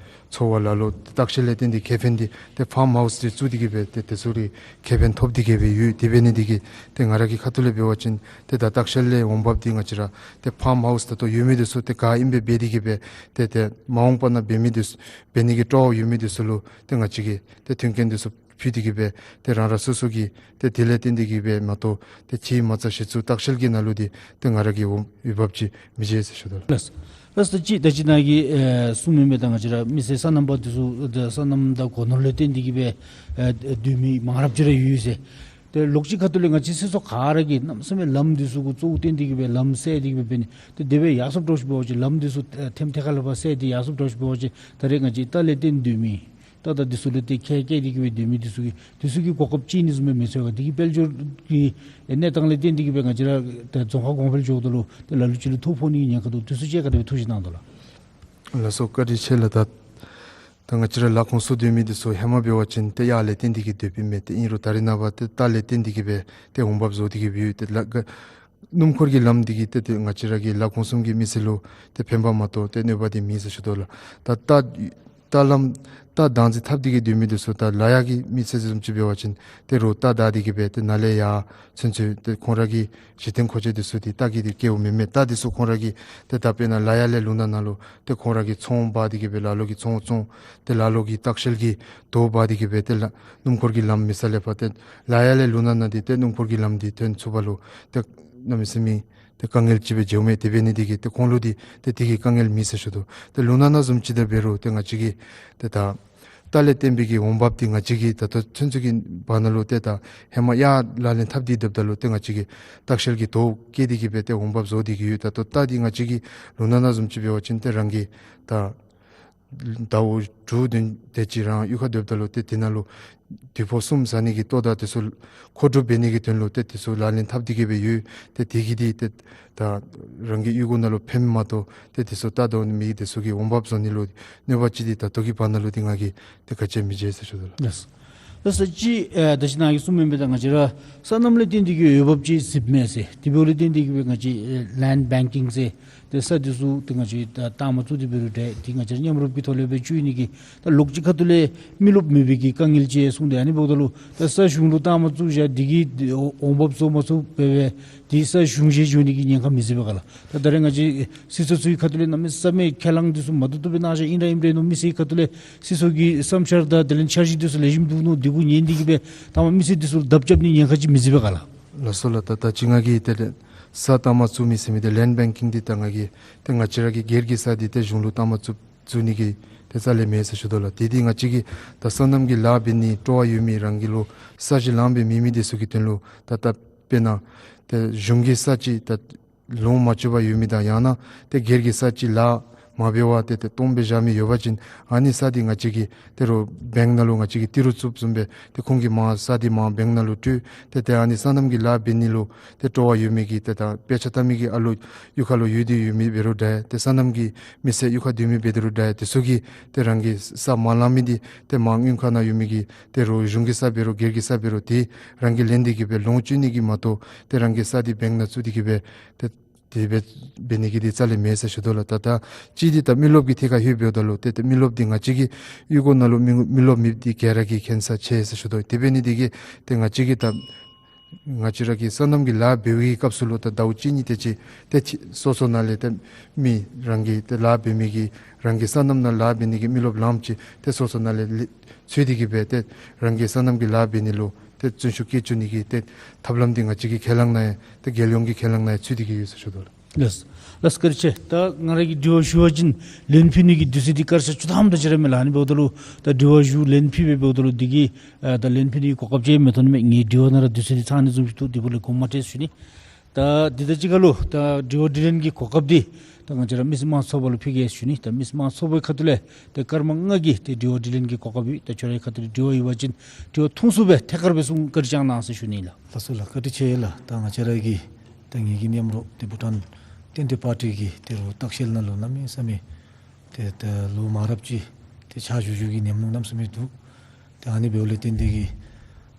འཚོ་བ་ལ་ལུ་ལྟ་བཤལ་ལས་བརྟེན་ཏེ་ཁེ་ཕན་འདི་ཏེ་ཕཱམ་ཧའུསི་འདི་བཙུགས་ཏེ་གི་སྦེ་ཏེ་དེ་ཚུ་གི་ཁེ་ཕན་ཐོབ་སྟེ་གི་སྦེ་ཡོད། དེ་འབད་ནི་འདི་གིས་ཏེ་ང་ར་གི་ཁ་ཐུག་ལས་འབད་བ་ཅིན་ཏེ་ད་ལྟ་བཤལ་ལས་འོང་འབབ་འདི་ང་བཅས་ར་ཏེ་ཕཱམ་ཧའུསི་ད་ལྟོ་ཡོད་མི་འདི་ཚུ་ཏེ་ག་ཨིནམ་སྦེ་འབད་དེ་གི་སྦེ་ཏེ་ཏེ་མ་འོངས་པ་ནང་འབད་མི་འདི་ཚུ་འབད་ནི་གི་སྤྲོ་བ་ཡོད་མི་འདི་ཚུ་ལུ་ཏེ་ང་བཅས་ཀྱིས་ཏེ་མཐུན་རྐྱེན་འདི་ཚུ་ཕུལ་ཏེ་གི་སྦེ་ཏེ་རང་ར་སོ་སོ་གི་ཏེ་དེ་ལས་བརྟེན་ཏེ་གི་སྦེ་མ་གཏོགས་ཏེ་ཕྱིའི་མ་རྩ་གཞི་བཙུགས་ལྟ་བཤལ་གྱི་ནང་ལུ་འདི་ཏེ་ང་ར་གིས་འོས་འབབ་ཅིག་མི་མཇལ་ཟེར་ཞུ་དོ་ལགས། ལགས་ལགས། ད་ཅི་ད་ཅི་ནཱ་གིས་ཨེ་གསུངས་མི་མས། ད་ང་བཅས་ར་མི་སེར་སོ་ནམ་པ་འདི་ཚུ་ད་སོ་ནམ་དང་སྒོ་ནོར་ལས་བརྟེན་ཏེ་གི་སྦེ་ཨེ་སྡོད་མི་མང་རབས་ཅིག་ར་ཡོད་ཟེར། ཏེ་ལོགས་ཅིག་ཁ་ཐུག་ལས་ང་བཅས་སོ་སོ་ག་ར་གིས་གནམ་མེད་ས་མེད་ལམ་འདི་ཚུ་གུ་གཙོ་བོ་བཏོན་ཏེ་གི་སྦེ་ལམ་བསལ་ཏེ་གི་སྦེ་འབད་ནི། ཏེ་དེ་སྦེ་ཡར་སོངམ་འདྲཝ་ཅིག་འབད་བ་ཅིན་ལམ་འདི་ཚུ་ཨེ་ཐེམ་ཐེ་ཁ་ལས་ཕར་བསལ་ཏེ་ཡར་སོངམ་འདྲཝ་ཅིག་འབད་བ་ཅིན་ད་རེས་ང་བཅས་རྟ་ལས་བརྟེན་སྡོད་མི་རྟ་དང་འདི་ཚུ་ལུ་ཏེ་ཁལ་བཀལ་ཏེ་གི་སྦེ་སྡོད་མི་འདི་ཚུ་གི་འདི་ཚུ་གི་གོ་སྐབས་ཅིག་ནི་བཟུམ་སྦེ་མི་ཚོར་ག། འདི་གིས་དཔལ་འབྱོར་གྱི་གནས་སྟངས་ལས་བརྟེན་ཏེ་གི་སྦེ་ང་བཅས་ར་ཏེ་རྫོང་ཁག་གོང་འཕེལ་འགྱོཝ་ད་ལུ་ཏེ་ལ་ལུ་ཅིག་ལུ་ཐོ་ཕོག་ནི་གི་ཉེན་ཁ་འདུག། འདི་ཚུ་ཅིག་ག་དེ་སྦེ་ཐུགས་བཞེད་གནང་དོ་ལགས། ལགས་སོ། བཀའ་དྲིན་ཆེ་ལགས། ད་ད་ང་བཅས་ར་ལ་ཁོངས་སུ་སྡོད་མི་འདི་ཚུ་ཧེ་མ་འབད་བ་ཅིན་ཏེ་གཡག་ལས་བརྟེན་ཏེ་གི་སྡོདཔ་ཨིན་མས། ཏེ་ཨིན་རུང་ད་རེས་ནངས་པ་ཏེ་རྟ་ལས་བརྟེན་ཏེ་གི་སྦེ་ཏེ་འོང་འབབ་བཟོ་སྟེ་གི་སྦེ་ཡོད། ཏེ་ལ་ག་སྣུམ་འཁོར་གྱི་ལམ་འདི་གིས་ཏེ་ཏེ་ང་བཅས་ར་གི་ལ་ཁོངས་སུ་གི་མི་སེར་ལུ་ཏེ་ཕན་པ་མ་གཏོགས་ཏེ་གནོད་པ་འདི་མེད་ཟེར་ཞུ་དོ་ལགས། ད་རྟ་རྟ་ལམ་རྟ་བདག་འཛིན་འཐབ་སྟེ་གི་སྡོད་མི་འདི་ཚུ་ད་ལ་གཡག་གི་མི་སེར་བཟུམ་ཅིག་འབད་བ་ཅིན་ཏེ་རོགས་རྟ་བདའ་སྟེ་གི་སྦེ་ཏེ་ནཱ་ལས་ཡར་ཚུན་ཚོད་ཏེ་ཁོང་ར་གི་གཞི་རྟེན་མཁོ་ཆས་འདི་ཚུ་འདི་རྟ་གིས་འདི་བཀལཝ་མེན་མས། རྟ་འདི་ཚུ་ཁོང་ར་གིས་ཏེ་ད་དཔེར་ན་ལ་གཡག་ལས་ལུང་ནག་ནང་ལུ་ཏེ་ཁོང་ར་གིས་ཚོང་འབག་སྟེ་གི་སྦེ་ལ་ལུ་གིས་ཚོང་བཙོང་ཏེ་ལ་ལུ་གིས་ལྟ་བཤལ་གྱི་དོ་འབག་སྟེ་གི་སྦེ་ཏེ་ལ་སྣུམ་འཁོར་གྱི་ལམ་མེད་ས་ལས་ཕར་ཏེ་ལ་གཡག་ལས་ལུང་ནག་ནང་འདི་ཏེ་སྣུམ་འཁོར་གྱི་ལམ་འདི་ཐོན་ཚུགས་པ་ལུ་ཏེ་གནམ་མེད་ས་མེད་ཏེ་དཀའ་ངལ་ཅིག་སྦེ་འགྱོཝ་མས། དེ་འབད་ནི་འདི་གིས་ཏེ་ཁོང་ལུ་འདི་ཏེ་དེ་གི་དཀའ་ངལ་མེད་ཟེར་ཞུ་དོ། ཏེ་ལུང་ནག་ནང་བཟུམ་ཅིག་ཏེ་འབད་རུང་ཏེ་ང་བཅས་ཀྱིས་ཏེ་ད་རྟ་ལས་བརྟེན་པའི་གི་འོང་འབབ་འདི་ང་བཅས་ཀྱིས་ད་ལྟོ་ཚུན་ཚོད་ཀྱི་བར་ན་ལུ་ཏེ་ད་ཧེ་མ་གཡག་ལག་ལེན་འཐབ་སྟེ་སྡོདཔ་ད་ལུ་ཏེ་ང་བཅས་ཀྱིས་ལྟ་བཤལ་གྱི་དོ་བཀལ་ཏེ་གི་སྦེ་ཏེ་འོང་འབབ་བཟོ་སྟེ་གི་ཡོད། ད་ལྟོ་རྟ་འདི་ང་བཅས་ཀྱིས་ལུང་ནག་ནང་བཟུམ་ཅིག་འབད་བ་ཅིན་ཏེ་རང་གི་ད་ཟླཝ་དྲུག་བདུན་དེ་ཅིག་རང་གཡུས་ཁར་སྡོདཔ་ད་ལུ་ཏེ་དེ་ནང་ལུ་དུས་ཕོགས་གསུམ་ཟ་ནི་གི་ལྟོ་དང་དེ་ཚུ་མཁོ་སྒྲུབ་འབད་ནི་གི་དོན་ལུ་ཏེ་དེ་ཚུ་ལག་ལེན་འཐབ་སྟེ་གི་སྦེ་ཡོད། ཏེ་དེ་གིས་འདི་ཏེ་ད་རང་གི་གཡུས་སྒོ་ནང་ལུ་ཕན་མ་གཏོགས་ཏེ་དེ་ཚུ་རྟ་དང་མི་དེ་ཚུ་གི་འོང་འབབ་བཟོ་ནི་ལུ་གནོད་པ་ཅིག་འདི་ད་ལྟོ་གི་བར་ན་ལུ་འདི་ང་གིས་ཏེ་ག་ཅི་ཡང་མི་མཇལ་ཟེར་ཞུ་དོ་ལགས། ལགས། ད་ས་ཅིག་ཨེ་ད་ཅི་ནཱ་གིས་གསུངམ་མེན་པས། ད་ང་བཅས་ར་སོ་ནམ་ལས་བརྟེན་ཏེ་གི་འོས་འབབ་ཅིག་གཟིགསཔ་མས་ཟེར། དེ་འབདཝ་ལས་བརྟེན་ཏེ་གི་སྦེ་ང་བཅས་ཨེ་ལེནཌ་བེང་ཀིང་ཟེར་ཏེ་ས་འདི་ཚུ་ཏེ་ང་བཅས་ད་རྟགས་མ་བཙུགས་ཏེ་འབད་རུང་འདྲ། ཏེ་ང་བཅས་ར་མཉམ་རུབ་ཀྱི་ཐོག་ལས་སྦེ་བཙུགས་ནི་གི་ད་ལོགས་ཅིག་ཁ་ཐུག་ལས་མི་རློབས་མེད་པའི་གི་དཀའ་ངལ་ཅིག་གསུངས་ཏེ། ཨ་ནི་འབདཝ་ད་ལུ་ད་ས་གཞུང་ལུ་རྟགས་མ་བཙུགས་བཞག་འདི་གིས་འོང་འབབ་བཟོ་མ་ཚུགས་པས་སྦེ་ཏེ་ས་གཞུང་བཞེས་འགྱོ་ནི་གི་ཉེན་ཁ་མི་སྲིད་པས་ག་ལགས། ད་ད་རེས་ང་བཅས་སྲིད་ཚོགས་ཚུའི་ཁ་ཐུག་ལས་གནམ་མེད་ས་མེད་ཁས་བླངས་འདི་ཚུ་མ་བཏུབ་བཏུབ་སྦེ་གནང་བཞག་ཨིན་ར་ཨིནམ་འདྲས་མནོ། མི་སེར་ཁ་ཐུག་ལས་སྲིད་ཚོགས་ཀྱི་བསམ་འཆར་དང་དེ་ལས་འཆར་གཞི་འདི་ཚུ་ལེགས་ཤོམ་འདུག་མནོ། འདི་གུ་ཉན་ཏེ་གི་སྦེ་ད་མ་མི་སེར་འདི་ཚུ་ལུ་བརྡབ་རྐྱབ་ནི་ཉེན་ཁ་ཅིག་མི་སྲིད་པས་ག་ལགས། ལགས་སོ་ལགས། ད་ད་ཅི་ང་གིས་ཏེ་ས་རྟགས་མ་བཙུགས་མི་ཟེར་མི་འདི་ལེནཌ་བེང་ཀིང་འདི་ད་ང་གིས་ཏེ་ང་བཅས་ར་གི་སྒེར་གྱི་ས་འདི་ཏེ་གཞུང་ལུ་རྟགས་མ་བཙུགས་བཙུགས་ནི་གི་ཏེ་རྩ་ལས་མེད་ཟེར་ཞུ་དོ་ལགས། ཏེ་འདི་ང་བཅས་ཀྱིས་ད་སོ་ནམ་གྱི་ལཱ་འབད་ནི་སྤྲོ་བ་ཡོད་མི་རང་གི་ལུ་ས་གཞི་ལངམ་སྦེ་མེད་མི་འདི་ཚུ་གི་དོན་ལུ་ད་ད་དཔེར་ན་ཏེ་གཞུང་གི་ས་ཅིག་ད་ལོངས་མ་སྤྱོད་པར་ཡོད་མི་དང་ཡང་ན་ཏེ་སྒེར་གྱི་ས་ཅིག་ལཱ་མ་འབད་བར་ཏེ་ཏེ་སྟོངམ་སྦེ་བཞག་མི་ཡོད་པ་ཅིན་ཨ་ནི་ས་འདི་ང་བཅས་ཀྱིས་ཏེ་རོགས་བེངཀ་ནང་ལུ་ང་བཅས་ཀྱིས་ཏི་རུ་བཙུགསཔ་བཟུམ་སྦེ་ཏེ་ཁོང་གིས་མར་ས་འདི་མར་བེངཀ་ནང་ལུ་སྤྲོད། ཏེ་ཏེ་ཨ་ནི་སོ་ནམ་གྱི་ལཱ་འབད་ནི་ལུ་ཏེ་སྤྲོ་བ་ཡོད་མི་གི་ཏེ་ད་དཔེ་ཆ་ལྟ་མི་གི་ཨ་ལོ་གཡུས་ཁ་ལུ་ཡོད་དེ་ཡོད་མི་འབད་རུང་འདྲ། ཏེ་སོ་ནམ་གྱི་མི་སེར་གཡུས་ཁར་སྡོད་མི་འབད་དེ་རུང་འདྲ། དེ་ཚུ་གིས་ཏེ་རང་གི་ས་མ་ལང་མི་འདི་ཏེ་མར་གཡུས་ཁ་ནང་ཡོད་མི་གི་ཏེ་རོགས་གཞུང་གི་ས་འབད་རུང་སྒེར་གྱི་ས་འབད་རུང་ཏེ་རང་གིས་ལེན་ཏེ་གི་སྦེ་ལོངས་སྤྱོད་ནི་གི་མ་གཏོགས་ཏེ་རང་གི་ས་འདི་བེངཀ་ནང་བཙུགས་ཏེ་གི་སྦེ་ཏེ་དེ་སྦེ་འབད་ནི་གི་འདི་རྩ་ལས་མེད་ཟེར་ཞུ་དོ་ལགས། ད་ད་ཅི་འདི་ད་མི་རློབས་ཀྱི་ཐད་ཁར་ལྷོད་འབདཝ་ད་ལུ་ཏེ་ཏེ་མི་རློབས་འདི་ང་བཅས་ཀྱི་གཡུས་སྒོ་ནང་ལུ་མི་མི་རློབས་མེདཔ་འདི་ག་ར་གིས་མཁྱེན་ས་ཆེ་ཟེར་ཞུ་དོ། དེ་འབད་ནི་འདི་གིས་ཏེ་ང་བཅས་ཀྱིས་ད་ང་བཅས་ར་གི་སོ་ནམ་གྱི་ལཱ་འབད་བའི་སྐབས་སུ་ལུ་ད་ཟླཝ་གཅིག་གཉིས་དེ་ཅིག་ཏེ་ཅིག་སོ་སོ་ནང་ལས་ཏེ་མི་རང་གི་ཏེ་ལཱ་འབད་མི་གི་རང་གི་སོ་ནམ་ནང་ལཱ་འབད་ནི་གི་མི་རློབས་ལངམ་ཅིག་ཏེ་སོ་སོ་ནང་ལས་ལས་འཚོལ་ཏེ་གི་སྦེ་ཏེ་རང་གི་སོ་ནམ་གྱི་ལཱ་འབད་ནི་ལུ་ཏེ་བརྩོན་ཤུགས་བསྐྱེད་བཅུག་ནི་གི་ཏེ་ཐབས་ལམ་འདི་ང་བཅས་ཀྱིས་ཁས་བླངས་གནང་ཡི། ཏེ་རྒྱལ་ཡོངས་ཀྱིས་ཁས་བླངས་གནང་ཡི། འཚོལ་ཏེ་གི་ཡོད་ཟེར་ཞུ་དོ་ལགས། ལགས་ལགས་བཀའ་དྲིན་ཆེ། ད་ང་ར་གིས་དྲི་བ་ཞུ་བ་ཅིན་ལན་ཕུལ་ནི་གི་དུས་ཚོད་འདི་སྐར་ཆ་བཅུ་ཐམ་དེ་ཅིག་ར་མས་ལགས། ཨ་ནི་འབདཝ་ད་ལུ་ད་དྲི་བ་ཞུ་ལན་ཕུལ་སྦེ་འབདཝ་ད་ལུ་འདི་གིས་ཨ་ད་ལན་ཕུལ་ནི་གི་གོ་སྐབས་ཅིག་མི་ཐོབ་ནི་མས། ངེའི་དྲི་བ་ནང་ར་དུས་ཚོད་འདི་ཚང་ནི་བཟུམ་ཅིག་འདུག། དེ་འབདཝ་ལས་དགོངསམ་མ་ཁྲེལ་ཞུ་ནི། ད་འདི་དང་གཅིག་ཁར་ལུ་ད་དྲི་བ་དྲིས་ལན་གྱི་གོ་སྐབས་འདི་ད་ང་བཅས་ར་མི་སེར་དམངས་གཙོ་པ་ལུ་ཕུལ་གེ་ཞུ་ནི། ད་མི་སེར་དམངས་གཙོ་པའི་ཁ་ཐུག་ལས་ཏེ་སྐར་མ་ལྔ་གི་ཏེ་དྲི་བ་དྲིས་ལན་གྱི་གོ་སྐབས་ཡོད། ད་ཁྱོད་རའི་ཁ་ཐུག་ལས་དྲི་བ་ཡོད་པ་ཅིན་དྲི་བ་ཐུང་སུ་སྦེ་ཐད་ཀར་སྦེ་གསུང་བཀའ་དྲིན་བསྐྱང་གནང་ཟེར་ཞུ་ནི་ལགས། ལགས་སོ་ལགས། བཀའ་དྲིན་ཆེ་ལགས། ད་ང་བཅས་ར་གི་ད་ངེའི་གི་མཉམ་རོགས་ཏེ་བྷུ་ཊཱན་བསྟན་འདི་པར་ཊི་གི་ཏེ་རོགས་ལྟ་བཤལ་ནང་ལུ་གནམ་མེད་ས་མེད་ཏེ་ད་ལོ་མང་རབས་ཅིག་ཏེ་ཕྱག་ཞུ་ཞུ་གི་ཉམས་མྱོང་གནམ་མེད་ས་མེད་འདུག། ཏེ་ཨ་ནི་འབདཝ་ལས་བརྟེན་ཏེ་གི་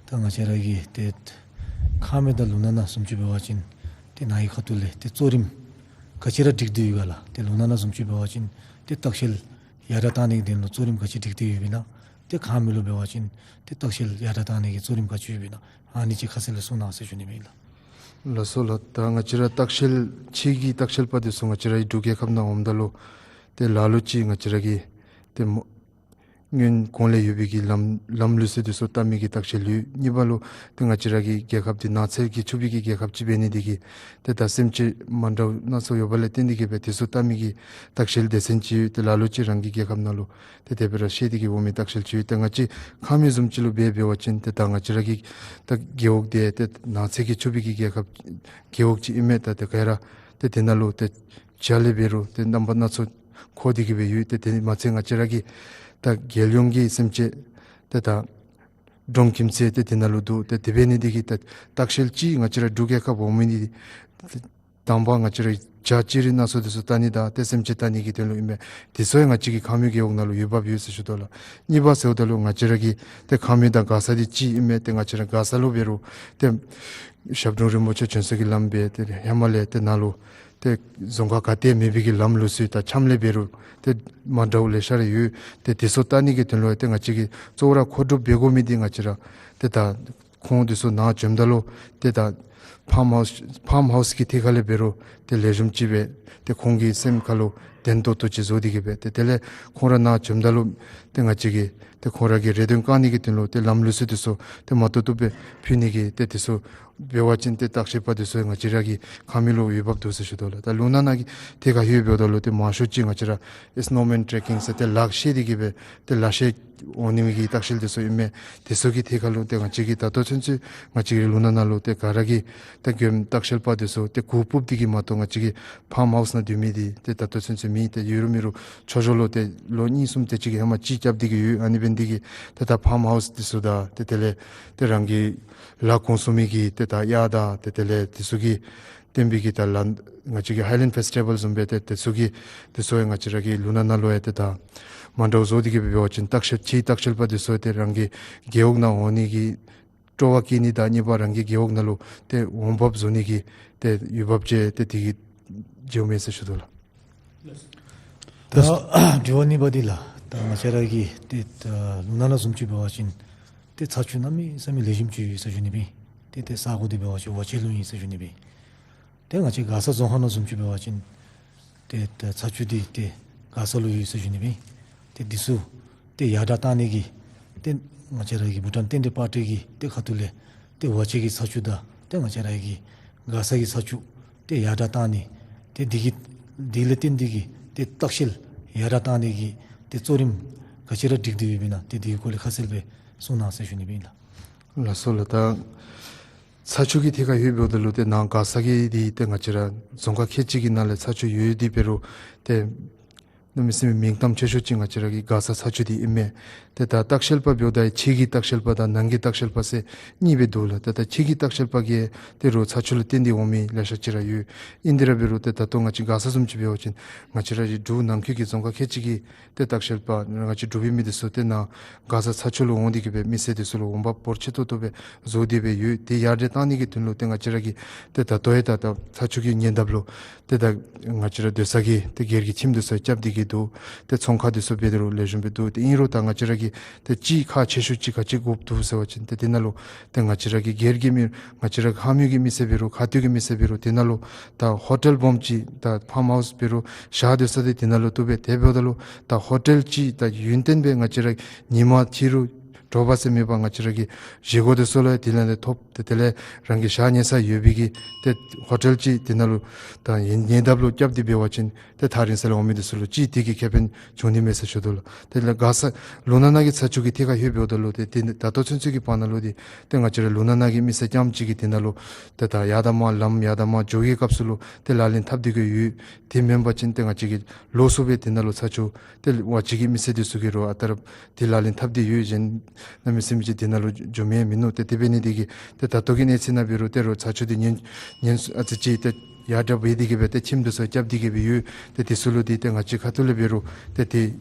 ད་ང་བཅས་ར་གི་ཏེ་ཁ་སྨད་དང་ལུང་ནག་ནང་བཟུམ་ཅིག་འབད་བ་ཅིན་ཏེ་ནཱ་གི་ཁ་ཐུག་ལས་ཏེ་གཙོ་རིམ་ག་ཅི་ར་སྒྲིག་སྟེ་ཡོད་ག་ལགས། ཏེ་ལུང་ནག་ནང་བཟུམ་ཅིག་འབད་བ་ཅིན་ཏེ་ལྟ་བཤལ་ཡར་དྲག་བཏང་ནི་གི་དོན་ལུ་གཙོ་རིམ་ག་ཅི་སྒྲིག་སྟེ་ཡོདཔ་ཨིན་ན། ཏེ་ཁ་སྨད་ལུ་འབད་བ་ཅིན་ཏེ་ལྟ་བཤལ་ཡར་དྲག་བཏང་ནི་གི་གཙོ་རིམ་ག་ཅི་ཡོདཔ་ཨིན་ན། ཨ་ནི་ཅིག་ཁ་གསལ་སྦེ་གསུང་གནང་ཟེར་ཞུ་ནི་མས་ལགས། ལགས་སོ་ལགས། ད་ང་བཅས་ར་ལྟ་བཤལ་ཕྱི་གི་ལྟ་བཤལ་པ་འདི་ཚུ་ང་བཅས་ར་འབྲུག་རྒྱལ་ཁབ་ནང་འོངམ་ད་ལུ་ཏེ་ལ་ལུ་ཅིག་ང་བཅས་ར་གི་ཏེ་མོ་སྔོན་གོང་ལས་ཡོད་པའི་གི་ལམ་ལམ་ལུགས་སྲོལ་འདི་ཚུ་བལྟ་མི་གི་ལྟ་བཤལ་ཡོད། གཉིས་པ་ལུ་ཏེ་ང་བཅས་ར་གི་རྒྱལ་ཁབ་འདི་ནགས་ཚལ་གྱིས་ཕྱུག་པའི་གི་རྒྱལ་ཁབ་ཅིག་འབད་ནི་འདི་གིས་ཏེ་ད་སེམས་ཅན་མ་འདྲཝ་སྣ་ཚོགས་ཡོད་པ་ལས་བརྟེན་ཏེ་གི་སྦེ་དེ་ཚུ་བལྟ་མི་གི་ལྟ་བཤལ་སྡེ་ཚན་ཅིག་ཡོད། ཏེ་ལ་ལུ་ཅིག་རང་གི་རྒྱལ་ཁབ་ནང་ལུ་ཏེ་དེ་སྦེ་ར་བཤལ་ཏེ་གི་འོང་མི་ལྟ་བཤལ་ཅིག་ཡོད། ཏེ་ང་བཅས་ཁ་སྨད་བཟུམ་ཅིག་ལུ་འབད་འབད་བ་ཅིན་ཏེ་ད་ང་བཅས་ར་གི་ད་རྒེད་འོག་འདི་ཏེ་ནགས་ཚལ་གྱིས་ཕྱུག་པའི་གི་རྒྱལ་ཁབ་རྒེད་འོག་ཅིག་ཨིན་མས། ད་ཏེ་ག་ར་ཏེ་དེ་ནང་ལུ་ཏེ་བྱ་ལས་འབད་རུང་ཏེ་རྣམ་པ་སྣ་ཚོགས་མཁོ་སྟེ་གི་སྦེ་ཡོད། ཏེ་དེ་མ་ཚད་ང་བཅས་ར་གི་ད་རྒྱལ་ཡོངས་ཀྱི་སེམས་ཅན་ཏེ་ད་འབྲོང་ཁྱིམ་ཚང་ཏེ་དེ་ནང་ལུ་འདུག། ཏེ་དེ་འབད་ནི་འདི་གིས་ད་ལྟ་བཤལ་ཅིག་ང་བཅས་ར་འབྲུག་རྒྱལ་ཁབ་འོང་མི་འདི་དང་པ་ང་བཅས་ར་བྱ་ཅི་རིགས་སྣ་ཚོགས་འདི་ཚུ་བལྟ་ནི་དང་ཏེ་སེམས་ཅན་བལྟ་ནི་གི་དོན་ལུ་ཨིན་མས། དེ་ཚུ་ཡང་ང་བཅས་ཀྱི་ཁ་སྨད་རྒེད་འོག་ནང་ལུ་འོས་འབབ་ཡོད་ཟེར་ཞུ་དོ་ལགས། གཉིས་པ་ཟེརཝ་ད་ལུ་ང་བཅས་ར་གི་ཏེ་ཁ་སྨད་དང་མགར་ས་འདི་གཅིག་ཨིན་མས། ཏེ་ང་བཅས་ར་མགར་ས་ལུ་འབད་རུང་ཏེ་ཞབས་དྲུང་རིན་པོ་ཆེ་བྱོན་ས་གི་ལམ་སྦེ་ཏེ་ཧེ་མ་ལས་ཏེ་ནཱ་ལུ་ཏེ་རྫོང་ཁག་ག་ཏེ་མེད་པའི་གི་ལམ་ལུགས་སྲོལ་དང་འཆམ་ལས་འབད་རུང་ཏེ་མ་འདྲཝ་ལེ་ཤ་ར་ཡོད། ཏེ་དེ་ཚུ་བལྟ་ནི་གི་དོན་ལུ་ཏེ་ང་བཅས་ཀྱིས་གཙོ་བོ་ར་མཁོ་སྒྲུབ་འབད་དགོ་མི་འདི་ང་བཅས་ར་ཏེ་ད་ཁོང་འདི་ཚུ་ནཱ་བྱོནམ་ད་ལུ་ཏེ་ད་ཕཱམ་ཧའུསི་ཕཱམ་ཧའུསི་གི་ཐད་ཁ་ལས་འབད་རུང་ཏེ་ལེགས་ཤོམ་ཅིག་སྦེ་ཏེ་ཁོང་གི་སེམས་ཁ་ལུ་བདེན་ཏོག་ཏོ་ཅིག་བཟོ་སྟེ་གི་སྦེ་ཏེ་དེ་ལས་ཁོང་ར་ནཱ་བྱོནམ་ད་ལུ་ཏེ་ང་བཅས་ཀྱིས་ཏེ་ཁོང་ར་གི་རེ་འདུན་བསྐང་ནི་གི་དོན་ལུ་ཏེ་ལམ་ལུགས་སྲོལ་འདི་ཚུ་ཏེ་མ་བཏུབ་བཏུབ་སྦེ་ཕུལ་ནི་གི་ཏེ་དེ་ཚུ་འབད་བ་ཅིན་ཏེ་ལྟ་བཤལ་པ་འདི་ཚུ་ང་བཅས་ར་གི་ཁ་སྨད་ལུ་འོས་འབབ་འདུག་ཟེར་ཞུ་དོ་ལགས། ད་ལུང་ནག་ནང་གི་ཐད་ཁ་ལྷོད་འབདཝ་ད་ལུ་ཏེ་མང་ཤོས་ཅིག་ང་བཅས་ར་སི་ནོ་མེན་ཊེ་རེ་ཀིང་ཟེར་ཏེ་ལ་བཤལ་ཏེ་གི་སྦེ་ཏེ་ལ་བཤལ་འོང་ནི་མི་གི་ལྟ་བཤལ་འདི་ཚུ་ཨིན་མས། དེ་ཚུ་གི་ཐད་ཁ་ལུ་ཏེ་ང་བཅས་ཀྱིས་ད་ལྟོ་ཚུན་ཚོད་ང་བཅས་ཀྱི་ལུང་ནག་ནང་ལུ་ཏེ་ག་ར་གིས་ཏེ་མགྱོནམ་ལྟ་བཤལ་པ་འདི་ཚུ་ཏེ་གུར་སྤུབས་ཏེ་གི་མ་གཏོགས་ང་བཅས་ཀྱི་ཕཱམ་ཧའུསི་ནང་སྡོད་མི་འདི་ཏེ་ད་ལྟོ་ཚུན་ཚོད་མེད། ཏེ་ཡོད་རུང་མེད་རུང་མཆོད་བརྗོད་ལུ་ཏེ་ལོ་གཉིས་གསུམ་དེ་ཅིག་གི་ཧེ་མ་ཅིག་རྐྱབ་སྟེ་གི་ཡོད། ཨ་ནི་འབད་ནི་འདི་གིས་ཏེ་ད་ཕཱམ་ཧའུསི་འདི་ཚུ་དང་ཏེ་དེ་ལས་ཏེ་རང་གི་ལཱ་གོང་སུ་མི་གི་ཏེ་ད་གཡག་དང་ཏེ་དེ་ལས་འདི་ཚུ་གི་ བརྟེན་པའི་གི་ད་ལཱན་ང་བཅས་ཀྱི་ཧའི་ལེནཌ་ཕེསི་ཊི་བཱལ་བཟུམ་སྦེ་ཏེ་དེ་ཚུ་གི་དེ་ཚུ་ཡང་ང་བཅས་ར་གི་ལུ་ནག་ནང་ལུ་ཡང་ཏེ་ད་མ་འདྲཝ་བཟོ་སྟེ་གི་སྦེ་འབད་བ་ཅིན་ལྟ་བཤལ་ཕྱིའི་ལྟ་བཤལ་པ་དེ་ཚུ་ཏེ་རང་གི་རྒེད་འོག་ནང་འོང་ནི་གི་སྤྲོ་བ་བསྐྱེད་ནི་དང་གཉིས་པ་རང་གི་རྒེད་འོག་ནང་ལུ་ཏེ་འོང་འབབ་བཟོ་ནི་གི་ཏེ་ཡུལ་བབ་ཅིག་ཏེ་དེ་གིས་འགྱོཝ་མས་ཟེར་ཞུ་དོ་ལགས། ད་དྲི་བ་གཉིས་པ་འདི་ལགས། ད་ང་བཅས་ར་གི་ཏེ་ད་ལུ་ནག་ནང་བཟུམ་ཅིག་འབད་བ་ཅིན་ཏེ་ཚ་ཆུ་གནམ་མེད་ས་མེད་ལེགས་ཤོམ་ཅིག་ཡོད་ཟེར་ཞུ་ནི་སྦེ། ཏེ་ཏེ་ས་གོ་འདི་འབད་བ་ཅིན་ཝ་ཆེ་ལུ་ཨིན་ཟེར་ཞུ་ནི་སྦེ། ཏེ་ང་བཅས་མགར་ས་རྫོང་ཁག་ནང་བཟུམ་ཅིག་འབད་བ་ཅིན་ཏེ་ད་ཚ་ཆུ་འདི་ཏེ་མགར་ས་ལུ་ཡོད་ཟེར་ཞུ་ནི་སྦེ། ཏེ་འདི་ཚུ་ཏེ་ཡར་དྲག་བཏང་ནི་གི་ཏེ་ང་བཅས་ར་གི་བྷུ་ཊཱན་རྟེན་འབྲེལ་པར་ཊི་གི་ཏེ་ཁ་ཐུག་ལས་ཏེ་ཝ་ཆེ་གི་ཚ་ཆུ་དང་ཏེ་ང་བཅས་ར་གི་མགར་ས་གི་ཚ་ཆུ་ཏེ་ཡར་དྲག་བཏང་ནི་ཏེ་འདི་གི་འདི་ལས་བརྟེན་ཏེ་གི་ཏེ་ལྟ་བཤལ་ཡར་དྲག་བཏང་ནི་གི་ཏེ་གཙོ་རིམ་ག་ཅི་ར་སྒྲིག་སྟེ་ཡོདཔ་ཨིན་ན་ཏེ་འདི་གི་སྐོར་ལས་ཁ་གསལ་སྦེ་གསུང་གནང་ཟེར་ཞུ་ནི་སྦེ་ཨིན་ལགས། ལགས་སོ་ལགས། ད་ཚ་ཆུ་གི་ཐད་ཁར་ཡོདཔ་འབདཝ་ད་ལུ་ཏེ་ནཱ་མགར་ས་གི་འདི་ཏེ་ང་བཅས་ར་རྫོང་ཁག་ཁལ་གཅིག་གི་ནང་ལས་ཚ་ཆུ་ཡོད་དེ་འབད་རུང་ཏེ་གནམ་མེད་ས་མེད་མིང་གཏམ་ཆེ་ཤོས་ཅིག་ང་བཅས་ར་གི་མགར་ས་ཚ་ཆུ་འདི་ཨིན་མས། ཏེ་ད་ལྟ་བཤལ་པ་འབདཝ་ད་ཕྱི་གི་ལྟ་བཤལ་པ་དང་ནང་གི་ལྟ་བཤལ་པ་ཟེར་གཉིས་སྦེ་འདུག་ལགས། ཏེ་ད་ཕྱི་གི་ལྟ་བཤལ་པ་གིས་ཏེ་རོགས་ཚ་ཆུ་ལུ་བརྟེན་ཏེ་འོང་མི་ལེ་ཤ་ཅིག་ར་ཡོད། ཨིན་དེ་ར་འབད་རུང་ཏེ་ད་ལྟོ་ང་བཅས་མགར་ས་བཟུམ་ཅིག་འབད་བ་ཅིན་ང་བཅས་ར་གི་འབྲུག་ནང་འཁོད་ཀྱི་རྫོང་ཁག་ཁལ་གཅིག་གི་ཏེ་ལྟ་བཤལ་པ་ང་བཅས་འབྲུག་པའི་མི་དེ་ཚུ་ཏེ་ནཱ་མགར་ས་ཚ་ཆུ་ལུ་འོང་སྟེ་གི་སྦེ་མི་སེར་དེ་ཚུ་ལུ་འོང་འབབ་འབོར་ཆེ་ཏོག་ཏོ་སྦེ་བཟོ་སྟེ་སྦེ་ཡོད། དེ་ཡར་དྲག་བཏང་ནི་གི་དོན་ལུ་ཏེ་ང་བཅས་ར་གི་ཏེ་ད་ལྟོ་ཡང་ད་ད་ཚ་ཆུ་གི་ཉེ་འདབས་ལུ་ཏེ་ད་ང་བཅས་ར་སྡོད་ས་གི་ཏེ་སྒེར་གྱི་ཁྱིམ་དེ་ཚུ་རྐྱབ་སྟེ་གི་འདུག། ཏེ་ཚོང་ཁང་དེ་ཚུ་འབད་དེ་རུང་ལེགས་ཤོམ་སྦེ་འདུག། ཏེ་ཨིན་རུང་ད་ང་བཅས་ར་གི་ཏེ་གཅིག་ཁག་ཆེ་ཤོས་ཅིག་ག་ཅི་དགོཔ་འདུག་ཟེར་བ་ཅིན་ཏེ་དེ་ནང་ལུ་ཏེ་ང་བཅས་ར་གི་སྒེར་གྱི་མི་ང་བཅས་ར་ཁ་མིའི་གི་མི་སེར་འབད་རུང་ཁ་ཐུག་གི་མི་སེར་འབད་རུང་དེ་ནང་ལུ་ད་ཧོ་ཊེལ་སྦོམ་ཅིག་ད་ཕཱམ་ཧའུསི་འབད་རུང་ཞག་སྡོད་ས་དེ་དེ་ནང་ལུ་བཏུབ་པས། དེ་འབདཝ་ད་ལུ་ད་ཧོ་ཊེལ་ཅིག་ད་ཡུན་བརྟན་སྦེ་ང་བཅས་ར་ཉིན་མ་ཕྱི་རུ་དྲོ་པ་ཟེར་མེད་པར་ང་བཅས་ར་གི་བཞེས་སྒོ་དེ་ཚུ་ལུ་དེ་ལས་ཏེ་ཐོབ། ཏེ་དེ་ལས་རང་གི་ཞག་ཉལ་ས་ཡོད་པའི་གི་ཏེ་ཧོ་ཊེལ་ཅིག་དེ་ནང་ལུ་ད་ཉེ་ཉེ་འདབས་ལུ་རྐྱབ་སྟེ་འབད་བ་ཅིན་ཏེ་ཐག་རིང་ས་ལས་འོང་མི་དེ་ཚུ་ལུ་ཅིག་དེ་གིས་ཁེ་ཕན་འབྱུང་ནི་མས་ཟེར་ཞུ་དོ་ལགས། དེ་ལས་མགར་ས་ལུང་ནག་ནང་གི་ཚ་ཆུ་གི་ཐད་ཁར་ལྷོདཔ་ད་ལུ་ཏེ་དེ་ད་ལྟོ་ཚུན་ཚོད་ཀྱི་བར་ན་ལུ་ཏེ་ཏེ་ང་བཅས་ར་ལུང་ནག་ནང་གི་མི་སེར་རྐྱངམ་གཅིག་གིས་དེ་ནང་ལུ་ཏེ་ད་ཡར་དང་མར་ལམ་ཡར་དང་མར་འགྱོ་བའི་སྐབས་སུ་ལུ་ཏེ་ལག་ལེན་འཐབ་སྟེ་གི་ཡོད། དེ་མེན་པ་ཅིན་ཏེ་ང་བཅས་ཀྱིས་ལོགས་སུ་སྦེ་དེ་ནང་ལུ་ཚ་ཆུ་ཏེ་ཝ་ཅེ་གི་མི་སེར་དེ་ཚུ་གིས་རོགས་ཨ་རྟག་ར་ཏེ་ལག་ལེན་འཐབ་སྟེ་ཡོད། གཞན་གནམ་མེད་ས་མེད་ཅིག་དེ་ནང་ལུ་འགྱོ་མི་མིན་ནུག། ཏེ་དེ་འབད་ནི་དེ་གིས་ཏེ་ད་ལྟོ་གི་གནས་ཚུལ་ནང་འབད་རུང་ཏེ་རོགས་ཚ་ཆུ་འདི་ཉེན་ཉེན་ཨ་ཙི་ཅིག་ཏེ་ཡར་དྲག་འབད་དེ་གི་སྦེ་ཏེ་ཁྱིམ་དེ་ཚུ་རྐྱབ་སྟེ་གི་སྦེ་ཡོད། ཏེ་དེ་ཚུ་ལུ་འདི་ཏེ་ང་བཅས་ཁ་ཐུག་ལས་འབད་རུང་ཏེ་ཏེ་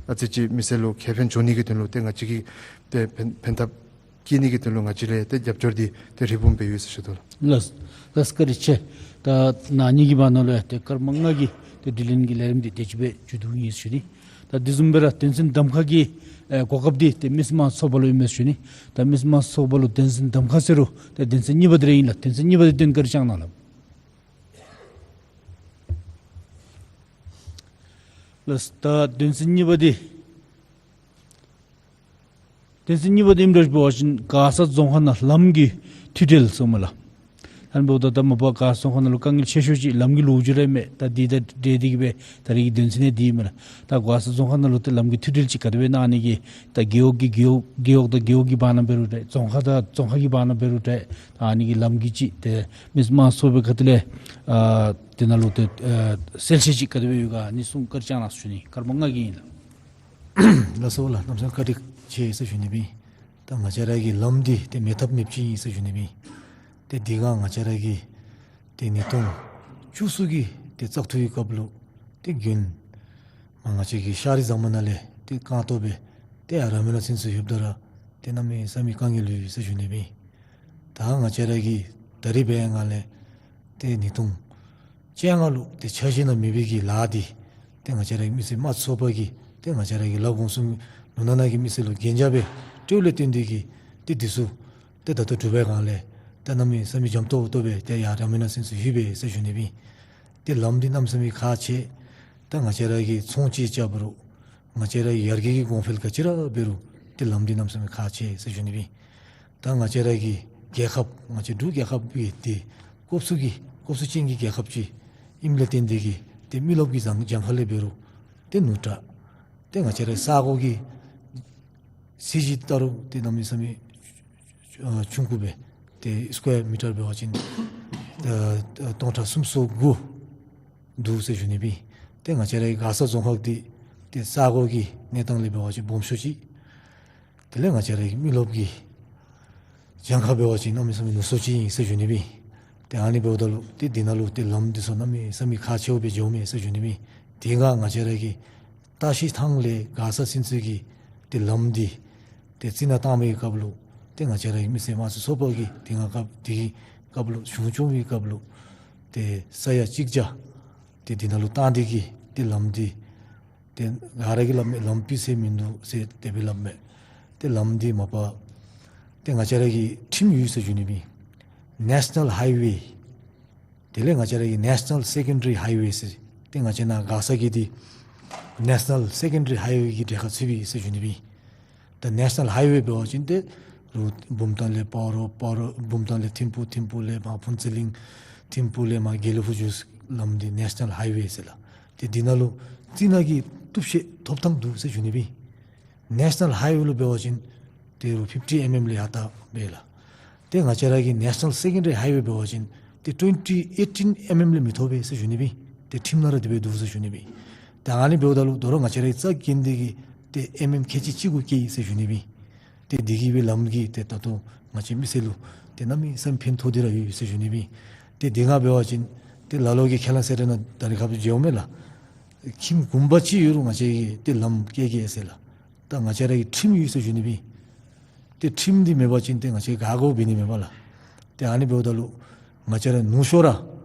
ཨ་ཙི་ཅིག་མི་སེར་ལུ་ཁེ་ཕན་འབྱུང་ནི་གི་དོན་ལུ་ཏེ་ང་བཅས་ཀྱིས་ཏེ་ཕན་ཕན་ཐབས་བསྐྱེད་ནི་གི་དོན་ལུ་ང་བཅས་ལས་ཏེ་རྒྱབ་སྐྱོར་འདི་ཏེ་རེ་སྦོམ་སྦེ་ཡོད་ཟེར་ཞུ་དོ་ལགས། ལགས་ལགས་བཀའ་དྲིན་ཆེ། ད་ནཱ་ཉིནམ་གི་བར་ན་ལུ་ཡང་ཏེ་སྐར་མ་ལྔ་གི་ཏེ་དྲི་ལན་གྱི་ལས་རིམ་འདི་དེ་ཅིག་སྦེ་མཇུག་བསྡུ་ནི་ཟེར་ཞུ་ནི། ད་དེ་བཟུམ་སྦེ་ར་དོན་ཚན་གདམ་ཁ་གི་ཨེ་གོ་སྐབས་འདི་ཏེ་མི་སེར་དམངས་གཙོའི་ཚོགས་པ་ལུ་ཨིན་མས་ཟེར་ཞུ་ནི། ད་མི་སེར་དམངས་གཙོའི་ཚོགས་པ་ལུ་དོན་ཚན་གདམ་ཁ་ཟེར་རུང་ཏེ་དོན་ཚན་གཉིས་པ་འདི་ར་ཨིན་ལགས། དོན་ཚན་གཉིས་པ་འདི་དོན་ག་ར་བཅང་གནང་ལགས། ལགས། ད་དོན་ཚན་གཉིས་པ་འདི་དོན་ཚན་གཉིས་པ་འདི་ཨིནམ་འདྲཝ་ཅིག་འབད་བ་ཅིན་མགར་ས་རྫོང་ཁག་ནང་ལམ་གྱི་མཐུད་འབྲེལ་ཟེར་མས་ལགས། ཨ་ནི་འབདཝ་ད་ད་མ་པ་མགར་ས་རྫོང་ཁག་ནང་ལུ་དཀའ་ངལ་ཆེ་ཤོས་ཅིག་ལམ་གྱི་ལོ་རྒྱུས་ར་ཨིན་མས། ད་འདི་དང་འབྲེལ་ཏེ་གི་སྦེ་ད་རིས་ཀྱི་དོན་ཚན་ནི་འདི་ཨིན་མས་ལགས། ད་མགར་ས་རྫོང་ཁག་ནང་ལུ་ཏེ་ལམ་གྱི་མཐུད་འབྲེལ་ཅིག་ག་དེ་སྦེ་གནང་ནི་གི་ད་རྒེད་འོག་གི་རྒེད་འོག་རྒེད་འོག་དང་རྒེད་འོག་གི་བར་ན་འབད་རུང་ཏེ་རྫོང་ཁག་དང་རྫོང་ཁག་གི་བར་ན་འབད་རུང་ཏེ་ད་ཨ་ནི་གི་ལམ་གྱི་ཅིག་ཏེ་མི་སེར་དམངས་གཙོའི་ཁ་ཐུག་ལས་ཨ་དེ་ནང་ལུ་ཏེ་ཨ་གསལ་བཤད་ཅིག་ག་དེ་སྦེ་ཡོད་ག་ཨ་ནི་གསུང་བཀའ་དྲིན་བསྐྱང་གནང་ཟེར་ཞུ་ནི། སྐར་མ་ལྔ་གི་ཨིན་ལགས། ལགས་སོ་ལགས། གནམ་མེད་ས་མེད་བཀའ་དྲིན་ཆེ་ཟེར་ཞུ་ནི་སྦེ། ད་ང་བཅས་ར་གི་ལམ་འདི་ཏེ་མེད་ཐབས་མེདཔ་ཅིག་ཨིན་ཟེར་ཞུ་ནི་སྦེ། ཏེ་འདི་ག་ང་བཅས་ར་གི་ཏེ་ཉིས་སྟོང་བཅུ་གསུམ་གྱི་ཏེ་བཙག་འཐུ་གི་སྐབས་ལུ་ཏེ་དགུན་མ་ང་བཅས་ཀྱི་ཤར་རི་ཟམ་པ་ནང་ལས་ཏེ་རྐང་སྟོང་སྦེ་ཏེ་ཡར་ར་མི་ནང་ཚུན་ཚོད་ལྷོདཔ་ད་ར་ཏེ་གནམ་མེད་ས་མེད་དཀའ་ངལ་ཡོད་ཟེར་ཞུ་ནི་སྦེ། ད་ང་བཅས་ར་གིས་ད་རིས་འབད་བའི་སྒང་ལས་ཏེ་ཉིས་སྟོང་བཅོ་ལྔ་ལུ་ཏེ་འཆར་གཞི་ནང་མེད་པའི་གི་ལཱ་འདི་ཏེ་ང་བཅས་ར་གི་མི་སེར་དམངས་གཙོའི་ཚོགས་པ་གིས་ཏེ་ང་བཅས་ར་གི་ལ་དགོངས་གསུམ་ལུང་ནག་ནང་གི་མི་སེར་ལུ་གན་རྒྱ་སྦེ་སྤྲོད་ལས་བརྟེན་ཏེ་གིས་ཏེ་འདི་ཚུ་ཏེ་ད་ལྟོ་གྲུབ་པའི་སྒང་ལས་ཏེ་གནམ་མེད་ས་མེད་འཇམ་ཏོང་ཏོ་སྦེ་ཏེ་ཡར་ར་མི་ནང་ཚུན་ཚོད་ལྷོད་པས་ཟེར་ཞུ་ནི་སྦེ། ཏེ་ལམ་འདི་གནམ་མེད་ས་མེད་ཁག་ཆེ། ད་ང་བཅས་ར་གིས་ཚོང་ཅིག་རྐྱབ་རུང་ང་བཅས་ར་གི་ཡར་རྒྱས་ཀྱི་གོང་འཕེལ་ག་ཅི་ར་འབད་རུང་ཏེ་ལམ་འདི་གནམ་མེད་ས་མེད་ཁག་ཆེ་ཟེར་ཞུ་ནི་སྦེ། ད་ང་བཅས་ར་གི་རྒྱལ་ཁབ་ང་བཅས་འབྲུག་རྒྱལ་ཁབ་ཀྱི་ཏེ་སྐོབ་སུ་གི་སྐོབ་སུ་ཅན་གྱི་རྒྱལ་ཁབ་ཅིག་ཨིནམ་ལས་བརྟེན་ཏེ་གིས་ཏེ་མི་རློབས་ཀྱི་གྱངས་གྱངས་ཁ་ལས་འབད་རུང་ཏེ་ནུབ་དྲགས། ཏེ་ང་བཅས་ར་ས་གོ་གི་ཚད་གཞི་ལྟ་རུང་ཏེ་གནམ་མེད་ས་མེད་ཨ་ཆུང་ཀུ་སྦེ་ཏེ་སི་ཀོ་ཝེར་མི་ཊར་འབད་བ་ཅིན་ཨ་སྟོང་ཕྲག་སུམ་ཅུ་སོ་དགུ་འདུག་ཟེར་ཞུ་ནི་སྦེ། ཏེ་ང་བཅས་ར་གི་མགར་ས་རྫོང་ཁག་འདི་ཏེ་ས་གོ་གི་གནས་སྟངས་ལས་འབད་བ་ཅིན་སྦོམ་ཤོས་ཅིག། དེ་ལས་ང་བཅས་ར་གི་མི་རློབས་ཀྱི་གྱངས་ཁ་འབད་བ་ཅིན་གནམ་མེད་ས་མེད་ལུས་སྲོག་ཅིག་ཨིན་ཟེར་ཞུ་ནི་སྦེ། ཏེ་ཨ་ནི་འབདཝ་ད་ལུ་ཏེ་འདི་ནང་ལུ་ཏེ་ལམ་འདི་ཚུ་གནམ་མེད་ས་མེད་ཁག་ཆེཝ་སྦེ་འགྱོཝ་མས་ཟེར་ཞུ་ནི་ཨིན། དེ་སྒང་ང་བཅས་ར་གི་ལྟ་བཤལ་ཐང་ལས་མགར་ས་ཚུན་ཚོད་ཀྱི་ཏེ་ལམ་འདི་ཏེ་རྩི་ནག་བཏང་བའི་སྐབས་ལུ་ཏེ་ང་བཅས་ར་གི་མི་སེར་དམངས་གཙོའི་ཚོགས་པ་གིས་དེ་སྒང་སྐབས་དེ་གི་སྐབས་ལུ་གཞུང་སྐྱོང་བའི་སྐབས་ལུ་ཏེ་ས་ཡ་གཅིག་བརྒྱ་ཏེ་འདི་ནང་ལུ་བཏང་སྟེ་གི་ཏེ་ལམ་འདི་ཏེ་ག་ར་གིས་སླབ་མས། ལམ་སྤུས་ཚད་མིན་འདུག་ཟེར་དེ་སྦེ་སླབ་མས། ཏེ་ལམ་འདི་མ་པ་ཏེ་ང་བཅས་ར་གི་ཁྲིམས་ཡོད་ཟེར་ཞུ་ནི་ཨིན། National Highway། དེ་ལས་ང་བཅས་ར་གི་National Secondary Highway ཟེར། ཏེ་ང་བཅས་ནཱ་མགར་ས་གི་འདི་National Secondary Highway གི་གྲལ་ཁར་ཚུད་པས་ཟེར་ཞུ་ནི་ཨིན། ད་National Highway འབད་བ་ཅིན་ཏེ་རུ་བུམ་ཐང་ལས་སྤ་རོ་སྤ་རོ་བུམ་ཐང་ལས་ཐིམ་ཕུག་ཐིམ་ཕུག་ལས་མར་ཕུན་ཚོགས་གླིང་ཐིམ་ཕུག་ལས་མར་དགེ་ལེགས་ཕུག་འགྱོ་ས་ལམ་འདི་National Highway ཟེར་ལགས། ཏེ་འདི་ནང་ལུ་རྩི་ནག་གི་གཏུབ་བཤེད་ཐོབ་ཐང་འདུག་ཟེར་ཞུ་ནི་ཨིན། National Highway ལུ་འབད་བ་ཅིན་ཏེ་རུ་fifty mm ལས་ཡར་ལྟ་བས་ལགས། ཏེ་ང་བཅས་ར་གི་National Secondary Highway འབད་བ་ཅིན་ཏེ་twenty eighteen mm ལས་མི་ཐོབ་པས་ཟེར་ཞུ་ནི་ཨིན། ཏེ་ཁྲིམས་ནང་ར་དེ་སྦེ་འདུག་ཟེར་ཞུ་ནི་ཨིན། ཏེ་ཨ་ནི་འབདཝ་ད་ལུ་དོ་རུང་ང་བཅས་ར་གི་རྩ་འགེངས་ཏེ་གི་ཏེ་ཨེམ་ཨེམ་ཁལ་གཅིག་གཅིག་གུ་བཀལ་ཡི་ཟེར་ཞུ་ནི་ཨིན། ཏེ་འདི་གིས་སྦེ་ལམ་གྱི་ཏེ་ད་ལྟོ་ང་བཅས་མི་སེར་ལུ་ཏེ་གནམ་མེད་ས་མེད་ཕན་ཐོགས་ཏེ་ར་ཡོད་ཟེར་ཞུ་ནི་ཨིན། ཏེ་འདི་སྒང་འབད་བ་ཅིན་ཏེ་ལ་ལོ་གིས་ཁས་བླངས་ཟེར་ར་ནཱ་ད་རེས་ཁ་བརྗེཝ་མས་ལགས། ཁྱིམ་གུང་པ་གཅིག་ཡོད་རུང་ང་བཅས་ཀྱིས་ཏེ་ལམ་བཀལ་གེ་ཟེར་ལགས། ད་ང་བཅས་ར་གི་ཁྲིམས་ཡོད་ཟེར་ཞུ་ནི་ཨིན། ཏེ་ཁྲིམས་འདི་མེད་པ་ཅིན་ཏེ་ང་བཅས་ག་དགོཔ་འབད་ནི་མེད་པས་ལགས། ཏེ་ཨ་ནི་འབདཝ་ད་ལུ་ང་བཅས་ར་ནུ་ཤོ་ར་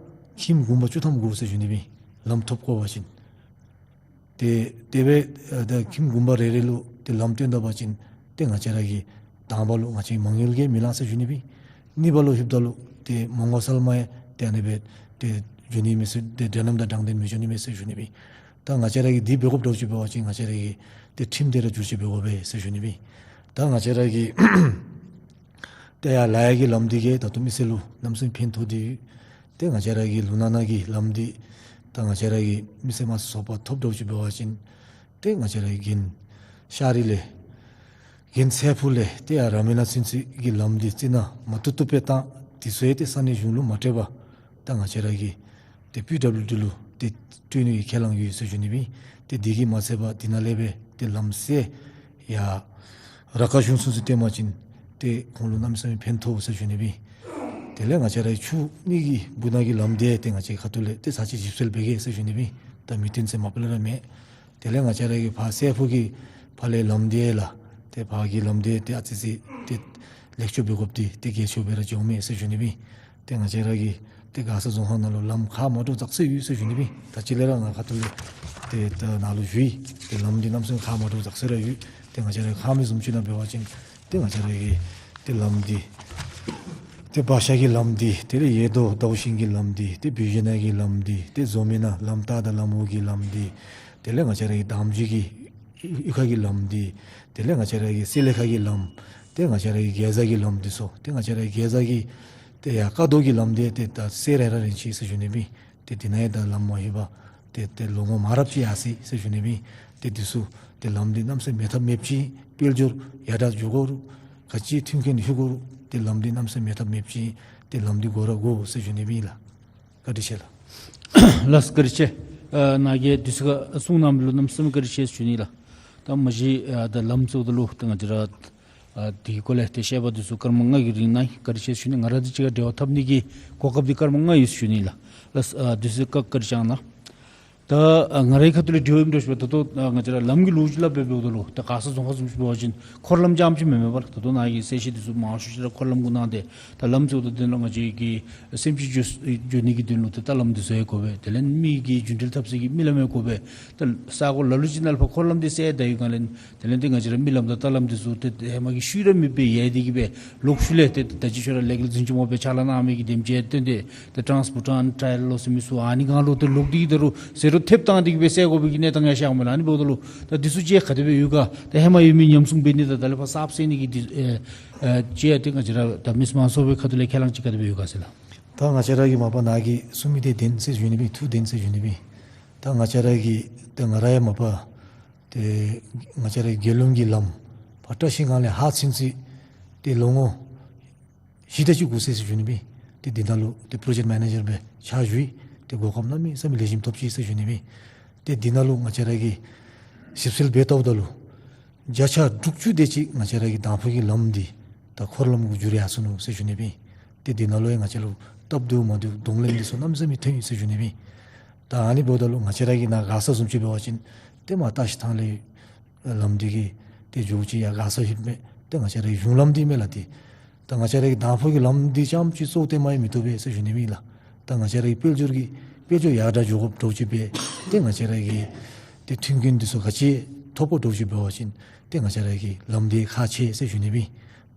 ཁྱིམ་གུང་པ་བཅུ་ཐམ་དགོ་ཟེར་ཞུ་ནི་ཨིན། ལམ་ཐོབ་དགོ་པ་ཅིན། ཏེ་དེ་སྦེ་ཨ་ད་ཁྱིམ་གུང་པ་རེ་རེ་ལུ་ཏེ་ལམ་བཏོན་ད་པ་ཅིན་ཏེ་ང་བཅས་ར་གི་དང་པ་ལུ་ང་བཅས་མ་དངུལ་གྱིས་མི་ལང་ཟེར་ཞུ་ནི་ཨིན། གཉིས་པ་ལུ་ལྷོདཔ་ད་ལུ་ཏེ་མ་དངུལ་སོལ་མ་ཡང་ཏེ་ཨ་ནི་སྦེ་ཏེ་འགྱོ་ནི་མེད་ཟེར། ཏེ་འདྲ་མཉམ་དང་དྲང་བདེན་མི་འགྱོ་ནི་མས་ཟེར་ཞུ་ནི་ཨིན། ད་ང་བཅས་ར་གིས་འདི་འབད་དགོཔ་འདྲཝ་ཅིག་འབད་བ་ཅིན་ང་བཅས་ར་གི་ཏེ་ཁྲིམས་འདི་ར་བསྒྱུར་བཅོས་འབད་དགོ་པས་ཟེར་ཞུ་ནི་ཨིན། ད་ང་བཅས་ར་གི་ཏེ་ཡར་ལ་ཡ་གི་ལམ་འདི་གིས་ད་ལྟོ་མི་སེར་ལུ་གནམ་མེད་ས་མེད་ཕན་ཐོགས་ཏེ་ཡོད། ཏེ་ང་བཅས་ར་གི་ལུང་ནག་ནང་གི་ལམ་འདི་ད་ང་བཅས་ར་གི་མི་སེར་དམངས་གཙོའི་ཚོགས་པ་ཐོབ་འདྲཝ་ཅིག་འབད་བ་ཅིན་ཏེ་ང་བཅས་ར་གི་རྒན་ཤ་རི་ལས་རྒན་ཚེ་ཕུག་ལས་ཏེ་ཡར་ར་མི་ན་ཚུན་ཚོད་ཀྱི་ལམ་འདི་རྩི་ནག་མ་བཏུབ་བཏུབ་སྦེ་བཏང་། དེ་ཚུ་ཡང་ཏེ་ས་གནས་གཞུང་ལུ་མ་སྤྲོད་པར་ད་ང་བཅས་ར་གི་ཏེ་པི་ཌབ་ལིའུ་ཌི་ལུ་ཏེ་སྤྲོད་ནི་གི་ཁས་བླངས་ཡོད་ཟེར་ཞུ་ནི་ཨིན། ཏེ་འདི་གིས་མ་ཚད་པར་འདི་ནང་ལས་སྦེ་ཏེ་ལམ་སེལ་ཡར་ར་ཀ་གཞུང་ཚུན་ཚོད་སྟོན་པ་ཅིན་ཏེ་ཁོང་ལུ་གནམ་མེད་ས་མེད་ཕན་ཐོགས་ཟེར་ཞུ་ནི་ཨིན། དེ་ལས་ང་བཅས་ར་གི་ཆུ་གནས་ཀྱི་སྦུག་ནང་གི་ལམ་འདི་ཏེ་ང་བཅས་ཁ་ཐུག་ལས་ཏེ་ཚར་གཅིག་ཞིབ་འཚོལ་འབད་གེ་ཟེར་ཞུ་ནི་ཨིན། ད་མི་བཏོན་ཟེར་མ་པ་ལས་ར་མེད། དེ་ལས་ང་བཅས་ར་གི་ཕར་སེ་ཕུག་གི་ཕར་ལས་ལམ་འདི་ལགས། ཏེ་ཕར་གྱི་ལམ་འདི་ཏེ་ཨ་ཙི་ཅིག་ཏེ་ལེགས་བཅོས་འབད་དགོཔ་འདི་ཏེ་གལ་ཆེཝ་སྦེ་ར་འགྱོཝ་མས་ཟེར་ཞུ་ནི་ཨིན། ཏེ་ང་བཅས་ར་གི་ཏེ་མགར་ས་རྫོང་ཁག་ནང་ལུ་ལམ་ཁག་མ་འདྲཝ་བཙུགས་ས་ཡོད་ཟེར་ཞུ་ནི་ཨིན། ད་ཅི་ལས་ར་ང་ཁ་ཐུག་ལས་ཏེ་ད་ནཱ་ལུ་ཞུ་ཡི། ཏེ་ལམ་འདི་གནམ་མེད་ས་མེད་ཁག་མ་འདྲཝ་བཙུགས་ས་ར་ཡོད། ཏེ་ང་བཅས་ར་ཁག་མི་བཟུམ་ཅིག་ནང་འབད་བ་ཅིན་ཏེ་ང་བཅས་ར་གི་ཏེ་ལམ་འདི་ཏེ་བ་ཤ་གི་ལམ་འདི་དེ་ལས་ཡེ་དོ་ཟླཝ་ཤིང་གི་ལམ་འདི་ཏེ་བི་ཞི་ནང་གི་ལམ་འདི་ཏེ་ཟོ་མི་ན་ལམ་རྟ་དང་ལམ་འོག་གི་ལམ་འདི་དེ་ལས་ང་བཅས་ར་གི་དམ་ཇི་གི་གཡུས་ཁ་གི་ལམ་འདི་དེ་ལས་ང་བཅས་ར་གི་སི་ལེ་ཁ་གི་ལམ་ཏེ་ང་བཅས་ར་གི་དགེ་རྩ་གི་ལམ་འདི་ཚུ་ཏེ་ང་བཅས་ར་གི་དགེ་རྩ་གི་ཏེ་ཡར་ཀ་རྡོ་གི་ལམ་འདི་ཏེ་ད་སེལ་རན་ར་རན་ཅི་ཟེར་ཞུ་ནི་ཨིན། ཏེ་འདི་ནང་ཡང་ད་ལམ་མ་ལྷོད་པར་ཏེ་ཏེ་ལོ་ངོ་མང་རབས་ཅིག་ཡར་སོ་ཡི་ཟེར་ཞུ་ནི་ཨིན། ཏེ་འདི་ཚུ་ཏེ་ལམ་འདི་གནམ་མེད་ས་མེད་མེད་ཐབས་མེདཔ་ཅིག་དཔལ་འབྱོར་ཡར་དྲག་འགྱོ་དགོ་རུང་ག་ཅི་མཐུན་རྐྱེན་ལྷོད་དགོ་རུང་ཏེ་ལམ་འདི་གནམ་མེད་ས་མེད་མེད་ཐབས་མེདཔ་ཅིག་ཏེ་ལམ་འདི་དགོ་ར་དགོ་ཟེར་ཞུ་ནི་ཨིན་ལགས། བཀའ་དྲིན་ཆེ་ལགས། ལགས་བཀའ་དྲིན་ཆེ། ཨ་ནཱ་གིས་དུས་ཚོད་ཁར་གསུང་གནངམ་ལུ་གནམ་མེད་ས་མེད་བཀའ་དྲིན་ཆེ་ཞུ་ནི་ལགས། ད་མ་གཞི་ཨ་ད་ལམ་ཟེརཝ་ད་ལུ་ད་ང་བཅས་ར་ཨ་དེ་གི་སྐོར་ལས་ཏེ་བཤད་པ་འདི་ཚུ་སྐར་མ་ལྔ་གི་རིང་ནཱ་བཀའ་དྲིན་ཆེ་ཞུ་ནི། ང་ར་དང་གཅིག་ཁར་འབྲེལ་བ་འཐབ་ནི་གི་གོ་སྐབས་འདི་སྐར་མ་ལྔ་ཡོད་ཞུ་ནི་ལགས། ལགས་ཨ་དུས་ཚོད་བཀག་བཀའ་དྲིན་བསྐྱང་གནང་། ད་ཨ་ང་རའི་ཁ་ཐུག་ལས་དྲི་བ་ཨིནམ་འདྲཝ་ཅིག་འབད་ད་ལྟོ་ཨ་ང་བཅས་ར་ལམ་གྱི་ལོ་རྒྱུས་སླབ་སྦེ་འབདཝ་ད་ལུ་ད་མགར་ས་རྫོང་ཁག་བཟུམ་ཅིག་འབད་བ་ཅིན་འཁོར་ལམ་རྐྱངམ་ཅིག་མེན་མེན་པར་ད་ལྟོ་ནཱ་གི་གསལ་བཤད་འདི་ཚུ་མང་ཤོས་ཅིག་ར་འཁོར་ལམ་གུ་གནང་སྟེ་ད་ལམ་ཟེརཝ་ད་དེ་ནང་ང་བཅས་ཀྱི་སེམས་ཤུགས་འགྱོ་འགྱོ་ནི་གི་དོན་ལུ་ཏེ་ལྟ་ལམ་འདི་ཚུ་ཡང་དགོ་པས། དེ་ལས་མི་གི་རྒྱུན་འགྲུལ་འཐབ་སའི་གི་རྨི་ལམ་ཡང་དགོ་པས། ད་ས་གོ་ལ་ལུ་ཅིག་ནང་ལུ་ཕར་འཁོར་ལམ་འདི་སེལ་ད་ཡོད་ག་ལས་དེ་ལས་ཏེ་ང་བཅས་ར་རྨི་ལམ་དང་ལྟ་ལམ་འདི་ཚུ་ཏེ་ཧེ་མ་གི་ཤུལ་ར་མེདཔ་སྦེ་ཡལ་ཏེ་གི་སྦེ་ལོག་ཤུལ་ལས་ཏེ་ད་ཅི་ཁྱོད་ར་ལས་འགུལ་འཛིན་སྐྱོང་འོག་སྦེ་ཕྱག་ལཱ་གནང་མི་གི་དེམ་ཅིག་ཡང་བཏོན་ཏེ་ཏེ་ཊཱནསི་བྷུ་ཊཱན་ཊེལ་ལོ་ཟེར་མི་ཚུ་ཨ་ནི་སྒང་ལུ་ཏེ་ལོག་སྟེ་གི་ད་རུང་ཟེར་རུང་ཐེབས་བཏང་སྟེ་གི་སྦེ་སེལ་དགོ་པའི་གི་གནས་སྟངས་ཡང་ཤརཝ་མས་ལགས། ཨ་ནི་འབདཝ་ད་ལུ་ད་འདི་ཚུ་ཅིག་ག་དེ་སྦེ་ཡོད་ག། ད་ཧེ་མ་ཡོད་མི་ཉམས་སྲུང་འབད་ནི་དང་ད་ལས་ཕར་གསརཔ་བཟོ་ནི་གི་འདི་ཨེ་ཨེ་ཅིག་ཡང་ཏེ་ང་བཅས་ར་ད་མི་སེར་དམངས་གཙོའི་ཁ་ཐུག་ལས་ཁས་བླངས་ཅིག་ག་དེ་སྦེ་ཡོད་ག་ཟེར་ལགས། ད་ང་བཅས་ར་གིས་མ་པ་ནཱ་གིས་གསུང་མི་འདི་བདེན་ཟེར་ཞུ་ནི་ཨིན། ཐུགས་བདེན་ཟེར་ཞུ་ནི་ཨིན། ད་ང་བཅས་ར་གིས་ད་ང་ར་ཡང་མ་པ་ཏེ་ང་བཅས་ར་གི་རྒྱལ་ཡོངས་ཀྱི་ལམ་ཕར་བཀྲ་ཤིས་སྒང་ལས་ཧཱ་ཚུན་ཚོད་ཏེ་ལོ་ངོ་བཞི་དེ་ཅིག་འགོར་སོ་ཡི་ཟེར་ཞུ་ནི་ཨིན། ཏེ་འདི་ནང་ལུ་ཏེ་པྲོ་ཇེཀཊ་མེ་ནེ་ཇར་སྦེ་ཕྱག་ཞུ་ཡི། ཏེ་གོ་སྐབས་གནམ་མེད་ས་མེད་ལེགས་ཤོམ་ཐོབ་ཅི་ཟེར་ཞུ་ནི་ཨིན། ཏེ་འདི་ནང་ལུ་ང་བཅས་ར་གིས་ཞིབ་འཚོལ་འབད་བལྟཝ་ད་ལུ་བརྒྱ་ཆ་དྲུག་ཅུ་དེ་ཅིག་ང་བཅས་ར་གི་དང་ཕུ་གི་ལམ་འདི་ད་འཁོར་ལམ་གུ་འགྱུར་ཡར་སོ་ནུག་ཟེར་ཞུ་ནི་ཨིན། ཏེ་འདི་ནང་ལུ་ཡང་ང་བཅས་ལུ་ སྟབས་བདེཝ་མ་བདེཝ་གདོང་ལེན་འདི་ཚུ་གནམ་མེད་ས་མེད་ཐོན་ཡི་ཟེར་ཞུ་ནི་ཨིན། ད་ཨ་ནི་འབདཝ་ད་ལུ་ང་བཅས་ར་གི་ནཱ་མགར་ས་བཟུམ་ཅིག་འབད་བ་ཅིན་ཏེ་མར་ལྟ་ཤི་ཐང་ལས་ལམ་འདི་གིས་ཏེ་འགྱོཝ་ཅིག་ཡར་མགར་ས་ཧེ་མ་ཏེ་ང་བཅས་ར་གི་གཞུང་ལམ་འདི་མས་ལགས། ཏེ་ད་ང་བཅས་ར་གི་དང་ཕུ་གི་ལམ་འདི་རྐྱངམ་ཅིག་གཙོ་བོ་བཏོན་མ་ཡང་མི་བཏུབ་པས་ཟེར་ཞུ་ནི་ཨིན་ལགས། ད་ང་བཅས་ར་གི་དཔལ་འབྱོར་གྱི་དཔལ་འབྱོར་ཡར་དྲག་འགྱོ་དགོཔ་འདྲཝ་ཅིག་སྦེ་ཏེ་ང་བཅས་ར་གི་ཏེ་མཐུན་རྐྱེན་འདི་ཚུ་ག་ཅི་ཐོབ་དགོཔ་འདྲཝ་ཅིག་འབད་བ་ཅིན་ཏེ་ང་བཅས་ར་གི་ལམ་འདི་ཁག་ཆེ་ཟེར་ཞུ་ནི་ཨིན།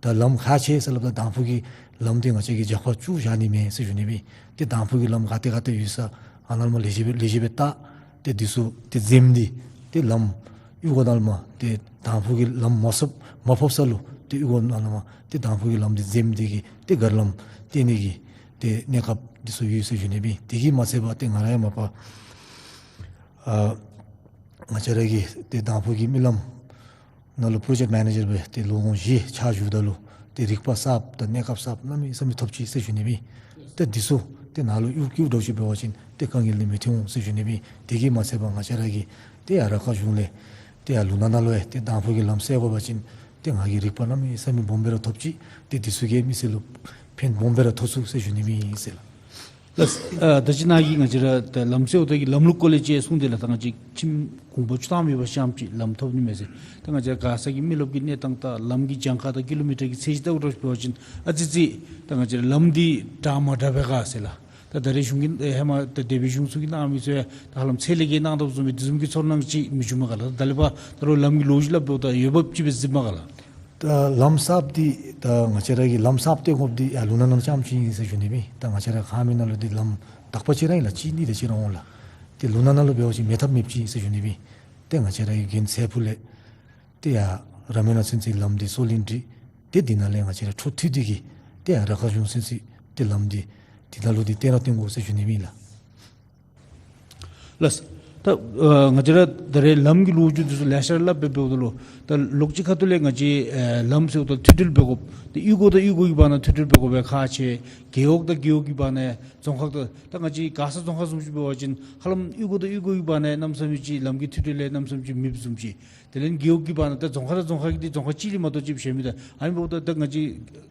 ད་ལམ་ཁག་ཆེ་ཟེར་སླབ་ད་དང་ཕུ་གི་ལམ་འདི་ང་བཅས་ཀྱིས་རྒྱབ་ཁར་བཙུགས་བཞག་ནི་མེད་ཟེར་ཞུ་ནི་ཨིན། ཏེ་དང་ཕུ་གི་ལམ་ག་ཏེ་ག་ཏེ་ཡོད་ས་ཨ་ནཱ་ལས་མར་ལེགས་ཤོམ་སྦེ་ལེགས་ཤོམ་སྦེ་བལྟ། ཏེ་འདི་ཚུ་ཏེ་འཛེམ་སྟེ་ཏེ་ལམ་གཡུས་སྒོ་ནང་ལས་མར་ཏེ་དང་ཕུ་གི་ལམ་མ་ཚུགས་མ་ཕོག་ས་ལུ་ཏེ་གཡུས་སྒོ་ནང་ལས་མར་ཏེ་དང་ཕུ་གི་ལམ་འདི་འཛེམ་སྟེ་གིས་ཏེ་མགར་ལམ་བཏོན་ནི་གི་ཏེ་གནས་སྐབས་འདི་ཚུ་ཡོད་ཟེར་ཞུ་ནི་ཨིན། དེ་གིས་མ་ཚད་པར་ཏེ་ང་ར་ཡང་མ་པ་ཨ་ང་བཅས་ར་གི་ཏེ་དང་ཕུ་གི་མི་ལམ་ནང་ལུ་པྲོ་ཇེཀཊ་མེ་ནེ་ཇར་སྦེ་ཏེ་ལོ་ངོ་བཞི་ཕྱག་ཞུཝ་ད་ལུ་ཏེ་རིག་པ་གསརཔ་དང་གནས་སྐབས་གསརཔ་གནམ་མེད་ས་མེད་ཐོབ་ཅི་ཟེར་ཞུ་ནི་ཨིན། ཏེ་འདི་ཚུ་ཏེ་ནཱ་ལུ་གཡུག་གཡུག་འདྲཝ་ཅིག་འབད་བ་ཅིན་ཏེ་དཀའ་ངལ་འདི་མི་ཐོན་འོང་ཟེར་ཞུ་ནི་ཨིན། དེ་གིས་མ་ཚད་པར་ང་བཅས་ར་གིས་ཏེ་ཡར་ར་ཁ་གཞུང་ལས་ཏེ་ཡར་ལུང་ནག་ནང་ལུ་ཡང་ཏེ་དང་ཕུ་གི་ལམ་སེལ་དགོ་པ་ཅིན་ཏེ་ང་གིས་རིག་པ་གནམ་མེད་ས་མེད་སྦོམ་སྦེ་ར་ཐོབ་ཅི། ཏེ་འདི་ཚུ་གིས་མི་སེར་ལུ་ཕན་སྦོམ་སྦེ་ར་ཐོགས་ཚུགས་ཟེར་ཞུ་ནི་ཨིན་ཟེར་ལགས། ལགས། ཨ་ད་ཅི་ནཱ་གིས་ང་བཅས་ར་ད་ལམ་སེལཝ་ད་གི་ལམ་ལུགས་སྐོར་ལས་ཅིག་གསུངས་ཏེ་ལགས། ད་ང་བཅས་ཁྱིམ་གུང་པ་བཅུ་ཐམ་ཡོད་པ་ཙམ་ཅིག་ལམ་ཐོབ་ནི་མས་ཟེར། ད་ང་བཅས་མགར་ས་གི་མི་རློབས་ཀྱི་གནས་སྟངས་དང་ལམ་གྱི་གྱངས་ཁ་དང་ཀི་ལོ་མི་ཊར་གྱི་ཚད་གཞི་ལྟ་བུ་འདྲཝ་ཅིག་འབད་བ་ཅིན་ཨ་ཙི་ཙི་ད་ང་བཅས་ར་ལམ་འདི་དྲག་མ་དྲག་པས་ག་ཟེར་ལགས། ད་ད་རེས་གཞུང་གི་ཧེ་མ་ད་འདས་པའི་གཞུང་ཚུ་གིས་གནང་མི་ཚུ་ཡང་ད་ཧ་ལམ་ཚད་ལས་བརྒལ་གནང་དོ་བཟུམ་སྦེ་དེ་བཟུམ་གྱི་ཚོར་སྣང་ཅིག་མི་བྱུངམ་ག་ལགས། ད་ལས་ཕར་ད་རུང་ལམ་གྱི་ལོ་རྒྱུས་སླབ་འབདཝ་ད་འོས་འབབ་ཅིག་སྦེ་གཟིགསཔ་ག་ལགས། ད་ལམ་གསརཔ་འདི་ད་ང་བཅས་ར་གིས་ལམ་གསརཔ་བཏོན་དགོཔ་འདི་ཡར་ལུང་ནག་ནང་རྐྱངམ་ཅིག་ཨིན་ཟེར་ཞུ་ནི་ཨིན། ད་ང་བཅས་ར་ཁ་མི་ནང་ལུ་འདི་ལམ་དག་པ་ཅིག་ར་ཨིན་ལགས། གཅིག་གཉིས་དེ་ཅིག་ར་འོང་ལགས། ཏེ་ལུང་ནག་ནང་ལུ་འབད་བ་ཅིན་མེད་ཐབས་མེདཔ་ཅིག་ཨིན་ཟེར་ཞུ་ནི་ཨིན། ཏེ་ང་བཅས་ར་གིས་དགོན་ཚེ་ཕུག་ལས་ཏེ་ཡར་ར་མོན་ནང་ཚུན་ཚོད་ལམ་འདི་སོ་ལིང་སྒྲིག། ཏེ་འདི་ནང་ལས་ང་བཅས་ར་འཕྲོ་མཐུད་དེ་གིས་ཏེ་ཡར་ར་ཁ་གཞུང་ཚུན་ཚོད་ཏེ་ལམ་འདི་འདི་ནང་ལུ་འདི་བཏོན་ར་བཏོན་དགོ་ཟེར་ཞུ་ནི་ཨིན་ལགས། ལགས། ད་ཨ་ང་བཅས་ར་ད་རེས་ལམ་གྱི་ལོ་རྒྱུས་འདི་ཚུ་ལེ་ཤ་ར་སླབ་སྦེ་འབདཝ་ད་ལུ་ད་ལོགས་ཅིག་ཁ་ཐུག་ལས་ང་བཅས་ཨེ་ལམ་ཟེརཝ་ད་མཐུད་འབྲེལ་འབད་དགོཔ་ད་གཡུས་སྒོ་དང་གཡུས་སྒོ་གི་བར་ན་མཐུད་འབྲེལ་འབད་དགོ་པའི་ཁག་ཆེ། རྒེད་འོག་དང་རྒེད་འོག་གི་བར་ན་རྫོང་ཁག་དང་ད་ང་བཅས་མགར་ས་རྫོང་ཁག་བཟུམ་ཅིག་འབད་བ་ཅིན་ཧ་ལམ་གཡུས་སྒོ་དང་གཡུས་སྒོ་གི་བར་ན་གནམ་མེད་ས་མེད་ཅིག་ལམ་གྱི་མཐུད་འབྲེལ་ལས་གནམ་མེད་ས་མེད་ཅིག་མེདཔ་བཟུམ་ཅིག། དེ་ལས་རྒེད་འོག་གི་བར་ན་ད་རྫོང་ཁག་དང་རྫོང་ཁག་གི་འདི་རྫོང་ཁག་གཅིག་ལས་མ་གཏོགས་ཅིག་བཞག་མི་ད། ཨ་ནི་འབདཝ་ད་ད་ང་བཅས་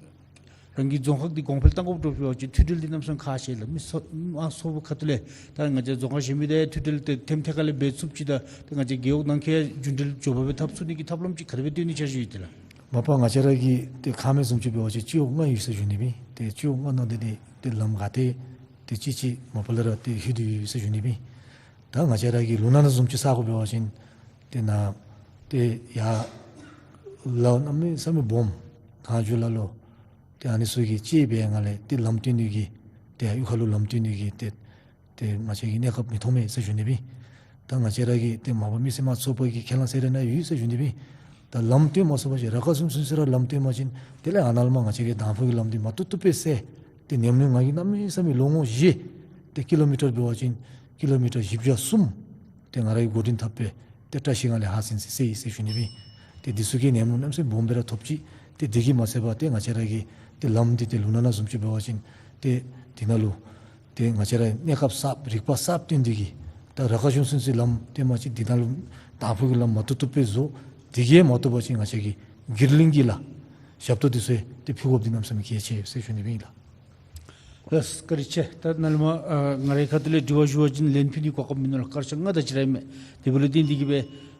རང་གི་རྫོང་ཁག་འདི་གོང་འཕེལ་གཏང་དགོཔ་འདྲཝ་ཅིག་འབད་བ་ཅིན་མཐུད་འབྲེལ་འདི་གནམ་མེད་ས་མེད་ཁག་ཆེ་ལགས། མི་སོ་མང་སུ་ཁ་ཐུག་ལས་ད་ང་བཅས་རྫོང་ཁག་གཞན་མི་དང་མཐུད་འབྲེལ་འདི་ཐེམ་ཐད་ཁ་ལས་འབད་ཚུགསཔ་ཅིག་དང་ད་ང་བཅས་རྒེད་འོག་ནང་འཁོད་རྒྱུན་འབྲེལ་འབྱོར་པ་སྦེ་འཐབ་ཚུགས་ནི་གི་ཐབས་ལམ་ཅིག་ག་དེ་སྦེ་སྟོན་ནི་འཆར་གཞི་ཡོད་དེ་ལགས། མ་པ་ང་བཅས་ར་གི་ཏེ་ཁ་མེད་བཟུམ་ཅིག་འབད་བ་ཅིན་སྤྱི་འོག་ལྔ་ཡོད་ཟེར་ཞུ་ནི་ཨིན། ཏེ་སྤྱི་འོག་ལྔ་ནང་འདི་ཏེ་ཏེ་ལམ་ག་ཏེ་ཏེ་ཅིག་ཅིག་མ་པ་ལས་ར་ཏེ་ལྷོད་དེ་ཡོད་ཟེར་ཞུ་ནི་ཨིན། ད་ང་བཅས་ར་གི་ལུང་ནག་ནང་བཟུམ་ཅིག་ས་གོ་འབད་བ་ཅིན་ཏེ་ནཱ་ཏེ་ཡར་ལ་གནམ་མེད་ས་མེད་སྦོམ་གངས་ལྗོངས་ལ་ལུ་ཏེ་ཨ་ནི་ཚུ་གི་ཅིག་སྦེ་ང་ལས་ཏེ་ལམ་བཏོན་ནི་གི་ཏེ་ཡར་གཡུས་ཁ་ལུ་ལམ་བཏོན་ནི་གི་ཏེ་ཏེ་ང་བཅས་ཀྱིས་གནས་སྐབས་མི་མཐོང་མས་ཟེར་ཞུ་ནི་ཨིན། ད་ང་བཅས་ར་གི་ཏེ་མ་པ་མི་སེར་དམངས་ཚོགས་པ་གི་ཁས་བླངས་ཟེར་ར་ནང་ཡོད་ཟེར་ཞུ་ནི་ཨིན། ད་ལམ་བཏོན་མ་ཚུགས་པ་ཅིན་ར་ཁ་བཟུམ་ཚུན་ཚོད་ར་ལམ་བཏོན་མ་ཅིན་དེ་ལས་ཨ་ནཱ་ལས་མར་ང་བཅས་ཀྱི་དང་ཕུ་གི་ལམ་འདི་མ་བཏུབ་བཏུབ་སྦེ་སེལ། ཏེ་ཉིནམ་ལུ་ང་གིས་གནམ་མེད་ས་མེད་ལོ་ངོ་བཞི་ཏེ་ཀི་ལོ་མི་ཊར་འབད་བ་ཅིན་ཀི་ལོ་མི་ཊར་བཞི་བརྒྱ་གསུམ་ཏེ་ང་ར་གིས་འགོ་འདྲེན་འཐབ་སྦེ་ཏེ་བཀྲ་ཤིས་སྒང་ལས་ཧ་སིང་སིང་སེལ་ཡི་ཟེར་ཞུ་ནི་ཨིན། ཏེ་འདི་ཚུ་གི་ཉམས་མྱོང་གནམ་མེད་ས་མེད་སྦོམ་སྦེ་ར་ཐོབ་ཅི། ཏེ་དེ་གིས་མ་ཚད་པར་ཏེ་ང་བཅས་ར་གི་ཏེ་ལམ་འདི་ཏེ་ལུང་ནག་ནང་བཟུམ་ཅིག་འབད་བ་ཅིན་ཏེ་འདི་ནང་ལུ་ཏེ་ང་བཅས་ར་གནས་སྐབས་གསརཔ་རིག་པ་གསརཔ་བཏོན་ཏེ་གིས་ད་ར་ཁ་གཞུང་ཚུན་ཚོད་ལམ་བཏོན་མ་ཅིན་འདི་ནང་ལུ་དང་ཕུ་གི་ལམ་མ་བཏུབ་བཏུབ་སྦེ་བཟོ། དེ་གིས་མ་བཏུབ་པ་ཅིན་ང་བཅས་ཀྱིས་སྒེར་གླིང་གི་ལགས་ཞབས་ཏོག་འདི་ཚུ་ཡང་ཏེ་ཕུལ་དགོཔ་འདི་གནམ་མེད་ས་མེད་གལ་ཆེ་ཟེར་ཞུ་ནི་ཨིན་ལགས། ལགས་བཀའ་དྲིན་ཆེ། ད་ནཱ་ལས་མར་ཨ་ང་རའི་ཁ་ཐུག་ལས་དྲི་བ་ཞུ་བ་ཅིན་ལན་ཕུལ་ནིའི་གོ་སྐབས་མིན་ནུག་ལགས། སྐར་ཆ་ལྔ་དེ་ཅིག་ར་ཨིན་མས། དེ་འབདཝ་ལས་བརྟེན་ཏེ་གིས་སྦེ་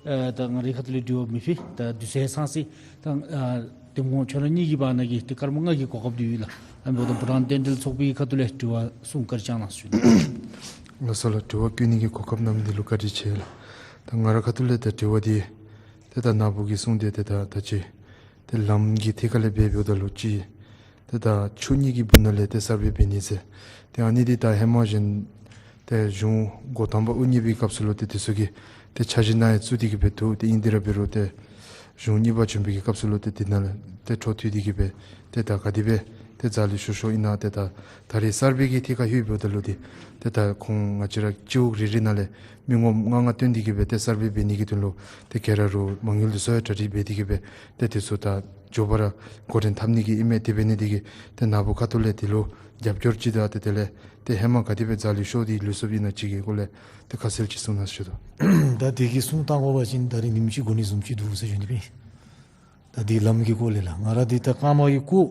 ཨ་ད་ང་རའི་ཁ་ཐུག་ལས་དྲི་བ་མི་ཕུལ། ད་དུས་ཚོད་ཚང་སོ་ཡི། ད་ཨ་གདམ་ངོ་ཁྱོད་ར་གཉིས་ཀྱི་བར་ན་གི་ཏེ་སྐར་མ་ལྔ་གི་གོ་སྐབས་འདི་ཡོད་ལགས། ཨ་ནི་འབདཝ་ད་བུ་རམ་དན་རྟེན་འབྲེལ་ཚོགས་པའི་ཁ་ཐུག་ལས་དྲི་བ་གསུང་བཀའ་དྲིན་བསྐྱང་གནང་ཟེར་ཞུ་ནི། ལགས་སོ་ལགས། དྲི་བ་བཀོད་ནི་གི་གོ་སྐབས་གནང་མི་འདི་ལུ་བཀའ་དྲིན་ཆེ་ལགས། ད་ང་རའི་ཁ་ཐུག་ལས་ད་དྲི་བ་འདི་ཏེ་ད་ནཱ་བུ་གིས་གསུངས་ཏེ་ཏེ་ད་ད་ཅི་ཏེ་ལམ་གྱི་ཐད་ཁ་ལས་འབད་འབདཝ་ད་ལུ་ཅིག་ཏེ་ད་ཆུ་གཉིས་ཀྱི་སྦུག་ན་ལས་ཏེ་གསར་སྦས་འབད་ནི་ཟེར། ཏེ་ཨ་ནི་འདི་ད་ཧེ་མ་གཞན་ཏེ་གཞུང་འགོ་དང་པ་དབུ་བརྙེས་པའི་སྐབས་སུ་ལུ་ཏེ་དེ་ཚུ་གི་ཏེ་འཆར་གཞི་ནང་ཡང་བཙུགས་ཏེ་གིས་སྦེ་འདུག། ཏེ་ཨིན་དེ་ར་འབད་རུང་ཏེ་གཞུང་གཉིས་པ་བྱོན་པའི་གི་སྐབས་སུ་ལུ་ཏེ་འདི་ནང་ལས་ཏེ་འཕྲོ་མཐུད་དེ་གིས་སྦེ་ཏེ་ད་ག་དེ་སྦེ་ཏེ་རྩ་ལས་ཤོར་ཤོརཝ་ཨིན་ན། ཏེ་ད་ད་རེས་གསར་སྦས་ཀྱི་ཐད་ཁར་ལྷོད་འབདཝ་ད་ལུ་ཏེ་ཏེ་ད་ཁོང་ང་བཅས་ར་སྤྱི་འོག་རེ་རེ་ནང་ལས་མི་ངོམ་ལྔ་ལྔ་བཏོན་ཏེ་གིས་སྦེ་ཏེ་གསར་སྦས་འབད་ནི་གི་དོན་ལུ་ཏེ་ག་ར་རུང་མ་དངུལ་འདི་ཚུ་ཡང་གྲ་སྒྲིག་འབད་དེ་གིས་སྦེ་ཏེ་དེ་ཚུ་ད་མགྱོགས་པ་ར་འགོ་འདྲེན་འཐབ་ནི་གི་ཨིན་མས། དེ་འབད་ནི་དེ་གིས་ཏེ་ནཱ་བུ་ཁ་ཐུག་ལས་དེ་ལུ་རྒྱབ་སྐྱོར་ཅིག་དང་ཏེ་དེ་ལས་ཏེ་ཧེ་མ་ག་དེ་སྦེ་རྩ་ལས་ཤོར་ཏེ་ལུས་སོཔ་ཨིན་ན་ཅིག་གི་སྐོར་ལས་ཏེ་ཁ་གསལ་ཅིག་གསུང་གནང་ཟེར་ཞུ་དོ། ད་དེ་གི་གསུང་བཏང་དགོ་པ་ཅིན་ད་རེས་ཉིནམ་གཅིག་འགོར་ནི་བཟུམ་ཅིག་འདུག་ཟེར་ཞུ་ནི་ཨིན། ད་འདི་ལམ་གྱི་སྐོར་ལས་ལགས། ང་ར་འདི་ད་རྐངམ་གི་སྐོར་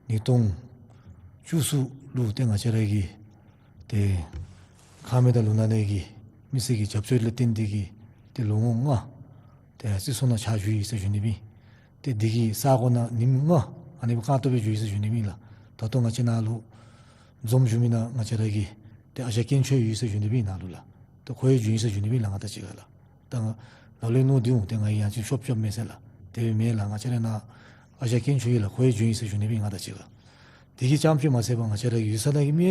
ཉིས་སྟོང་ བཅུ་གསུམ་ལུ་ཏེ་ང་བཅས་ར་གི་ཏེ་ཁ་སྨད་དང་ལུང་ནག་གནས་ཀྱི་མི་སེར་གྱི་རྒྱབ་སྐྱོར་ལས་བརྟེན་ཏེ་གིས་ཏེ་ལོ་ངོ་ལྔ་ཏེ་སྲིད་ཚོགས་ནང་ཕྱག་ཞུ་ཡི་ཟེར་ཞུ་ནི་སྦེ་ཨིན། ཏེ་འདི་གི་ས་གོ་ནང་ཉིནམ་ལྔ་ཨ་ནི་སྦེ་རྐང་སྟོང་སྦེ་འགྱོ་ཡི་ཟེར་ཞུ་ནི་སྦེ་ཨིན་ལགས། ད་ལྟོ་ང་བཅས་ནཱ་ལུ་འཛོམས་བཞུགས་མི་ནང་ང་བཅས་ར་གི་ཏེ་ཨ་ཞང་དཀོན་མཆོག་ཡོད་ཟེར་ཞུ་ནི་སྦེ་ཨིན་ནཱ་ལུ་ལགས། ཏེ་ཁོ་ཡང་འབྱོན་ཡི་ཟེར་ཞུ་ནི་སྦེ་ཨིན་ལགས། ང་དང་གཅིག་ཁར་ལགས། ད་ང་ལ་ལུ་མནོ་སྟེ་འོང་ཏེ་ང་གིས་ཡང་ཅིན་ཤོབ་རྐྱབ་མས་ཟེར་ལགས། དེ་སྦེ་མེན་ལགས། ང་བཅས་ར་ནཱ་ཨ་ཞང་དཀོན་མཆོག་ཡོད་ལགས། ཁོ་ཡང་འབྱོན་ཡི་ཟེར་ཞུ་ནི་སྦེ་ཨིན་ང་དང་གཅིག་ཁར། དེ་གིས་ཙམ་ཅིག་མ་ཚད་པར་ང་བཅས་ར་གི་ཡུལ་ས་ནང་གི་མི་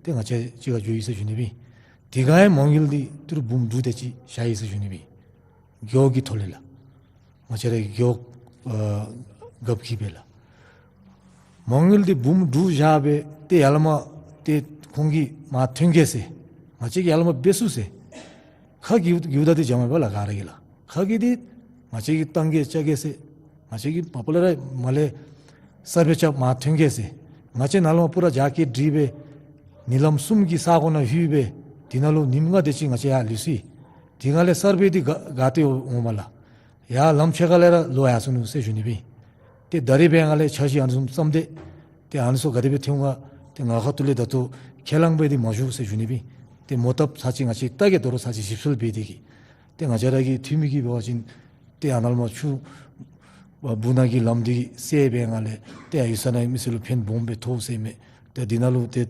ཏེ་ང་བཅས་གཅིག་ཁར་འགྱོ་ཡི་ཟེར་ཞུ་ནི་སྦེ་ཨིན། དེ་ག་ཡང་མ་དངུལ་འདི་ཏི་རུ་འབུམ་དྲུག་དེ་ཅིག་བཞག་ཡི་ཟེར་ཞུ་ནི་སྦེ་ཨིན། རྒེད་འོག་གི་ཐོག་ལས་ལགས། ང་བཅས་ར་གི་རྒེད་འོག་ཨ་རྒཔོ་གིས་སྦེ་ལགས། མ་དངུལ་འདི་འབུམ་དྲུག་བཞག་སྦེ་ཏེ་ཡར་ལས་མར་ཏེ་ཁོང་གིས་མར་ཐོན་གེ་ཟེར། ང་བཅས་ཀྱིས་ཡར་ལས་མར་འབད་ཚུགས་ཟེར། ཁ་གི་གི་ད་འདི་འཇམ་མས་པ་ལགས་ག་ར་གིས་ལགས། ཁ་གི་འདི་ང་བཅས་ཀྱིས་བཏང་གེ་བཅག་གེ་ཟེར། ང་བཅས་ཀྱིས་མ་པ་ལས་ར་མར་ལས་སར་བེ་རྐྱབ་མར་ཐོན་གེ་ཟེར། ང་བཅས་ནཱ་ལས་མར་པུ་ར་རྒྱ་སྐྱེད་སྒྲིག་སྦེ་ཉིན་ལམ་གསུམ་གྱི་ས་གོ་ནང་ལྷོད་སྦེ་དེ་ནང་ལུ་ཉིནམ་ལྔ་དེ་ཅིག་ང་བཅས་ཡར་ལུས་སོ་ཡི། དེ་ནང་ལས་སར་བེ་འདི་ག་ག་ཏེ་འོང་མས་ལགས། ཡར་ལམ་ཕྱེད་ཀ་ལས་ར་ལོག་ཡར་སོ་ནུག་ཟེར་ཞུ་ནི་སྦེ་ཨིན། ཏེ་ད་རིས་འབད་ང་ལས་འཆར་གཞི་ཨ་ནི་བཟུམ་བརྩམས་ཏེ་ཏེ་ཨ་ནི་ཚུ་ག་དེ་སྦེ་འཐོན་ག་ཏེ་ང་ཁ་ཐུག་ལས་ད་ལྟོ་ཁས་བླངས་འབད་དེ་མ་ཞུ་ཟེར་ཞུ་ནི་སྦེ་ཨིན། ཏེ་མོ་བཏབ་ཚར་ཅིག་ང་བཅས་ད་གེ་དོ་རུང་ཚར་ཅིག་ཞིབ་འཚོལ་འབད་དེ་གིས་ཏེ་ང་བཅས་ར་གི་འཐུས་མི་གིས་འབད་བ་ཅིན་ཏེ་ཨ་ནཱ་ལས་མར་ཆུ་སྦུག་ནང་གི་ལམ་འདི་སེལ་འབད་ང་ལས་ཏེ་ཡུལ་ས་ནང་གི་མི་སེར་ལུ་ཕན་སྦོམ་སྦེ་ཐོགས་ཟེར་མས། ཏེ་འདི་ནང་ལུ་ཏེ་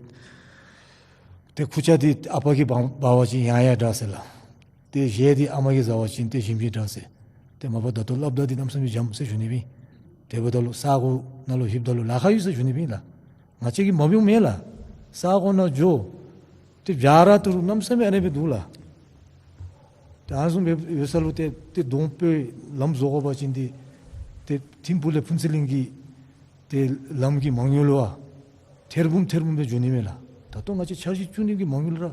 ཏེ་ཁུར་ཆ་འདི་ཨ་པ་གིས་འབག་འབག་པ་ཅིན་ཡང་ཡང་དྲག་ཟེར་ལགས། ཏེ་གཞས་འདི་ཨ་མ་གིས་བཟའ་བ་ཅིན་ཏེ་ཞིམ་ཞིམ་དྲག་ཟེར། ཏེ་མ་པ་ད་ལྟོ་སླབ་ད་འདི་གནམ་མེད་ས་མེད་འཇམ་ཟེར་ཞུ་ནི་སྦེ་ཨིན། དེ་འབདཝ་ད་ལུ་ས་གོ་ནང་ལུ་ལྷོདཔ་ད་ལུ་ལཱ་ཁག་ཡོད་ཟེར་ཞུ་ནི་སྦེ་ཨིན་ལགས། ང་བཅས་ཀྱིས་མ་འབདཝ་མེན་ལགས། ས་གོ་ནང་འགྱོ་ཏེ་བྱཱར་ཏི་རུ་གནམ་མེད་ས་མེད་ཨ་ནི་སྦེ་འདུག་ལགས། ཏེ་ཨ་ནི་བཟུམ་སྦེ་ཡོད་ས་ལུ་ཏེ་ཏེ་གདོང་སྤོས་ལམ་བཟོ་དགོ་པ་ཅིན་འདི་ཏེ་ཐིམ་ཕུག་ལས་ཕུན་ཚོགས་གླིང་གི་ཏེ་ལམ་གྱི་མ་དངུལ་ལུ་ཨ་ཐེར་འབུམ་ཐེར་འབུམ་སྦེ་འགྱོ་ནི་མས་ལགས། ད་ལྟོ་ང་བཅས་འཆར་གཞི་བཙུགས་ནི་གི་མ་དངུལ་ར་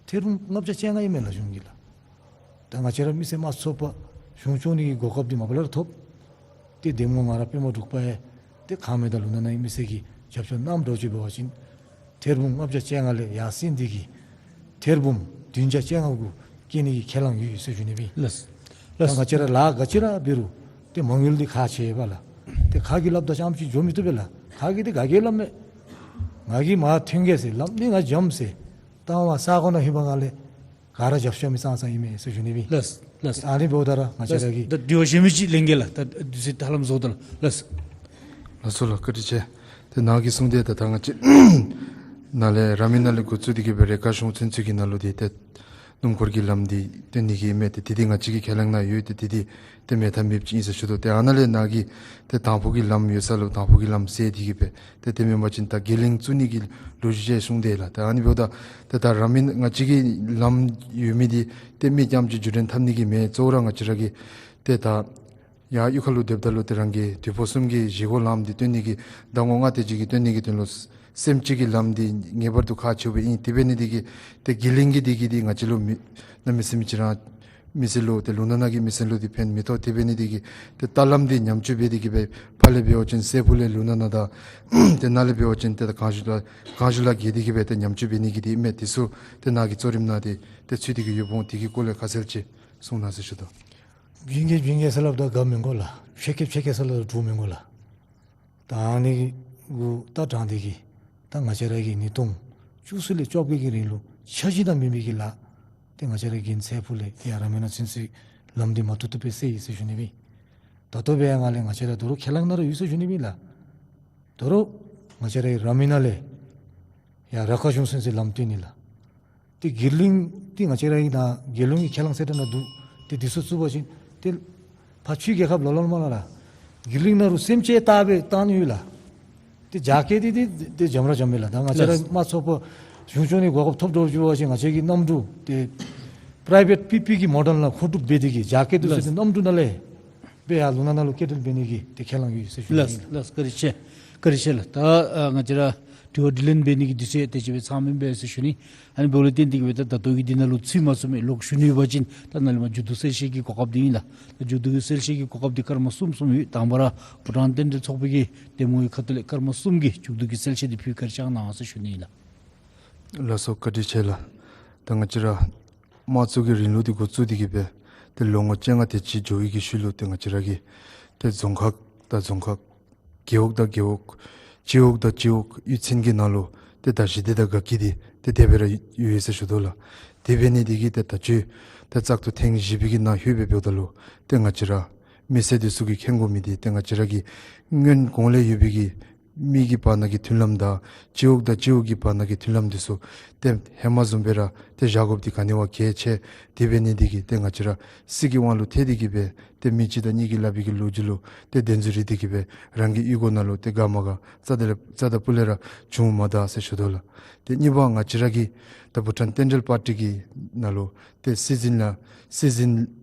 ཐེར་འབུམ་ལྔ་བརྒྱ་བཅོ་ལྔ་ཨིན་མས་ལགས་གཞུང་གིས་ལགས། ད་ང་བཅས་ར་མི་སེར་དམངས་གཙོའི་ཚོགས་པ་གཞུང་སྐྱོང་ནི་གི་གོ་སྐབས་འདི་མ་པ་ལས་ར་ཐོབ། ཏེ་གདམ་ངོ་ང་ར་པདྨ་འབྲུག་པ་ཡང་ཏེ་ཁ་སྨད་དང་ལུང་ནག་ནང་གི་མི་སེར་གྱིས་རྒྱབ་སྐྱོར་གནངམ་འདྲཝ་ཅིག་འབད་བ་ཅིན་ཐེར་འབུམ་ལྔ་བརྒྱ་བཅོ་ལྔ་ལས་ཡར་སེང་སྟེ་གིས་ཐེར་འབུམ་བདུན་བརྒྱ་བཅོ་ལྔ་གུ་བསྐྱེད་ནི་གི་ཁས་བླངས་ཡོད་ཟེར་ཞུ་ནི་སྦེ་ཨིན། ལགས། ད་ལགས། ང་བཅས་ར་ལཱ་ག་ཅི་ར་འབད་རུང་ཏེ་མ་དངུལ་འདི་ཁག་ཆེ་བས་ལགས། ཏེ་ཁ་གིས་སླབ་ད་ཙམ་ཅིག་འགྱོ་མི་བཏུབ་པས་ལགས། ཁ་གིས་འདི་ག་གིས་སླབ་མས། ང་གིས་མར་ཐོན་གེ་ཟེར། ལམ་འདི་ང་འཇམ་ཟེར། ད་མར་ས་གོ་ནང་ལྷོད་པའི་སྒང་ལས་ག་ར་རྒྱབ་སྐྱོར་མི་ཙང་ཙང་ཨིན་མས་ཟེར་ཞུ་ནི་སྦེ་ཨིན། ལགས། ལགས། ཨ་ནི་འབདཝ་ད་ར་ང་བཅས་ར་གིས་ད་དྲི་བ་གཞན་མི་ཅིག་ལེན་གེ་ལགས། ད་དུས་ཚོད་ཧ་ལམ་རྫོགས་ད་ལགས། ལགས། ལགས་སོ་ལགས། བཀའ་དྲིན་ཆེ། ཏེ་ནཱ་གིས་གསུངས་ཏེ་ད་ད་ང་བཅས་ནཱ་ལས་ར་མི་ནང་ལས་འགོ་བཙུགས་ཏེ་གིས་སྦེ་རེ་ཁཱ་གཞུང་ཚུན་ཚོད་ཀྱི་ནང་ལུ་འདི་ཏེ་སྣུམ་འཁོར་གྱི་ལམ་འདི་བཏོན་ནི་གི་མས། ཏེ་དེ་འདི་ང་བཅས་ཀྱི་ཁས་བླངས་ནང་ཡོད། ཏེ་དེ་འདི་ཏེ་མེད་ཐབས་མེདཔ་ཅིག་ཨིན་ཟེར་ཞུ་དོ། ཏེ་ཨ་ནཱ་ལས་ནཱ་གིས་ཏེ་དང་ཕུ་གི་ལམ་ཡོད་ས་ལུ་དང་ཕུ་གི་ལམ་སེལ་ཏེ་གིས་སྦེ་ཏེ་དེ་མེན་པ་ཅིན་ད་དགེ་ལེགས་བཙུགས་ནི་གི་ལོ་རྒྱུས་ཅིག་གསུངས་ཏེ་ལགས། ཏེ་ཨ་ནི་འབདཝ་ད་ཏེ་ད་ར་མི་ང་བཅས་ཀྱི་ལམ་ཡོད་མི་འདི་ཏེ་མི་རྐྱངམ་ཅིག་འགྱོ་འགྲུལ་འཐབ་ནི་གི་མེན། གཙོ་བོ་ར་ང་བཅས་ར་གི་ཏེ་ད་ཡར་གཡུས་ཁ་ལུ་སྡོདཔ་ད་ལུ་ཏེ་རང་གི་དུས་ཕོགས་གསུམ་གྱི་བཞེས་སྒོ་ལམ་འདི་བཏོན་ནི་གི་ཟླ་ངོ་ལྔ་དེ་ཅིག་གི་བཏོན་ནི་གི་དོན་ལུ་སེམས་ཅན་གྱི་ལམ་འདི་ངེས་པར་དུ་ཁག་ཆེཝ་སྦེ་ཨིན། དེ་འབད་ནི་འདི་གིས་ཏེ་དགེ་ལེགས་ཀྱི་འདི་གིས་འདི་ང་བཅས་ལུ་མི་གནམ་མེད་ས་མེད་ཅིག་ར་མི་སེར་ལུ་ཏེ་ལུང་ནག་ནང་གི་མི་སེར་ལུ་འདི་ཕན་མི་ཐོགས། དེ་འབད་ནི་འདི་གིས་ཏེ་ད་ལམ་འདི་ཉམས་བཅོས་འབད་དེ་གིས་སྦེ་ཕར་ལས་འབད་བ་ཅིན་སྲས་ཕུག་ལས་ལུང་ནག་ནང་དང་ཏེ་ནཱ་ལས་འབད་བ་ཅིན་ཏེ་ད་གངས་ལྗོངས་ལ་གངས་ལྗོངས་ལ་བརྒལ་ཏེ་གིས་སྦེ་ཏེ་ཉམས་བཅོས་འབད་ནི་གི་འདི་མས། དེ་ཚུ་ཏེ་ནཱ་གི་གཙོ་རིམ་ནང་འདི་ཏེ་ཚུད་དེ་གིས་ཡོདཔ་འོང་། དེ་གི་སྐོར་ལས་ཁ་གསལ་ཅིག་གསུང་གནང་ཟེར་ཞུ་དོ། བྱིན་གེ་བྱིན་གེ་ཟེར་སླབ་ད་དགའ་མི་དགོ་ལགས། ཕྱེད་གེ་ཕྱེད་གེ་ཟེར་སླབ་ད་འདྲོག་མི་དགོ་ལགས། ད་ཨ་ནི་གུ་ད་དྲངས་ཏེ་གིས་ད་ང་བཅས་ར་གིས་ཉིས་སྟོང་བཅུ་གསུམ་ལས་བཅོ་བརྒྱད་ཀྱི་རིང་ལུ་འཆར་གཞི་དང་མི་མི་གི་ལཱ་ཏེ་ང་བཅས་ར་གི་སྲས་ཕུག་ལས་ཡར་ར་མི་ནང་ཚུན་ཚོད་ལམ་འདི་མ་བཏུབ་བཏུབ་སྦེ་སེལ་ཡི་ཟེར་ཞུ་ནི་སྦེ་ཨིན། ད་ལྟོ་འབད་ཡར་ང་ལས་ང་བཅས་ར་དོ་རུང་ཁས་བླངས་ནང་ར་ཡོད་ཟེར་ཞུ་ནི་སྦེ་ཨིན་ལགས། དོ་རུང་ང་བཅས་ར་གི་ར་མི་ནང་ལས་ཡར་ར་ཁ་གཞུང་ཚུན་ཚོད་ལམ་བཏོན་ནི་ལགས། ཏེ་དགེ་ལེགས་འདི་ང་བཅས་ར་གི་ནཱ་དགེ་ལེགས་ཀྱི་ཁས་བླངས་ཚད་འདྲ་ནང་འདུག། ཏེ་འདི་ཚུ་བཙུགས་པ་ཅིན་ཏེ་ཕར་ཕྱི་རྒྱལ་ཁབ་ལོག་ལོག་མ་ལགས། དགེ་ལེགས་ནང་ལུ་སེམས་ཅན་བཏགས་སྦེ་བཏང་ནི་ཡོད་ལགས། ཏེ་རྒྱ་སྐྱེད་འདི་ཏེ་ཏེ་འཇམ་ར་འཇམ་མས་ལགས། ད་ང་བཅས་ར་ལགས། དམངས་གཙོའི་ཚོགས་པ་གཞུང་སྐྱོང་ནི་གོ་སྐབས་ཐོབ་འདྲཝ་ཅིག་འབད་བ་ཅིན་ང་བཅས་ཀྱི་གནམ་གྲུ་ཏེ་པ་རའི་བེཊ་པི་པི་ཀྱི་མོ་ཌེལ་ནང་མཁོ་སྒྲུབ་འབད་དེ་གིས་རྒྱ་སྐྱེད་འདི་ཚུ་ལགས། ཏེ་གནམ་གྲུ་ནང་ལས་སྦེ་ཡར་ལུང་ནག་ནང་ལུ་སྐྱེལ་འདྲེན་འབད་ནི་གི་ཏེ་ཁས་བླངས་ཡོད་ཟེར་ཞུ་ནི་ལགས། ལགས། བཀའ་དྲིན་ཆེ། བཀའ་དྲིན་ཆེ་ལགས། ད་ཨ་ང་བཅས་ར་དྲི་བ་དྲིས་ལན་འབད་ནི་གི་དུས་ཚོད་དེ་ཅིག་སྦེ་ཚང་མི་འབད་ཟེར་ཞུ་ནི། ཨ་ནི་འབདཝ་ལས་བརྟེན་ཏེ་གིས་སྦེ་ད་ད་ལྟོ་གི་འདི་ནང་ལུ་ཚུད་མ་ཚུད་མི་ལོག་ཞུ་ནི་ཡོད་པ་ཅིན་ད་ནཱ་ལས་མར་མཇུག་བསྡུ་གསལ་བཤད་ཀྱི་གོ་སྐབས་འདི་ཨིན་ལགས། ད་མཇུག་བསྡུ་གསལ་བཤད་ཀྱི་གོ་སྐབས་འདི་སྐར་མ་གསུམ་གསུམ་ཡོད། དང་པ་ར་ཕོ་བྲང་རྟེན་འབྲེལ་ཚོགས་པའི་གི་འདེམས་ངོ་གི་ཁ་ཐུག་ལས་སྐར་མ་གསུམ་གྱི་མཇུག་བསྡུ་གི་གསལ་བཤད་འདི་ཕུལ་བཀའ་དྲིན་བསྐྱང་གནང་ཟེར་ཞུ་ནི་ཨིན་ལགས། ལགས་སོ། བཀའ་དྲིན་ཆེ་ལགས། ད་ང་བཅས་ར་དམངས་གཙོ་གི་རིང་ལུགས་འདི་འགོ་བཙུགས་ཏེ་གིས་སྦེ་ཏེ་ལོ་ངོ་བཅོ་ལྔ་དེ་ཅིག་འགྱོ་བའི་གི་ཤུལ་ལུ་ཏེ་ང་བཅས་ར་གི་ཏེ་རྫོང་ཁག་དང་རྫོང་ཁག་རྒེད་འོག་དང་རྒེད་འོག་ སྤྱི་འོག་དང་སྤྱི་འོག་གཡུས་ཚན་གྱི་ནང་ལུ་ཏེ་ད་ཞི་བདེ་དང་དགའ་སྐྱིད་འདི་ཏེ་དེ་སྦེ་ར་ཡོད་ཟེར་ཞུ་དོ་ལགས། དེ་འབད་ནི་འདི་གིས་ཏེ་ད་ཅི་ཏེ་བཙག་འཐུ་ཐེངས་བཞི་པའི་གི་ནང་ལྷོད་སྦེ་འབདཝ་ད་ལུ་ཏེ་ང་བཅས་ར་མི་སེར་འདི་ཚུ་གིས་མཁྱེན་དགོ་མི་འདི་ཏེ་ང་བཅས་ར་གི་སྔོན་གོང་ལས་ཡོད་པའི་གི་མི་གི་བར་ན་གི་མཐུན་ལམ་དང་སྤྱི་འོག་དང་སྤྱི་འོག་གི་བར་ན་གི་མཐུན་ལམ་འདི་ཚུ་ཏེ་ཧེ་མ་བཟུམ་སྦེ་ར་ཏེ་བཞག་དགོཔ་འདི་ག་ནི་བ་གལ་ཆེ། དེ་འབད་ནི་འདི་གིས་ཏེ་ང་བཅས་ར་སྲིད་ཀྱི་དབང་ལུ་ཐལ་ཏེ་གི་སྦེ་ཏེ་མི་གཅིག་དང་གཉིས་ཀྱིས་སླབ་པའི་གི་ལོ་རྒྱུས་ལུ་ཏེ་བདེན་རྫུན་རེ་སྟོན་ཏེ་གི་སྦེ་རང་གི་གཡུས་སྒོ་ནང་ལུ་ཏེ་དགའ་མ་དགའ་རྩ་དང་རྩ་དང་སྤུ་ལས་ར་བྱུང་མ་ད་ཟེར་ཞུ་དོ་ལགས། ཏེ་གཉིས་པ་ང་བཅས་ར་གི་ད་བྷུ་ཊཱན་རྟེན་འབྲེལ་པར་ཊི་གི་ནང་ལུ་ཏེ་སྲིད་འཛིན་ལགས་སྲིད་འཛིན་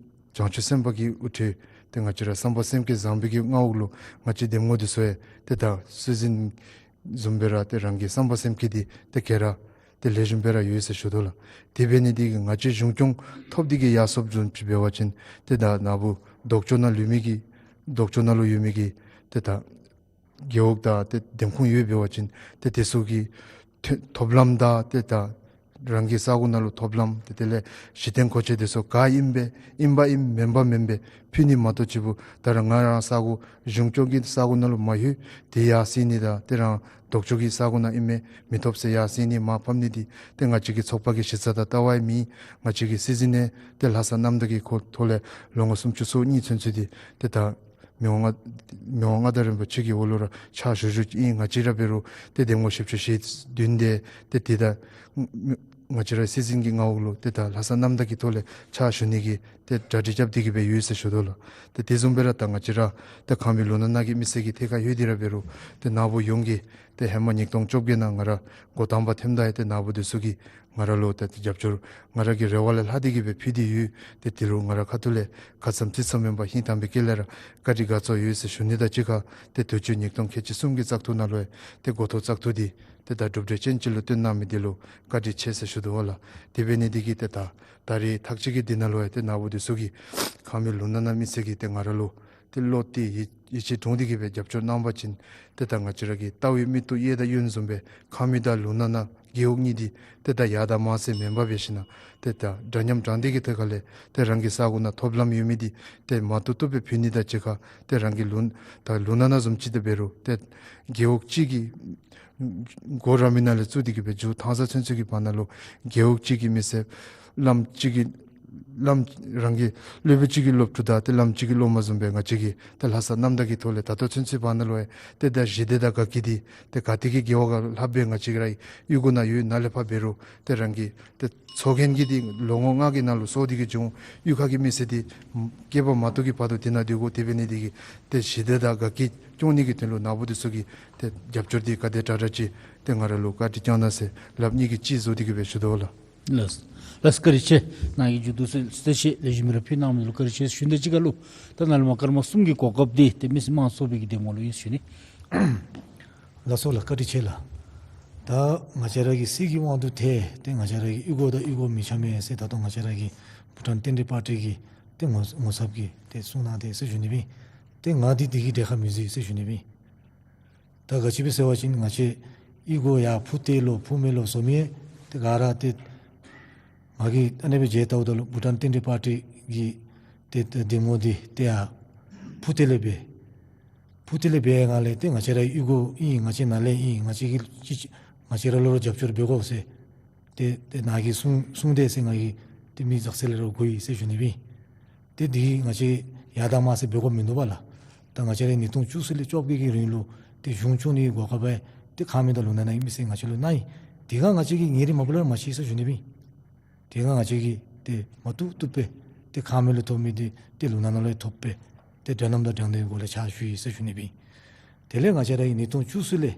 བྱང་ཆུབ་སེམས་དཔའ་གི་དབུ་ཁྲིད་ཏེ་ང་བཅས་ར་བསམ་པ་སེམས་བསྐྱེད་བཟང་པོའི་གི་མངའ་འོག་ལུ་ང་བཅས་འདེམས་ངོ་འདི་ཚུ་ཡང་ཏེ་ད་སྲིད་འཛིན་བཟུམ་སྦེ་ར་ཏེ་རང་གི་བསམ་པ་སེམས་བསྐྱེད་འདི་ཏེ་ག་ར་ཏེ་ལེགས་ཤོམ་སྦེ་ར་ཡོད་ཟེར་ཞུ་དོ་ལགས། དེ་འབད་ནི་འདི་གིས་ང་བཅས་གཞུང་སྐྱོང་ཐོབ་སྟེ་གི་ཡར་སོངམ་བཟུམ་ཅིག་འབད་བ་ཅིན་ཏེ་ད་ནཱ་བུ་ལྡོག་ཕྱོགས་ནང་ལུས་མི་གི་ལྡོག་ཕྱོགས་ནང་ལུ་ཡོད་མི་གི་ཏེ་ད་རྒེད་འོག་དང་ཏེ་འདེམས་ཁོངས་ཡོད་འབད་བ་ཅིན་ཏེ་དེ་ཚུ་གི་ཐོ་ཐོབ་ལམ་དང་ཏེ་ད་རང་གི་ས་གོ་ནང་ལུ་ཐོབ་ལམ་ཏེ་དེ་ལས་གཞི་རྟེན་མཁོ་ཆས་འདི་ཚུ་ག་ཨིན་པས་ཨིན་པ་ཨིན་མེན་པ་མེན་པས་ཕུལ་ནི་མ་གཏོགས་ཅིག་བུ་ད་ར་ང་རང་ས་གོ་གཞུང་སྐྱོང་གི་ས་གོ་ནང་ལུ་མ་ལྷོད་དེ་ཡར་སེང་ནི་དང་ཏེ་རང་ལྡོག་ཕྱོགས་ཀྱི་ས་གོ་ནང་ཨིན་མས་མི་ཐོབ་ཟེར་ཡར་སེང་ནི་མར་ཕམ་ནི་འདི་ཏེ་ང་བཅས་ཀྱི་ཚོགས་པ་གི་གཞི་རྩ་དང་ལྟ་བ་ཡང་མེད། ང་བཅས་ཀྱི་སྲིད་འཛིན་ནས་ཏེ་ལྷག་བསམ་རྣམ་དག་གི་ཁོ་ཐོག་ལས་ལོ་ངོ་སུམ་ཅུ་སོ་གཉིས་ཚུན་ཚོད་འདི་ཏེ་ད་མི་དབང་མངའ་མི་དབང་མངའ་བདག་རིན་པོ་ཆེ་གི་འོག་ལུ་ར་ཕྱག་ཞུ་ཞུཝ་ཅིག་ཨིན། ང་བཅས་ར་འབད་རུང་ཏེ་འདེམས་ངོ་བཞི་བཅུ་ཞེ་བདུན་དེ་ཏེ་ཏེ་ད་ང་བཅས་ར་སྲིད་འཛིན་གྱི་མངའ་འོག་ལུ་ཏེ་ད་ལྷག་བསམ་རྣམ་དག་གི་ཐོག་ལས་ཕྱག་ཞུ་ནི་གི་ཏེ་གྲ་སྒྲིག་རྐྱབ་སྟེ་གི་སྦེ་ཡོད་ཟེར་ཞུ་དོ་ལགས། ཏེ་དེ་བཟུམ་སྦེ་ར་ད་ང་བཅས་ར་ཏེ་ཁམས་པའི་ལུང་ནག་ནང་གི་མི་སེར་གྱི་ཐད་ཁར་ལྷོད་དེ་ར་འབད་རུང་ཏེ་ནཱ་བུ་ཡོངས་ཀྱིས་ཏེ་ཧེ་མ་ཉིས་སྟོང་བཅོ་བརྒྱད་ནང་ང་ར་འགོ་དང་པ་ཐོནམ་ད་ཡང་ཏེ་ནཱ་བུ་འདི་ཚུ་གིས་ང་ར་ལུ་ཏེ་རྒྱབ་སྐྱོར་ང་ར་གི་རེ་བ་ལས་ལྷག་སྟེ་གི་སྦེ་ཕུལ་ཏེ་ཡོད། ཏེ་དེ་ལུ་ང་ར་ཁ་ཐུག་ལས་ཁ་ཙམ་ཚིག་ཙམ་མེན་པར་ཧིང་དྭངས་པའི་དཀྱིལ་ལས་ར་བཀའ་དྲིན་དགའ་ཚོར་ཡོད་ཟེར་ཞུ་ནི་དང་གཅིག་ཁར་ཏེ་དུས་ཅི་ཉིས་སྟོང་ཁལ་གཅིག་གསུམ་གྱི་བཙག་འཐུ་ནང་ལུ་ཡང་ཏེ་འགོ་ཐོག་བཙག་འཐུ་འདི་ཏེ་ད་གྲུབ་འབྲས་ཅན་ཅིག་ལུ་བཏོན་གནང་མི་འདི་ལུ་བཀའ་དྲིན་ཆེ་ཟེར་ཞུ་དོ་ལགས། དེ་འབད་ནི་འདི་གིས་ཏེ་ད་ད་རེས་ཐག་གཅིག་གི་འདི་ནང་ལུ་ཡང་ཏེ་ནཱ་བུ་འདི་ཚུ་གིས་ཁམས་པའི་ལུང་ནག་ནང་མི་སེར་གྱིས་ཏེ་ང་ར་ལུ་ཏེ་བློ་གཏད་ཡིད་ཡིད་ཆེས་འདྲོངས་ཏེ་གི་སྦེ་རྒྱབ་སྐྱོར་གནང་པ་ཅིན་ཏེ་ད་ང་བཅས་ར་གི་ལྟ་བའི་མིག་ཏོ་གཡས་དང་གཡོན་བཟུམ་སྦེ་ཁམས་དང་ལུང་ནག་ནང་རྒེད་འོག་གཉིས་འདི་ཏེ་ད་ཡར་དང་མར་ཟེར་མེན་པར་འབད་ཞིན་ན་ཏེ་ད་འདྲ་མཉམ་དྲང་བདེན་གྱི་ཐད་ཁར་ལས་ཏེ་རང་གི་ས་གོ་ནང་ཐོབ་ལམ་ཡོད་མི་འདི་ཏེ་མ་བཏུབ་བཏུབ་སྦེ་ཕུལ་ནི་དང་གཅིག་ཁར་ཏེ་རང་གི་ལུང་ད་ལུང་ནག་ནང་བཟུམ་ཅིག་ཏེ་འབད་རུང་ཏེ་རྒེད་འོག་གཅིག་གི་སྒོ་ར་མི་ནང་ལས་བཙུགས་ཏེ་གི་སྦེ་མཇུག་ཐང་ས་ཚུན་ཚོད་ཀྱི་བར་ན་ལུ་རྒེད་འོག་གཅིག་གི་མི་སེར་བླམ་གཅིག་གི་བླམ་རང་གི་སློབ་དཔོན་གཅིག་གི་སློབ་ཕྲུག་དང་ཏེ་བླམ་གཅིག་གི་སློབ་མ་བཟུམ་སྦེ་ང་བཅས་ཀྱིས་ཏེ་ལྷག་བསམ་རྣམ་དག་གི་ཐོག་ལས་ད་ལྟོ་ཚུན་ཚོད་བར་ན་ལུ་ཡང་ཏེ་ད་ཞི་བདེ་དང་དགའ་སྐྱིད་འདི་ཏེ་ག་ཏེ་གི་རྒེད་འོག་ལྷག་སྦེ་ང་བཅས་རའི་གཡུས་སྒོ་ནང་ཡོད་ནཱ་ལས་ཕར་འབད་རུང་ཏེ་རང་གི་ཏེ་ཚོགས་རྒྱན་གྱི་འདི་ལོ་ངོ་ལྔ་གི་ནང་ལུ་སོར་ཏེ་གི་བྱུང་གཡུས་ཁ་གི་མི་སེར་འདི་སྐྱེས་པ་མ་གཏོགས་ཀྱི་བར་དུ་འདི་ནང་སྡོད་དགོ། དེ་འབད་ནི་འདི་གིས་ཏེ་ཞི་བདེ་དང་དགའ་སྐྱིད་སྐྱོང་ནི་གི་དོན་ལུ་ནཱ་བུ་འདི་ཚུ་གིས་ཏེ་རྒྱབ་སྐྱོར་འདི་ག་དེ་དྲག་དྲག་ཅིག་ཏེ་ང་ར་ལུ་བཀའ་དྲིན་བསྐྱང་གནང་ཟེར་ལགཔ་གཉིས་ཀྱིས་གཅིག་བཟོ་སྟེ་གི་སྦེ་ཞུ་དོ་ལགས། ལགས། ལགས་བཀའ་དྲིན་ཆེ། ནཱ་གིས་མཇུག་བསྡུ་ས་ལེགས་ཤོམ་སྦེ་ར་ཕུལ་གནང་མི་ལུ་བཀའ་དྲིན་ཆེ་ཞུ་ནི་དང་གཅིག་ཁར་ལུ་ད་ནཱ་ལས་མར་སྐར་མ་གསུམ་གྱི་གོ་སྐབས་འདི་ཏེ་མི་སེར་དམངས་གཙོའི་གི་འདེམས་ངོ་ལུ་ཨིན་ཟེར་ཞུ་ནི། ལགས་སོ་ལགས། བཀའ་དྲིན་ཆེ་ལགས། ད་ང་བཅས་ར་གི་སྲིད་ཀྱི་དབང་དུ་ཐལ་ཏེ་ང་བཅས་ར་གི་གཡུས་སྒོ་དང་གཡུས་སྒོ་མི་འཆམ་མས་ཟེར་ད་ལྟོ་ང་བཅས་ར་གི་བྷུ་ཊཱན་རྟེན་འབྲེལ་པར་ཊི་གི་ཏེ་ངོ་ངོ་ཚབ་ཀྱིས་ཏེ་གསུང་གནང་སྟེ་ཟེར་ཞུ་ནི་ཨིན། ཏེ་ང་འདི་དེ་གི་གྲལ་ཁར་མི་འཛུལ་ཟེར་ཞུ་ནི་ཨིན། ད་ག་ཅི་སྦེ་ཟེར་བ་ཅིན་ང་བཅས་གཡུས་སྒོ་ཡར་ཕུ་ཏེ་ལོག་ཕུ་མེ་ལོག་བཟོ་མི་ཏེ་ག་ར་ཏེ་ང་གིས་ཨ་ནེ་སྦེ་མཇལ་བལྟཝ་ད་ལུ་བྷུ་ཊཱན་རྟེན་འབྲེལ་པར་ཊི་གི་ཏེ་ཏེ་འདེམས་ངོ་འདི་ཏེ་ཡར་ཕུ་ཏེ་ལས་འབད་ཕུ་ཏེ་ལས་འབད་ཡར་ལས་ཏེ་ང་བཅས་རའི་གཡུས་སྒོ་ཨིན། ང་བཅས་ནཱ་ལས་ཨིན། ང་བཅས་ཀྱིས་ཅི་ང་བཅས་ར་ལུ་ར་རྒྱབ་སྐྱོར་འབད་དགོ་ཟེར་ཏེ་ཏེ་ནཱ་གིས་གསུངས་གསུངས་ཏེ་ཟེར་ང་གིས་ཏེ་མི་བཙག་འཐུ་ལས་ར་གོ་ཡི་ཟེར་ཞུ་ནི་ཨིན། ཏེ་འདི་ང་བཅས་ཡར་དང་མར་ཟེར་འབད་དགོཔ་མིན་འདུག་པ་ལགས། ད་ང་བཅས་ར་ཉིས་སྟོང་བཅུ་གསུམ་ལས་བཅོ་བརྒྱད་ཀྱི་རིང་ལུ་ཏེ་གཞུང་སྐྱོང་ནི་གོ་སྐབས་ཏེ་ཁམས་དང་ལུང་ནག་ནང་གི་མི་སེར་ང་བཅས་ལུ་གནང་ཡི། དེ་སྒང་ང་བཅས་ཀྱིས་ཉིན་རེ་མ་པ་ལས་མ་ཤེས་ཟེར་ཞུ་ནི་ཨིན། དེ་སྒང་ང་བཅས་ཀྱིས་ཏེ་མ་བཏུབ་བཏུབ་སྦེ་ཏེ་ཁམས་ལུ་ཐོབ་མི་འདི་ཏེ་ལུང་ནག་ནང་ལུ་ཡང་ཐོབ་སྦེ་ཏེ་འདྲ་མཉམ་དང་དྲང་བདེན་སྒོ་ལས་ཕྱག་ཞུ་ཡི་ཟེར་ཞུ་ནི་ཨིན། དེ་ལས་ང་བཅས་ར་གིས་ཉིས་སྟོང་བཅུ་གསུམ་ལས་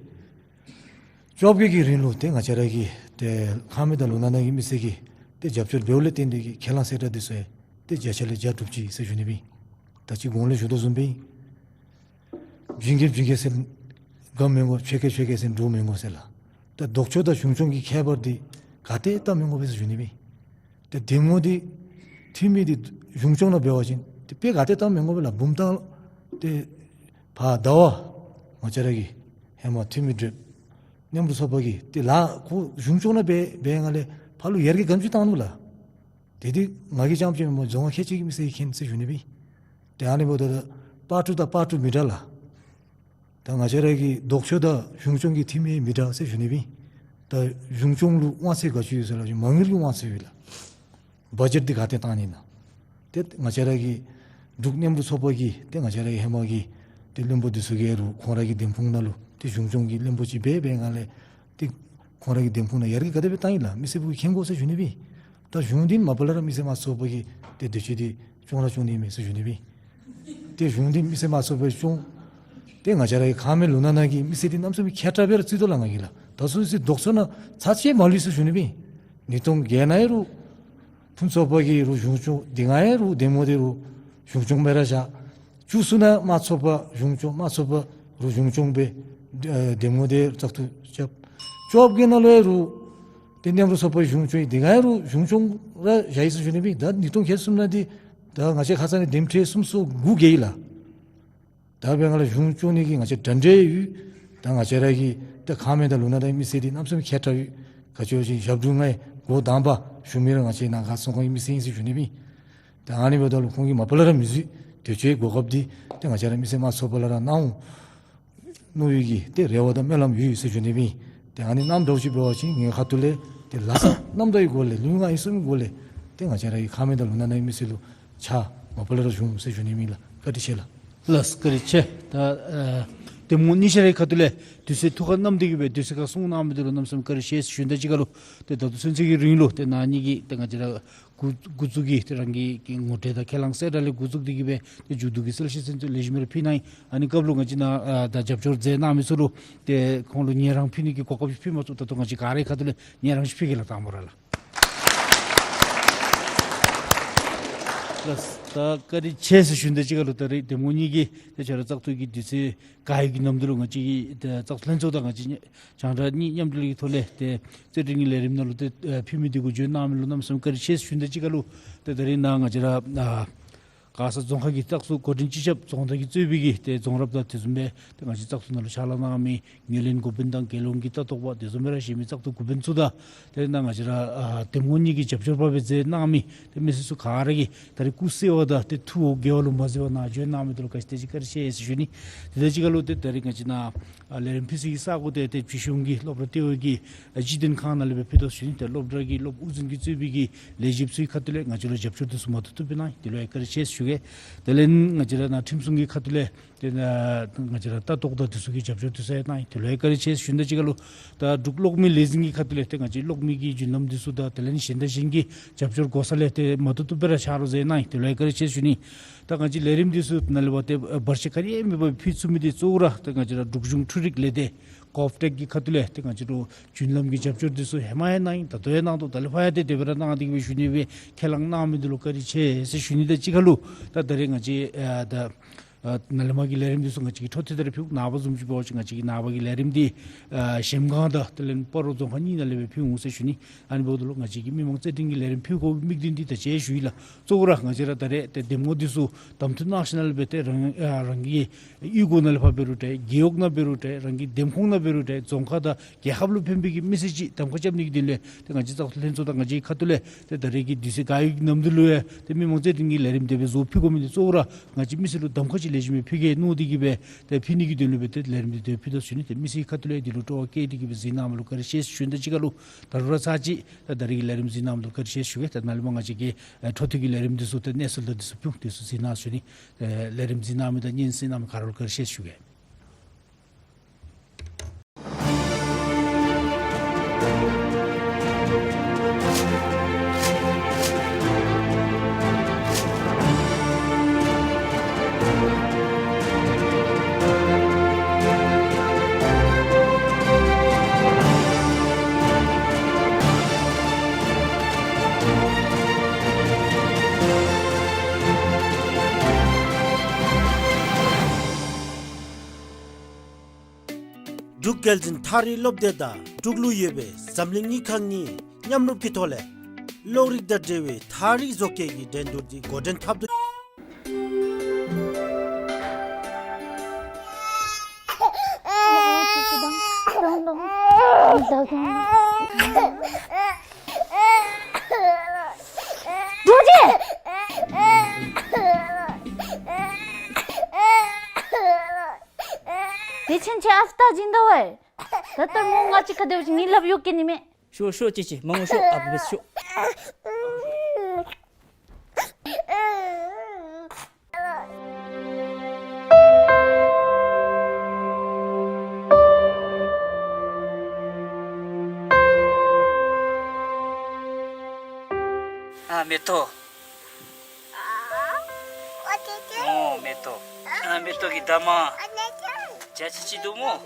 བཅོ་བརྒྱད་ཀྱི་རིང་ལུ་ཏེ་ང་བཅས་ར་གི་ཏེ་ཁམས་དང་ལུང་ནག་ནང་གི་མི་སེར་གྱིས་ཏེ་རྒྱབ་སྐྱོར་འབདཝ་ལས་བརྟེན་ཏེ་གིས་ཁས་བླངས་གསལ་བསྒྲགས་འདི་ཚུ་ཡང་ཏེ་བརྒྱ་ཆ་ལས་བརྒྱ་གྲུབ་ཅི་ཟེར་ཞུ་ནི་ཨིན། ད་ཅི་གོང་ལས་ཞུ་དོ་བཟུམ་སྦེ་བྱིན་གེ་བྱིན་གེ་ཟེར་སྒམ་མི་དགོ། ཆོད་གེ་ཆོད་གེ་ཟེར་འབྲུག་མི་དགོ་ཟེར་ལགས། ད་ལྡོག་ཕྱོགས་དང་གཞུང་སྐྱོང་གི་ཁྱད་པར་འདི་ག་ཏེ་ལྟ་མི་དགོ་པས་ཟེར་ཞུ་ནི་ཨིན། ཏེ་འདེམས་ངོ་འདི་འཐུས་མི་འདི་གཞུང་སྐྱོང་ནང་འབད་བ་ཅིན་ཏེ་དཔེ་ག་ཏེ་ལྟ་མི་དགོ་པས་ལགས། བུམ་ཐང་ཏེ་ཕར་ཟླ་བ་ང་བཅས་ར་གི་ཧེ་མ་འཐུས་མི་བགྲེསཔ་མཉམ་རུབ་ཚོགས་པ་གིས་ཏེ་ལཱ་ཁོ་གཞུང་སྐྱོང་ནང་འབད་འབད་ཡར་ལས་ཕར་ལུ་ཡར་རྒྱས་ག་དེམ་ཅིག་བཏང་ནུག་ལགས། ཏེ་འདི་ང་གིས་རྐྱངམ་ཅིག་མེན་པར་རྫོང་ཁག་ཁལ་གཅིག་གི་མི་སེར་གྱིས་མཁྱེན་ཟེར་ཞུ་ནི་ཨིན། ཏེ་ཨ་ནི་འབདཝ་ད་ད་པར་ཊི་དང་པར་ཊི་མི་འདྲ་ལགས། ད་ང་བཅས་ར་གི་ལྡོག་ཕྱོགས་དང་གཞུང་སྐྱོང་གི་འཐུས་མི་མི་འདྲ་ཟེར་ཞུ་ནི་སྦེ་ཨིན། ད་གཞུང་སྐྱོང་ལུ་དབང་ཚད་ག་ཅི་ཡོད་ཟེར་སླབ་ཅིན་མ་དངུལ་གྱི་དབང་ཚད་ཡོད་ལགས། བ་ཇེཊ་འདི་ག་ཏེ་བཏང་ནི་ཨིན་ན། ཏེ་ང་བཅས་ར་གི་འབྲུག་མཉམ་རུབ་ཚོགས་པ་གི་ཏེ་ང་བཅས་ར་གི་ཧེ་མ་གི་ཏེ་བློན་པོ་འདི་ཚུ་གིས་རུང་ཁོང་ར་གི་འདེམས་ཁོངས་ནང་ལུ་ཏེ་གཞུང་སྐྱོང་གི་བློན་པོ་ཅིག་འབད་འབད་ནི་ལས་ཏེ་ཁོང་ར་གི་འདེམས་ཁོངས་ནང་ཡར་རྒྱས་ག་དེ་སྦེ་བཏང་ཡི་ལགས། མི་སེར་ཕོ་མཁྱེན་དགོ་ཟེར་ཞུ་ནི་སྦེ་ཨིན། ད་གཞུང་འདི་མ་པ་ལས་ར་མི་སེར་དམངས་གཙོའི་ཚོགས་པ་གིས་ཏེ་དེ་ཅིག་འདི་སྐྱོང་ར་སྐྱོང་ནི་མས་ཟེར་ཞུ་ནི་སྦེ་ཨིན། ཏེ་གཞུང་འདི་མི་སེར་དམངས་གཙོའི་ཚོགས་པས་སྐྱོང་། ཏེ་ང་བཅས་ར་གི་ཁ་མེད་ལུག་ནག་ནང་གི་མི་སེར་འདི་གནམ་མེད་ས་མེད་མཁས་དྲགས་སྦེ་ར་བརྩི་དོ་ལགས་ང་གིས་ལགས། ད་སོ་སོའི་ལྡོག་ཕྱོགས་ནང་ཚར་གཅིག་མ་ལུས་ཟེར་ཞུ་ནི་སྦེ་ཨིན། ཉིས་སྟོང་བརྒྱད་ནང་ཡང་རུང་ཕུན་ཚོགས་པ་གིས་རུང་གཞུང་སྐྱོང་། དེ་སྔ་ཡང་རུང་འདེམས་ངོ་འདི་རུང་གཞུང་སྐྱོང་སྦེ་ར་བཞག། བཅུ་གསུམ་ནང་དམངས་གཙོའི་ཚོགས་པ་གཞུང་སྐྱོང་དམངས་གཙོའི་ཚོགས་པ་རུང་གཞུང་སྐྱོང་སྦེ་ཨེ་འདེམས་ངོ་འདི་བཙག་འཐུ་རྐྱབ། བཅོ་བརྒྱད་ནང་ལུ་ཡང་རུང་ཏེ་མཉམ་རུབ་ཚོགས་པ་གཞུང་སྐྱོང་ཡི། དེ་སྔ་ཡང་རུང་གཞུང་སྐྱོང་ར་བཞག་ཡི་ཟེར་ཞུ་ནི་སྦེ་ཨིན། ད་ཉིས་སྟོང་བརྒྱད་གསུམ་ནང་འདི་ད་ང་བཅས་ཁ་ཙ་ནི་འདེམས་ཁྲལ་སུམ་ཅུ་སོ་དགུ་བཀལ་ཡི་ལགས། ད་འབདན་ང་ལུ་གཞུང་སྐྱོང་ནི་གི་ང་བཅས་གྲ་སྒྲིག་ཡོད། ད་ང་བཅས་ར་གི་ད་ཁ་མེད་དང་ལུག་ནག་དང་མི་སེར་འདི་གནམ་མེད་ས་མེད་མཁས་དྲགས་ཡོད། ག་ཅི་ཟེར་བ་ཅིན་ཞབས་དྲུང་ང་འགོ་དང་པ་ཞུ་མི་ར་ང་བཅས་ནང་ག་ཚོང་ཁང་གི་མི་སེར་ཨིན་ཟེར་ཞུ་ནི་སྦེ་ཨིན། ད་ཨ་ནི་འབདཝ་ད་ལུ་ཁོང་གིས་མ་པ་ལས་ར་མི་བཟོད། དེ་ཚུ་གོ་སྐབས་འདི་ཏེ་ང་བཅས་ར་མི་སེར་དམངས་གཙོའི་ཚོགས་པ་ལུ་ར་གནང་འོང་མནོ་བའི་གི་ཏེ་རེ་བ་དང་སྨོན་ལམ་ཡོད་ཟེར་ཞུ་ནི་སྦེ་ཨིན། ཏེ་ཨ་ནི་གནངམ་འདྲཝ་ཅིག་འབད་བ་ཅིན་ངེའི་ཁ་ཐུག་ལས་ཏེ་ལཱ་གནམ་དང་གི་སྒོ་ལས་ལུས་ངག་ཡིད་གསུམ་གྱི་སྒོ་ལས་ཏེ་ང་བཅས་ར་གི་ཁ་མེད་དང་ལུག་ནག་ནང་གི་མི་སེར་ལུ་ཕྱག་མ་པ་ལས་ར་ཞུ་འོང་ཟེར་ཞུ་ནི་ཨིན་ལགས། བཀའ་དྲིན་ཆེ་ལགས། ལགས་བཀའ་དྲིན་ཆེ། ད་ཨ་འདེམས་ངོ་གཉིས་ཆ་རའི་ཁ་ཐུག་ལས་དུས་ཚོད་ཐུགས་ཁར་བསྣམས་ཏེ་གིས་སྦེ་དུས་ཚོད་ཁར་གསུང་གནང་མི་འདི་ལུ་གནམ་མེད་ས་མེད་བཀའ་དྲིན་ཆེ་ཟེར་ཞུ་ནི་དང་གཅིག་ཁར་ལུ་ཏེ་ད་ལྟོ་ཚུན་ཚོད་ཀྱི་རིང་ལུ་ཏེ་ནཱ་ཉིད་ཀྱིས་ཏེ་ང་བཅས་ར་འགོ་འགོ་འཛུགས་ཀྱི་ཏེ་རང་གི་ངོ་སྤྲོད་དང་ཁས་བླངས་གསལ་བསྒྲགས་ལས་འགོ་བཙུགས་ཏེ་གིས་སྦེ་ཏེ་མཇུག་བསྡུ་གི་གསལ་བཤད་ཚུན་ཚོད་ལེགས་ཤོམ་སྦེ་ར་ཕུལ་གནང་ཡི། ཨ་ནི་སྐབས་ལུ་ང་བཅས་ནཱ་ཨ་ད་རྒྱབ་སྐྱོར་མཛད་གནང་མི་ཚུ་ལུ་ཏེ་ཁོང་ལུ་ཉན་རང་ཕུལ་ནི་གི་གོ་སྐབས་ཅིག་ཕུལ་མ་ཚུགས། ད་ལྟོ་ང་བཅས་ག་རའི་ཁ་ཐུག་ལས་ཉན་རང་ཅིག་ཕུལ་གེ་ལགས། དང་པ་ར་ལགས། ལགས། ད་བཀའ་དྲིན་ཆེ་ཟེར་ཞུ་ནི་དང་གཅིག་ཁར་ལུ་ད་རེས་འདེམས་ངོ་གཉིས་ཀྱིས་ཏེ་ཁྱོད་ར་བཙག་འཐུ་གི་དུས་ཚོད་ག་ཡོད་ཀྱི་ནམ་དུས་ལུ་ང་བཅས་ཀྱི་ཏེ་བཙག་འཐུ་ལྷན་ཚོགས་དང་ང་བཅས་རྒྱང་བསྒྲགས་གཉིས་མཉམ་འབྲེལ་གྱི་ཐོག་ལས་ཏེ་རྩེད་འགྲན་གྱི་ལས་རིམ་ནང་ལུ་ཏེ་ཨ་ཕུལ་མི་འདི་གུ་འབྱོན་གནང་མི་ལུ་གནམ་མེད་ས་མེད་བཀའ་དྲིན་ཆེ་ཟེར་ཞུ་ནི་དང་གཅིག་ཁར་ལུ་ཏེ་ད་རེས་ནཱ་ང་བཅས་ར་ཨ་མགར་ས་རྫོང་ཁག་གི་བཙག་འཐུ་འགོ་འདྲེན་སྤྱི་ཁྱབ་རྫོང་བདག་གིས་གཙོས་པའི་གི་ཏེ་རྫོང་རབ་དང་དེ་བཟུམ་སྦེ་ཏེ་ང་བཅས་བཙག་འཐུ་ནང་ལུ་ཕྱག་ལཱ་གནང་མི་ངོས་ལེན་འགོ་དཔོན་དང་རྒྱལ་ཡོངས་ཀྱི་ལྟ་རྟོག་པ་དེ་བཟུམ་སྦེ་ར་གཞན་མི་བཙག་འཐུ་འགོ་དཔོན་ཚུ་དང་ཏེ་ནཱ་ང་བཅས་ར་ཨ་འདེམས་ངོ་གཉིས་ཀྱི་རྒྱབ་སྐྱོར་པ་སྦེ་མཛད་གནང་མི་ཏེ་མི་སེར་ཚུ་ག་ར་གིས་ད་རེས་སྐུ་གསལ་བ་དང་ཏེ་ཐུགས་འོ་བརྒྱལ་བ་ལུ་མ་བཟོད་པར་ནཱ་འབྱོན་གནང་མི་འདི་ལུ་ག་ཅི་དེ་ཅིག་བཀའ་དྲིན་ཆེ་ཟེར་ཞུ་ནི། དེ་དང་གཅིག་ཁར་ལུ་ཏེ་ད་རེས་ང་བཅས་ནཱ་ཨ་ལས་རིམ་ཕུལ་སའི་གི་ས་གོ་འདི་ཏེ་བྱིས་གཞུང་གི་སློབ་གྲྭ་ལྟེ་བ་གི་ཨ་སྤྱི་དོན་ཁང་ནང་ལས་སྦེ་ཕུལ་དོ་ཟེར་ཞུ་ནི། ཏེ་སློབ་གྲྭ་གི་སློབ་དབུ་འཛིན་གྱིས་གཙོས་པའི་གི་ལས་བྱེདཔ་ཚུའི་ཁ་ཐུག་ལས་ང་བཅས་ལུ་རྒྱབ་སྐྱོར་འདི་ཚུ་མ་ཐུབ་ཐུབ་སྦེ་གནང་ཡི། དེ་ལུ་ཡང་བཀའ་དྲིན་ཆེ་ཟེར་ཞུ་གེ། དེ་ལས་ང་བཅས་ར་ནཱ་ཁྲིམས་སྲུང་གི་ཁ་ཐུག་ལས་ཏེ་ནཱ་ང་བཅས་ར་ལྟ་རྟོག་དང་དེ་ཚུ་གི་རྒྱབ་སྐྱོར་འདི་ཚུ་ཡང་གནང་ཡི། དེ་ལུ་ཡང་བཀའ་དྲིན་ཆེ་ཟེར་ཞུ་ནི་དང་གཅིག་ཁར་ལུ་ད་འབྲུག་གློག་མེ་ལས་འཛིན་གྱི་ཁ་ཐུག་ལས་ཏེ་ང་བཅས་གློག་མེ་གི་རྒྱུན་ལམ་འདི་ཚུ་དང་དེ་ལས་ནི་གཞན་དང་གཞན་གྱི་རྒྱབ་སྐྱོར་དགོ་ས་ལས་ཏེ་མ་ཐུབ་ཐུབ་སྦེ་ར་ཕྱག་རོགས་མཛད་གནང་ཡི། དེ་ལུ་ཡང་བཀའ་དྲིན་ཆེ་ཟེར་ཞུ་ནི། ད་ང་བཅས་ལས་རིམ་འདི་ཚུ་ནང་ལས་འབད་དེ་བར་ཆད་ག་ནི་ཡང་མེད་པར་ཕུལ་ཚུགས་མི་འདི་གཙོ་བོ་ར་ཏེ་ང་བཅས་ར་འབྲུག་གཞུང་འཕྲུལ་རིག་ལས་སྡེ་ཀོབ་ཊེཀ་གི་ཁ་ཐུག་ལས་ཏེ་ང་བཅས་ར་རྒྱུན་ལམ་གྱི་རྒྱབ་སྐྱོར་འདི་ཚུ་ཧེ་མ་ཡང་གནང་ཡི། ད་ལྟོ་ཡང་གནང་དོ། ད་ལས་ཕར་ཡང་ཏེ་དེ་སྦེ་ར་གནང་སྟེ་གིས་སྦེ་ཞུ་ནི་སྦེ་ཁས་བླངས་གནང་མི་འདི་ལུ་བཀའ་དྲིན་ཆེ་ཟེར་ཞུ་ནི་དང་གཅིག་ཁར་ལུ་ད་ད་རེས་ང་བཅས་ཨ་ད་ཨ་ནཱ་ལས་མར་གྱི་ལས་རིམ་འདི་ཚུ་ང་བཅས་ཀྱིས་འཕྲོ་མཐུད་དེ་ར་ཕུལ། ནངས་པ་བཟུམ་ཅིག་འབད་བ་ཅིན་ང་བཅས་ཀྱིས་ནངས་པ་གི་ལས་རིམ་འདི་ཨ་གཞལམ་སྒང་དང་དེ་ལས་སྤ་རོ་རྫོང་ཁག་གཉིས་ནང་ལས་སྦེ་ཕུལ་འོང་ཟེར་ཞུ་ནི། ཨ་ནི་འབདཝ་ད་ལུ་ང་བཅས་ཀྱིས་མི་མང་རྩེད་འགྲན་གྱི་ལས་རིམ་ཕུལ་དགོ་པའི་དམིགས་དོན་འདི་ད་ཅི་ཞུ་ཡི་ལགས། གཙོ་བོ་ར་ང་བཅས་ར་ད་རེས་ཏེ་འདེམས་ངོ་འདི་ཚུ་གདམ་འཐུ་གནང་ཞིནམ་ལས་སྦེ་ཏེ་རང་ཨ་རང་གི་གཡུས་སྒོ་ནང་ལས་ཕར་འབད་རུང་འདྲ་རྒེད་འོག་ནང་འབད་རུང་འདྲ་རང་གི་འདེམས་ཁོངས་ནང་འབད་རུང་འདྲ་རྫོང་ཁག་དང་རྒྱལ་ཁབ་ལུ་ཕན་པའི་གི་མི་སེར་ཅིག་གདམ་ཁ་རྐྱབ་ནི་གི་དོན་ལས་ཏེ་ང་བཅས་བཙག་འཐུ་ལྷན་ཚོགས་དང་ང་བཅས་ཀྱི་ཁ་ཐུག་ལས་ཏེ་ད་རེས་ཀྱི་དུས་ཚོད་ག་ཡོད་ཀྱི་ནམ་དུས་ལུ་ཡང་ཏེ་མི་མང་རྩེད་འགྲན་གྱི་ལས་རིམ་དེ་སྦེ་བཟོ་ཕུལ་དགོ་མི་འདི་གཙོ་བོ་ར་ང་བཅས་མི་སེར་ལུ་གདམ་ཁ་ཅིག་ལེགས་ཤོམ་སྦེ་ཕུལ་གེ་མནོ་སྟེ་གིས་སྦེ་ཏེ་ཕུལ་ནི་གི་དོན་ལུ་སྦེ་ཏེ་ལས་རིམ་འདི་ཏེ་ཕུལ་དོ་ཟེར་ཞུ་ནི། ཏེ་མི་སེར་ཁ་ཐུག་ལས་འདི་ལུ་སྤྲོ་བ་བསྐྱེད་དེ་གིས་སྦེ་གཟིགས་གནང་མི་ལུ་བཀའ་དྲིན་ཆེ་ཟེར་ཞུ་ནི་དང་གཅིག་ཁར་ལུ་ད་རུང་ར་ཚར་གཅིག་ད་ད་རེས་ཀྱི་ལས་རིམ་གཟིགས་གནང་མི་ལུ་བཀའ་དྲིན་ཆེ་ཟེར་ཞུ་གེ། ད་ནཱ་ལས་མར་ང་བཅས་ཀྱི་ཨེ་འཕྲོ་མཐུད་ཀྱི་ལས་རིམ་འདི་ཚུ་ཏེ་གནས་ཚུལ་དང་འདི་ཚུ་ཕུལ་འོང་། དེ་ཚུ་གཟིགས་གནང་ཟེར་ཞུ་ནི། ཨེ་ལས་རིམ་གཟིགས་གནང་མི་དང་སྙན་གསན་གནང་མི་ག་ར་ལུ་བཀའ་དྲིན་ཆེ་ཟེར་ཞུ་གེ། འབྲུག་རྒྱལ་འཛིན་ཐག་རིང་སློབ་སྡེ་དང་འབྲུག་ལུ་ཡོད་པའི་འཛམ་གླིང་དངུལ་ཁང་གཉིས་མཉམ་རུབ་ཀྱི་ཐོག་ལས་གློག་རིག་དང་འབྲེལ་བའི་ཐག་རིང་བཟོ་བཀོད་ཀྱི་འགྲན་བསྡུར་འདི་འགོ་འདྲེན་འཐབ་དོ། རྡོ་རྗེ། དེ་ ཁྱེད་ཆ་ཨཔ་ད་སྦྱིན་དོ་བས། ད་ལྟོ་མོ་ང་བཅས་ཁ་སྡོད་ཅིག་ངེ་སླབ་ཡོད་ཀྱི་ནི་མས། ཤོག་ཤོག་ཅིག་ཅིག་མ་ངུ་ཤོག། ཨ་བུ་བས་ཤོག། ཨ་མེ་ཏོག། ཨོ་མེ་ཏོག། ཨ་མེ་ཏོག་གི་ད་མ་ཇ་ཅིག་ཅིག་འདུག་མོ།